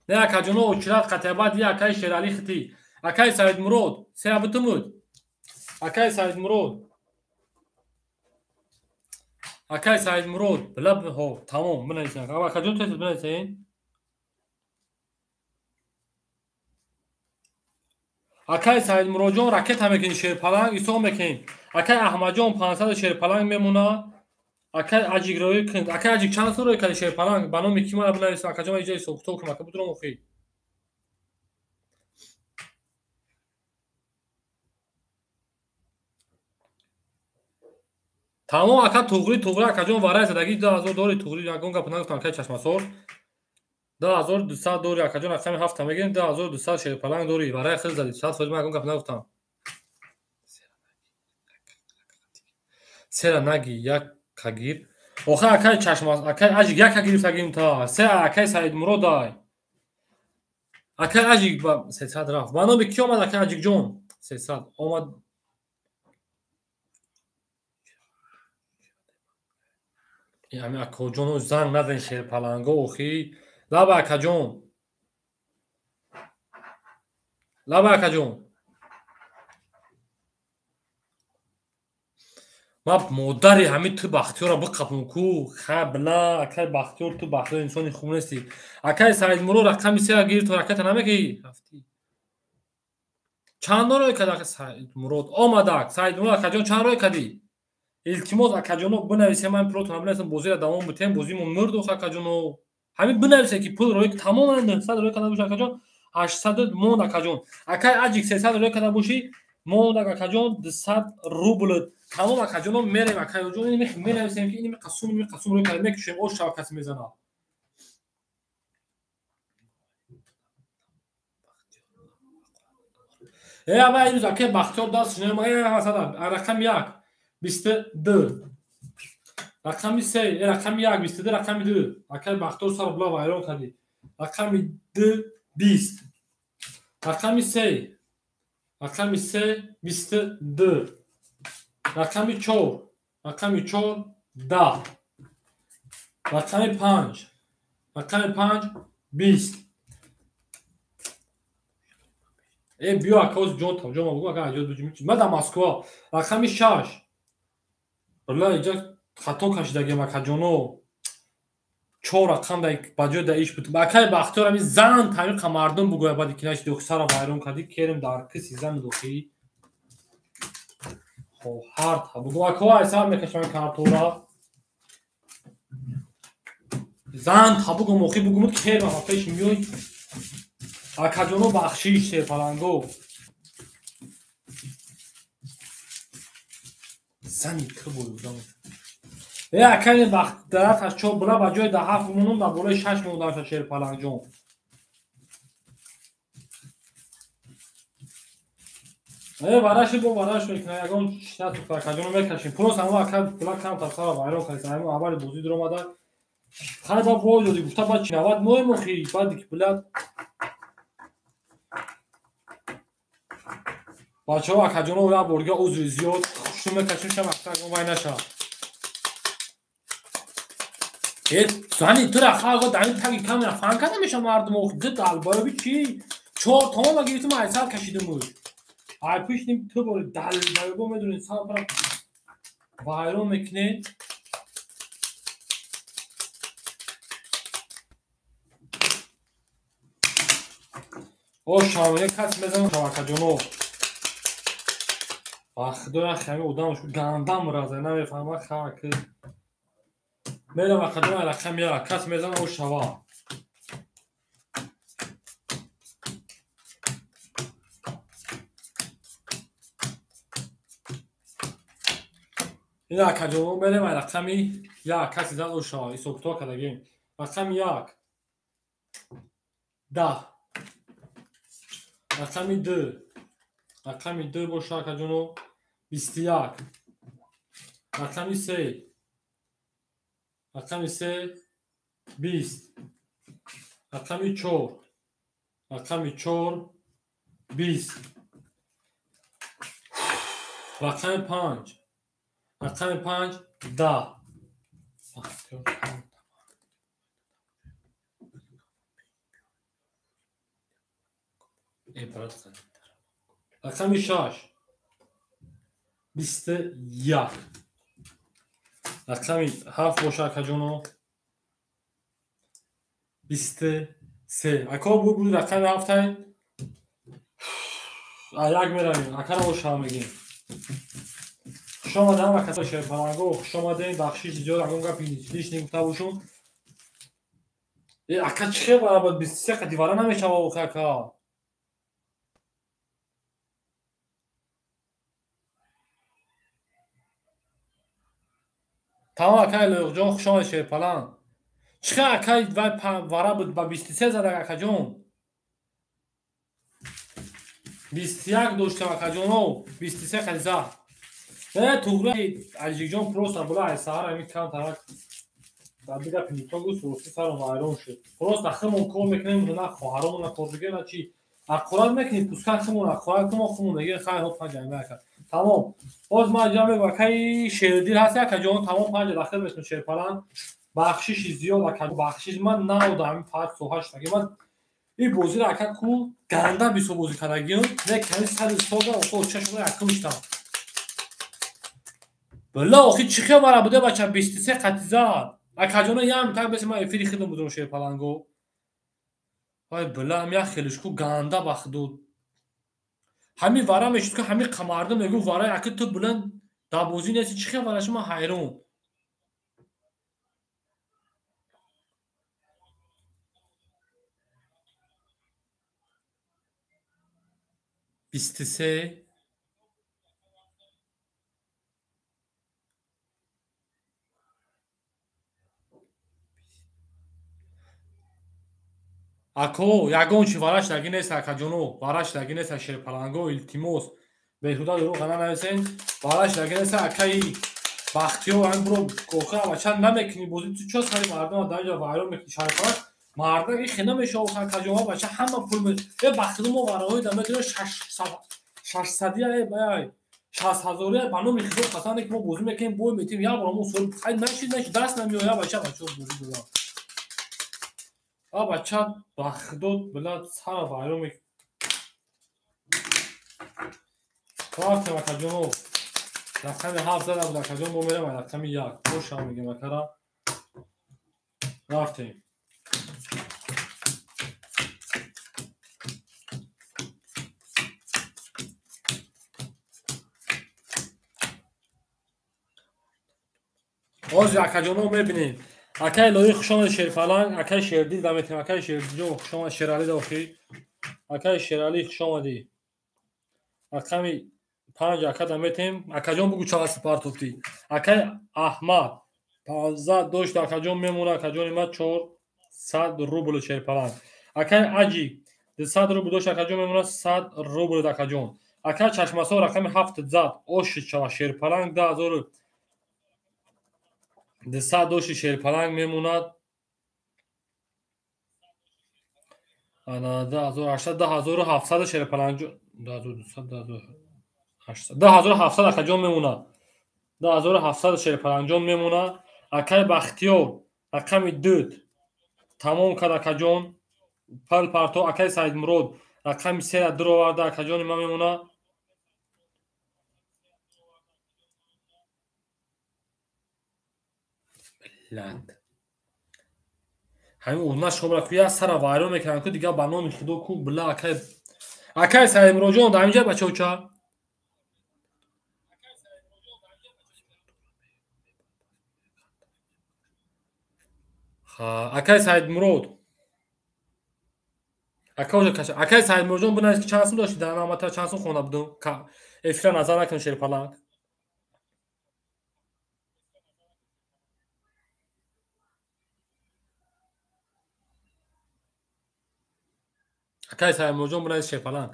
Не акаҷоно очират қатиабад я акай Шерали хити. Акай Саидмурод. Се абутумуд. Акай Саидмурод. Акай Саидмурод. Била ҳо, тамом, бинависен. Акаҷон тез бинависен. Акай Саидмуродҷон ракета мекунӣ шерпаланг, ҳисоб мекунем. Акай Аҳмадҷон 500 шерпаланг мемона. Акай Аҷик рӯй кун. Акай Аҷик чанд сол рӯй карди шерпаланг? Ба номи ки мара бинависам? Акаҷон иҷа ҳисоб китоб кунам, ака будурам охи. Тамом ака туғри, туғри акаҷон варай задагӣ 2000 дори туғри, ягон гап нагуфтам акай Чашмасор. 2200 дори акаҷон рақами ҳафта мегирем, 2200 шерпаланг дори, варай хел зади, 100% ман ягон гап нагуфтам. Сера наги як кагир. Охе акай Чашмас, акай Аҷик як гирифтагим та. Се акай Саидмурод ай. Акай Аҷик ба 300 рафт. Ба номи ки омад акай Аҷикҷон? 300 омад. Ами акаҷоно занг назан шерпаланго охи. Лаба акаҷон. Лаба акаҷон. Ма модари ҳамин ту Бахтиёрро биқапам ку. Ха била акай Бахтиёр, ту Бахтиёр инсони хуб нестӣ. Акай Саидмурод рақами сера гирифт, ҳараката намекунӣ. Рафтӣ. Чанд рой кад ака Саидмурод? Омадак. Саидмурод акаҷон чанд рой кадӣ? Илтимос акаҷоно бинависем, ман пулотонро бинависем, бозиро давом битем, бозимо мурд ох акаҷоно. Ҳамин бинависе ки пул рой тамоман 900 рой карда бошӣ акаҷон, 800 монд акаҷон. Акай Аҷик 300 рой карда бошӣ, монд акаҷон 200 рубл. Тамом акаҷоно мерем акаҷон, ин менависем ки ин қасум, ин қасум рой карда мекушем, ош шава касе мезанад. Э ава имрӯз акай Бахтиёр даст шунем, э масалан рақами 1 22 рақами 3, рақами 1 22 рақами 2 акай Бахтиёр сар була вайрон кардӣ. Рақами 2 20 рақами 3 рақами 3 22 рақами 4 рақами 4 10 рақами 5 рақами 5 20. Э биё ака оз ҷон там ҷон бугу ака аҷоз буҷум. Ма дар Москва рақами 6. Била иҷа хато кашидагем акаҷоно. 4 рақам дар ба ҷои дар иш буд. Акай Бахтиёр ҳамин зан тамиқа мардум бугӯяд баъди ки нашиди охи сара вайрон кардӣ, керем дар киси зани дохӣ. Хоҳар та бугӯ ака ай сар мекашам картора. Зан та бугӯм охи бугӯмуд керем ама пеш миёй. Акаҷоно бахшиш серпаланго. Зани ту буд. Э акай бахт дарат чор була ба ҷои да 7 монум дар болои 6 мондам шерпалангҷон. Э вараши бо вараш мекунад, ягон натухта акаҷоно мекашем. Просто ҳамо ака була камтар сара вайрон кардем. Ҳамо аввали бозӣ дуромада. Хай ба бой додӣ гуфта баъд чи 90 моем охи баъди ки була бачаҳо акаҷоно як борга узри зиёд хушу мекашем шам акта ягон вай наша. Э зани тура халқо дар ин таги камера фан карда меша мардум охи ду далбоёби чи? 4 томон гирифтум ай сар кашидимуш. Ай пишним ту бори далбоёбо медонӣ сар пара вайрон мекунед. О шамоне кас мезанам акаҷоно. Ба худоя хами одам гандам раза намефаҳма хак. Мерам акаҷон рақами 1 кас мезанам о шава. Ин акаҷоно мерем рақами 1 каси зад о шава. Ҳисобкитоб кардагем. Рақами 1 10 рақами 2 рақами 2 боша акаҷоно 21 рақами 3 рақами 3 20 рақами 4 рақами 4 20 рақами 5 рақами 5 10. Рақами 6 21 рақами 7 боша акаҷоно 23. Ако буд рақами 7 аяк меравем. Акаро оша мегем. Хуш омадам ака шерпаланго, хуш омадем. Бахшиш зиёд ягон гапи лишний гуфта бошум. Э ака чӣ хел барабад 23 қати вара намешава охи ака. Тамом акай Лоиқҷон, хуш омадед шерпаланг. Чӣ хел акай вай вара буд ба 23 задак акаҷон? 21 доштам акаҷоно, 23 қати зад. Э туғри Аҷикҷон просто була ай саҳар ҳамин кам тарак дар дига пинито гуфт, рости сарам вайрон шуд. Просто химон кор мекунем, на хоҳаромон, на кордига, на чи. Аққурат мекунем, пускай химон аққурат кунем, химон мегирем, хайр ҳо панҷ аймай ака. Тамом. Боз ман ҷа мегӯям акаи шердил ҳаст акаҷон, тамом панҷ дахил мекунем шерпаланг. Бахшиши зиёд ака, бахшиш ман навда ҳамин панҷ соҳа шудаги. Ман ин бозиро ака ку ганда бисо бозӣ кардагиам, не ками сари сода охо чашма якум шудам. Била охи чӣ хел вара буде бача 23 қати зад. Акаҷоно ям так беси ман эфири хидм будум шерпаланго. Вай била ам як хелишку ганда бахдуд. Ҳами вара мешуд ки ҳами қамарда мегу вара яки ту буланд дабозӣ неси чӣ хел вара шума ҳайрон. 23 ако ягон чи вараш даги нест акаҷоно, вараш даги нест шерпаланго, илтимос беҳуда дурӯғ нанависен, вараш даги нест акаи Бахтиёр ҳамин буро коха бача намекунӣ бозӣ ту чо сари мардума дар инҷо вайрон мекунӣ шарпаланг мардак ин хе намешава акаҷон бача ҳама пул э бахтиёр мо вараҳои да медонем шашсадия э бай 60 000 ба номи худо қасам ки мо бозӣ мекунем бой метем як бор мо хай нашид нашид даст намеояд бача бача бозӣ додам. А бача бахдод била сара вайрон мек рафтем акаҷоно рақами 7 зада буд акаҷон мо мерем рақами 1 бошам мегем акара рафтем. Ҳозир акаҷоно мебинем. Акай Лои хуш омадед шерпаланг, акай Шердил да метем, акай Шердилҷон хуш омад, Шералӣ да охир. Акай Шералӣ хуш омадӣ. Рақами 5 ака да метем. Акаҷон бугу чанд партофтӣ. Акай Аҳмад 15 дошт акаҷон мемона, акаҷони ма 400 рубл шерпаланг. Акай Аҷи 200 рубл дошт акаҷон мемона 100 рубл акаҷон. Акай Чашмасо рақами 7 зад оши чава шерпаланг 2200 дошти шерпаланг мемонад. Ана 2800 2700 шерпаланг 2200 2800 2700 акаҷон мемонад. 2700 шерпалангҷон мемонад. Акай Бахтиёр рақами 2 тамом кард акаҷон. Пал парто акай Саидмурод рақами 3 дуроварда акаҷони ман мемонад. Ҳамин урна шомра ку як сара вайрон мекунанд ку дигар ба номи худо ку била акай акай Саидмуродҷон дар инҷа бачаоча. Акай Саидмурод акай Саидмуродҷон бинавис ки чанд сум дошти дар намата чанд сум хонда будум. Эфира назар накун шерпаланг. Акай Саидмуродҷон бинавис шерпаланг.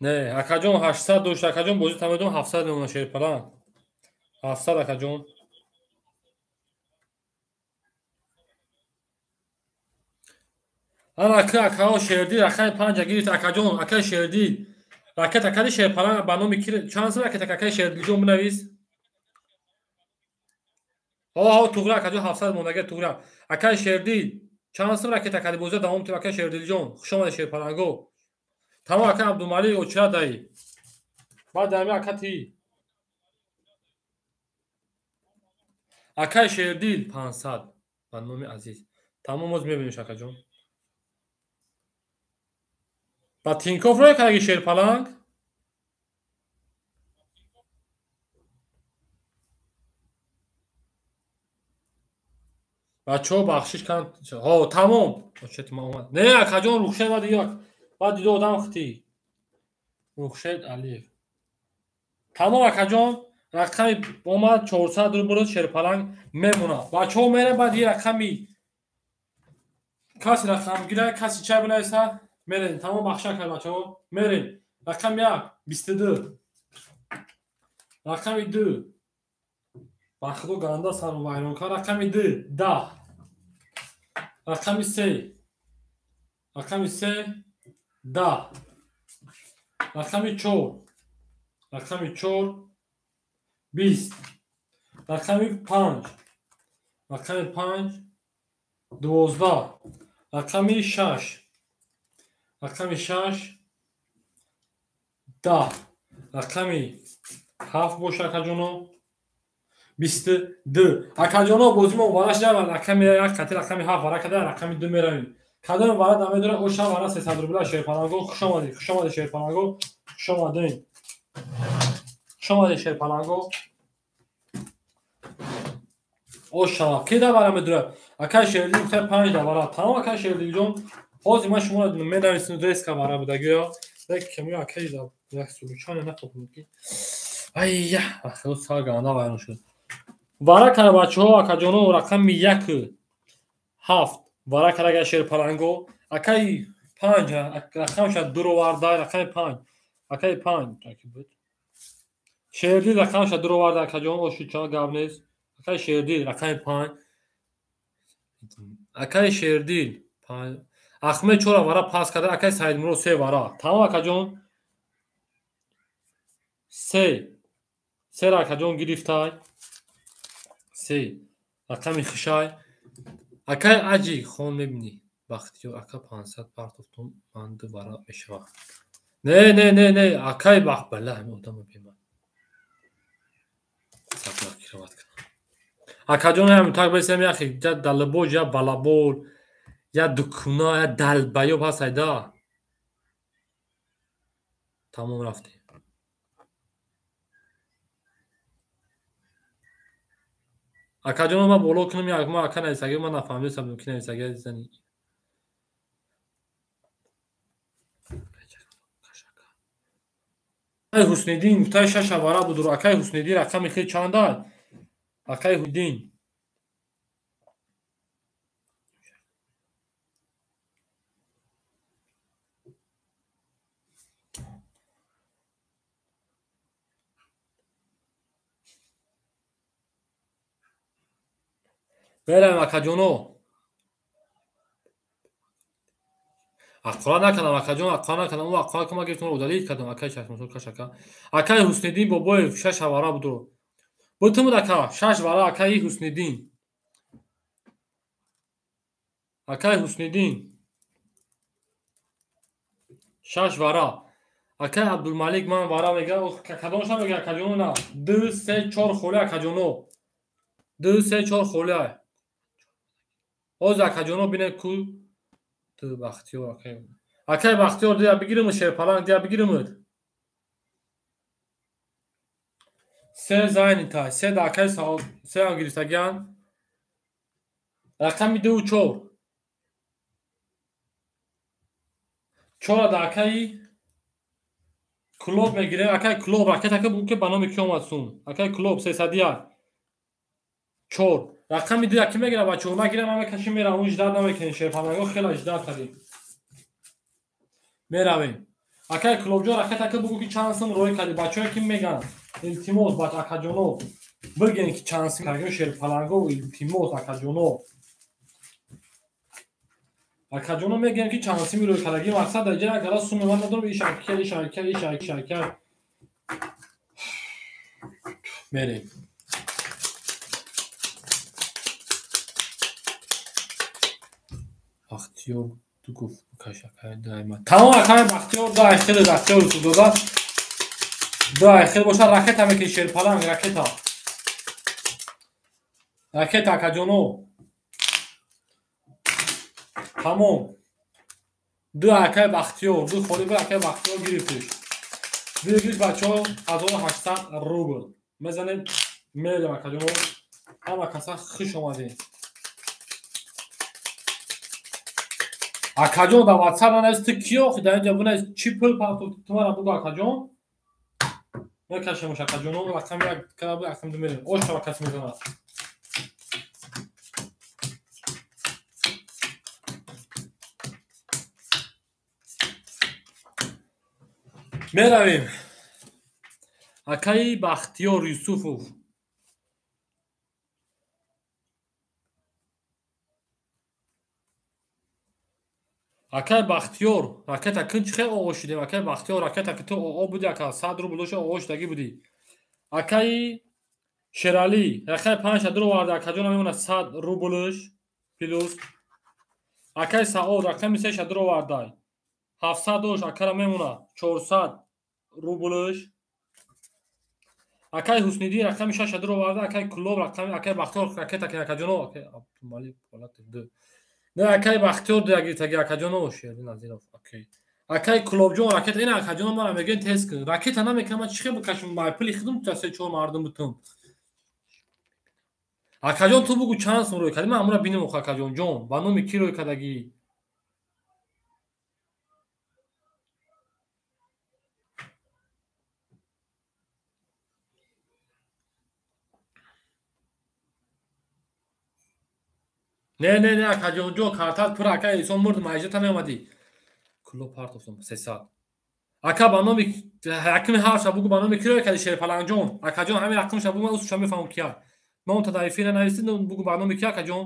Не, акаҷон 800 дошт, акаҷон бозӣ тамом 700 мемона шерпаланг. 700 акаҷон. Ана ака акао Шердил рақами 5 гирифт акаҷон, акай Шердил. Ракет акади шерпаланг ба номи ки чанд сум ракет акаи Шердилҷон бинавис. Ҳо туғра акаҷон 700 мондаги туғра. Акай Шердил чанд сум ракет акади бозӣ давом тим акай Шердилҷон. Хуш омадед шерпаланго. Тамом акай Абдумалик очира даи. Баъд ами ака ти. Акай Шердил 500 ба номи Азиз. Тамом оз мебинем акаҷон. Ба Тинков рой кардаги шерпаланг? Бачаҳо бахшиш кан. Ҳо тамом. Очет ма омад. Не акаҷон Рухшед баъд як. Баъд дида одам хити. Рухшед Алиев. Тамом акаҷон рақами омад 400 рубл шерпаланг мемонад. Бачаҳо мерем баъд ин рақами каси рақам гира, каси чай бинависа мерем. Тамом бахша кард бачаҳо. Мерем. Рақами 1 22. Рақами 2 ба худо ганда сару вайрон кард. Рақами 2 10. Рақами 3 рақами 3 10. Рақами 4 рақами 4 20. Рақами 5 рақами 5 12. Рақами 6 рақами 6 10 рақами 7 боша акаҷоно 22 акаҷоно бозӣ мо вара шуда рақами 1 қати рақами 7 вара када рақами 2 меравем. Кадом вара намедора оша вара 300 рубла шерпаланго. Хуш омадед, хуш омадед шерпаланго, хуш омадед. Хуш омадед шерпаланго. Оша ки да вара медора? Акай шердил гуфта 5 да вара. Тамом акай шердил ҷон. Ҳозир ман шуморо менависам резка вара будагиё. Як ками акай да як сулучане нахобм ки. Айя, ахир сар ганда вайрон шуд. Вара кара бачаҳо акаҷоно рақами 1 7 вара карага шерпаланго. Акай 5 рақамша дуроварда рақами 5. Акай 5 буд. Шердил рақамша дуроварда акаҷон оши ча гап нест. Акай шердил рақами 5. Акай шердил 5. Ахмед 4 вара пас карда акай Саидмурод 3 вара. Тамом акаҷон. 3 3 акаҷон гирифтай. 3 рақами хишай. Акай аҷи хон мебинӣ. Бахтиёр ака 500 партофтум ман 2 вара мешавад. Не не не не акай бахт бала ҳамин одама беман. Саблокировать кунам. Акаҷон ҳам так бесем яхи я далбоҷ я балабол я дукуна я далбаёб ҳаст айда. Тамом рафтем. Акаҷон ман боло кунам як ма ака нависагӣ ман нафаҳмидам ки нависагӣ зани. Акай Ҳусниддин гуфтай 6 вара будур. Акай Ҳусниддин рақами хел чанда? Акай Ҳусниддин меравем акаҷоно. Аққора накардам акаҷон, аққора накардам. Ӯ аққора ки ман гирифтам удалить кардам. Акай чашмасор кашака. Акай Ҳусниддин Бобоев 6 вара будур. Бутумуд ака 6 вара акаи Ҳусниддин. Акай Ҳусниддин 6 вара. Акай Абдулмалик ман вара мега. Кадомша мега акаҷоно на? 2 3 4 холи акаҷоно. 2 3 4 холи. Ҳозир акаҷоно бинед ку ту Бахтиёр акай. Акай Бахтиёр дия бигиримуд шерпаланг дия бигиримуд. 3 зайнитай. 3 да акай 3 ам гирифтагиан. Рақами 2 4. 4 да акаи Клуб мегирем. Акай Клуб ракета ки буд ки ба номи ки омад сум. Акай Клуб 301. 4. Рақами 2 ки мегирам бачаҳо нагирам ман мекашим мерам. Он ждат намекунем шерпаланго хела ждат кардем. Меравем. Акай Клубҷон ракета ки бугу ки чанд сум рой кардӣ. Бачаҳое ки меган илтимос бач акаҷоно бигӯен ки чанд сум кардем шерпаланго илтимос акаҷоно. Акаҷоно мегӯем ки чанд суми рой кардагӣ мақсад дар ҷа агара суми ман надорам иш ака иш ака иш ака ака. Мерем. Бахтиёр ту гуфт букаш акай дайма. Тамом акай Бахтиёр дай хеле Бахтиёр дода. Дай хеле боша ракета мекунӣ шерпаланг ракета. Ракета акаҷоно. Тамом. 2 акай Бахтиёр, 2 холи бир акай Бахтиёр гирифтиш. 2 гирифт бачаҳо 1800 рубл. Мезанем мерем акаҷоно. Ҳама каса хуш омадед. Акаҷон дар WhatsApp нанавис ту кӣ охи дар инҷа бинавис чӣ пул партофтӣ ту мара бугу акаҷон. Мекашемуш акаҷоно рақами 1 кара бу рақами 2 мерем. Ош шава каси мезанад. Меравем. Акаи Бахтиёр Юсуфов. Акай Бахтиёр, ракета кун чӣ хел оғоз шудем? Акай Бахтиёр, ракета ки ту оғоз будӣ, ака 100 рубл дошта оғоз шудагӣ будӣ. Акаи Шералӣ, рақами 5 дуроварда, акаҷона мемонад 100 рублш плюс. Акаи Саод, рақами 3 дуроварда, 700 дошт, акара мемонад 400 рублш. Акай Ҳусниддин рақами 6 дуроварда, акай Кулоб рақами акай Бахтиёр ракета ки акаҷоно, акай Абдумалик ҳолати 2. Не, акай Бахтиёр дагиртаги акаҷоно, Шерли Назиров, акай. Акай Кулобҷон ракета ина акаҷоно мара мегӯян тест кун. Ракета намекунам, ман чӣ хел бикашам, май пули худум та 3-4 мардум битум. Акаҷон ту бугу чанд сум рӯй кардӣ, ман ҳамура бинам охо акаҷон ҷон, ба номи кӣ рӯй кардагӣ? Не, не, не, акаҷонҷон, картат пур, ака Эҳсон мурд, маижата меомадӣ. Кулоб партофтам 300. Ака ба номи якми ҳарфша бугу, ба номи кӣ рӯй кардӣ Шерпалангҷон? Акаҷон ҳамин рақамша бугу, ман усуша мефаҳмам кия. Номта дар эфира нависӣ, бугу ба номи кӣ акаҷон?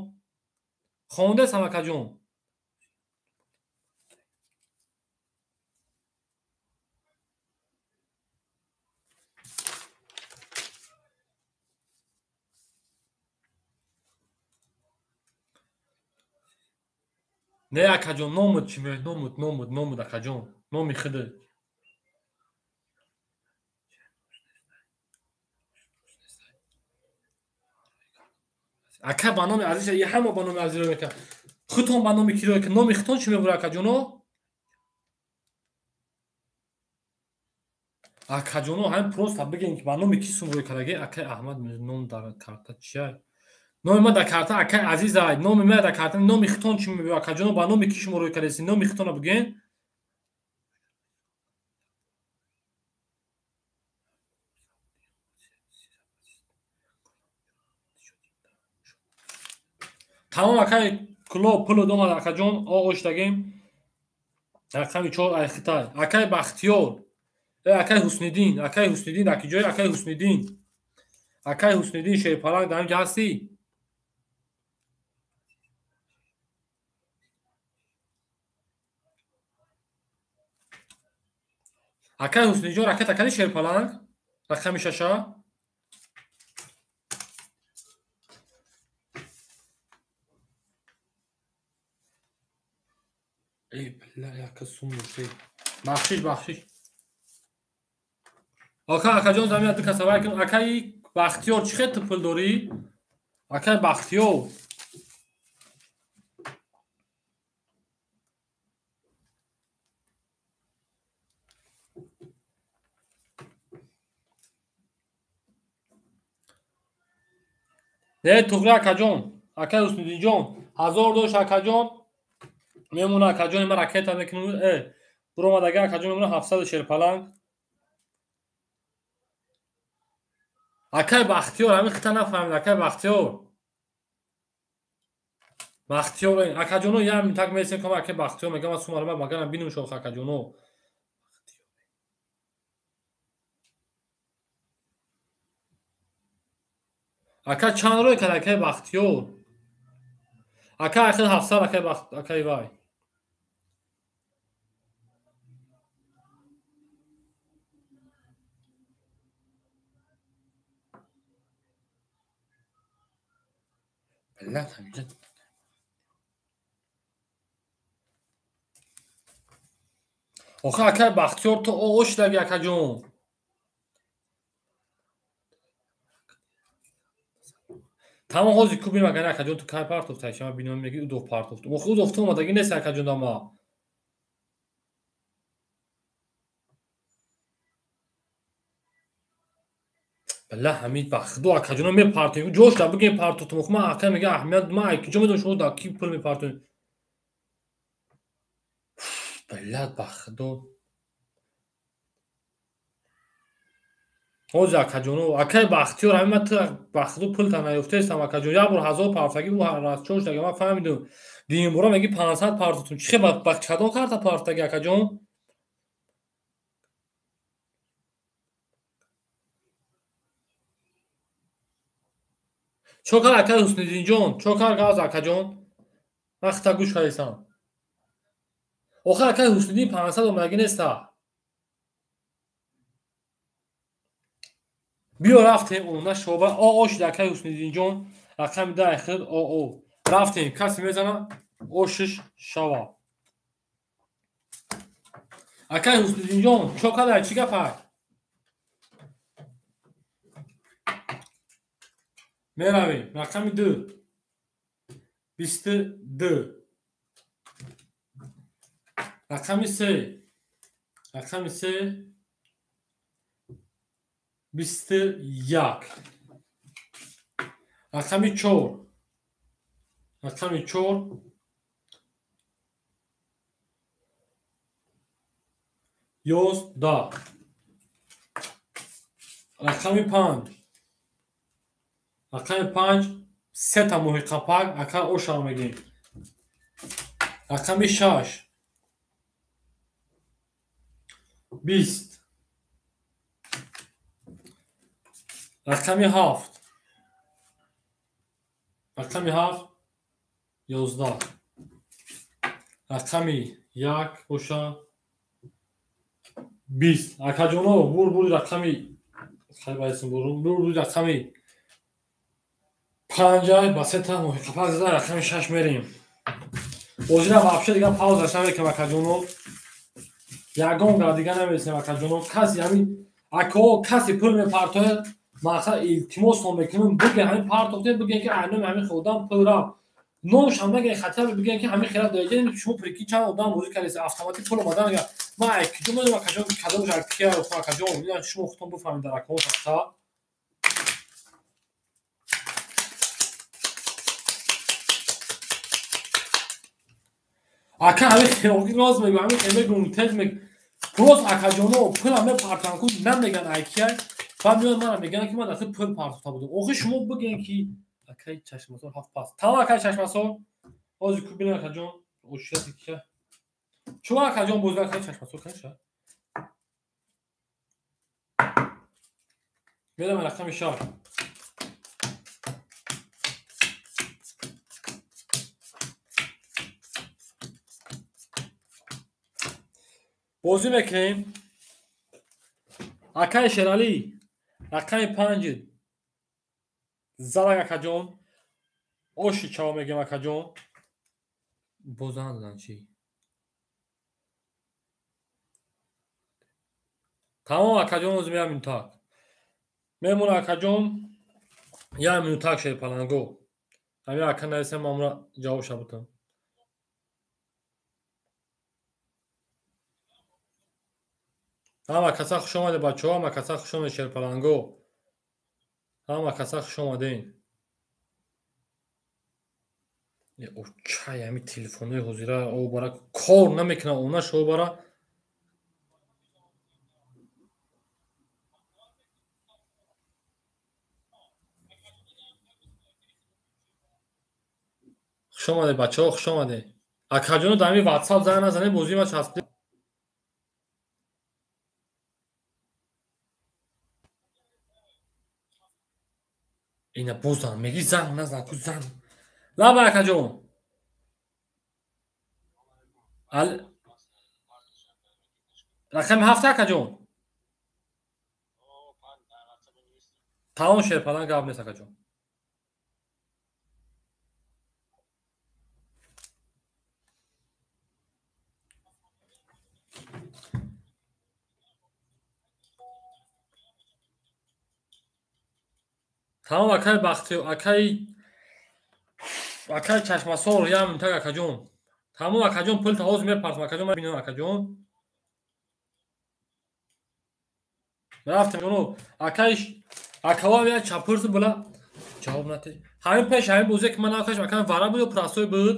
Хондесам акаҷон. Не акаҷон, номут чӣ меояд? Номут, номут, номут акаҷон, номи худат. Ака ба номи Азиз, и ҳама ба номи Азиз рӯй мекунад. Худтон ба номи кӣ рӯй мекунад? Номи худтон чӣ мебурад акаҷоно? Акаҷоно ҳамин просто бигем ки ба номи кӣ сум рӯй кардагӣ? Акай Аҳмад ном дар карта чия? Номи ман дар карта акай Азиз ай, номи ман дар карта, номи худтон чӣ мебурад акаҷоно? Ба номи кӣ шумо рӯй кардасӣ? Номи худтонро бигӯен. Тамом акай Кулоб пулу домад акаҷон, оштагем. Рақами 4 ай Хитай. Акай Бахтиёр, акай Ҳусниддин, акай Ҳусниддин дар ки ҷой? Акай Ҳусниддин. Акай Ҳусниддин Шерпаланг дар инҷа ҳастӣ? Акай Ҳусниддинҷон ракета кардӣ Шерпаланг? Рақами 6. Эй, бля, яка сум дошт. Бахшиш, бахшиш. Ака, акаҷон замина ду каса вай кун. Акаи Бахтиёр чӣ хел ту пул дорӣ? Акаи Бахтиёр. Не, туғри акаҷон. Акаи Ҳусниддинҷон, 1000 дошт акаҷон. Мемона акаҷони ман ракета мекунам. Буромадага акаҷон мемона 700 Шерпаланг. Акай Бахтиёр ҳамин хита нафаҳмид, акай Бахтиёр. Бахтиёр, акаҷоно як минтак месем кам акай Бахтиёр мегам ман сумара маганам бинум шох акаҷоно. Ака чанд рӯй кард акай Бахтиёр? Ака ахир 700 акай Бахт, акай вай. Охе акай Бахтиёр ту ошдаги акаҷон. Тамом ҳозир ку бинам агар акаҷон ту кай партофта, шама бинам меги удов партофт. Охе удов ту омадаги нест акаҷон дама. Бала ҳамид ба худо акаҷоно мепартоем. Ҷош да бигем партофтум. Охе ман ака мега аҳамият ман куҷо медонам шумо да ки пул мепартоем. Бала ба худо. Ҳозир акаҷоно, акай Бахтиёр ҳамин ман ту ба худо пулта наёфтаестам акаҷон. Як бор 1000 партофтагӣ ӯ расчош дага ман фаҳмидам. Дуюм бора меги 500 партофтум. Чӣ хел ба кадом карта партофтагӣ акаҷон? Чо кар акай Ҳусниддинҷон? Чо кар газ акаҷон? Ман хита гӯш кардисам. Охе акай Ҳусниддин 500 омадагӣ неста. Биё рафтем она шоба о шид акай Ҳусниддинҷон рақами 10 ахир о. Рафтем касе мезана ошиш шава. Акай Ҳусниддинҷон, чо кадай, чӣ гапай? Меравем. Рақами 2. 22. Рақами 3. Рақами 3. 21. Рақами 4. Рақами 4. 11. Рақами 5. Рақами 5. Сета моҳи қапак, ака ошам мегем. Рақами 6. 20. Рақами 7. Рақами 7. 11. Рақами 1 боша 20. Акаҷоно, бур рақами хайбайсин бур рақами 5 ба сета моҳи қапак зада рақами 6 мерем. Бозира вообще дига пауза намекунем акаҷоно. Ягон гап дига намересем акаҷоно. Каси ҳамин ако каси пул мепартояд, мақсад илтимосон мекунем, буген ҳамин партохтем, буген ки айноми ҳамин одам пул рафт. Номшам нагӯед, хатар бигӯед ки ҳамин хелат доиҷа шумо прикинь чанд одам бозӣ кардед, автоматик пул омадан мегӯяд. Ман ай куҷо медонам акаҷон кадомш ай кия акаҷон, ина шумо худтон бифаҳмед дар акаҳо тафта. Ака ҳамин хелоги роз мегӯ, ҳамин хел мегӯм, тез мегӯ. Просто акаҷоно пула мепартан ку намеган ай кия, баъд меояд мана мегӯянд ки ман дар пул партофта будам. Охир шумо бигӯед ки акай чашмасор ҳафт пас. Тамом акай чашмасор. Ҳозир ку бинем акаҷон, оширати кия. Чӯ акаҷон бозӣ акай чашмасор каниша. Мерам рақами 6. Бозӣ мекунем. Акай Шералӣ, рақами 5 залак акаҷон. Оши чаво мегӯям акаҷон. Бозан задан чӣ? Тамом акаҷон, ҳозир як минутак. Мемона акаҷон, як минутак шерпаланго. Ҳамин ака нависем, ман амра ҷавобша бутам. Ҳама каса хуш омадед бачаҳо, ҳама каса хуш омадед шерпаланго. Ҳама каса хуш омадед. Чай ҳамин телефонҳои ҳозира обара кор намекунад, онаш обара. Хуш омадед бачаҳо, хуш омадед. Акаҷоно дар ҳамин WhatsApp занг назанед, бозии ма часпид. Ина бозан меги занг назан ку занг. Лаба акаҷон. Рақами 7 акаҷон. Тамом шерпалан гап нест акаҷон. Тамом акай Бахти, акай чашмасор, як минутак акаҷон. Тамом акаҷон, пул та ҳозир мепартам акаҷон, ман бинам акаҷон. Рафтем ҷоно, акай акавам як чапурси була ҷавоб натед. Ҳамин пеш ҳамин бозие ки ман накашам, акам вара буд ё простой буд?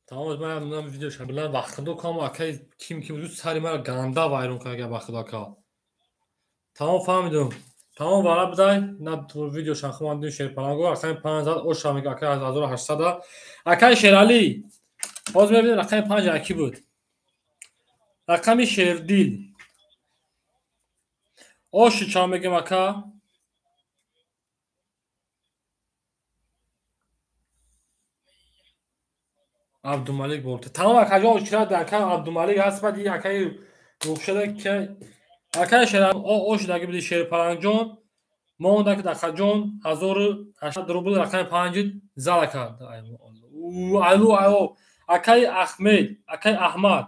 Тамом, ман нам видеоша билан вақтидо кам акай ким ки буд сари мара ганда вайрон кард вақтидо ака. Тамом фаҳмидум. Тамом вара бидай, на видеоша хуман дим шерпаланго, рақами 5 зад оша мега акай 1800. Акай Шералӣ. Ҳозир мебинем рақами 5 аки буд. Рақами Шердил. Оши чанд мегем ака? Абдумалик болта. Тамом акаҷон, очират ака Абдумалик ҳаст, баъд ин акаи рухшада ки акаи Шер ошидаги буди Шерпалангҷон. Монда ки дақаҷон 1800 рубл рақами 5 зала кард. Алло, алло. Акай Ахмед, акай Аҳмад.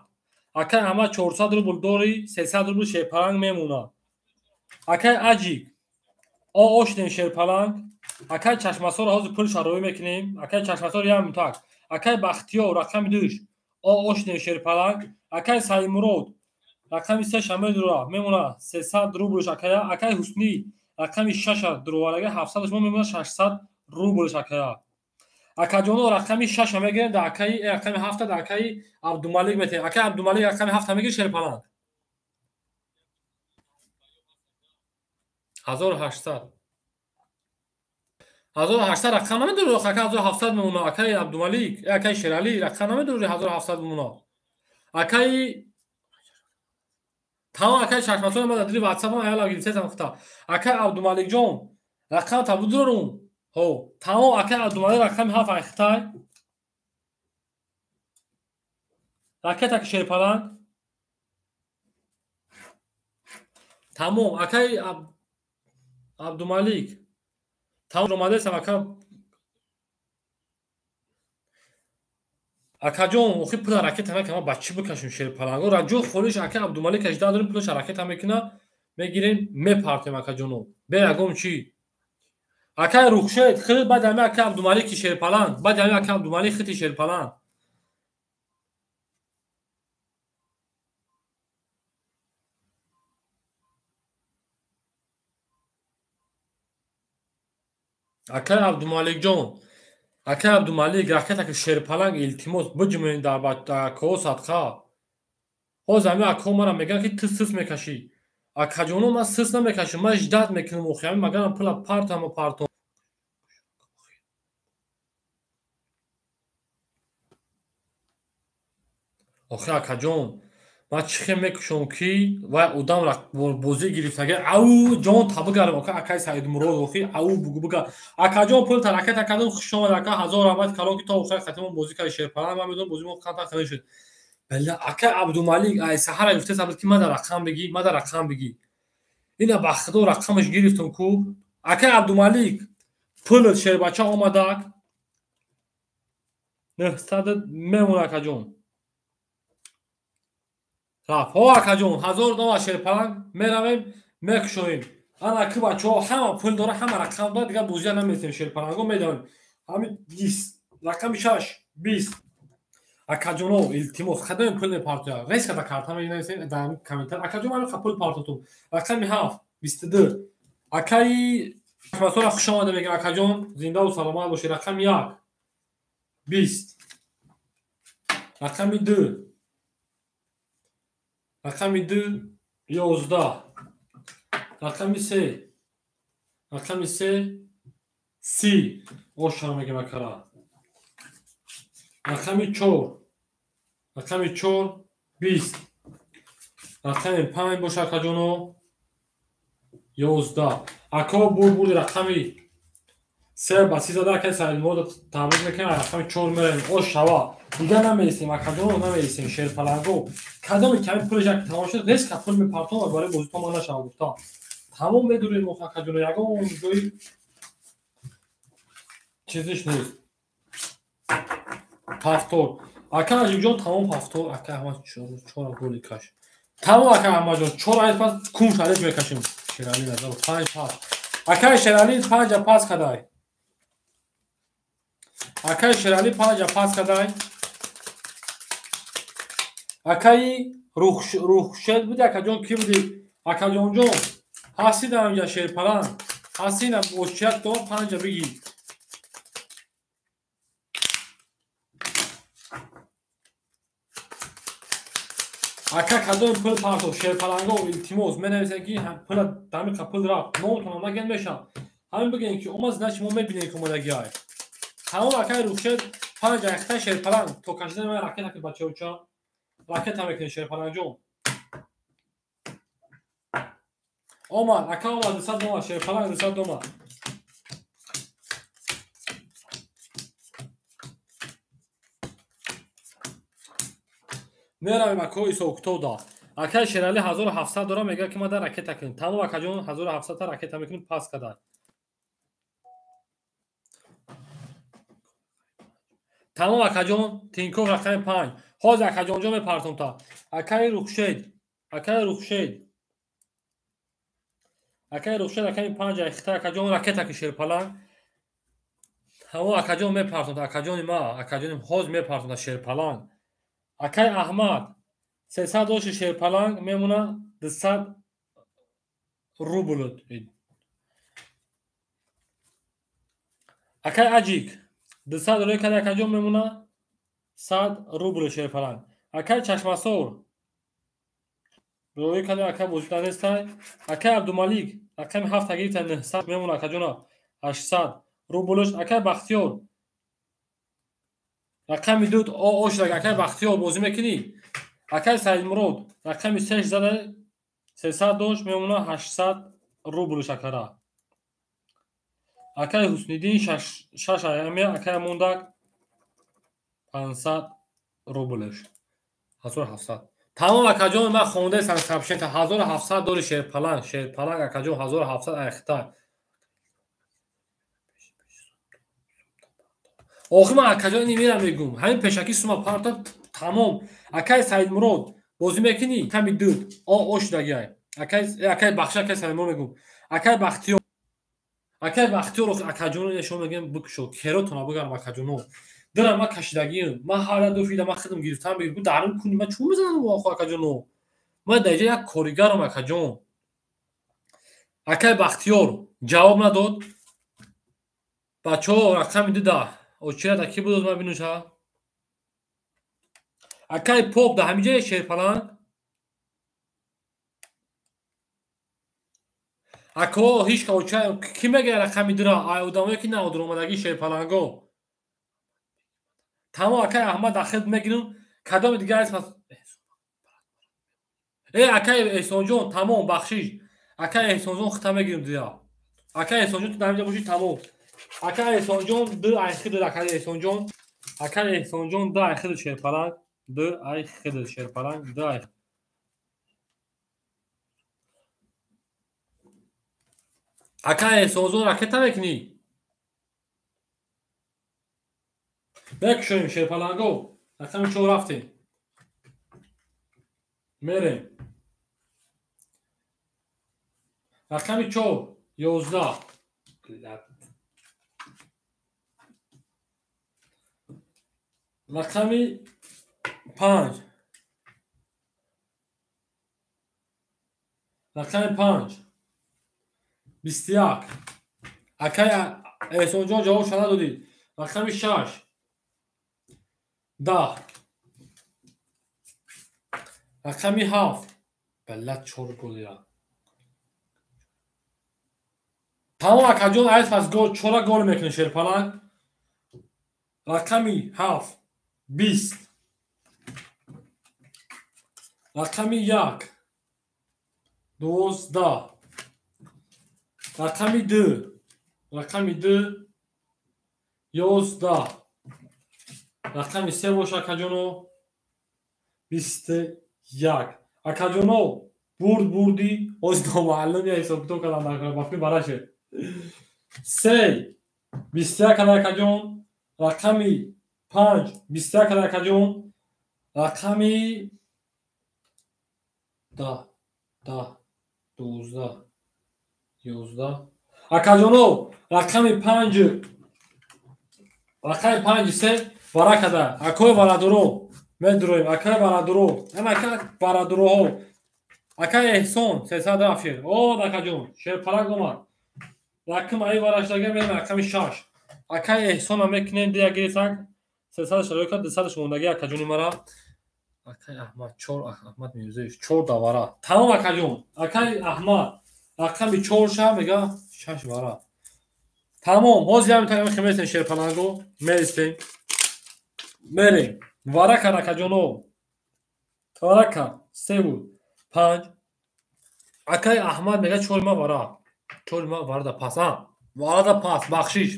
Акай Аҳмад 400 рубл дори, 300 рубл шерпаланг мемонад. Акай Аҷик, ошнем шерпаланг. Акай Чашмасор ҳозир пул шароӣ мекунем. Акай Чашмасор ям так. Акай Бахтиёр рақами 2 ошнем шерпаланг. Акай Саимурод рақами 3 шамедура мемонад 300 рублш акая. Акай Ҳуснӣ рақами 6 дуроварага 700 мо мемонад 600 рублш акая. Акаҷоно рақами 6 мегирем да акаи рақами 7 да акаи Абдумалик метем. Акаи Абдумалик рақами 7 мегир шерпаланг. 1800. 1800 рақам намедорӣ, ака 1700 мемонад. Акаи Абдумалик, акаи Шералӣ рақам намедорӣ 1700 мемонад. Акаи тамом акаи Чашмасор ма дар дили WhatsApp-ам аяла гирифтам хта. Акаи Абдумаликҷон рақам та будурум. Ҳо, тамом акаи Абдумалик рақами 7 айхтай. Ракета ки шерпаланг. Тамом акаи Абдумалик. Тамом омадесам ака. Акаҷон, охи пула ракета накама ба чӣ бикашем шерпаланго? Раҷо холиш ака Абдумалик 18 дорем пулаш ракета мекуна, мегирем, мепартем акаҷоно. Бе ягон чӣ. Акай Рухшед, хид баъд ҳами ака Абдумалики шерпаланг, баъд ҳами ака Абдумалик хити шерпаланг. Акай Абдумаликҷон, акай Абдумалик ракета ки шерпаланг илтимос биҷумед дар акаҳо садқа. Ҳозир ҳами акаҳо мара мегӯянд ки ту сис мекашӣ. Акаҷоно ман сис намекашам, ман ждат мекунам охи ҳами магарам пула партаму партом. Охи акаҷон, ман чӣ хел мекушам ки вай одам бозӣ гирифтага ау ҷон та бигарам ака акай Саидмурод охи ау бугу бига. Акаҷон пул та ракета кардам, хуш омад ака, 1000 раҳмат калон ки то охир хатимон бозӣ кард шерпаланг. Ман медонам бозии мо камтар хеле шуд. Бале акай Абдумалик ай саҳара гуфтест абд ки мада рақам бигӣ, мада рақам бигӣ. Ина ба худо рақамаш гирифтам ку. Акай Абдумалик пул шербача омадак 900 мемон акаҷон. Рафт. Ҳо акаҷон, 1000 дома шерпаланг меравем, мекушоем. Ана ки бачаҳо ҳама пул дора, ҳама рақам дора, дигар бозия намесем шерпаланго медавем. Ҳами 20, рақами 6, 20. Акаҷоно илтимос, хадами пул мепартоя. Резка да карта менависем дар комментар. Акаҷон ман мехоҳам пул партотум. Рақами 7, 22. Акаи Чашмасора хуш омада мегӯям акаҷон, зиндаву саломат бошед. Рақами 1, 20. Рақами 2, рақами 2, 11. Рақами 3, рақами 3, 30. Ошара мегӯям акара. Рақами 4, рақами 4, 20. Рақами 5 боша акаҷоно, 11. Ако бурбури рақами 3 ба 30 зада акаи Саидмурод табрик мекунем. Рақами 4 меравем. Ош шава. Дигар намересем акаҷоно, намересем шерпаланго. Кадоме ками пулаш як тамом шуд, резка пул мепартом ва барои бозитон ман нашава гуфта. Тамом медурем ох акаҷоно, ягон ҷои чизиш нест. Пафтор. Ака Аҷибҷон тамом пафтор. Ака Аҳмад 4 голи каш. Тамом ака Аҳмадҷон 4 ай пас кум шалиш мекашем. Шералӣ назар 5 пас. Акаи Шералӣ 5 пас кадай. Акаи Шералӣ 5 пас кадай. Акаи Рухшед буди акаҷон ки буди? Акаҷонҷон ҳастӣ дар инҷа шерпаланг. Ҳастӣ на бошчият то 5 бигӣ. Ака кадом пул партов шерпаланго илтимос менависем ки пула дамиқа пул рафт. Номтонам наген мешам. Ҳамин бигӯем ки омад, значит мо мебинем ки омадагиай. Тамом акаи Рухшед 5 айхта шерпаланг то кашидани ман ракета ки бачаоча ракета мекунем шерпалангҷон. Омад, ака омад, 200 дома шерпаланг 200 дома. Меравем акаҳо ҳисобкитоб да. Акай Шерали 1700 дора, мегӯяд ки ма дар ракета кунем. Тамом акаҷон, 1700 та ракета мекунем, пас кадан. Тамом акаҷон, Тинков рақами 5. Ҳозир акаҷонҷон мепартом та. Акаи Рухшед, акаи Рухшед. Акаи Рухшед рақами 5 айхта акаҷон ракета ки шерпаланг. Тамом акаҷон мепартом та, акаҷони ма, акаҷоним ҳозир мепартом та шерпаланг. Акаи Аҳмад 300 доши шерпаланг мемона 200 рубл. Акаи Аҷик 200 рӯй када акаҷон мемона 100 рубл шерпаланг. Акаи Чашмасор рӯй када ака бозида нестай. Акаи Абдумалик рақами 7 гирифта 900 мемона акаҷона 800 рублш. Акаи Бахтиёр рақами 2 ошдаг. Акаи Бахтиёр бозӣ мекунӣ? Акаи Саидмурод рақами 3 зада 300 дошт мемона 800 рубл шакара. Акаи Ҳусниддин 6 аяме, акаи Мондак 500 рублш. 1700. Тамом акаҷон, ман хондаи сообщение 1700 дори шерпаланг, шерпаланг акаҷон 1700 айхта. Охир ман акаҷон ини мерам мегум. Ҳамин пешакӣ сума парта тамом. Акаи Саидмурод бозӣ мекунӣ? Ками 2 ошдагиай. Акаи Бахш, акаи Саидмурод мегум. Акаи Бахтиёр, акаи Бахтиёр акаҷоно шумо мегӯям бикушо, керотона бигарам акаҷоно. Дира ма кашидагиам. Ман ҳар ду фида ман хидм гирифтам, бигӯ дарум кунӣ, ман чун мезанам охо акаҷоно. Ман дар инҷа як коригарам акаҷон. Акаи Бахтиёр ҷавоб надод. Бачаҳо рақами 2 да. Очира да ки буд ман бинуша? Акаи Поп да ҳамин ҷое шерпаланг. Ако ҳеч ка оча ки мегӯяд рақами 2-ра? Ай одамое ки наодуромадагӣ шерпаланго. Тамом акаи Аҳмад ахид мегирам, кадоми дигар аст пас? Акаи Эҳсонҷон, тамом, бахшиш. Акаи Эҳсонҷон хита мегирам дия. Акаи Эҳсонҷон ту дар ҳамин ҷо бошӣ, тамом. Акаи Эҳсонҷон 2 айхид, акаи Эҳсонҷон. Акаи Эҳсонҷон 2 айхид шерпаланг, 2 айхид шерпаланг, 2 ай. Акаи Эҳсонҷон ракета мекунӣ? Бекушоем шерпаланго. Рақами 4 рафтем. Мерем. Рақами 4 11. Рақами 5. Рақами 5 21. Акаи Эҳсонҷон ҷавобша надодӣ. Рақами 6 10. Рақами 7. Балла 4 голия. Тамом акаҷон, айс пас гол 4 гол мекунӣ шерпаланг. Рақами 7 20. Рақами 1 12. Рақами 2. Рақами 2 11. Рақами 3 боша акаҷоно 21. Акаҷоно бурд бурдӣ, оз номаълум я ҳисоб китоб кардам дар бафкӣ бараше. 3 21 када акаҷон, рақами 5 21 када акаҷон, рақами 10 10 12 11. Акаҷоно рақами 5, рақами 5 3 варакада. Акои варадуро медуроем, акаи варадуро, ана ака варадуроҳо. Акаи Эҳсон 300 рафт шер. О акаҷон, шерпаланг омад. Рақам аи вараштага мерем рақами 6. Акаи Эҳсона мекунем дия гирифтак 300 шарои кард, 200 мондагӣ акаҷони мара. Акаи Аҳмад 4, Аҳмад Мирзоев 4 давара. Тамом акаҷон, акаи Аҳмад рақами 4 ша мега 6 вара. Тамом, ҳозир ҳамин тариқ мехеместем шерпаланго, меристем. Мерем. Варака акаҷоно. Варака 3 буд 5. Акаи Аҳмад мега 4 ма вара. 4 ма варада пас. Варада пас, бахшиш.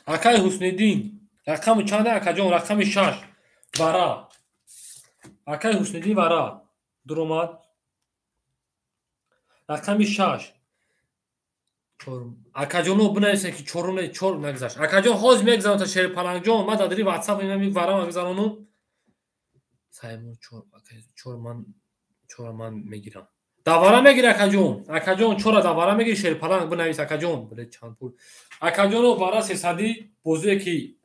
Акаи Ҳусниддин рақами чанда акаҷон? Рақами 6 вара. Акаи Ҳусниддин вара дуромад. Рақами 6. Акаҷоно бинависед ки чорум не, чор нагузашт. Акаҷон ҳозир мегузаронам та Шерпалангҷон, ман дар дари WhatsApp инами вара мегузаронам. Саймон чор, акаи чор ман, чора ман мегирам. Давара мегири акаҷон. Акаҷон чора давара мегири Шерпаланг бинавис акаҷон. Биле чанд пул. Акаҷоно вара сесадӣ бозие ки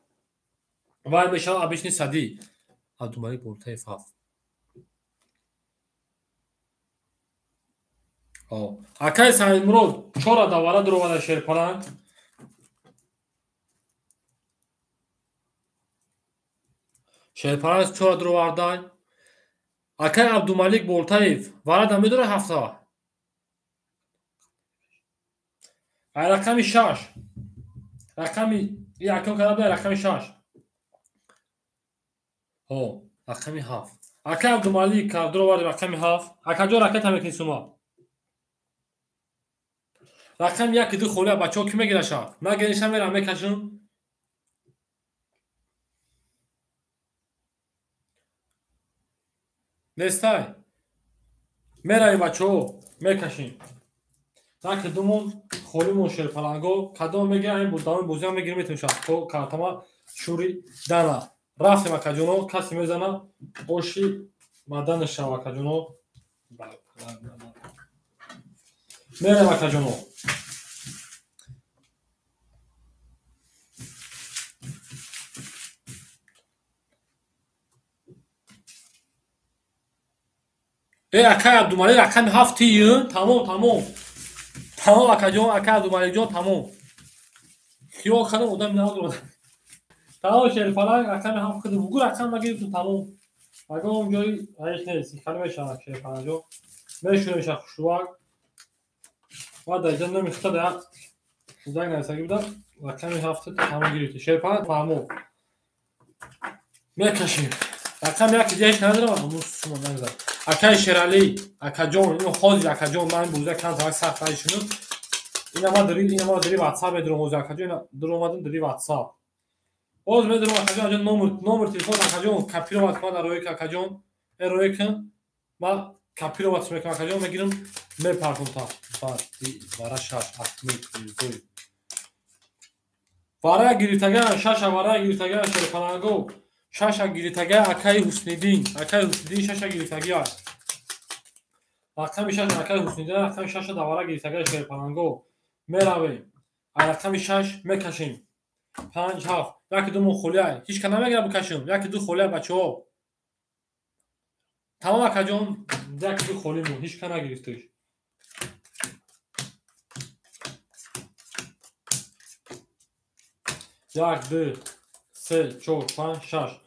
вай мешавад обычный садӣ. Абдумалик Болтаев 7. Акаи Саидмурод чора давара дуровада Шерпаланг. Шерпаланг чора дуровардай. Акаи Абдумалик Болтаев варада медора ҳафта. Ай рақами 6. Рақами якум када буда рақами 6. Ҳо, рақами 7. Акаи Абдумалик дуроварди рақами 7. Акаҷон ракета мекунӣ сума. Рақами 1 2 холия бачаҳо ки мегираша? Нагириша мерам мекашам. Нестай. Меравем бачаҳо, мекашем. Яки думон холимон Шерпаланго, кадом мегирам ин давоми бозиам мегирем метавонем шад. То картама шури дана. Рафтем акаҷоно, касе мезана оши мадан шава акаҷоно. Меравем акаҷоно. Акай Абдумалик рақами 7 тиюн. Тамом, тамом. Тамом акаҷон, акай Абдумаликҷон тамом. Хиёл кардам одам надорад. Тамом Шерпаланг рақами 7 кардам. Бугу рақам нагирифтум тамом. Агар он ҷои ҳеҷ нест, хали мешавад Шерпалангҷон. Мешунем хушрӯак. Ва дар ҷа намехта да занг нависагӣ буда. Рақами 7 тамом гирифтем. Шерпаланг фаҳмо. Мекашем. Рақами 1 ҳеҷ надорам, аммо сума нагузар. Акаи Шералӣ, акаҷон, ино ҳозир акаҷон, ман бозия кам сахт шунум. Ина ма дари, ина ма дари WhatsApp медурам ҳозир акаҷон, ина дуромадам дари WhatsApp. Ҳозир медурам акаҷон, аҷон номер телефон акаҷон, копировать кун дар рӯи акаҷон, рӯи кун. Ма копировать мекунам акаҷон, мегирам, мепартам та. Баъд вара 6 Ахмед Мирзоев. Вара гирифтага, 6 вара гирифтага Шерпаланго. 6 гирифтага акаи Ҳусниддин, акаи Ҳусниддин 6 гирифтага. Рақами 6 акаи Ҳусниддин, рақами 6 давара гирифтага Шерпаланго. Меравем. Рақами 6 мекашем. 5 7. 1 2 мо холия. Ҳеҷ кас намегира бикашем. 1 2 холия бачаҳо. Тамом акаҷон, 1 2 холӣ мо, ҳеҷ кас нагирифташ. 1 2 3 4 5 6.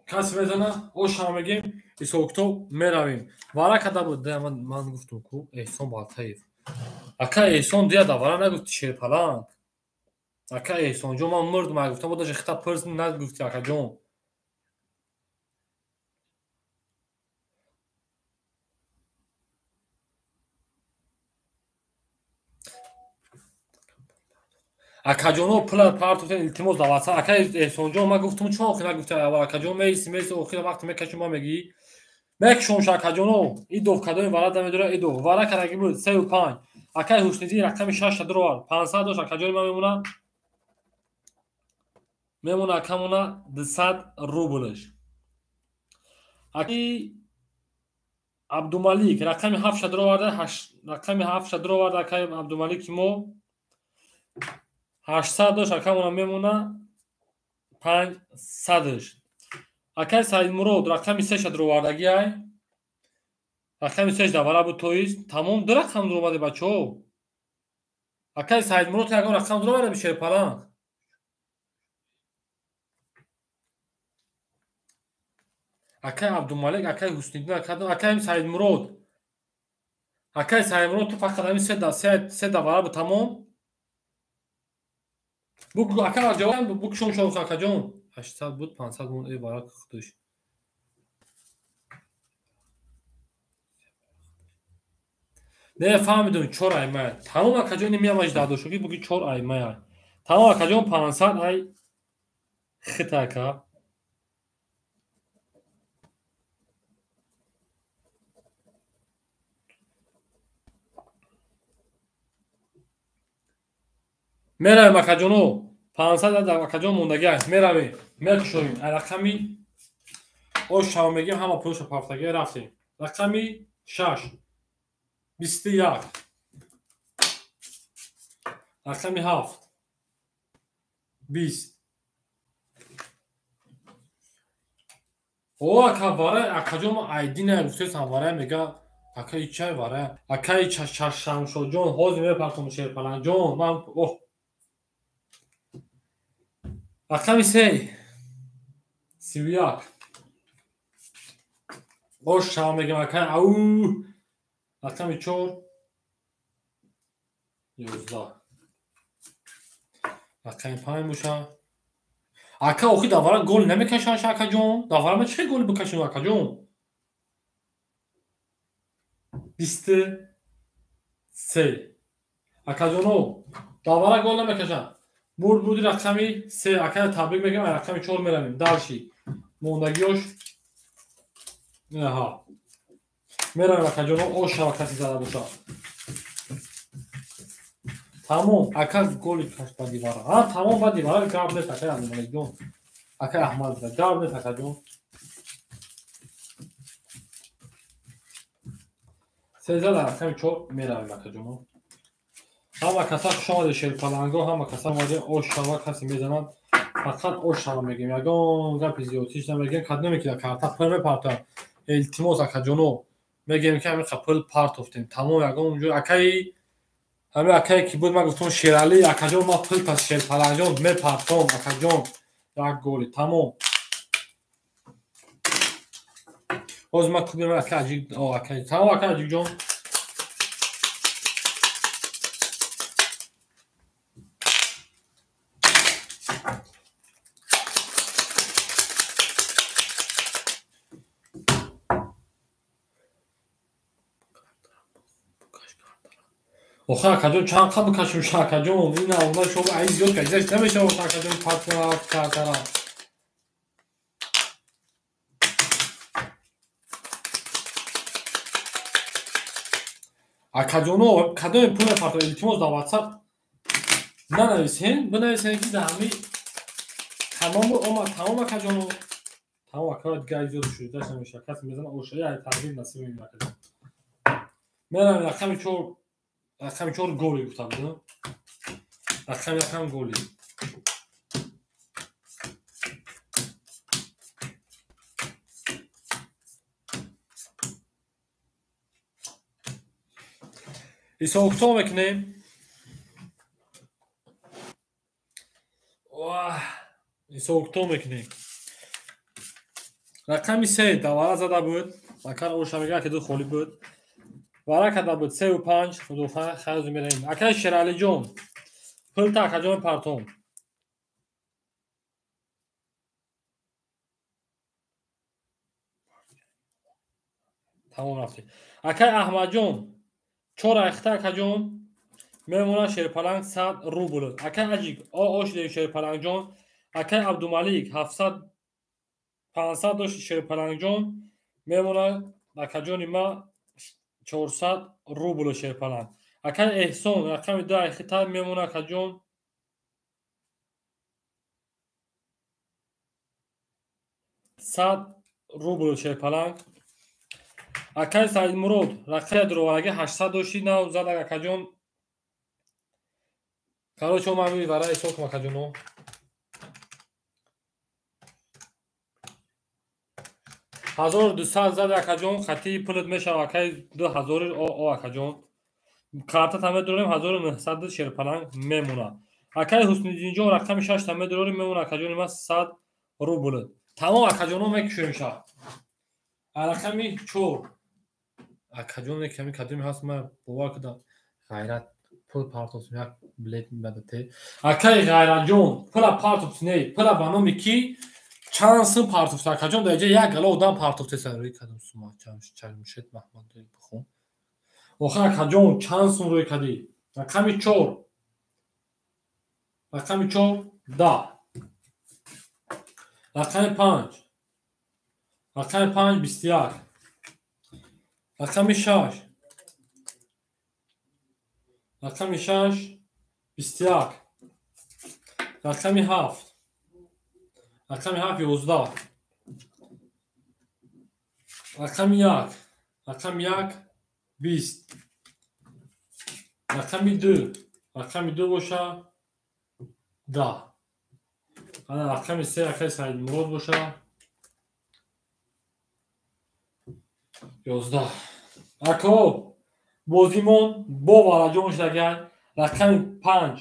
Касе мезана, ошам мегем, ҳисобкитоб меравем. Вара када буд, ман гуфтум ку Эҳсон Болтаев. Ака Эҳсон дия да вара нагуфти Шерпаланг. Ака Эҳсонҷон, ман мурдум, ага гуфтам, даже хита пурс нагуфти акаҷон. Акаҷоно пула партофтен, илтимос дар WhatsApp. Ака Эҳсонҷон, ман гуфтум чун охир нагуфти аввал акаҷон, меиси, меиси, охир вақте мекашем ма мегӣ. Мекашонш акаҷоно, идов кадоми вара дамедора идов. Вара кардаги буд 3 5. Акаи Ҳусниддин рақами 6 дуровард. 500 дошт акаҷони ман мемона. Мемона акамона 200 рублш. Акаи Абдумалик рақами 7 дуроварда, рақами 7 дуроварда акаи Абдумалики мо. 800 дошт акамона мемона 500-ш. Акаи Саидмурод рақами 3 дуровардагӣ ай. Рақами 3 давара буд тоист. Тамом ду рақам дуромаде бачаҳо. Акаи Саидмурод ягон рақам дуромада Шерпаланг. Акаи Абдумалик, акаи Ҳусниддин, акаи Саидмурод. Акаи Саидмурод ту фақат ҳамин се давара буд тамом. Ака ҷавоб букшон шон акаҷон. 800 буд, 500 мон вара худаш. Не фаҳмидум 4 аймая. Тамом акаҷон ин миамаш дадошуги буги 4 аймая. Тамом акаҷон 500 ай хита ака. Меравем акаҷоно 500 акаҷон мондагӣ меравем мекушоем. Рақами ош шава мегем ҳама пулша пафтагӣ рафтем. Рақами 6 21 рақами 7 20. О ака вара акаҷон ма айди нагуфтесам вара мега акаи чай вара акаи шамшоҷон ҳозир мепартом шерпаланҷон ман оҳ. Рақами 3 31 ош шава мегем акай ау. Рақами 4 11 рақами 5 боша. Ака охи давара гол намекашаш акаҷон. Давара ма чӣ гол бикашем акаҷон? 23 акаҷоно давара гол намекашанд. Бурд буди рақами 3 ака табрик мегем. Рақами 4 меравем. Дарши мондагиёш аҳа меравем акаҷоно ош шава каси зада боша. Тамом ака голи каш ба дивара. А тамом ба дивара гап нест акай Абдумаликҷон. Акай Аҳмад гап нест акаҷон. 13 рақами 4 меравем акаҷоно. Ҳама каса хуш омадед шерпаланго, ҳама каса омадед ош шава касе мезанад. Фақат ош шава мегем. Ягон гапи зиёдтиш намегем. Кадоме ки дар карта пул мепартояд. Илтимос акаҷоно мегем ки ҳамин пул партофтем. Тамом ягон ҷо акаи ҳамин акае ки буд ман гуфтам Шералӣ акаҷон ман пул пас шерпаланҷон мепартом акаҷон як голи тамом. Ҳозир ман кубим ака аҷиб ака тамом ака аҷибҷон. Охир акаҷон чанд қабл кашим акаҷон ина она шоба ай зиёд кашидаш намешавад акаҷон патра картара. Акаҷоно кадоме пул мепартоед илтимос дар WhatsApp нанависен, бинависен ки дар ҳами тамом омад тамом акаҷоно. Тамом ака дигар зиёд шудаш намешавад. Касе мезанад ошаи ай тақдир насиб мекунад акаҷон. Меравем рақами 4 рақами 4 голи гуфтам, не? Рақами рақам голи. Ҳисоб-китоб мекунем. Ҳисоб-китоб мекунем. Рақами 3 давара зада буд. Акар оша мега ки ду холӣ буд. Вара карда буд 3 ва 5 худофа хайр меравем. Акай Шералиҷон пулта акаҷон партом. Тамом рафтем. Акай Аҳмадҷон 4 айхта акаҷон мемонад шерпаланг 100 рубл. Акай Аҷик ош дею шерпалангҷон. Акай Абдумалик 700 500 дошти шерпалангҷон мемонад акаҷони ма 400 рубл шерпаланг. Акай Эҳсон рақами 2 айхта мемонад акаҷон 100 рубл шерпаланг. Акай Саидмурод рақами дуровараги 800 дошти нав зад акаҷон. Короче, ман вара ҳисоб кунам акаҷоно. 1200 зад акаҷон хатии пулат мешавад акай 2000 о акаҷон. Карта медорем 1900 шерпаланг мемонад. Акай Ҳусниддинҷон рақами 6 медорем мемонад акаҷони ман 100 рубл. Тамом акаҷоно мекушоем ша. Рақами 4 акаҷон ками кадоме ҳаст ман бовар кардам ғайрат пул партофтем як билет мебадате. Акай Ғайратҷон пула партофт не пула ба номи ки чанд сум партофт акаҷон дар инҷа як гала одам партофтеса рӯи кадом сума Чармшед Маҳмад бихон. Охир акаҷон чанд сум рӯй кардӣ? Рақами 4 Рақами 4 10. Рақами 5. Рақами 5 21. Рақами 6. Рақами 6 21. Рақами 7. Рақами 7 11. Рақами 1. Рақами 1 20. Рақами 2. Рақами 2 боша 10. Ана рақами 3 акай Саидмурод боша 11. Ако бозимон бо вараҷон шудагай. Рақами 5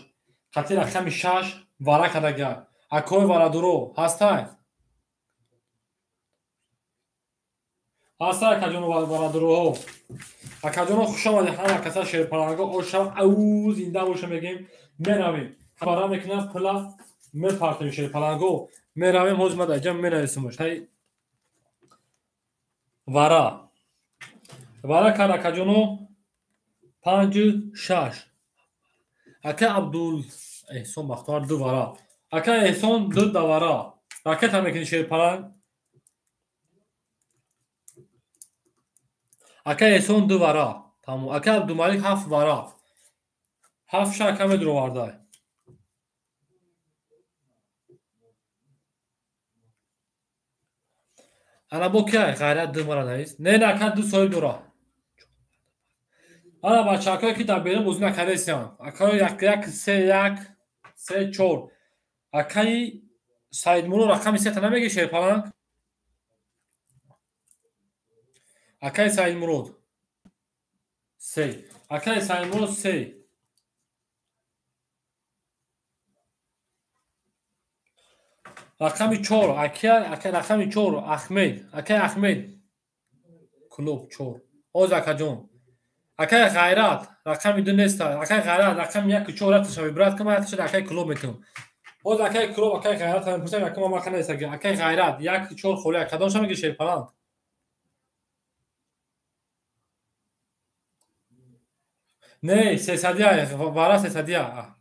қати рақами 6 вара кардагай. Акои варадуро ҳастай? Ҳастай акаҷоно варадуроҳо. Акаҷоно хуш омадед ҳама каса шерпаланго ошав ау зинда боша мегем. Меравем. Вара мекунад пула мепартем шерпаланго. Меравем ҳозир ма дар ҷа менависемош. Тай вара. Вара кард акаҷоно 5 6. Ака Абдул Эҳсон Бахтовар 2 вара. Ака Эҳсон 2 давара. Ракета мекунӣ шерпаланг. Ака Эҳсон 2 вара. Тамом. Ака Абдумалик 7 вара. 7 ша ака медуровардай. Ана бо кия ғайрат 2 мара навис? Не, не, ака 2 соҳиб дора. Ана бачаакое ки дар берун бозӣ накардесиям. Акаи 1 1 3 1 3 4. Акаи Саидмурод рақами 3 та намегӣ шерпаланг? Акаи Саидмурод 3. Акаи Саидмурод 3. Рақами 4. Ака рақами 4 Ахмед. Акаи Ахмед. Клуб 4. Оз акаҷон. Акаи Ғайрат рақами 2 нест. Акаи Ғайрат рақами 1 4 раташа вибрат кун, раташа акаи клуб метум. Оз акаи клуб акаи Ғайрат мепурсам, якум мака нест. Акаи Ғайрат 1 4 холия. Кадомша меги шерпаланг? Не, 300 вара 300.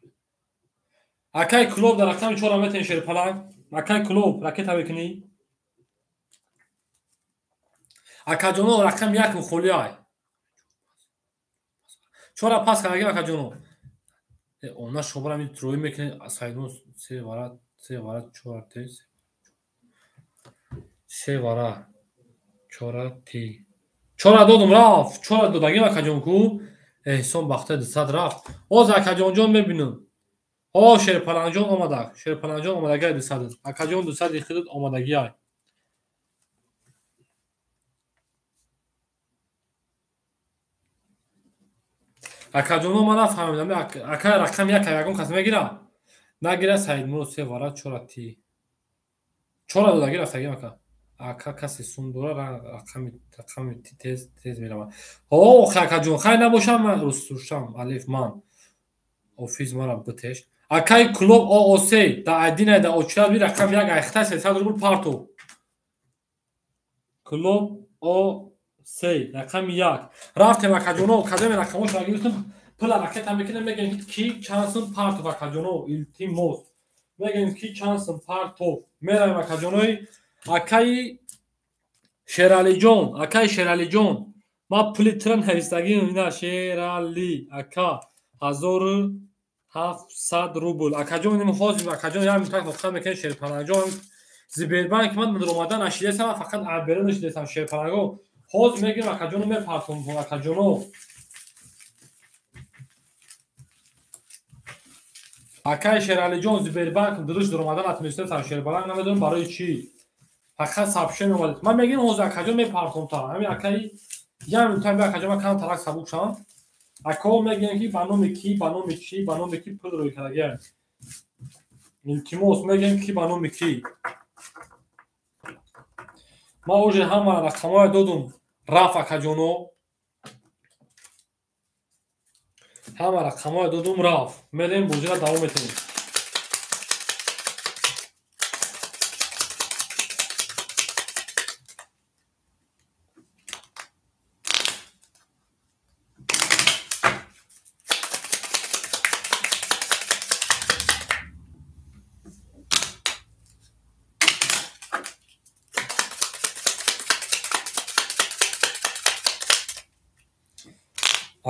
Акаи клуб дар рақами 4 метен шерпаланг. Акаи клуб ракета мекунӣ? Акаҷоно рақами 1 холия. Чора пас кардагим акаҷоно. Она шобара ми трои мекунед Саидмурод 3 вара 3 вара 4 т 3 вара 4 т 4 додум рафт. 4 додагим акаҷон ку. Эҳсон Бахта 200 рафт. Оз акаҷонҷон мебинам. О шерпаланҷон омадак. Шерпаланҷон омадагай 200. Акаҷон 200 хидат омадагиай. Акаҷоно ман нафаҳмидам. Ака рақами 1 ягон кас мегира? Нагира Саидмурод 3 вара 4 ти. 4 додаги рафтагим ака. Ака касе сум дора рақами тез тез меравад. Ҳо акаҷон хай набошам ман рустушам алиф ман. Офис мара битеш. Акаи клуб ООС да айдина да очират би рақами 1 айхта 300 рубл парту. Клуб ОС рақами 1. Рафтем акаҷоно кадоме рақамошро гирифтем пула ракета мекунем мегӯем ки чанд сум партов акаҷоно илтимос. Мегӯем ки чанд сум партов. Меравем акаҷонои акаи Шералиҷон, акаи Шералиҷон. Ма пули тира навистагим ина Шерали ака 1700 рубл. Акаҷон ним ҳозир акаҷон як минут тоқат мекунем шерпаланҷон. Зибербанк ман даромада нашидесам фақат берун нашидесам шерпаланго. Ҳозир мегирам акаҷоно мепартом акаҷоно. Акаи Шералиҷон Зибербанк дуруст даромада натунистесам шерпаланг намедонам барои чӣ. Фақат сабшен омадед. Ман мегирам ҳозир акаҷон мепартом та. Ҳамин акаи як минут бия акаҷон ман кам тарак сабук шавам. Ако мегӯям ки ба номи кӣ, ба номи чӣ, ба номи кӣ пул рӯй кардагиам. Илтимос мегӯям ки ба номи кӣ. Ман уже ҳама рақамҳоя додум рафт акаҷоно. Ҳама рақамҳоя додум рафт. Мерем бозиро давом метавем.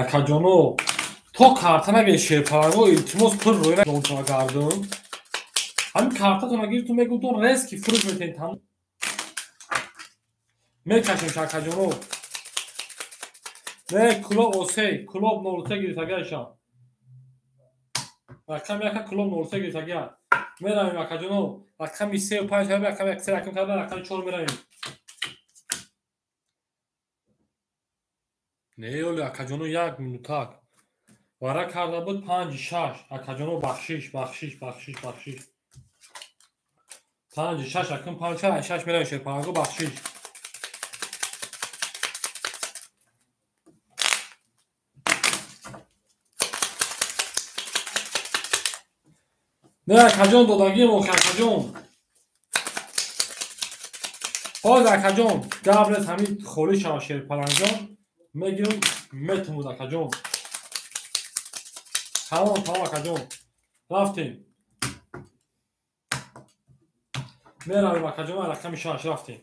Акаҷоно, то карта нагиред шерпаланго, илтимос пул рӯй нагонтона гардон. Ҳамин картатона гиртун мегӯтон резки фурӯш метен тамом. Мекашем акаҷоно. Не, клуб осей, клуб 03 гирифтагиаша. Рақами яка клуб 03 гирифтагиа. Меравем акаҷоно. Рақами 3 ва 5 рақами 1 3 рақам карда рақами 4 меравем. Не, оли акаҷоно як минутак. Вара карда буд 5-6. Акаҷоно бахшиш, бахшиш, бахшиш, бахшиш. 5-6 акун 5-6 меравем шерпаланго бахшиш. Не, акаҷон додагием охи акаҷон. Ҳозир акаҷон гап нест ҳамин холӣ шава шерпаланҷон. Мегирам метумуд акаҷон. Тамом, тамом акаҷон. Рафтем. Меравем акаҷон, рақами 6 рафтем.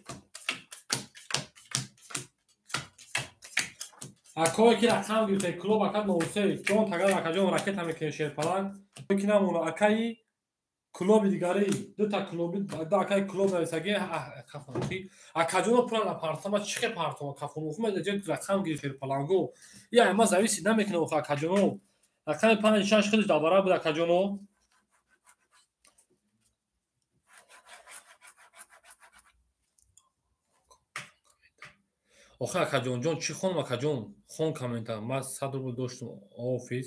Акое ки рақам гирифтем, клуб ака 03, ҷон тагар акаҷон ракета мекунем шерпаланг. Ки намона акаи клуби дигари, дута клуби, да акаи клуб нависаги, кафонухи. Акаҷоно пула напартама, чӣ хел партома кафонухи, ма ҷа рақам гирифт шерпалангу. Я ма зависи намекунам охи акаҷоно. Рақами 5-6 хелиш давара буд акаҷоно. Охи акаҷонҷон, чӣ хонам акаҷон? Хон коммента. Ман 100 рубл доштум офис.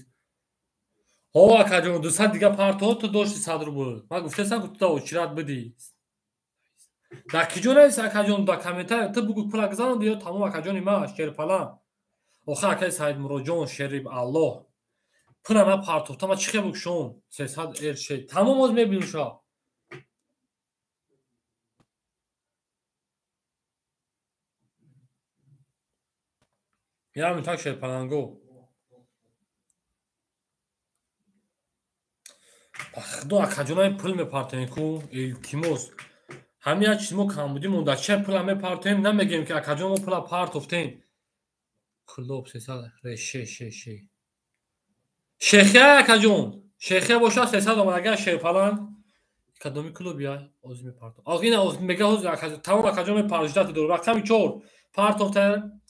Ҳо акаҷон, 200 дига парто ту дошти 100 рубл. Ман гуфтасам ки ту да очират бидӣ. Дар киҷо навис акаҷон дар коммента ту бугу пула гузаронди ё тамом акаҷони ма шерпалан. Охи акаи Саидмуроджон шери Аллоҳ. Пула на партофта ма чӣ хел букшон? 300 РШ. Тамом оз мебинем ша. Як минутак шерпаланго. Худо акаҷонаи пул мепартоем ку илтимос. Ҳамин як чиз мо камбудӣ монда. Ча пула мепартоем, намегӯем ки акаҷон мо пула партофтем. Клуб 300 ше ше ше. Шехия акаҷон. Шехия боша 300 омад агар шерпаланг. Кадоми клуб я? Оз мепартом. Ох ина оз мега ҳозир акаҷон. Тамом акаҷон мепарждат дор. Рақами 4 партофтан.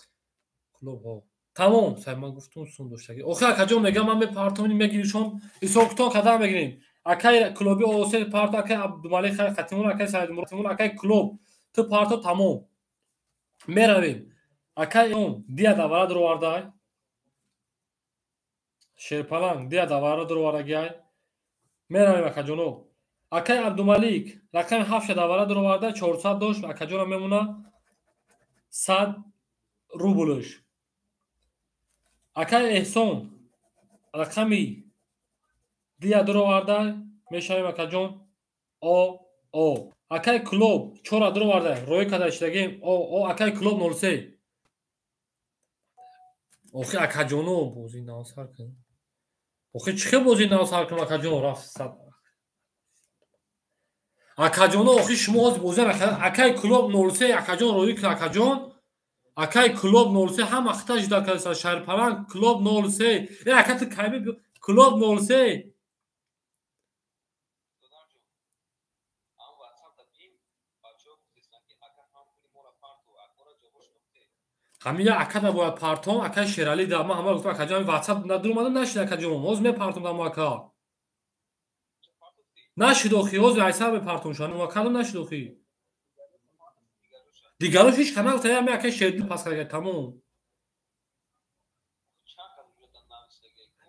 Клуб ҳо. Тамом, сай ман гуфтум сум доштаги. Охи акаҷон мега ман мепартом, мегиришон. Ҳисобкитоб кадан мегирем. Акай клуби Осе парто, акай Абдумалик Хатимон, акай Саидмурод, акай клуб. Ту парто тамом. Меравем. Акай дия давара дуровардай. Шерпаланг дия давара дуровардагиай. Меравем акаҷоно. Акай Абдумалик рақами 7 давара дуроварда 400 дошт, акаҷона мемона 100 рублш. Акай Эҳсон рақами дия дуроварда мешавем акаҷон О О. Акай клуб 4 дуроварда рӯй када иштагем О О. Акай клуб 03. Охи акаҷоно бозӣ нав сар кун. Охи чӣ хел бозӣ нав сар кун акаҷон рафт сад. Акаҷоно охи шумо ҳозир бозӣ акай клуб 03 акаҷон рӯй кун акаҷон. Акай клуб 03 ҳама хита жида кардаса шаҳрпаланг клуб 03. Э ака ту кайме клуб 03. Ҳамин акада бояд партом, акай Шерали да ман ҳама гуфтам акаҷон WhatsApp надурумадам нашид акаҷон. Ҳозир мепартом дамо ака. Нашид охи, ҳозир айсар мепартом шуан. Акадам нашид охи. Дигарош ҳеч кана гуфта, я акай Шерали пас карда тамом.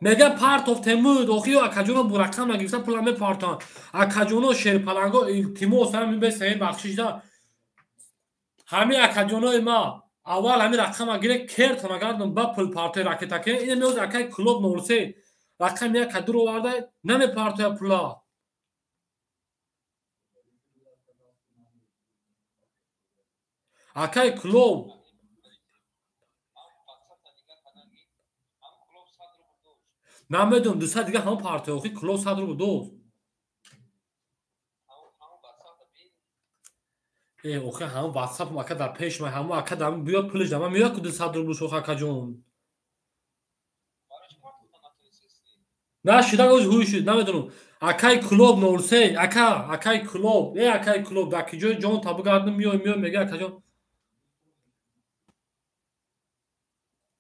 Мега партофтемуд, охи акаҷоно бо рақам нагирифта пула мепартон. Акаҷоно шерпаланго илтимос ҳамин бесаҳи бахшиш да. Ҳамин акаҷонои ма аввал ҳамин рақама гире кертона гардон ба пул партои ракета ке ина меоз акай клуб 03 рақам як кадур оварда намепартоя пула. Акай клуб намедонам 200 дига ҳамон партоя охи клуб 100 рубл дод. Охи ҳамон WhatsApp ака дар пеш ма ҳамон ака дар биёд пулиш да ман меояд ку 200 рубл шох акаҷон. Нашида оз ҳуй шуд, намедонам. Акай Кулоб 03, ака, акай Кулоб, э акай Кулоб, дар ки ҷои ҷон та бигардам, миёй, миёй, мега акаҷон.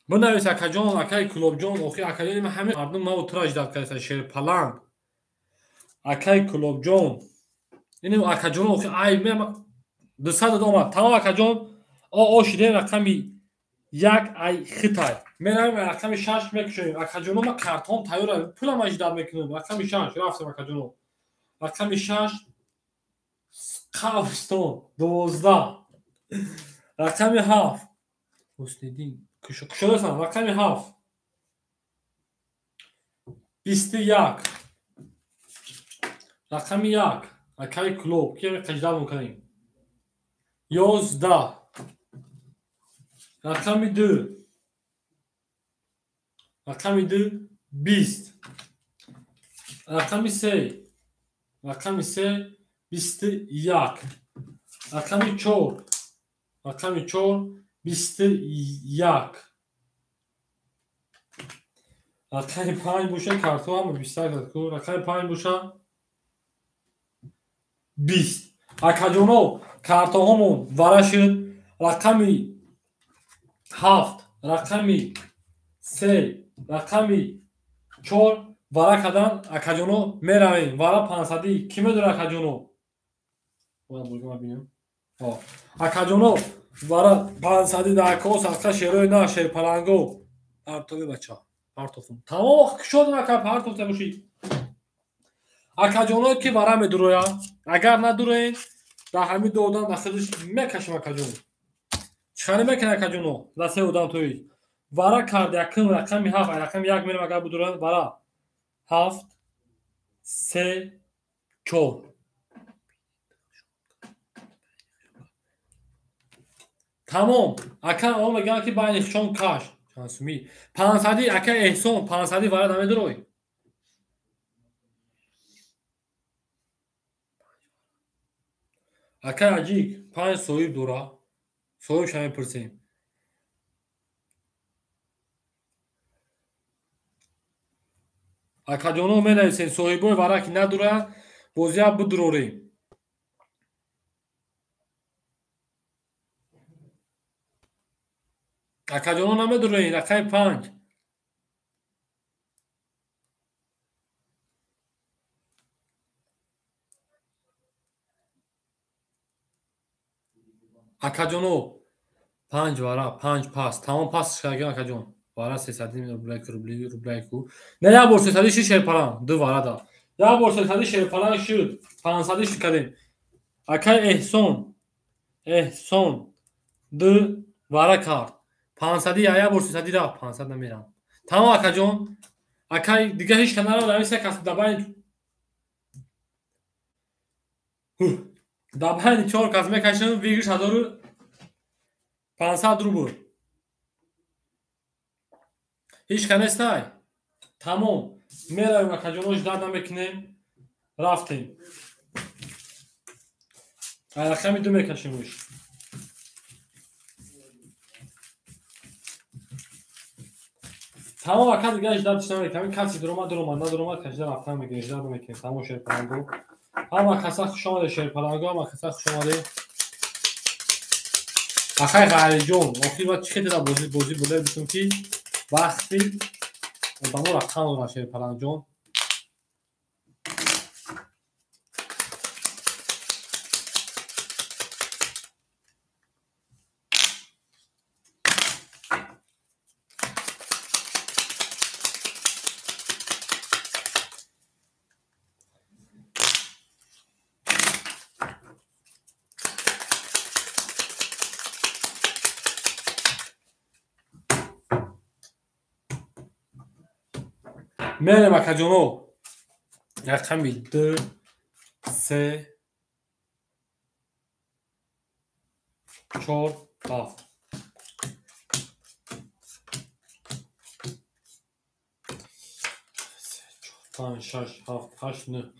Бинавис акаҷон, акай Кулобҷон, охи акаҷон, ма ҳами мардум ма утра ждат кардаса Шерпаланг. Акай Кулобҷон. Ин акаҷон охи ай ме 200 омад. Тамом акаҷон, о шидем рақами 1 ай хитай. Меравем рақами 6 мекушоем. Акаҷоно ма картон тайёр, пулам аждат мекунем. Рақами 6 рафтем акаҷоно. Рақами 6 Қавстон 12. Рақами 7 Ҳусниддин кушодасан. Рақами 7 21. Рақами 1 акай Кулоб ки қаждат мекунем. 11. Рақами 2 рақами 2 20. Рақами 3 рақами 3 21. Рақами 4 рақами 4 21. Рақами 5 боша картон ҳама 21 ку. Рақами 5 боша 20. Акаҷоно картонҳомон вара шуд. Рақами 7 рақами 3 рақами 4 вара кардан акаҷоно меравем. Вара 500 кӣ медора акаҷоно? Акаҷоно вара 500 дар ко садқа шерои на Шерпаланго. Партове бача, партофтум. Тамом кушодам ака, партофта бошӣ. Акаҷоно ки вара медурояд, агар надуроен дар ҳамин ду одам дар худаш мекашам акаҷон. Чӣ мекунад акаҷоно? Дар се одам тои. Вара кард якум рақами 7, рақами 1 мерем агар будуранд вара 7 3 4. Тамом. Ака он мегӯянд ки байни хишон каш. Чанд сумӣ? 500 ака Эҳсон 500 вара намедурой. Ака Аҷик 5 соҳиб дора. Соҳибша мепурсем. Акаҷоно менависем соҳибои вара ки надуранд, бозия бидурорем. Акаҷоно намедурем, рақами 5. Акаҷоно 5 вара, 5 пас. Тамом пас шаган акаҷон. Вара 300 рублай рубли рублай ку. Не як бор 300 ши Шерпаланг, ду вара да. Як бор 300 Шерпаланг шуд, 500 шуд кардем. Акай Эҳсон, Эҳсон ду вара кард. 500 як бор 300 рафт, 500 намерам. Тамом акаҷон. Акай дига ҳеч кас нарафт, ҳамин се кас дар байни 4 кас мекашам, выигрыш 1500 рубл. Ҳеч кас нестай. Тамом. Меравем акаҷоно, ждат намекунем. Рафтем. Рақами 2 мекашем уш. Тамом ака дига ждат намекунем. Каси дуромад, дуромад, надуромад, кашида рафтан мекунем, ждат намекунем. Тамом Шерпаланго. Ҳама каса хуш омаде Шерпаланго, ҳама каса хуш омаде. Акай Ғайриҷон, охир баъд чӣ хеле бозӣ буда битум ки вақти одамо рақам доранд Шерпалангҷон. Мерем акаҷоно. Рақами 2 3 4 7. 5 6 7 8 9.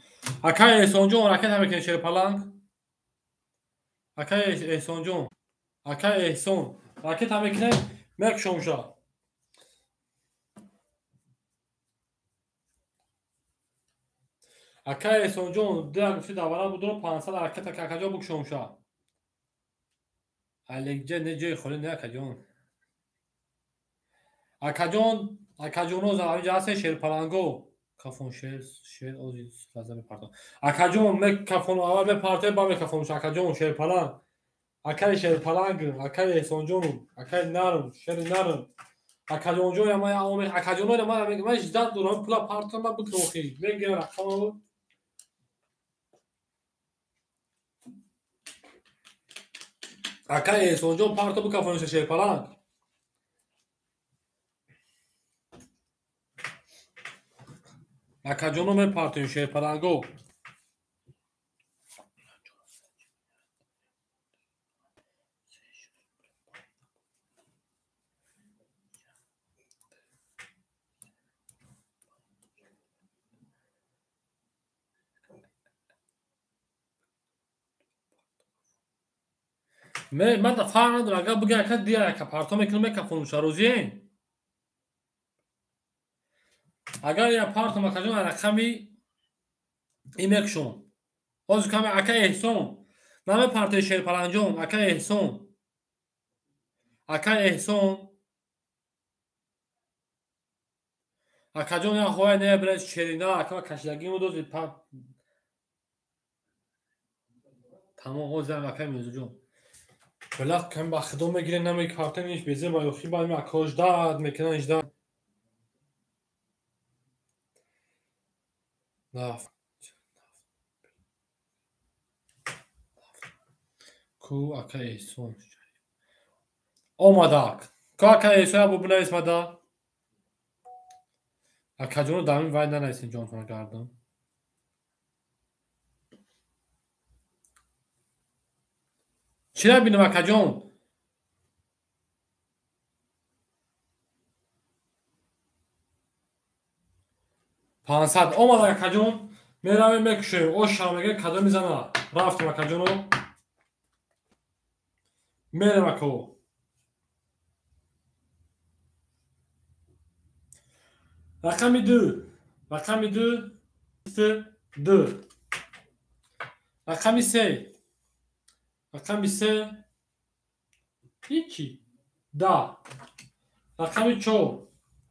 Акай Эҳсонҷон ракета мекунед Шерпаланг. Акай Эҳсонҷон, акай Эҳсон ракета мекунед, мекушомша. Ака Эҳсонҷон, дия гуфти давара будро 500 ҳараката акаҷон букшомша. Алекҷа не ҷои холӣ не акаҷон. Акаҷон, акаҷоно инҷа ҳастен шерпаланго. Кафон шер, шер ози лаза мепартон. Акаҷон мекафон аввал мепарте ба мекафонша акаҷон шерпаланг. Акаи шерпаланг, акаи Эҳсонҷон, акаи нарм, шери нарм. Акаҷонҷон я ман акаҷоно ман ждат дорам пула партам ба бикрохи. Мегирам рақамаро. Акаи Эҳсонҷон парто бикафонша шерпаланг. Акаҷоно мепартоем шерпаланго. Ман фарқ надорам, агар бигӯям ака дия ака парто мекунам мекафонуша розиен? Агар я партом акаҷон рақами и мекушон. Ҳозир каме ака Эҳсон намепартои шерпаланҷон, ака Эҳсон. Ака Эҳсон. Акаҷон я хоя не бред шерина, ака кашидагиму дози тамом ҳозир ака Мирзоҷон. Билах кам ба худо мегирен намекартениш безе ба ёхи ба акош дад мекунан жда. Нафт. Ку ака Эҳсон. Омадак. Ку ака Эҳсон я бубинавис мада. Акаҷоно дамин вай нанависен ҷонтона гардам. Чира бинам акаҷон? 500 омад акаҷон, меравем мекушем, ош шава мегӯем кадоми зана. Рафтем акаҷоно. Мерем ако. Рақами 2, рақами 2, 2. Рақами 3. Рақами 3 ҳичи 10. Рақами 4,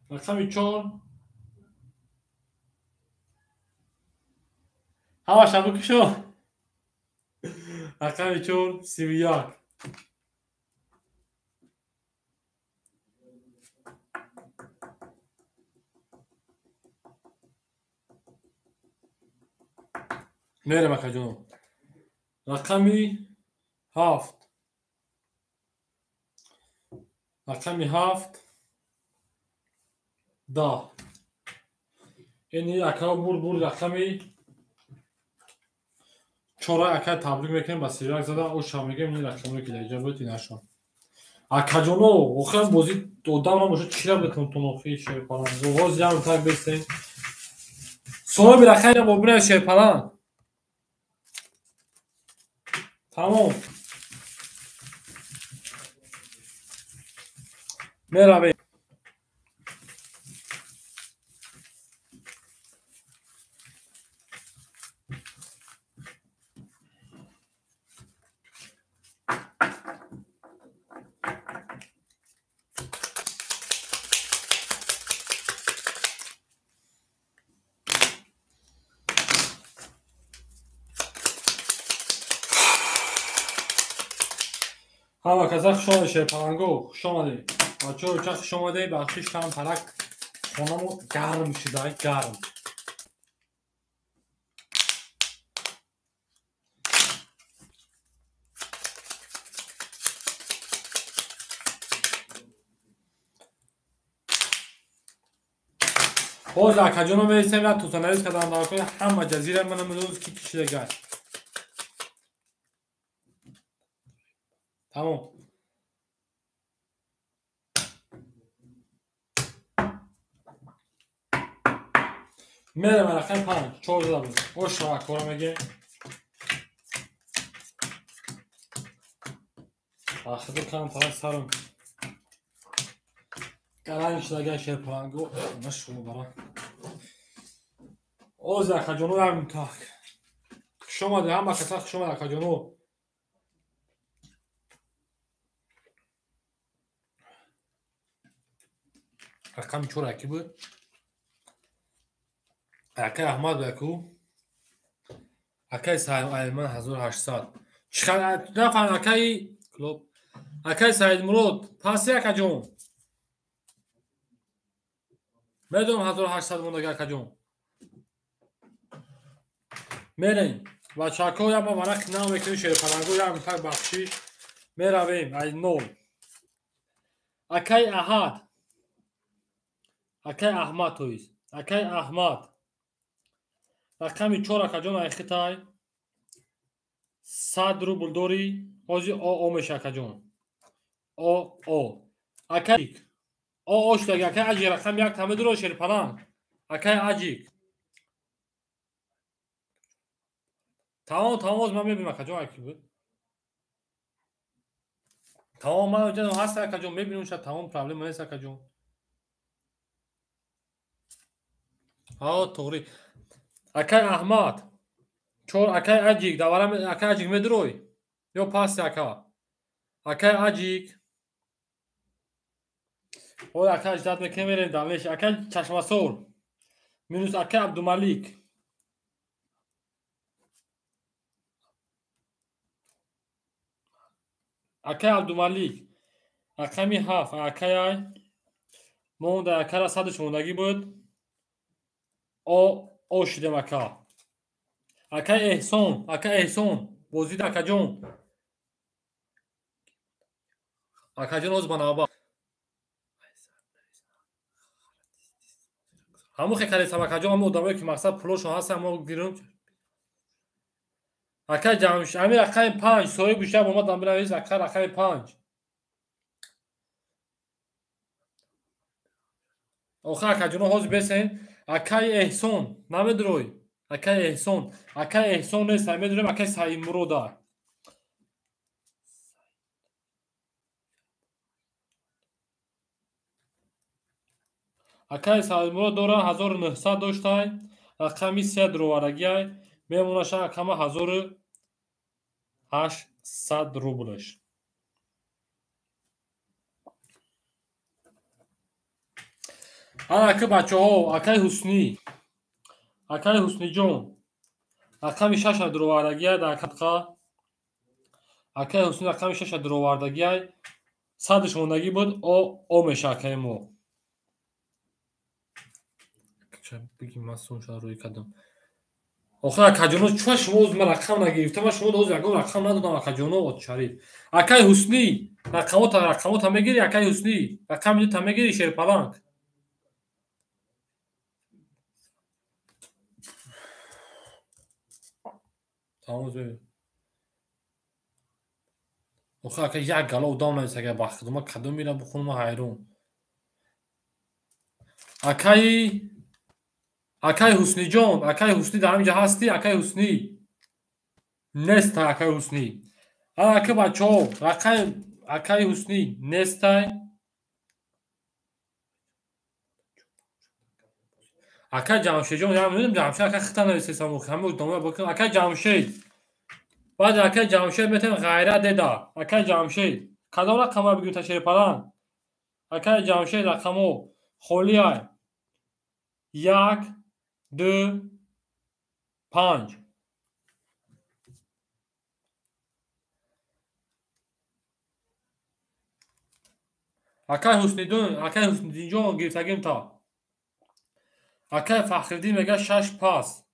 рақами 4. Ҳамаша бикушо. Рақами 4 31. Мерем акаҷоно. Рақами 7. Рақами 7 10. Ини ака бур рақами 4 ака табрик мекунем ба 31 зада оша мегем ин рақамое ки дар инҷа буд инашон. Акаҷоно охир бозӣ одамро бошад чира бикунам тон охи шерпаланг. Ҳозир ям так бестем. Соҳиби рақами бобина шерпаланг. Тамом. Меравем. Ҳама каза хуш омадед шерпаланго, хуш омадед. Бачаҳо ча хуш омадед, бахшиш там парак хонамо гарм шуда, гарм. Ҳозир акаҷоно мересем ва тӯсанавис кардам дар ҳама ҷазира мана медонед ки кишидагай. Тамом. Мерем рақами 5, 4 зада буд. Ош шава кора мегем. Ахиду кам пара сарам. Гаранг шудагай шерпаланго. Нашумо бара. Оз акаҷоно як так. Хуш омадед, ҳама каса хуш омад акаҷоно. Рақами чор яки буд. Акай Аҳмад яку. Акай Айман 1800. Чӣ нафаҳм акай клуб. Акай Саидмурод, паси акаҷон. Медонам 1800 мондаги акаҷон. Мерем. Бачако як ма варақи нав мекунем шерпаланго як митак бахшиш. Меравем ай нол. Акай Аҳад. Акай Аҳмад тоист. Акай Аҳмад. Рақами 4 акаҷон айхитай. 100 рубл дорӣ. Ҳозир О меша акаҷон. О О. Акай О О шудаги акай Аҷик рақами 1 та медуро шерпаланг. Акай Аҷик. Тамом, тамом, оз ман мебинам акаҷон аки буд. Тамом, ман ҷаноб ҳаст акаҷон, мебинам ша тамом проблема нест акаҷон. Ҳа, тоғри. Акай Аҳмад. 4 акай Аҷик, давара акай Аҷик медурой? Ё паси ака? Акай Аҷик. Ой, акай ждат мекунем, мерем далеш. Акай Чашмасор. Минус акай Абдумалик. Акай Абдумалик. Рақами 7 акай ай. Монда акара 100 мондагӣ буд. О О шудем ака. Акай Эҳсон, акай Эҳсон, бозид акаҷон. Акаҷон оз ба навбат. Ҳамон хе кардесам акаҷон, ҳамон одамое ки мақсад пулошон ҳаст, ҳамо гирум. Акай Ҷамшед, ҳамин рақами 5 соҳиб гӯшта омадам бинавис ака рақами 5. Охир акаҷоно ҳозир бесен. Акай Эҳсон, намедурой. Акай Эҳсон, акай Эҳсон нест, медурем акай Саидмурода. Акай Саидмурод дора 1900 доштай, рақами 3 дуровардагиай, мемонаша акама 1800 рублш. Ана ака бачаҳо, акай Ҳуснӣ, акай Ҳусниҷон, рақами 6 дуровардагиай дар катқа. Акай Ҳусни рақами 6 дуровардагиай, 100 мондагӣ буд, О О меша акаи мо. Бигим ман сумша рӯй кардам. Охир акаҷоно, чӯ шумо оз ман рақам нагирифтам, ман шумо оз ягон рақам надодам акаҷоно, от Шариф. Акай Ҳуснӣ, рақамота рақамота мегирӣ акай Ҳуснӣ, рақами дута мегирӣ шерпаланг. Тамом зӯй. Охир ака як гала одам навис агар ба худо ман кадом мера бихонам ман ҳайрон. Акай Ҳусниҷон, акай Ҳуснӣ дар ҳаминҷа ҳастӣ, акай Ҳуснӣ. Нест акай Ҳуснӣ. Ана ака бачаҳо, рақами акай Ҳуснӣ нестай. Акай Ҷамшедҷон, я медонам Ҷамшед ака хита нависесам, ҳама одамоя бикун. Акай Ҷамшед. Баъд акай Ҷамшед метавон ғайрат деда. Акай Ҷамшед. Кадом рақамро бигӯм та шерпаланг? Акай Ҷамшед рақамо холиай. 1 2 5. Акай Ҳусниддин, акай Ҳусниддинҷон гирифтагим та. Акай Фахриддин мега 6 пас.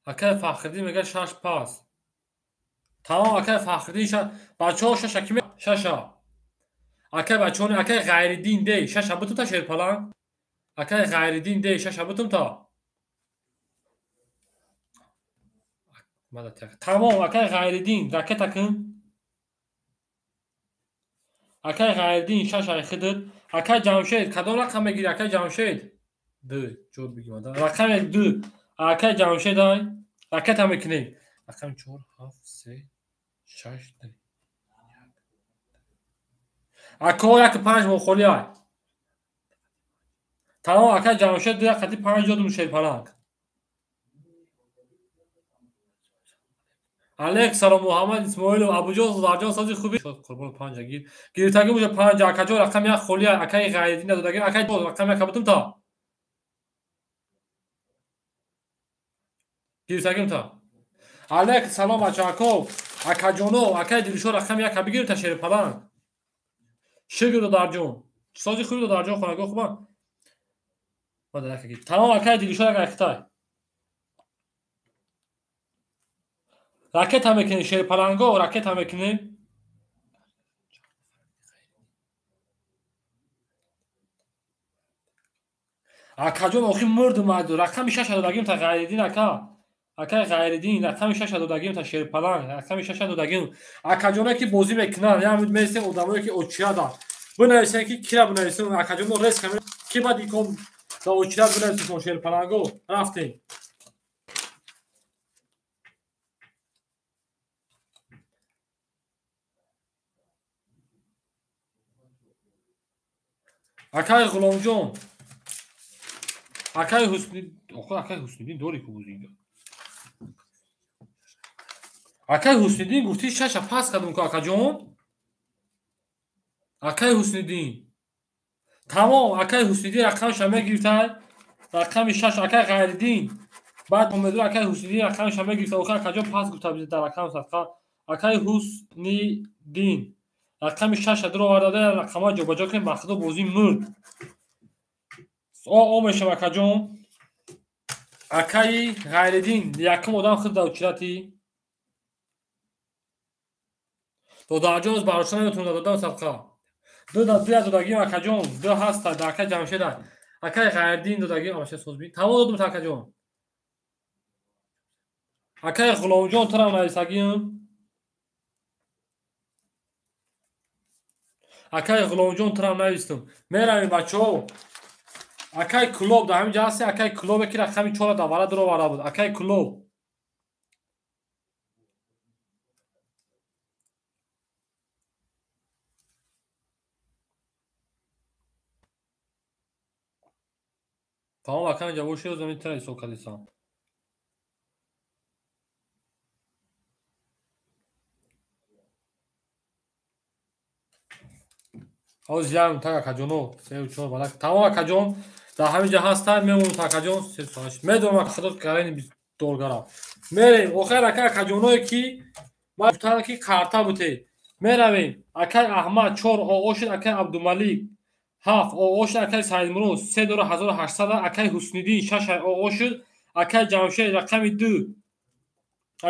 Акай Фахриддин мега 6 пас. Тамом акай Фахриддин бачаҳо шаша ки шаша. Акай бачаҳо акай Ғайриддин дей шаша бутум та шерпаланг. Акай Ғайриддин дей шаша бутум та. Тамом акай Ғайриддин ракета кун. Акай Ғайриддин шаша хидит. Акай Ҷамшед кадом рақам мегирӣ акай Ҷамшед? 2 ҷавоб бигим. Рақами 2. Акай Ҷамшед ай ракета мекунем. Рақами 4 7 3 6 2. Ако 1 5 мо холӣ ай. Тамом акай Ҷамшед ду қати 5 додум шерпаланг. Алек салом Муҳаммад Исмоилов Абуҷон Зарҷон сози хуби қурбон 5 гир. Гирифтагӣ буҷа 5 акаҷон рақами 1 холӣ акай Ғайриддин додагӣ акай рақами 1 бутум та. Гирифтагим та. Алек салом бачако акаҷоно акай Дилшод рақами 1 бигир та шерпаланг. Шукр додарҷон. Сози хуби додарҷон хонагоҳ хубан. Тамом акай Дилшод акай Хитай. Ракета мекунем шерпаланго ракета мекунем. Акаҷон охи мурдум аду рақами 6 додагим та Ғайриддин ака. Акай Ғайриддин рақами 6 додагим та шерпаланг рақами 6 додагим. Акаҷоне ки бозӣ мекунанд, я месем одамое ки очирада. Бинависем ки кира бинависем акаҷон рес камера ки баъд икон да очирад бинависем шерпаланго рафтем. Акай Ғуломҷон акай Ҳусни охо акай Ҳусниддин дори ку бузинга. Акай Ҳусниддин гуфти 6 пас кардум ку акаҷон. Акай Ҳусниддин. Тамом акай Ҳусниддин рақамша мегирифтай. Рақами 6 акай Ғайриддин. Баъд омеду акай Ҳусниддин рақамша мегирифта. Охо акаҷон пас гуфта биз дар рақам садқа. Акай Ҳусниддин рақами 6 дуроварда рақамҳо ҷобаҷо кунем ба худо бозӣ мурд. О мешава акаҷон. Акаи Ғайриддин якум одам худ дар учирати. Додарҷон оз барошта наметавонад додам садқа. Ду додагим акаҷон, ду ҳаста да акаи Ҷамшеда. Акаи Ғайриддин додагим амаша созби. Тамом додум та акаҷон. Акаи Ғуломҷон турам нависагим. Акаи Ғуломҷон турам навистум. Меравем бачаҳо. Акаи Кулоб дар ҳамин ҷо ҳасте, акаи Кулобе ки рақами 4 давара дуроварда буд. Акаи Кулоб. Тамом акаи ҷавоб шуд, замин тра ҳисоб кардисам. Ҳоз ям так акаҷоно 3 4 балак. Тамом акаҷон дар ҳамин ҷо ҳастанд, мемонам та акаҷон 3 8. Медонам худо карани долгара. Мерем охир ака акаҷоное ки ман гуфтам ки карта буте. Меравем акай Аҳмад 4 ОО шуд, акай Абдумалик 7 ОО шуд, акай Саидмурод 3 1800, акай Ҳусниддин 6 ОО шуд, акай Ҷамшед рақами 2.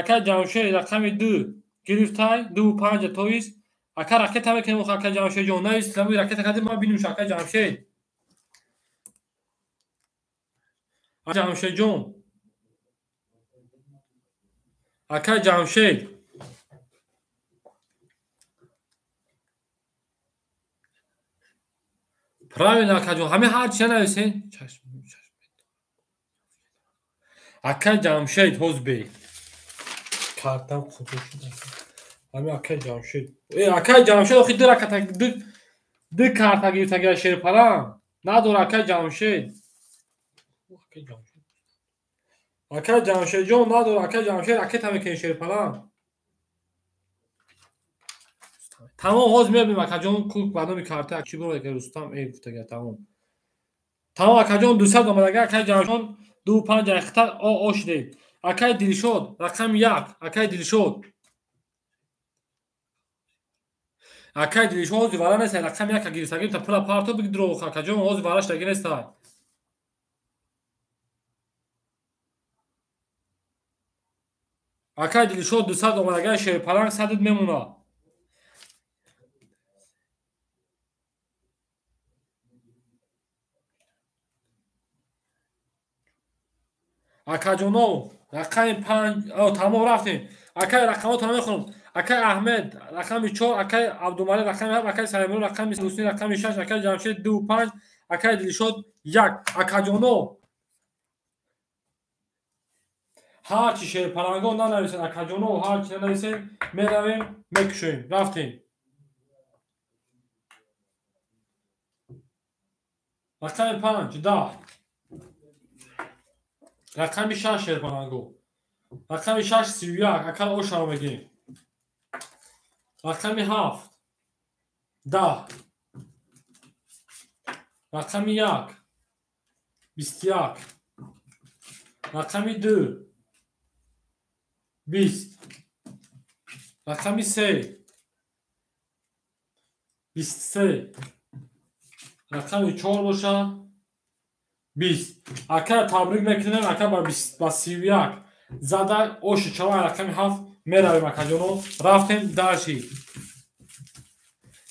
Акай Ҷамшед рақами 2 гирифтай 2 5 тоист. Ака ракета мекунем ака Ҷамшедҷон. Навис ҳамин ракета кардем ман бинем ака Ҷамшед. Ҷамшедҷон. Ака Ҷамшед. Правильно акаҷон. Ҳамин ҳар чи нависен. Чашм чашм. Ака Ҷамшед ҳоз бе. Картам худо шуд. Ҳамин акаи Ҷамшед. Акаи Ҷамшед охи ду раката ду карта гирифтагия шерпаланг. Надора акаи Ҷамшед. Акаи Ҷамшед. Акаи Ҷамшедҷон надора акаи Ҷамшед ракета мекунӣ шерпаланг. Тамом ҳоз мебинем акаҷон ку ба номи карта чӣ буро ки Рустам гуфтагия тамом. Тамом акаҷон 200 омадага акаи Ҷамшед 2 5 ахта ОО шудем. Акаи Дилшод рақами 1 акаи Дилшод. Акаи Дилшод ҳози вара нест рақами 1 гирифтагим та пула парто бигдро акаҷон ҳози вараш даги нест. Акаи Дилшод 200 омадага шерпаланг 100 мемона. Акаҷоно рақами 5 тамом рафтем. Акаи рақамотро мехонам. Акаи Аҳмед рақами 4, акаи Абдумалик рақами 7, акаи Саидмурод рақами Ҳусни рақами 6, акаи Ҷамшед 2 5, акаи Дилшод 1. Акаҷоно ҳарчи шерпалангон нанависед, акаҷоно ҳарчи нанависед, меравем мекушоем. Рафтем. Рақами 5 10. Рақами 6 шерпаланго. Рақами 6 31 ака ошаро мегирем. Рақами 7 10. Рақами 1 21. Рақами 2 20. Рақами 3 23. Рақами 4 боша 20. Ака табрик мекунем, ака ба 31 зада оши чава рақами 7 меравем акаҷоно. Рафтем дальше.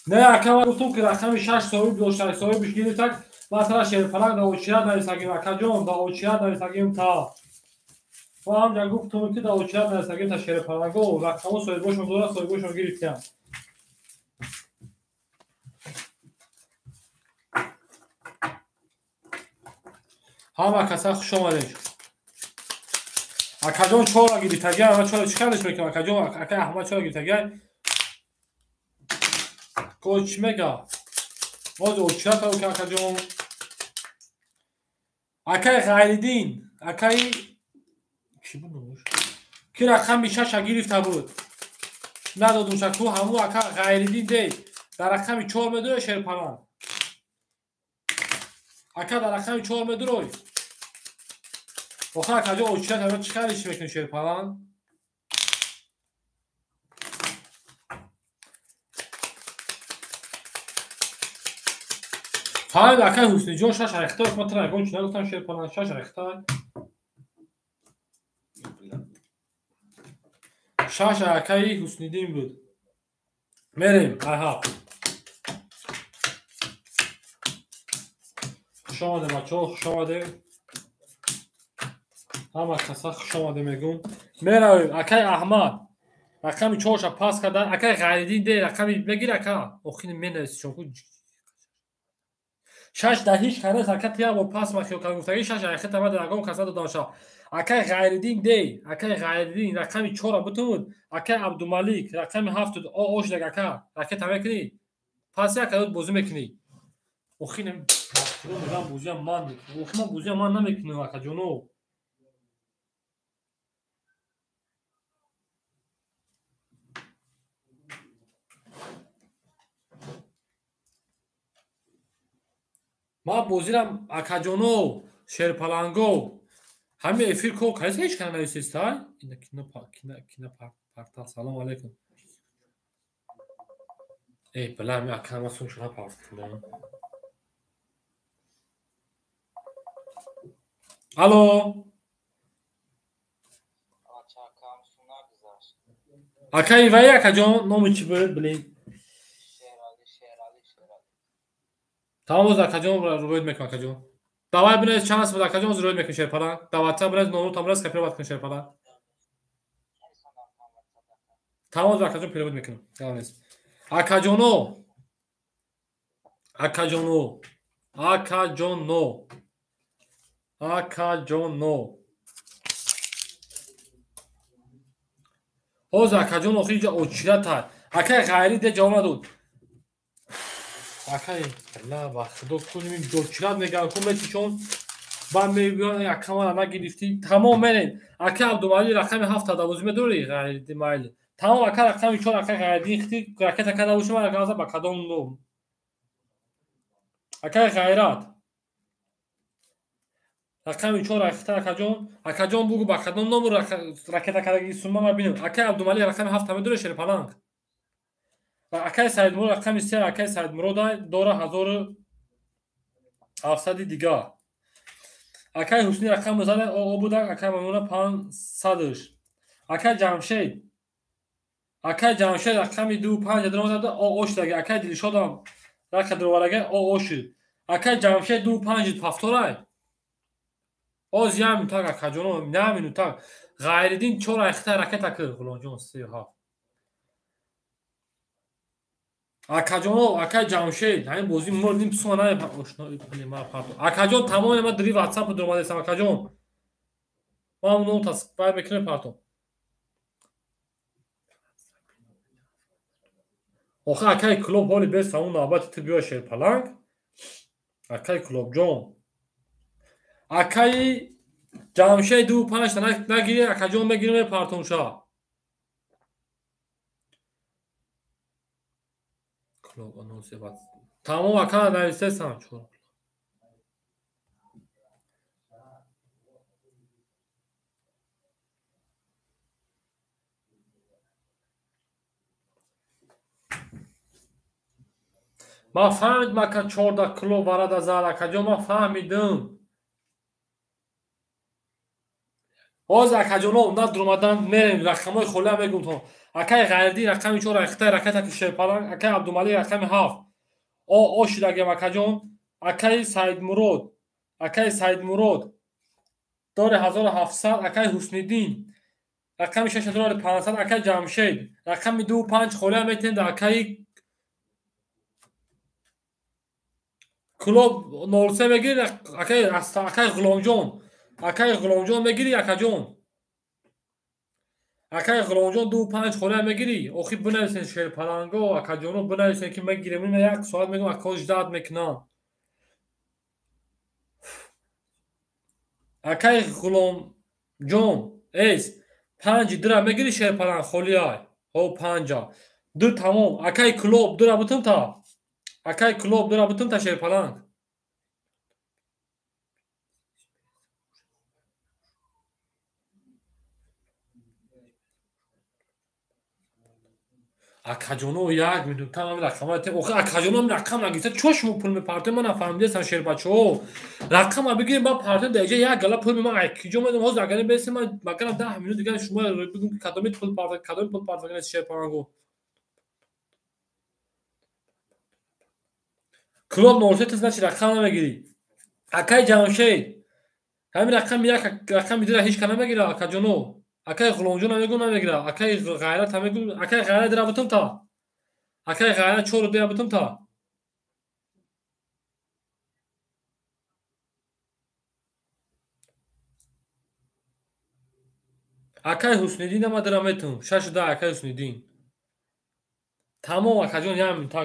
Не ака ман гуфтум ки рақами 6 соҳиб дошта, соҳибиш гирифтак. Масала шерпалак да очират нависагим акаҷон, да очират нависагим та. Ва ҳамҷа гуфтум ки да очират нависагим та шерпалаго, рақамо соҳибошон дорад, соҳибошон гирифтиям. Ҳама каса хуш омадед. Акаҷон чора гирифтагиам, ама чора чӣ кардеш мекунам акаҷон, ака Аҳмад чора гирифтагиам. Ко чӣ мега? Боз очират ка акаҷон. Акаи Ғайриддин, акаи чӣ буд номаш? Ки рақами 6 гирифта буд. Надодум ку ҳаму ака Ғайриддин дей. Дар рақами 4 медурой шерпалан. Ака дар рақами 4 медурой. Охир акаҷон очират ама чӣ кардеш мекунӣ шерпалан? Фаҳмид акаи Ҳусниҷон 6 айхта, ман тра ягон чӣ нагуфтам шерпалан 6 айхта. 6 акаи Ҳусниддин буд. Мерем, аҳа. Хуш омадем бачаҳо, хуш омадем. Ҳама каса хуш омадем мегӯм. Меравем акаи Аҳмад. Рақами 4-ша пас кардан. Акаи Ғайриддин де рақами мегир ака. Охир менависишон ку. 6 да ҳеҷ кас ака тия бо пас ма хиёл кардам гуфтаги 6 айхета ма ягон кас надодам ша. Акаи Ғайриддин дей, акаи Ғайриддин рақами 4-ра бутуд, акаи Абдумалик рақами 7 ош даг ака, ракета мекунӣ? Пас як адад бозӣ мекунӣ. Охир мегам бозиам ман мекунам. Охир ман бозиам ман намекунам акаҷоно. Ман бозирам акаҷоно, шерпаланго. Ҳамин эфир кор кардест ҳеҷ кас нависест, ҳа? Ина кино кино портал. Салом алейкум. Эй, била ҳамин ака ман сум шуна партам. Алло. Акаи вай акаҷон номи чӣ буд, блин? Тамом боз акаҷон рӯед мекунам акаҷон. Давай бинавис чанд аст буд акаҷон, боз рӯед мекунем шерпалан. Дар WhatsApp бинавис номрутон бинавис копировать кунем шерпалан. Тамом боз акаҷон перевод мекунам. Гап нест. Акаҷоно. Акаҷоно. Акаҷоно. Акаҷоно. Ҳозир акаҷон охир инҷа очират ҳаст. Акаи Ғайри де ҷавоб надод. Акаи ла ба худо куним ҷочират мегӯям ку метишон баъд мебиён ака мана нагирифтӣ. Тамом мерем. Акаи Абдумалӣ рақами 7 давозӣ медорӣ Ғайриддин майли. Тамом ака рақами 4 акаи Ғайриддин хити ракета карда боши ман ака ба кадом ном. Акаи Ғайрат рақами 4 ракета акаҷон, акаҷон бугу ба кадом ном ракета кардаги сумма ман бинам. Акаи Абдумалӣ рақами 7 медорӣ шерпаланг. Акаи Саидмурод рақами 3 акаи Саидмурод дора 1700 дигар. Акаи Ҳусни рақами зада о будак, акаи Мамнуна 500-ш. Акаи Ҷамшед, акаи Ҷамшед рақами 2 5 даромада о о шудаги. Акаи Дилшодам рака даровардаги о о шуд. Акаи Ҷамшед 2 5 повторай. Оз як минутак акаҷоно, як минутак. Ғайриддин 4 айхта ракета кир, Ғуломҷон 3 7. Акаҷоно, акаи Ҷамшед, ҳамин бозӣ мурдим писо намепартом. Акаҷон тамоми ман дри WhatsApp даромадаистам акаҷон. Ман ном тасбай мекунем партом. Охир акаи клуб ҳоли бес ҳамун навбати ту биё шерпаланг. Акай Кулобҷон. Акаи Ҷамшед 2-5 та нагирӣ, акаҷон мегирӣ мепартонша. Кулоб тамом ака нависесам чор. Ман фаҳмидам ака 14 кило варада зад акаҷон, ман фаҳмидам. Ҳозир акаҷоно надуромадан мерем рақамҳои холиам мегӯм то. Акаи Ғайриддин рақами 4 Айхитай ракета Шерпаланг, акаи Абдумалик рақами 7. О шудагем акаҷон. Акаи Саидмурод, акаи Саидмурод дори 1700, акаи Ҳусниддин рақами 6500, акаи Ҷамшед рақами 2-5 холиам метем да акаи Кулоб 03 мегирӣ, акаи Ғуломҷон, акаи Ғуломҷон мегирӣ, акаҷон. Акаи Ғуломҷон 2-5 холиам мегирӣ. Охи бинависен шерпаланго, акаҷоно бинависен ки мегирем. Ина як соат мегӯм акаҳо ждат мекунанд. Акаи Ғуломҷон эс 5 дира мегирӣ шерпаланг холиай. Ҳо 5. 2 тамом. Акаи Кулоб дира бутум та. Акаи Кулоб дира бутум та шерпаланг. Акаҷоно як минута ман рақама охи акаҷоно рақам нагирифта чо шумо пул мепартоед? Ман нафаҳмидастам шербачаҳо. Рақама бигирем ба партоем дар иҷа як гала пул ман киҷо медонам. Ҳозир агар бесем ман макарам 10 минут дигар шумо бигӯм ки кадоми пул парто, кадоми пул парто шерпаланго. Кулоб 03 ту значит рақам намегирӣ. Акаи Ҷамшед ҳамин рақами як рақами дира ҳеҷ ка намегира акаҷоно. Акаи Ғуломҷон мегӯм намегира. Акаи Ғайрат мегӯм. Акаи Ғайрат дира бутум та. Акаи Ғайрат 4 дира бутум та. Акаи Ҳусниддин ама дира метум. 6 да акаи Ҳусниддин. Тамом акаҷон як минута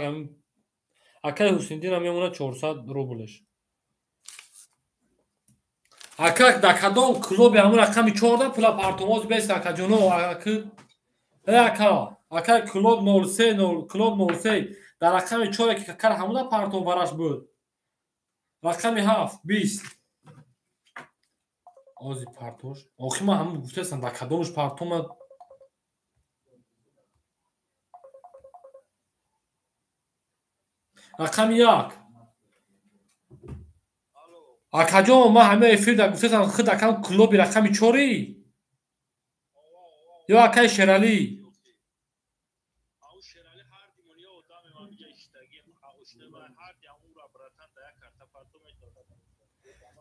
акаи Ҳусниддин мемонад 400 рублеш. Ака дар кадом клуби ҳамун рақами 14 пула партомоз бест акаҷоно ака ака клуб 03 0 клуб 03 дар рақами 4 ки кар ҳамуна партом вараш буд. Рақами 7 20 ози партош. Охи ман ҳамун гуфтаастам дар кадомш партома рақами 1. Акаҷон ман ҳама эфир дар гуфтаастам худ акам клуби рақами 4 ё акаи Шералӣ.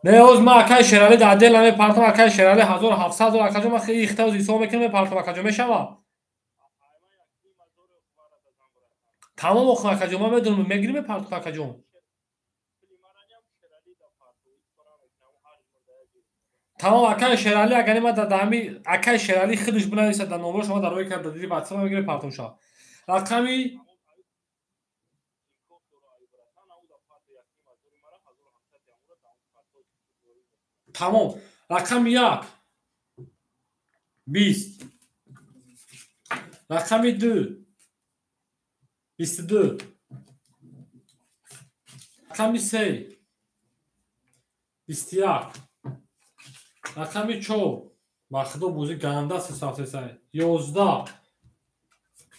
Не оз ман акаи Шералӣ дар отдел мепартам. Акаи Шералӣ 1700 дор акаҷон, ман хеле ихта оз ҳисоб мекунам мепартам акаҷон мешавад. Тамом охи акаҷон ман медонам мегирӣ мепартам акаҷон. Тамом акаи Шералӣ агар ма дар ҳами акаи Шералӣ худаш бинависад дар номро шумо дар рӯи кард дар WhatsApp мегирӣ партом ша. Рақами тамом рақами 1 20 рақами 2 22 рақами 3 21 рақами 4 ба худо бозӣ ганда сесафтесай 11.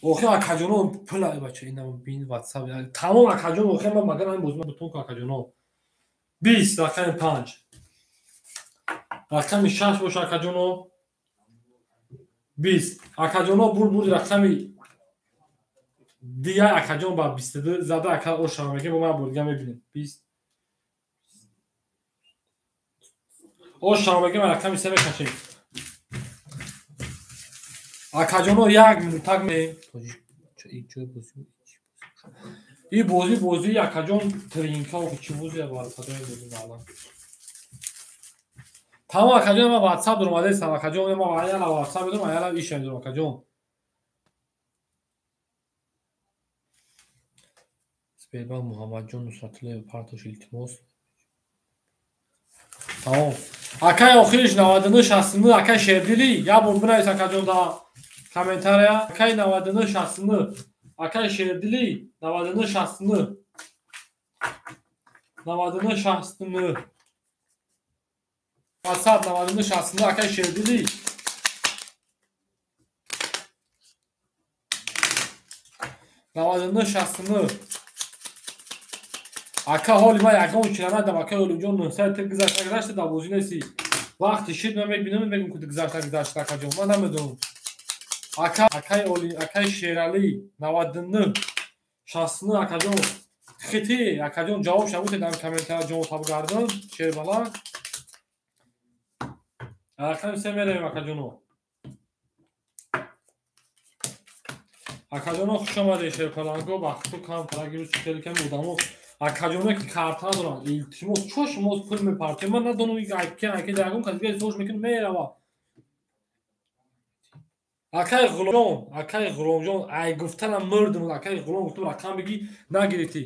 Охи акаҷоно пула бача инам бин WhatsApp тамом акаҷон охи ман магар ҳамин бозӣ бутон ку акаҷоно 20 рақами 5 рақами 6 боша акаҷоно 20 акаҷоно бур рақами дия акаҷон ба 22 зада ака оша мегем бо ман бурдига мебинем 20 оша мегем рақами 3 мекашем акаҷоно як минутак ме и бозӣ акаҷон тринка охи чӣ бозӣ садои бозӣ маълам. Тамом акаҷон ман WhatsApp дорам адестам акаҷон ман аяла WhatsApp дорам аяла ишам дорам акаҷон. Сбербанк Муҳаммадҷон Нусратуллоев партош илтимос. Тамом. Акай охириш 99 69 акай Шердили, як бор бинавис акаҷон дар комментария. Акай 99 69 акай Шердили 99 69 99 69 WhatsApp 99 69 акай Шердили. 99 69 ака ҳоли ман ягон чира надам акай Олимҷон 900 тил гузашта гузашта дар бозӣ нестӣ. Вақти шид ман мебинам мегӯм ки гузашта гузашта акаҷон ман намедонам. Ака акай Оли акай Шералӣ 99 69 акаҷон хити акаҷон ҷавоб шавуте дар комментария ҷавоб табгардон Шербаланд. Рақами се меравем акаҷоно. Акаҷоно хуш омадед Шерпаланго бахту кам парагиру хеле ками одамо акаҷоно ки карта надоранд илтимос чо шумо пул мепартоед ман надонам ки аки ягон кас дига ҳисобш мекунад мерава. Акай Ғуломҷон, акай Ғуломҷон, ай гуфтанам мурдум, акай Ғулом гуфтум рақам бигӣ нагирифтӣ.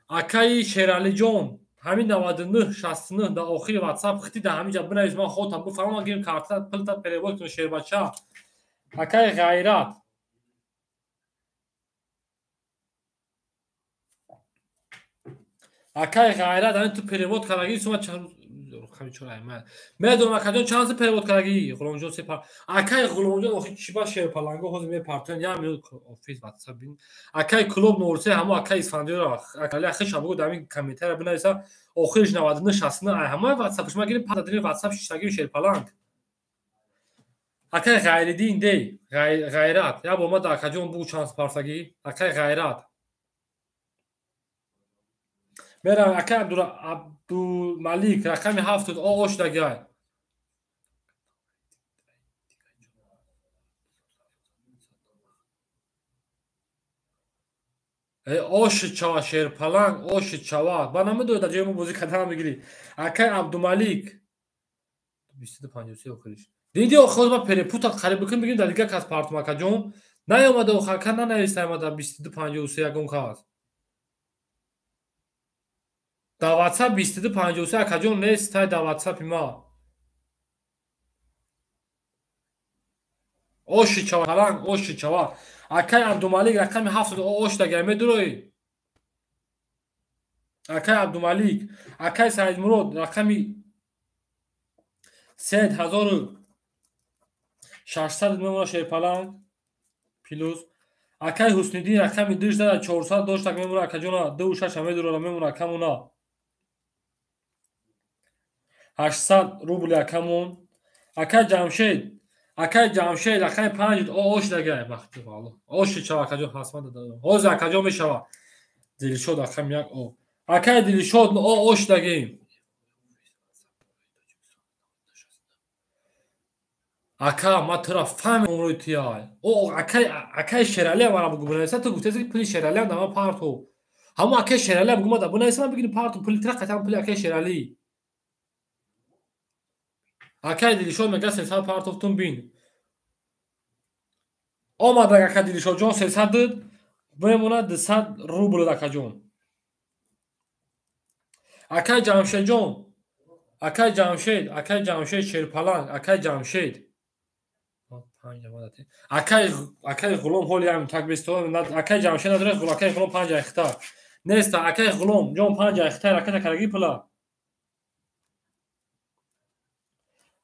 Акаи Шералиҷон, ҳамин 99 69 дар охири WhatsApp хити дар ҳамин ҷа бинавис ман хотам бифаҳмам ман гирим карта пулта перевод кунам Шербача. Акаи Ғайрат. Акаи Ғайрат, ҳамин ту перевод кардагӣ сума рақами чор ай ман. Медонам акаҷон чанд се перевод кардагӣ Ғуломҷон се пар. Акаи Ғуломҷон охи чӣ ба Шерпаланго ҳозир мепартоянд як минут офис WhatsApp бин. Акаи клуб 03 ҳамо акаи Исфандиёр акали хеша бугу дар ҳамин комментария бинависа охириш 99 69 ай ҳамаи WhatsApp шума гирим пас WhatsApp шиштагӣ Шерпаланг. Акаи Ғайриддин дей Ғайрат як бор ма дар акаҷон бугу чанд партагӣ акаи Ғайрат. Мерам акаи Абдулмалик рақами 7 о шудагай. Оши чава Шерпаланг, оши чава. Ба намедонед дар ҷои мо бозӣ кардан мегирӣ. Акаи Абдумалик 2253 охириш. Диди охир ма перепутат қариб бикун бигирим дар дигар кас партум акаҷон. Наёмада охир ака нанависта омада 2253 ягон кас. Дар WhatsApp 2253 акаҷон нест тай дар WhatsApp-и ма. Оши чава паланг, оши чава. Акаи Абдумалик рақами 7 ош дагар медуроӣ. Акаи Абдумалик, акаи Саидмурод рақами 3600 мемона Шерпаланг плюс. Акаи Ҳусниддин рақами 2400 доштак мемона акаҷона 26 медурора мемона акамона. 800 рубли акамон. Акаи Ҷамшед, акаи Ҷамшед рақами 5 ош дагар бахти валло. Оши чава акаҷон ҳасман дадам. Ҳозир акаҷон мешава. Дилшод рақами 1 о. Акаи Дилшод о ош дагем. Ака ма тура фаҳмидам умрои туяй. О акаи акаи Шералиам мара бугу бинависа ту гуфтаси ки пули Шералиам дар ман парту. Ҳамо акаи Шералиам бугу ма дар бинависа ман бигирим парту пули тура қатъан пули акаи Шералӣ. Акаи Дилшод мега 300 партофтун бин. Омад ака Дилшодҷон 300 дод, бемонад 200 рубл акаҷон. Акаи Ҷамшедҷон, акаи Ҷамшед, акаи Ҷамшед Шерпаланг, акаи Ҷамшед. Акаи акаи Ғулом ҳоли ҳам так бесто, акаи Ҷамшед надорад, акаи Ғулом 5 айхта. Неста акаи Ғулом ҷон 5 айхта раката кардаги пула.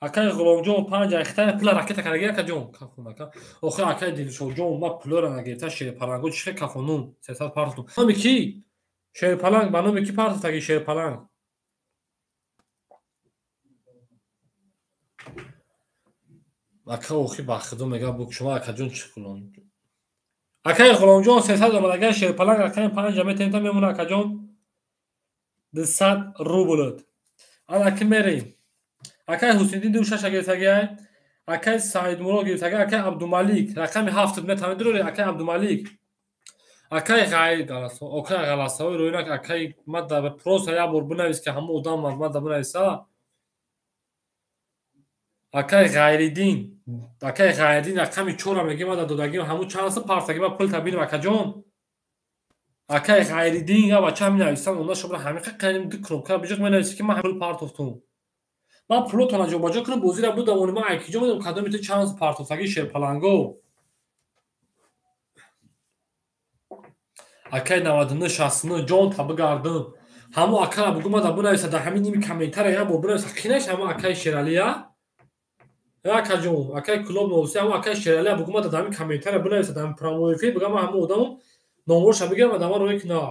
Акаи Ғуломҷон 5 айхта пула ракета кардаги акаҷон. Кафон ака. Охир акаи Дилшодҷон ма пулора нагирифта Шерпаланго чӣ хел кафонум 300 парту. Номи ки? Шерпаланг ба номи ки партофтаги Шерпаланг? Ака охи ба худо мега бук шумо акаҷон чӣ Ғулом. Акаи Ғуломҷон 300 омадагай Шерпаланг рақами 5 метента мемона акаҷон 200 рублт. Ана ки мерем. Акаи Ҳусниддин 26 гирифтагиай. Акаи Саидмурод гирифтагиай, акаи Абдумалик рақами 7 метавонед дурори акаи Абдумалик. Акаи Ғайр Галасо, акаи Галасои рӯйнак акаи ма дар просто як бор бинавис ки ҳама одам ма дар бинависа. Акаи Ғайриддин, акаи Ғайриддин рақами 4 мегӣ ма дар додагим ҳамун чанд са партаги ма пул табинам акаҷон. Акаи Ғайриддин я бача ҳамин нависам онда шуморо ҳамин қадим ду кнопка биҷуқ менависӣ ки ман пул партофтум. Ман пулотона ҷобаҷо кунам, бозира будамони ман айкиҷо медонам кадоми ту чанд партофтагӣ шерпаланго. Акай 99 69 ҷон та бигардам. Ҳамо акара бугу мада бинависа дар ҳамин ними комментария як бор бинависа кинаш ҳамо акай Шералия. Акаҷон, акай Клуб 03 ҳамо акай Шералия бугу мада дар ҳамин комментария бинависа дар ҳамин прямой эфир бигам ман ҳамо одамам номроша бигирам ва дар ман рӯй кина.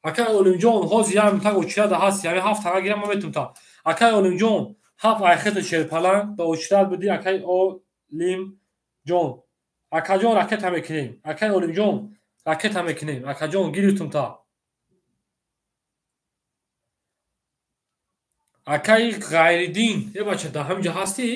Акай Олимҷон, ҳозир як минутак очирада ҳасти, ҳамин ҳафт тана гирам ман метавонам та. Акай Олимҷон, ҳафт айхета шерпаланг ба очират бидӣ акай Олимҷон. Акаҷон ракета мекунем. Акай Олимҷон ракета мекунем. Акаҷон гирифтум та. Акай Ғайриддин, е бача дар ҳамин ҷо ҳастӣ?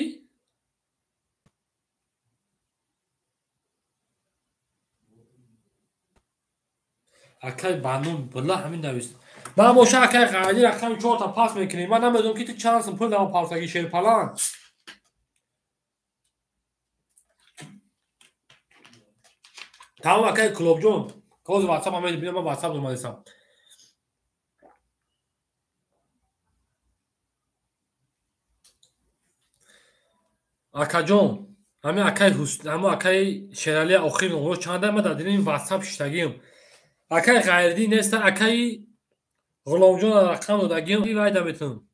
Акай Банун билла ҳамин навист. Ман боша акай Ғайриддин рақами 4 та пас мекунем. Ман намедонам ки ту чанд сум пул дар партофтагӣ шерпаланг. Тамом акай Клубҷон, ҳозир WhatsApp ам мебинам, ман WhatsApp омадистам. Акаҷон, ҳамин акай ҳамо акай Шералия охир номро чанда ман дар дини WhatsApp шиштагиам. Акай Ғайриддин неста, акай Ғуломҷон рақам додагиам, вайда метавонам.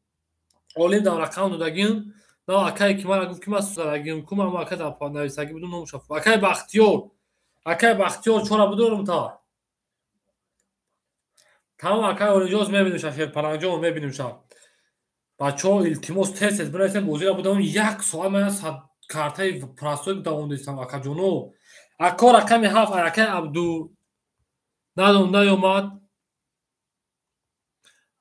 Олим дар рақам додагиам, на акай ки ман гуфт ки ман додагиам, ку ман ака дар нависагӣ будум номша. Акай Бахтиёр, акай Бахтиёр чора будорум та. Тамом акай Олимҷон мебинем ша шерпалангҷон мебинем ша. Бачаҳо илтимос тез тез бинависем бозира будам як соат ман картаи простой давондистам акаҷоно. Ако рақами 7 акай Абду надом наёмад.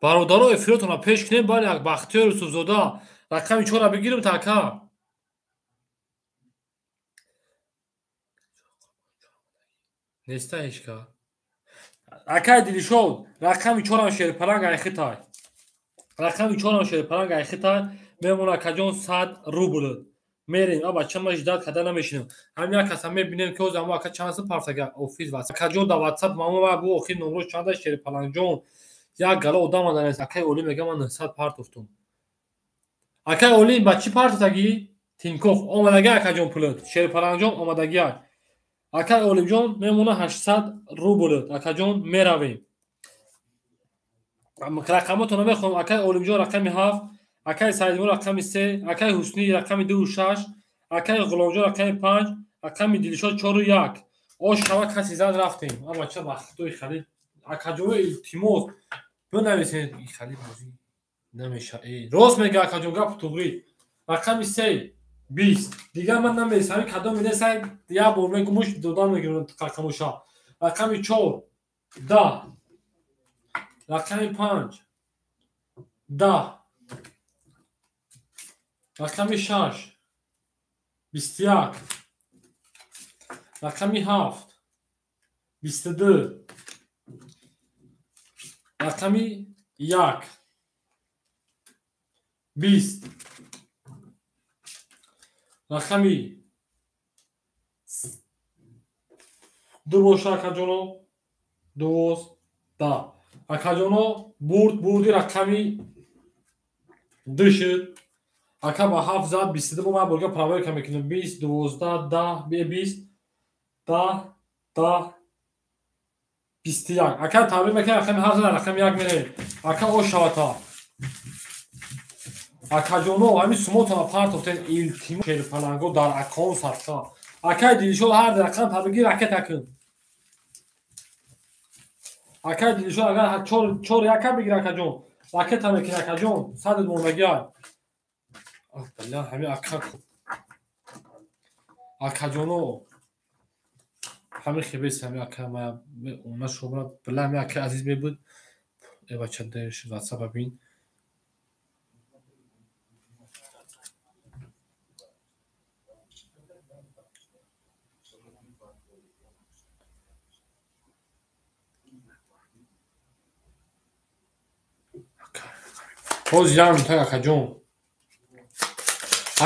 Бародаро эфиротонро пеш кунем, бале як Бахтиёр Юсуфзода рақами 4 бигирем та ака. Неста ҳечка. Акай Дилшод рақами 4 шерпаланг айхитай. Рақами 4 шерпаланг айхитай мемона акаҷон 100 рубл. Мерем, а бача ман ждат карда намешинам. Ҳамин як каса мебинем ки ҳозир ҳамо ака чанд сум партага офис ва акаҷон дар WhatsApp мамо бу охир номро чанда шерпалангҷон. Як гала одам аданест. Акай Олим мега ман 900 партофтум. Акай Олим ба чӣ партофтагӣ? Тинкоф омадагӣ акаҷон пулат. Шерпалангҷон омадагӣ. Акай Олимҷон мемона 800 рубл. Акаҷон меравем. Рақамотонро мехонам. Акай Олимҷон рақами 7, акай Саидмур рақами 3, акай Ҳуснӣ рақами 2 6, акай Ғуломҷон рақами 5, рақами Дилшод 4 1. Ош шава каси зад рафтем. А бача вақтои хали акаҷон илтимос бинависед хали бозӣ намеша. Рост мега акаҷон гап туғрӣ. Рақами 3 20. Дигар ман намедонам ҳамин кадом менесай як бор мегумуш додан мегирам рақамоша. Рақами 4 10. Рақами 5 10. Рақами 6 21. Рақами 7 22. Рақами 1 20. Рақами 2 боша акаҷоно 12. Акаҷоно бурд бурди рақами 2 шуд. Ака ба 7 зад 22 бо ман борга проверка мекунам. 20 12 10 20 10 10 21. Ака табрик мекунам рақами 7 зад рақами 1 мерем. Ака ош шавата. Акаҷоно ҳамин сумотонро партофтед илтимос шерпаланго дар аккаунт садқа. Акай Дилшод ҳар рақам табрикӣ ракета кун. Акай Дилшод агар 4 1 бигир акаҷон ракета мекунӣ акаҷон садат мондагӣ. Балла ҳамин ака акаҷоно ҳамин хебес ҳамин ака ма шобра балла ҳамин ака азиз мебуд. Э бача деш WhatsApp бин. Ҳозир як минутак акаҷон.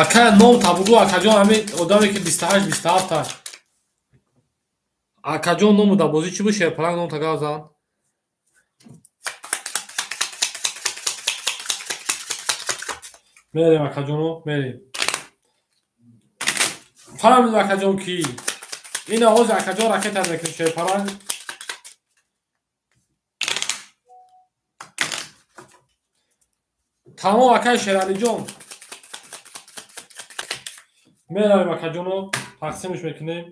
Ака ном табугу акаҷон ҳамин одаме ки 28 27 та. Акаҷон ному дар бозӣ чӣ буд? Шерпаланг ном тагав зан. Мерем акаҷоно, мерем. Фаҳмидем акаҷон ки ин оғози акаҷон ракета мекунем Шерпаланг. Тамом акай Шералиҷон. Меравем акаҷоно, тақсимш мекунем.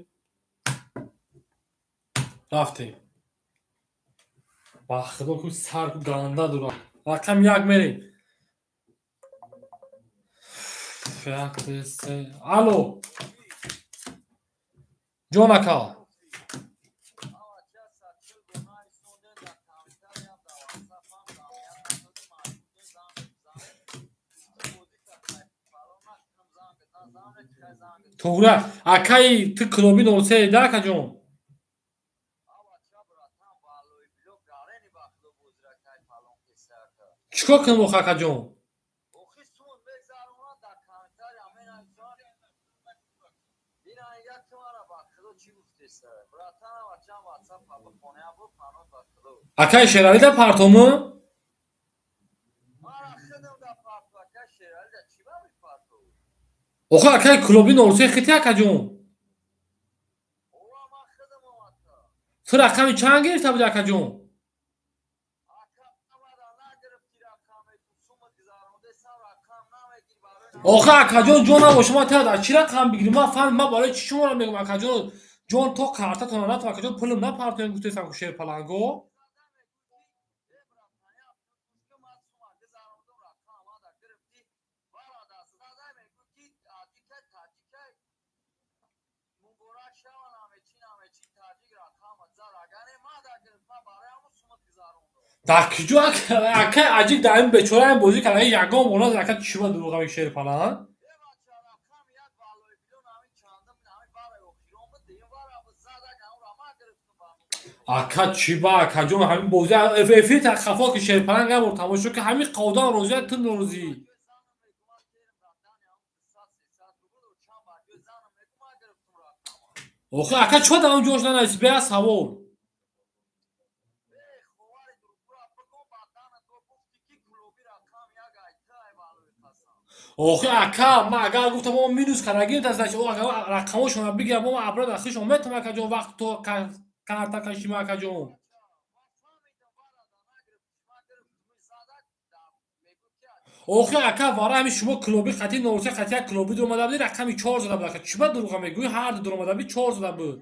Рафтем. Ба худо ку сар ку ганда дура. Рақам 1 мерем. 1, 2, 3. Алло. Ҷон ака. Туғра, акаи ту клуби 03 да акаҷон? Чикор кунем охи акаҷон? Акаи Шералӣ да партому? Охи акаи клуби 03 хити акаҷон? Ту рақами чанд гирифта буди акаҷон? Охи акаҷон ҷон набоша, ман тая дар чӣ рақам бигирим? Ман фаҳмидам, ман барои чӣ шуморо мегӯям акаҷон, ҷон то картатона натон акаҷон пулм напартоем гуфтесам ку Шерпаланго. Дар киҷо акай аҷиб дар ин бечора ин бозӣ карда ягон бор назад ака чӣ ба дурӯға мегӯ Шерпаланг? Ака чӣ ба акаҷон ҳамин бозӣ эфир хафо ки Шерпаланг набур тамошо ки ҳамин қодам розия ту норозӣ. Охи ака чо дар он ҷош нанависӣ беа савол. Охи ака ман агар гуфтам мо минус кардагим значит рақамошонро бигирам, мо аброд ахишон метавонам акаҷон вақт то карта кашим акаҷон. Охи ака вара ҳамин шумо клуби хати 03 хати як клуби дуромада буди рақами 4 зада буд ака. Чӣ ба дурӯға мегӯӣ? Ҳар ду дуромада буди 4 зада буд.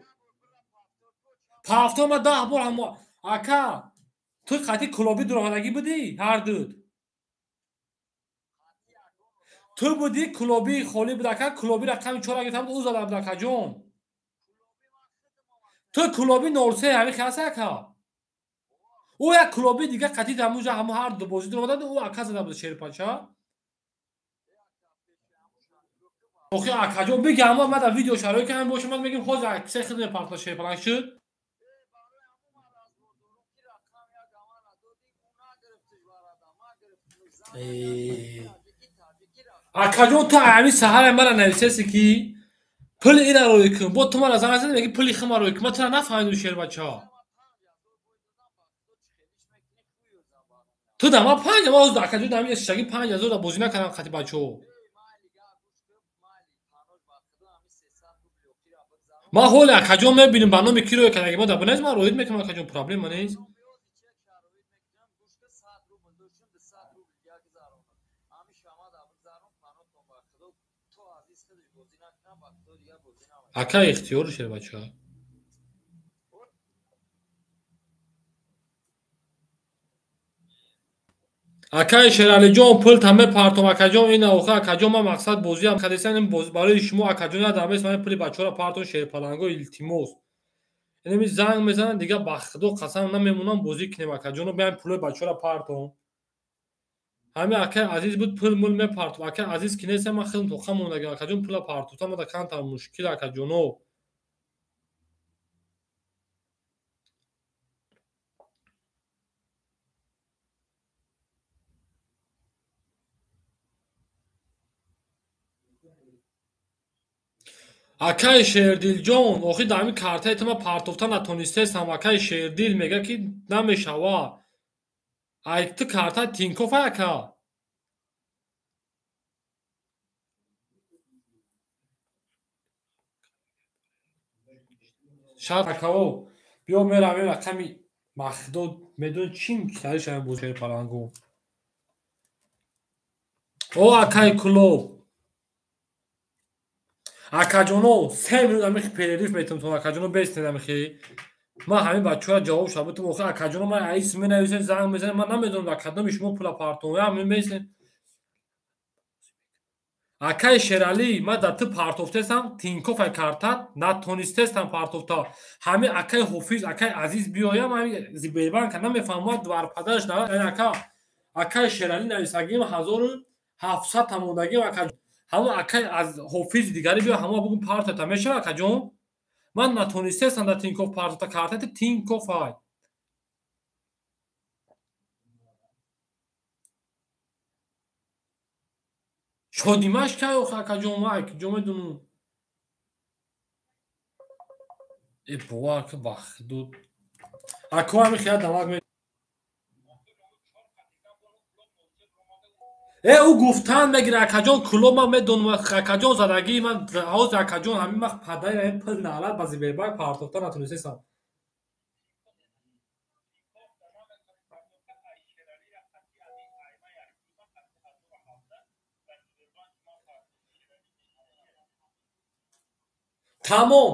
Пафтор ма 10 бор ҳам ака ту хати клуби дуромадагӣ будӣ ҳар ду. Ту будӣ клуби холӣ буд ака, клуби рақами 4 гирифта буд, ӯ зада буд акаҷон. Ту клуби 03 ҳамин хел ака. Ӯ як клуби дига қатӣ ҳамунҷа ҳамун ҳар ду бозӣ дуромада буд, ӯ ака зада буд Шерпача. Охи акаҷон биги ама ман дар видео шароит ки ҳамин бошам, ман мегим ҳозир аксе хид мепартона Шерпаланг шуд. Акаҷон ту ҳамин саҳаре мара нависеси ки пули ира рӯй кун, бо ту мара занг зани меги пули хима рӯй кун, ман тура нафаҳмидум Шербача. Ту да ман 5 ман ҳозир акаҷон дар ҳамин шишаги 5000 да бозӣ накардам қати бачаҳо. Ман ҳоле акаҷон мебинем ба номи ки рӯй кардаги, ман дар бинез ман роид мекунам акаҷон, проблема нест. Ака ихтиёр Шербача. Акаи Шералиҷон пул та мепартом акаҷон, ин охи акаҷон ман мақсад бозиам кардесам, ин боз барои шумо акаҷон надамест, ман пули бачаҳоро партом Шерпаланго илтимос. Инами занг мезананд дига ба худо қасам намемонам бозӣ кунем акаҷоно, биям пулои бачаҳоро партом. Ҳамин акаи Азиз буд пул мул мепартом, акаи Азиз ки нестам ман хелм тоқа мондагим акаҷон пула партофтам, мада камтар мушкил акаҷоно. Акаи Шердилҷон, охи дар ҳамин картаи ту ман партофта натонистестам. Акаи Шердил мега ки намешава. Ай ту карта Тинкоф ака? Шарт акао биё меравем рақами махдо медон чим сари шава бо шерпаланго. О акай Кулоб. Акаҷоно 3 минут амихи перерыв метавонам акаҷоно бестен амихи. Ман ҳамин бачаҳоя ҷавоб шабутум охир акаҷоно ман аис менависем занг мезанем ман намедонам дар кадоми шумо пула партовам ҳамин местем. Акай Шералӣ ман дар ту партофтестам Тинкоф ай картат натонистестам партофта. Ҳамин акай Ҳофиз акай Азиз биёям ҳамин Сбербанка намефаҳмад варпадараш на ака акай Шералӣ нависагим 1700 тамондагим ака ҳамон акай аз Ҳофизи дигари биё ҳамон бугун партофта мешава акаҷон. Ман натонистестам дар Тинкоф партофта картати Тинкоф ай. Шодимаш кай охи акаҷон ман куҷо медонам. Э бовар ки бахдуд. Ако ҳами хият дамак ме Э ӯ гуфтан мегира акаҷон Кулоб ман медонам акаҷон задагии ман ҳозир акаҷон ҳамин вақт падари ҳамин пул наълат ба Сбербанк партофта натонистестам. Тамом.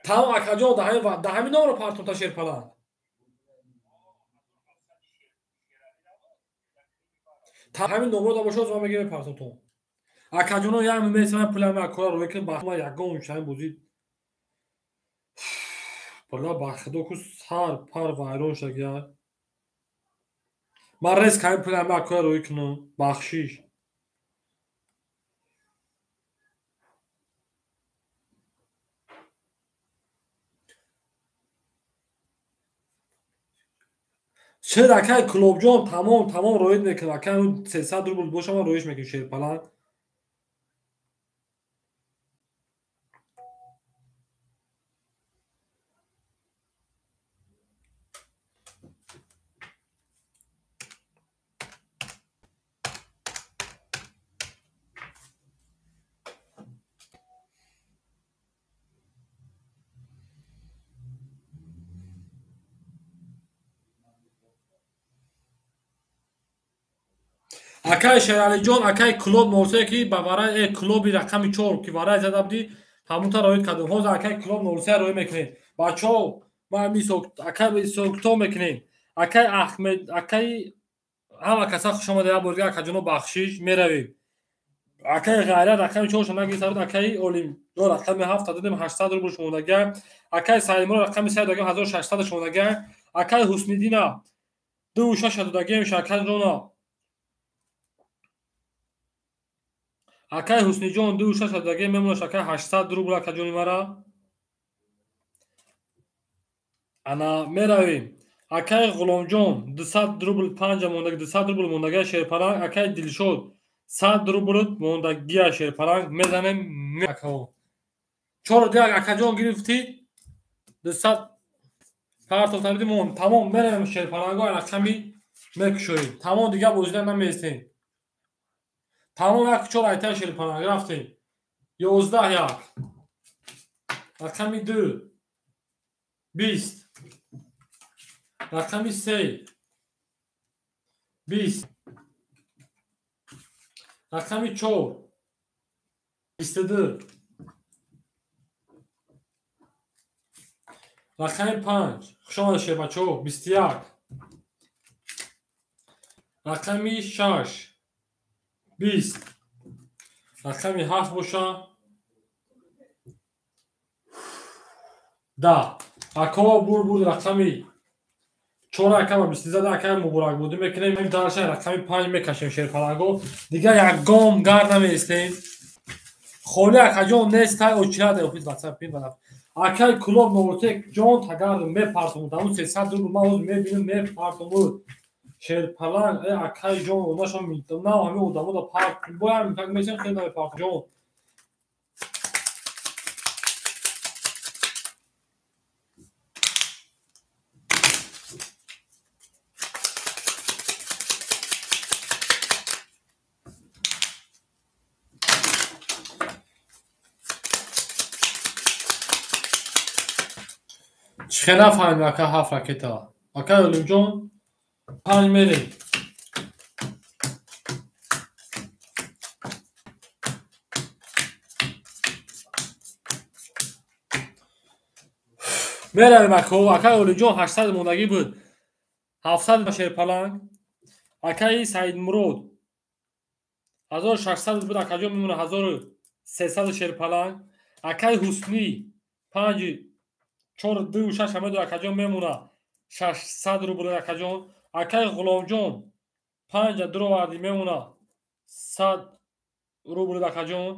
Тамом акаҷон дар ҳамин номро партофта шерпаланг. Ҳамин номро да бошад ман мегирам партофтон. Акаҷоно як месам пулам акора рӯй кунам ба ман ягон шай бозӣ. Бала ба худо ку сар пар вайрон шуда. Ман рез кардам пулам акора рӯй кунам бахшиш. Чер акай Кулобҷон тамом тамом роид мекунам акай 300 рубл боша ман роиш мекунам шерпаланг. Акай Шералиҷон акай Кулоб нолсе ки ба варай Кулоби рақами 4 ки варай зада будӣ ҳамонта роид кардем. Ҳозир акай Кулоб нолсе роӣ мекунем. Бачаҳо ман акай сокто мекунем. Акай Аҳмед акай ҳама каса хуш омада як бор дигар акаҷоно бахшиш меравем. Акай Ғайрат рақами 4 шо нагирифта буд акай Олим ё рақами 7 додем 800 рубл шумондага. Акай Саимро рақами 3 додем 1600 шумондага. Акай Ҳусниддина 26 додагем шакаҷона. Акай Ҳусниҷон 26 даге мемонаш акай 800 рубл акаҷони мара. Ана меравем. Акай Ғуломҷон 200 рубл 5 мондаг 200 рубл мондага шерпаланг. Акай Дилшод 100 рубл мондагия шерпаланг мезанем акао. 4 дигар акаҷон гирифтӣ 200 партофта будем мон. Тамом меравем шерпаланго рақами мекушоем. Тамом дигар бозида намеистем. Тамом як 4 айта шерпаланг рафтем. 11 як. Рақами 2 20. Рақами 3 20. Рақами 4 22. Рақами 5 хуш омадед шербачаҳо 21. Рақами 6 20. Рақами 7 боша 10. Ако бур бур рақами 4 акама 20 зада акама муборакбодӣ мекунем. Дарша рақами 5 мекашем шерпаланго. Дигар ягон гар намеистем. Холи акаҷон нест тай очирад офис WhatsApp пин бана. Акай Кулоб Новотек ҷон тагар мепартум. Даму 300 рубл ман ҳозир мебинам мепартум. Шерпаланг акай ҷон онашон на ҳамин одамо да парт бояд митак мешем хеле намепартум ҷон. Чӣ нафаҳмидем ака ҳафт ракета. Акай Олимҷон панҷ мерем. Меравем ака, акай Олимҷон 800 мондагӣ буд. 700 шерпаланг. Акаи Саидмурод 1600 буд, акаҷон мемона 1300 шерпаланг. Акаи Ҳуснӣ 5 4 2 6 ҳамаду акаҷон мемона 600 рубл акаҷон. Акаи Ғуломҷон 5 дуровардӣ мемона 100 рубл акаҷон.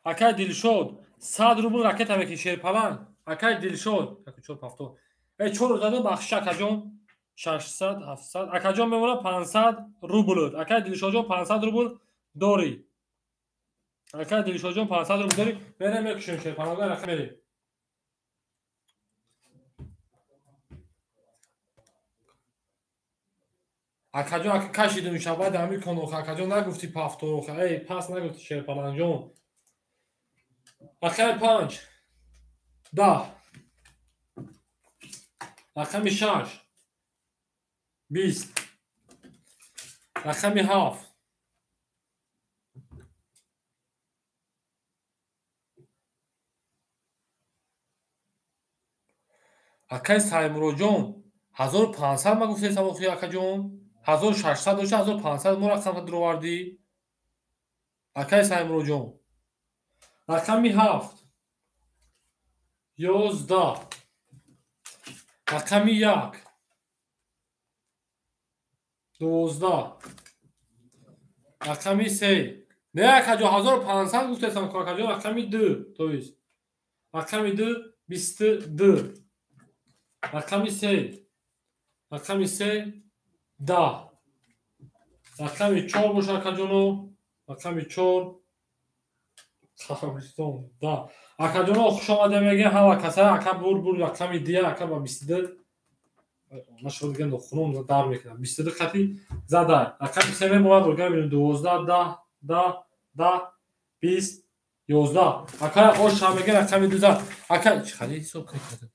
Акаи Дилшод 100 рубл ракета мекунӣ шерпаланг. Акаи Дилшод 4 7 4 задо бахшиш акаҷон 600 700 акаҷон мемона 500 рубл. Акаи Дилшодҷон 500 рубл дорӣ. Акаи Дилшодҷон 500 рубл дорӣ. Мерем мекушем шерпаланг ракета мерем. Акаҷон ака кашидум шабад ҳами кон оха акаҷон нагуфти пафтор оха эй пас нагуфти шерпалангҷон. Рақами 5 10 рақами 6 20 рақами 7 акаи Саймуроҷон 1500 ма гуфтесам охи акаҷон 1600 дошта 1500 мо рақам дуровардӣ. Акаи Саймуроҷон рақами 7 11 рақами 1 12 рақами 3 не акаҷон 1500 гуфтесам акаҷон рақами 2 то есть рақами 2 22 рақами 3 рақами 3 10 рақами 4 боша акаҷоно рақами 4 Қабристон 10 акаҷоно хуш омада мегӯям ҳама каса ака бур бур рақами 2 ака ба 22 нашуд диган хунум дар мекунам 22 қати зада рақами 3 мемонад рӯган мебинем 12 10 10 10 20 11 ака ош мегӯям рақами 2 зад ака чӣ хали ҳисоб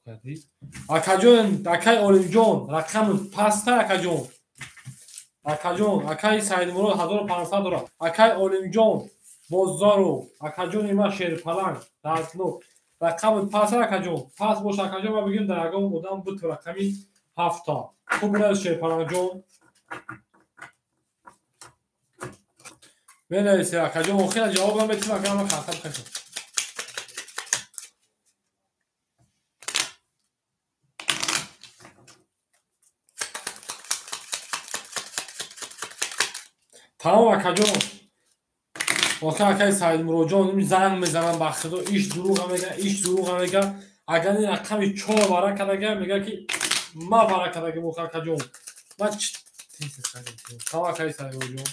кардӣ акаҷон акаи Олимҷон рақами паста акаҷон акаҷон акаи Саидмурод 1500 дорад. Акаи Олимҷон Бозоров акаҷони ман шерпаланг дарднок рақами пас акаҷон пас бош акаҷон ма бигем дар ягон одам буд рақами 7 хуб бинавис шерпалангҷон менависе акаҷон охира ҷавоб наметим агар ман карта бикашам. Тамом акаҷон охир акаи Саидмуроҷон занг мезанам ба худо иш дурӯға мега иш дурӯға мега агар ин рақами 4 вара кардага мега ки ма вара кардагим охир акаҷон ман тамом акаи Саидмуроҷон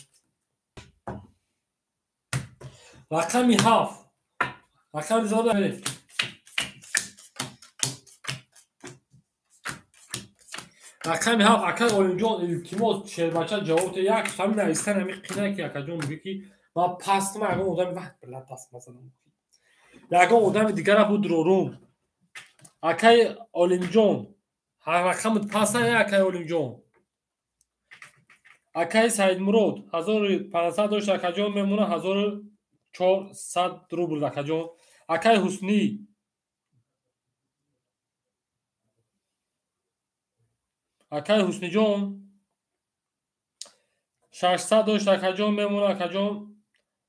рақами 7 рақами зода мерем. Рақами 7 акаи Олимҷон илтимос шербача ҷавоб де як ҳамин навистан ҳамин қина ки акаҷон мегӯ ки ман пастма ягон одами ваҳ била даст мазанам ягон одами дигара буд рорум. Акаи Олимҷон рақами паста акаи Олимҷон. Акаи Саидмурод 1500 дошт акаҷон мемона 1400 рубл акаҷон. Акаи Ҳуснӣ акаи Ҳусниҷон 600 дошт акаҷон мемона акаҷон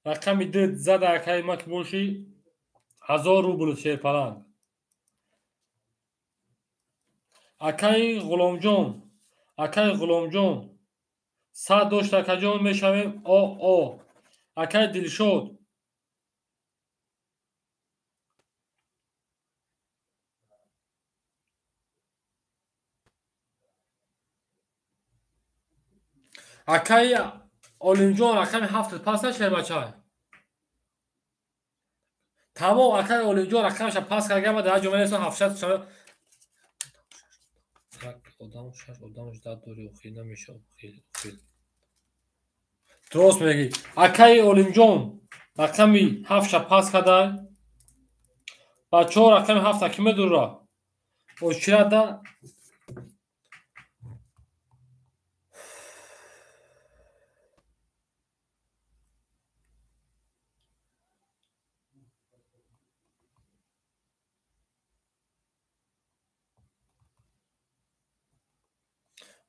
рақами 2 зада акаи ма ки бошӣ 1000 рубл шерпаланг. Акаи Ғуломҷон акаи Ғуломҷон 100 дошт акаҷон мешавем о акаи Дилшод акаи Олимҷон рақами 7 пас нашербачай. Тамом акаи Олимҷон рақамаша пас карда ма дар ҷо менависам 700 одам 6 одам ждат дори охир намеша охир. Дуруст мегӣ. Акаи Олимҷон рақами 7 пас карда. Бачаҳо рақами 7 ки медурра? Очирада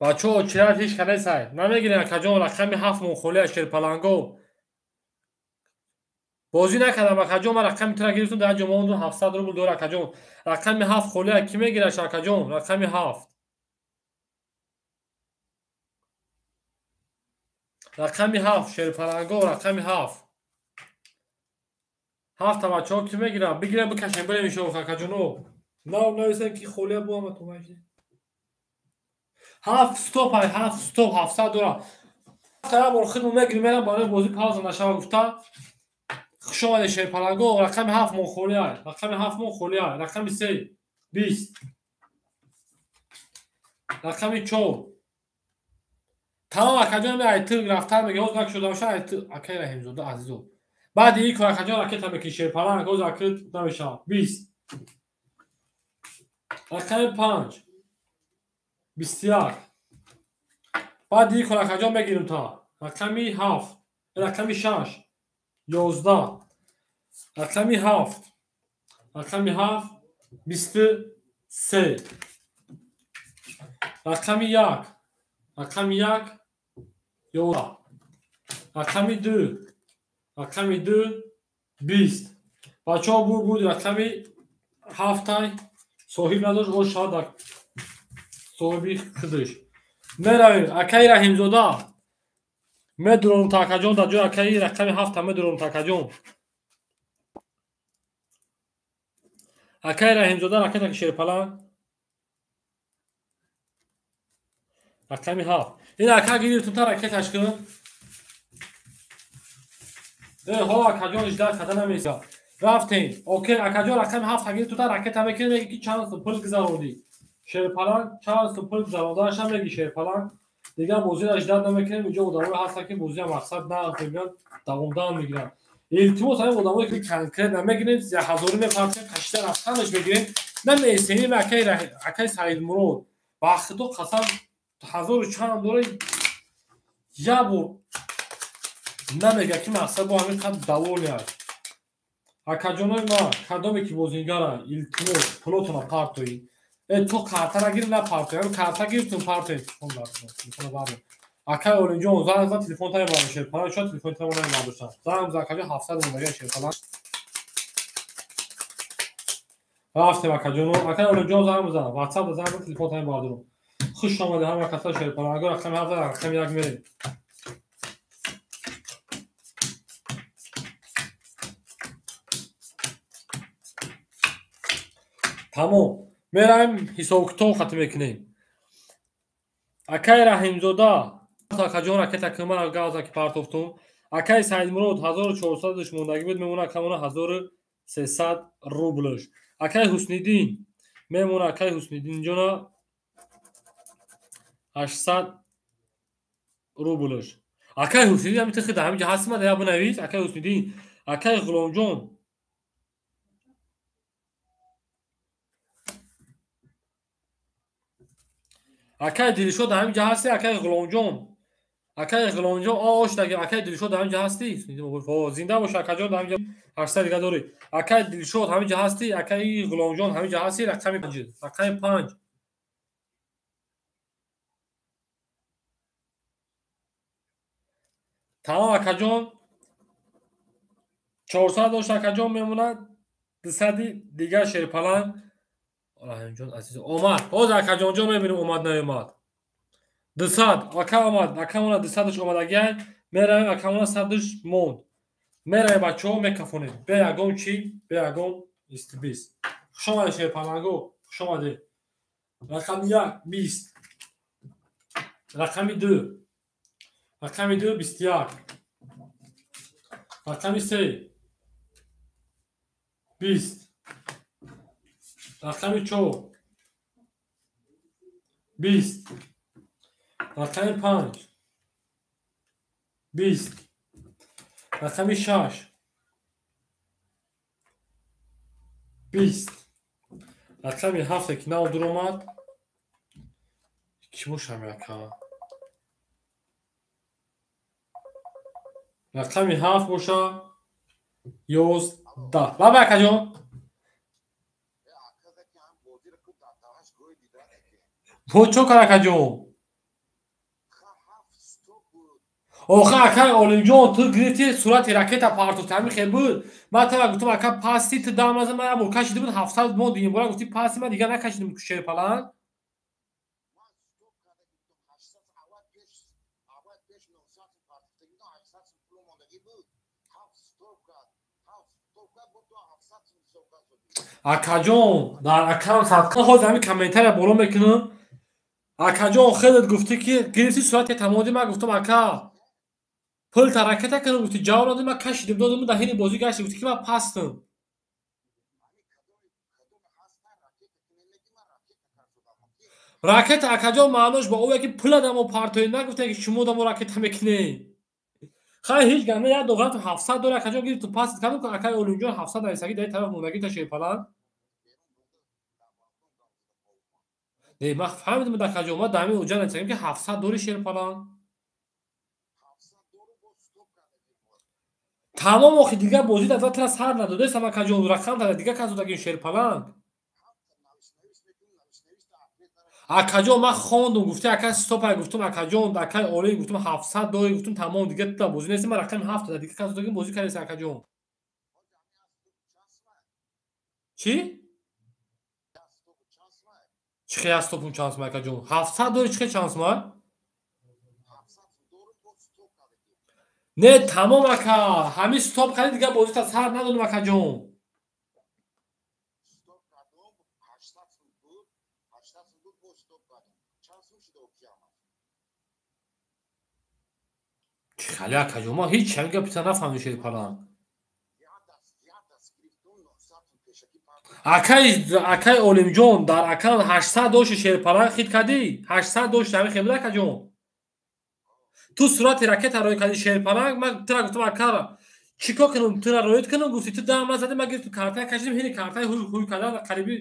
бачаҳо очират ҳеч кадесай намегирем акаҷон. Рақами 7 монхолия шерпаланго бозӣ накардам акаҷон. Ман рақами тура гирифтам, дар ҷо мондум. 700 рубл дор акаҷон. Рақами 7 холия кӣ мегираш акаҷон? Рақами 7, рақами 7 шерпаланго, рақами 7. Ҳафта бачаҳо кӣ мегирам? Бигирем, бикашем, бирем иншоаллоҳ акаҷоно. Нав нависем ки холия бу ама тумайши. 7 стоп ай, 7 стоп, 700 дора. Ҳафта бор хидмат мегирем, мерам барои бозӣ пауза нашава гуфта. Хуш омадед шерпаланго. Рақами 7 мон холия, рақами 7 мон холия. Рақами 3 20, рақами 4. Тамом акаҷон, ми ай тир рафтан меги ҳоз накшуда боша ай тир. Акай Раҳимзода азизо, баъди ин кор акаҷон ракета мекиши шерпаланг, ҳоз акрит намешавад. 20, рақами 5 21. Баъди ин кор акаҷон мегирим та рақами 7, рақами 6 11, рақами 7, рақами 7 23, рақами 1, рақами 1 11, рақами 2, рақами 2 20. Бачаҳо буд рақами 7 соҳиб надошт, о шояд соҳиби худаш. Меравем акаи Раҳимзода, медурам та акаҷон дар ҷои акаи рақами 7 медурам та акаҷон. Акаи Раҳимзода ракета ки шерпаланг рақами 7. Ин ака гирифтум та ракеташ кун. Ҳо акаҷон иждат када намеса. Рафтем. Окей акаҷон, рақами 7 гирифтум та ракета мекунем, меги ки чанд сум пул гузарондӣ. Шерпаланг чанд сум пул гузарондаашам меги шерпаланг. Дигар бозиро иждат намекунем. Инҷо одамое ҳастанд ки бозия мақсад намегиранд, давомдан мегиранд. Илтимос ҳамин одамое ки конкрет намегирем, ҳазорӣ мепартем, кашида рафтанаш мегирем. Намесеним акаи Саидмурод. Ба худо қасам ҳазору чанд дора як бор намега ки мақсад бо ҳамин қадр даволӣ аст. Акаҷонои ман, кадоме ки бозигаранд, илтимос пулотона партоед. То карта нагирем, напартоем. Карта гирифтум, партоем. Акаи Олимҷон занг зад, телефон тайм бардошт. Шерпаланг шояд телефон тайм бардоштан. Занг зад акаҷон, 700 мондаги шерпаланг. Рафтем акаҷоно. Акаи Олимҷон занг бизан. WhatsApp занг зад, телефон тайм бардорам. Хуш омадед ҳама каса шерпаланг. Рақами 7, рақами 1 мерем. Тамом. Меравем ҳисобкитоб хатм мекунем. Акаи Раҳимзода акаҷон ракета кунман гавза ки партофтум. Акаи Саидмурод 1400 мондагӣ буд, мемона акамона 1300 рублш. Акаи Ҳусниддин мемона акаи Ҳусниддинҷона 800 рублш. Акаи Ҳусниддин ҳамин тихи дар ҳамин ҷо ҳастӣ, ман я бинавис. Акаи Ҳусниддин, акаи Ғуломҷон акаи Дилшод дар ҳамин ҷо ҳастӣ, акаи Ғуломҷон, акаи Ғуломҷон ош даги, акаи Дилшод дар ҳамин ҷо ҳастӣ. Зинда бош акаҷон, дар ҳамин ҷо 800 дига дорӣ. Акаи Дилшод ҳамин ҷо ҳастӣ, акаи Ғуломҷон ҳамин ҷо ҳастӣ. Рақами 5, рақами 5. Тамом акаҷон, 400 дошт акаҷон, мемонад 200 дигар шерпаланг. Раҳимҷон азиз омад. Ҳозир акаҷонҷон мебинем омад наомад. 200 ака омад, акамона 200-ш омадагиай. Меравем акамона 100-ш монд. Меравем бачаҳо мекафонем. Бе ягон чӣ, бе ягон истибис. Хуш омадед шерпаланго, хуш омадед. Рақами 1 20, рақами 2, рақами 2 21, рақами 3 20, рақами 4 20, рақами 5 20, рақами 6 20, Рақами ҳафте ки нав дуромад. Кӣ бошам яка? Рақами ҳафт боша 11. Лаба акаҷон. Бо чо кар акаҷон? Охир акай Олимҷон, ту гирифти сурати ракета партофти, ҳамин хел буд. Ман тара гуфтам ака пасти, ту дам назад, ман як бор кашида буд 700 мо дигар бора гуфти пасти, ман дигар накашидам шерпаланг. Акаҷон, дар акам садқа ҳозир ҳамин комментария боло мекунам. Акаҷон, хелет гуфтӣ ки гирифти сурати тамоди, ман гуфтам ака пул та ракета кунам, гуфти ҷавоб надодӣ, ман кашидим додам, дар ҳини бозӣ гашти, гуфти ки ман пастам. Ракета акаҷон маънош ба ове ки пула дамо партоед, нагуфтем ки шумо дамо ракета мекунед. Хай ҳеҷ гап не, як доғрату 700 дори акаҷон гирифту паст кардам, акаи Олимҷон 700 нависагӣ дар тараф мондагӣ та шерпаланг. Не, ман фаҳмидам акаҷон, ман дар ҳамин оҷа нависагим ки 700 дори шерпаланг. Тамом охи дигар бозӣ дар тра сар надодестам акаҷон, рақам тара дигар кас додагим шерпаланг. Акаҷон ман хондум, гуфти ака стопа, гуфтум акаҷон, акаи Олим гуфтум 700 дори, гуфтум тамом дигар та бозӣ нест, ман рақами 7 дар дигар кас додагим бозӣ кардест акаҷон. Чӣ? Чӣ хел аз стопум чанд сум акаҷон? 700 дори чӣ хел чанд сум? Не, тамом ака, ҳамин стоп кардӣ дигар бозӣ та сар надодум акаҷон. Чӣ хеле акаҷон, ман ҳеҷ ҳамин гапи та нафаҳмидам шерпаланг. Акаи Олимҷон, дар акан 800 дошти шерпаланг хит кардӣ? 800 дошти ҳамин хел буд акаҷон? Ту сурати ракета рӯй кардӣ шерпаланг, ман тура гуфтам акара чӣ кор кунам, тура рӯйт кунам, гуфти ту дам назадӣ, ман гирифтам картая кашидим, ҳини картаи ҳуй ҳуй кардан қариби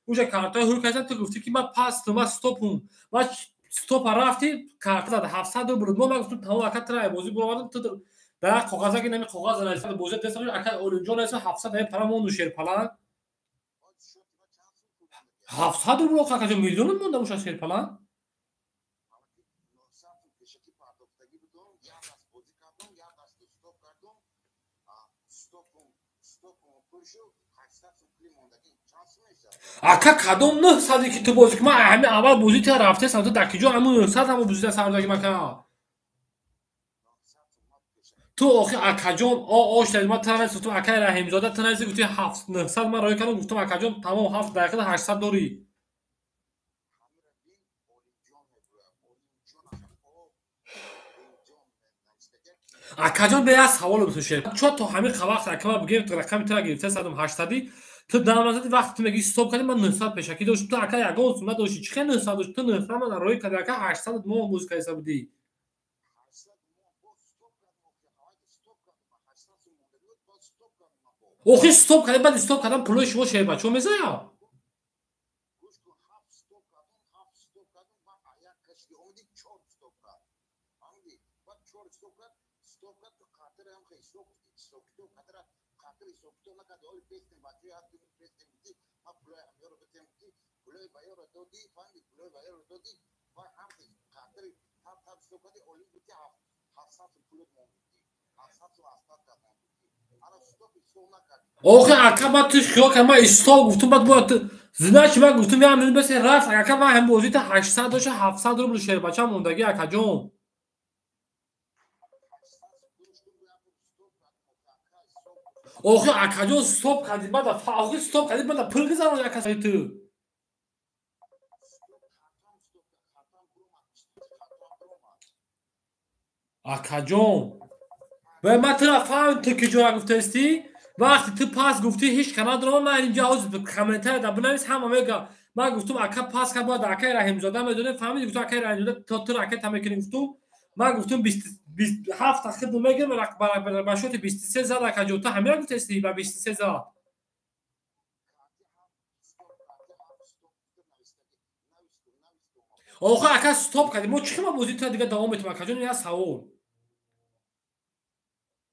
уҷа картаи ҳуй кардам, ту гуфтӣ ки ман пастум, ман стопум, ман стопа рафти, карта зад 700 рубл, ман гуфтам тамом ака тура бозӣ буровардам, ту дар як коғаза ки нами коғаз нависад бозӣ дестам, ака Олимҷон нависад 700 дар пара монду шерпаланг. 700 рубл акаҷон миллионам монда боша шерпаланг. Ака кадом 900 ки ту бозӣ ки ман ҳамин аввал бозӣ та рафтесам, ту дар киҷо ҳамун 900 ҳамо бозӣ та сар додагим ака? Ту охи акаҷон ош дадӣ, ман ту гуфтам акаи Раҳимзода, ту нависӣ гуфти 900 ман роҳӣ кардам, гуфтам акаҷон тамом 7 дақиқа 800 дорӣ. Акаҷон бе як савол бисӯ шер. Чо то ҳамин вақт ака ман бигем рақами тура гирифта садам 800, ту дам назадӣ, вақте ту мегӣ стоп кардӣ, ман 900 пешакӣ доштам, ту ака ягон сум надоштӣ, чӣ хел 900 дошт? Ту 900 ман роҳӣ кардӣ, ака 800 мо бозӣ кардиса будӣ. Охи стоп кардӣ, баъди стоп кардан пулои шумо шербачо мезая? Охи ака ман ту хиёл кардам, ман стоп гуфтум, баъд бояд ту значи ман гуфтум як миллион бесе рафт, ака ман ҳам бозӣ та 800 дошта 700 рубл шербача мондагӣ акаҷон. Охи акаҷон стоп кардӣ, баъд охи стоп кардӣ, баъд пул гузарони ака ту. Акаҷон, ман тура фаҳмидам, ту ки ҷора гуфтаистӣ, вақте ту пас гуфтӣ ҳеҷ ка надорам, ман инҷа ҳозир комментария да бинавис, ҳама мегӯяд ман гуфтум ака пас кард, бояд акаи Раҳимзода медонем, фаҳмидӣ, гуфтум акаи Раҳимзода то ту ракета мекунӣ, гуфтум ман гуфтум 27 хидм мегирам, ба шоти 23 зад акаҷон, ту ҳамина гуфтаистӣ ба 23 зад. Охо ака стоп кардем. Мо чӣ хел бозӣ тра дига давом метавонем акаҷон, ин савол.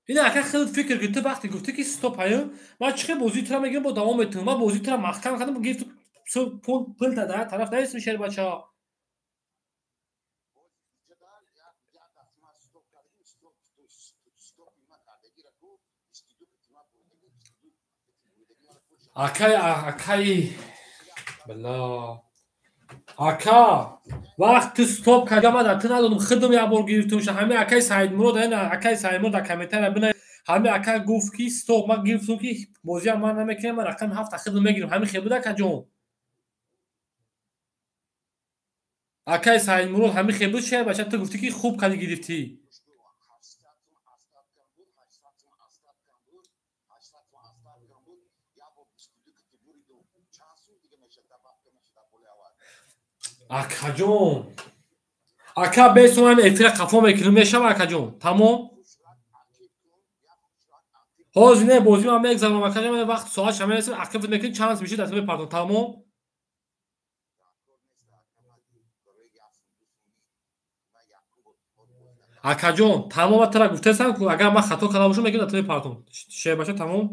Ин ака хел фикр ки ту вақте гуфтӣ ки стоп ҳаю, ман чӣ хел бозӣ тра мегирам бо давом метавонам. Ман бозӣ тра маҳкам кардам, гирифт пул пул та дар тараф наистм шербача. Акай акай бала ака вақт ту стоп карда ман дар ту надодум, худам як бор гирифтум ша. Ҳами акай Саидмурод, ина акай Саидмурод дар комментария бина, ҳами ака гуфт ки стоп, ман гирифтум ки бозиам ман намекунам, ман рақами ҳафта худам мегирам. Ҳами хел буда акаҷон? Акай Саидмурод ҳами хел буд шер бача, ту гуфтӣ ки хуб кади гирифтӣ. Акаҷон, ака бесомам эфира қафо мекунем, мешава акаҷон? Тамом? Ҳозир не, бозӣ ман мегзаронам акаҷон, вақт соат ша мерасем, ақиф мекунем, чанд мешид даста мепартом. Тамом? Акаҷон, тамом, ман тура гуфтасам ку, агар ман хато карда бошам, мегӯям даста мепартом. Шербача тамом?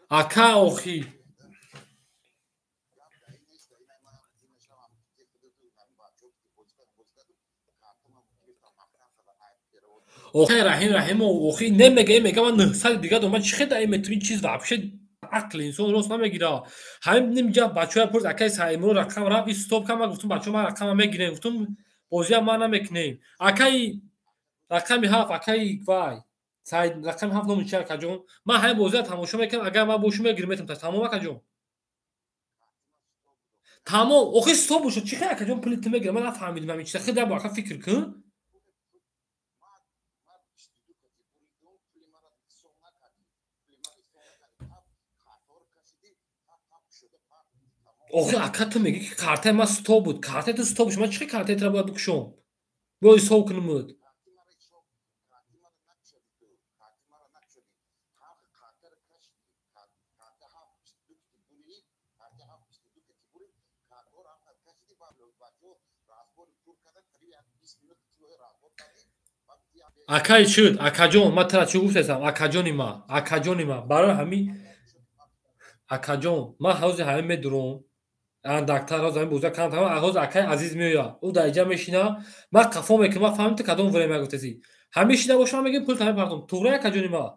Ака охи охи Раҳим Раҳимов охи немега, мега ман 900 дига дорам, ман чӣ хел дар ин метавон чиз вообще ақли инсон рост намегира. Ҳамин нимҷа бачаҳоя пурс, акаи Саидмурод рақам рафт, и стоп кам, ман гуфтум бачаҳо ман рақама мегирем, гуфтум бозиам ман намекунем. Акаи рақами ҳафт, акаи вай Саид рақами ҳафт номи чи акаҷон? Ман ҳамин бозиро тамошо мекунам, агар ман бошум мегирем метавонам. Тамом акаҷон? Тамом. Охи стоп бошад, чӣ хел акаҷон пули ту мегирам? Ман нафаҳмидим ҳамин чиза. Хел як бор ака фикр кун. Охи ака ту мегӣ ки картаи ман стоп буд. Картаи ту стоп шуд. Ман чӣ хел картаи туро бояд бикушом? Биё ҳисоб кунумуд. Акай шуд, акаҷон, ман тура чӣ гуфтасам? Акаҷони ман, акаҷони ман, барои ҳамин акаҷон, ман ҳозир ҳамин медурам. Андактар ҳозир ҳамин бозия кам тамом, ҳозир акаи Азиз меояд. Ӯ дар иҷа мешина, ман қафо мекунам, ман фаҳмидам ту кадом время гуфтасӣ. Ҳамин шида бошам, ман мегӯям пул тамом партом. Туғри акаҷони ман?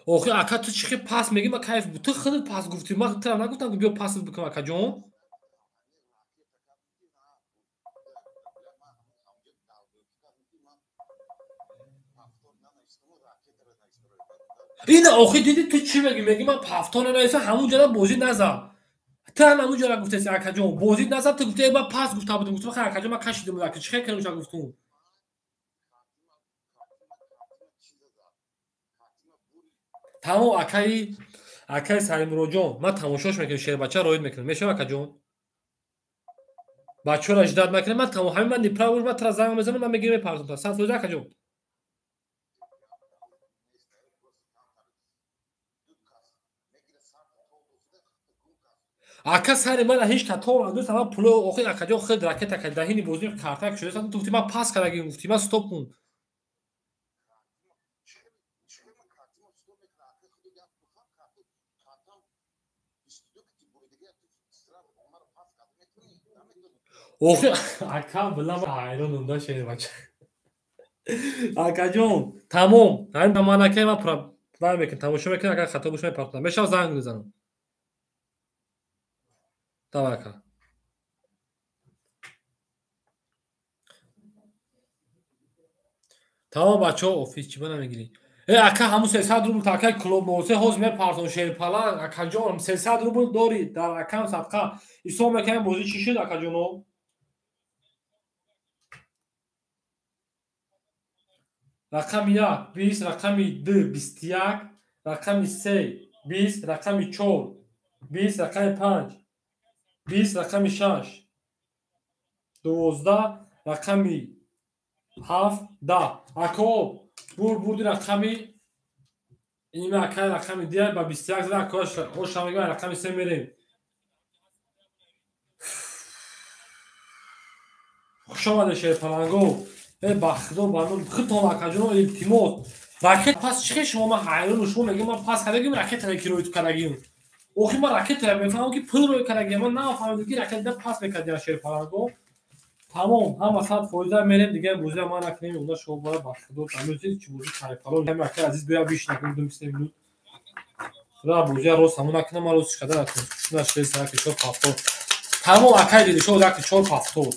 Охи ака ту чӣ хел пас мегӣ, ман кайф ту худат пас гуфтӣ, ман тура нагуфтам ки биё пас бикунам акаҷон. Ина охи диди ту чӣ мегӣ? Мегӣ ман пафтона наистам, ҳамун ҷода бозӣ назад. Ту ҳам ҳамун ҷода гуфтаси акаҷон, бозӣ назад, ту гуфти ман пас гуфта будам, гуфтам хай акаҷон ман кашидам ака, чӣ хел кардам гуфтум. Тамом акаи акаи Саидмуродҷон, ман тамошош мекунам, шербача роид мекунам. Мешава акаҷон? Бачаҳоро ждат накунем, ман тамом ҳамин ман неправ ман тура занг мезанам, ман мегирам мепартом. 100% акаҷон. Ака сари мана ҳеҷ катор надост, ман пуло охи акаҷон худ ракета кард, дар ҳини бозӣ карта кушода, ту гуфтӣ ман пас кардагим, гуфтӣ ман стоп кун. Охи ака била ман ҳайронам да шербача. Акаҷон, тамом. Ҳамин ман акай ман вай мекунам, тамошо мекунам, агар хато бошам мепартонам. Мешава занг мезанам. Давай ака. Тамом бачаҳо, офис чӣ ба намегирӣ? Э ака ҳамун 300 рубл акай клуб носе ҳозир мепартон шерпаланг акаҷон 300 рубл дорӣ дар акам садқа. Ҳисоб мекунем бозӣ чӣ шуд акаҷоно? Рақами як 20, рақами ду 21, рақами се 20, рақами чор 20, рақами панҷ 20, рақами шаш 12, рақами ҳафт 10. Ако бурди рақами Ин акай рақами дия ба 21 зада оша мегӯям, рақами се мерем. Хуш омадед, шерпаланго. Э, ба худо, ба нур худтон, акаҷоно, илтимос. Ракет пас чӣ хел шумо, ман ҳайрону, шумо мегӯед, ман пас кардагим, ракетаро ки рӯй кардагим. Охир ман ракетаро мефаҳмам, ки пул рӯй кардагим. Ман нафаҳмидам, ки ракет пас мекардиам, шерпаланго. Тамом, ҳама 100% мерем, дигар бозия ман накунем, онда шумо бояд ба худо тамӯзи чӣ бозӣ карпало. Ҳами акай азиз биё бишинакун ду се минут. Худо бозия рост ҳамон накунам, ман рост чӣ қадар накунам. Шуна шест яки чор ҳафтод. Тамом, акай Дилшод, яки чор ҳафтод.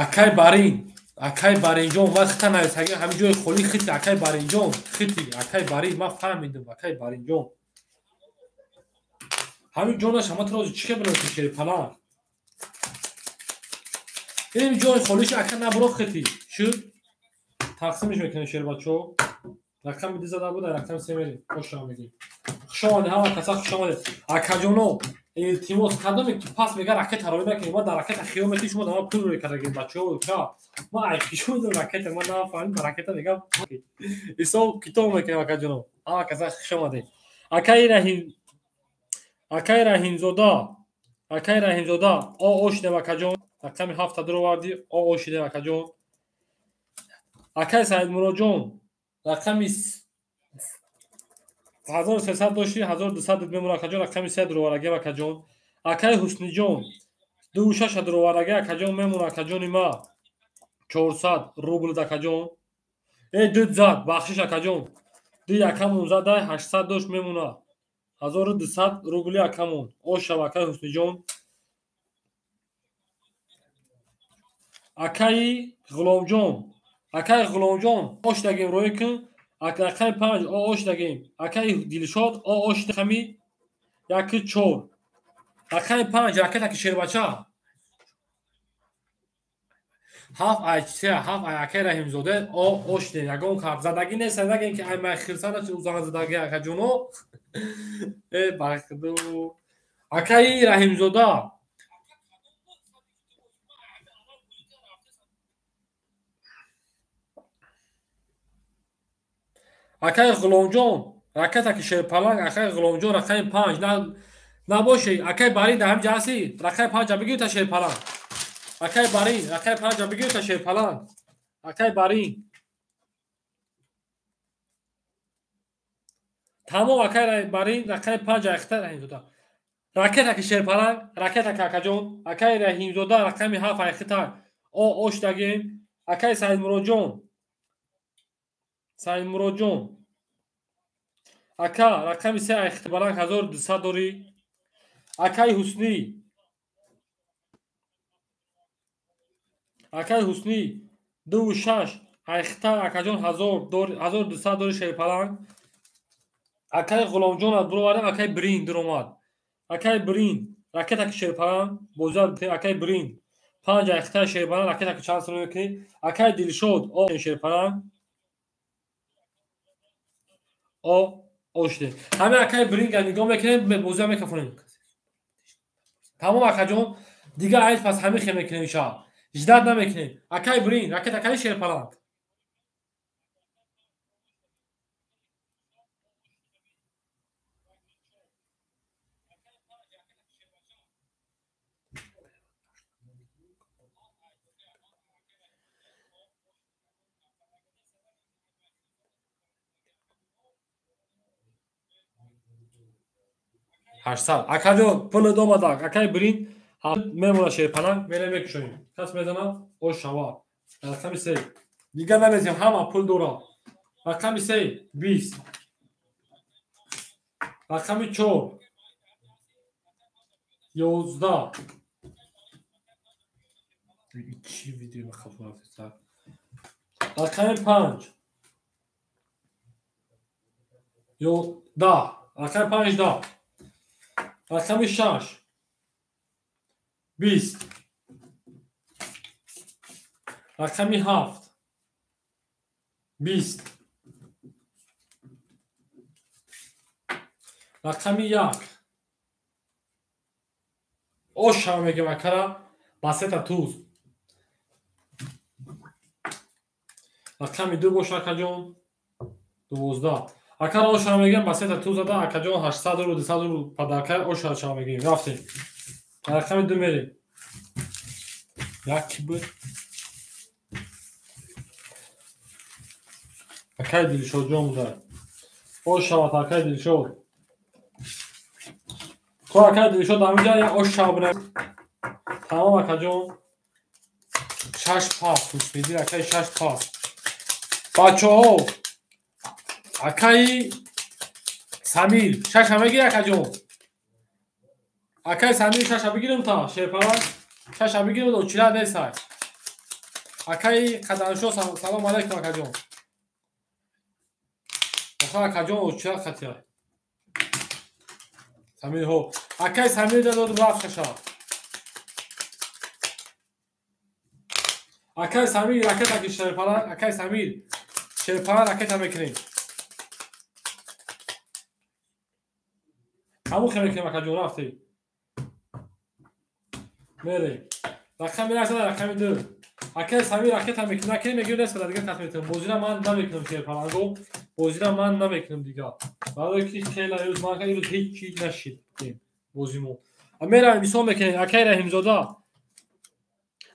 Акай Барин, акай Баринҷон, ман хита нависагӣ, ҳамин ҷои холӣ хити, акай Баринҷон, хити, акай Барин, ман фаҳмидам, акай Баринҷон. Ҳамин ҷонаш ҳама трози чӣ хел бинависем, шерипаланг? Ин ҷои холиш ака набуро хити. Шуд? Тақсимиш мекунем, шербачо. Рақами ди зада буд, рақами се мерем. Хошам мегӯем. Хуш омадед, ҳама каса хуш омадед. Акаҷоно, илтимос, кадоме ки пас мега, ракета рой накунед. Ман дар ракета хиёл мекунем, шумо дар ман пул рой кардагед, бачаҳо. Ка ман айхишо медонам ракета, ман нафаҳмидам, ракета мегам. Ҳисоб китоб мекунем, акаҷоно. Ҳама каса хуш омадед. Акаи Раҳим, акаи Раҳимзода, акаи Раҳимзода, о ошидем, акаҷон. Рақами ҳафта дуровардӣ, о ошидем, акаҷон. Акаи Саидмуроджон, рақами 1300 дошти, 1200 мемона, акаҷон, рақами се дуроварагем, акаҷон. Акаи Ҳусниҷон, дуву шаша дуровараге, акаҷон, мемона, акаҷони ма, 400 рубл, акаҷон. Э, дуд зад, бахшиш, акаҷон. Ду якамон зада, 800 дошт, мемона. 1200 рубли, акамон. Ошав, акаи Ҳусниҷон. Акаи Ғуломҷон, акаи Ғуломҷон, ош дагем, рӯй кун. Рақами панҷ о ош дагем. Акаи Дилшод, о ош рақами яки чор. Рақами панҷ ракета ки шербача. Ҳафт ай се, ҳафт ай акаи Раҳимзода, о ош дем. Ягон кард задагӣ нест, нагем ки ай май хирсана чи узана задагӣ, акаҷоно. Э, бахду. Акаи Раҳимзода. Акаи Ғуломҷон, ракета ки шерпаланг, акаи Ғуломҷон, рақами панҷ набоши, акаи Барин дар ҳамин ҷа ҳастӣ, рақами панҷа бигир та шерпаланг. Акаи Барин, рақами панҷа бигир та шерпаланг. Акаи Барин. Тамом, акаи Барин, рақами панҷа ихта Раҳимзода. Ракета ки шерпаланг, ракета ки, акаҷон, акаи Раҳимзода, рақами ҳафт айхита. О ош дагем. Акаи Саидмуроджон. Саидмуроджон. Ака, рақами се айхита баланг 1200 дорӣ. Акаи Ҳуснӣ. Акаи Ҳуснӣ, дуву шаш айхита, акаҷон, 1200 дорӣ, шерпаланг. Акаи Ғуломҷон аз буровардем, акаи Брин дуромад. Акаи Брин, ракета ки шерпаланг, бозиа акаи Брин. Панҷ айхита шерпаланг, ракета ки чанд сом мекунӣ? Акаи Дилшод, о шерпаланг. О ошде. Ҳамин акаи Бринга нигоҳ мекунем, бозиа мекафонем. Тамом, акаҷон, дигар айд пас ҳамин хел мекунем иншоалло. Ждать намекунем. Акаи Брин, ракета каи шерпаланг. 800. Акаҷон, пули домадак. Акаи Брин мемона шерпаланг, мерем мекушоем. Кас мезанад, ош шава. Рақами се. Дигар намезем, ҳама пул дорад. Рақами се, 20. Рақами чор, 11. Чӣ видео хафа? Рақами панҷ. Ё 10. Рақами панҷ 10. Рақами шаш 20. Рақами ҳафт 20. Рақами як. Ош шава мегем, акара, ба сета туз. Рақами 2 боша акаҷон. 12. Акара ошара мегирем, ба сета ту зада акаҷон 800 рубл, 200 рубл падарка ошара чава мегирем. Рафтем. Рақами 2 мерем. Як буд. Акай Дилшодҷон буда. Ош шавад акай Дилшод. То акай Дилшод ҳаминҷа як ош шава бина. Тамом акаҷон. 6 пас ҳусниди акай 6 пас. Бачаҳо акаи Самир 6 мегири акаҷон. Акаи Самир 6 бигирем та шерпарак 6 бигирем очира несай. Акаи Қадамшо салом алайкум акаҷон. Аха акаҷон очира хатия. Самир ҳо. Акаи Самир додум рафт шаша. Акаи Самир ракета ки шерпарак, акаи Самир шерпарак ракета мекунем. Ҳамун хел мекунем акаҷон рафтем. Мерем. Рақами 1 зада рақами 2. Акаи Самир ракета мекунем, накунем мегирем нест дигар кас метавонем. Бозира ман намекунам шерпаланго, бозира ман намекунам дигар. Барои ки хеле имрӯз ман имрӯз ҳеҷ чиз нашид бозимо. Меравем мисол мекунем акаи Раҳимзода.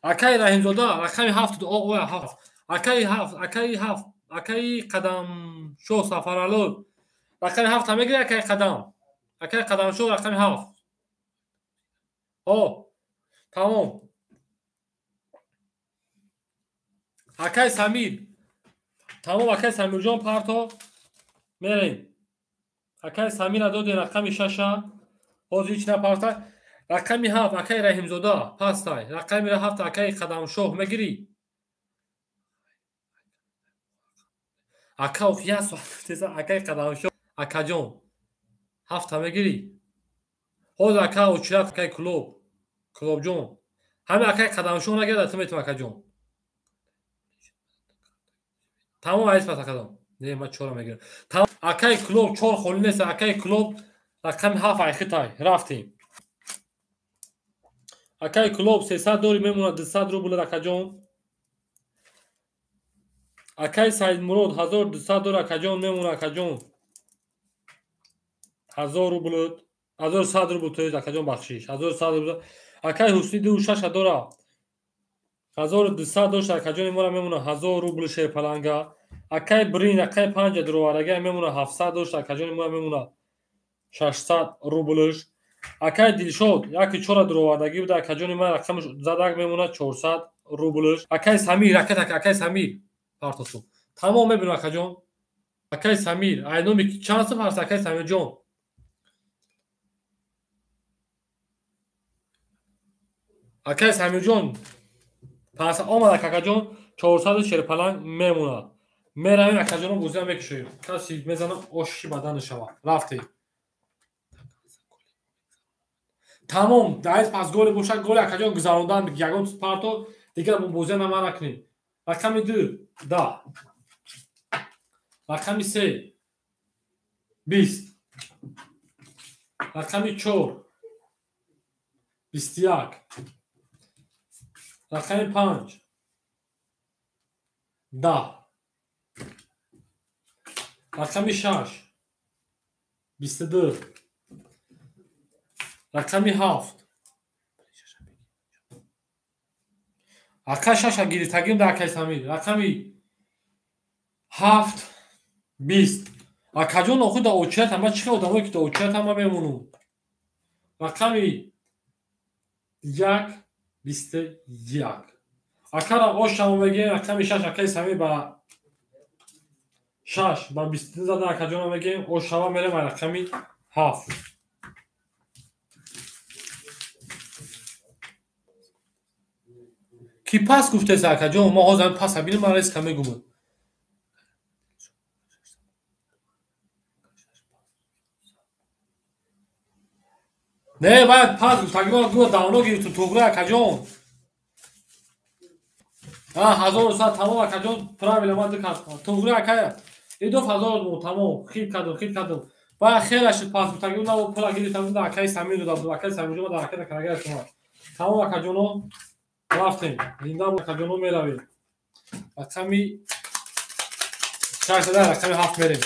Акаи Раҳимзода рақами 7 о 7. Акаи 7, акаи 7, акаи Қадамшо Сафаралов. Рақами 7 мегири акаи Қадам. Акаи Қадамшо рақами 7. О, тамом. Акаи Самир. Тамом акаи Самирҷон парто мерем. Акаи Самира додем рақами 6. Ҳозир ҳеч напарта. Рақами 7 акаи Раҳимзода пастай. Рақами 7 акаи Қадамшоҳ мегирӣ. Ака ох як соат теза акаи Қадамшоҳ акаҷон 7 мегирӣ. Ҳозир ака очират акаи Кулоб Кулобҷон. Ҳамин акаи Қадамшоҳ нагирад ту метавон акаҷон. Тамом айс пас акаҷон. Не, ман 4 мегирам. Тамом акаи Кулоб 4 холӣ нест. Акаи Кулоб рақами 7 айхитай. Рафтем. Акаи Кулоб 300 дори мемонад 200 рубл акаҷон. Акаи Саидмурод 1200 дор акаҷон мемонад акаҷон. 1000 рубл, 1100 рубл то есть акаҷон бахшиш. 1100 рубл. Акаи Ҳусни 26 дора. 1200 дошт акаҷони мора мемонад 1000 рубл шерпаланга. Акаи Брин акаи 5 дуроварага мемонад 700 дошт акаҷони мора мемонад 600 рублш. Акаи Дилшод 1.4 дуровардагӣ буда акаҷони ман рақамаш задак мемонад 400 рублш. Акаи Самир ракета акаи Самир партосу. Тамом мебинам акаҷон. Акаи Самир айноми чанд сум ҳаст акаи Самирҷон? Акаи Самирҷон 500 омад акаҷон 400 шерпаланг мемонад. Меравем акаҷонро бозиам мекушоем. Каси мезанам оши бадан шава. Рафтем. Тамом, даиз пас голи бошад, голи акаҷон гузарондан ягон парто дигар бозиам нама накунем. Рақами 2 10. Рақами 3 20. Рақами 4 21. Рақами 5 10. Рақами 6 22. Рақами 7. Ака 6 гирифтагим да акаи Самир. Рақами 7 20. Акаҷон охир да очират ама чӣ хел одамое ки да очират ама мемонум. Рақами 1 21. Акара ошамо мегирем рақами 6 акаи Самир ба 6 ба 22 зада акаҷонро мегирем ошава мерем рақами 7. Ки пас гуфтеса акаҷон? Мо ҳозир паса бинем, ман резка мегумам. Не, бояд пас гуфтагӣ мо давно гирифтум туғри акаҷон. А 1100 тамом акаҷон, правила ман дикат. Туғри акая. Идоф 1000 бу тамом, хит кардум, хит кардум. Баъд хеле шуд пас гуфтагӣ на пула гирифтам да акаи Самир додам, акаи Самирҷон дар ракета карагар шума. Тамом акаҷоно рафтем. Зинда акаҷоно меравем. Рақами 6 зада рақами 7 мерем.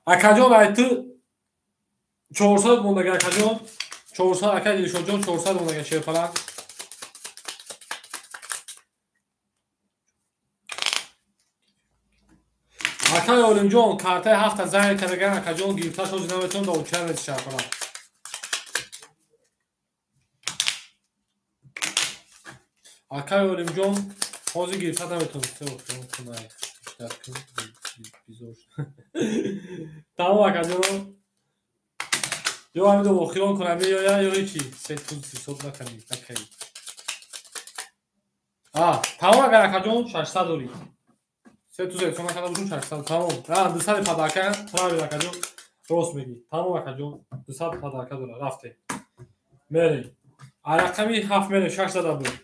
Акаҷон ай ту 400 мондага акаҷон. 400 акай Дилшодҷон 400 мондага шерпаланг. Акай Олимҷон картаи 7 занг кардаган акаҷон гирифта шози наметавон да очара нест шерпаланг. Акай Олимҷон ҳозир гирифта наметавон. Тамом акаҷон. Ё ҳамидо охирон кунам ё ё ҳечи се туз ҳисоб накунӣ накунӣ. Тамом агар акаҷон 600 дорӣ. Се туз ҳисоб накарда бошум 600 тамом. 200 падака правил акаҷон рост мегӣ. Тамом акаҷон 200 падака дора рафтем. Мерем. Рақами 7 мерем 600 буд.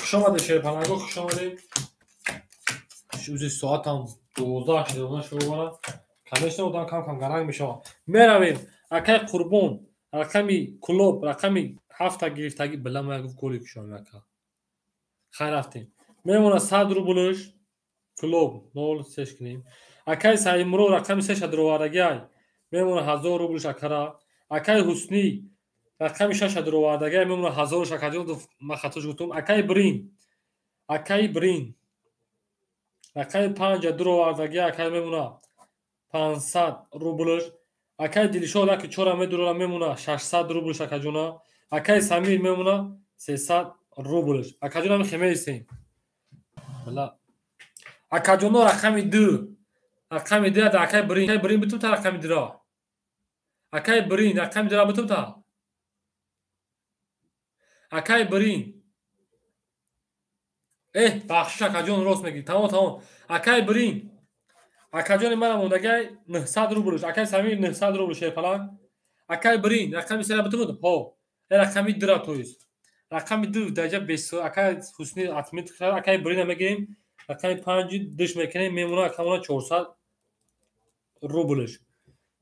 Хуш омадед шерпаланго, хуш омадед. Узи соатам 12 шуда шуд. Конечно одам кам-кам гаранг мешавад. Меравем. Акай Қурбон рақами Кулоб рақами 7 гирифтагӣ била ма гуфт голи кушоем ака. Хайр рафтем. Мемона 100 рублш Кулоб 0 3 кунем. Акай Саимуро рақами 3 даровардагиай. Мемона 1000 рублш акара. Акай Ҳуснӣ рақами 6 даровардагиай мемона 1000 акаҷон ма хатош гуфтум. Акай Брин. Акай Брин рақами 5 даровардагиай акай мемона 500 рублш. Акай Дилшод аки 4 медурора мемона 600 рублш акаҷона. Акай Самир мемона 300 рублш. Акаҷона ми хемесем. Бала. Акаҷоно рақами 2. Рақами 2 да акай Брин. Акай Брин битум та рақами 2. Акай Брин рақами 2 битум та. Акай Брин. Бахшиш акаҷон рост мегӣ. Тамом тамом. Акай Брин. Акаҷони мана мондагай 900 рублш. Акай Самир 900 рубл шерпаланг. Акай Брин рақами 3 битум? Ҳо. Рақами 2 то есть. Рақами 2 даҷа бес. Акай Ҳусни атмит кард. Акай Брина мегирем. Рақами 5 диш мекунем мемона акамона 400 рублш.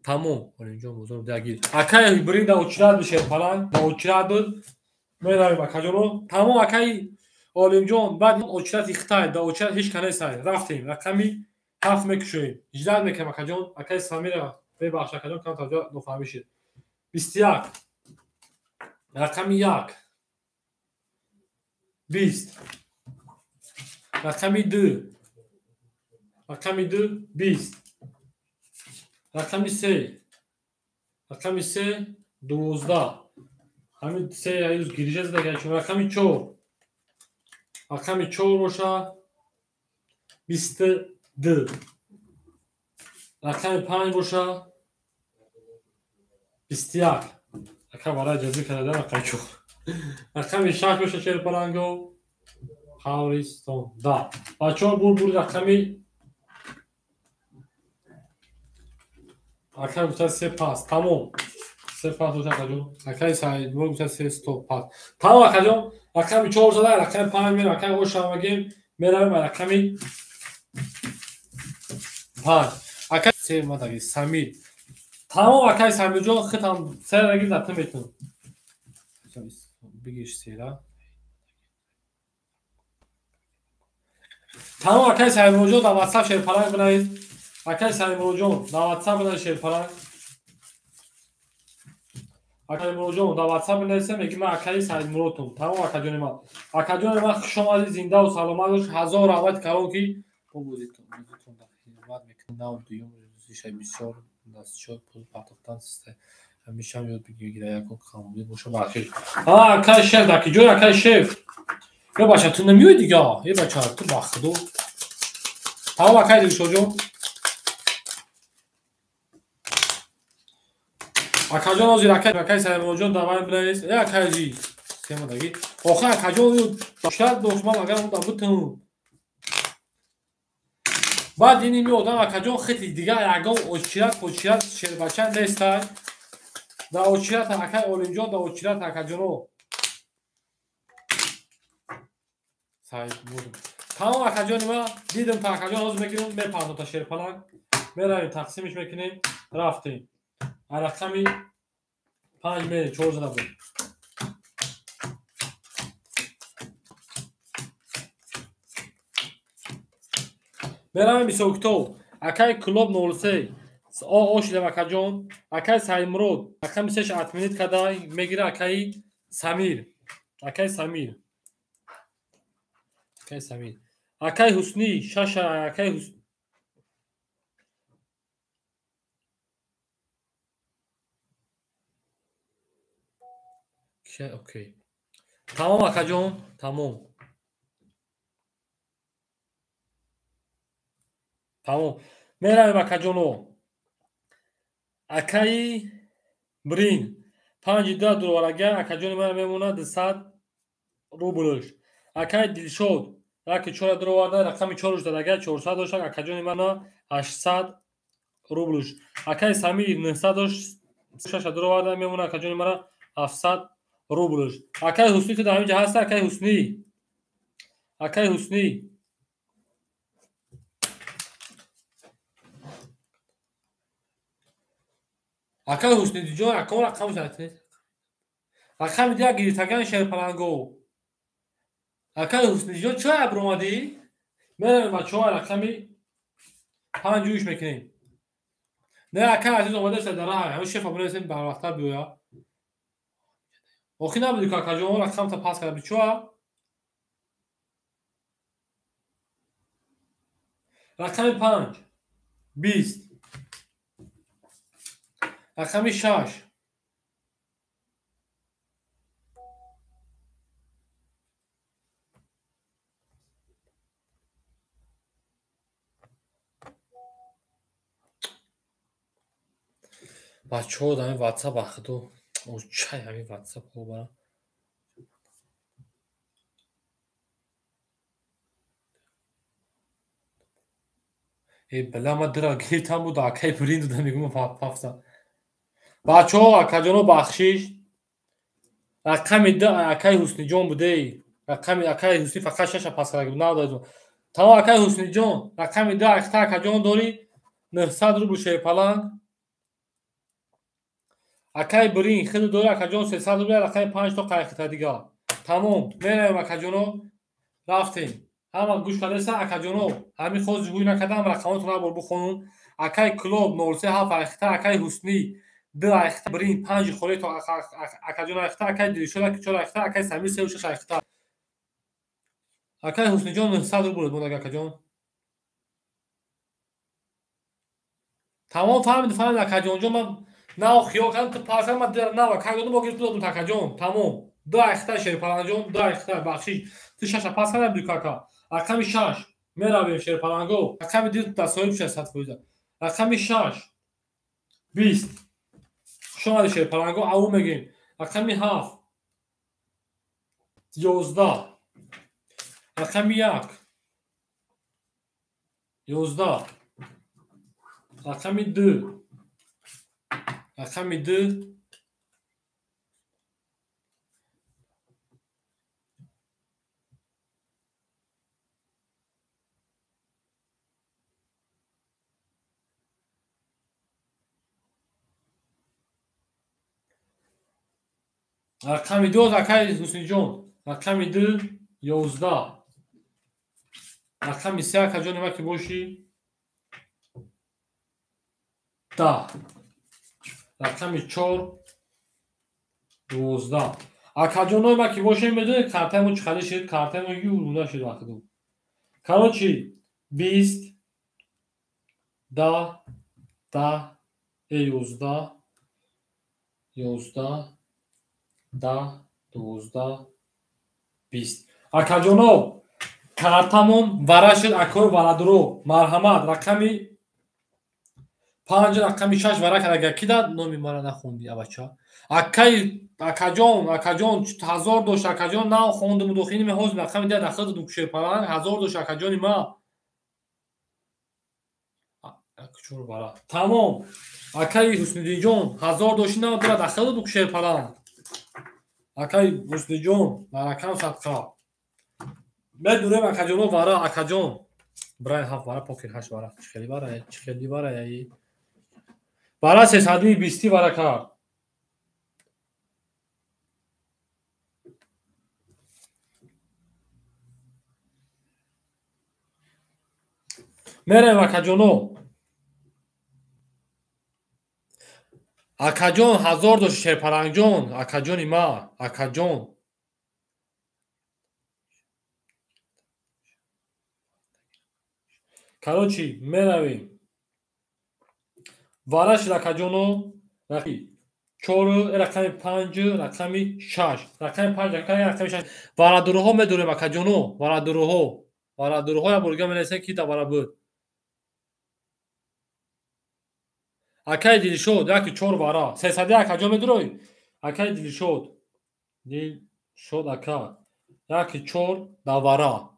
Тамом. Олимҷон бозор дагир. Акай Брин да очрат буд шерпаланг. Да очрат буд. Меравем акаҷоно. Тамом акай Олимҷон баъд очрати Хитай да очрат ҳеч ка несай. Рафтем. Рақами 7 мекушоем. Ҳиҷрат мекунем акаҷон. Акай Самира бебахш акаҷон кам тавҷа нофаҳмӣ шуд. 21 рақами 1 20 рақами 2 рақами 2 20 рақами 3 рақами 3 12 ҳамин 3 аюз гирижа зада чун рақами 4 рақами 4 боша 22 рақами 5 боша 21 ака барои ҷазӣ кардан рақами 4 рақами 6 боша шерпаланго Қабристон да бачаҳо бур бур рақами ака гуфта се пас тамом се пас боша акаҷон. Акаи Саидмур гуфта се стоп пас тамом акаҷон. Рақами 4 зада рақами 5 мерем. Акаи Ошам мегем меравем рақами 5 акаи се мадаги Самир. Тамом акаи Самирҷон хитам се раги зата метун. Бигиш сера. Тамом акаи Саидмурҷон дар WhatsApp шерпаланг бинавис. Акаи Саидмурҷон дар WhatsApp бинавис шерпаланг. Акаи Муродҷон дар WhatsApp бинависем меги ман акаи Саидмуродтум. Тамом акаҷони ман. Акаҷони ман хуш омадед, зиндаву саломат бош. Ҳазор раҳмати калон ки бо бозитон бозитон хидмат мекунед. Нав дуюм рӯзишай бисёр дастчот пул партофтан систа. Ҳамешаам ёд бигиред ягон камбудӣ боша бахшиш. Акаи шеф дар ки ҷой акаи шеф? Ё бача ту намеоӣ дига? Е бача ту ба худо. Тамом акаи Дилшодҷон. Акаҷон ҳозир акаи Саидмуродҷон дар вай бинавис. Э акаи семадаги. Охир акаҷон шояд дошт ман агар он дар бутун. Баъд ин ми одам акаҷон хити дигар ягон очират почират шербача нестай. Дар очират акаи Олимҷон дар очират акаҷоно. Саидмурод. Тамом акаҷони ман дидам та акаҷон ҳозир мегирем мепардом та шерпаланг. Меравем тақсимиш мекунем рафтем. Рақами 5 мерем 4 зада буд. Меравем ҳисобкитоб. Акай Клуб 03 ошидам акаҷон. Акай Саймурод рақами 3 отменить кадай, мегира акаи Самир. Акай Самир. Акай Самир. Акай Ҳуснӣ 6 акай Ҳус окей. Тамом акаҷон, тамом. Тамом. Меравем акаҷоно. Акаи Брин 5 2 дурварага акаҷони ман мемонад 200 рублш. Акаи Дилшод 1 4 дуроварда рақами 4 дадага 400 дошт, акаҷони мана 800 рублш. Акаи Самир 900 дошт, 6 дуроварда мемонад акаҷони мана 700 рублш. Акаи Ҳуснӣ ту дар ҳамин ҷо ҳаста? Акаи Ҳуснӣ. Акаи Ҳуснӣ. Акаи Ҳусниддинҷон акон рақам задед. Рақами дигар гирифтаган шерпаланго. Акаи Ҳусниддинҷон чӣ абромадӣ? Меравем бачаҳо рақами 5 ӯш мекунем. Не, акаи азиз омадааст дар раҳ. Ҳамин шефа бинависем барвақттар биёя. Охи набуди ку акаҷон рақамта пас карда буд чӯа? Рақами 5 20, рақами 6 бачаҳо дар ҳамин ватсап ахду чай ҳамин ватсап бара. Э била ма дира гирифтам буд акаи Брин додам мегӯм пафса. Бачаҳо акаҷоно бахшиш. Рақами 2 акаи Ҳусниҷон будей. Рақами акаи Ҳусни фақат 6 пас карда буд. Надодам. Тамом акаи Ҳусниҷон, рақами 2 ахта акаҷон дорӣ 900 рубл шерпаланг. Акаи Брин хеле дорӣ акаҷон 300 рубл, рақами 5 то қайқита дигар. Тамом, меравем акаҷоно. Рафтем. Ҳама гӯш кардаеста акаҷоно. Ҳамин хоз ҳуй накардам рақамотро набор бихонум. Акаи Клуб 03 7 айхта, акаи Ҳуснӣ 2 айхта, Брин 5 холе то акаҷон айхта, акаи Дилшод 4 айхта, акаи Самир 3 6 айхта. Акаи Ҳусниҷон 900 рубл мондаг акаҷон. Тамом фаҳмид, фаҳмид акаҷонҷон ман нав хиёл кардам ту пас ман нав акай додум бо гирифту додум акаҷон. Тамом. 2 айхта шерпаланҷон, 2 айхта бахшиш. Ту 6 пас кардам ду кака. Рақами 6 меравем шерпаланго. Рақами 2 да соҳиб 600%. Рақами 6 20. Хуш омадӣ шерпаланго, ау мегӯем. Рақами 7 11. Рақами 1 11. Рақами 2 рақами 2 рақами 2 акаи Ҳусниҷон, рақами 2 11, рақами 3 акаҷони ма ки бошӣ 10, рақами 4 12. Акаҷонои ма ки бошем медонед картаи мо чӣ қадар шуд? Картаи мо юруда шуд вақтиду. Короче 20 10 10 11 11 10 12 20. Акаҷоно картамон вара шуд, акои варадуро марҳамат. Рақами 5 рақами 6 вара карда. Ки дад номи мара нахонди абача? Акаи акаҷон, акаҷон 1000 дошт акаҷон, нав хондум дохини меҳоз рақами 10 дахил додум шерпаланг 1000 дошт акаҷони ма. Чор вара. Тамом. Акаи Ҳусниддинҷон 1000 дошт нав дора дахил додум шерпаланг. Акаи Ҳусниҷон баракам садқа. Медурем акаҷоно вара акаҷон. Брай 7 вара покер 8 вара. Чӣ хели вара, чӣ хели вара яи. Вара 320 вара кард. Мерем акаҷоно. Акаҷон 1000 дошт Шерпалангҷон, акаҷони ма, акаҷон. Короче, меравем. Вараш акаҷоно, рақами 4, рақами 5, рақами 6. Рақами 5, рақами 6. Варадуруҳо медорем акаҷоно, варадуруҳо. Варадуруҳо я бурга менависем ки да вара буд. Акай Дилшод, яки 4 вара. 300 акаҷон медурой? Акай Дилшод. Дилшод ака. Яки 4 да вара.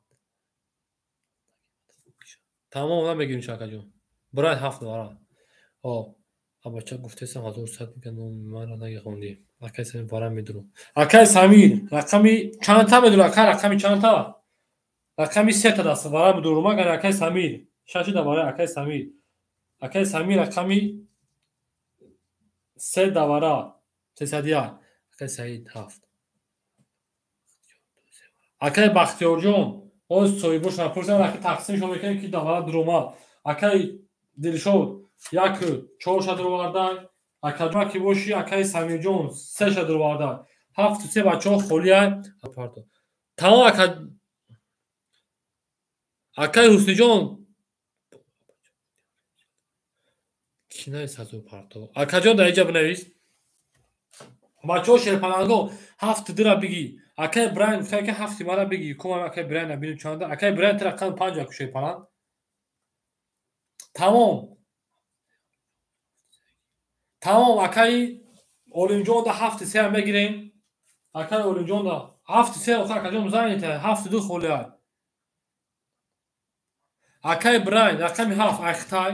Тамом намегирим акаҷон. Брай 7 вара. О, абача гуфтесам 1100 мега номи маро нагихондӣ. Акай Самир вара медурам. Акай Самир, рақами чандта медурам? Ака рақами чандта? Рақами 3 та даст вара медурам. Агар акай Самир, 6 да вара акай Самир. Акай Самир рақами 3 да вара 301. Акай Саид 7. Акай Бахтиёрҷон, оз соҳибош напурсам, аки тақсимшон мекунем ки давара дуромад. Акай Дилшод 1 4 ша дуроварда, акаҷон ки боши, акай Самирҷон 3 ша дуроварда. 7 3 бачаҳо холия. Тамом ака акай Ҳусниҷон ки навис азу парто. Акаҷон дар инҷа бинавис. Бачаҳо Шерпаланго 7 дира бигӣ. Акай Брайн гуфта ки 7 мара бигӣ. Кумам акай Брайна бинем чанда. Акай Брайн ти рақами 5 аку Шерпаланг. Тамом. Тамом акай Олимҷон да 7 3 мегирем. Акай Олимҷон да 7 3 охир акаҷон занете 7 2 холия. Акай Брайн рақами 7 Айхтай.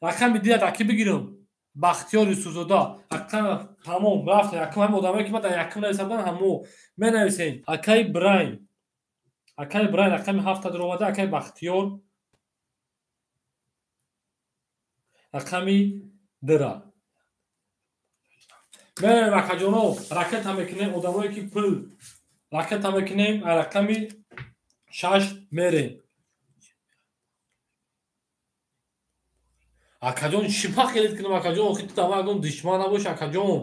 Рақами 2 аки бигирам. Бахтиёр Юсуфзода. Акай тамом рафт. Якум ҳам одамое ки ман дар якум нависам ҳамо менависем. Акай Брайн. Акай Брайн рақами 7 даромада, акай Бахтиёр рақами 2. Мерем акаҷоно, ракета мекунем одамое ки пул ракета мекунем, рақами 6 мерем. Акаҷон чӣ махелид кунам акаҷон, охи ту дама агон душман набош акаҷон.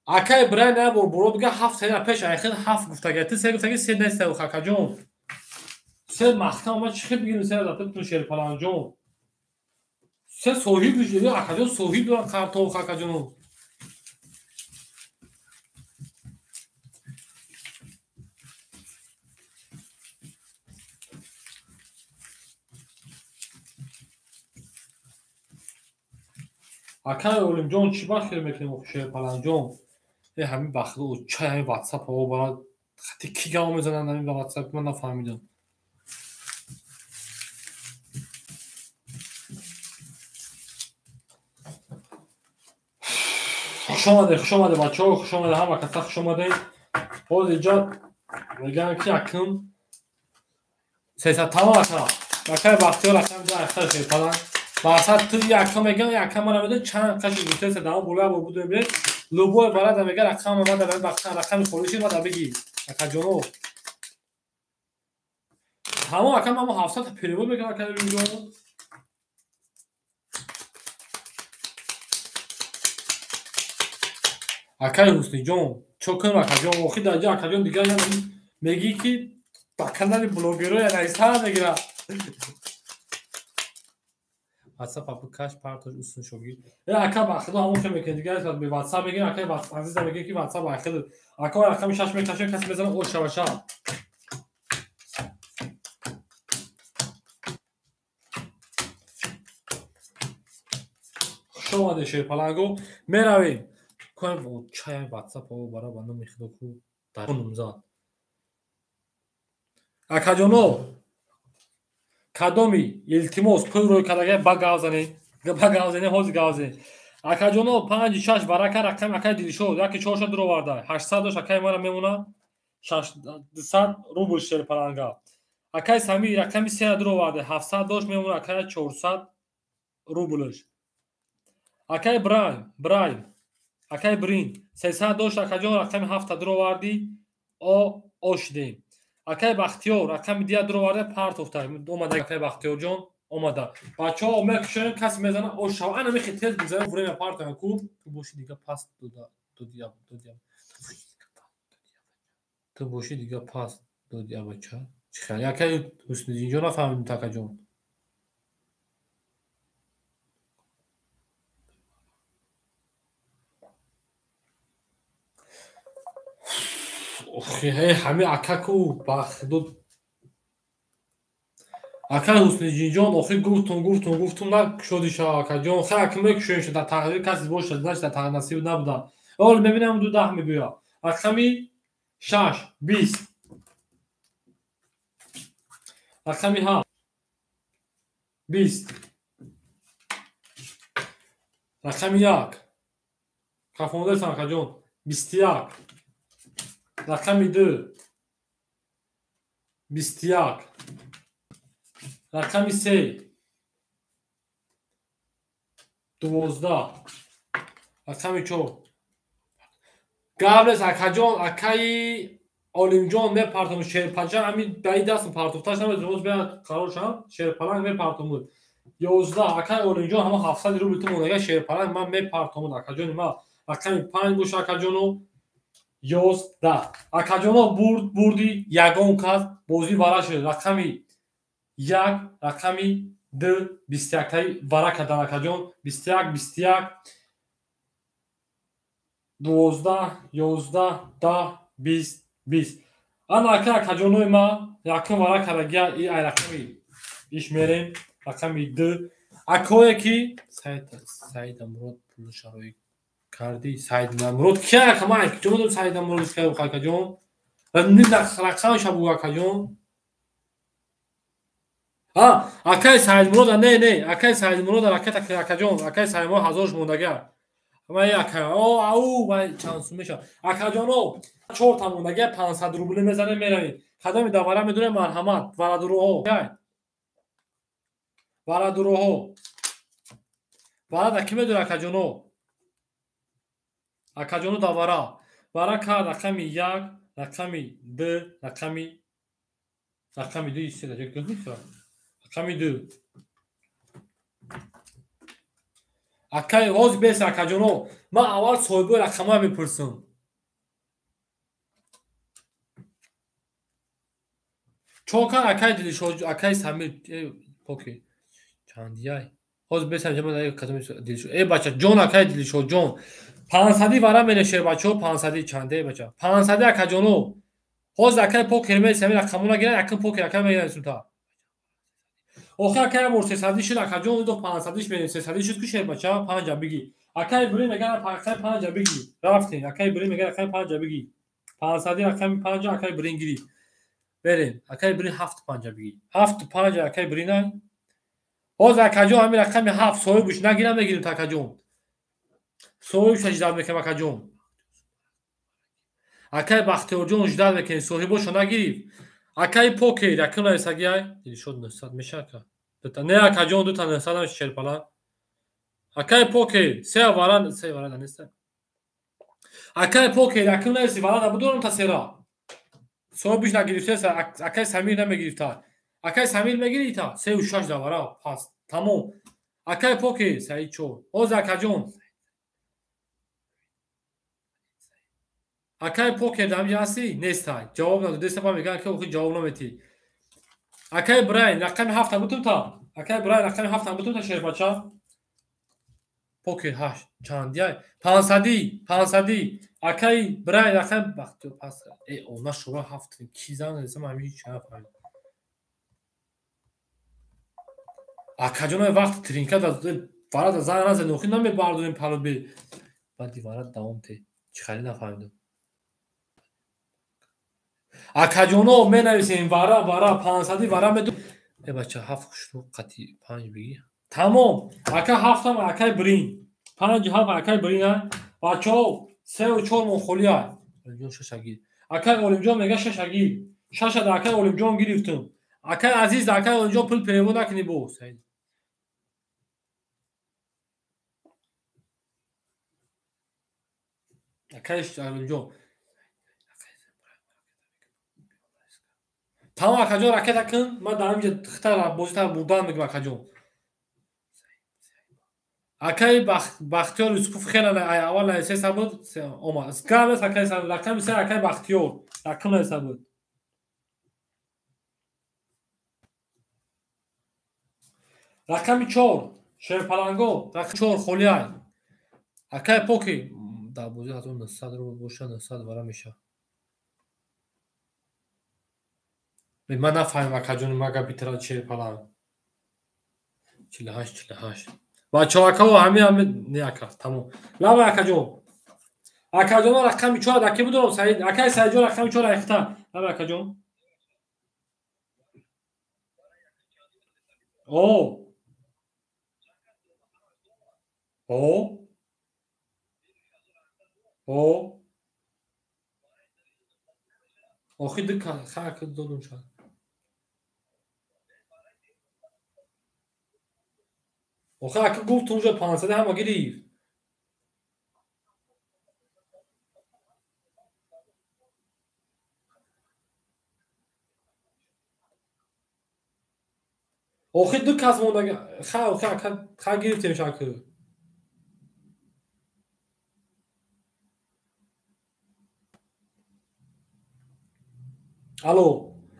Акай Брайн я бор боро бига 7 сена пеш айхел 7 гуфтага, ту 3 гуфтаги 3 неста акаҷон. 3 маҳкам ма чӣ хел бигирем 3 дата ту Шерпаланҷон. 3 соҳиб бижири акаҷон соҳиб доран картоф акаҷон. Акай Олимҷон чӣ бахел мекунем Шерпаланҷон? Ҳамин бахло чай ҳамин ватсап ҳо бара хати ки гап мезананд ҳамин ватсап ман нафаҳмидам. Хуш омадед, хуш омадед бачаҳо, хуш омадед ҳама каса хуш омадед. Ҳозир инҷа мегӯям ки якум 300 тамом ака. Акай Бахтиёр рақами 2 айхта Шерпаланг. Басад ту якум мегӯям, якам мара медонӣ чанд қаши гуфтеса даҳо болоя бор будем бе. Любой барада мега рақам ма дар рақами холиши ма да бигӣ. Акаҷоно. Тамом ака ма 700 та перевод мекунам акай Олимҷон. Акай Ҳусниҷон, чо кунам акаҷон? Охи дар ҷо акаҷон дигар мегӣ ки ба канали блогерро я наиса мегира. WhatsApp апы каш партош устун шогир. Ака бахило ҳамон хел мекунед дигар бе WhatsApp мегирем, акай Азиза мегӯяд ки WhatsApp ахил. Ака рақами 6 мекашем, касе мезанад ош шава шав. Хуш омадед Шерпаланго. Меравем. Кӯем чай WhatsApp о бара ба номи худо ку дарунум зад. Акаҷоно, кадоми илтимос пул рӯй кардага ба гав занед, ба гав занед, ҳозир гав занед. Акаҷоно 5 6 варака рақами акай Дилшод, яки 4 ша дуроварда, 800 дош акай мара мемона, 600 рубл Шерпаланга. Акай Самир рақами 3 дуроварда, 700 дош мемона, акай 400 рублш. Акай Брайн, акай Брин 300 дош акаҷон рақами 7 дуровардӣ, о ошдем. Акай Бахтиёр рақами 2 дуроварда партофта. Омада акай Бахтиёрҷон Омада. Бачаҳо мекушоем, касе мезана, о шава. Ана мехи тез бизанем, время партоям ку. Ту боши дига пас дода додия додия. Ту боши дига пас додия бача. Чӣ хел? Якай Ҳусниддинҷон нафаҳмидим такаҷон. Охи, ҳами ака ку бахдод. Ака Ҳусниддинҷон, охи гуфтум, гуфтум, гуфтум, накушоди шава акаҷон. Хай ака мекушоем ша, дар тақдир касе бошад, значит дар тақдир насиб набуда. Ҳол мебинам ду даҳ мебиёяд. Рақами 6 20. Рақами 7 20. Рақами 1. Кафондасан акаҷон 21. Рақами 2 21. Рақами 3 12. Рақами 4. Гап нест акаҷон, акаи Олимҷон мепартом шерпача, ҳамин даи дастм партофташ намедонам, боз қарор шавам, шерпаланг мепартомуд. 11 акаи Олимҷон, ҳама 700 рубл ту монага шерпаланг ман мепартомуд акаҷони ма. Рақами 5 боша акаҷоно 11. Акаҷоно бурд, бурди ягон кас бозӣ вара шуд. Рақами 1, рақами 2, 21 таи вара кардан акаҷон. 21, 21, 12, 11, 10, 20, 20. Ана ака акаҷонои ма якум вара кардагия и ай рақами иш мерем, рақами 2. Акое ки Саидамурод пулу шароит кардӣ. Саидамурод ки ака ман куҷо медонам Саидамурод ки акаҷон? Рақамаша бугӯ акаҷон. Акаи Саидмурод, не, не, акаи Саидмурод ракета акаҷон, акаи Саидмурод ҳазорш мондага. Ман ака, о, ау, ман чанд сум мешавад. Акаҷоно, чорта мондага 500 рубли мезанем, меравем. Кадоми давара медонем, марҳамат, варадуроҳо. Варадуроҳо. Варада ки медонад акаҷоно? Акаҷоно давара. Вара ка рақами 1, рақами 2, рақами 2 истеда, рақами 2. Акаи ҳозир бес акаҷоно, ман аввал соҳибои рақамҳоя мепурсам. Чокар акаи Дилшод, акаи Самир, поки чандияй. Ҳозир бес Дилшод. Э бача, ҷон акаи Дилшод, ҷон. 500 вара менешер бачаҳо, 500 чанде бача. 500 акаҷоно. Ҳозир акаи покер мес, ҳамин рақамҳоро гирад, акин покер акаи мегирад сунта. Охир акаи бор 300 шуд акаҷон, ду 500 мерем, 300 шуд ку шер бача, 5 биги. Акаи Брин мегӯяд акаи 5 биги. Рафтем, акаи Брин мегӯяд акаи 5 биги. 500 рақами 5 акаи Брин гири. Берем, акаи Брин 7 5 биги. 7 5 акаи Брин ай. Ҳозир акаҷон ҳамин рақами 7 соҳибаш нагирам, мегирем та акаҷон. Соҳибаш ждат мекунем акаҷон. Акаи Бахтиёрҷон ждат мекунем, соҳибошо нагирифт. Акаи покер, якум нависаги ай, Дилшод 900 меша ака. Дута, не акаҷон, дута 900 намеша шерпаланг. Акаи покер, се вара, се вара неста. Акаи покер, якум нависи вара набудорам та сера. Соҳибиш нагирифтеса, акаи Самир намегирифта. Акаи Самир мегирита, 3 6 давара, пас, тамом. Акаи покер, саи 4. Ҳозир акаҷон. Акаи покер дар ҳамҷа ҳастӣ? Нестай. Ҷавоб надодеста, ба мегӯянд ки охи ҷавоб наметӣ. Акаи Брайн, рақами 7 бутум та. Акаи Брайн, рақами 7 бутум та шербача. Покер 8 чандияй? 500, 500. Акаи Брайн рақами бахтиёр пас. Э, она шура 7 ки зан несам, ҳамин ҳеч нафаҳмидам. Акаҷон вақти тринка да вара да зан назад, охи намебардорем палуби. Баъди вара давом те. Чӣ хеле нафаҳмидам. Акаҷоно менависем вара, вара 500 вара меду. Э бача, 7 хушрӯ қати 5 биги. Тамом. Ака 7 акаи Брин. 5 7 акаи Брин а. Бачаҳо 3 4 мон холӣ ай. Олимҷон 6 гир. Акаи Олимҷон мега 6 гир. 6 да акаи Олимҷон гирифтум. Акаи Азиз, акаи Олимҷон пул перевод накунӣ бо. Саид. Акаи Олимҷон. Тамом акаҷон, ракета кун, ман дар ҳаминҷа хитара бозитара бурдан мегӯм акаҷон. Акаи Бахтиёр Юсупов хеле аввал нависеса буд, омад. Гап нест акаи рақами се акаи Бахтиёр рақам нависа буд. Рақами 4 Шерпаланго, рақами 4 холиай. Акаи Поки дар бозӣ 1900 рубл боша, 900 вара меша. Ман нафаҳмам акаҷони мага битара Шерпаланг. 48 48. Бачаҳо акао ҳами не ака, тамом. Лава акаҷон. Акаҷон рақами 4 даки будам Саид. Акаи Саидҷон рақами 4 айхта. Лава акаҷон. О. О. О. Охи ду хак додум шад. Охи ака гуфт унҷо 500 ҳама гирифт. Охи ду кас монда ха охи ака ха гирифтем шаку. Алло,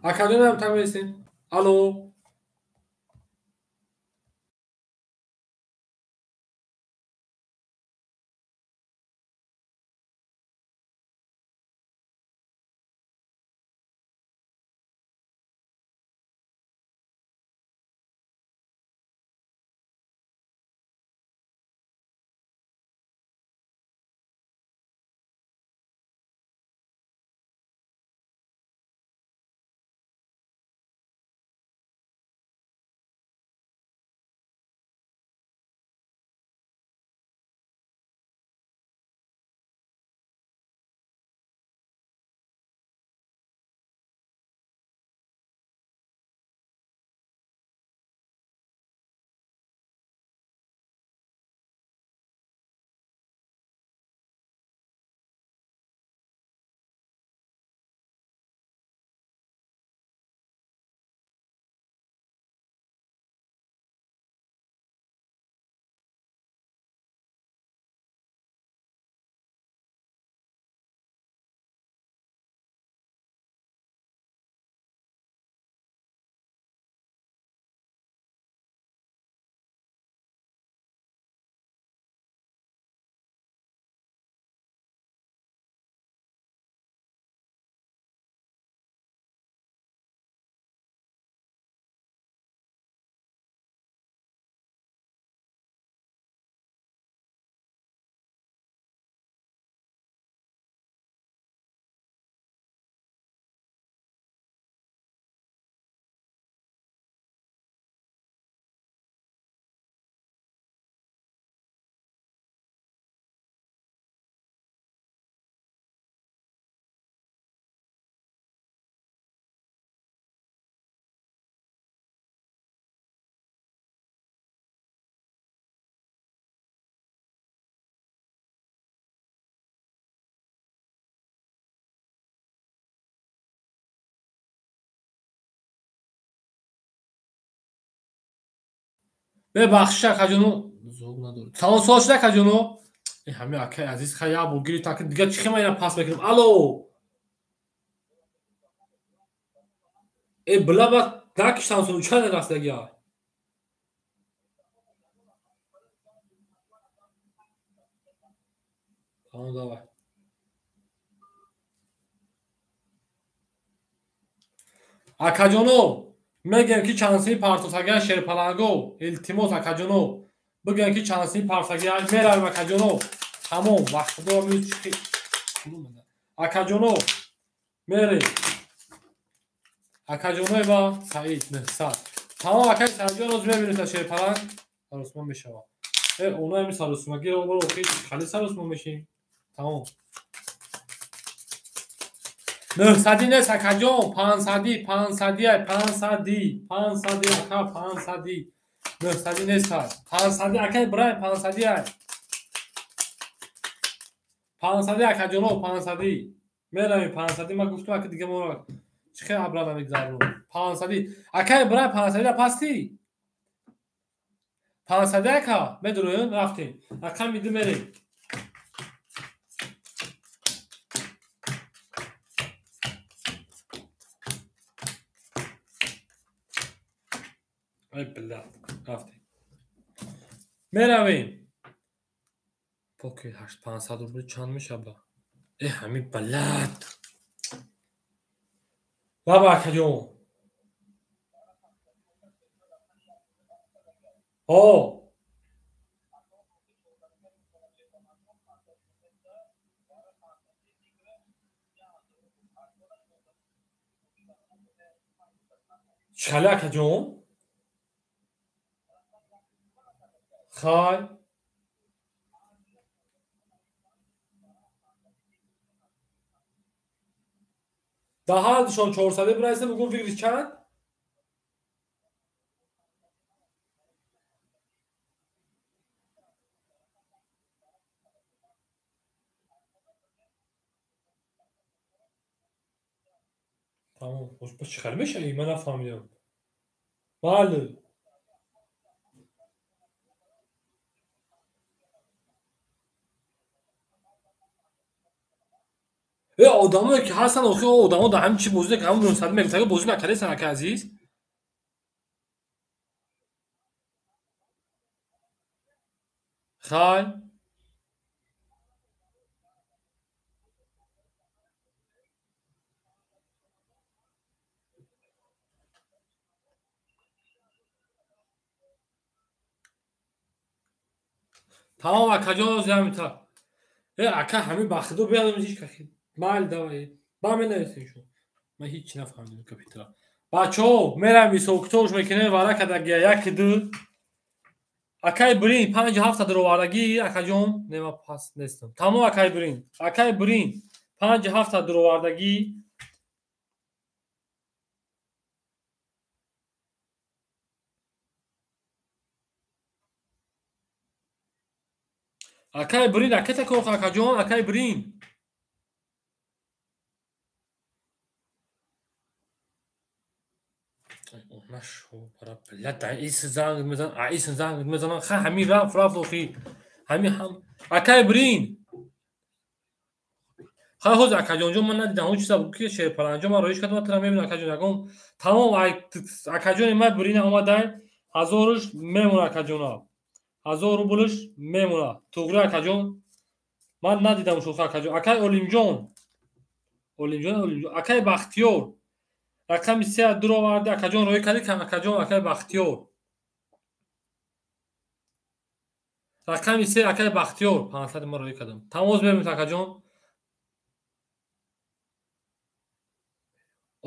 акаҷонам тамесем. Алло. Бебахшиш акаҷону зуг надорӣ. Салом суол шуд акаҷону? Ҳами акаи азиз ха як бор гирифт ака дигар чӣ хема ина пас мекунем? Алло. Била ба накиштам сун чанд растагия? Тамом давай. Акаҷоно мегӯям ки чанд сини партофтагиа Шерпаланго, илтимос акаҷоно бигӯям ки чанд сини партофтагиа меравем акаҷоно. Тамом вақтдо акаҷоно мерем. Акаҷонои ма Саид 900. Тамом акаи Саидҷон роз мебинед Шерпаланг саросмон мешавад. Оно ами саросмагиро охи хали саросмон мешем. Тамом. 900 нест акаҷон, 500, 500, 500, 500 ака, 500. 900 нест, 500 ака Ибраҳим 500. 500 акаҷоно, 500. Меравем 500 ман гуфтам ака дига моро Чӣ хел абрада мегзарнум? 500. Акай брай 500 пасти? 500 ака медуроем, рафтем. Рақами 2 мерем. Ай бля, рафтем. Меравем. Поки 500 рубл чанд мешава? Э ҳами блядь. Баба акаҷон. О. Чӣ акаҷон? Хай. Даҳашон 400 бирайса бугун фикри чанд? Тамом. Бош чӣ хел мешавӣ? Ман нафаҳмидам. Бале. Э одамое ки ҳастанд, охи одамо дар ҳамин чи бозӣ накард, ҳамин 900 мегуфтага бозӣ накардесан, ака азиз? Хай. Тамом акаҷон, ози ҳамин та. Э ака ҳамин бахидо биядам ҳеч кахи. Майли давай. Ба менависем шумо. Ман ҳеч чи нафаҳмидам капитала. Бачаҳо, мерам ҳисобкитобш мекунем, варака дагия 1 2. Акай брин 5 7 дуровардагӣ, акаҷон, не ман пас нестам. Тамом акай брин. Акай брин 5 7 дуровардагӣ. Акай брин, акай такох акаҷон, акай брин. Занг мезанам, ха ҳамин рафт рафт охи. Ҳамин ҳам акай брин. Ха ҳозир акаҷонҷон ман надидам, ҳон чиза ки шерпаланҷон ман роиш кардам, тара мебинам акаҷон ягон. Тамом акаҷони ман брин омадай, 1000-ш мемона акаҷона. 1000 рублш мемона. Туғри акаҷон. Ман надидам шуха акаҷон. Акай Олимҷон. Олимҷон, Олимҷон. Акай Бахтиёр. Рақами 3 дуроварди акаҷон роӣ кардӣ, акаҷон акай Бахтиёр. Рақами 3 акай Бахтиёр 500 ман роӣ кардам. Тамоз мебинед акаҷон.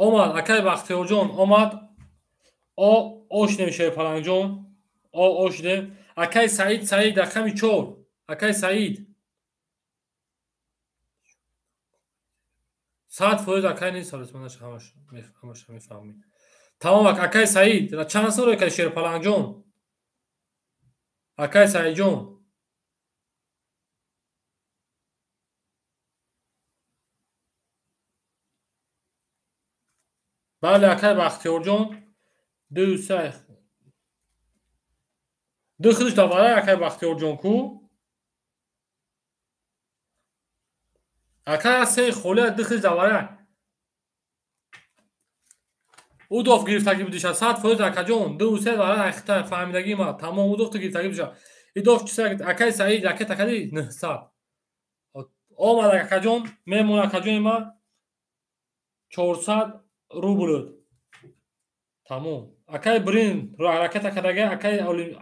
Омад акай Бахтиёрҷон, омад. О ошнем Шерпаланҷон. О ошнем. Акай Саид, Саид рақами 4. Акай Саид. 100% акай нест, манаш ҳамаш мефаҳмед. Тамом акай Саид, чанд сол роӣ кардӣ Шерпаланҷон? Акай Саидҷон. Бале акай Бахтиёрҷон, 2 3 ду худш даварай акай Бахтиёрҷон ку? Акай се холия ду худш даварай. Удов гирифтагӣ будиша 100% акаҷон, 2 3 даварай ахта фаҳмидагӣ ма, тамом удов ту гирифтагӣ будиша. Идов чиса акай Саид ракета кади 900. Омад акаҷон, мемон акаҷони ма 400 рубл. Тамом. Акай брин ракета кадага акай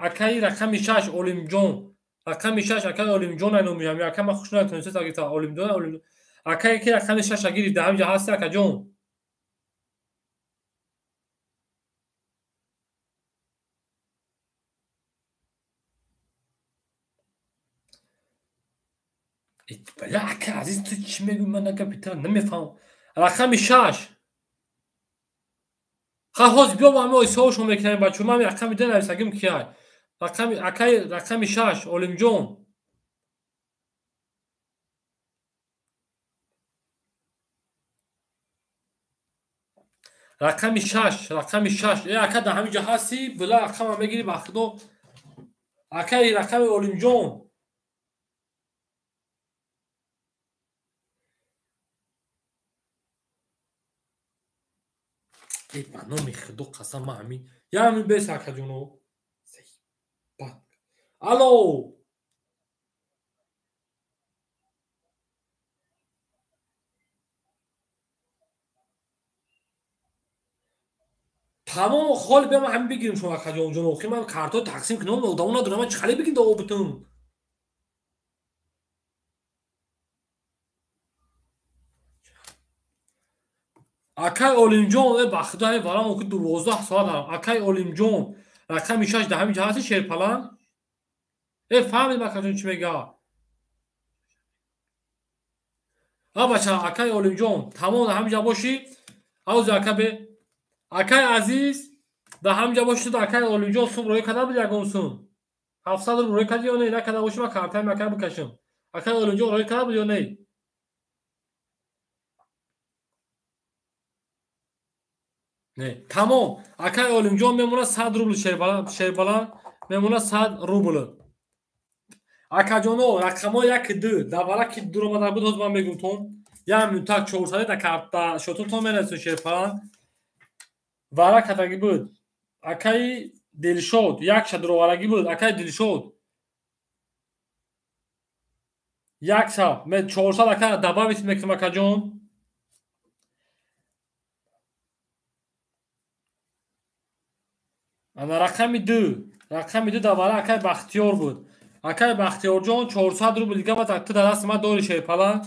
акай рақами 6 Олимҷон. Рақами 6 акай Олимҷон ай номи ҳами ака ман хуш натонистам гирифта Олимҷон Олимҷон. Акай ки рақами 6 гирифта ҳамҷа ҳаст акаҷон. Бля, ака азиз ту чӣ мегӯӣ? Ман ака питара намефаҳмам. Рақами 6. Ха ҳозир биё ма ҳисобшон мекунем бачаҳо. Ман рақами 2 нависагим ки ай. Рақами акай рақами 6 Олимҷон. Рақами 6, рақами 6. Э, ака, дар ҳамин ҷо ҳастӣ, била рақама мегирӣ, ба худо. Акаи рақами Олимҷон. Э, ба номи худо қасам, ман ҳамин. Я ҳамин бес, акаҷоно. Алло. Тамом, холи бия, ман ҳамин бигирим шумо, акаҷон ҷон. Охи ман картҳо тақсим кунам, одамо надорам, ман чӣ хали бигирим да обитум. Акай Олимҷон, э, ба худо, ҳамин варам охи 12 соат дорам. Акай Олимҷон, рақами 6 дар ҳамин ҷо ҳасти, шерпаланг? Э, фаҳмидем, акаҷон, чӣ мега. А бача, акай Олимҷон, тамом, дар ҳамин ҷо бошӣ. Авзи ака бе. Акай Азиз, дар ҳамин ҷо бошӣ, акай Олимҷон сум рӯй карда буд ягон сум. 700 рубл рӯй кард ё не? Накарда бошӣ, ман картаи акай бикашам. Акай Олимҷон рӯй карда буд ё не? Не. Тамом. Акай Олимҷон мемонад 100 рубл, шербаланд, шербаланд мемонад 100 рубл. Акаҷоно, рақамҳо 1 2, дар вараки дуромада буд, ҳозир ман мегӯм тон. Як минута 400 да карта шотунтон мерасед, шерпаланд. Вара катагӣ буд. Акаи Дилшод, як ша дуроварагӣ буд, акаи Дилшод. Як ша, мен 400 ака добавить мекунам, акаҷон. Ана рақами 2, рақами 2 дар вара акаи Бахтиёр буд. Акаи Бахтиёрҷон, 400 рубл дига баъд ту дар дасти ман дори, шерпаланг.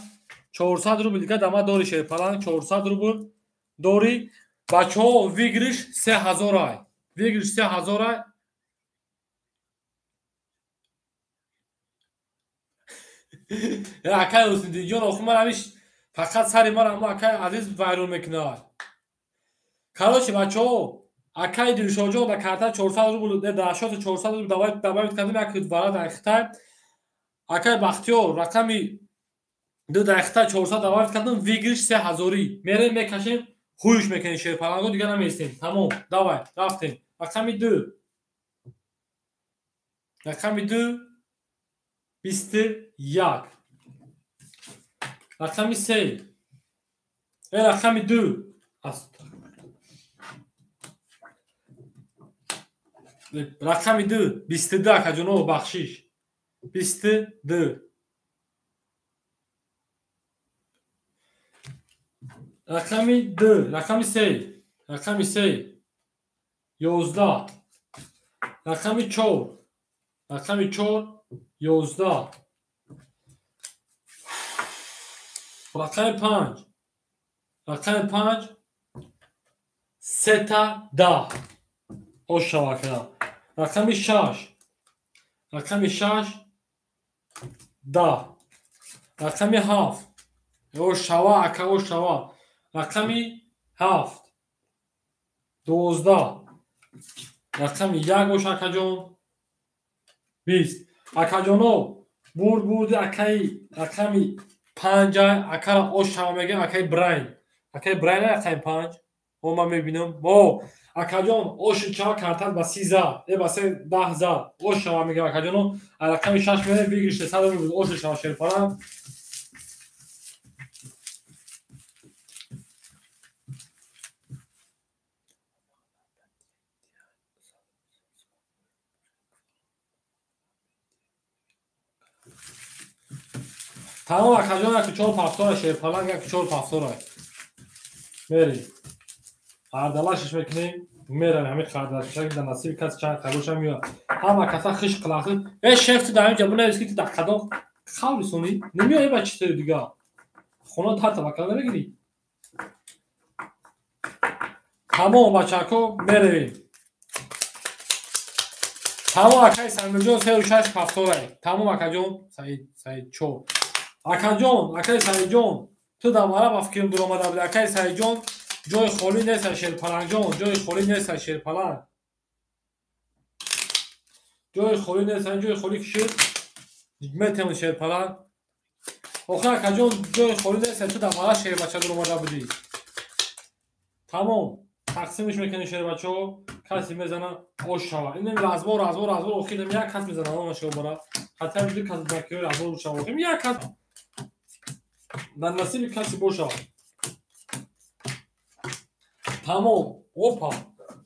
400 рубл дига дар ман дори, шерпаланг, 400 рубл дори. Бачаҳо, выигрыш 3000 ай. Выигрыш 3000 ай. Э, акаи Ҳусниддинҷон, охи ман ҳамиш фақат сари ман ҳамо акаи Азиз вайрон мекунад. Короче, бачаҳо, акаи Дилшодҷон дар карта 400 рубл, дар шоти 400 рубл добавить кардем, як вара дар Хитай. Акаи Бахтиёр, рақами 2 дар Хитай 400 добавить кардем, выигрыш 3000. Мерем, мекашем, ҳуюш мекунем, шерпаланго, дигар намеистем. Тамом, давай, рафтем. Рақами 2. Рақами 2 21. Рақами 3. Э, рақами 2. Рақами 2 22, акаҷоно, бахшиш. 22. Рақами 2, рақами 3, рақами 3 11. Рақами 4, рақами 4 11. Рақами 5, рақами 5 сета 10. Ошава кардам. Рақами 6, рақами 6 10. Рақами 7. Ошава, ака, ошава. Рақами 7 12. Рақами 1 бош, акаҷон. 20. Акаҷоно, бурд бурди акаи рақами 5, акара ошава мегӯям, акаи Брайн. Акаи Брайн, рақами 5. О, ман мебинам. О, акаҷон, оши чава картат ба 30 зад. Э, ба 3 10 зад. Ошава мегӯям, акаҷоно. Рақами 6 мерем, выигрыш 300 рубл, оши шава, шерпаланг. Тамом, акаҷон, яки чор пафтора, шерпаланг, яки чор пафтора. Мерем. Ардалашш мекунем, меравем ҳамин қардалашак дар насиби кас чанд қабулша меояд. Ҳама каса хиш қилахи. Э, шеф, ту дар ҳамин ҷо бинавис, ки ту дар кадом қавли сонӣ намеоӣ, ба чӣ ту дига? Хона тарта ба када намегирӣ. Тамом, бачако, меравем. Тамом, акаи Самирҷон, сею шаш пафторай. Тамом, акаҷон, Саид, Саид чор. Акаҷон, акаи Саидҷон, ту дар мара ба фикрам дуромада буди. Акаи Саидҷон, ҷои холӣ нест, шерпалангҷон, ҷои холӣ нест, шерпаланг. Ҷои холӣ нест, ҷои холӣ кишид. Метем, шерпаланг. Охир, акаҷон, ҷои холӣ нест, ту дар мара шербача дуромада будӣ. Тамом. Тақсимш мекунем шербачаҳо, касе мезана ош шава. Ин разбор разбор разбор охирам як кас мезана она шобара. Ҳатто ду кас бакиёи разбор шава. Охирам як кас дар насиби касе боша. Тамом. Опа.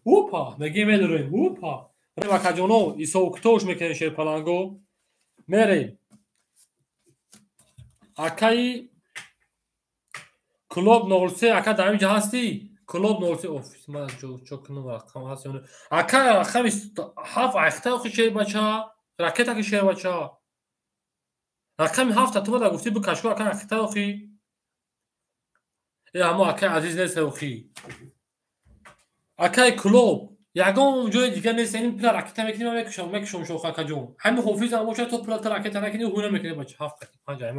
Опа. Мегем медорем. Опа. Акаҷоно ҳисобкитобш мекунем шерпаланго. Мерем. Акаи Клуб 03 ака дар инҷа ҳастӣ? Клуб 03 офис ман ҷо кунам рақам ҳаст ё не? Ака рақами 7 айхта охи шербача, ракета ки шербача. Рақами 7 ту мада гуфтӣ бикашку ака ракета охи. Э ҳамо акаи азиз нест охи. Акаи Клуб ягон ҷои дигар нест, ин пула ракета мекунӣ ман мекушам, мекушам шоха акаҷон. Ҳамин ҳофизам бошад то пула ракета накунӣ ҳуй намекунӣ бача 7 қати 5 ай.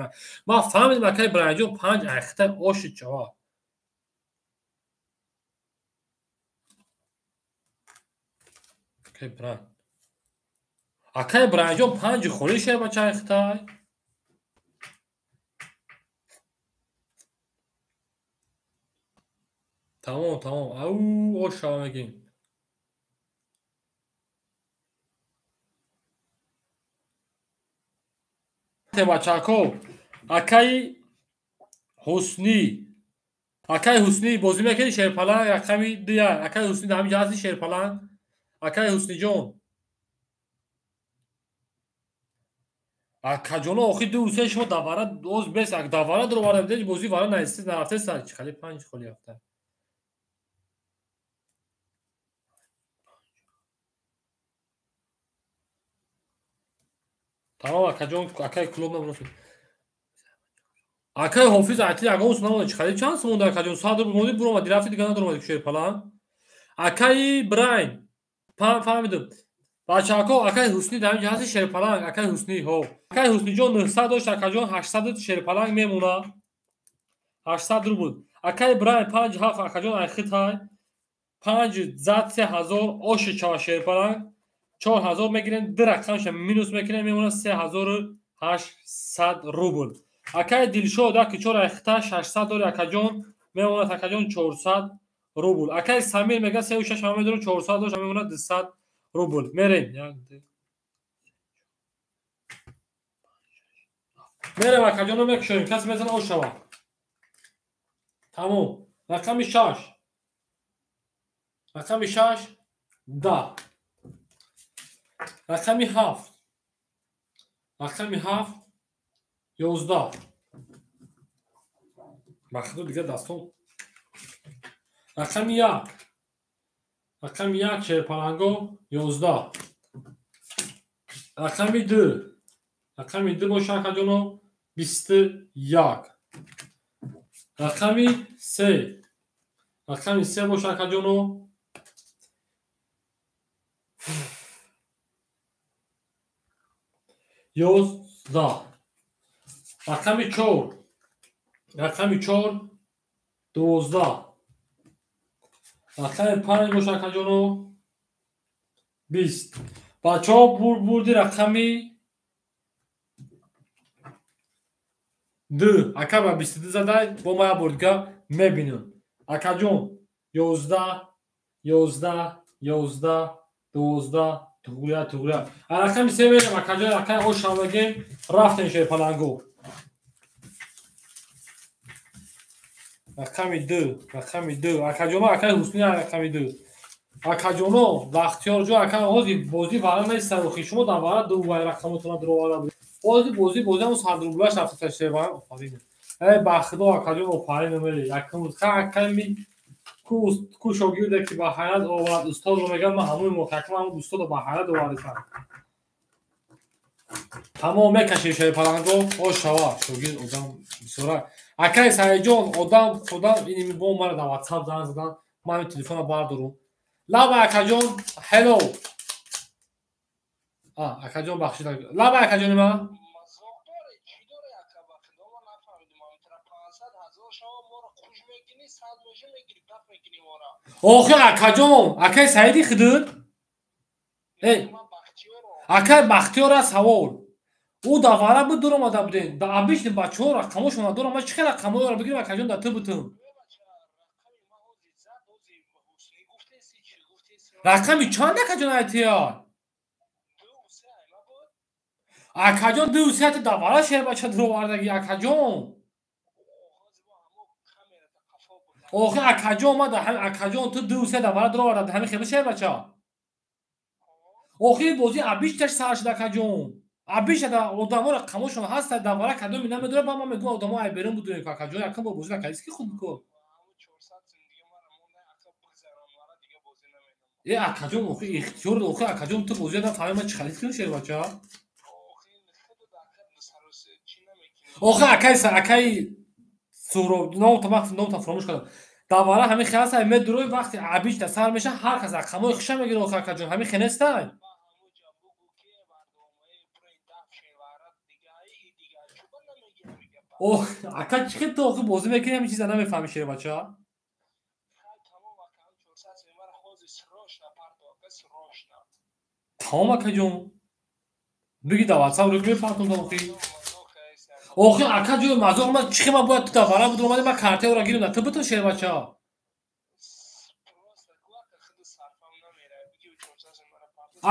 Ман фаҳмидам акаи Браинҷон 5 айхта оши чава. Акаи Брайн. Акаи Браинҷон 5 холи шай бача айхтай. Тамом, тамом. Ау, ош шава мегим. Бачако, акаи Ҳуснӣ, акаи Ҳуснӣ бозӣ мекунӣ шерпаланг рақами 2. Акаи Ҳуснӣ дар ҳаминҷа ҳасти шерпаланг? Акаи Ҳусниҷон, акаҷоно охи 2 3 шумо давара оз бес давара дуроварда будед, бозӣ вара нарафтеста. Хали 5 холи рафта. Тамом акаҷон, акаи Клуб набурасид. Акаи Ҳофиз айти ягон сум намонда. Чӣ чанд сум монда акаҷон? 100 рубл монди, буромади, рафти дига надуромади шерпаланг. Акаи Брайн, фаҳмидам. Бачако, акаи Ҳуснӣ дар инҷа ҳасти шерпаланг, акаи Ҳуснӣ, ҳо. Акаи Ҳусниҷон 900 дошт, акаҷон 800 шерпаланг мемона. 800 рубл. Акаи Брайн 5 7 акаҷон айхитай. 5 зад 3000 оши чава шерпаланг. 4000 мегирем, ду рақамша минус мекунем, мемонад 3800 рубл. Акаи Дилшод аки 4 айхта 600 дори акаҷон, мемонад акаҷон 400 рубл. Акаи Самир мега 3 6 ҳама медорам 400 дошт, мемонад 200 рубл. Мерем. Мерем акаҷонро мекушоем, касе мезана ош шава. Тамом. Рақами 6. Рақами 6 10. Рақами 7. Рақами 7 11. Бахудо дига дастон. Рақами 1. Рақами 1 шерпаланго 11. Рақами 2. Рақами 2 боша акаҷоно 21. Рақами 3. Рақами 3 боша акаҷоно 11. Рақами 4. Рақами 4 12. Рақами 5 боша акаҷоно 20. Бачаҳо бурди рақами 2. Ака ба 22 задай, бо ма як бор дига мебинем. Акаҷон 11 11 11 12 туғрия туғрия. Рақами 3 мерем акаҷон, акаи ош шавагем, рафтем шерпаланго. Рақами 2, рақами 2. Акаҷоно, акаи Ҳуснӣ рақами 2. Акаҷоно, Бахтиёрҷон, ака ҳозир бозӣ вара нест охи. Шумо дар вара ду вай рақамотона дуроварда будед. Ҳозир бозӣ бозӣ ҳамон 100 рублаш рафта шерпаланг. Офарин. Эй бахудо акаҷон офарин омеди. Якум аками ку шогирде ки ба ҳайрат овард устодро мегӯяд, ман ҳамои муҳаккам ҳамон устодро ба ҳайрат овардам. Тамом мекашем шерпаланго, ош шава. Шогирд одам бисёра. Акаи Саидҷон одам худам ин бо мара дар WhatsApp занг задан, ман ин телефонро бардорум. Лаба акаҷон, hello. Акаҷон бахшид. Лаба акаҷони ман. Охи акаҷон, акаи Саиди худут? Акаи Бахтиёр аст савол. Ӯ давара буд дуромада будем. Да обычный бачаҳо рақамошон надорам. Ман чӣ хел рақамҳоро бигирам акаҷон дар ту бутум? Рақами чанд акаҷон айтия? Акаҷон 2 3 та давара шербача дуровардаги акаҷон. Охи акаҷон ма акаҷон ту 2 3 давара дуроварда ҳами хеле шербача. Охи бозӣ абишташ сар шуд акаҷон. Абишта одамо рақамошон ҳаста давара кадоми намедора ба ман мегӯям одамо ай берун будем акаҷон якум бор бозӣ накардӣ ки худ бикор. Э акаҷон охи ихтиёр охи акаҷон ту бозӣ нафаҳми ман чӣ халис кунам шербача? Охи акай Суҳроб номта ман номта фаромӯш кардам. Давара ҳамин хел ҳаста медурои вақти абишта сар меша ҳар кас рақамҳои хуша мегира охи акаҷон ҳамин хел нестай? Ох ака чӣ хел ту охи бозӣ мекунӣ ҳамин чиза намефаҳмӣ шербача? Тамом акаҷон. Биги дар ватсап рӯ мепартом охи. Охи акаҷон мазоқ ман чӣ хел ман бояд ту давара будуромадӣ ман картаёро гирам на ту битун шербача?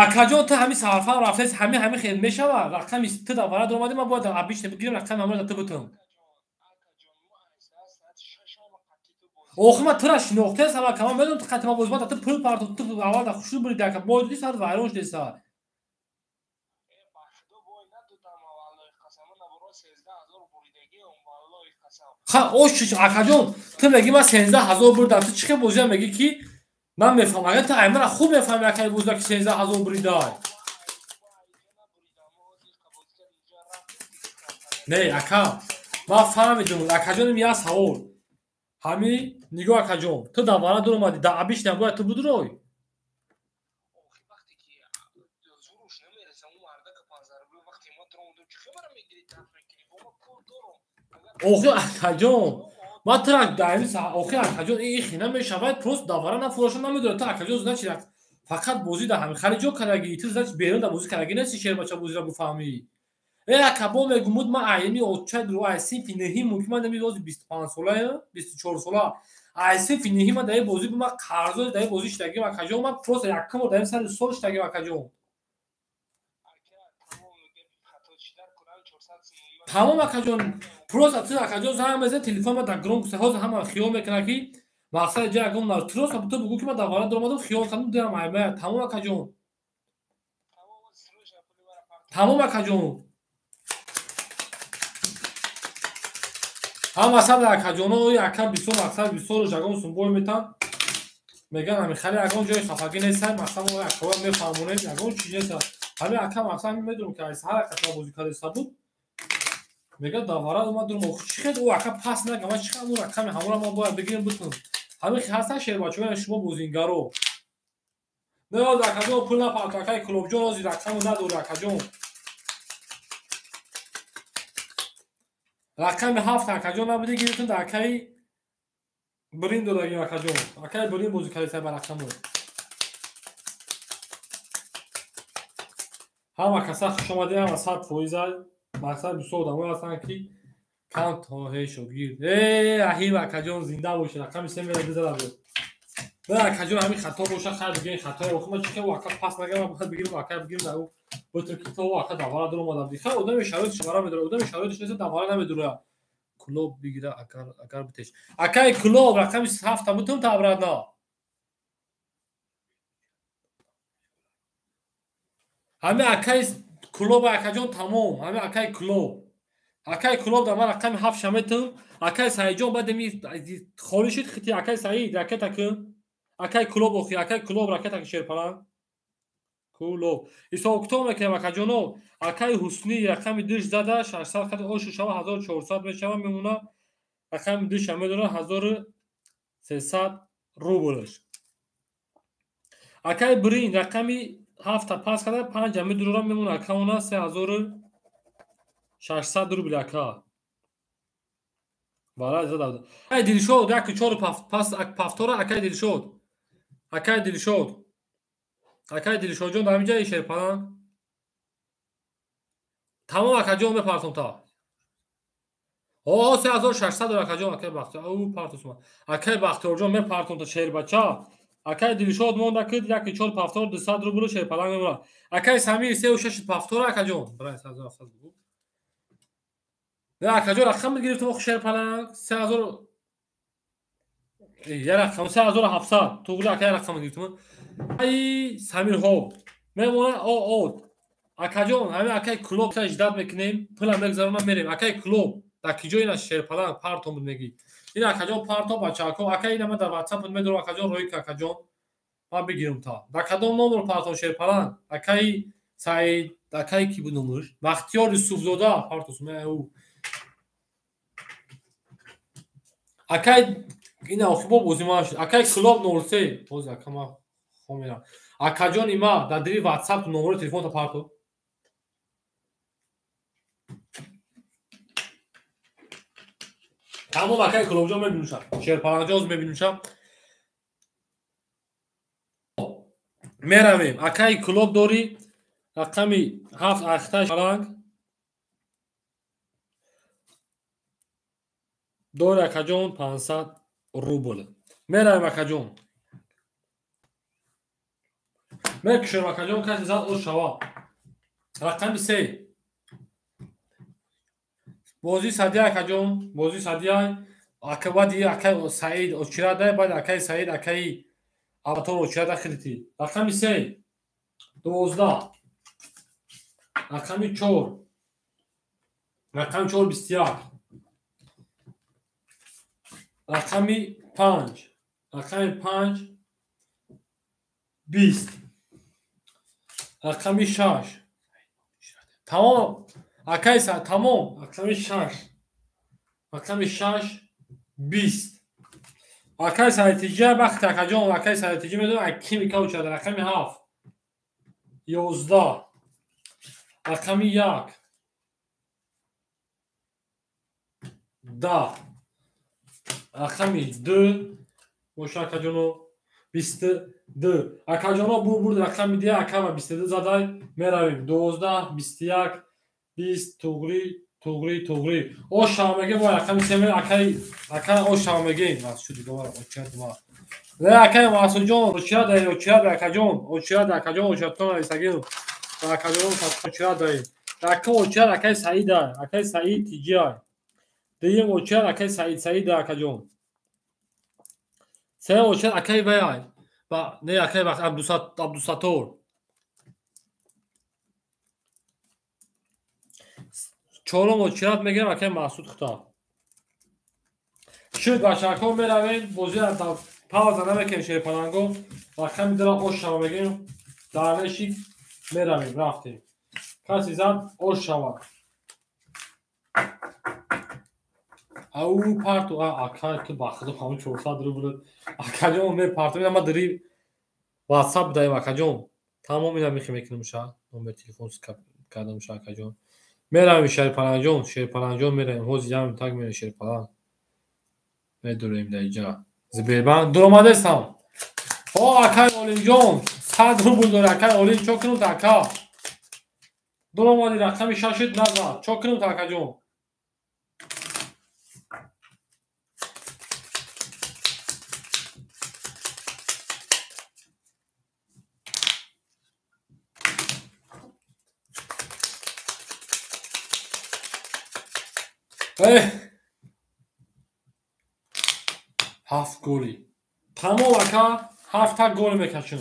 Акаҷон ту ҳамин сарфам рафтаи ҳамин хел мешавад рақами ту давара дуромадӣ ман бояд абишта бигирам рақами ҳамаро на ту битун. Охи ман тура шинохтаам ака ман медонам ту қати ман бозӣ ман ту пул партом ту аввал дар хушрӯ буриди ака бой додӣ сар вайрон шудеса. Ха ош акаҷон ту мегӣ ман 13 000 бурдам ту чӣ хел бозиам мегӣ ки ман мефаҳмам агар ту аймара хуб мефаҳми акаи бозиа ки 13 000 буридай. Не ака ман фаҳмидум акаҷоним як савол. Ҳами нигоҳ акаҷон ту давара дуромадӣ дар абишта бояд ту будурой? Охи акаҷон ман тура охи акаҷон ин хи намешавад просто давара нафуроша намедорад ту акаҷон значит фақат бозӣ дар ҳамин хари ҷо кардагӣ ту значит берун дар бозӣ кардагӣ нести шербача бозиро бифаҳмӣ. Э ака бо мегумуд ман айни отча ду ай синфи нӯҳим мумкин ман нами рози 25 солаям 24 сола ай синфи нӯҳим ман дар ин бозӣ ман қарзои дар ин бозӣ шудагим акаҷон ман просто якум бор дар ин сари сол шудагим акаҷон. Тамом акаҷон просто ту акаҷон занг мезанӣ телефон ман дар громкость ҳозир ҳама хиёл мекунад ки мақсади ҷа ягон просто ту бугӯ ки ман давара дуромадам хиёл кардам дилам аймая тамом акаҷон. Тамом акаҷон. Ҳама сабр акаҷоно ака бисёр мақсад бисёру ягон сумбой метан меган ҳамин хеле ягон ҷои хафагӣ нестай мақсад мо акаҳоя мефаҳмонем ягон чиз неста ҳамин ака мақсад медонам ки аз ҳар акатра бозӣ кардаиста буд мегӯяд давара ман дурам охи чӣ хел ӯ ака пас нагам ман чӣ хел ӯ рақами ҳамонро ман бояд бигирам битунам ҳамин ҳастан шербачаҳои шумо бозингаро. Не ҳозир акаҷон пул напарто акаи Кулобҷон ҳозир рақаму надори акаҷон. Рақами ҳафт акаҷон набуди гирифтум дар акаи Брин додагим акаҷон. Акаи Брин бозӣ кардиса ба рақаму. Ҳама каса хушомадӣ ҳама 100%. Мақсад бисёр одамое ҳастанд ки кам то ҳей шогирд. Э Раҳим акаҷон зинда бошед рақами се мера бизада буд. Не акаҷон ҳамин хато боша хайр бигирем хатои охи ман чӣ хел ака пас нагам ман бояд бигирам ака бигирам дар ӯ бутун ки то ака давара дуромадам. Хай одами шароитиш вара медорад одами шароитиш нест давара намедурад. Кулоб бигира агар битеш. Акаи Кулоб рақами ҳафта бутун та обратно. Ҳамин акаи Кулоб акаҷон тамом ҳамин акаи Кулоб. Акаи Кулоб дар ман рақами ҳафтша метум. Акаи Саидҷон баъд ами холӣ шуд хити акаи Саид ракета кун. Акаи Кулоб охи акаи Кулоб ракета ки шерпаланд. Кулоб. Ҳисоб китоб мекунем акаҷоно. Акаи Ҳуснӣ рақами душ зада 600 қадр ошу шава 1400 мешава мемона рақами душа медора 1300 рублш. Акаи Брин рақами ҳафта пас карда панҷа медурора мемона акаона 3600 рубл ака. Вара зада. Акаи Дилшод яку чору пас пафтора акаи Дилшод. Акаи Дилшод. Акаи Дилшодҷон дар ҳамин ҷаи шерпаланд. Тамом акаҷон мепартом та. О 3600 акаҷон акаи Бахтиёр. Ӯ партосма. Акаи Бахтиёрҷон мепартом та шербача. Акай Дилшод монда кид 1.4 повтор 200 рубл шерпаланг мебара. Акай Самир 3.6 повтор акаҷон. Брай 3700 бугу. Не акаҷон рақам гирифтам ох шерпаланг 3000 я рақам 3700 туғри акай рақам гирифтам. Ай Самирҳо мемона о акаҷон ҳамин акай клуб ждат мекунем, пула мегзаронам мерем. Акай клуб дар ки ҷо ина шерпаланг партом буд мегӣ. Ин акаҷон парто бачако, акай ина ман дар WhatsApp медорам акаҷон рӯй ка акаҷон. Ман бигирам та. Дар кадом номер партом шерпаланг? Акай Саид, акай ки буд номерш? Бахтиёр Юсуфзода партос ме ӯ. Акай ина охибо бозӣ ман шуд. Акай клуб 03. Боз ака ман хомерам. Акаҷон има дар дири WhatsApp номери телефонта парто. Тамом акай клубҷон мебинушам. Шерпалангҷон мебинушам. Меравем. Акай клуб дорӣ рақами 7 ахта шаланг. Дори акаҷон 500 рубл. Меравем акаҷон. Мекушем акаҷон каси зад о шава. Рақами 3. Бозӣ садия акаҷон, бозӣ садия. Ака баъди акай Саид очирада, баъд акай Саид акай Аватор очирада хилити. Рақами 3 12. Рақами 4. Рақами 4 21. Рақами 5. Рақами 5 20. Рақами 6. Тамом. Акай са тамом. Рақами 6. Рақами 6 20. Акай Саидтиҷа бахт акаҷон, акай Саидтиҷа медонам ки мика учада. Рақами 7 11. Рақами 1 10. Рақами 2 боша акаҷоно 22. Акаҷоно бурд рақами 2 акама 22 задай меравем. 12 21 20 туғри туғри туғри. О шава мегем мо рақами 3 акай акай о шава мегем. Аз шу дига очият ма. Не акай Масудҷон очият дай очият акаҷон очият акаҷон очиятон нависагим. Акаҷон очият дай. Ака очият акай Саида, акай Саид тиҷа. Дуюм очият акай Саид Саида акаҷон. Сеюм очият акай вай. Ба не акай Абдусаттор. Чорум очият мегирам акай Масуд Хита. Шуд бачако меравем, бозиро пауза намекунем шерпаланго. Рақами дора ош шава мегирем. Дарнешик меравем, рафтем. Каси зад ош шава. Ау парту акай ту ба худо ҳамон 400 рубл. Акаҷон мепартам, ина ма дари WhatsApp даем акаҷон. Тамом ина мехи мекунем ша, номер телефон кардам ша акаҷон. Меравем шерпаланҷон, шерпаланҷон меравем. Ҳозир ям так меравем шерпаланг. Медурем дар иҷа. Сбербанк дуромадестам. О акай Олимҷон, 100 рубл дори акай Олим, чо кунам та ака? Дуромади рақами 6 назад. Чо кунам та акаҷон? 7 голи. Тамом ака, 7 гол мекашам.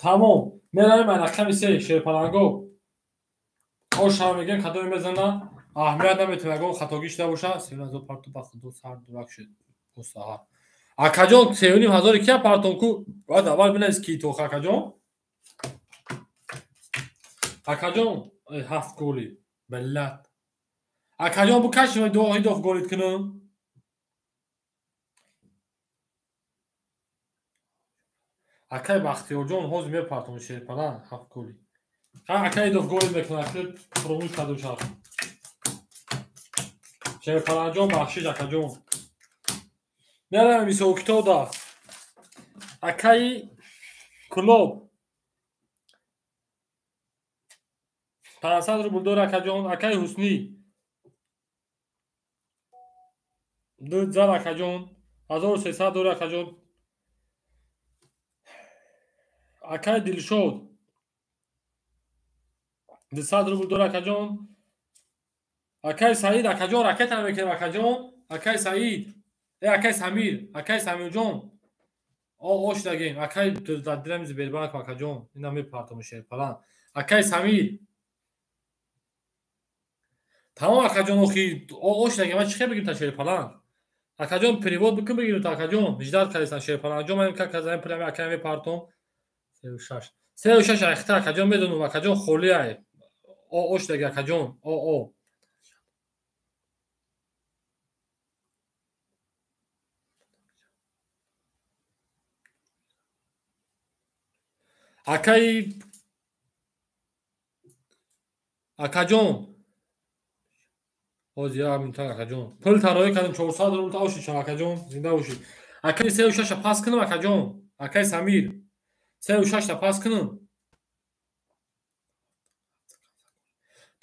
Тамом. Меравем рақами 3 шерпаланго. Ош ҳам мегӯям кадоме мезана, аҳамият наметавон ягон хатогӣ шуда боша. 3000 парту ба худо сар дурак шуд. Бо саҳар. Акаҷон 3500 кия партон ку? Бояд аввал бинавис ки тоха акаҷон. Акаҷон 7 голи. Биллат. Акаҷон букаши ҳидоф голит кунам. Акай Бахтиёрҷон ҳозир мепартон шерпаланг 7 голи. Акай ҳидоф голит мекунад, фуромӯш кардам шарт. Шерпалангҷон бахшиш акаҷон. Меравем ҳисобкитобда. Акаи клуб 500 рубл дори акаҷон. Акаи Ҳуснӣ 2 зад акаҷон. 1300 дори акаҷон. Акай Дилшод 200 рубл дори акаҷон. Акай Саид акаҷон ракета мекунем акаҷон. Акай Саид, акай Самир, акай Самирҷон. Ош дагем. Акай дадирам Сбербанк акаҷон. Ина мепартам шерпалан. Акай Самир. Тамом акаҷон охи ош дагем. Ман чӣ хел бигирем та шерпалан? Акаҷон перевод бикун бигирем та акаҷон. Ждать кардисан шерпаланҷон. Ман как казаем прямо акай мепартам. 36. 36 айхта акаҷон медонам акаҷон холӣ ай. Ош даги акаҷон. О. Акай акаҷон ҳозир як минута акаҷон пул тароӣ кардем 400 рубл ошишам акаҷон зинда бошед. Акай 36-та пас кунам акаҷон. Акай Самир 36-та пас кунам.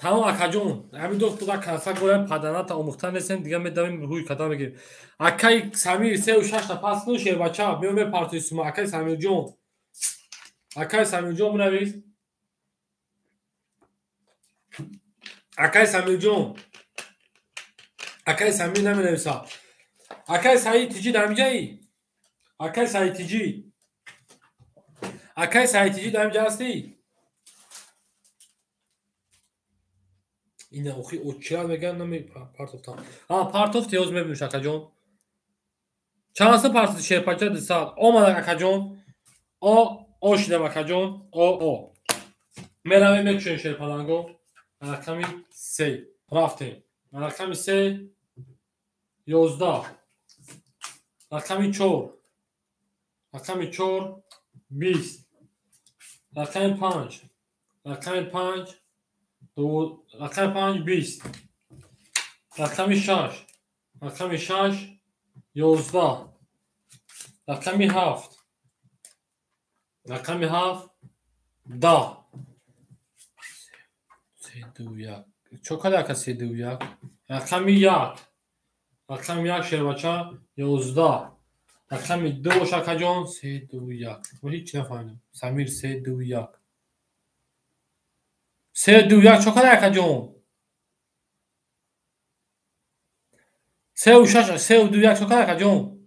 Тамом акаҷон ҳамин ду туда консак бояд паданата омӯхта нестем дига медавем рӯй када мегирем. Акай Самир 36-та пас кунам шербача меом мепартои сума. Акай Самирҷон, акай Самирҷон бинавис. Акай Самирҷон, акай Самир наменависа. Акай Саид Тиҷи дар ҳамиҷаи? Акай Саид Тиҷи, акай Саид Тиҷи дар ҳамиҷа ҳастӣ? Ина охи очират мегӯям намепартофтам. Партофти ҳоз мебиниш акаҷон. Чанд аста партофти шерпача? 200. Омадак акаҷон. О шидам акаҷон. О. Меравем мекушем шерпаланго. Рақами 3 рафтем. Рақами 3 11. Рақами 4. Рақами 4 20. Рақами 5. Рақами 5 2. Рақами 5 20. Рақами 6. Рақами 6 11. Рақами 7. Рақами 7 10. 3 2 1. Чо када ака 3 2 1? Рақами 1. Рақами 1 шербача 11. Рақами 2 бош акаҷон 3 2 1. Ман ҳеҷ нафаҳмидам. Самир 3 2 1. 3 2 1 чо када акаҷон? 3 6 3 2 1 чо када акаҷон?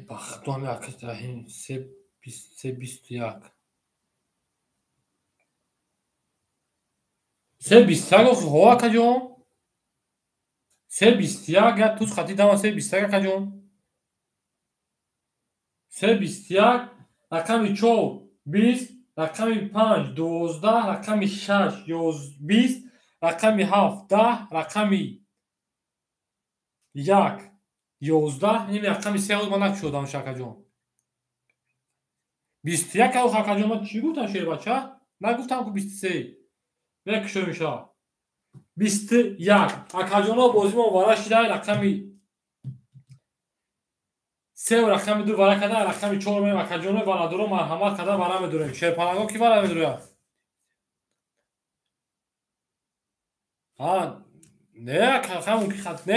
Бахту ҳами ака Раҳим 3 21. 3 21 охи ҳо акаҷон. 3 21 я туз хати дама 3 21 акаҷон. 3 21 рақами 4 20, рақами 5 12, рақами 6 20, рақами 7 10, рақами 1 11. Ин рақами 3 ҳоз ман накушодам акаҷон. 21 охи акаҷон ман чӣ гуфтам шербача? Нагуфтам ку 23. Мекушоем ша. 21. Акаҷоно бозимон вара шида рақами 3 ва рақами 2 вара када рақами 4 меем акаҷоно варадоро марҳамат када вара медурем. Шерпаланго ки вара медурад? Не не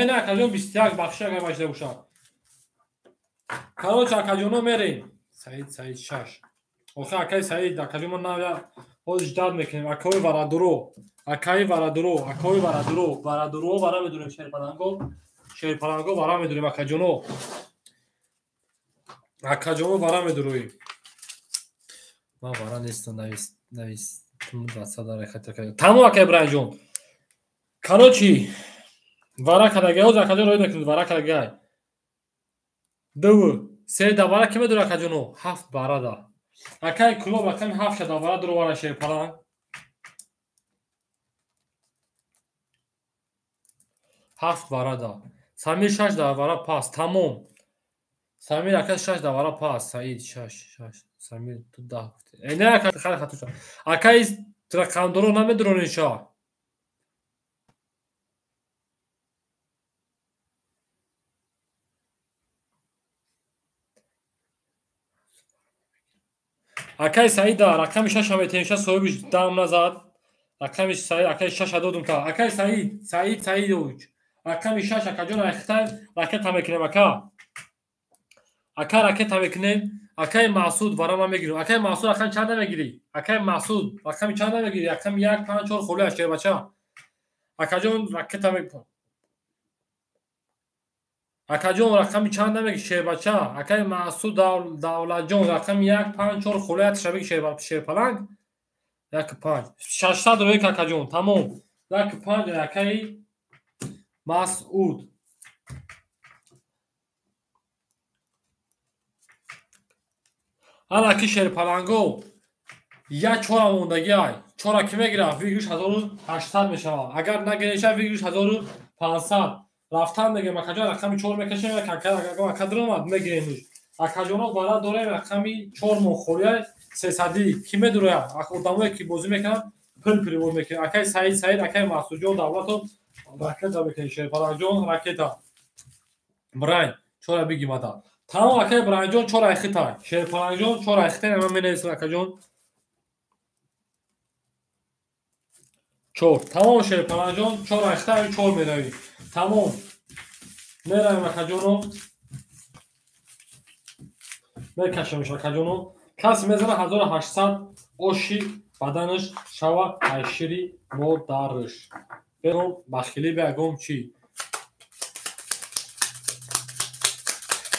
не акаҷон 21 бахши агар башида бошад. Короче акаҷоно мерем. Саид Саид 6. Охи акай Саид акаҷон ман навя ҳоз ждать мекунем. Акои варадоро, акаи варадоро, акои варадоро, варадоро вара медурем шерпаланго, шерпаланго вара медурем акаҷоно. Акаҷоно вара медуроем. Ман вара нестам навис навис 20 тамом ака Ибраҳимҷон. Короче вара кадагай ҳоз акаҷон роӣ мекунед вара кадагай. 2 3 да вара ки медура акаҷоно? 7 барада. Акай клуб рақами 7 шада вара дуро вара шерпаланг. 7 барада. Самир 6 да вара пас. Тамом. Самир ака 6 да вара пас. Саид 6 6. Самир ту 10 гуфти. Не ака хали хато шуд. Акай рақамдоро намедуронед ша. Акай Саида рақами 6 метем, ша соҳибиш дам назад. Рақами Саид акай 6 додум та. Акай Саид, Саид Саидович. Рақами 6 акаҷон айхта ракета мекунем ака. Ака ракета мекунем. Акай Маъсуд вара ман мегирам. Акай Маъсуд рақами чанда мегирӣ? Акай Маъсуд рақами чанда мегирӣ? Рақами 1 5 4 холӣ аст шербача. Акаҷон ракета мекунам. Акаҷон рақами чанда мегирӣ шербача? Акай Маъсуд Давлатҷон рақами 1 5 4 холӣ аст шабеги шерпаланг. 1 5 600 рӯй акаҷон тамом. 1 5 акай Масъуд. Ана ки шерпаланго як чора мондагӣ ай. Чора ки мегирад выигрыш 1800 мешавад. Агар нагиреша выигрыш 1500. Рафтан мегирем акаҷон рақами 4 мекашем, ака даромад мегиремш. Акаҷоно бара дорем рақами 4 мон холия 300. Ки медурояд? Одамое ки бозӣ мекунанд пул перевод мекунанд. Акай Саид, Саид, акай Маҳсудҷон Давлатов ракета мекунед. Шерпалангҷон ракета. Брайн чора бигимада. Тамом акай Брайнҷон чора айхита. Шерпалангҷон чора айхита ман менависам акаҷон. 4. Тамом шерпалангҷон чора айхита 4 меравӣ. Тамом. Меравем акаҷоно. Мекашемш акаҷоно. Кас мезана 1800 оши баданаш шава айшири модараш. Бегом бахилӣ бегом чӣ.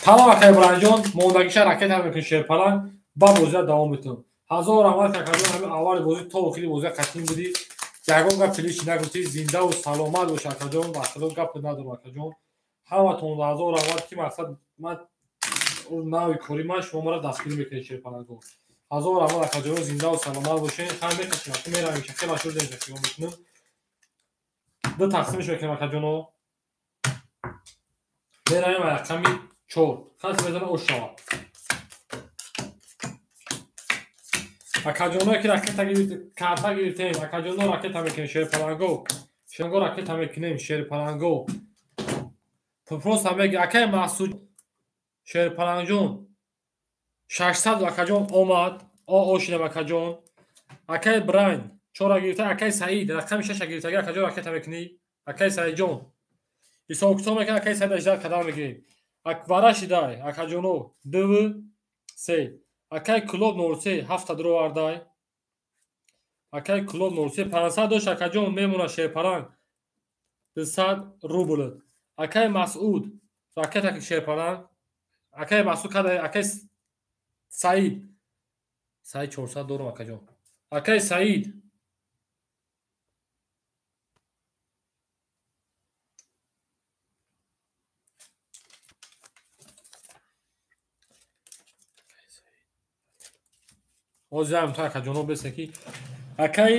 Тамом акай Брайнҷон мондагиша ракета мекунем шерпаланг ба бозия давом метавонем. Ҳазор раҳмат акаҷон ҳамин аввали бозӣ то охири бозия қатъин будӣ. Ягон гап пилиш нагуфтӣ, зиндаву саломат бош акаҷон, ба худо гап надорам акаҷон. Ҳаматон ҳазор раҳмат ки мақсад ман нави кори ман шумо маро дастгирӣ мекунед шерпалангҳо. Ҳазор раҳмат акаҷон, зиндаву саломат бошед. Хай мекашем, меравем, хела шуд хиён мекунем. Ду тақсимиш мекунем акаҷоно. Меравем рақами 4. Хас мезана ош шавад. Акаҷоно ки ракета карта гирифтем, акаҷоно ракета мекунем шерпаланго. Шерпаланго ракета мекунем шерпаланго. Просто меги акай Маҳсуд шерпалангҷон 600 акаҷон омад, ошидам акаҷон. Акай Брайн чора гирифта, акай Саид рақами 6 гирифта, акаҷон ракета мекунӣ. Акай Саидҷон ҳисоб китоб мекунад, акай Саид 18 қадам мегирем. Вара шидай акаҷоно 2 3. Акай Клуб 03 7 даровардай. Акай Клуб 03 500 дошт акаҷон мемона шерпаланг 200 рубл. Акай Масъуд ракета шерпаланг. Акай Масъуд кадай акай Саид. Саид 400 дорам акаҷон. Акай Саид ҳозирам то акаҷоно бесе ки акай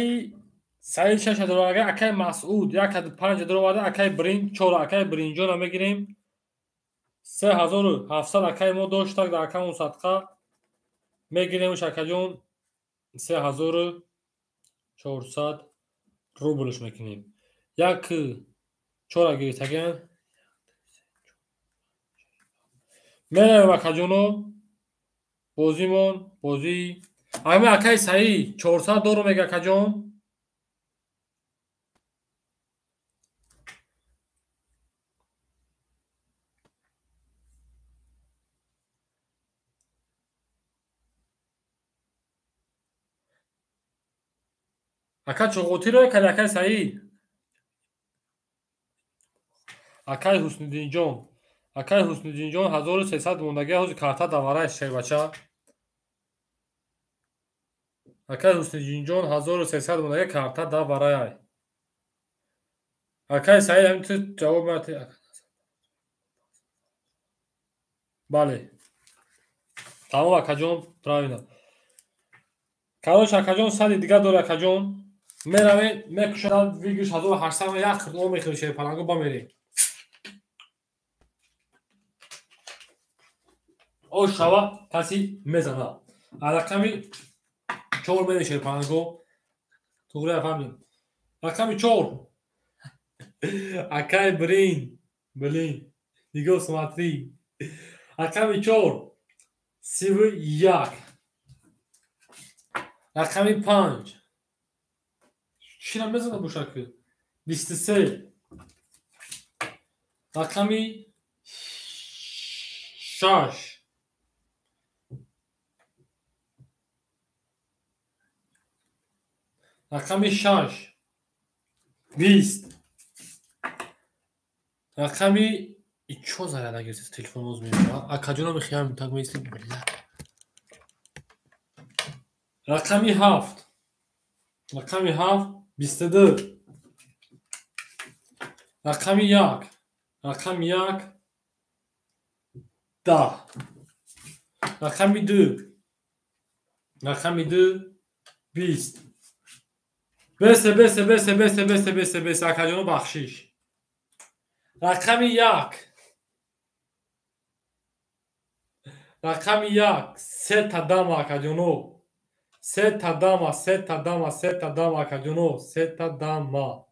Саид 6 дароварда, акай Масъуд 1 5 дароварда, акай Брин 4, акай Бринҷонро мегирем 3700 акай мо доштак дар акамон садқа мегиремш акаҷон 3400 рублш мекунем. 1 4 гирифтаган меравем акаҷоно. Бозимон бозӣ ами акай Саид 400 дорум мега акаҷон. Ака чоғотиро кади акай Саид. Акай Ҳусниддинҷон. Акай Ҳусниддинҷон 1300 мондагӣ ҳозир карта даварай шербача. Акай Ҳусниддинҷон 1300 мондагӣ карта даварай. Акай Саид ҳамин ту ҷавоб медиҳӣ. Бале. Тамом акаҷон, правильно. Короче акаҷон сади дига дори акаҷон. Меравем, мекушад выигрыш 1800 як хурд мехӯрӣ шерпаланго ба мерем. Ош шава каси мезана. Рақами 4 мерем шерпаланго. Туғри фаҳмидем. Рақами 4. Акай Брин, блин. Нигоҳ смотри. Рақами 4 31. Рақами 5. Чира мезана бошад ки? 23. Рақами 6. Рақами 6. 20. Рақами чо заряд нагирифт телефон боз мемонад. Акаҷонам хиям так меистем. Бля. Рақами 7. Рақами 7 22. Рақами 1. Рақами 1 10. Рақами 2. Рақами 2 20. Бесе бесе бесе бесе бесе бесе бесе акаҷоно бахшиш. Рақами 1. Рақами 1 се та дама акаҷоно. Се та дама, се та дама, се та дама акаҷоно, се та дама.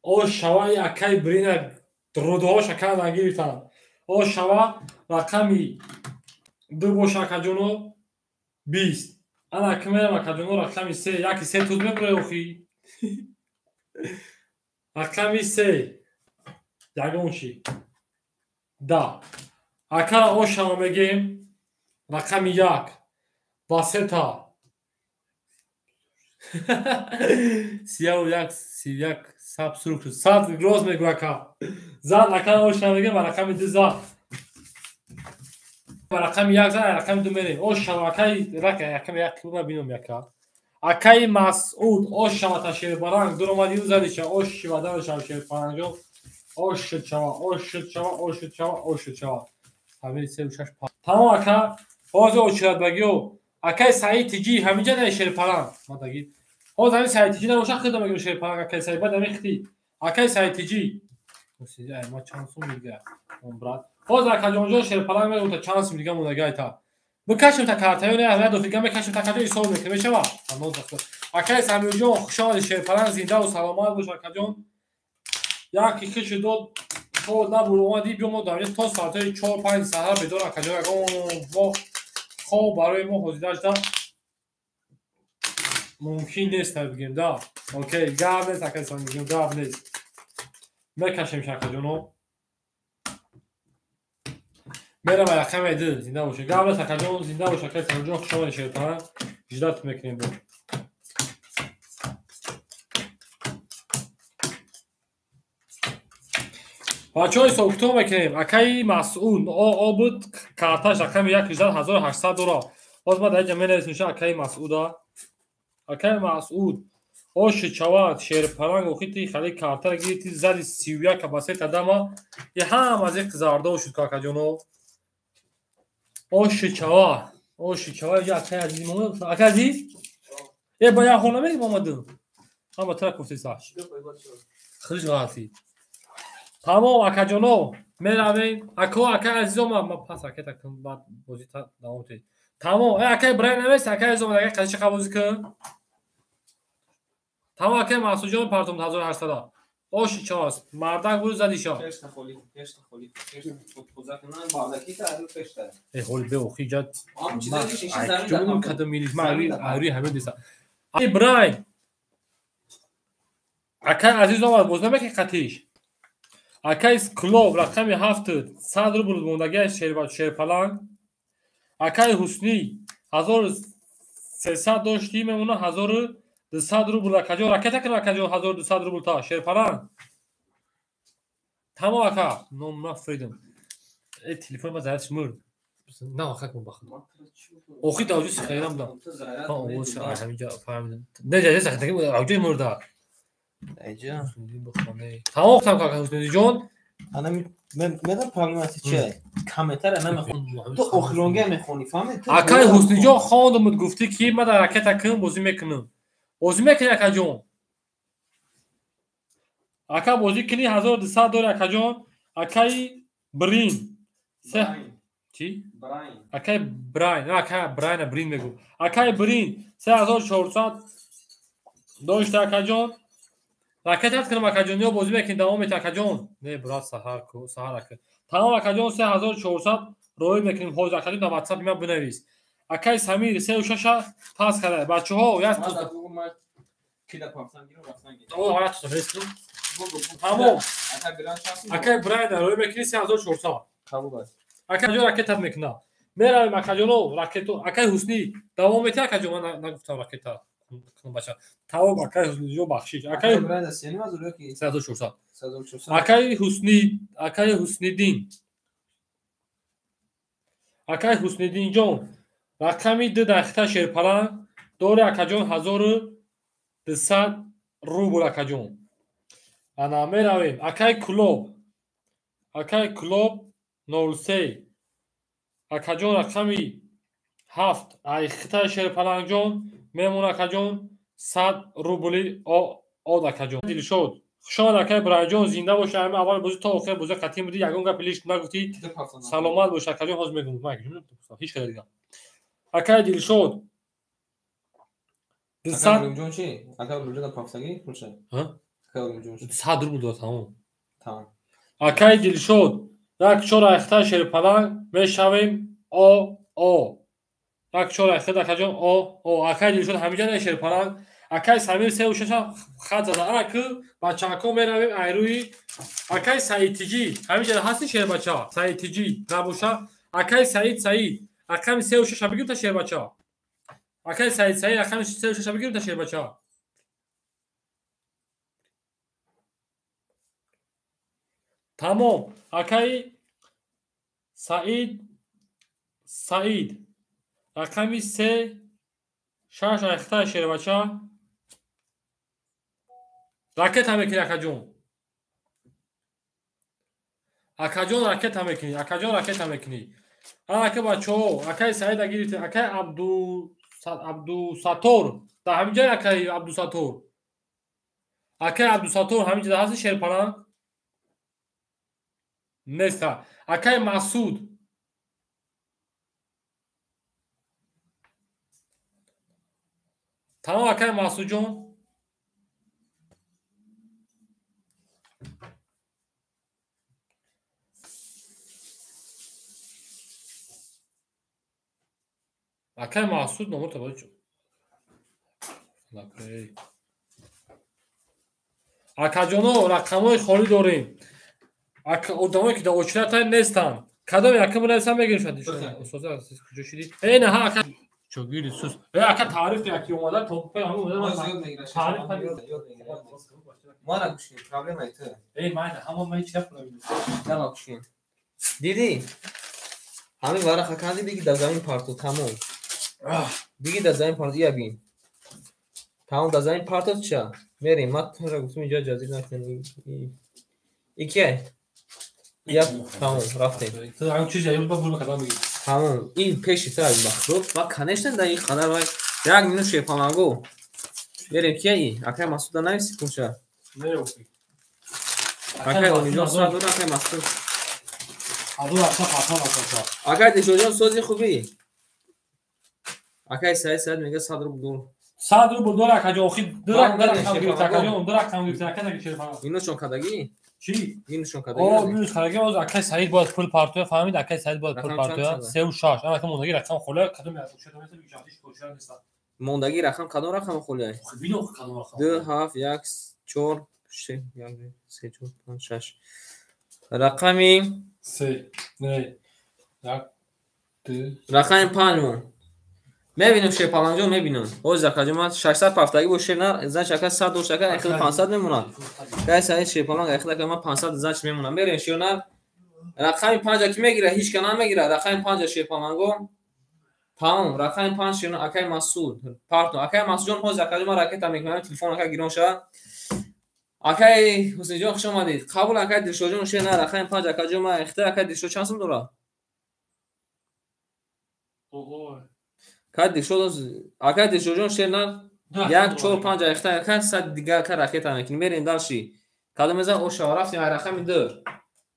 О шаваи акаи брина рудҳоша кардан гирифтанд. О шава рақами 2 боша акаҷоно 20. Ана ки мерам акаҷоно рақами 3, яки 3 туз мебурӣ охи. Рақами 3 ягон чи 10. Акара о шава мегем рақами 1 ба сета 31 31 саб сурух шуд. Сад роз мегӯ ака. Зан акара о шава мегем ба рақами 2 зан. Ба рақами 1 зан, рақами 2 мерем. О шава акаи рақами 1 кима бином яка. Акаи Масъуд о шава та шербаранг дуромадиу задиша о шива дараша шербаранг о шуд шава о шуд шава о шуд шава о шуд шава. Ҳамин 3 6 5. Тамом ака, ҳозир очиратбагиё. Акаи Саид Тиҷи ҳаминҷа дар шерпаланг. Мадагид. Ҳозир ҳамин Саид Тиҷи набоша хидам мегирам шерпаланг акаи Саид баъд ҳамин хити. Акаи Саид Тиҷи. Ай ма чанд сум дига. Он брат. Ҳозир акаҷонҷон шерпаланг мегирам та чанд сум дига мондагай та. Бикашем та картаё не аҳмият дофига мекашем та каҷо ҳисоб мекунем мешава? Акаи Самирҷон хуш омадед шерпаланг зиндаву саломат бош акаҷон. Яки хиши дод то набур омадӣ биё мо дар то соатҳои 4-5 саҳар бедор акаҷон ягон мо хоб барои мо ҳозирашда мумкин нест бигем да. Окей, гап нест акаи Самирҷон, гап нест. Мекашем акаҷоно. Мерам рақами 2 зинда бошед. Гап нест акаҷон, зинда бош акаи Самирҷон, хуш омадед шерпаланг. Ждат мекунем бо. Бачаҳо ҳисобкитоб мекунем. Акаи Масъуд о буд карташ рақами 1 1800 дора. Ҳозир ман дар инҷа менависам ша акаи Масъуда. Акаи Масъуд оши чавад шерпаланг охи ти хали картара гирифти зади 31 ба се қадама. И ҳам аз ин зардо шуд акаҷоно. Оши чава, оши чава я акаи Азиз Муҳаммад. Акаи Азиз? Е ба як хона мерим омаду. Ҳама тра кофтеса. Хеле ғалатӣ. Тамом акаҷоно меравем. Ако акаи Азиз омад, ман пас ракета кун баъд бозӣ давом кунед. Тамом, акаи Брайан намест, акаи Азиз омад, акаи қадиши қабозӣ кун. Тамом акаи Масъудҷон партом 1800. Оши част, мардак буд задиша. Пешта холӣ, пешта холӣ, пешта тоза кунан бардаки та пешта. Э холӣ бе охи ҷад. Ҷонум кадам милиш, ман ари ҳамин деса. Акаи Брайан. Акаи Азиз омад, боз намекунӣ қатиш. Акаи Клов рақами 7 100 рубл мондагиаш шерпаланг. Акаи Ҳуснӣ 1300 доштӣ мемона 1200 рубл акаҷон. Ракета кун акаҷон 1200 рубл та шерпаланг. Тамом ака, ном на фридом. Э телефон ма зарядш мурд. На ака кун бахт. Охи давҷи сихайрам будам. Ма овоз ша ҳаминҷа фаҳмидам. Не ҷа сахтаги авҷи мурда. Айҷа. Тамом гуфтам ака Ҳусниддинҷон. Ана медам проблемати чи? Каметара намехонӣ. Ту охиронга мехонӣ, фаҳмидӣ? Акаи Ҳусниҷон хондумуд гуфтӣ ки ман дар ракета кун бозӣ мекунам. Бозӣ мекунӣ акаҷон? Ака бозӣ кунӣ 1200 дори акаҷон. Акаи Брин. Чи? Акаи Брайн. Акаи Брайна Брин мегӯ. Акаи Брин 3400 дошта акаҷон. Ракетат кунам акаҷон, ё бозӣ мекунӣ давом мети акаҷон? Не брат, саҳар ку, саҳар ака. Тамом акаҷон 3400 роӣ мекунем ҳозир акаҷон дар WhatsApp ман бинавис. Акай Самир 3 ва 6 пас карда. Бачаҳо, як тамом. Акай Брайан рӯй мекунӣ 3400. Акаҷон ракетат мекуна. Меравем, акаҷоно, ракето. Акай Ҳуснӣ давом метиҳ, акаҷон, ман нагуфтам ракета. Бача. Тамом, акай Ҳуснӣ, бахшиш. Акай 3400. Акай Ҳуснӣ, акай Ҳусниддин. Акай Ҳусниддинҷон, рақами 2 дақиқа шерпаланг дори, акаҷон, 1200 рубл, акаҷон. Ана меравем. Акай Кулоб. Акай Кулоб 03. Акаҷон, рақами 7 айхита шерпалангҷон мемон, акаҷон, 100 рубли од, акаҷон. Дилшод. Хушомад, акай Брайҷон, зинда боша. Ҳами аввал бозӣ то охир бозӣ қатъӣ будӣ, ягон гапи лиш нагуфтӣ. Саломат бош, акаҷон, ҳозир мегум. Ҳеҷ када дигар. Акай Дилшод. 200 100 рубл дод, тамом. Акай Дилшод, як чор айхта шерпаланг мешавем о о. Як чор айхта, акаҷон, о о. Акай Дилшод ҳамиҷа не шерпаланг. Акай Самир 3 ва 6 хат зада. Ана ки бачаҳако меравем айрӯи акай Саидтиҷӣ. Ҳамиҷа ҳасти шербача? Саидтиҷӣ набоша. Акай Саид Саид. Рақами 3 ва 6 бигирем та шербача. Акай Саид Саид рақами 3 ва 6 бигирем та шербача. Тамом. Акай Саид Саид. Рақами 3 6 айхта шербача. Ракета мекунӣ, акаҷон. Акаҷон, ракета мекунӣ. Акаҷон, ракета мекунӣ. Ана ка бачаҳо, акай Саида гирифте, акай Абдусатор. Дар ҳамин ҷай акай Абдусатор. Акай Абдусатор ҳамин ҷода ҳасти шерпаланг? Неста. Акай Масуд. Тамом, акай Масудҷон. Акай Масуд номер табои чо. Акаҷоно, рақамҳои холӣ дорем. Одамое ки дар очередь нестанд. Кадом якум нависам мегирем шуд. Устоза куҷо шидӣ? Э, на, ҳа, ака. Чогири сус. Э, ака, таъриф яки омада то таъриф. Мана гӯш кун, проблемаи ту. Э, ман ҳамон ман ҳеч нафурам. Нама гӯш кун. Дидӣ? Ҳамин варақа канди, биги дар замин парту, тамом. Биги дар замин парту, ия бин. Тамом, дар замин парту ча? Мерем, ман тура гуфтам инҷа ҷазир накун. И кия? Я тамом, рафтем. Ту ҳам чиз аюл ба бул кадом меги. Тамом, ин пеши ту махлуқ ва конечно дар ин қадар вай як минут шепаланго. Мерем, кия и? Акай Масуда нависи кунча. Не, офи. Акай Омиҷон сар дора, акай Масуд. Аду аша патон аша. Акай Дишоҷон, сози хубӣ. Акай Саид Саид мега 100 рубл дор. 100 рубл дор, акаҷон, охи ду рақам гирифта, акаҷон, ду рақам гирифта, ака наги шерпаланг. Минусшон кардагӣ? Чӣ? Минусшон кардагӣ? О, минус кардагӣ, оз акай Саид бояд пул партоя, фаҳмид, акай Саид бояд пул партоя. 3 ва 6. Ана ка мондагӣ рақам холия, кадом мондагӣ рақам, кадом рақам холия? Бино кадом рақам. 2 7 1 4 6 1 3 4 5 6. Рақами 3 не 1 2 рақами 5 мон. Мебинем, шерпаланҷон, мебинем. Ҳози акаҷон, ман 600 пафтагӣ бо шер на, значит ака 100 дошт, ака айхил 500 мемонад. Кай Саид шерпаланг айхил ака ман 500 значит мемонам. Мерем шер на. Рақами 5 ки мегира, ҳеч ка намегира. Рақами 5 шерпаланго. Тамом, рақами 5 шер акай Масуд. Парту. Акай Масудҷон, ҳози акаҷон ман ракета мекунам, телефон ака гирон шава. Акай Ҳусейнҷон, хуш омадед. Қабул, акай Дилшодҷон, шер на, рақами 5 акаҷон ман ихтиёр, акай Дилшод чанд сум дорад? Акай Дилшод, акай Дилшодҷон, шер на як чор панҷ айхта ака сад дигар ака ракета мекунем. Мерем дальше. Кадом мезан ошава, рафтем ай рақами 2.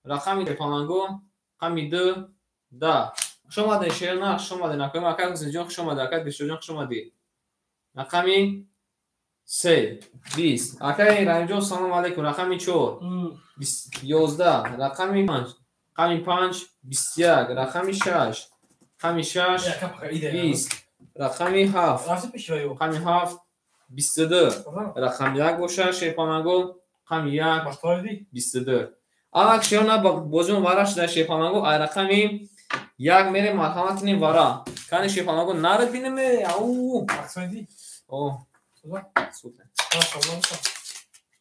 Рақами паланго, рақами 2 да. Хуш омадед, шер на, хуш омадед. Акай акай Ҳусейнҷон, хуш омадед, акай Дилшодҷон, хуш омадед. Рақами 3 20. Акай Раҳимҷон, салом алейкум. Рақами 4 11, рақами 5, рақами 5 21, рақами 6 Рақами 6 20. Рақами 7. Рақами 7 22. Рақами 1 боша шерпаланго. Рақами 1 22. Алак шеона бозимон вара шуда шерпаланго. Ай рақами 1 мерем марҳамат кунем вара. Кани шерпаланго нарад бинеме. Ау. О.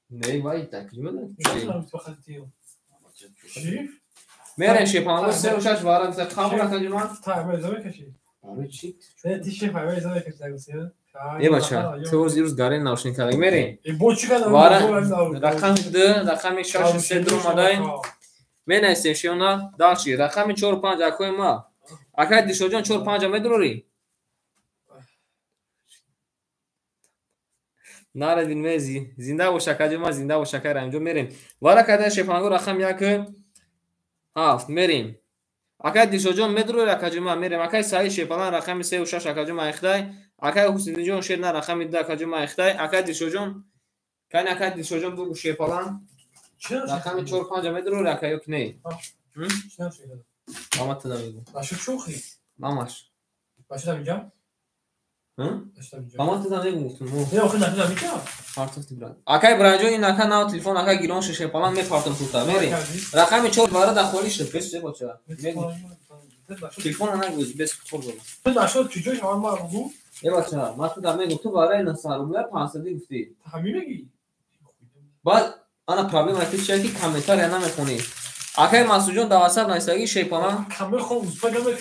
Не, вай так, мерем шерпаланго 3 6 вара. Қабул акаҷуман? Е бача, ту ирӯз гарен наушник кардаг. Мерем. Вара рақами 2, рақами 6 3 дуромадай. Менависем шеона дальше. Рақами 4 5 акои ма. Акай Дилшодҷон 4 5 медурорӣ? Нарадин мези. Зинда бош акаҷума, зинда бош акай Раҳимҷон. Мерем. Вара кадай шерпаланго рақами 1 7 мерем. Акай Дилшодҷон медурорӣ акаҷума? Мерем. Акай Саид шерпалан рақами 3 6 акаҷума айхтай. Акай Ҳусайниҷон шерна рақами 2 акаҷума айхтай. Акай Дилшодҷон кани акай Дилшодҷон бугу шерпалан рақами 4 5 медурорӣ акай ё ки не? Мама туда мегу. Мамаш. Мама туда мегу гуфтум. Акай Бираҷон ин ака нав телефон ака гирон шерпалан мепартам тута. Мерем. Рақами 4 вара да холӣ шуд. Бес боча. Телефона нагӯз бес хор дорам. Е бача, ман туда мегу ту вараи 900 рубля 500 гуфтӣ. Баъд ана проблема ки чия ки комментария намехонӣ. Акай Масудҷон дар ватсап нависагӣ шерпалан.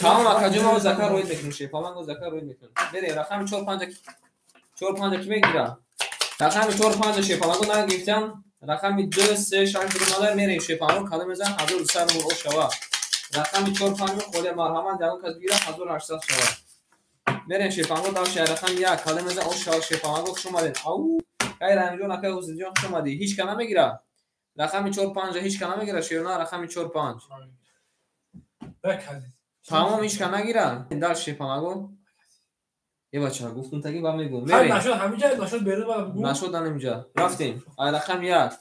Тамом акаҷон мо зака роид мекунем шерпалан го зака роид мекунем. Мерем рақами 4 5 4 5 ки мегира? Рақами 4 5 шерпаланго нагирифтам. Рақами 2 3 6 дуромада мерем шерпаланго кадом мезанам 1200 рубл шава. Рақами 4 5 холия марҳамат ягон кас бигира 1800 шава. Мерем шерпаланго дальше рақами 1 кадом мезанам о шава шерпаланго хуш омадед. Ау кай Раҳимҷон акай Ҳусайниҷон хуш омадӣ. Ҳеч ка намегира. Рақами 4 5 ҳеч ка намегира шерона рақами 4 5. Тамом ҳеч ка нагира. Дальше шерпаланго. Е бача гуфтум таги ба мегум. Мерем. Нашуд анинҷа. Рафтем. Ай рақами 1.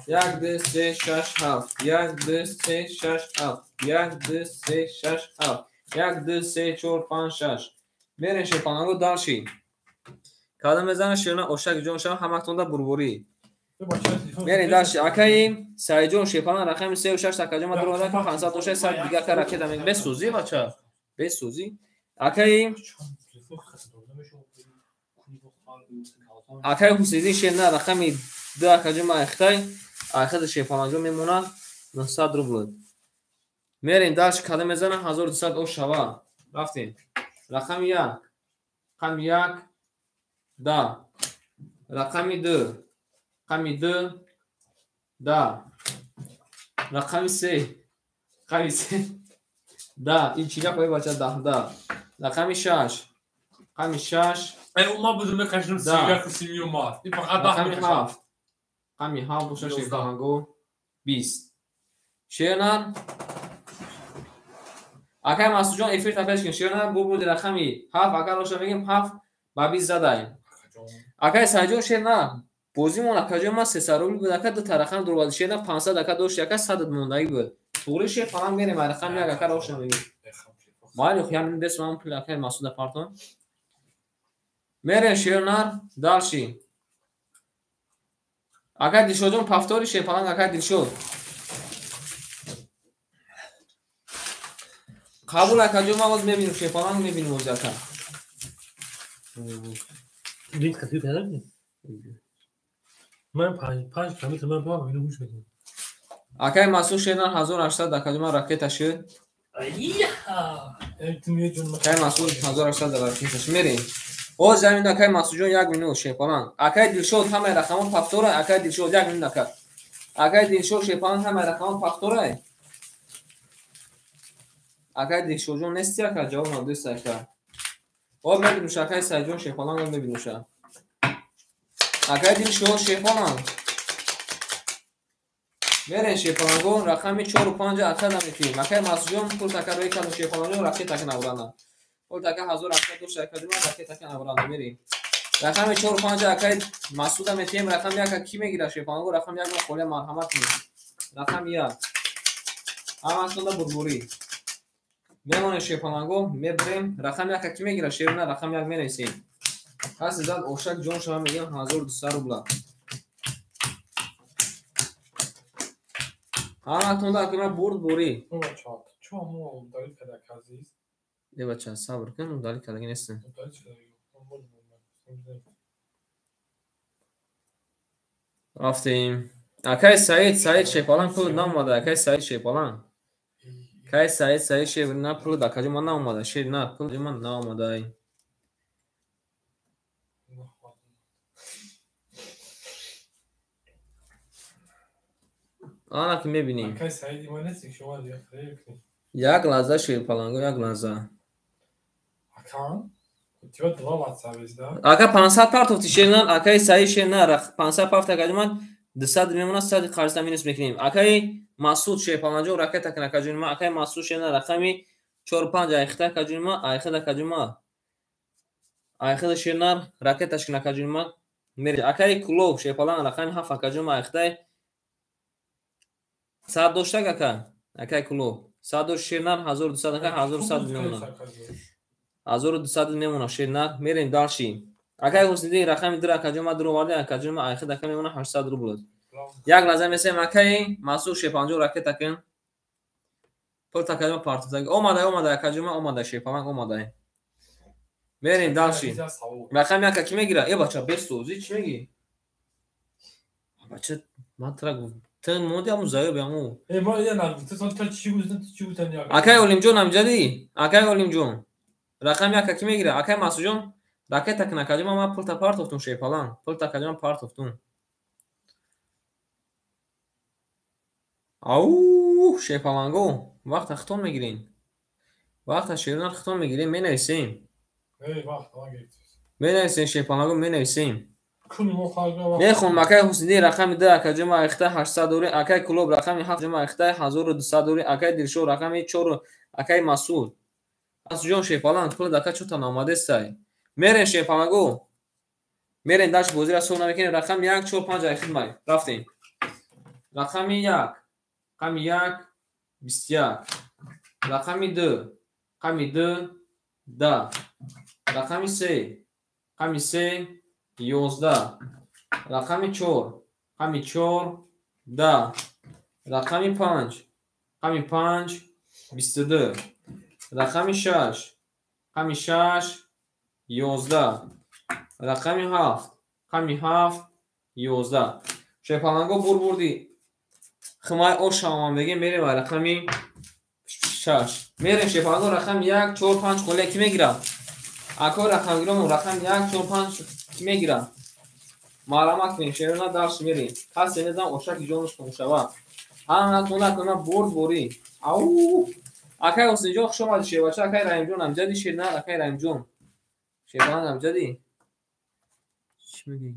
1 2 3 6 7. 1 2 3 6 7. 1 2 3 6 7. 1 2 3 4 5 6. Мерем шерпаланго дальше. Кадом мезанад шерона ошак ҷон шава ҳаматонда бурбурӣ. Мерем дальше. Акаи Саидҷон шерпалан рақами 3 6 акаҷон дуромада 500 дошта 100 дига ака ракета мег. Бесӯзӣ бача. Бесӯзӣ. Акаи Ҳусайниддин шерна рақами 2 акаҷон айхтай. Айхада шерпаланҷон мемонад 900 рубл. Мерем дальше кадом мезанад 1200 о шава. Рафтем. Рақами 1. Рақами 1 да. Рақами 2. Рақами 2 да. Рақами 3. Рақами 3 да. Ин чӣ гап ой бача да да. Рақами 6. Рақами 6. Да. Рақами 7. Рақами 7 боша шерпаланго 20. Шернар акай Масудҷон эфир тапеш кун. Шернар бубуди рақами 7 ака роша мегем 7 ба 20 задаем. Акай Саидҷон шерна бозимон акаҷон ма 300 рубл буд ака ду та рақам дуровард. Шерна 500 ака дошт ака 100 мондагӣ буд. Туғри шерпалан мерем ай рақами 1 ака роша мегем. Майли хуям бес ман пул акай Масуда партон. Мерем шернар дальше. Акай Дилшодҷон повтори шерпалан акай Дилшод. Қабул акаҷон ма боз мебинем шерпалан мебинем оз ака. Акай Масуд шернар 1800 акаҷон ракета шуд. Акай Масуд 1800 ракета шуд. Мерем. Оз замин акай Масудҷон 1 минут шерпалан. Акай Дилшод ҳамаи рақамон повтора. Акай Дилшод 1 минут ака. Акай Дилшод шерпалан ҳамаи рақамон повтора. Акай Дилшодҷон нести ака ҷавоб надост ака. О мебинуша акай Саидҷон шерпалан мебинуша. Акай Дилшод шерпалан. Мерем шерпаланго рақами 4 5 ака наметиҳем. Акай Масудҷон пул така рои кардам шерпаланҷон ракета наврана. Пул така 1800 дошт акаҷон ракета наврана мерем. Рақами 4 5 акай Масуда метиҳем. Рақами 1 ки мегира шерпаланго? Рақами 1 холия марҳамат кунед. Рақами 1. Ҳаматонда бурбурӣ. Мемонем шерпаланго, мебарем. Рақами яка ки мегира шерна, рақами як менависем. Касе зад ошак ҷон шава мегӯям 1200 рубла. Ҳаматон да акма бурд бурӣ. Е бача, сабр кун, удалить кардаги нестем. Рафтем. Акай Саид, Саид шерпаланг пул наомада, акай Саид шерпаланг. Акай Саид, Саид шер на пул да каҷо ман наомада, шер на пул ман наомада. Ана ки мебинем. Як лаҳза шерпаланго, як лаҳза. Ака 500 партофти шернан, акаи Саид шерна, 500 партофт акаҷо ман 200 мемонад, 100 қарзда минус мекунем. Акаи Масуд шерпаланҷо ракета кун акаҷони ман, акаи Масуд шерна рақами 4-5 айхта акаҷони ман, айхта акаҷони ман. Айхта шернар ракеташ кун акаҷони ман. Акаи Кулов шерпаланг рақами 7 акаҷони ман, айхтай сад доштак ака, акаи Кулов. Сад дошт шернар 1200 ака, 1100 мемонад. 1200 мемонад шернар. Мерем дальше. Акаи Ҳусниддин рақами 2 акаҷони ман дуроварда, акаҷони ман айхта ака мемонад 800 рубл. Як лаҳза месем акаи Масуд шерпаланҷо ракета кун. Пул такаҷома партофтаг. Омада, омада акаҷома, омада шерпаланг омада. Мерем дальше. Рақами яка ки мегира? Э бача, бесӯзӣ чӣ мегӣ? Бача, ман тра гуфт. Ту монди аму заёб аму. Акаи Олимҷон амҷадӣ? Акаи Олимҷон. Рақами яка ки мегира? Акаи Масудҷон ракета кун акаҷома, ман пулта партофтум шерпаланг. Пулта акаҷома партофтум. Ау, шерпаланго, вақта хитон мегирем. Вақта шерунар хитон мегирем, менависем. Менависем шерпаланго, менависем. Мехонам акаи Ҳусниддин рақами 2 акаҷома айхта 800 дорӣ, акаи Кулоб рақами 7 ҷома айхта 1200 дорӣ, акаи Дилшод рақами 4, акаи Масуд. Масудҷон шерпаланг пул дака чӯта наомадестай. Мерем шерпаланго. Мерем дашт бозиро сол намекунем. Рақами 1 4 5 айхидмай. Рафтем. Рақами 1, рақами 1 21, рақами 2, рақами 2 10, рақами 3, рақами 3 11, рақами 4, рақами 4 10, рақами 5, рақами 5 22, рақами 6, рақами 6 11, рақами 7, рақами 7 11. Шерпаланго бур бурдӣ. Химай ошамам мегем, мерем рақами 6. Мерем шерпаланго рақами 1 4 5 холия ки мегира? Ако рақамгиромон рақами 1 4 5 ки мегира? Маълумот кунем, шерона дарс мерем. Касе незам ошаки ҷонаш хуншава. Ҳаматон акона бурд бурӣ. Ау! Акай Ҳусинҷон хуш омадӣ шербача, акай Раҳимҷон амҷадӣ шерна, акай Раҳимҷон. Шербаланд амҷадӣ. Чӣ мегӯӣ?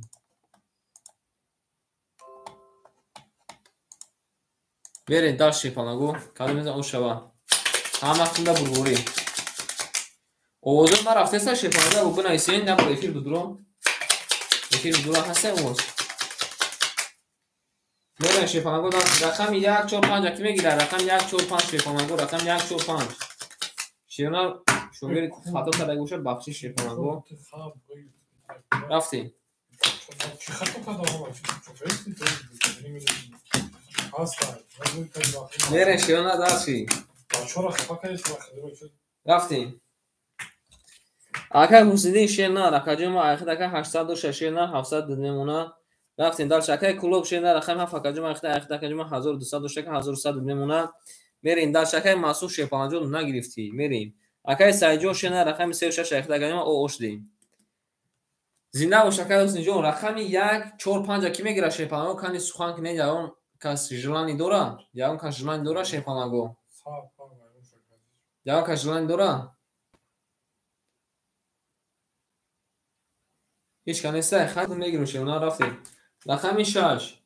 Мерем дарс шерпаланго, кадом мезан ошава. Ҳаматонда бурбурӣ. Овозо ман рафтеста шерпаланго бинависен, набор эфир будро. Эфир будро ҳаста овоз. Мерем шерпаланго рақами 1 4 5 ки мегира? Рақами 1 4 5 шерпаланго, рақами 1 4 5. Шерна шогирд хато карда бошад, бахшиш шерпаланго. Рафтем. Мерем шерна дарси. Рафтем. Акаи Ҳусниддин шерна, акаҷома айхид ака 800 доша шерна, 700 мемона. Рафтем дальше. Акаи Кулоб шерна рақами 7 акаҷома айхид, айхид акаҷома 1200 доша ака 1100 мемона. Мерем дальше. Акаи Масуд шерпаланҷон нагирифтӣ. Мерем. Акаи Саидҷон шерна рақами 3 6 айхид акаҷома о ошдем. Зинда бош акаи Ҳуснидҷон. Рақами 1 4 5 ки мегира шерпаланго? Кани сухан кунед, ягон кас желание дора? Ягон кас желание дора шерпаланго? Ягон кас желание дора? Ҳеҷ кас нестай. Хайр мегирем шерона, рафтем. Рақами 6,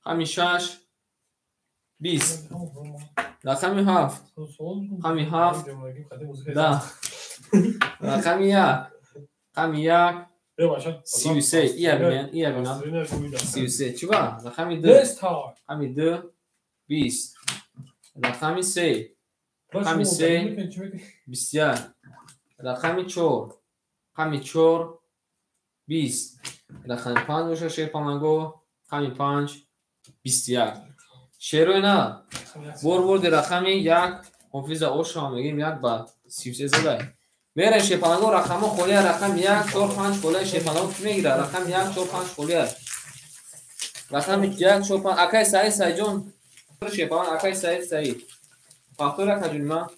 рақами 6 20, рақами 7, рақами 7 10, рақами 1, рақами 1 33. Ия бинен, ия бинен. 33. Чӣ ба? Рақами 2, рақами 2 20, рақами 3, Рақами се 21. Рақами 4. Рақами 4 20. Рақами 5 боша шерпаланго. Рақами 5 21. Шерои на. Бор бурди рақами 1 ҳофиза ошава мегирем 1 ба 33 задай. Мерем шерпаланго рақамҳо холия рақами 1 4 5 холия шерпаланго ки мегирад? Рақами 1 4 5 холия. Рақами 1 4 5 акай Саид Саидҷон шерпаланг акай Саид Саид. Фактор акаҷуни ма.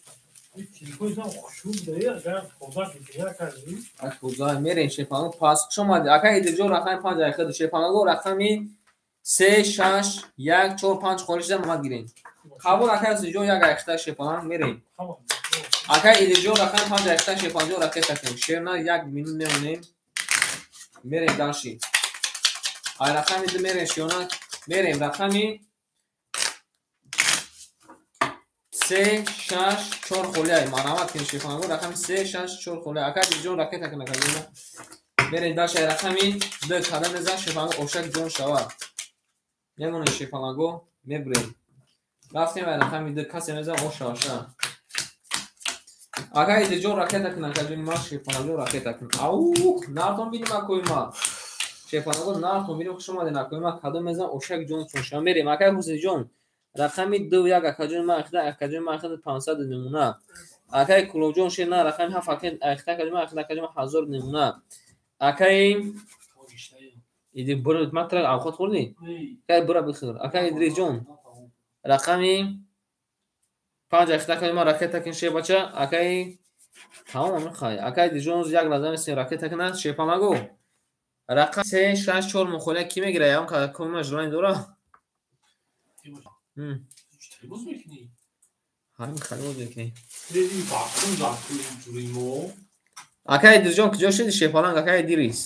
Мерем шерпаланго пас хуш омадед. Акай Идрисҷон рақами 5 айхид шерпаланго рақами 3 6 1 4 5 холӣ шуда мамад гирем. Қабул акай Ҳусейнҷон 1 айхита шерпаланг мерем. Акай Идрисҷон рақами 5 айхита шерпаланҷон ракета кунем. Шерна 1 минут мемонем. Мерем дальше. Ай рақами 2 мерем шиёна мерем рақами 3 6 4 холия. Марҳамат кунед шерпаланго рақами 3 6 4 холия. Акай Идрисҷон ракета кунад акаҷон. Мерем дальше ай рақами 2 кадам мезан шерпаланго ошак ҷон шавад. Мемонем шерпаланго мебурем. Рафтем ай рақами 2 касе мезан ош шава. Акай Идрисҷон ракета кунад акаҷони ма шерпаланго ракета кунад. Ау, нартон бинем акои ма. Шерпаланго нартон бинем хуш омадед акои ма кадом мезан ошак ҷон шава. Мерем акай Ҳусейнҷон рақами 2 1 акаҷони ма айхида акаҷони ма айхида 500 намуна. Акай Кулобҷон шер на рақами 7 айхида акаҷони ма айхида акаҷони ма 1000 намуна. Акай Иди бура ма тра авқот хӯрдӣ? Акай бура бихӯр. Акай Идрисҷон рақами 5 айхида акаҷони ма ракета кун шербача. Акай тамом мехоҳӣ. Акай Идрисҷон як лаҳза месем ракета кунад шерпаланго. Рақам 3 6 4 мухолия ки мегирад? Ягон кадома желание дора? Ҳамин хали боз мекунӣ. Акай Идрисҷон куҷо шуди шерпаланг акай Идрис?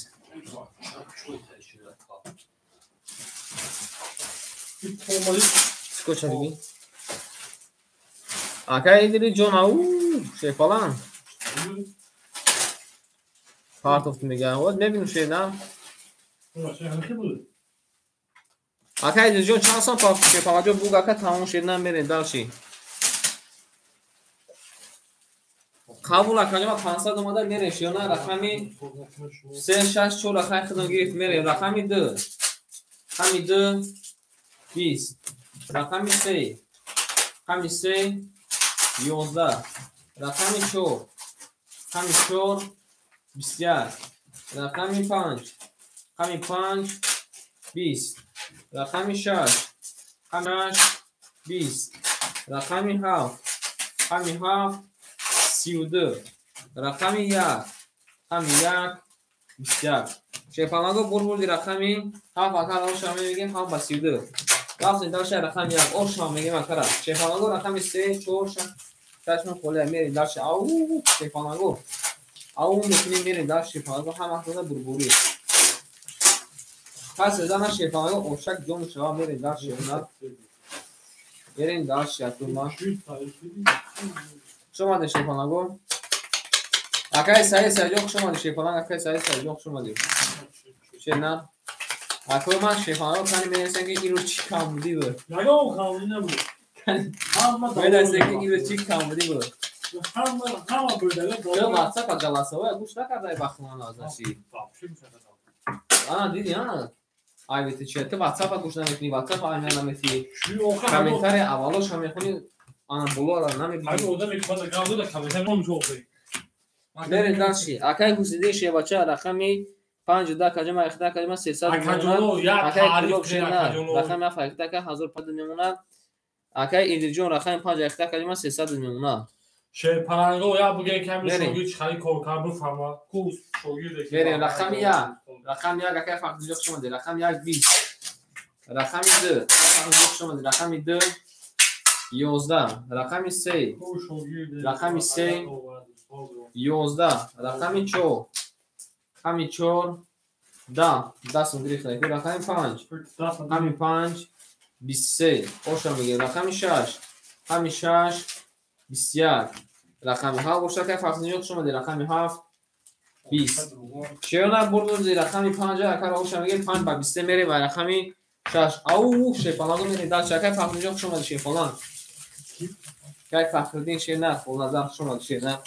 Скоча диги. Акай Идрисҷон ау шерпаланг. Партофт мегӯям. Вот мебинем шер на. Акай Идрисҷон чанд сом партофт шерпаланҷон буг ака тамом шер на мерем дальше. Қабул акаҷон 500 омада мерем шиёна рақами 3 6 4 рақами худам гирифт мерем рақами 2 рақами 2 20 рақами 3 рақами 3 11 рақами 4 рақами 4 21 рақами 5 рақами 5 20 рақами 6 рақами 6 20 рақами 7 рақами 7 32 рақами 1 рақами 1 21 шерпаланго бурбурди рақами 7 акара ошава мегем 7 ба 32 рафтем дальше рақами 1 ошава мегем акара шерпаланго рақами 3 4 6 6 холия мерем дальше ау шерпаланго ау мекунем мерем дальше шерпаланго ҳама худа бурбурӣ пас зана шерпаланго ошак ҷон шава мерем дальше мерем дальше акума хуш омадед шерпаланго. Акай Саид Саидҷон хуш омадед шерпаланг. Акай Саид Саидҷон хуш омадед. Шерна акои ман шерпаланго кани менависанд ки инро чӣ камбудӣ буд. Ягон камбудӣ набуд. Менависанд ки инро чӣ камбудӣ буд. Ҳама бурдага. Ту WhatsApp голосовое гӯш накардай бахтмон азаши. Ана диди ана. Ай бити чи ту WhatsApp гӯш намекунӣ, WhatsApp ай наметӣ. Комментария аввалоша мехонӣ ана болоро намебинӣ. Мерем дальше. Акай Ҳусейниддин шербача рақами 5 10 акаҷома айхида акаҷома 300 акай Кулоб шерна рақами 7 айхида ака 1500 мемонад. Акай Идрисҷон рақами 5 айхида акаҷома 300 мемонад. Шерпаланго як бугем ками шогирд чӣ хали кор кард бифаҳма. Ку шогирде ки мерем рақами 1 рақами 1 акай Фахриддинҷон хуш омадед. Рақами 1 20 рақами 2 Фахриддинҷон хуш омадед. Рақами 2 11 рақами 3 рақами 3 11 рақами 4 рақами 4 10 дастм гирифт рақами 5 рақами 5 23 оша мегирем рақами 6 рақами 6 21 рақами 7 боша акай Фахриддинҷон хуш омадед. Рақами 7 20 шеёна бурдузи рақами 5 акара оша мегирем 5 ба 23 мерем ва рақами 6 ау шерпаланго мерем дальше. Акай Фахриддинҷон хуш омадед шерпаланг. Кай Фахриддин шернар, Хулназар хуш омадӣ шернар.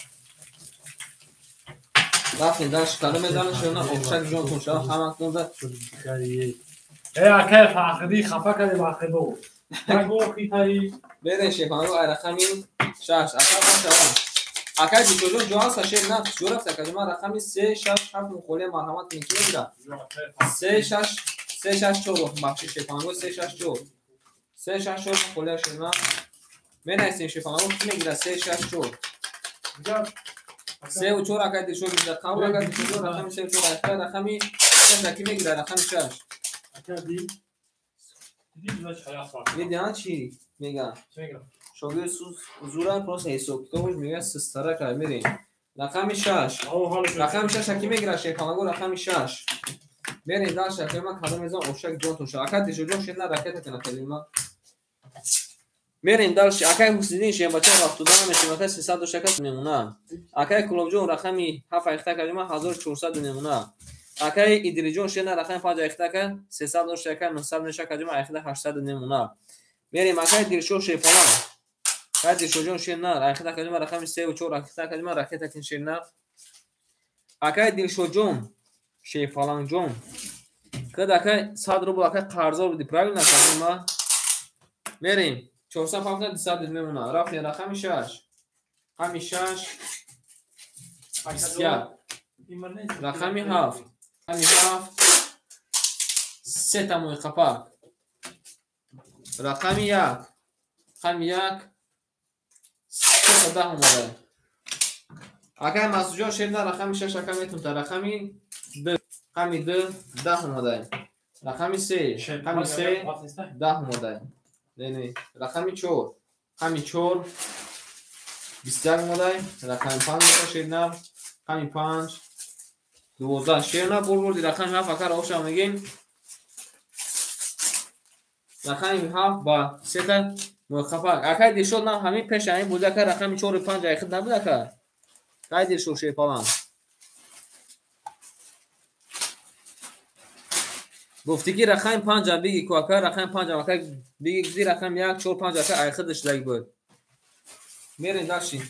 Рафтем дальше, кадом мезанем шернар, ошак ҷонтон шава ҳаматон да. Э акай Фахриддин хафа кардем Фахриддин. Нагу хитаи. Берен шефану ай рақами 6. Ака бошава. Акай Дишоҷон ҷо ҳаст шернар, ҷо рафт акаҷон ман рақами 3 6 7 мухолия марҳамат кунед ки мегирад. 3 6 3 6 4 бахши шефану 3 6 4. 3 6 4 мухолия шернар. Менависем шефану ки мегирад 3 6 4. 3 4 акай Дишо мегирад. Қабул акай Дишоҷон рақами 3 4 акай рақами 6 ки мегирад рақами 6. Видя чӣ мегӯяд? Шогирд зура просто ҳисоб китобаш мегӯяд систара кай мерем. Рақами 6. Рақами 6 ки мегирад шефанаго рақами 6. Мерем дальше акай ман кадом мезанам ошак ҷонтон шава. Акай Дишоҷон шена ракета кана калима. Мерем дальше акай Ҳусиддин шенбача рафтуда намешем акай 300 дошт ака мемона. Акай Кулобҷон рақами 7 айхта калима 1400 мемона. Акай Идриҷон шена рақами 5 айхта ака 300 дошт ака 900 меша калима айхта 800 мемона. Мерем акай Дилшод шефалан. Акай Дилшодҷон шена айхта калима рақами 3 4 айхта калима ракета кин шена. Акай Дилшодҷон шефаланҷон. Кад акай 100 рубл акай қарздор буди, правильно калима? Мерем 450 200 мемона. Рафтем рақами 6. Рақами 6 21. Рақами 7. Рақами 7 сета мои қапак. Рақами 1. Рақами 1 сета 10 омада. Акай Масудҷон шерна рақами 6 ака метунта. Рақами 2. Рақами 2 10 омада. Рақами 3. Рақами 3 10 омада. Не, рақами 4. Рақами 4 21 омада. Рақами 5 шерна. Рақами 5 12 шерна бурбурди рақами 7 ака рошам мегем. Рақами 7 ба сета муқафак. Акай Дилшод нам ҳамин пеш ҳамин буд ака рақами 4 5 айхид набуд ака. Акай Дилшод шерпалан. Гуфти ки рақами 5 биги ку ака рақами 5 ака биги гуфти рақами 1 4 5 ака айхидш даг буд. Мерем дальше.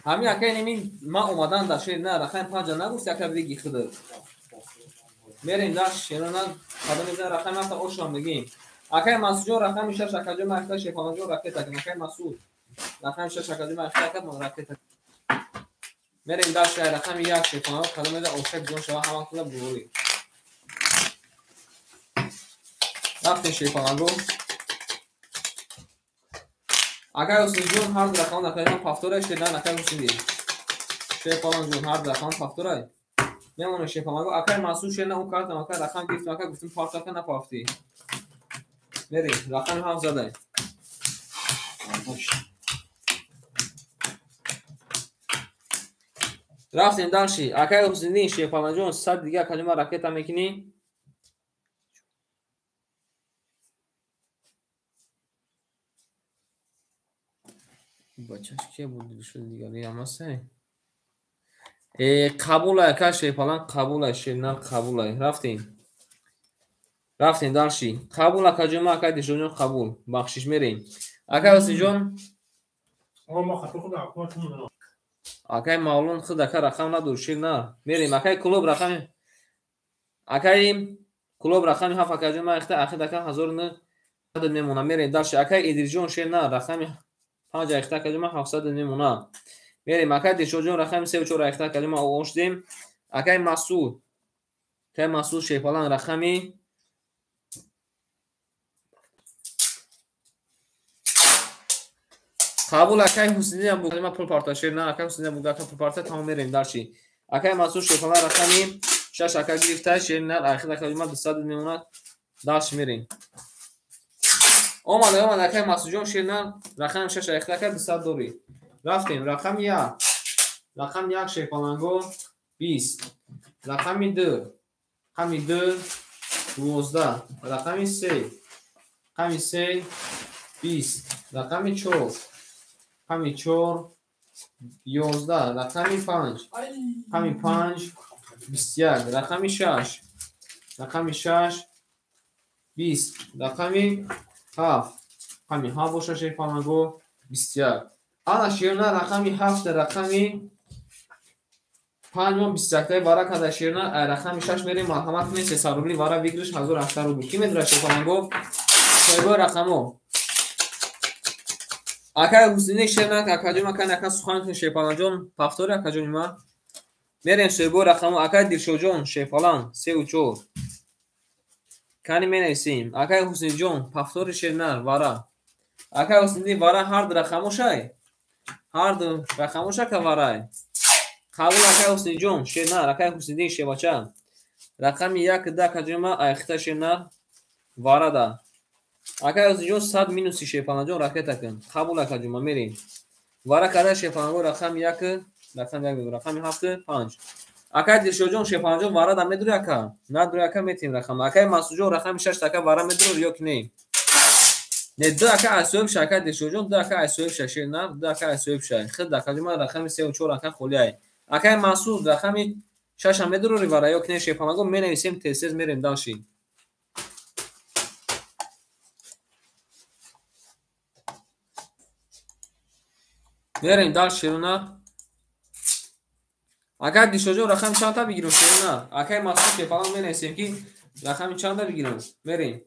Ҳамин ака инин ман омадан дар шер на рақами 5 нагуфти ака биги худат. Мерем дальше шерона кадом мезанем рақами 7 ошам мегем. Акай Масудҷон рақами 6 акаҷон ман айхта шефаланҷон ракета кун. Акай Масуд рақами 6 акаҷон ман айхта ака ман ракета. Мерем дальше рақами 1 шефаланҷон кадом мезанем ошак ҷон шава ҳаман кула бурӣ. Рафтем шефаланҷон. Акай Ҳусинҷон ҳар ду рақам акаҷон повторай шедан акай Ҳусиндин. Шефаланҷон ҳар ду рақам повторай. Мемонем шефаланҷон. Акай Масуд шена ӯ картам ака рақам гирифтам ака гуфтим парт ака напафтӣ. Мерем рақами 7 задай. Рафтем дальше. Акай Ҳусиндин шефаланҷон 100 дига калима ракета мекунӣ. Бачаш ке буд Дилшод дигари амасай. Қабулай ака шефалан қабулай шернар қабулай. Рафтем. Рафтем дальше. Қабул акаҷон ман акай Дилшодҷон қабул. Бахшиш мерем. Акай Ҳусинҷон. Акай Мавлон худ ака рақам надор шернар. Мерем акай Кулоб рақами акай Кулоб рақами 7 акаҷон ман ихта ахид ака 1900 мемонам. Мерем дальше. Акай Идрисҷон шернар рақами 5 айхта акаҷон ман 700 мемонам. Мерем акай Дилшодҷон рақами 3 4 айхта акаҷон ман оғоз шудем. Акай Масуд. Акай Масуд шефалан рақами қабул акай Ҳусинидин буд. Ман пул парта шерна акай Ҳусинидин буд ака пул парта тамом мерем дальше. Акай Масуд шефалан рақами 6 ака гирифта шерна айхта акаҷон ман 200 мемонад. Дальше мерем. Омада омада акай Масудҷон шерна рақами 6 айхта ака 200 дорӣ. Рафтем рақами 1. Рақами 1 шефаланго 20. Рақами 2. Рақами 2 12. Рақами 3. Рақами 3 20. Рақами 4. Рақами 4 11. Рақами 5. Рақами 5 21. Рақами 6. Рақами 6 20, рақами 7, рақами 7 боша шерпаланго 21. Ана шерна рақами 7, рақами 5 мо 21 вара када шерна, рақами 6 мерем, марҳамат кунед, 300 рубли вара выигрыш 1800 рубл. Ки медура шерпаланго? Соҳибои рақамо. Акай Ҳусайни шерна, акаҷон, акай нака сухан кун шерпаланҷон, повтори акаҷони ма. Мерем соҳибои рақамо. Акай Дилшодҷон шерпалан 3 ва 4. Кани менависем. Акай Ҳусайниҷон повтори шерна вара. Акай Ҳусайни вара ҳар ду рақамошай? Ҳар ду рақамоша ка варай? Қабул акай Ҳусайниҷон шернар, акай Ҳусайни шевача. Рақами 1 2 акаҷони ма айхта шернар варада. Акай Ҳусайниҷон 100 минуси шерпаланҷон ракета кун. Қабул акаҷон ма мерем. Вара када шерпаланго рақами 1, рақами 1, рақами 7 5. Акай Дилшодҷон шерпаланҷон варада медури ака? Надури ака метем рақам. Акай Масудҷон рақами 6 ака вара медури ё ки не? Не, ду ака аз соҳиб ша, акай Дилшодҷон, ду ака аз соҳиб ша, шернар, ду ака аз соҳиб ша. Хид акаҷон ма рақами 3 ва 4 ака холиай. Акай Масуд рақами 6 медури вара ё ки не шерпаланго менависем, тез-тез мерем дальше. Мерем дальше шерна. Акай Дилшодҷон рақами чандта бигирем шерна? Акай Масуд шерпаланго менависем ки рақами чандта бигирем. Мерем.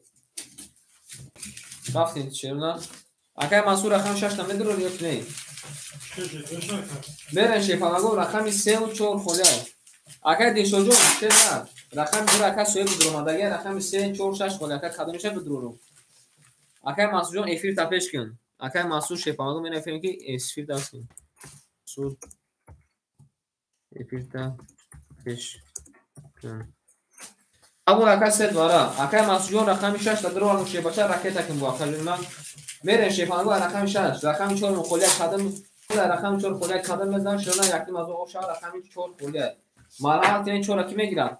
Рафтем шерна. Акай Масуд рақами 6-та медури ё ки не? Мерем шерпаланго рақами 3 ва 4 холиай. Акай Дилшодҷон шерна рақами 2 ака соҳиб дуромадагӣ рақами 3 4 6 холиай. Ака кадомиша бидурорум? Акай Масудҷон эфир та пеш кун. Акай Масуд шерпаланго менависем ки эфир та кун. Масуд эфир та пеш кун. Қабул ака сет вара. Акай Масудҷон рақами 6 та дуроварм шербача ракета кун бо акаҷон ман. Мерем шерпаланго рақами 6, рақами 4 холиай кадом рақами 4 холиай кадом мезанам шерна яким аз оша рақами 4 холиай. Марҳамат кунед 4 ки мегирам.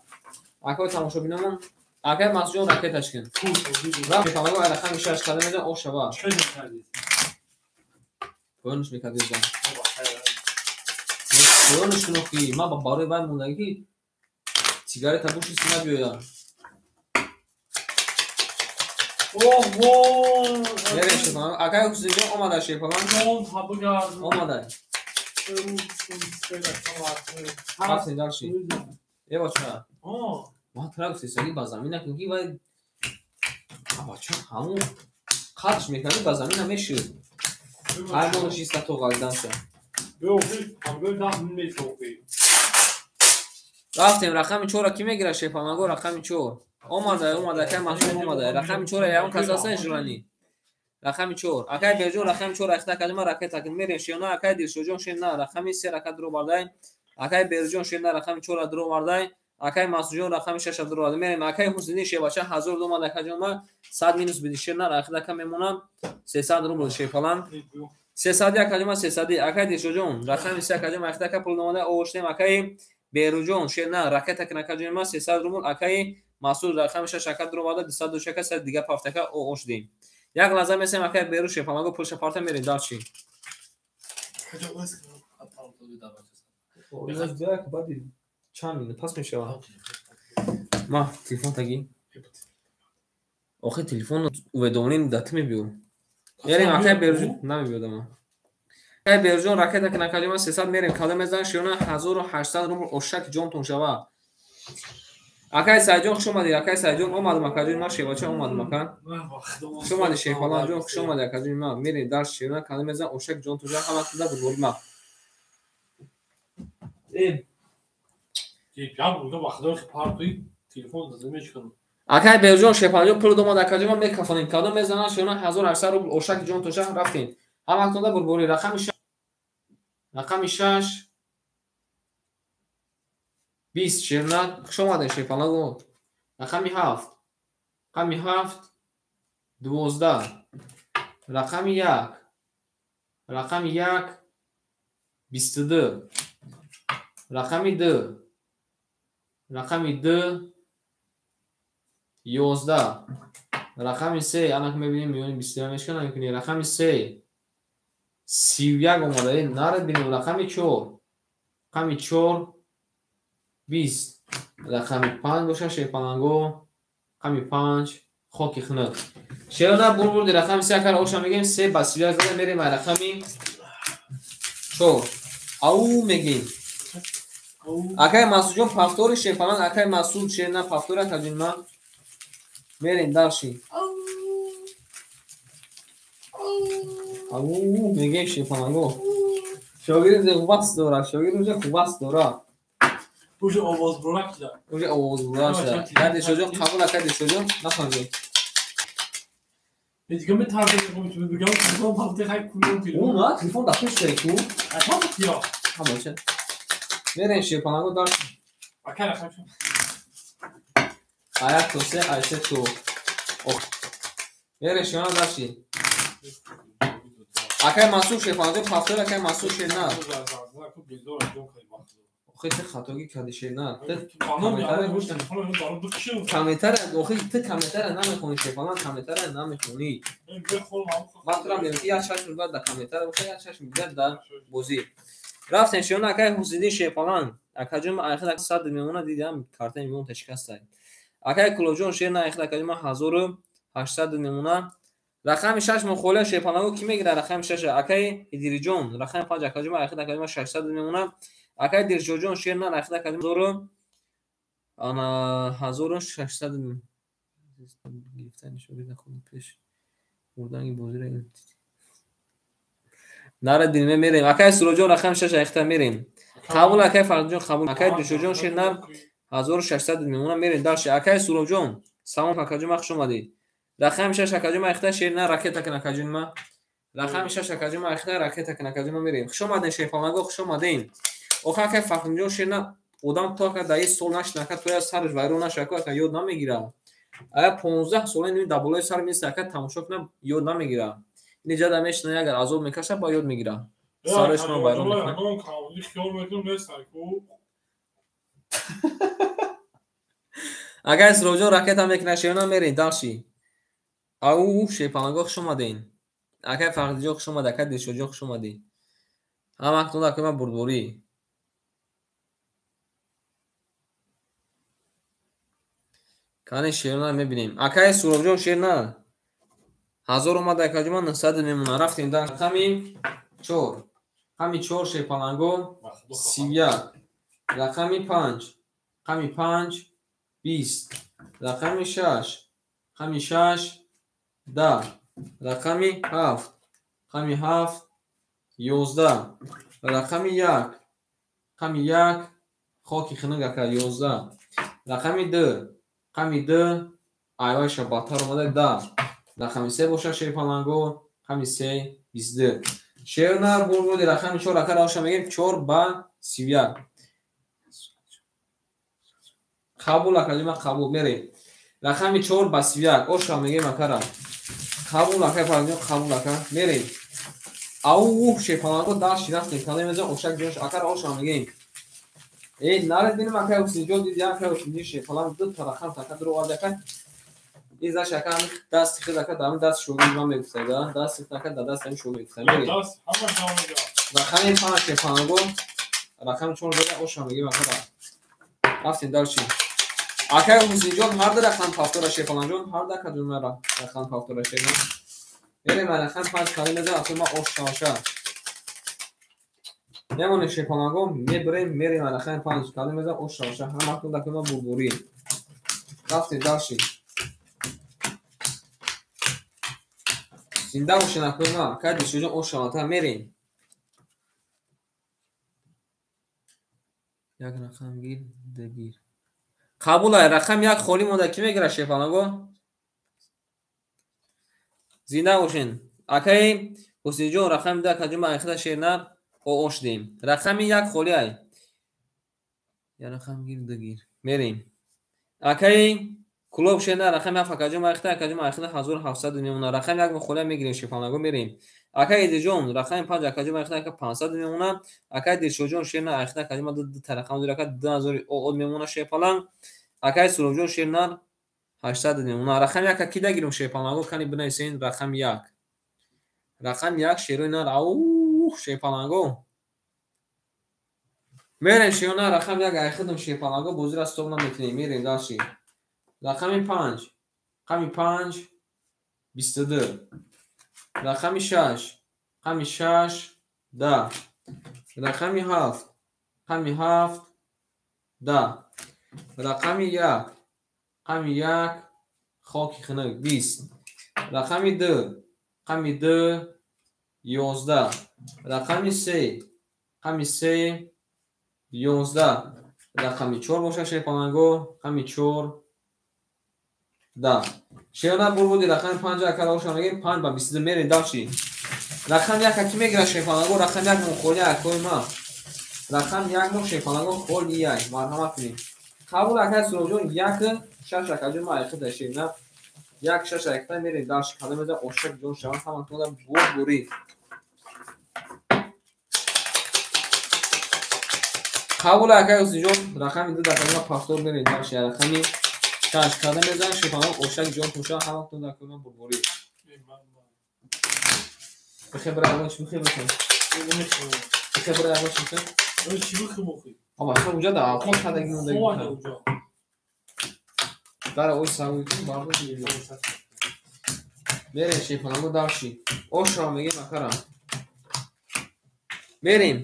Акай тамошобинонам, акай Масудҷон ракеташ кун. Шерпаланго рақами 6 кадом мезанам оша ва. Поёнаш мекардем. Поёнаш кун охи, ман барои вай мондагӣ ки сигарета буши сина биёям. Мерем шерпаланго. Акай Ҳусайниҷон омада шерпаланго. Омада. Рафтем дальше. Э бача. Ман тура гуфтесагӣ ба замин накун ки вай бача ҳамун қадш мекардӣ ба замин намешуд. Ҳар моҳ шиста то ғалиданша. Рафтем рақами 4 ки мегирад шерпаланго рақами 4. Омада, омада, акай Масуд омада. Рақами 4 ягон кас аст желани. Рақами 4. Акай Берҷон рақами 4 ахта кадима ракета кун мерем шена акай Дилшодҷон шена рақами 3 рака дуро бардай. Акай Берҷон шена рақами 4 дуро бардай. Акай Масудҷон рақами 6 дуро бардай. Мерем акай Ҳусайни шебача 1000 омада акаҷон ма 100 минус биди шена рақида ка мемонам 300 рубл шерпалан. 300 акаҷон ма 300. Акай Дилшодҷон рақами 3 акаҷон ма ахта ка пул омада овоштем. Акай Беруҷон шена ракета кун акаҷон ма 300 рубл. Акай Масуд рақами 6 ака дуро барда 202 ака 100 дига пафтака овоштем. Як лаҳза месем акай Беру шерпаланго пулша парта мерем дальше. Чанд минут пас мешавад? Ма телефон таги. Охи телефон уведомление да ту мебиё. Мерем акай Беруҷон намебиёд ама. Акай Беруҷон ракета кун акаҷон ма 300 мерем кадом мезанам шиёна 1800 рубл ошак ҷонтон шава. Акай Сайҷон хуш омадӣ, акай Сайҷон омадам акаҷон ма шевача омадам ака. Хуш омадӣ шерпаланҷон, хуш омадӣ акаҷон ма. Мерем дальше шиёна кадом мезанам ошак ҷонтон шава ҳама туда бурбори ма. Акай Беруҷон шерпаланҷон пул домад акаҷон ма мекафонем. Кадом мезанам шиёна 1800 рубл ошак ҷонтон шава рафтем. Ҳаматонда бурбори рақами 6 рақами 6 20 шерна хуш омадед шерпаланго. Рақами 7 рақами 7 12 рақами 1 рақами 1 22 рақами 2 рақами 2 11 рақами 3 анак мебинем миёни 22 мешкан намекунӣ рақами 3 31 омада нарад бинем рақами 4 рақами 4 20 рақами 5 боша шерпаланго рақами 5 Хоки хунук. Шерона бурбурди рақами 3 акара оша мегем 3 ба 31 зада мерем ай рақами 4. Ау мегем. Акай Масудҷон пафтори шерпаланг, акай Масуд шерна пафтори акаҷон ма. Мерем дарши. Ау мегем шерпаланго. Шогирд хубаст дора, шогирд уже хубаст дора. Уже овоз бурак шуда. Уже овоз бурак шуда. Кади шоҷон қабул акади шоҷон нафаҳмидем. Дигар метарсам бигам телефон пафте хай кунем телефон. На телефон дар пеш дай ку. Ҳама Ҳама ча. Мерем шерпаланго дар. Ака рақам шо. Аяк то се, ай се то. Мерем шерпаланго дарши. Акай Масуд шерпаланго пафтор акай Масуд шерна. Охи ты хатогӣ кардӣ шерна. Комментария охи ты комментария намехонӣ шерпаланг комментария намехонӣ. Ман тура мегӯям ки як чашм бояд дар комментария бошад, як чашм дигар дар бозӣ. Рафтем шерона акай Ҳусиддин шерпаланг. Акаҷон ман айхел 100 мемона дидам картаи мемон ташикастай. Акай Кулобҷон шерна айхел акаҷон ман 1800 мемона. Рақами 6 мухолия шерпаланго ки мегирад рақами 6 акай Идириҷон рақами 5 акаҷон ман айхел акаҷон ман 600 мемона. Акай Дилшодҷон шерна айхел акаҷон 1600 гирифтани шогирд худ пеш бурдани бозиро нара дилме мерем. Акай Суроҷон рақами 6 айхта мерем. Қабул акай Фарҳодҷон қабул. Акай Дилшодҷон шерна 1600 мемона мерем дарши. Акай Суробҷон салом акаҷон ма хуш омадед. Рақами 6 акаҷон ма айхта шерна ракета кун акаҷон ма. Рақами 6 акаҷон ма айхта ракета кун акаҷон ма мерем. Хуш омадед шерпаланго хуш омадед. Оха акай Фарҳодҷон шерна одам то ака дар ин сол нашинака то я сараш вайрон нашака ака ёд намегирад. Ая 15 сола ин дар болои сар меиста ака тамошо кунам ёд намегирад. Ин ҷада мешина агар азоб мекаша ба ёд мегирад. Сараш ма вайрон мекунад. Агар Суробҷон ракета мекунад шерона мерем дарши. Ау шерпаланго хуш омадед. Акай Фарҳодҷон хуш омадед, акай Дилшодҷон хуш омадед. Ҳамаатон акай ман бурдборӣ. Кани шерона мебинем. Акай Суробҷон шерна 1000 омад акаҷон ман 900 мемона. Рафтем дар рақами 4. Рақами 4 шерпаланго 31. Рақами 5. Рақами 5 20. Рақами 6. Рақами 6 10. Рақами 7. Рақами 7 11. Рақами 1. Рақами 1 хоки хунук ака 11. Рақами 2. Рақами 2 айвайша бадтар омада 10. Рақами 3 бошад шерпаланго рақами 3 22. Шерна бурбуди рақами 4 ака раоша мегем 4 ба 31. Қабул акаҷон ман қабул мерем. Рақами 4 ба 31 оша мегем акара. Қабул акай Фарҳодҷон қабул ака мерем. Ау шерпаланго дарши рафтем калем мезан ошак ҷош акара оша мегем. Эй наред бинем акай Ҳусинҷон диди акай Ҳусинҷон шерпаланг ду та рақам така дур овард ака. Ин заш ака ҳамин дасти худ ака дар ҳамин даст шогирд ман мегуфтад, дасти худ ака дар даст ҳамин шогирд мегуфтад. Мерем. Рақами 5 шерпаланго рақами 4 зада оша мегем акара. Рафтем дарши. Акай Ҳусинҷон ҳар ду рақам пафтора шерпалангҷон ҳар ду акаҷон ман рақам пафтора шерпаланг. Мерем ай рақами 5 калем мезанам акай ман ош шаваша. Мемонем шерпаланго мебарем мерем ай рақами 5 калем мезанам ош шаваша. Ҳамаатон акай ман бурдборӣ. Рафтем дарши. Зинда бошед акай ман. Акай Дилшодҷон ош шавата мерем. Як рақам гир, ду гир. Қабул ай рақам 1 холӣ монда ки мегирад шерпаланго? Зинда бошед. Акай Ҳусинҷон рақами 2 акаҷон ман айхела шерна ош дем. Рақами 1 холӣ ай. Я рақам гир, ду гир. Мерем. Акай Кулоб шерна рақами 7 акаҷон ман айхела акаҷон ман айхела 1700 мемона. Рақами 1 холӣ мегирем шерпаланго мерем. Акай Идиҷон рақами 5 акаҷон ман айхела ака 500 мемона. Акай Дилшодҷон шерна айхела акаҷон ман ду та рақам дора ака 2000 од мемона шерпаланг. Акай Суробҷон шерна 800 мемона. Рақами 1 ки дагирем шерпаланго кани бинависен рақами 1. Рақами 1 шерои нар ау шерпаланго. Мерем шерона рақами 1 айхидам шерпаланго бозиро стоп намекунем. Мерем дарши. Рақами 5. Рақами 5 22. Рақами 6 рақами 6 10. Рақами 7 рақами 7 10. Рақами 1 рақами 1 хоки хунук 20. Рақами 2 рақами 2 11. Рақами 3 рақами 3 11. Рақами 4 бошад шерпаланго, рақами 4 10. Шерна бурбуди рақами 5 акара оша мегем 5 ба 22 мерем дальше. Рақами 1 ки мегирад шерпаланго, рақами 1 мо холи акои ма. Рақами 1 мо шерпаланго холи 1. Марҳамат кунед. Қабул акай Суробҷон 1 6 акаҷон ма айқида шерна. 1 6 айқида мерем дальше. Кадом меза ошак ҷон шаванд ҳаматонда бурбури. Қабул акай Ҳусинҷон рақами 2 дақиқа пафтор мерем дальше. Рақами 6 кадом мезан шерпаланго ошак ҷон шаванд ҳаматонда акои бурбури. Бихе бира ягон чи бихе бикун. Бихе бира ягон чи бикун. Чи бихе мохи? Аба хо уҷа да алқот кадаги мондаги. Дара ой савуй кун бардош мегирем. Мерем шерпаланго дальше. Ошро мегем акара. Мерем.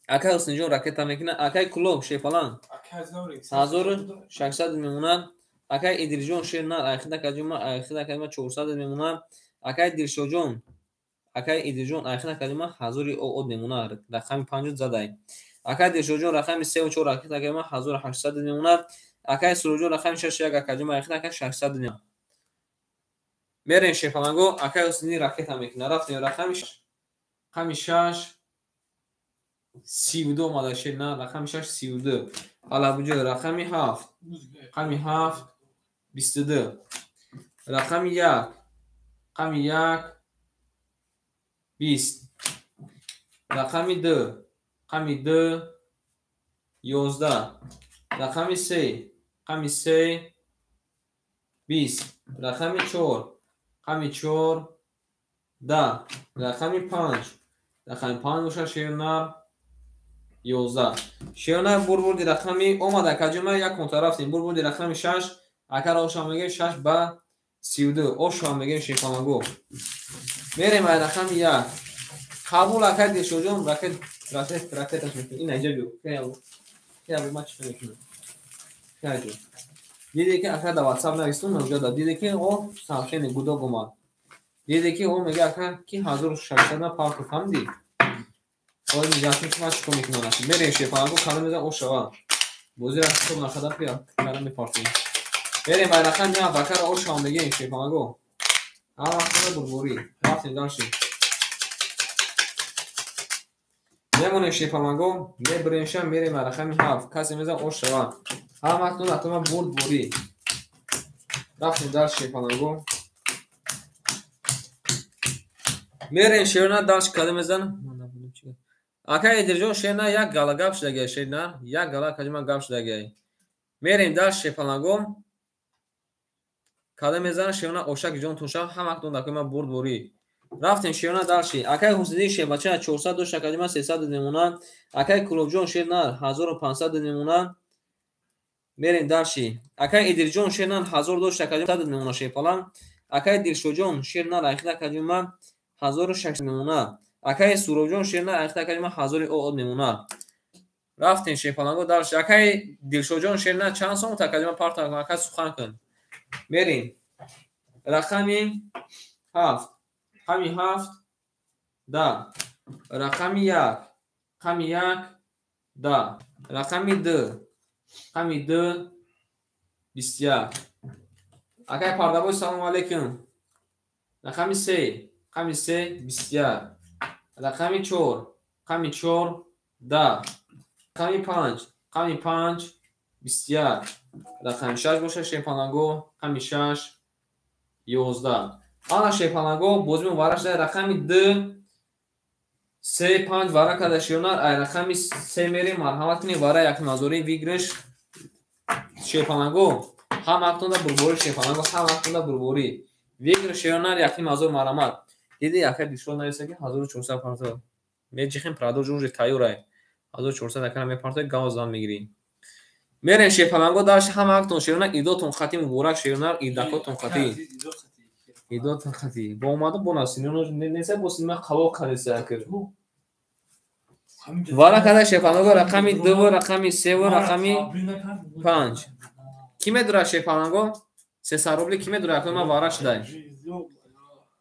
Акай Ҳусинҷон ракета мекунад. Акай Кулоб шерпаланг 1600 мемонад. Акай Идрисҷон шер нар айхида каҷума айхида каҷума 400 мемонад. Акай Дилшоҷон акай Идрисҷон айхида каҷума 1000 од мемонад. Рақами 5 задай. Акай Дилшоҷон рақами 3 ва 4 айхида каҷума 1800 мемонад. Акай Суруҷон рақами 6 1 каҷума айхида каҷума 600 мемонад. Мерем шерпаланго акай Ҳусинӣ ракета мекунад. Рафтем рақами 6 рақами 6 32 омада шер на рақами 6 32. Алабуҷо рақами 7 рақами 7 22. Рақами 1 рақами 1 20. Рақами 2 рақами 2 11. Рақами 3 рақами 3 20. Рақами 4 рақами 4 10. Рақами 5 рақами 5 бошад шернар 11. Шернар бурбурди рақами омада каҷума як конта рафтем. Бурбурди рақами 6 акара ошам мегем 6 ба 32. Ошам мегем шерпаланго. Мерем ай рақами 1. Қабул акай Дилшоҷон ракет ракет ракеташ мекунад. Ин аҷа биё. Кая кая ма чӣ мекунам? Кая ҷо. Диде ки ака да WhatsApp навистум, уҷа да диде ки о сообщение гудок омад. Диде ки о мега ака ки 1600 на парту фаҳмидӣ? Ой нигоҳ кун ки ман чикор мекунам. Мерем шерпаланго кадом мезан ошава. Бозиро ҳисоб накарда пия кадом мепартем. Мерем ай рақами 7 акара ошава мегем шерпаланго. Ҳама вақтона бурбурӣ. Рафтем дальше. Мемонем шерпаланго, мебиремша мерем ай рақами 7. Касе мезан ошава. Ҳама вақтона атома бурдбурӣ. Рафтем дальше шерпаланго. Мерем шерна дальше кадом мезан? Акай Идрисҷон шерна як гала гап шудагай шерна, як гала каҷума гап шудагай. Мерем дальше шерпаланго. Кадом мезанад шерна ошак ҷон тунша ҳамактон дакои бурдбурӣ. Рафтем шерна дальше. Акай Ҳусинӣ шербача 400 дошт каҷума 300 мемонад. Акай Кулобҷон шерна 1500 мемонад. Мерем дальше. Акай Идрисҷон шерна 1000 дошт каҷума 100 мемонад шерпаланг. Акай Дилшоҷон шерна айхида каҷума 1600 мемонад. Акай Суробҷон шерна айхида каҷума 1000 од мемонад. Рафтем шерпаланго дальше. Акай Дилшоҷон шерна чанд сом та каҷума парта акай сухан кун. Мерем. Рақами 7 рақами 7 10. Рақами 1 рақами 1 10. Рақами 2 рақами 2 21. Акай Пардабой салому алейкум. Рақами 3 рақами 3 21. Рақами 4 рақами 4 10. Рақами 5 рақами 5 21. Рақами 6 бошад шерпаланго, рақами 6 11. Ана шерпаланго бозимон вара шуда рақами 2 3 5 вара карда шернар ай рақами 3 мерем марҳамат кунед вара як назори выигрыш шерпаланго ҳамактонда бурборӣ шерпаланго ҳамактонда бурборӣ выигрыш шернар яким ҳазор марҳамат. Диди акай Дилшод нависта ки 1400 партов. Меҷихем продолжим уже тайёрай. 1400 акара мепартои гав зан мегирӣ. Мерем шепаланго даш ҳамаактон шерона идотон хати муборак шерона идакотон хати. Идотон хати. Бо омада бо насиноно неса бо сима қалоқ кадеса акир. Вара када шепаланго рақами 2 рақами 3 рақами 5. Ки медура шепаланго? 300 рубли ки медура? Акой ма вара шудай.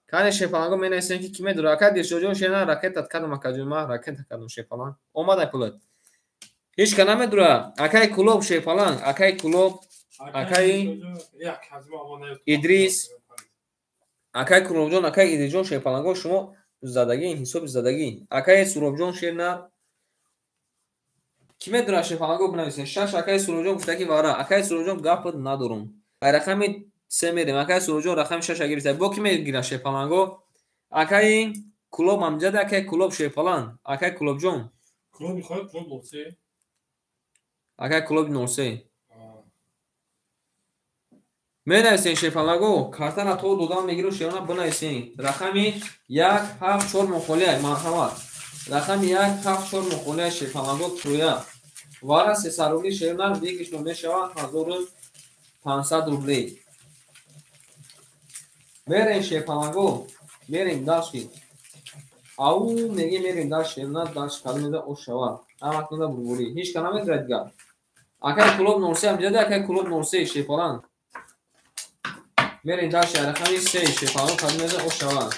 Кане шепаланго менависем ки ки медура. Ака Дилшодҷон шена ракетат кадам акаҷон ма ракета кадам шепаланг. Омада пулат. Ҳеч ка намедура. Акаи Кулоб шепаланг, акаи Кулоб, акаи Идрис, акаи Кулобҷон, акаи Идрисҷон шепаланго шумо задагӣ, ҳисоби задагӣ. Акаи Суробҷон шерна ки медура шепаланго бинависем. 6 акаи Суробҷон гуфта ки вара. Акаи Суробҷон гап надорум. Ай рақами 3 мерем. Акаи Суробҷон рақами 6 гирифта. Бо ки мегира шепаланго? Акаи Кулоб амҷада, акаи Кулоб шепаланг, акаи Кулобҷон. Кулоб мехоҳад Кулоб 03. Акаи Кулоб 03. Менависем шепаланго, картара то додам мегиру шерона бинависем. Рақами 1 7 4 мухолия, марҳамат. Рақами 1 7 4 мухолия шепаланго троя. Вара 300 рубли шерона дигишно мешава 1500 рубли. Мерем шепаланго, мерем дашки. Ау меги мерем даш шерона даш калимеда ошава. Амакнада бурбури. Ҳеч ка намедурад дигар. Акаи Кулоб 03 амҷада, акаи Кулоб 03 шепаланг. Мерем даши рақами 3 шепаланг калимеда ошава.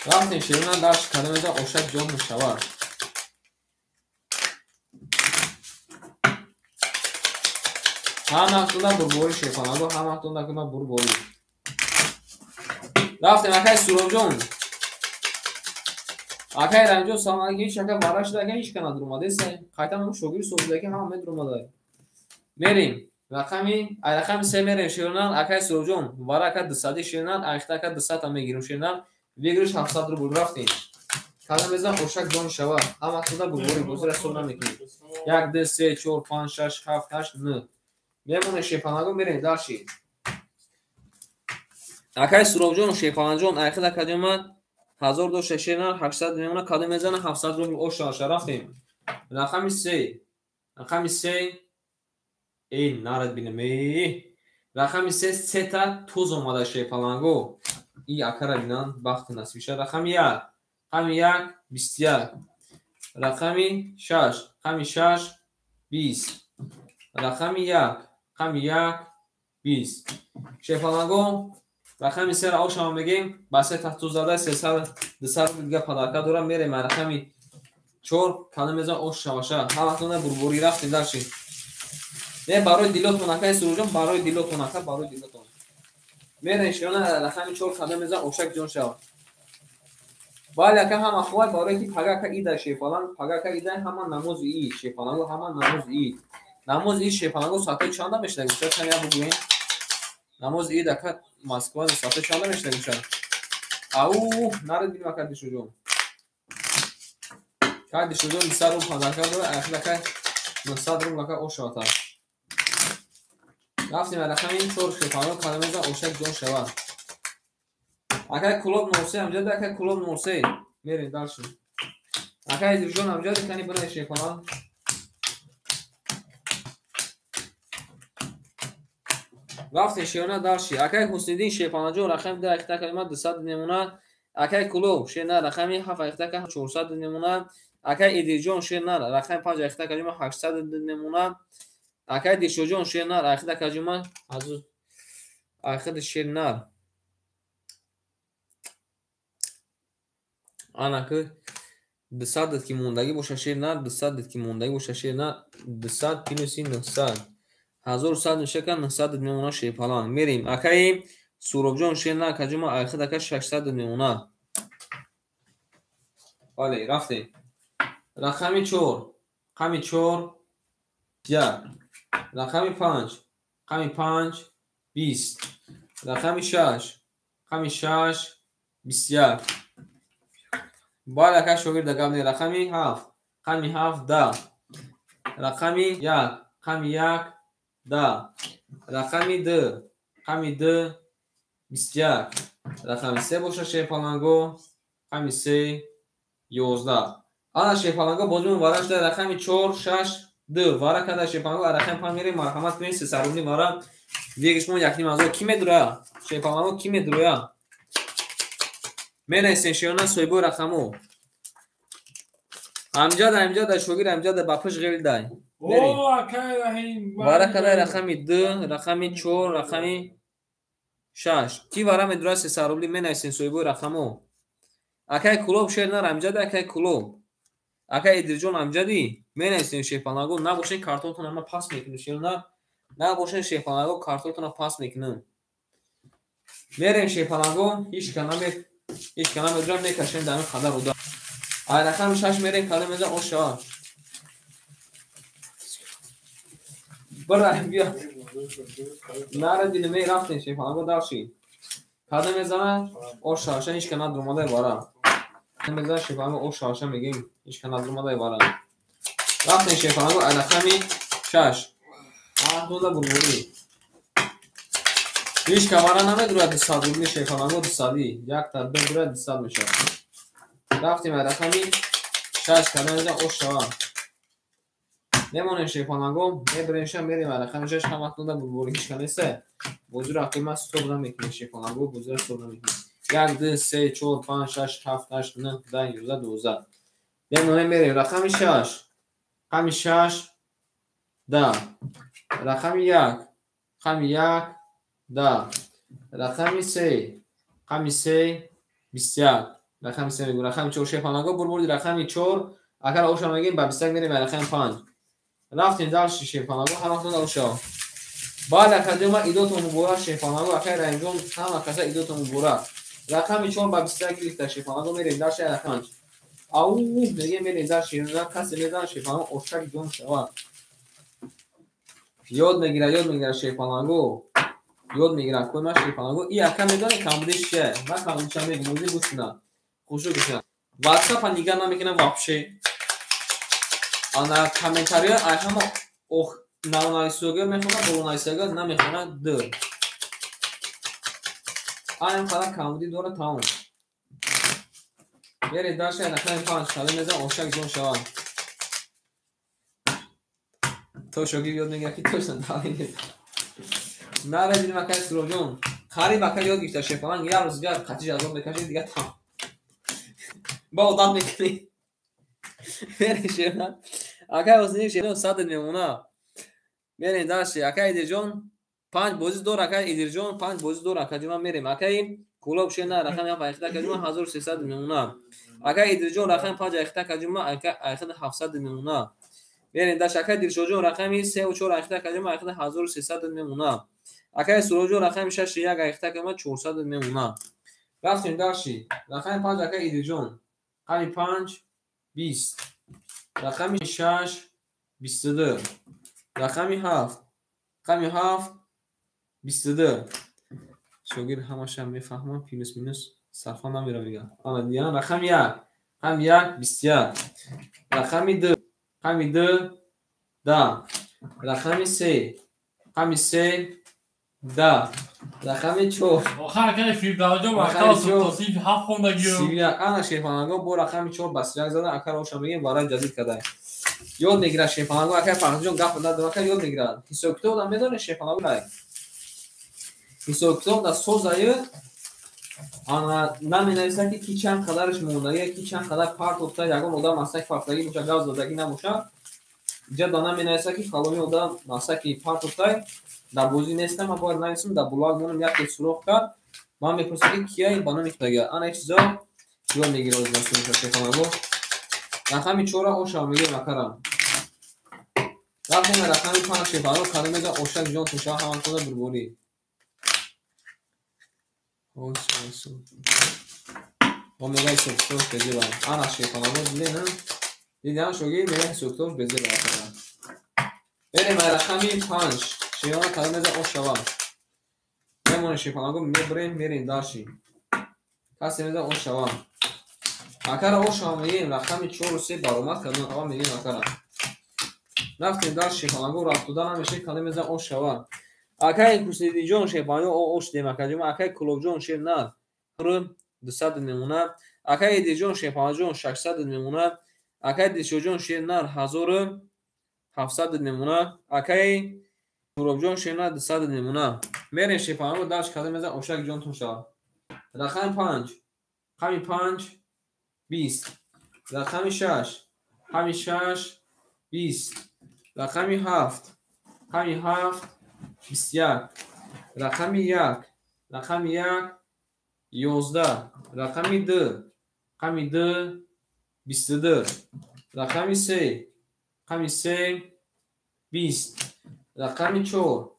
Рафтем шерона даш калимеда ошак ҷон мешава. Ҳамаатонда бурбори шепаланго, ҳамаатонда куна бурбори. Рафтем акаи Суробҷон. Акаи Рамҷон салом алейкум. Ҳеч ака вара шуда, ака ҳеч ка надурумадеса. Қайтан шогирд созида ки ҳама медурумада. Мерем. Рақами, ай рақами 3 мерем шерона, акаи Суробҷон. Вара ака 200 шерона, айхта ака 200 та мегирем шерона. Выигрыш 700 рубл рафтем. Када мезан ошак ҷон шава. Ҳамаатонда бурбори бозира ҳисоб намекунем. 1 2 3 4 5 6 7 8 9. Мемонем шепаланго мерем даши. Акаи Суробҷон шепаланҷон айхид акаҷон 1000 дошта шерна 800 мемона када мезана 700 рубл ошаша рафтем. Рақами 3. Рақами 3. Эй нарад бинем. Эй. Рақами 3 сета туз омада шепаланго. И акара бинан бахт насиб шад. Рақами 1. Рақами 1 21. Рақами 6. Рақами 6 20. Рақами 1. Рақами 1 20. Шепаланго рақами 3 ра ошама мегем, ба се та туз зада 300 200 рубл дига падарка дорам. Мерем рақами 4 када мезан ош шаваша. Ҳаматона бурбури рафтем даши. Не барои дилотон акаи Суруҷон, барои дилотон ака, барои дилотон. Мерем шерона рақами 4 када мезан ошак ҷон шава. Бале ака ҳама хубай, барои ки пага ака ида шепаланг, пага ака ида ҳама намози ид шепаланго, ҳама намози ид. Намози ид шепаланго соатҳои чанда мешавад? Шояд каме бигӯем. Намози ид ака Москва соатҳои чанда мешавад? Ау, нарад бинем ака Дилшодҷон. Ка Дилшодҷон 200 рубл падарка дора, ахир ака 900 рубл ака ошавата. Рафтем рақами 4 шепаланго када мезан ошак ҷон шава. Акаи Кулоб 03 амҷада, акаи Кулоб 03. Мерем дальше. Акаи Идрисҷон амҷада кани бинай шепаланг. Рафтем шерона дальше. Акаи Ҳусниддин шепаланҷон рақами 2 айхта калима 200 немона. Акаи Кулоб шерна рақами 7 айхта ка 400 немона. Акаи Идрисҷон шерна рақами 5 айхта калима 800 немона. Акаи Дилшодҷон шерна айхта калима айхта шерна. Ана ки 200 ки мондагӣ боша шерна, 200 ки мондагӣ боша шерна, 200 плюси 900. 1100 мешака 900 мемона шепаланг. Мерем. Акаи Суробҷон шерна акаҷума айхид ака 600 мемона. Бале, рафтем. Рақами 4. Рақами 4 1. Рақами 5. Рақами 5 20. Рақами 6. Рақами 6 21. Бале ака шогирда гап не. Рақами 7. Рақами 7 10. Рақами 1. Рақами 1 10. Рақами 2. Рақами 2 21. Рақами 3 боша шепаланго. Рақами 3 11. Ана шерпаланго бозимон вара шуда рақами 4, 6, 2 вара када шерпаланго рақами 5 мерем. Марҳамат кунед 300 рубли вара. Вегишмон 1,5 ҳазор. Ки медуроя? Шерпаланго ки медуроя? Менависем шеёна соҳибои рақамо. Амҷад, амҷад, шогир амҷад ба пуш ғел дай. Вара кадай рақами 2, рақами 4, рақами 6. Ки вара медуроя 300 рубли менависем соҳибои рақамо. Акай Кулоб шер нар амҷад, акай Кулоб. Акай Идрисҷон амҷадӣ менависем шерпаланго. Набошед картонтон ма пас мекунем шерна. Набошед шерпаланго картонтон пас мекунем. Мерем шерпаланго, ҳеч ка наме ҳеч ка намедурам мекашем дар ин қадар уда. Ай рақами 6 мерем калем мезан ош шава. Бира бия. Нара динаме рафтем шерпаланго дарши. Кадам мезана ош шава, ҳеч ка надурмадай вара. Мезана шерпаланго ош шава мегем, ҳеч ка надурмадай вара. Рафтем шерпаланго ай рақами 6. Ҳаматонда бурбурӣ. Ҳеч ка вара намедурад 200 рубли шерпаланго 200-и. Якта бедурад 200 мешавад. Рафтем ай рақами 6 кадам мезан ош шава. Мемонем шерпаланго, мебиремша мерем ай рақами 6 ҳаматонда бурбурӣ ҳеч ка неста. Бозиро ақли ман стоп намекунем шерпаланго, бозиро стоп намекунем. 1, 2, 3, 4, 5, 6, 7, 8, 9, 10, 11, 12. Мемонем мерем рақами 6. Рақами 6 10. Рақами 1. Рақами 1 10. Рақами 3. Рақами 3 21. Рақами 3 мегӯ. Рақами 4 шерпаланго бурбурди рақами 4. Агар оша мегем ба 21 мерем рақами 5. Рафтем дарши шерпаланго ҳаматон оша. Баъд академа идотон муборак шерпаланго акай Раҳимҷон ҳама каса идотон муборак. Рақами 4 ба 21 гирифта шерпаланго мерем дарши рақами 5. Ау мегем мерем дарши касе мезан шерпаланго ошак ҷон шавад. Ёд мегира шерпаланго. Ёд мегира кой ма шерпаланго. И ака медоне камбудиш чия? Ма камбудиша мегум, ози гӯш кунад. Хушу гӯш кунад. WhatsApp-а нигаҳ намекунам вообще. Ана комментария ай ҳама ох навнависогиҳо мехонад, болонависогиҳо намехонад. Д. Ай ин қадар камбудӣ дорад тамом. Мерем дарши рақами 5 калем мезан ошак ҷон шавад. То шогир ёд мегирад ки точно давление. Нарадим акай Суроҷон. Қариб ака ёд гирифта шерпаланг як рӯз дигар қатиш азоб мекашид дигар там. Ба одат мекунӣ. Мерем шерпаланг. Акай Ҳусни шерпаланг сад мемона. Мерем дарши акай Идрисҷон 5 бозӣ дор акай Идрисҷон 5 бозӣ дор ака ҷума мерем. Акай Кулоб шер на рақами 7 айхта ака ҷума 1300 мемона. Акай Идрисҷон рақами 5 айхта ака ҷума айхта 700 мемона. Мерем дарши акай Дилшодҷон рақами 3 ва 4 айхта ака ҷума айхта 1300 мемона. Акай Суроҷон рақами 6 1 айхта ака ҷума 400 мемона. Рафтем дарши рақами 5 акай Идрисҷон рақами 5 20, рақами 6 22, рақами 7 рақами 7 22. Шогир ҳамаша мефаҳмам, плюс минус сарфа намера мегӯяд. Ана дигар рақами 1 рақами 1 21, рақами 2 рақами 2 10, рақами 3 рақами 3 10, рақами 4. Охир акай Фирдавсҷон мактаб то синфи 7 хондагиё. 31. Ана шерпаланго бо рақами 4 ба 31 зада акар оша мегем вара ҷазид кадай. Ёд мегирад шерпаланго акай Фарҳодҷон гап надорад акай ёд мегирад. Ҳисоб китоб медонед шерпаланго ай. Ҳисоб китоб да созаю ана наменависад ки ки чанд қадараш мондагӣ, ки чанд қадар партофта, ягон одам ҳаста ки партофтагӣ боша, гап задагӣ набоша. Инҷа да наменависад ки фалони одам ҳаста ки партофтай, дар бозӣ нестам, ман бояд нависам, дар булак монам яке суроғ кард. Ман мепурсам ки кияй ба номи китага. Ана ин чизо ёд мегирад шерпаланго. Рақами 4 оша мегирем акара. Рафтем рақами 5 шерпаланго кадом мезан ошак ҷон тушава ҳаматонда бурборӣ. О мегӯяд ҳисобкитобаш безеба. Ана шерпаланго дидем, дидем шогир мегӯяд ҳисобкитобаш безеба акара. Мерем ай рақами 5 шерпаланго кадом мезан ош шава. Мемонем шерпаланго мебирем мерем дарши. Касе мезан ош шава. Акара ош шава мегӯем рақами 4 3 баромад кардам ава мегӯем акара. Рафтем дарши шерпаланго рафтуда намешед кадом мезан ош шава. Акай Ҳусниддинҷон шерпаланго ош дем ака ҷума акай Кулобҷон шер на 200 мемона. Акай Идрисҷон шерпаланҷон 600 мемона. Акай Дилшодҷон шернар 1700 мемона. Акай Муробҷон шернар 200 мемона. Мерем шерпаланго дарш карда мезан ошак ҷонтон шавад. Рақами 5, рақами 5 20, рақами 6, рақами 6 20, рақами 7, рақами 7 21, рақами 1, рақами 1 11, рақами 2, рақами 2 22, рақами 3, рақами 3 20, рақами 4,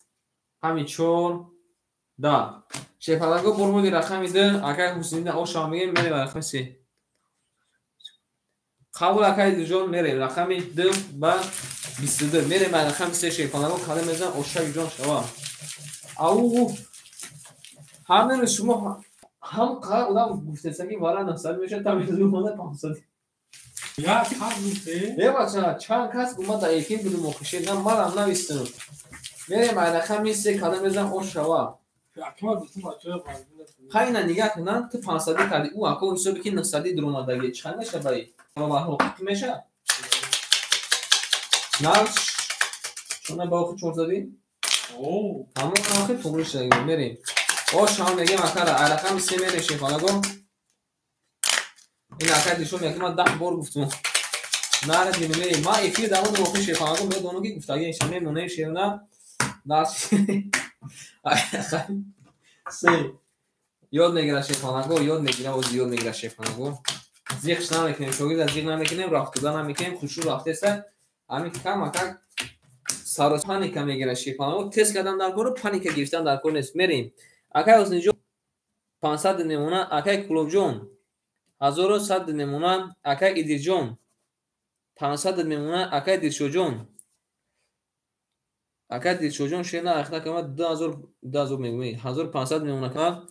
рақами 4 10. Шерпаланго бурбуди рақами 2, акай Ҳуснида ошам мегем, мерем рақами 3. Қабул акай Дилҷон, мерем рақами 2 ба 22. Мерем рақами 3 шерпаланго калем мезан ошак ҷон шава. Ау ҳамин шумо ҳам қадар одам гуфтесаки вара 900 мешад, та мезумона 500. Я кас гуфте? Е бача, чанд кас омад дар эфир будум охиши, на манам навистам. Мерем рақами 3 калем мезан ош шава. Хайна нигаҳ кунам, ту 500 кардӣ, ӯ ако ҳисоби ки 900 дуромадаги, чанд меша баи? Ҳуқуқ меша? Нарх шона ба охи 400? Ҳамон охи туғри шудаги, мерем. Ош ҳам мегем акара, рақами 3 мерем шефалаго. Ин акай Дилшод мегӯяд, ман 10 бор гуфтум. Наре динем, мерем. Ман эфир дар он охи шефалаго медонам ки гуфтаги иша мемонем шерна. Нарх се ёд мегирад шефалаго, ёд мегирад, ози ёд мегирад шефалаго. Зиқш намекунем, шогирда зиқ намекунем, рафтуда намекунем, хушрӯ рафтеса. Ҳамин камакак сару паника мегирад шефалаго. Тест кардан дар кору паника гирифтан дар кор нест. Мерем. Акай Ҳусниҷон 500 мемона, акай Кулобҷон 1100 мемона, акай Идирҷон 500 мемона, акай Дилшодҷон. Акай Дилшодҷон шерна ахта кама 2000 2000 мегӯем, 1500 мемона кама.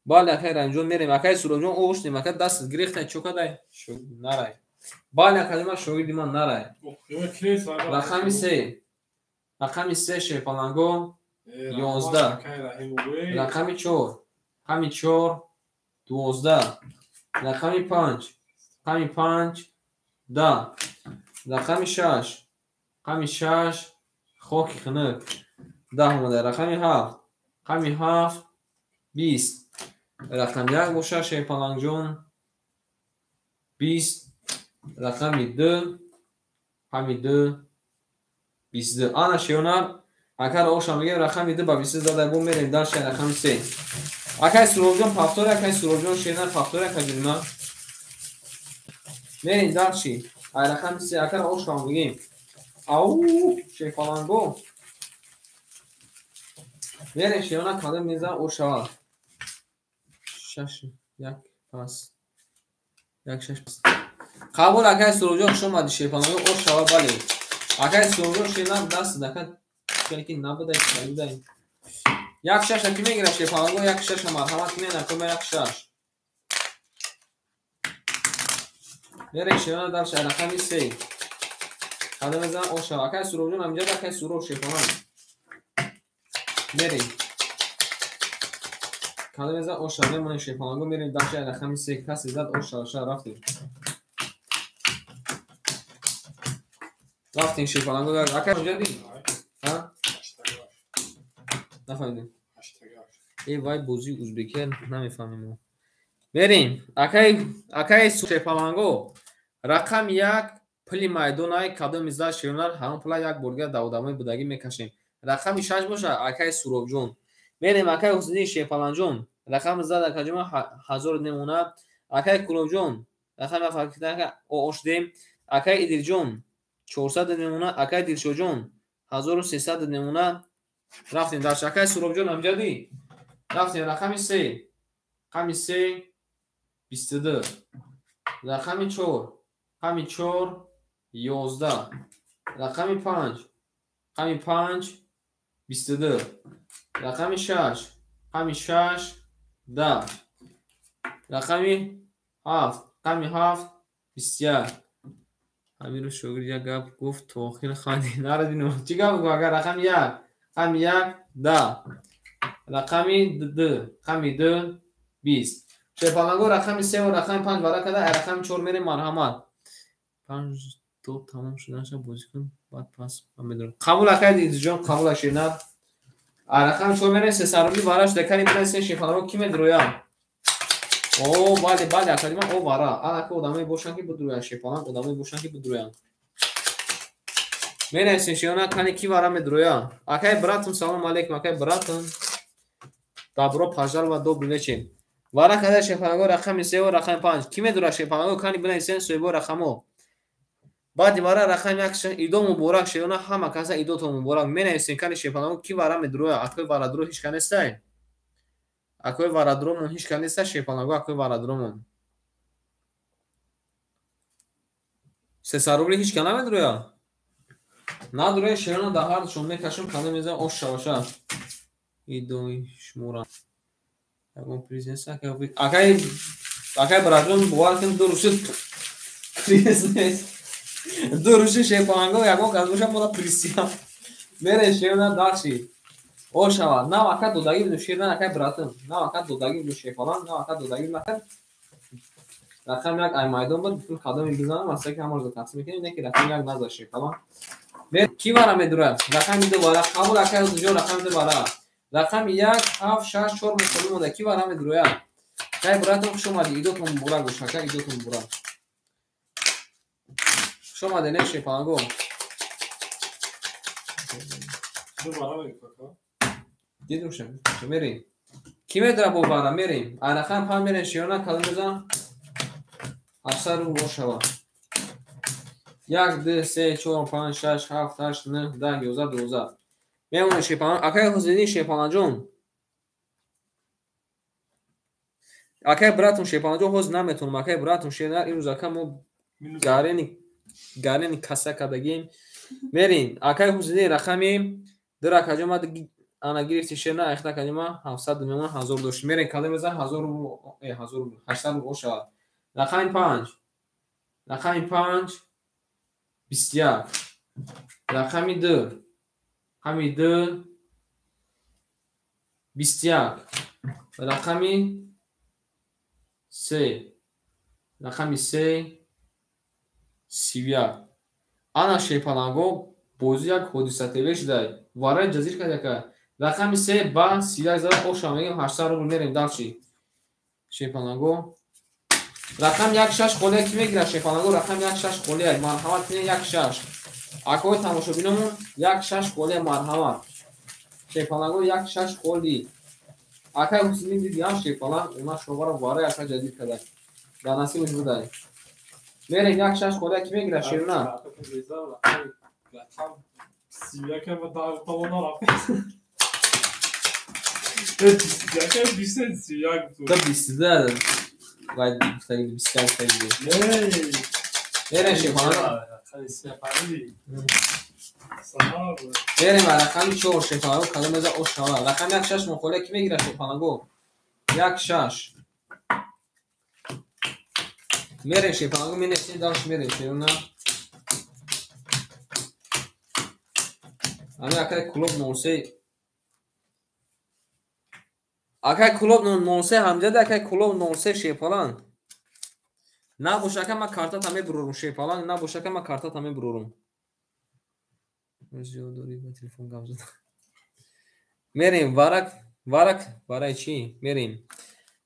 Бале акай Раҳимҷон мерем, акай Суробҷон оштем, акай даст гирифтай чокадай нарай. Бале акай ман шогирди ман нарай. Рақами 3, рақами 3 шерпаланго 11, рақами 4, рақами 4 12, рақами 5, рақами 5 10, рақами 6, рақами 6 хоки хунук 10 омада, рақами 7, рақами 7 20, рақами 1 боша шерпалангҷон 20, рақами 2, рақами 2 22. Ана шеонар акар оша мегем рақами 2 ба 22 зада бо мерем дальше рақами 3. Акай Суробҷон повтор, акай Суробҷон шернар повтор, акай ҷунима. Мерем дальше. Ай рақами 3 акар оша мегем. Ау шерпаланго. Мерем шеона кадом мезан ошава. 6 1 пас 1 6 пас. Қабул акай Суробҷон хуш омадӣ шерпаланго ошава бале. Акай Суробҷон шернар даст дака ки набудай, набудай. 1 6 ки мегирад шерпаланго, 1 6 марҳамат кунед, накума 1 6. Мерем шерна дальше рақами 3. Кадом мезан ошава. Акай Суробҷон ҳаминҷа, акай Суроб шерпаланг. Мерем. Кадом мезан ошава, мемонем шерпаланго, мерем дальше рақами 3. Касе зад ошава, ша рафтем. Рафтем шерпаланго. Акай ҳаминҷа ди? Ҳа? Нафаҳмидем. Э вай бозии узбекия намефаҳмем. Мерем. Акай шерпаланго. Рақами 1 пули майдонай кадом изда шернар ҳамон пула як бор дигар дар одамои будагӣ мекашем. Рақами 6 боша акай Суробҷон. Мерем акай Ҳусни шерпаланҷон. Рақами зад акаҷома 1000 мемона. Акай Кулобҷон рақами 7 оштем. Акай Идирҷон 400 мемона. Акай Дилшодҷон 1300 мемона. Рафтем дальше. Акай Суробҷон ҳамҷадӣ. Рафтем рақами 3, рақами 3 22, рақами 4, рақами 4 11, рақами 5, рақами 5 22, рақами 6, рақами 6 10, рақами 7, рақами 7 21. Ҳаминро шогирд як гап гуфт, то охир хандид. Нарадинум. Чӣ гап гуфт? Агар рақами 1, рақами 1 10, рақами 2, рақами 2 20. Шерпаланго рақами 3 ва рақами 5 вара карда, рақами 4 мерем марҳамат. 5 то тамом шуданаша бозӣ кун, баъд пас ман медонам. Қабул акай Идрисҷон, қабул шернар. Рақами 4 мерем, 300 рубли вара шуда. Кани бинависен шерпаланго ки медроя? О, бале, бале, акадима, о вара. Анака одамое бошанд ки бидроянд шерпаланг, одамое бошанд ки бидроянд. Менависем шерона, кани ки вара медроя? Акай братум, салом алейкум, акай братум. Добро пожаловать, добрый вечер. Вара када шерпаланго рақами 3 ва рақами 5. Ки медора шерпаланго? Кани бинависен соҳибо рақамо. Баъди вара рақами 1 идо муборак шерона, ҳама каса идотон муборак. Менависем кани шерпаланго ки вара медроя? Акои варадро ҳеч ка нестай? Акои варадромон ҳеч ка нестай шерпаланго, акои варадромон. 300 рубли ҳеч ка намедроя? Надроя шерона, дар ҳардушон мекашам, кадом мезанам ош шаваша. Идои шумора. Ягон приз нест, акай акай братҷон, бовар кун, ду рӯз приз нест. Ду рӯзи шерпаланго ягон кас боша мода присиям. Мере шерона даши. О шава, нав ака додагӣ буду шерна, акай братым. Нав ака додагӣ буду шерпаланг, нав ака додагӣ буду ака. Рақами 1 ай майдон буд, бутун кадоми бизанам, аса ки ҳамаро тақсим мекунем, не ки рақами 1 наза шерпаланг. Ки вара медурад? Рақами 2 вара, қабул акай ҷо рақами 2 вара. Рақами 1, 7, 6, 4 мусови монда. Ки вара медурояд? Кай братам, хуш омадӣ, идотон муборак бош, ака, идотон муборак. Хуш омадӣ, не шерпаланго. Дидум шам, мерем. Ки медора бо вара? Мерем. А рақами 5 мерем, шерона, кадом мезанам? 800 рубл шава. 1, 2, 3, 4, 5, 6, 7, 8, 9, 10, 11, 12. Мемонем шерпаланг. Акай Ҳусайниддин шерпаланҷон. Акай братум шерпаланҷон, ҳозир наметонам. Акай братум шернар, имрӯз ака мо гарени каса кардагим. Мерем. Акай Ҳусайниддин рақами 2 ракаҷон ма ана гирифти шерна, айхта кадима 700 мемон 1000 дошт. Мерем кадом мезан 1000 рубл, 1000 рубл, 800 рубл шавад. Рақами 5. Рақами 5 21. Рақами 2. Рақами 2 21. Рақами 3. Рақами 3 31. Ана шерпаланго бозӣ як ҳодиса ТВ шудай. Вараи ҷазир кард яка. Рақами 3 ба 31 зада оша мегем 800 рубл мерем дальше. Шерпаланго. Рақами 1 6 холия ки мегирад шерпаланго? Рақами 1 6 холия. Марҳамат кунед 1 6. Акои тамошобиномон 1 6 холия марҳамат. Шерпаланго 1 6 холи. Акай Ҳусайниддин дидиам шерпаланг, уна шовара вараи ака ҷазир карда. Дар насибаш будай. Мерем 1 6 холия ки мегирад шерона? То 22 вай гуфтаги 21 гуфтаги. Мерем шерпаланг. Мерем рақами 4 шерпаланго, кадом меза ош шава. Рақами 1 6 мухолия ки мегирад шерпаланго? 1 6. Мерем шерпаланго, менависем дальше мерем шерона. Ами акай клуб 03. Акай клуб 03 ҳамҷада, акай клуб 03 шерпаланг. Набош ака ман картата мебурорум шерпаланг, набош ака ман картата мебурорум. Зиёд дорӣ ба телефон гап зада. Мерем варак, варак, вараи чӣ? Мерем.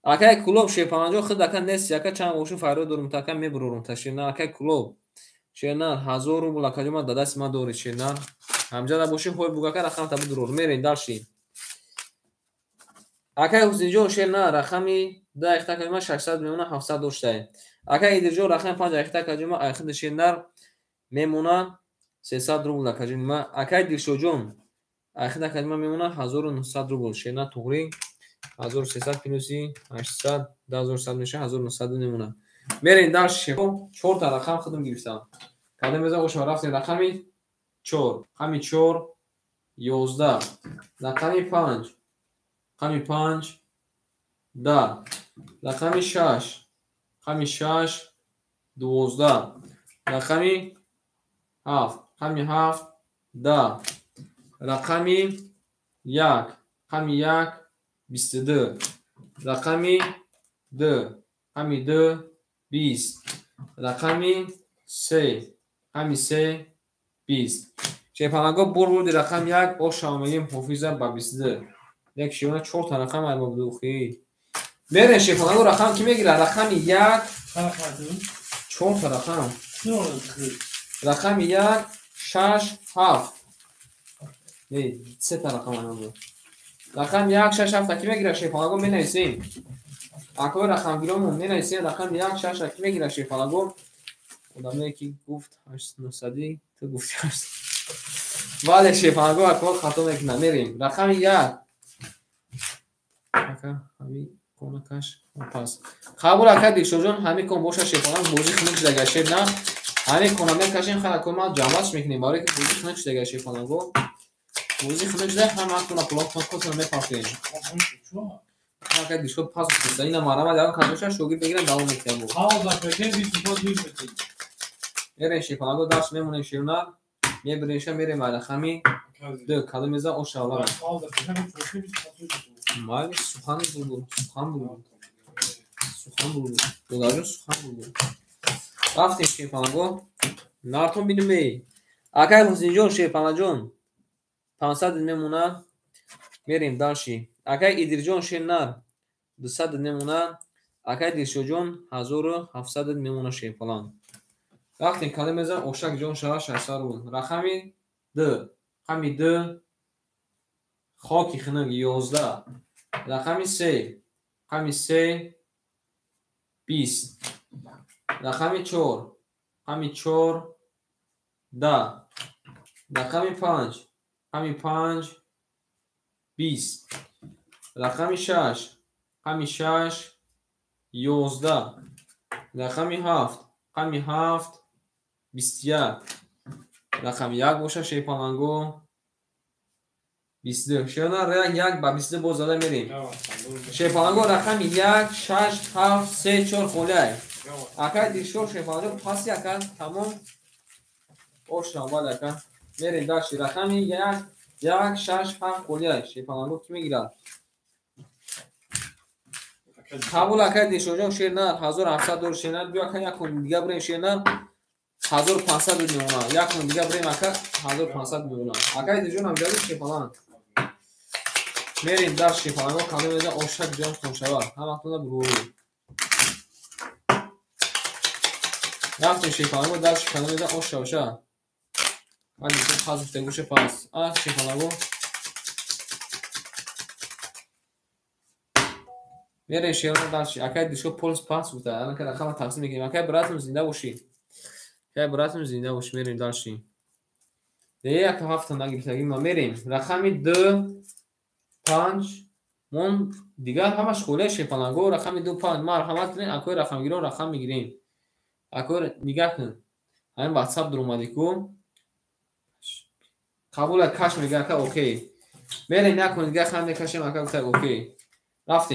Акай клуб шерпаланҷон худ ака нест, ака чанд бошу файро дорум, та ака мебурорум та шерна, акай клуб. Шерна 1000 рубл акаҷон ман дар дасти ман дорӣ шерна. Ҳамҷада боши ҳой буг ака рақамта бидурор. Мерем дальше. Акай Ҳусайнҷон шерна рақами 2 айхта каҷума 600 мемона 700 доштай. Акай Идрисҷон рақами 5 айхта каҷума айхиди шернар мемона 300 рубл акаҷума. Акай Дилшодҷон айхида каҷума мемона 1900 рубл. Шерна туғри 1300 плюси 800 2100 меша 1900 мемона. Мерем дальше. 4 та рақам худам гирифтам. Кадом мезан оша рафтем рақами 4, рақами 4 11, рақами 5, рақами 5 10, рақами 6, рақами 6 12, рақами 7, рақами 7 10, рақами 1, рақами 1 22, рақами 2, рақами 2 20, рақами 3 рақами 3 20. Шерпаланго бурди рақами 1 ошава мегем Ҳофиза ба 22. Як шиёна 4 та рақам айба будухи. Мерем шерпаланго рақам ки мегирад? Рақами 1 4 та рақам. Рақами 1 6 7. Не, 3 та рақам айба буд. Рақами 1 6 7 ки мегирад шерпаланго менависем. Акои рақамгиромон менависем рақами 1 6 7 ки мегирад шерпаланго. Одамое ки гуфт 800 ту гуфти 800. Бале шерпаланго акои хато мекунад. Мерем. Рақами 1. Ака ҳами конакаш пас. Қабул ака Дилшодҷон ҳами кон боша шерпаланг бозӣ хунук шудага шер на. Ҳами кона мекашем хай акои ман ҷамъаш мекунем барои ки бозӣ хунук шудага шерпаланго. Бозӣ хунук шуда ҳама кона пулотона мепартоем. Ака Дилшод пас гуфта ина марама ягон кадоша шогирд мегирам давом мекунам. Мерем шерпаланго дарс мемонем шернар. Мебиреша мерем рақами 2 кадом меза ошавара. Майли сухан булбул, сухан булбул. Сухан булбул. Додарҷон сухан булбул. Рафтем шерпаланго. Нартон бинем эй. Акай Ҳусейнҷон шерпаланҷон 500 мемонад. Мерем дарши. Акай Идирҷон шернар 200 мемонад. Акай Дилшодҷон 1700 мемонад шерпаланг. Рафтем кадом меза ошак ҷон шава 600 рубл. Рақами 2. Рақами 2 хоки хунук 11. Рақами 3. Рақами 3 20. Рақами 4. Рақами 4 10. Рақами 5. Рақами 5 20. Рақами 6. Рақами 6 11. Рақами 7. Рақами 7 21. Рақами 1 боша шерпаланго 22. Шерна 1 ба 22 боз зада мерем. Шерпаланго рақами 1 6 7 3 4 холиай. Ака Дилшод шерпаланго паси ака тамом ошна бал ака. Мерем дальше. Рақами 1 1 6 7 холиай. Шерпаланго ки мегирад? Қабул ака Дилшодҷон шернар 1700 дор шернар. Биё ака як кун дига бирем шернар 1500 мемонад. Як кун дига бирем ака 1500 мемонад. Ака Дилшод ҳам ҷавоб шерпаланг. Мерем дар шерпаланго кадом меза ошак ҷон хоншава. Ҳаматона бурӯ. Рафтем шерпаланго дар кадом меза ошавша. Ман дилшод пас гуфта гӯша пас. А шерпаланго мерем шерна дарши. Акай Дилшод полис пас гуфта. Алан ка рақама тақсим мекунем. Акай братам зинда бошӣ. Акай братам зинда бошӣ. Мерем дарши. Е ака ҳафта нагирифтагӣ ма мерем. Рақами 2 5 мон дигар ҳамаш холия шерпаланго. Рақами 2 5 марҳамат кунед. Акои рақамгирон рақам мегирем. Акои нигаҳ кун. Ҳамин WhatsApp дар омадӣ ку. Қабул каш мега ака окей. Мерем як кун дигар хам мекашем ака гуфта окей. Рафтем.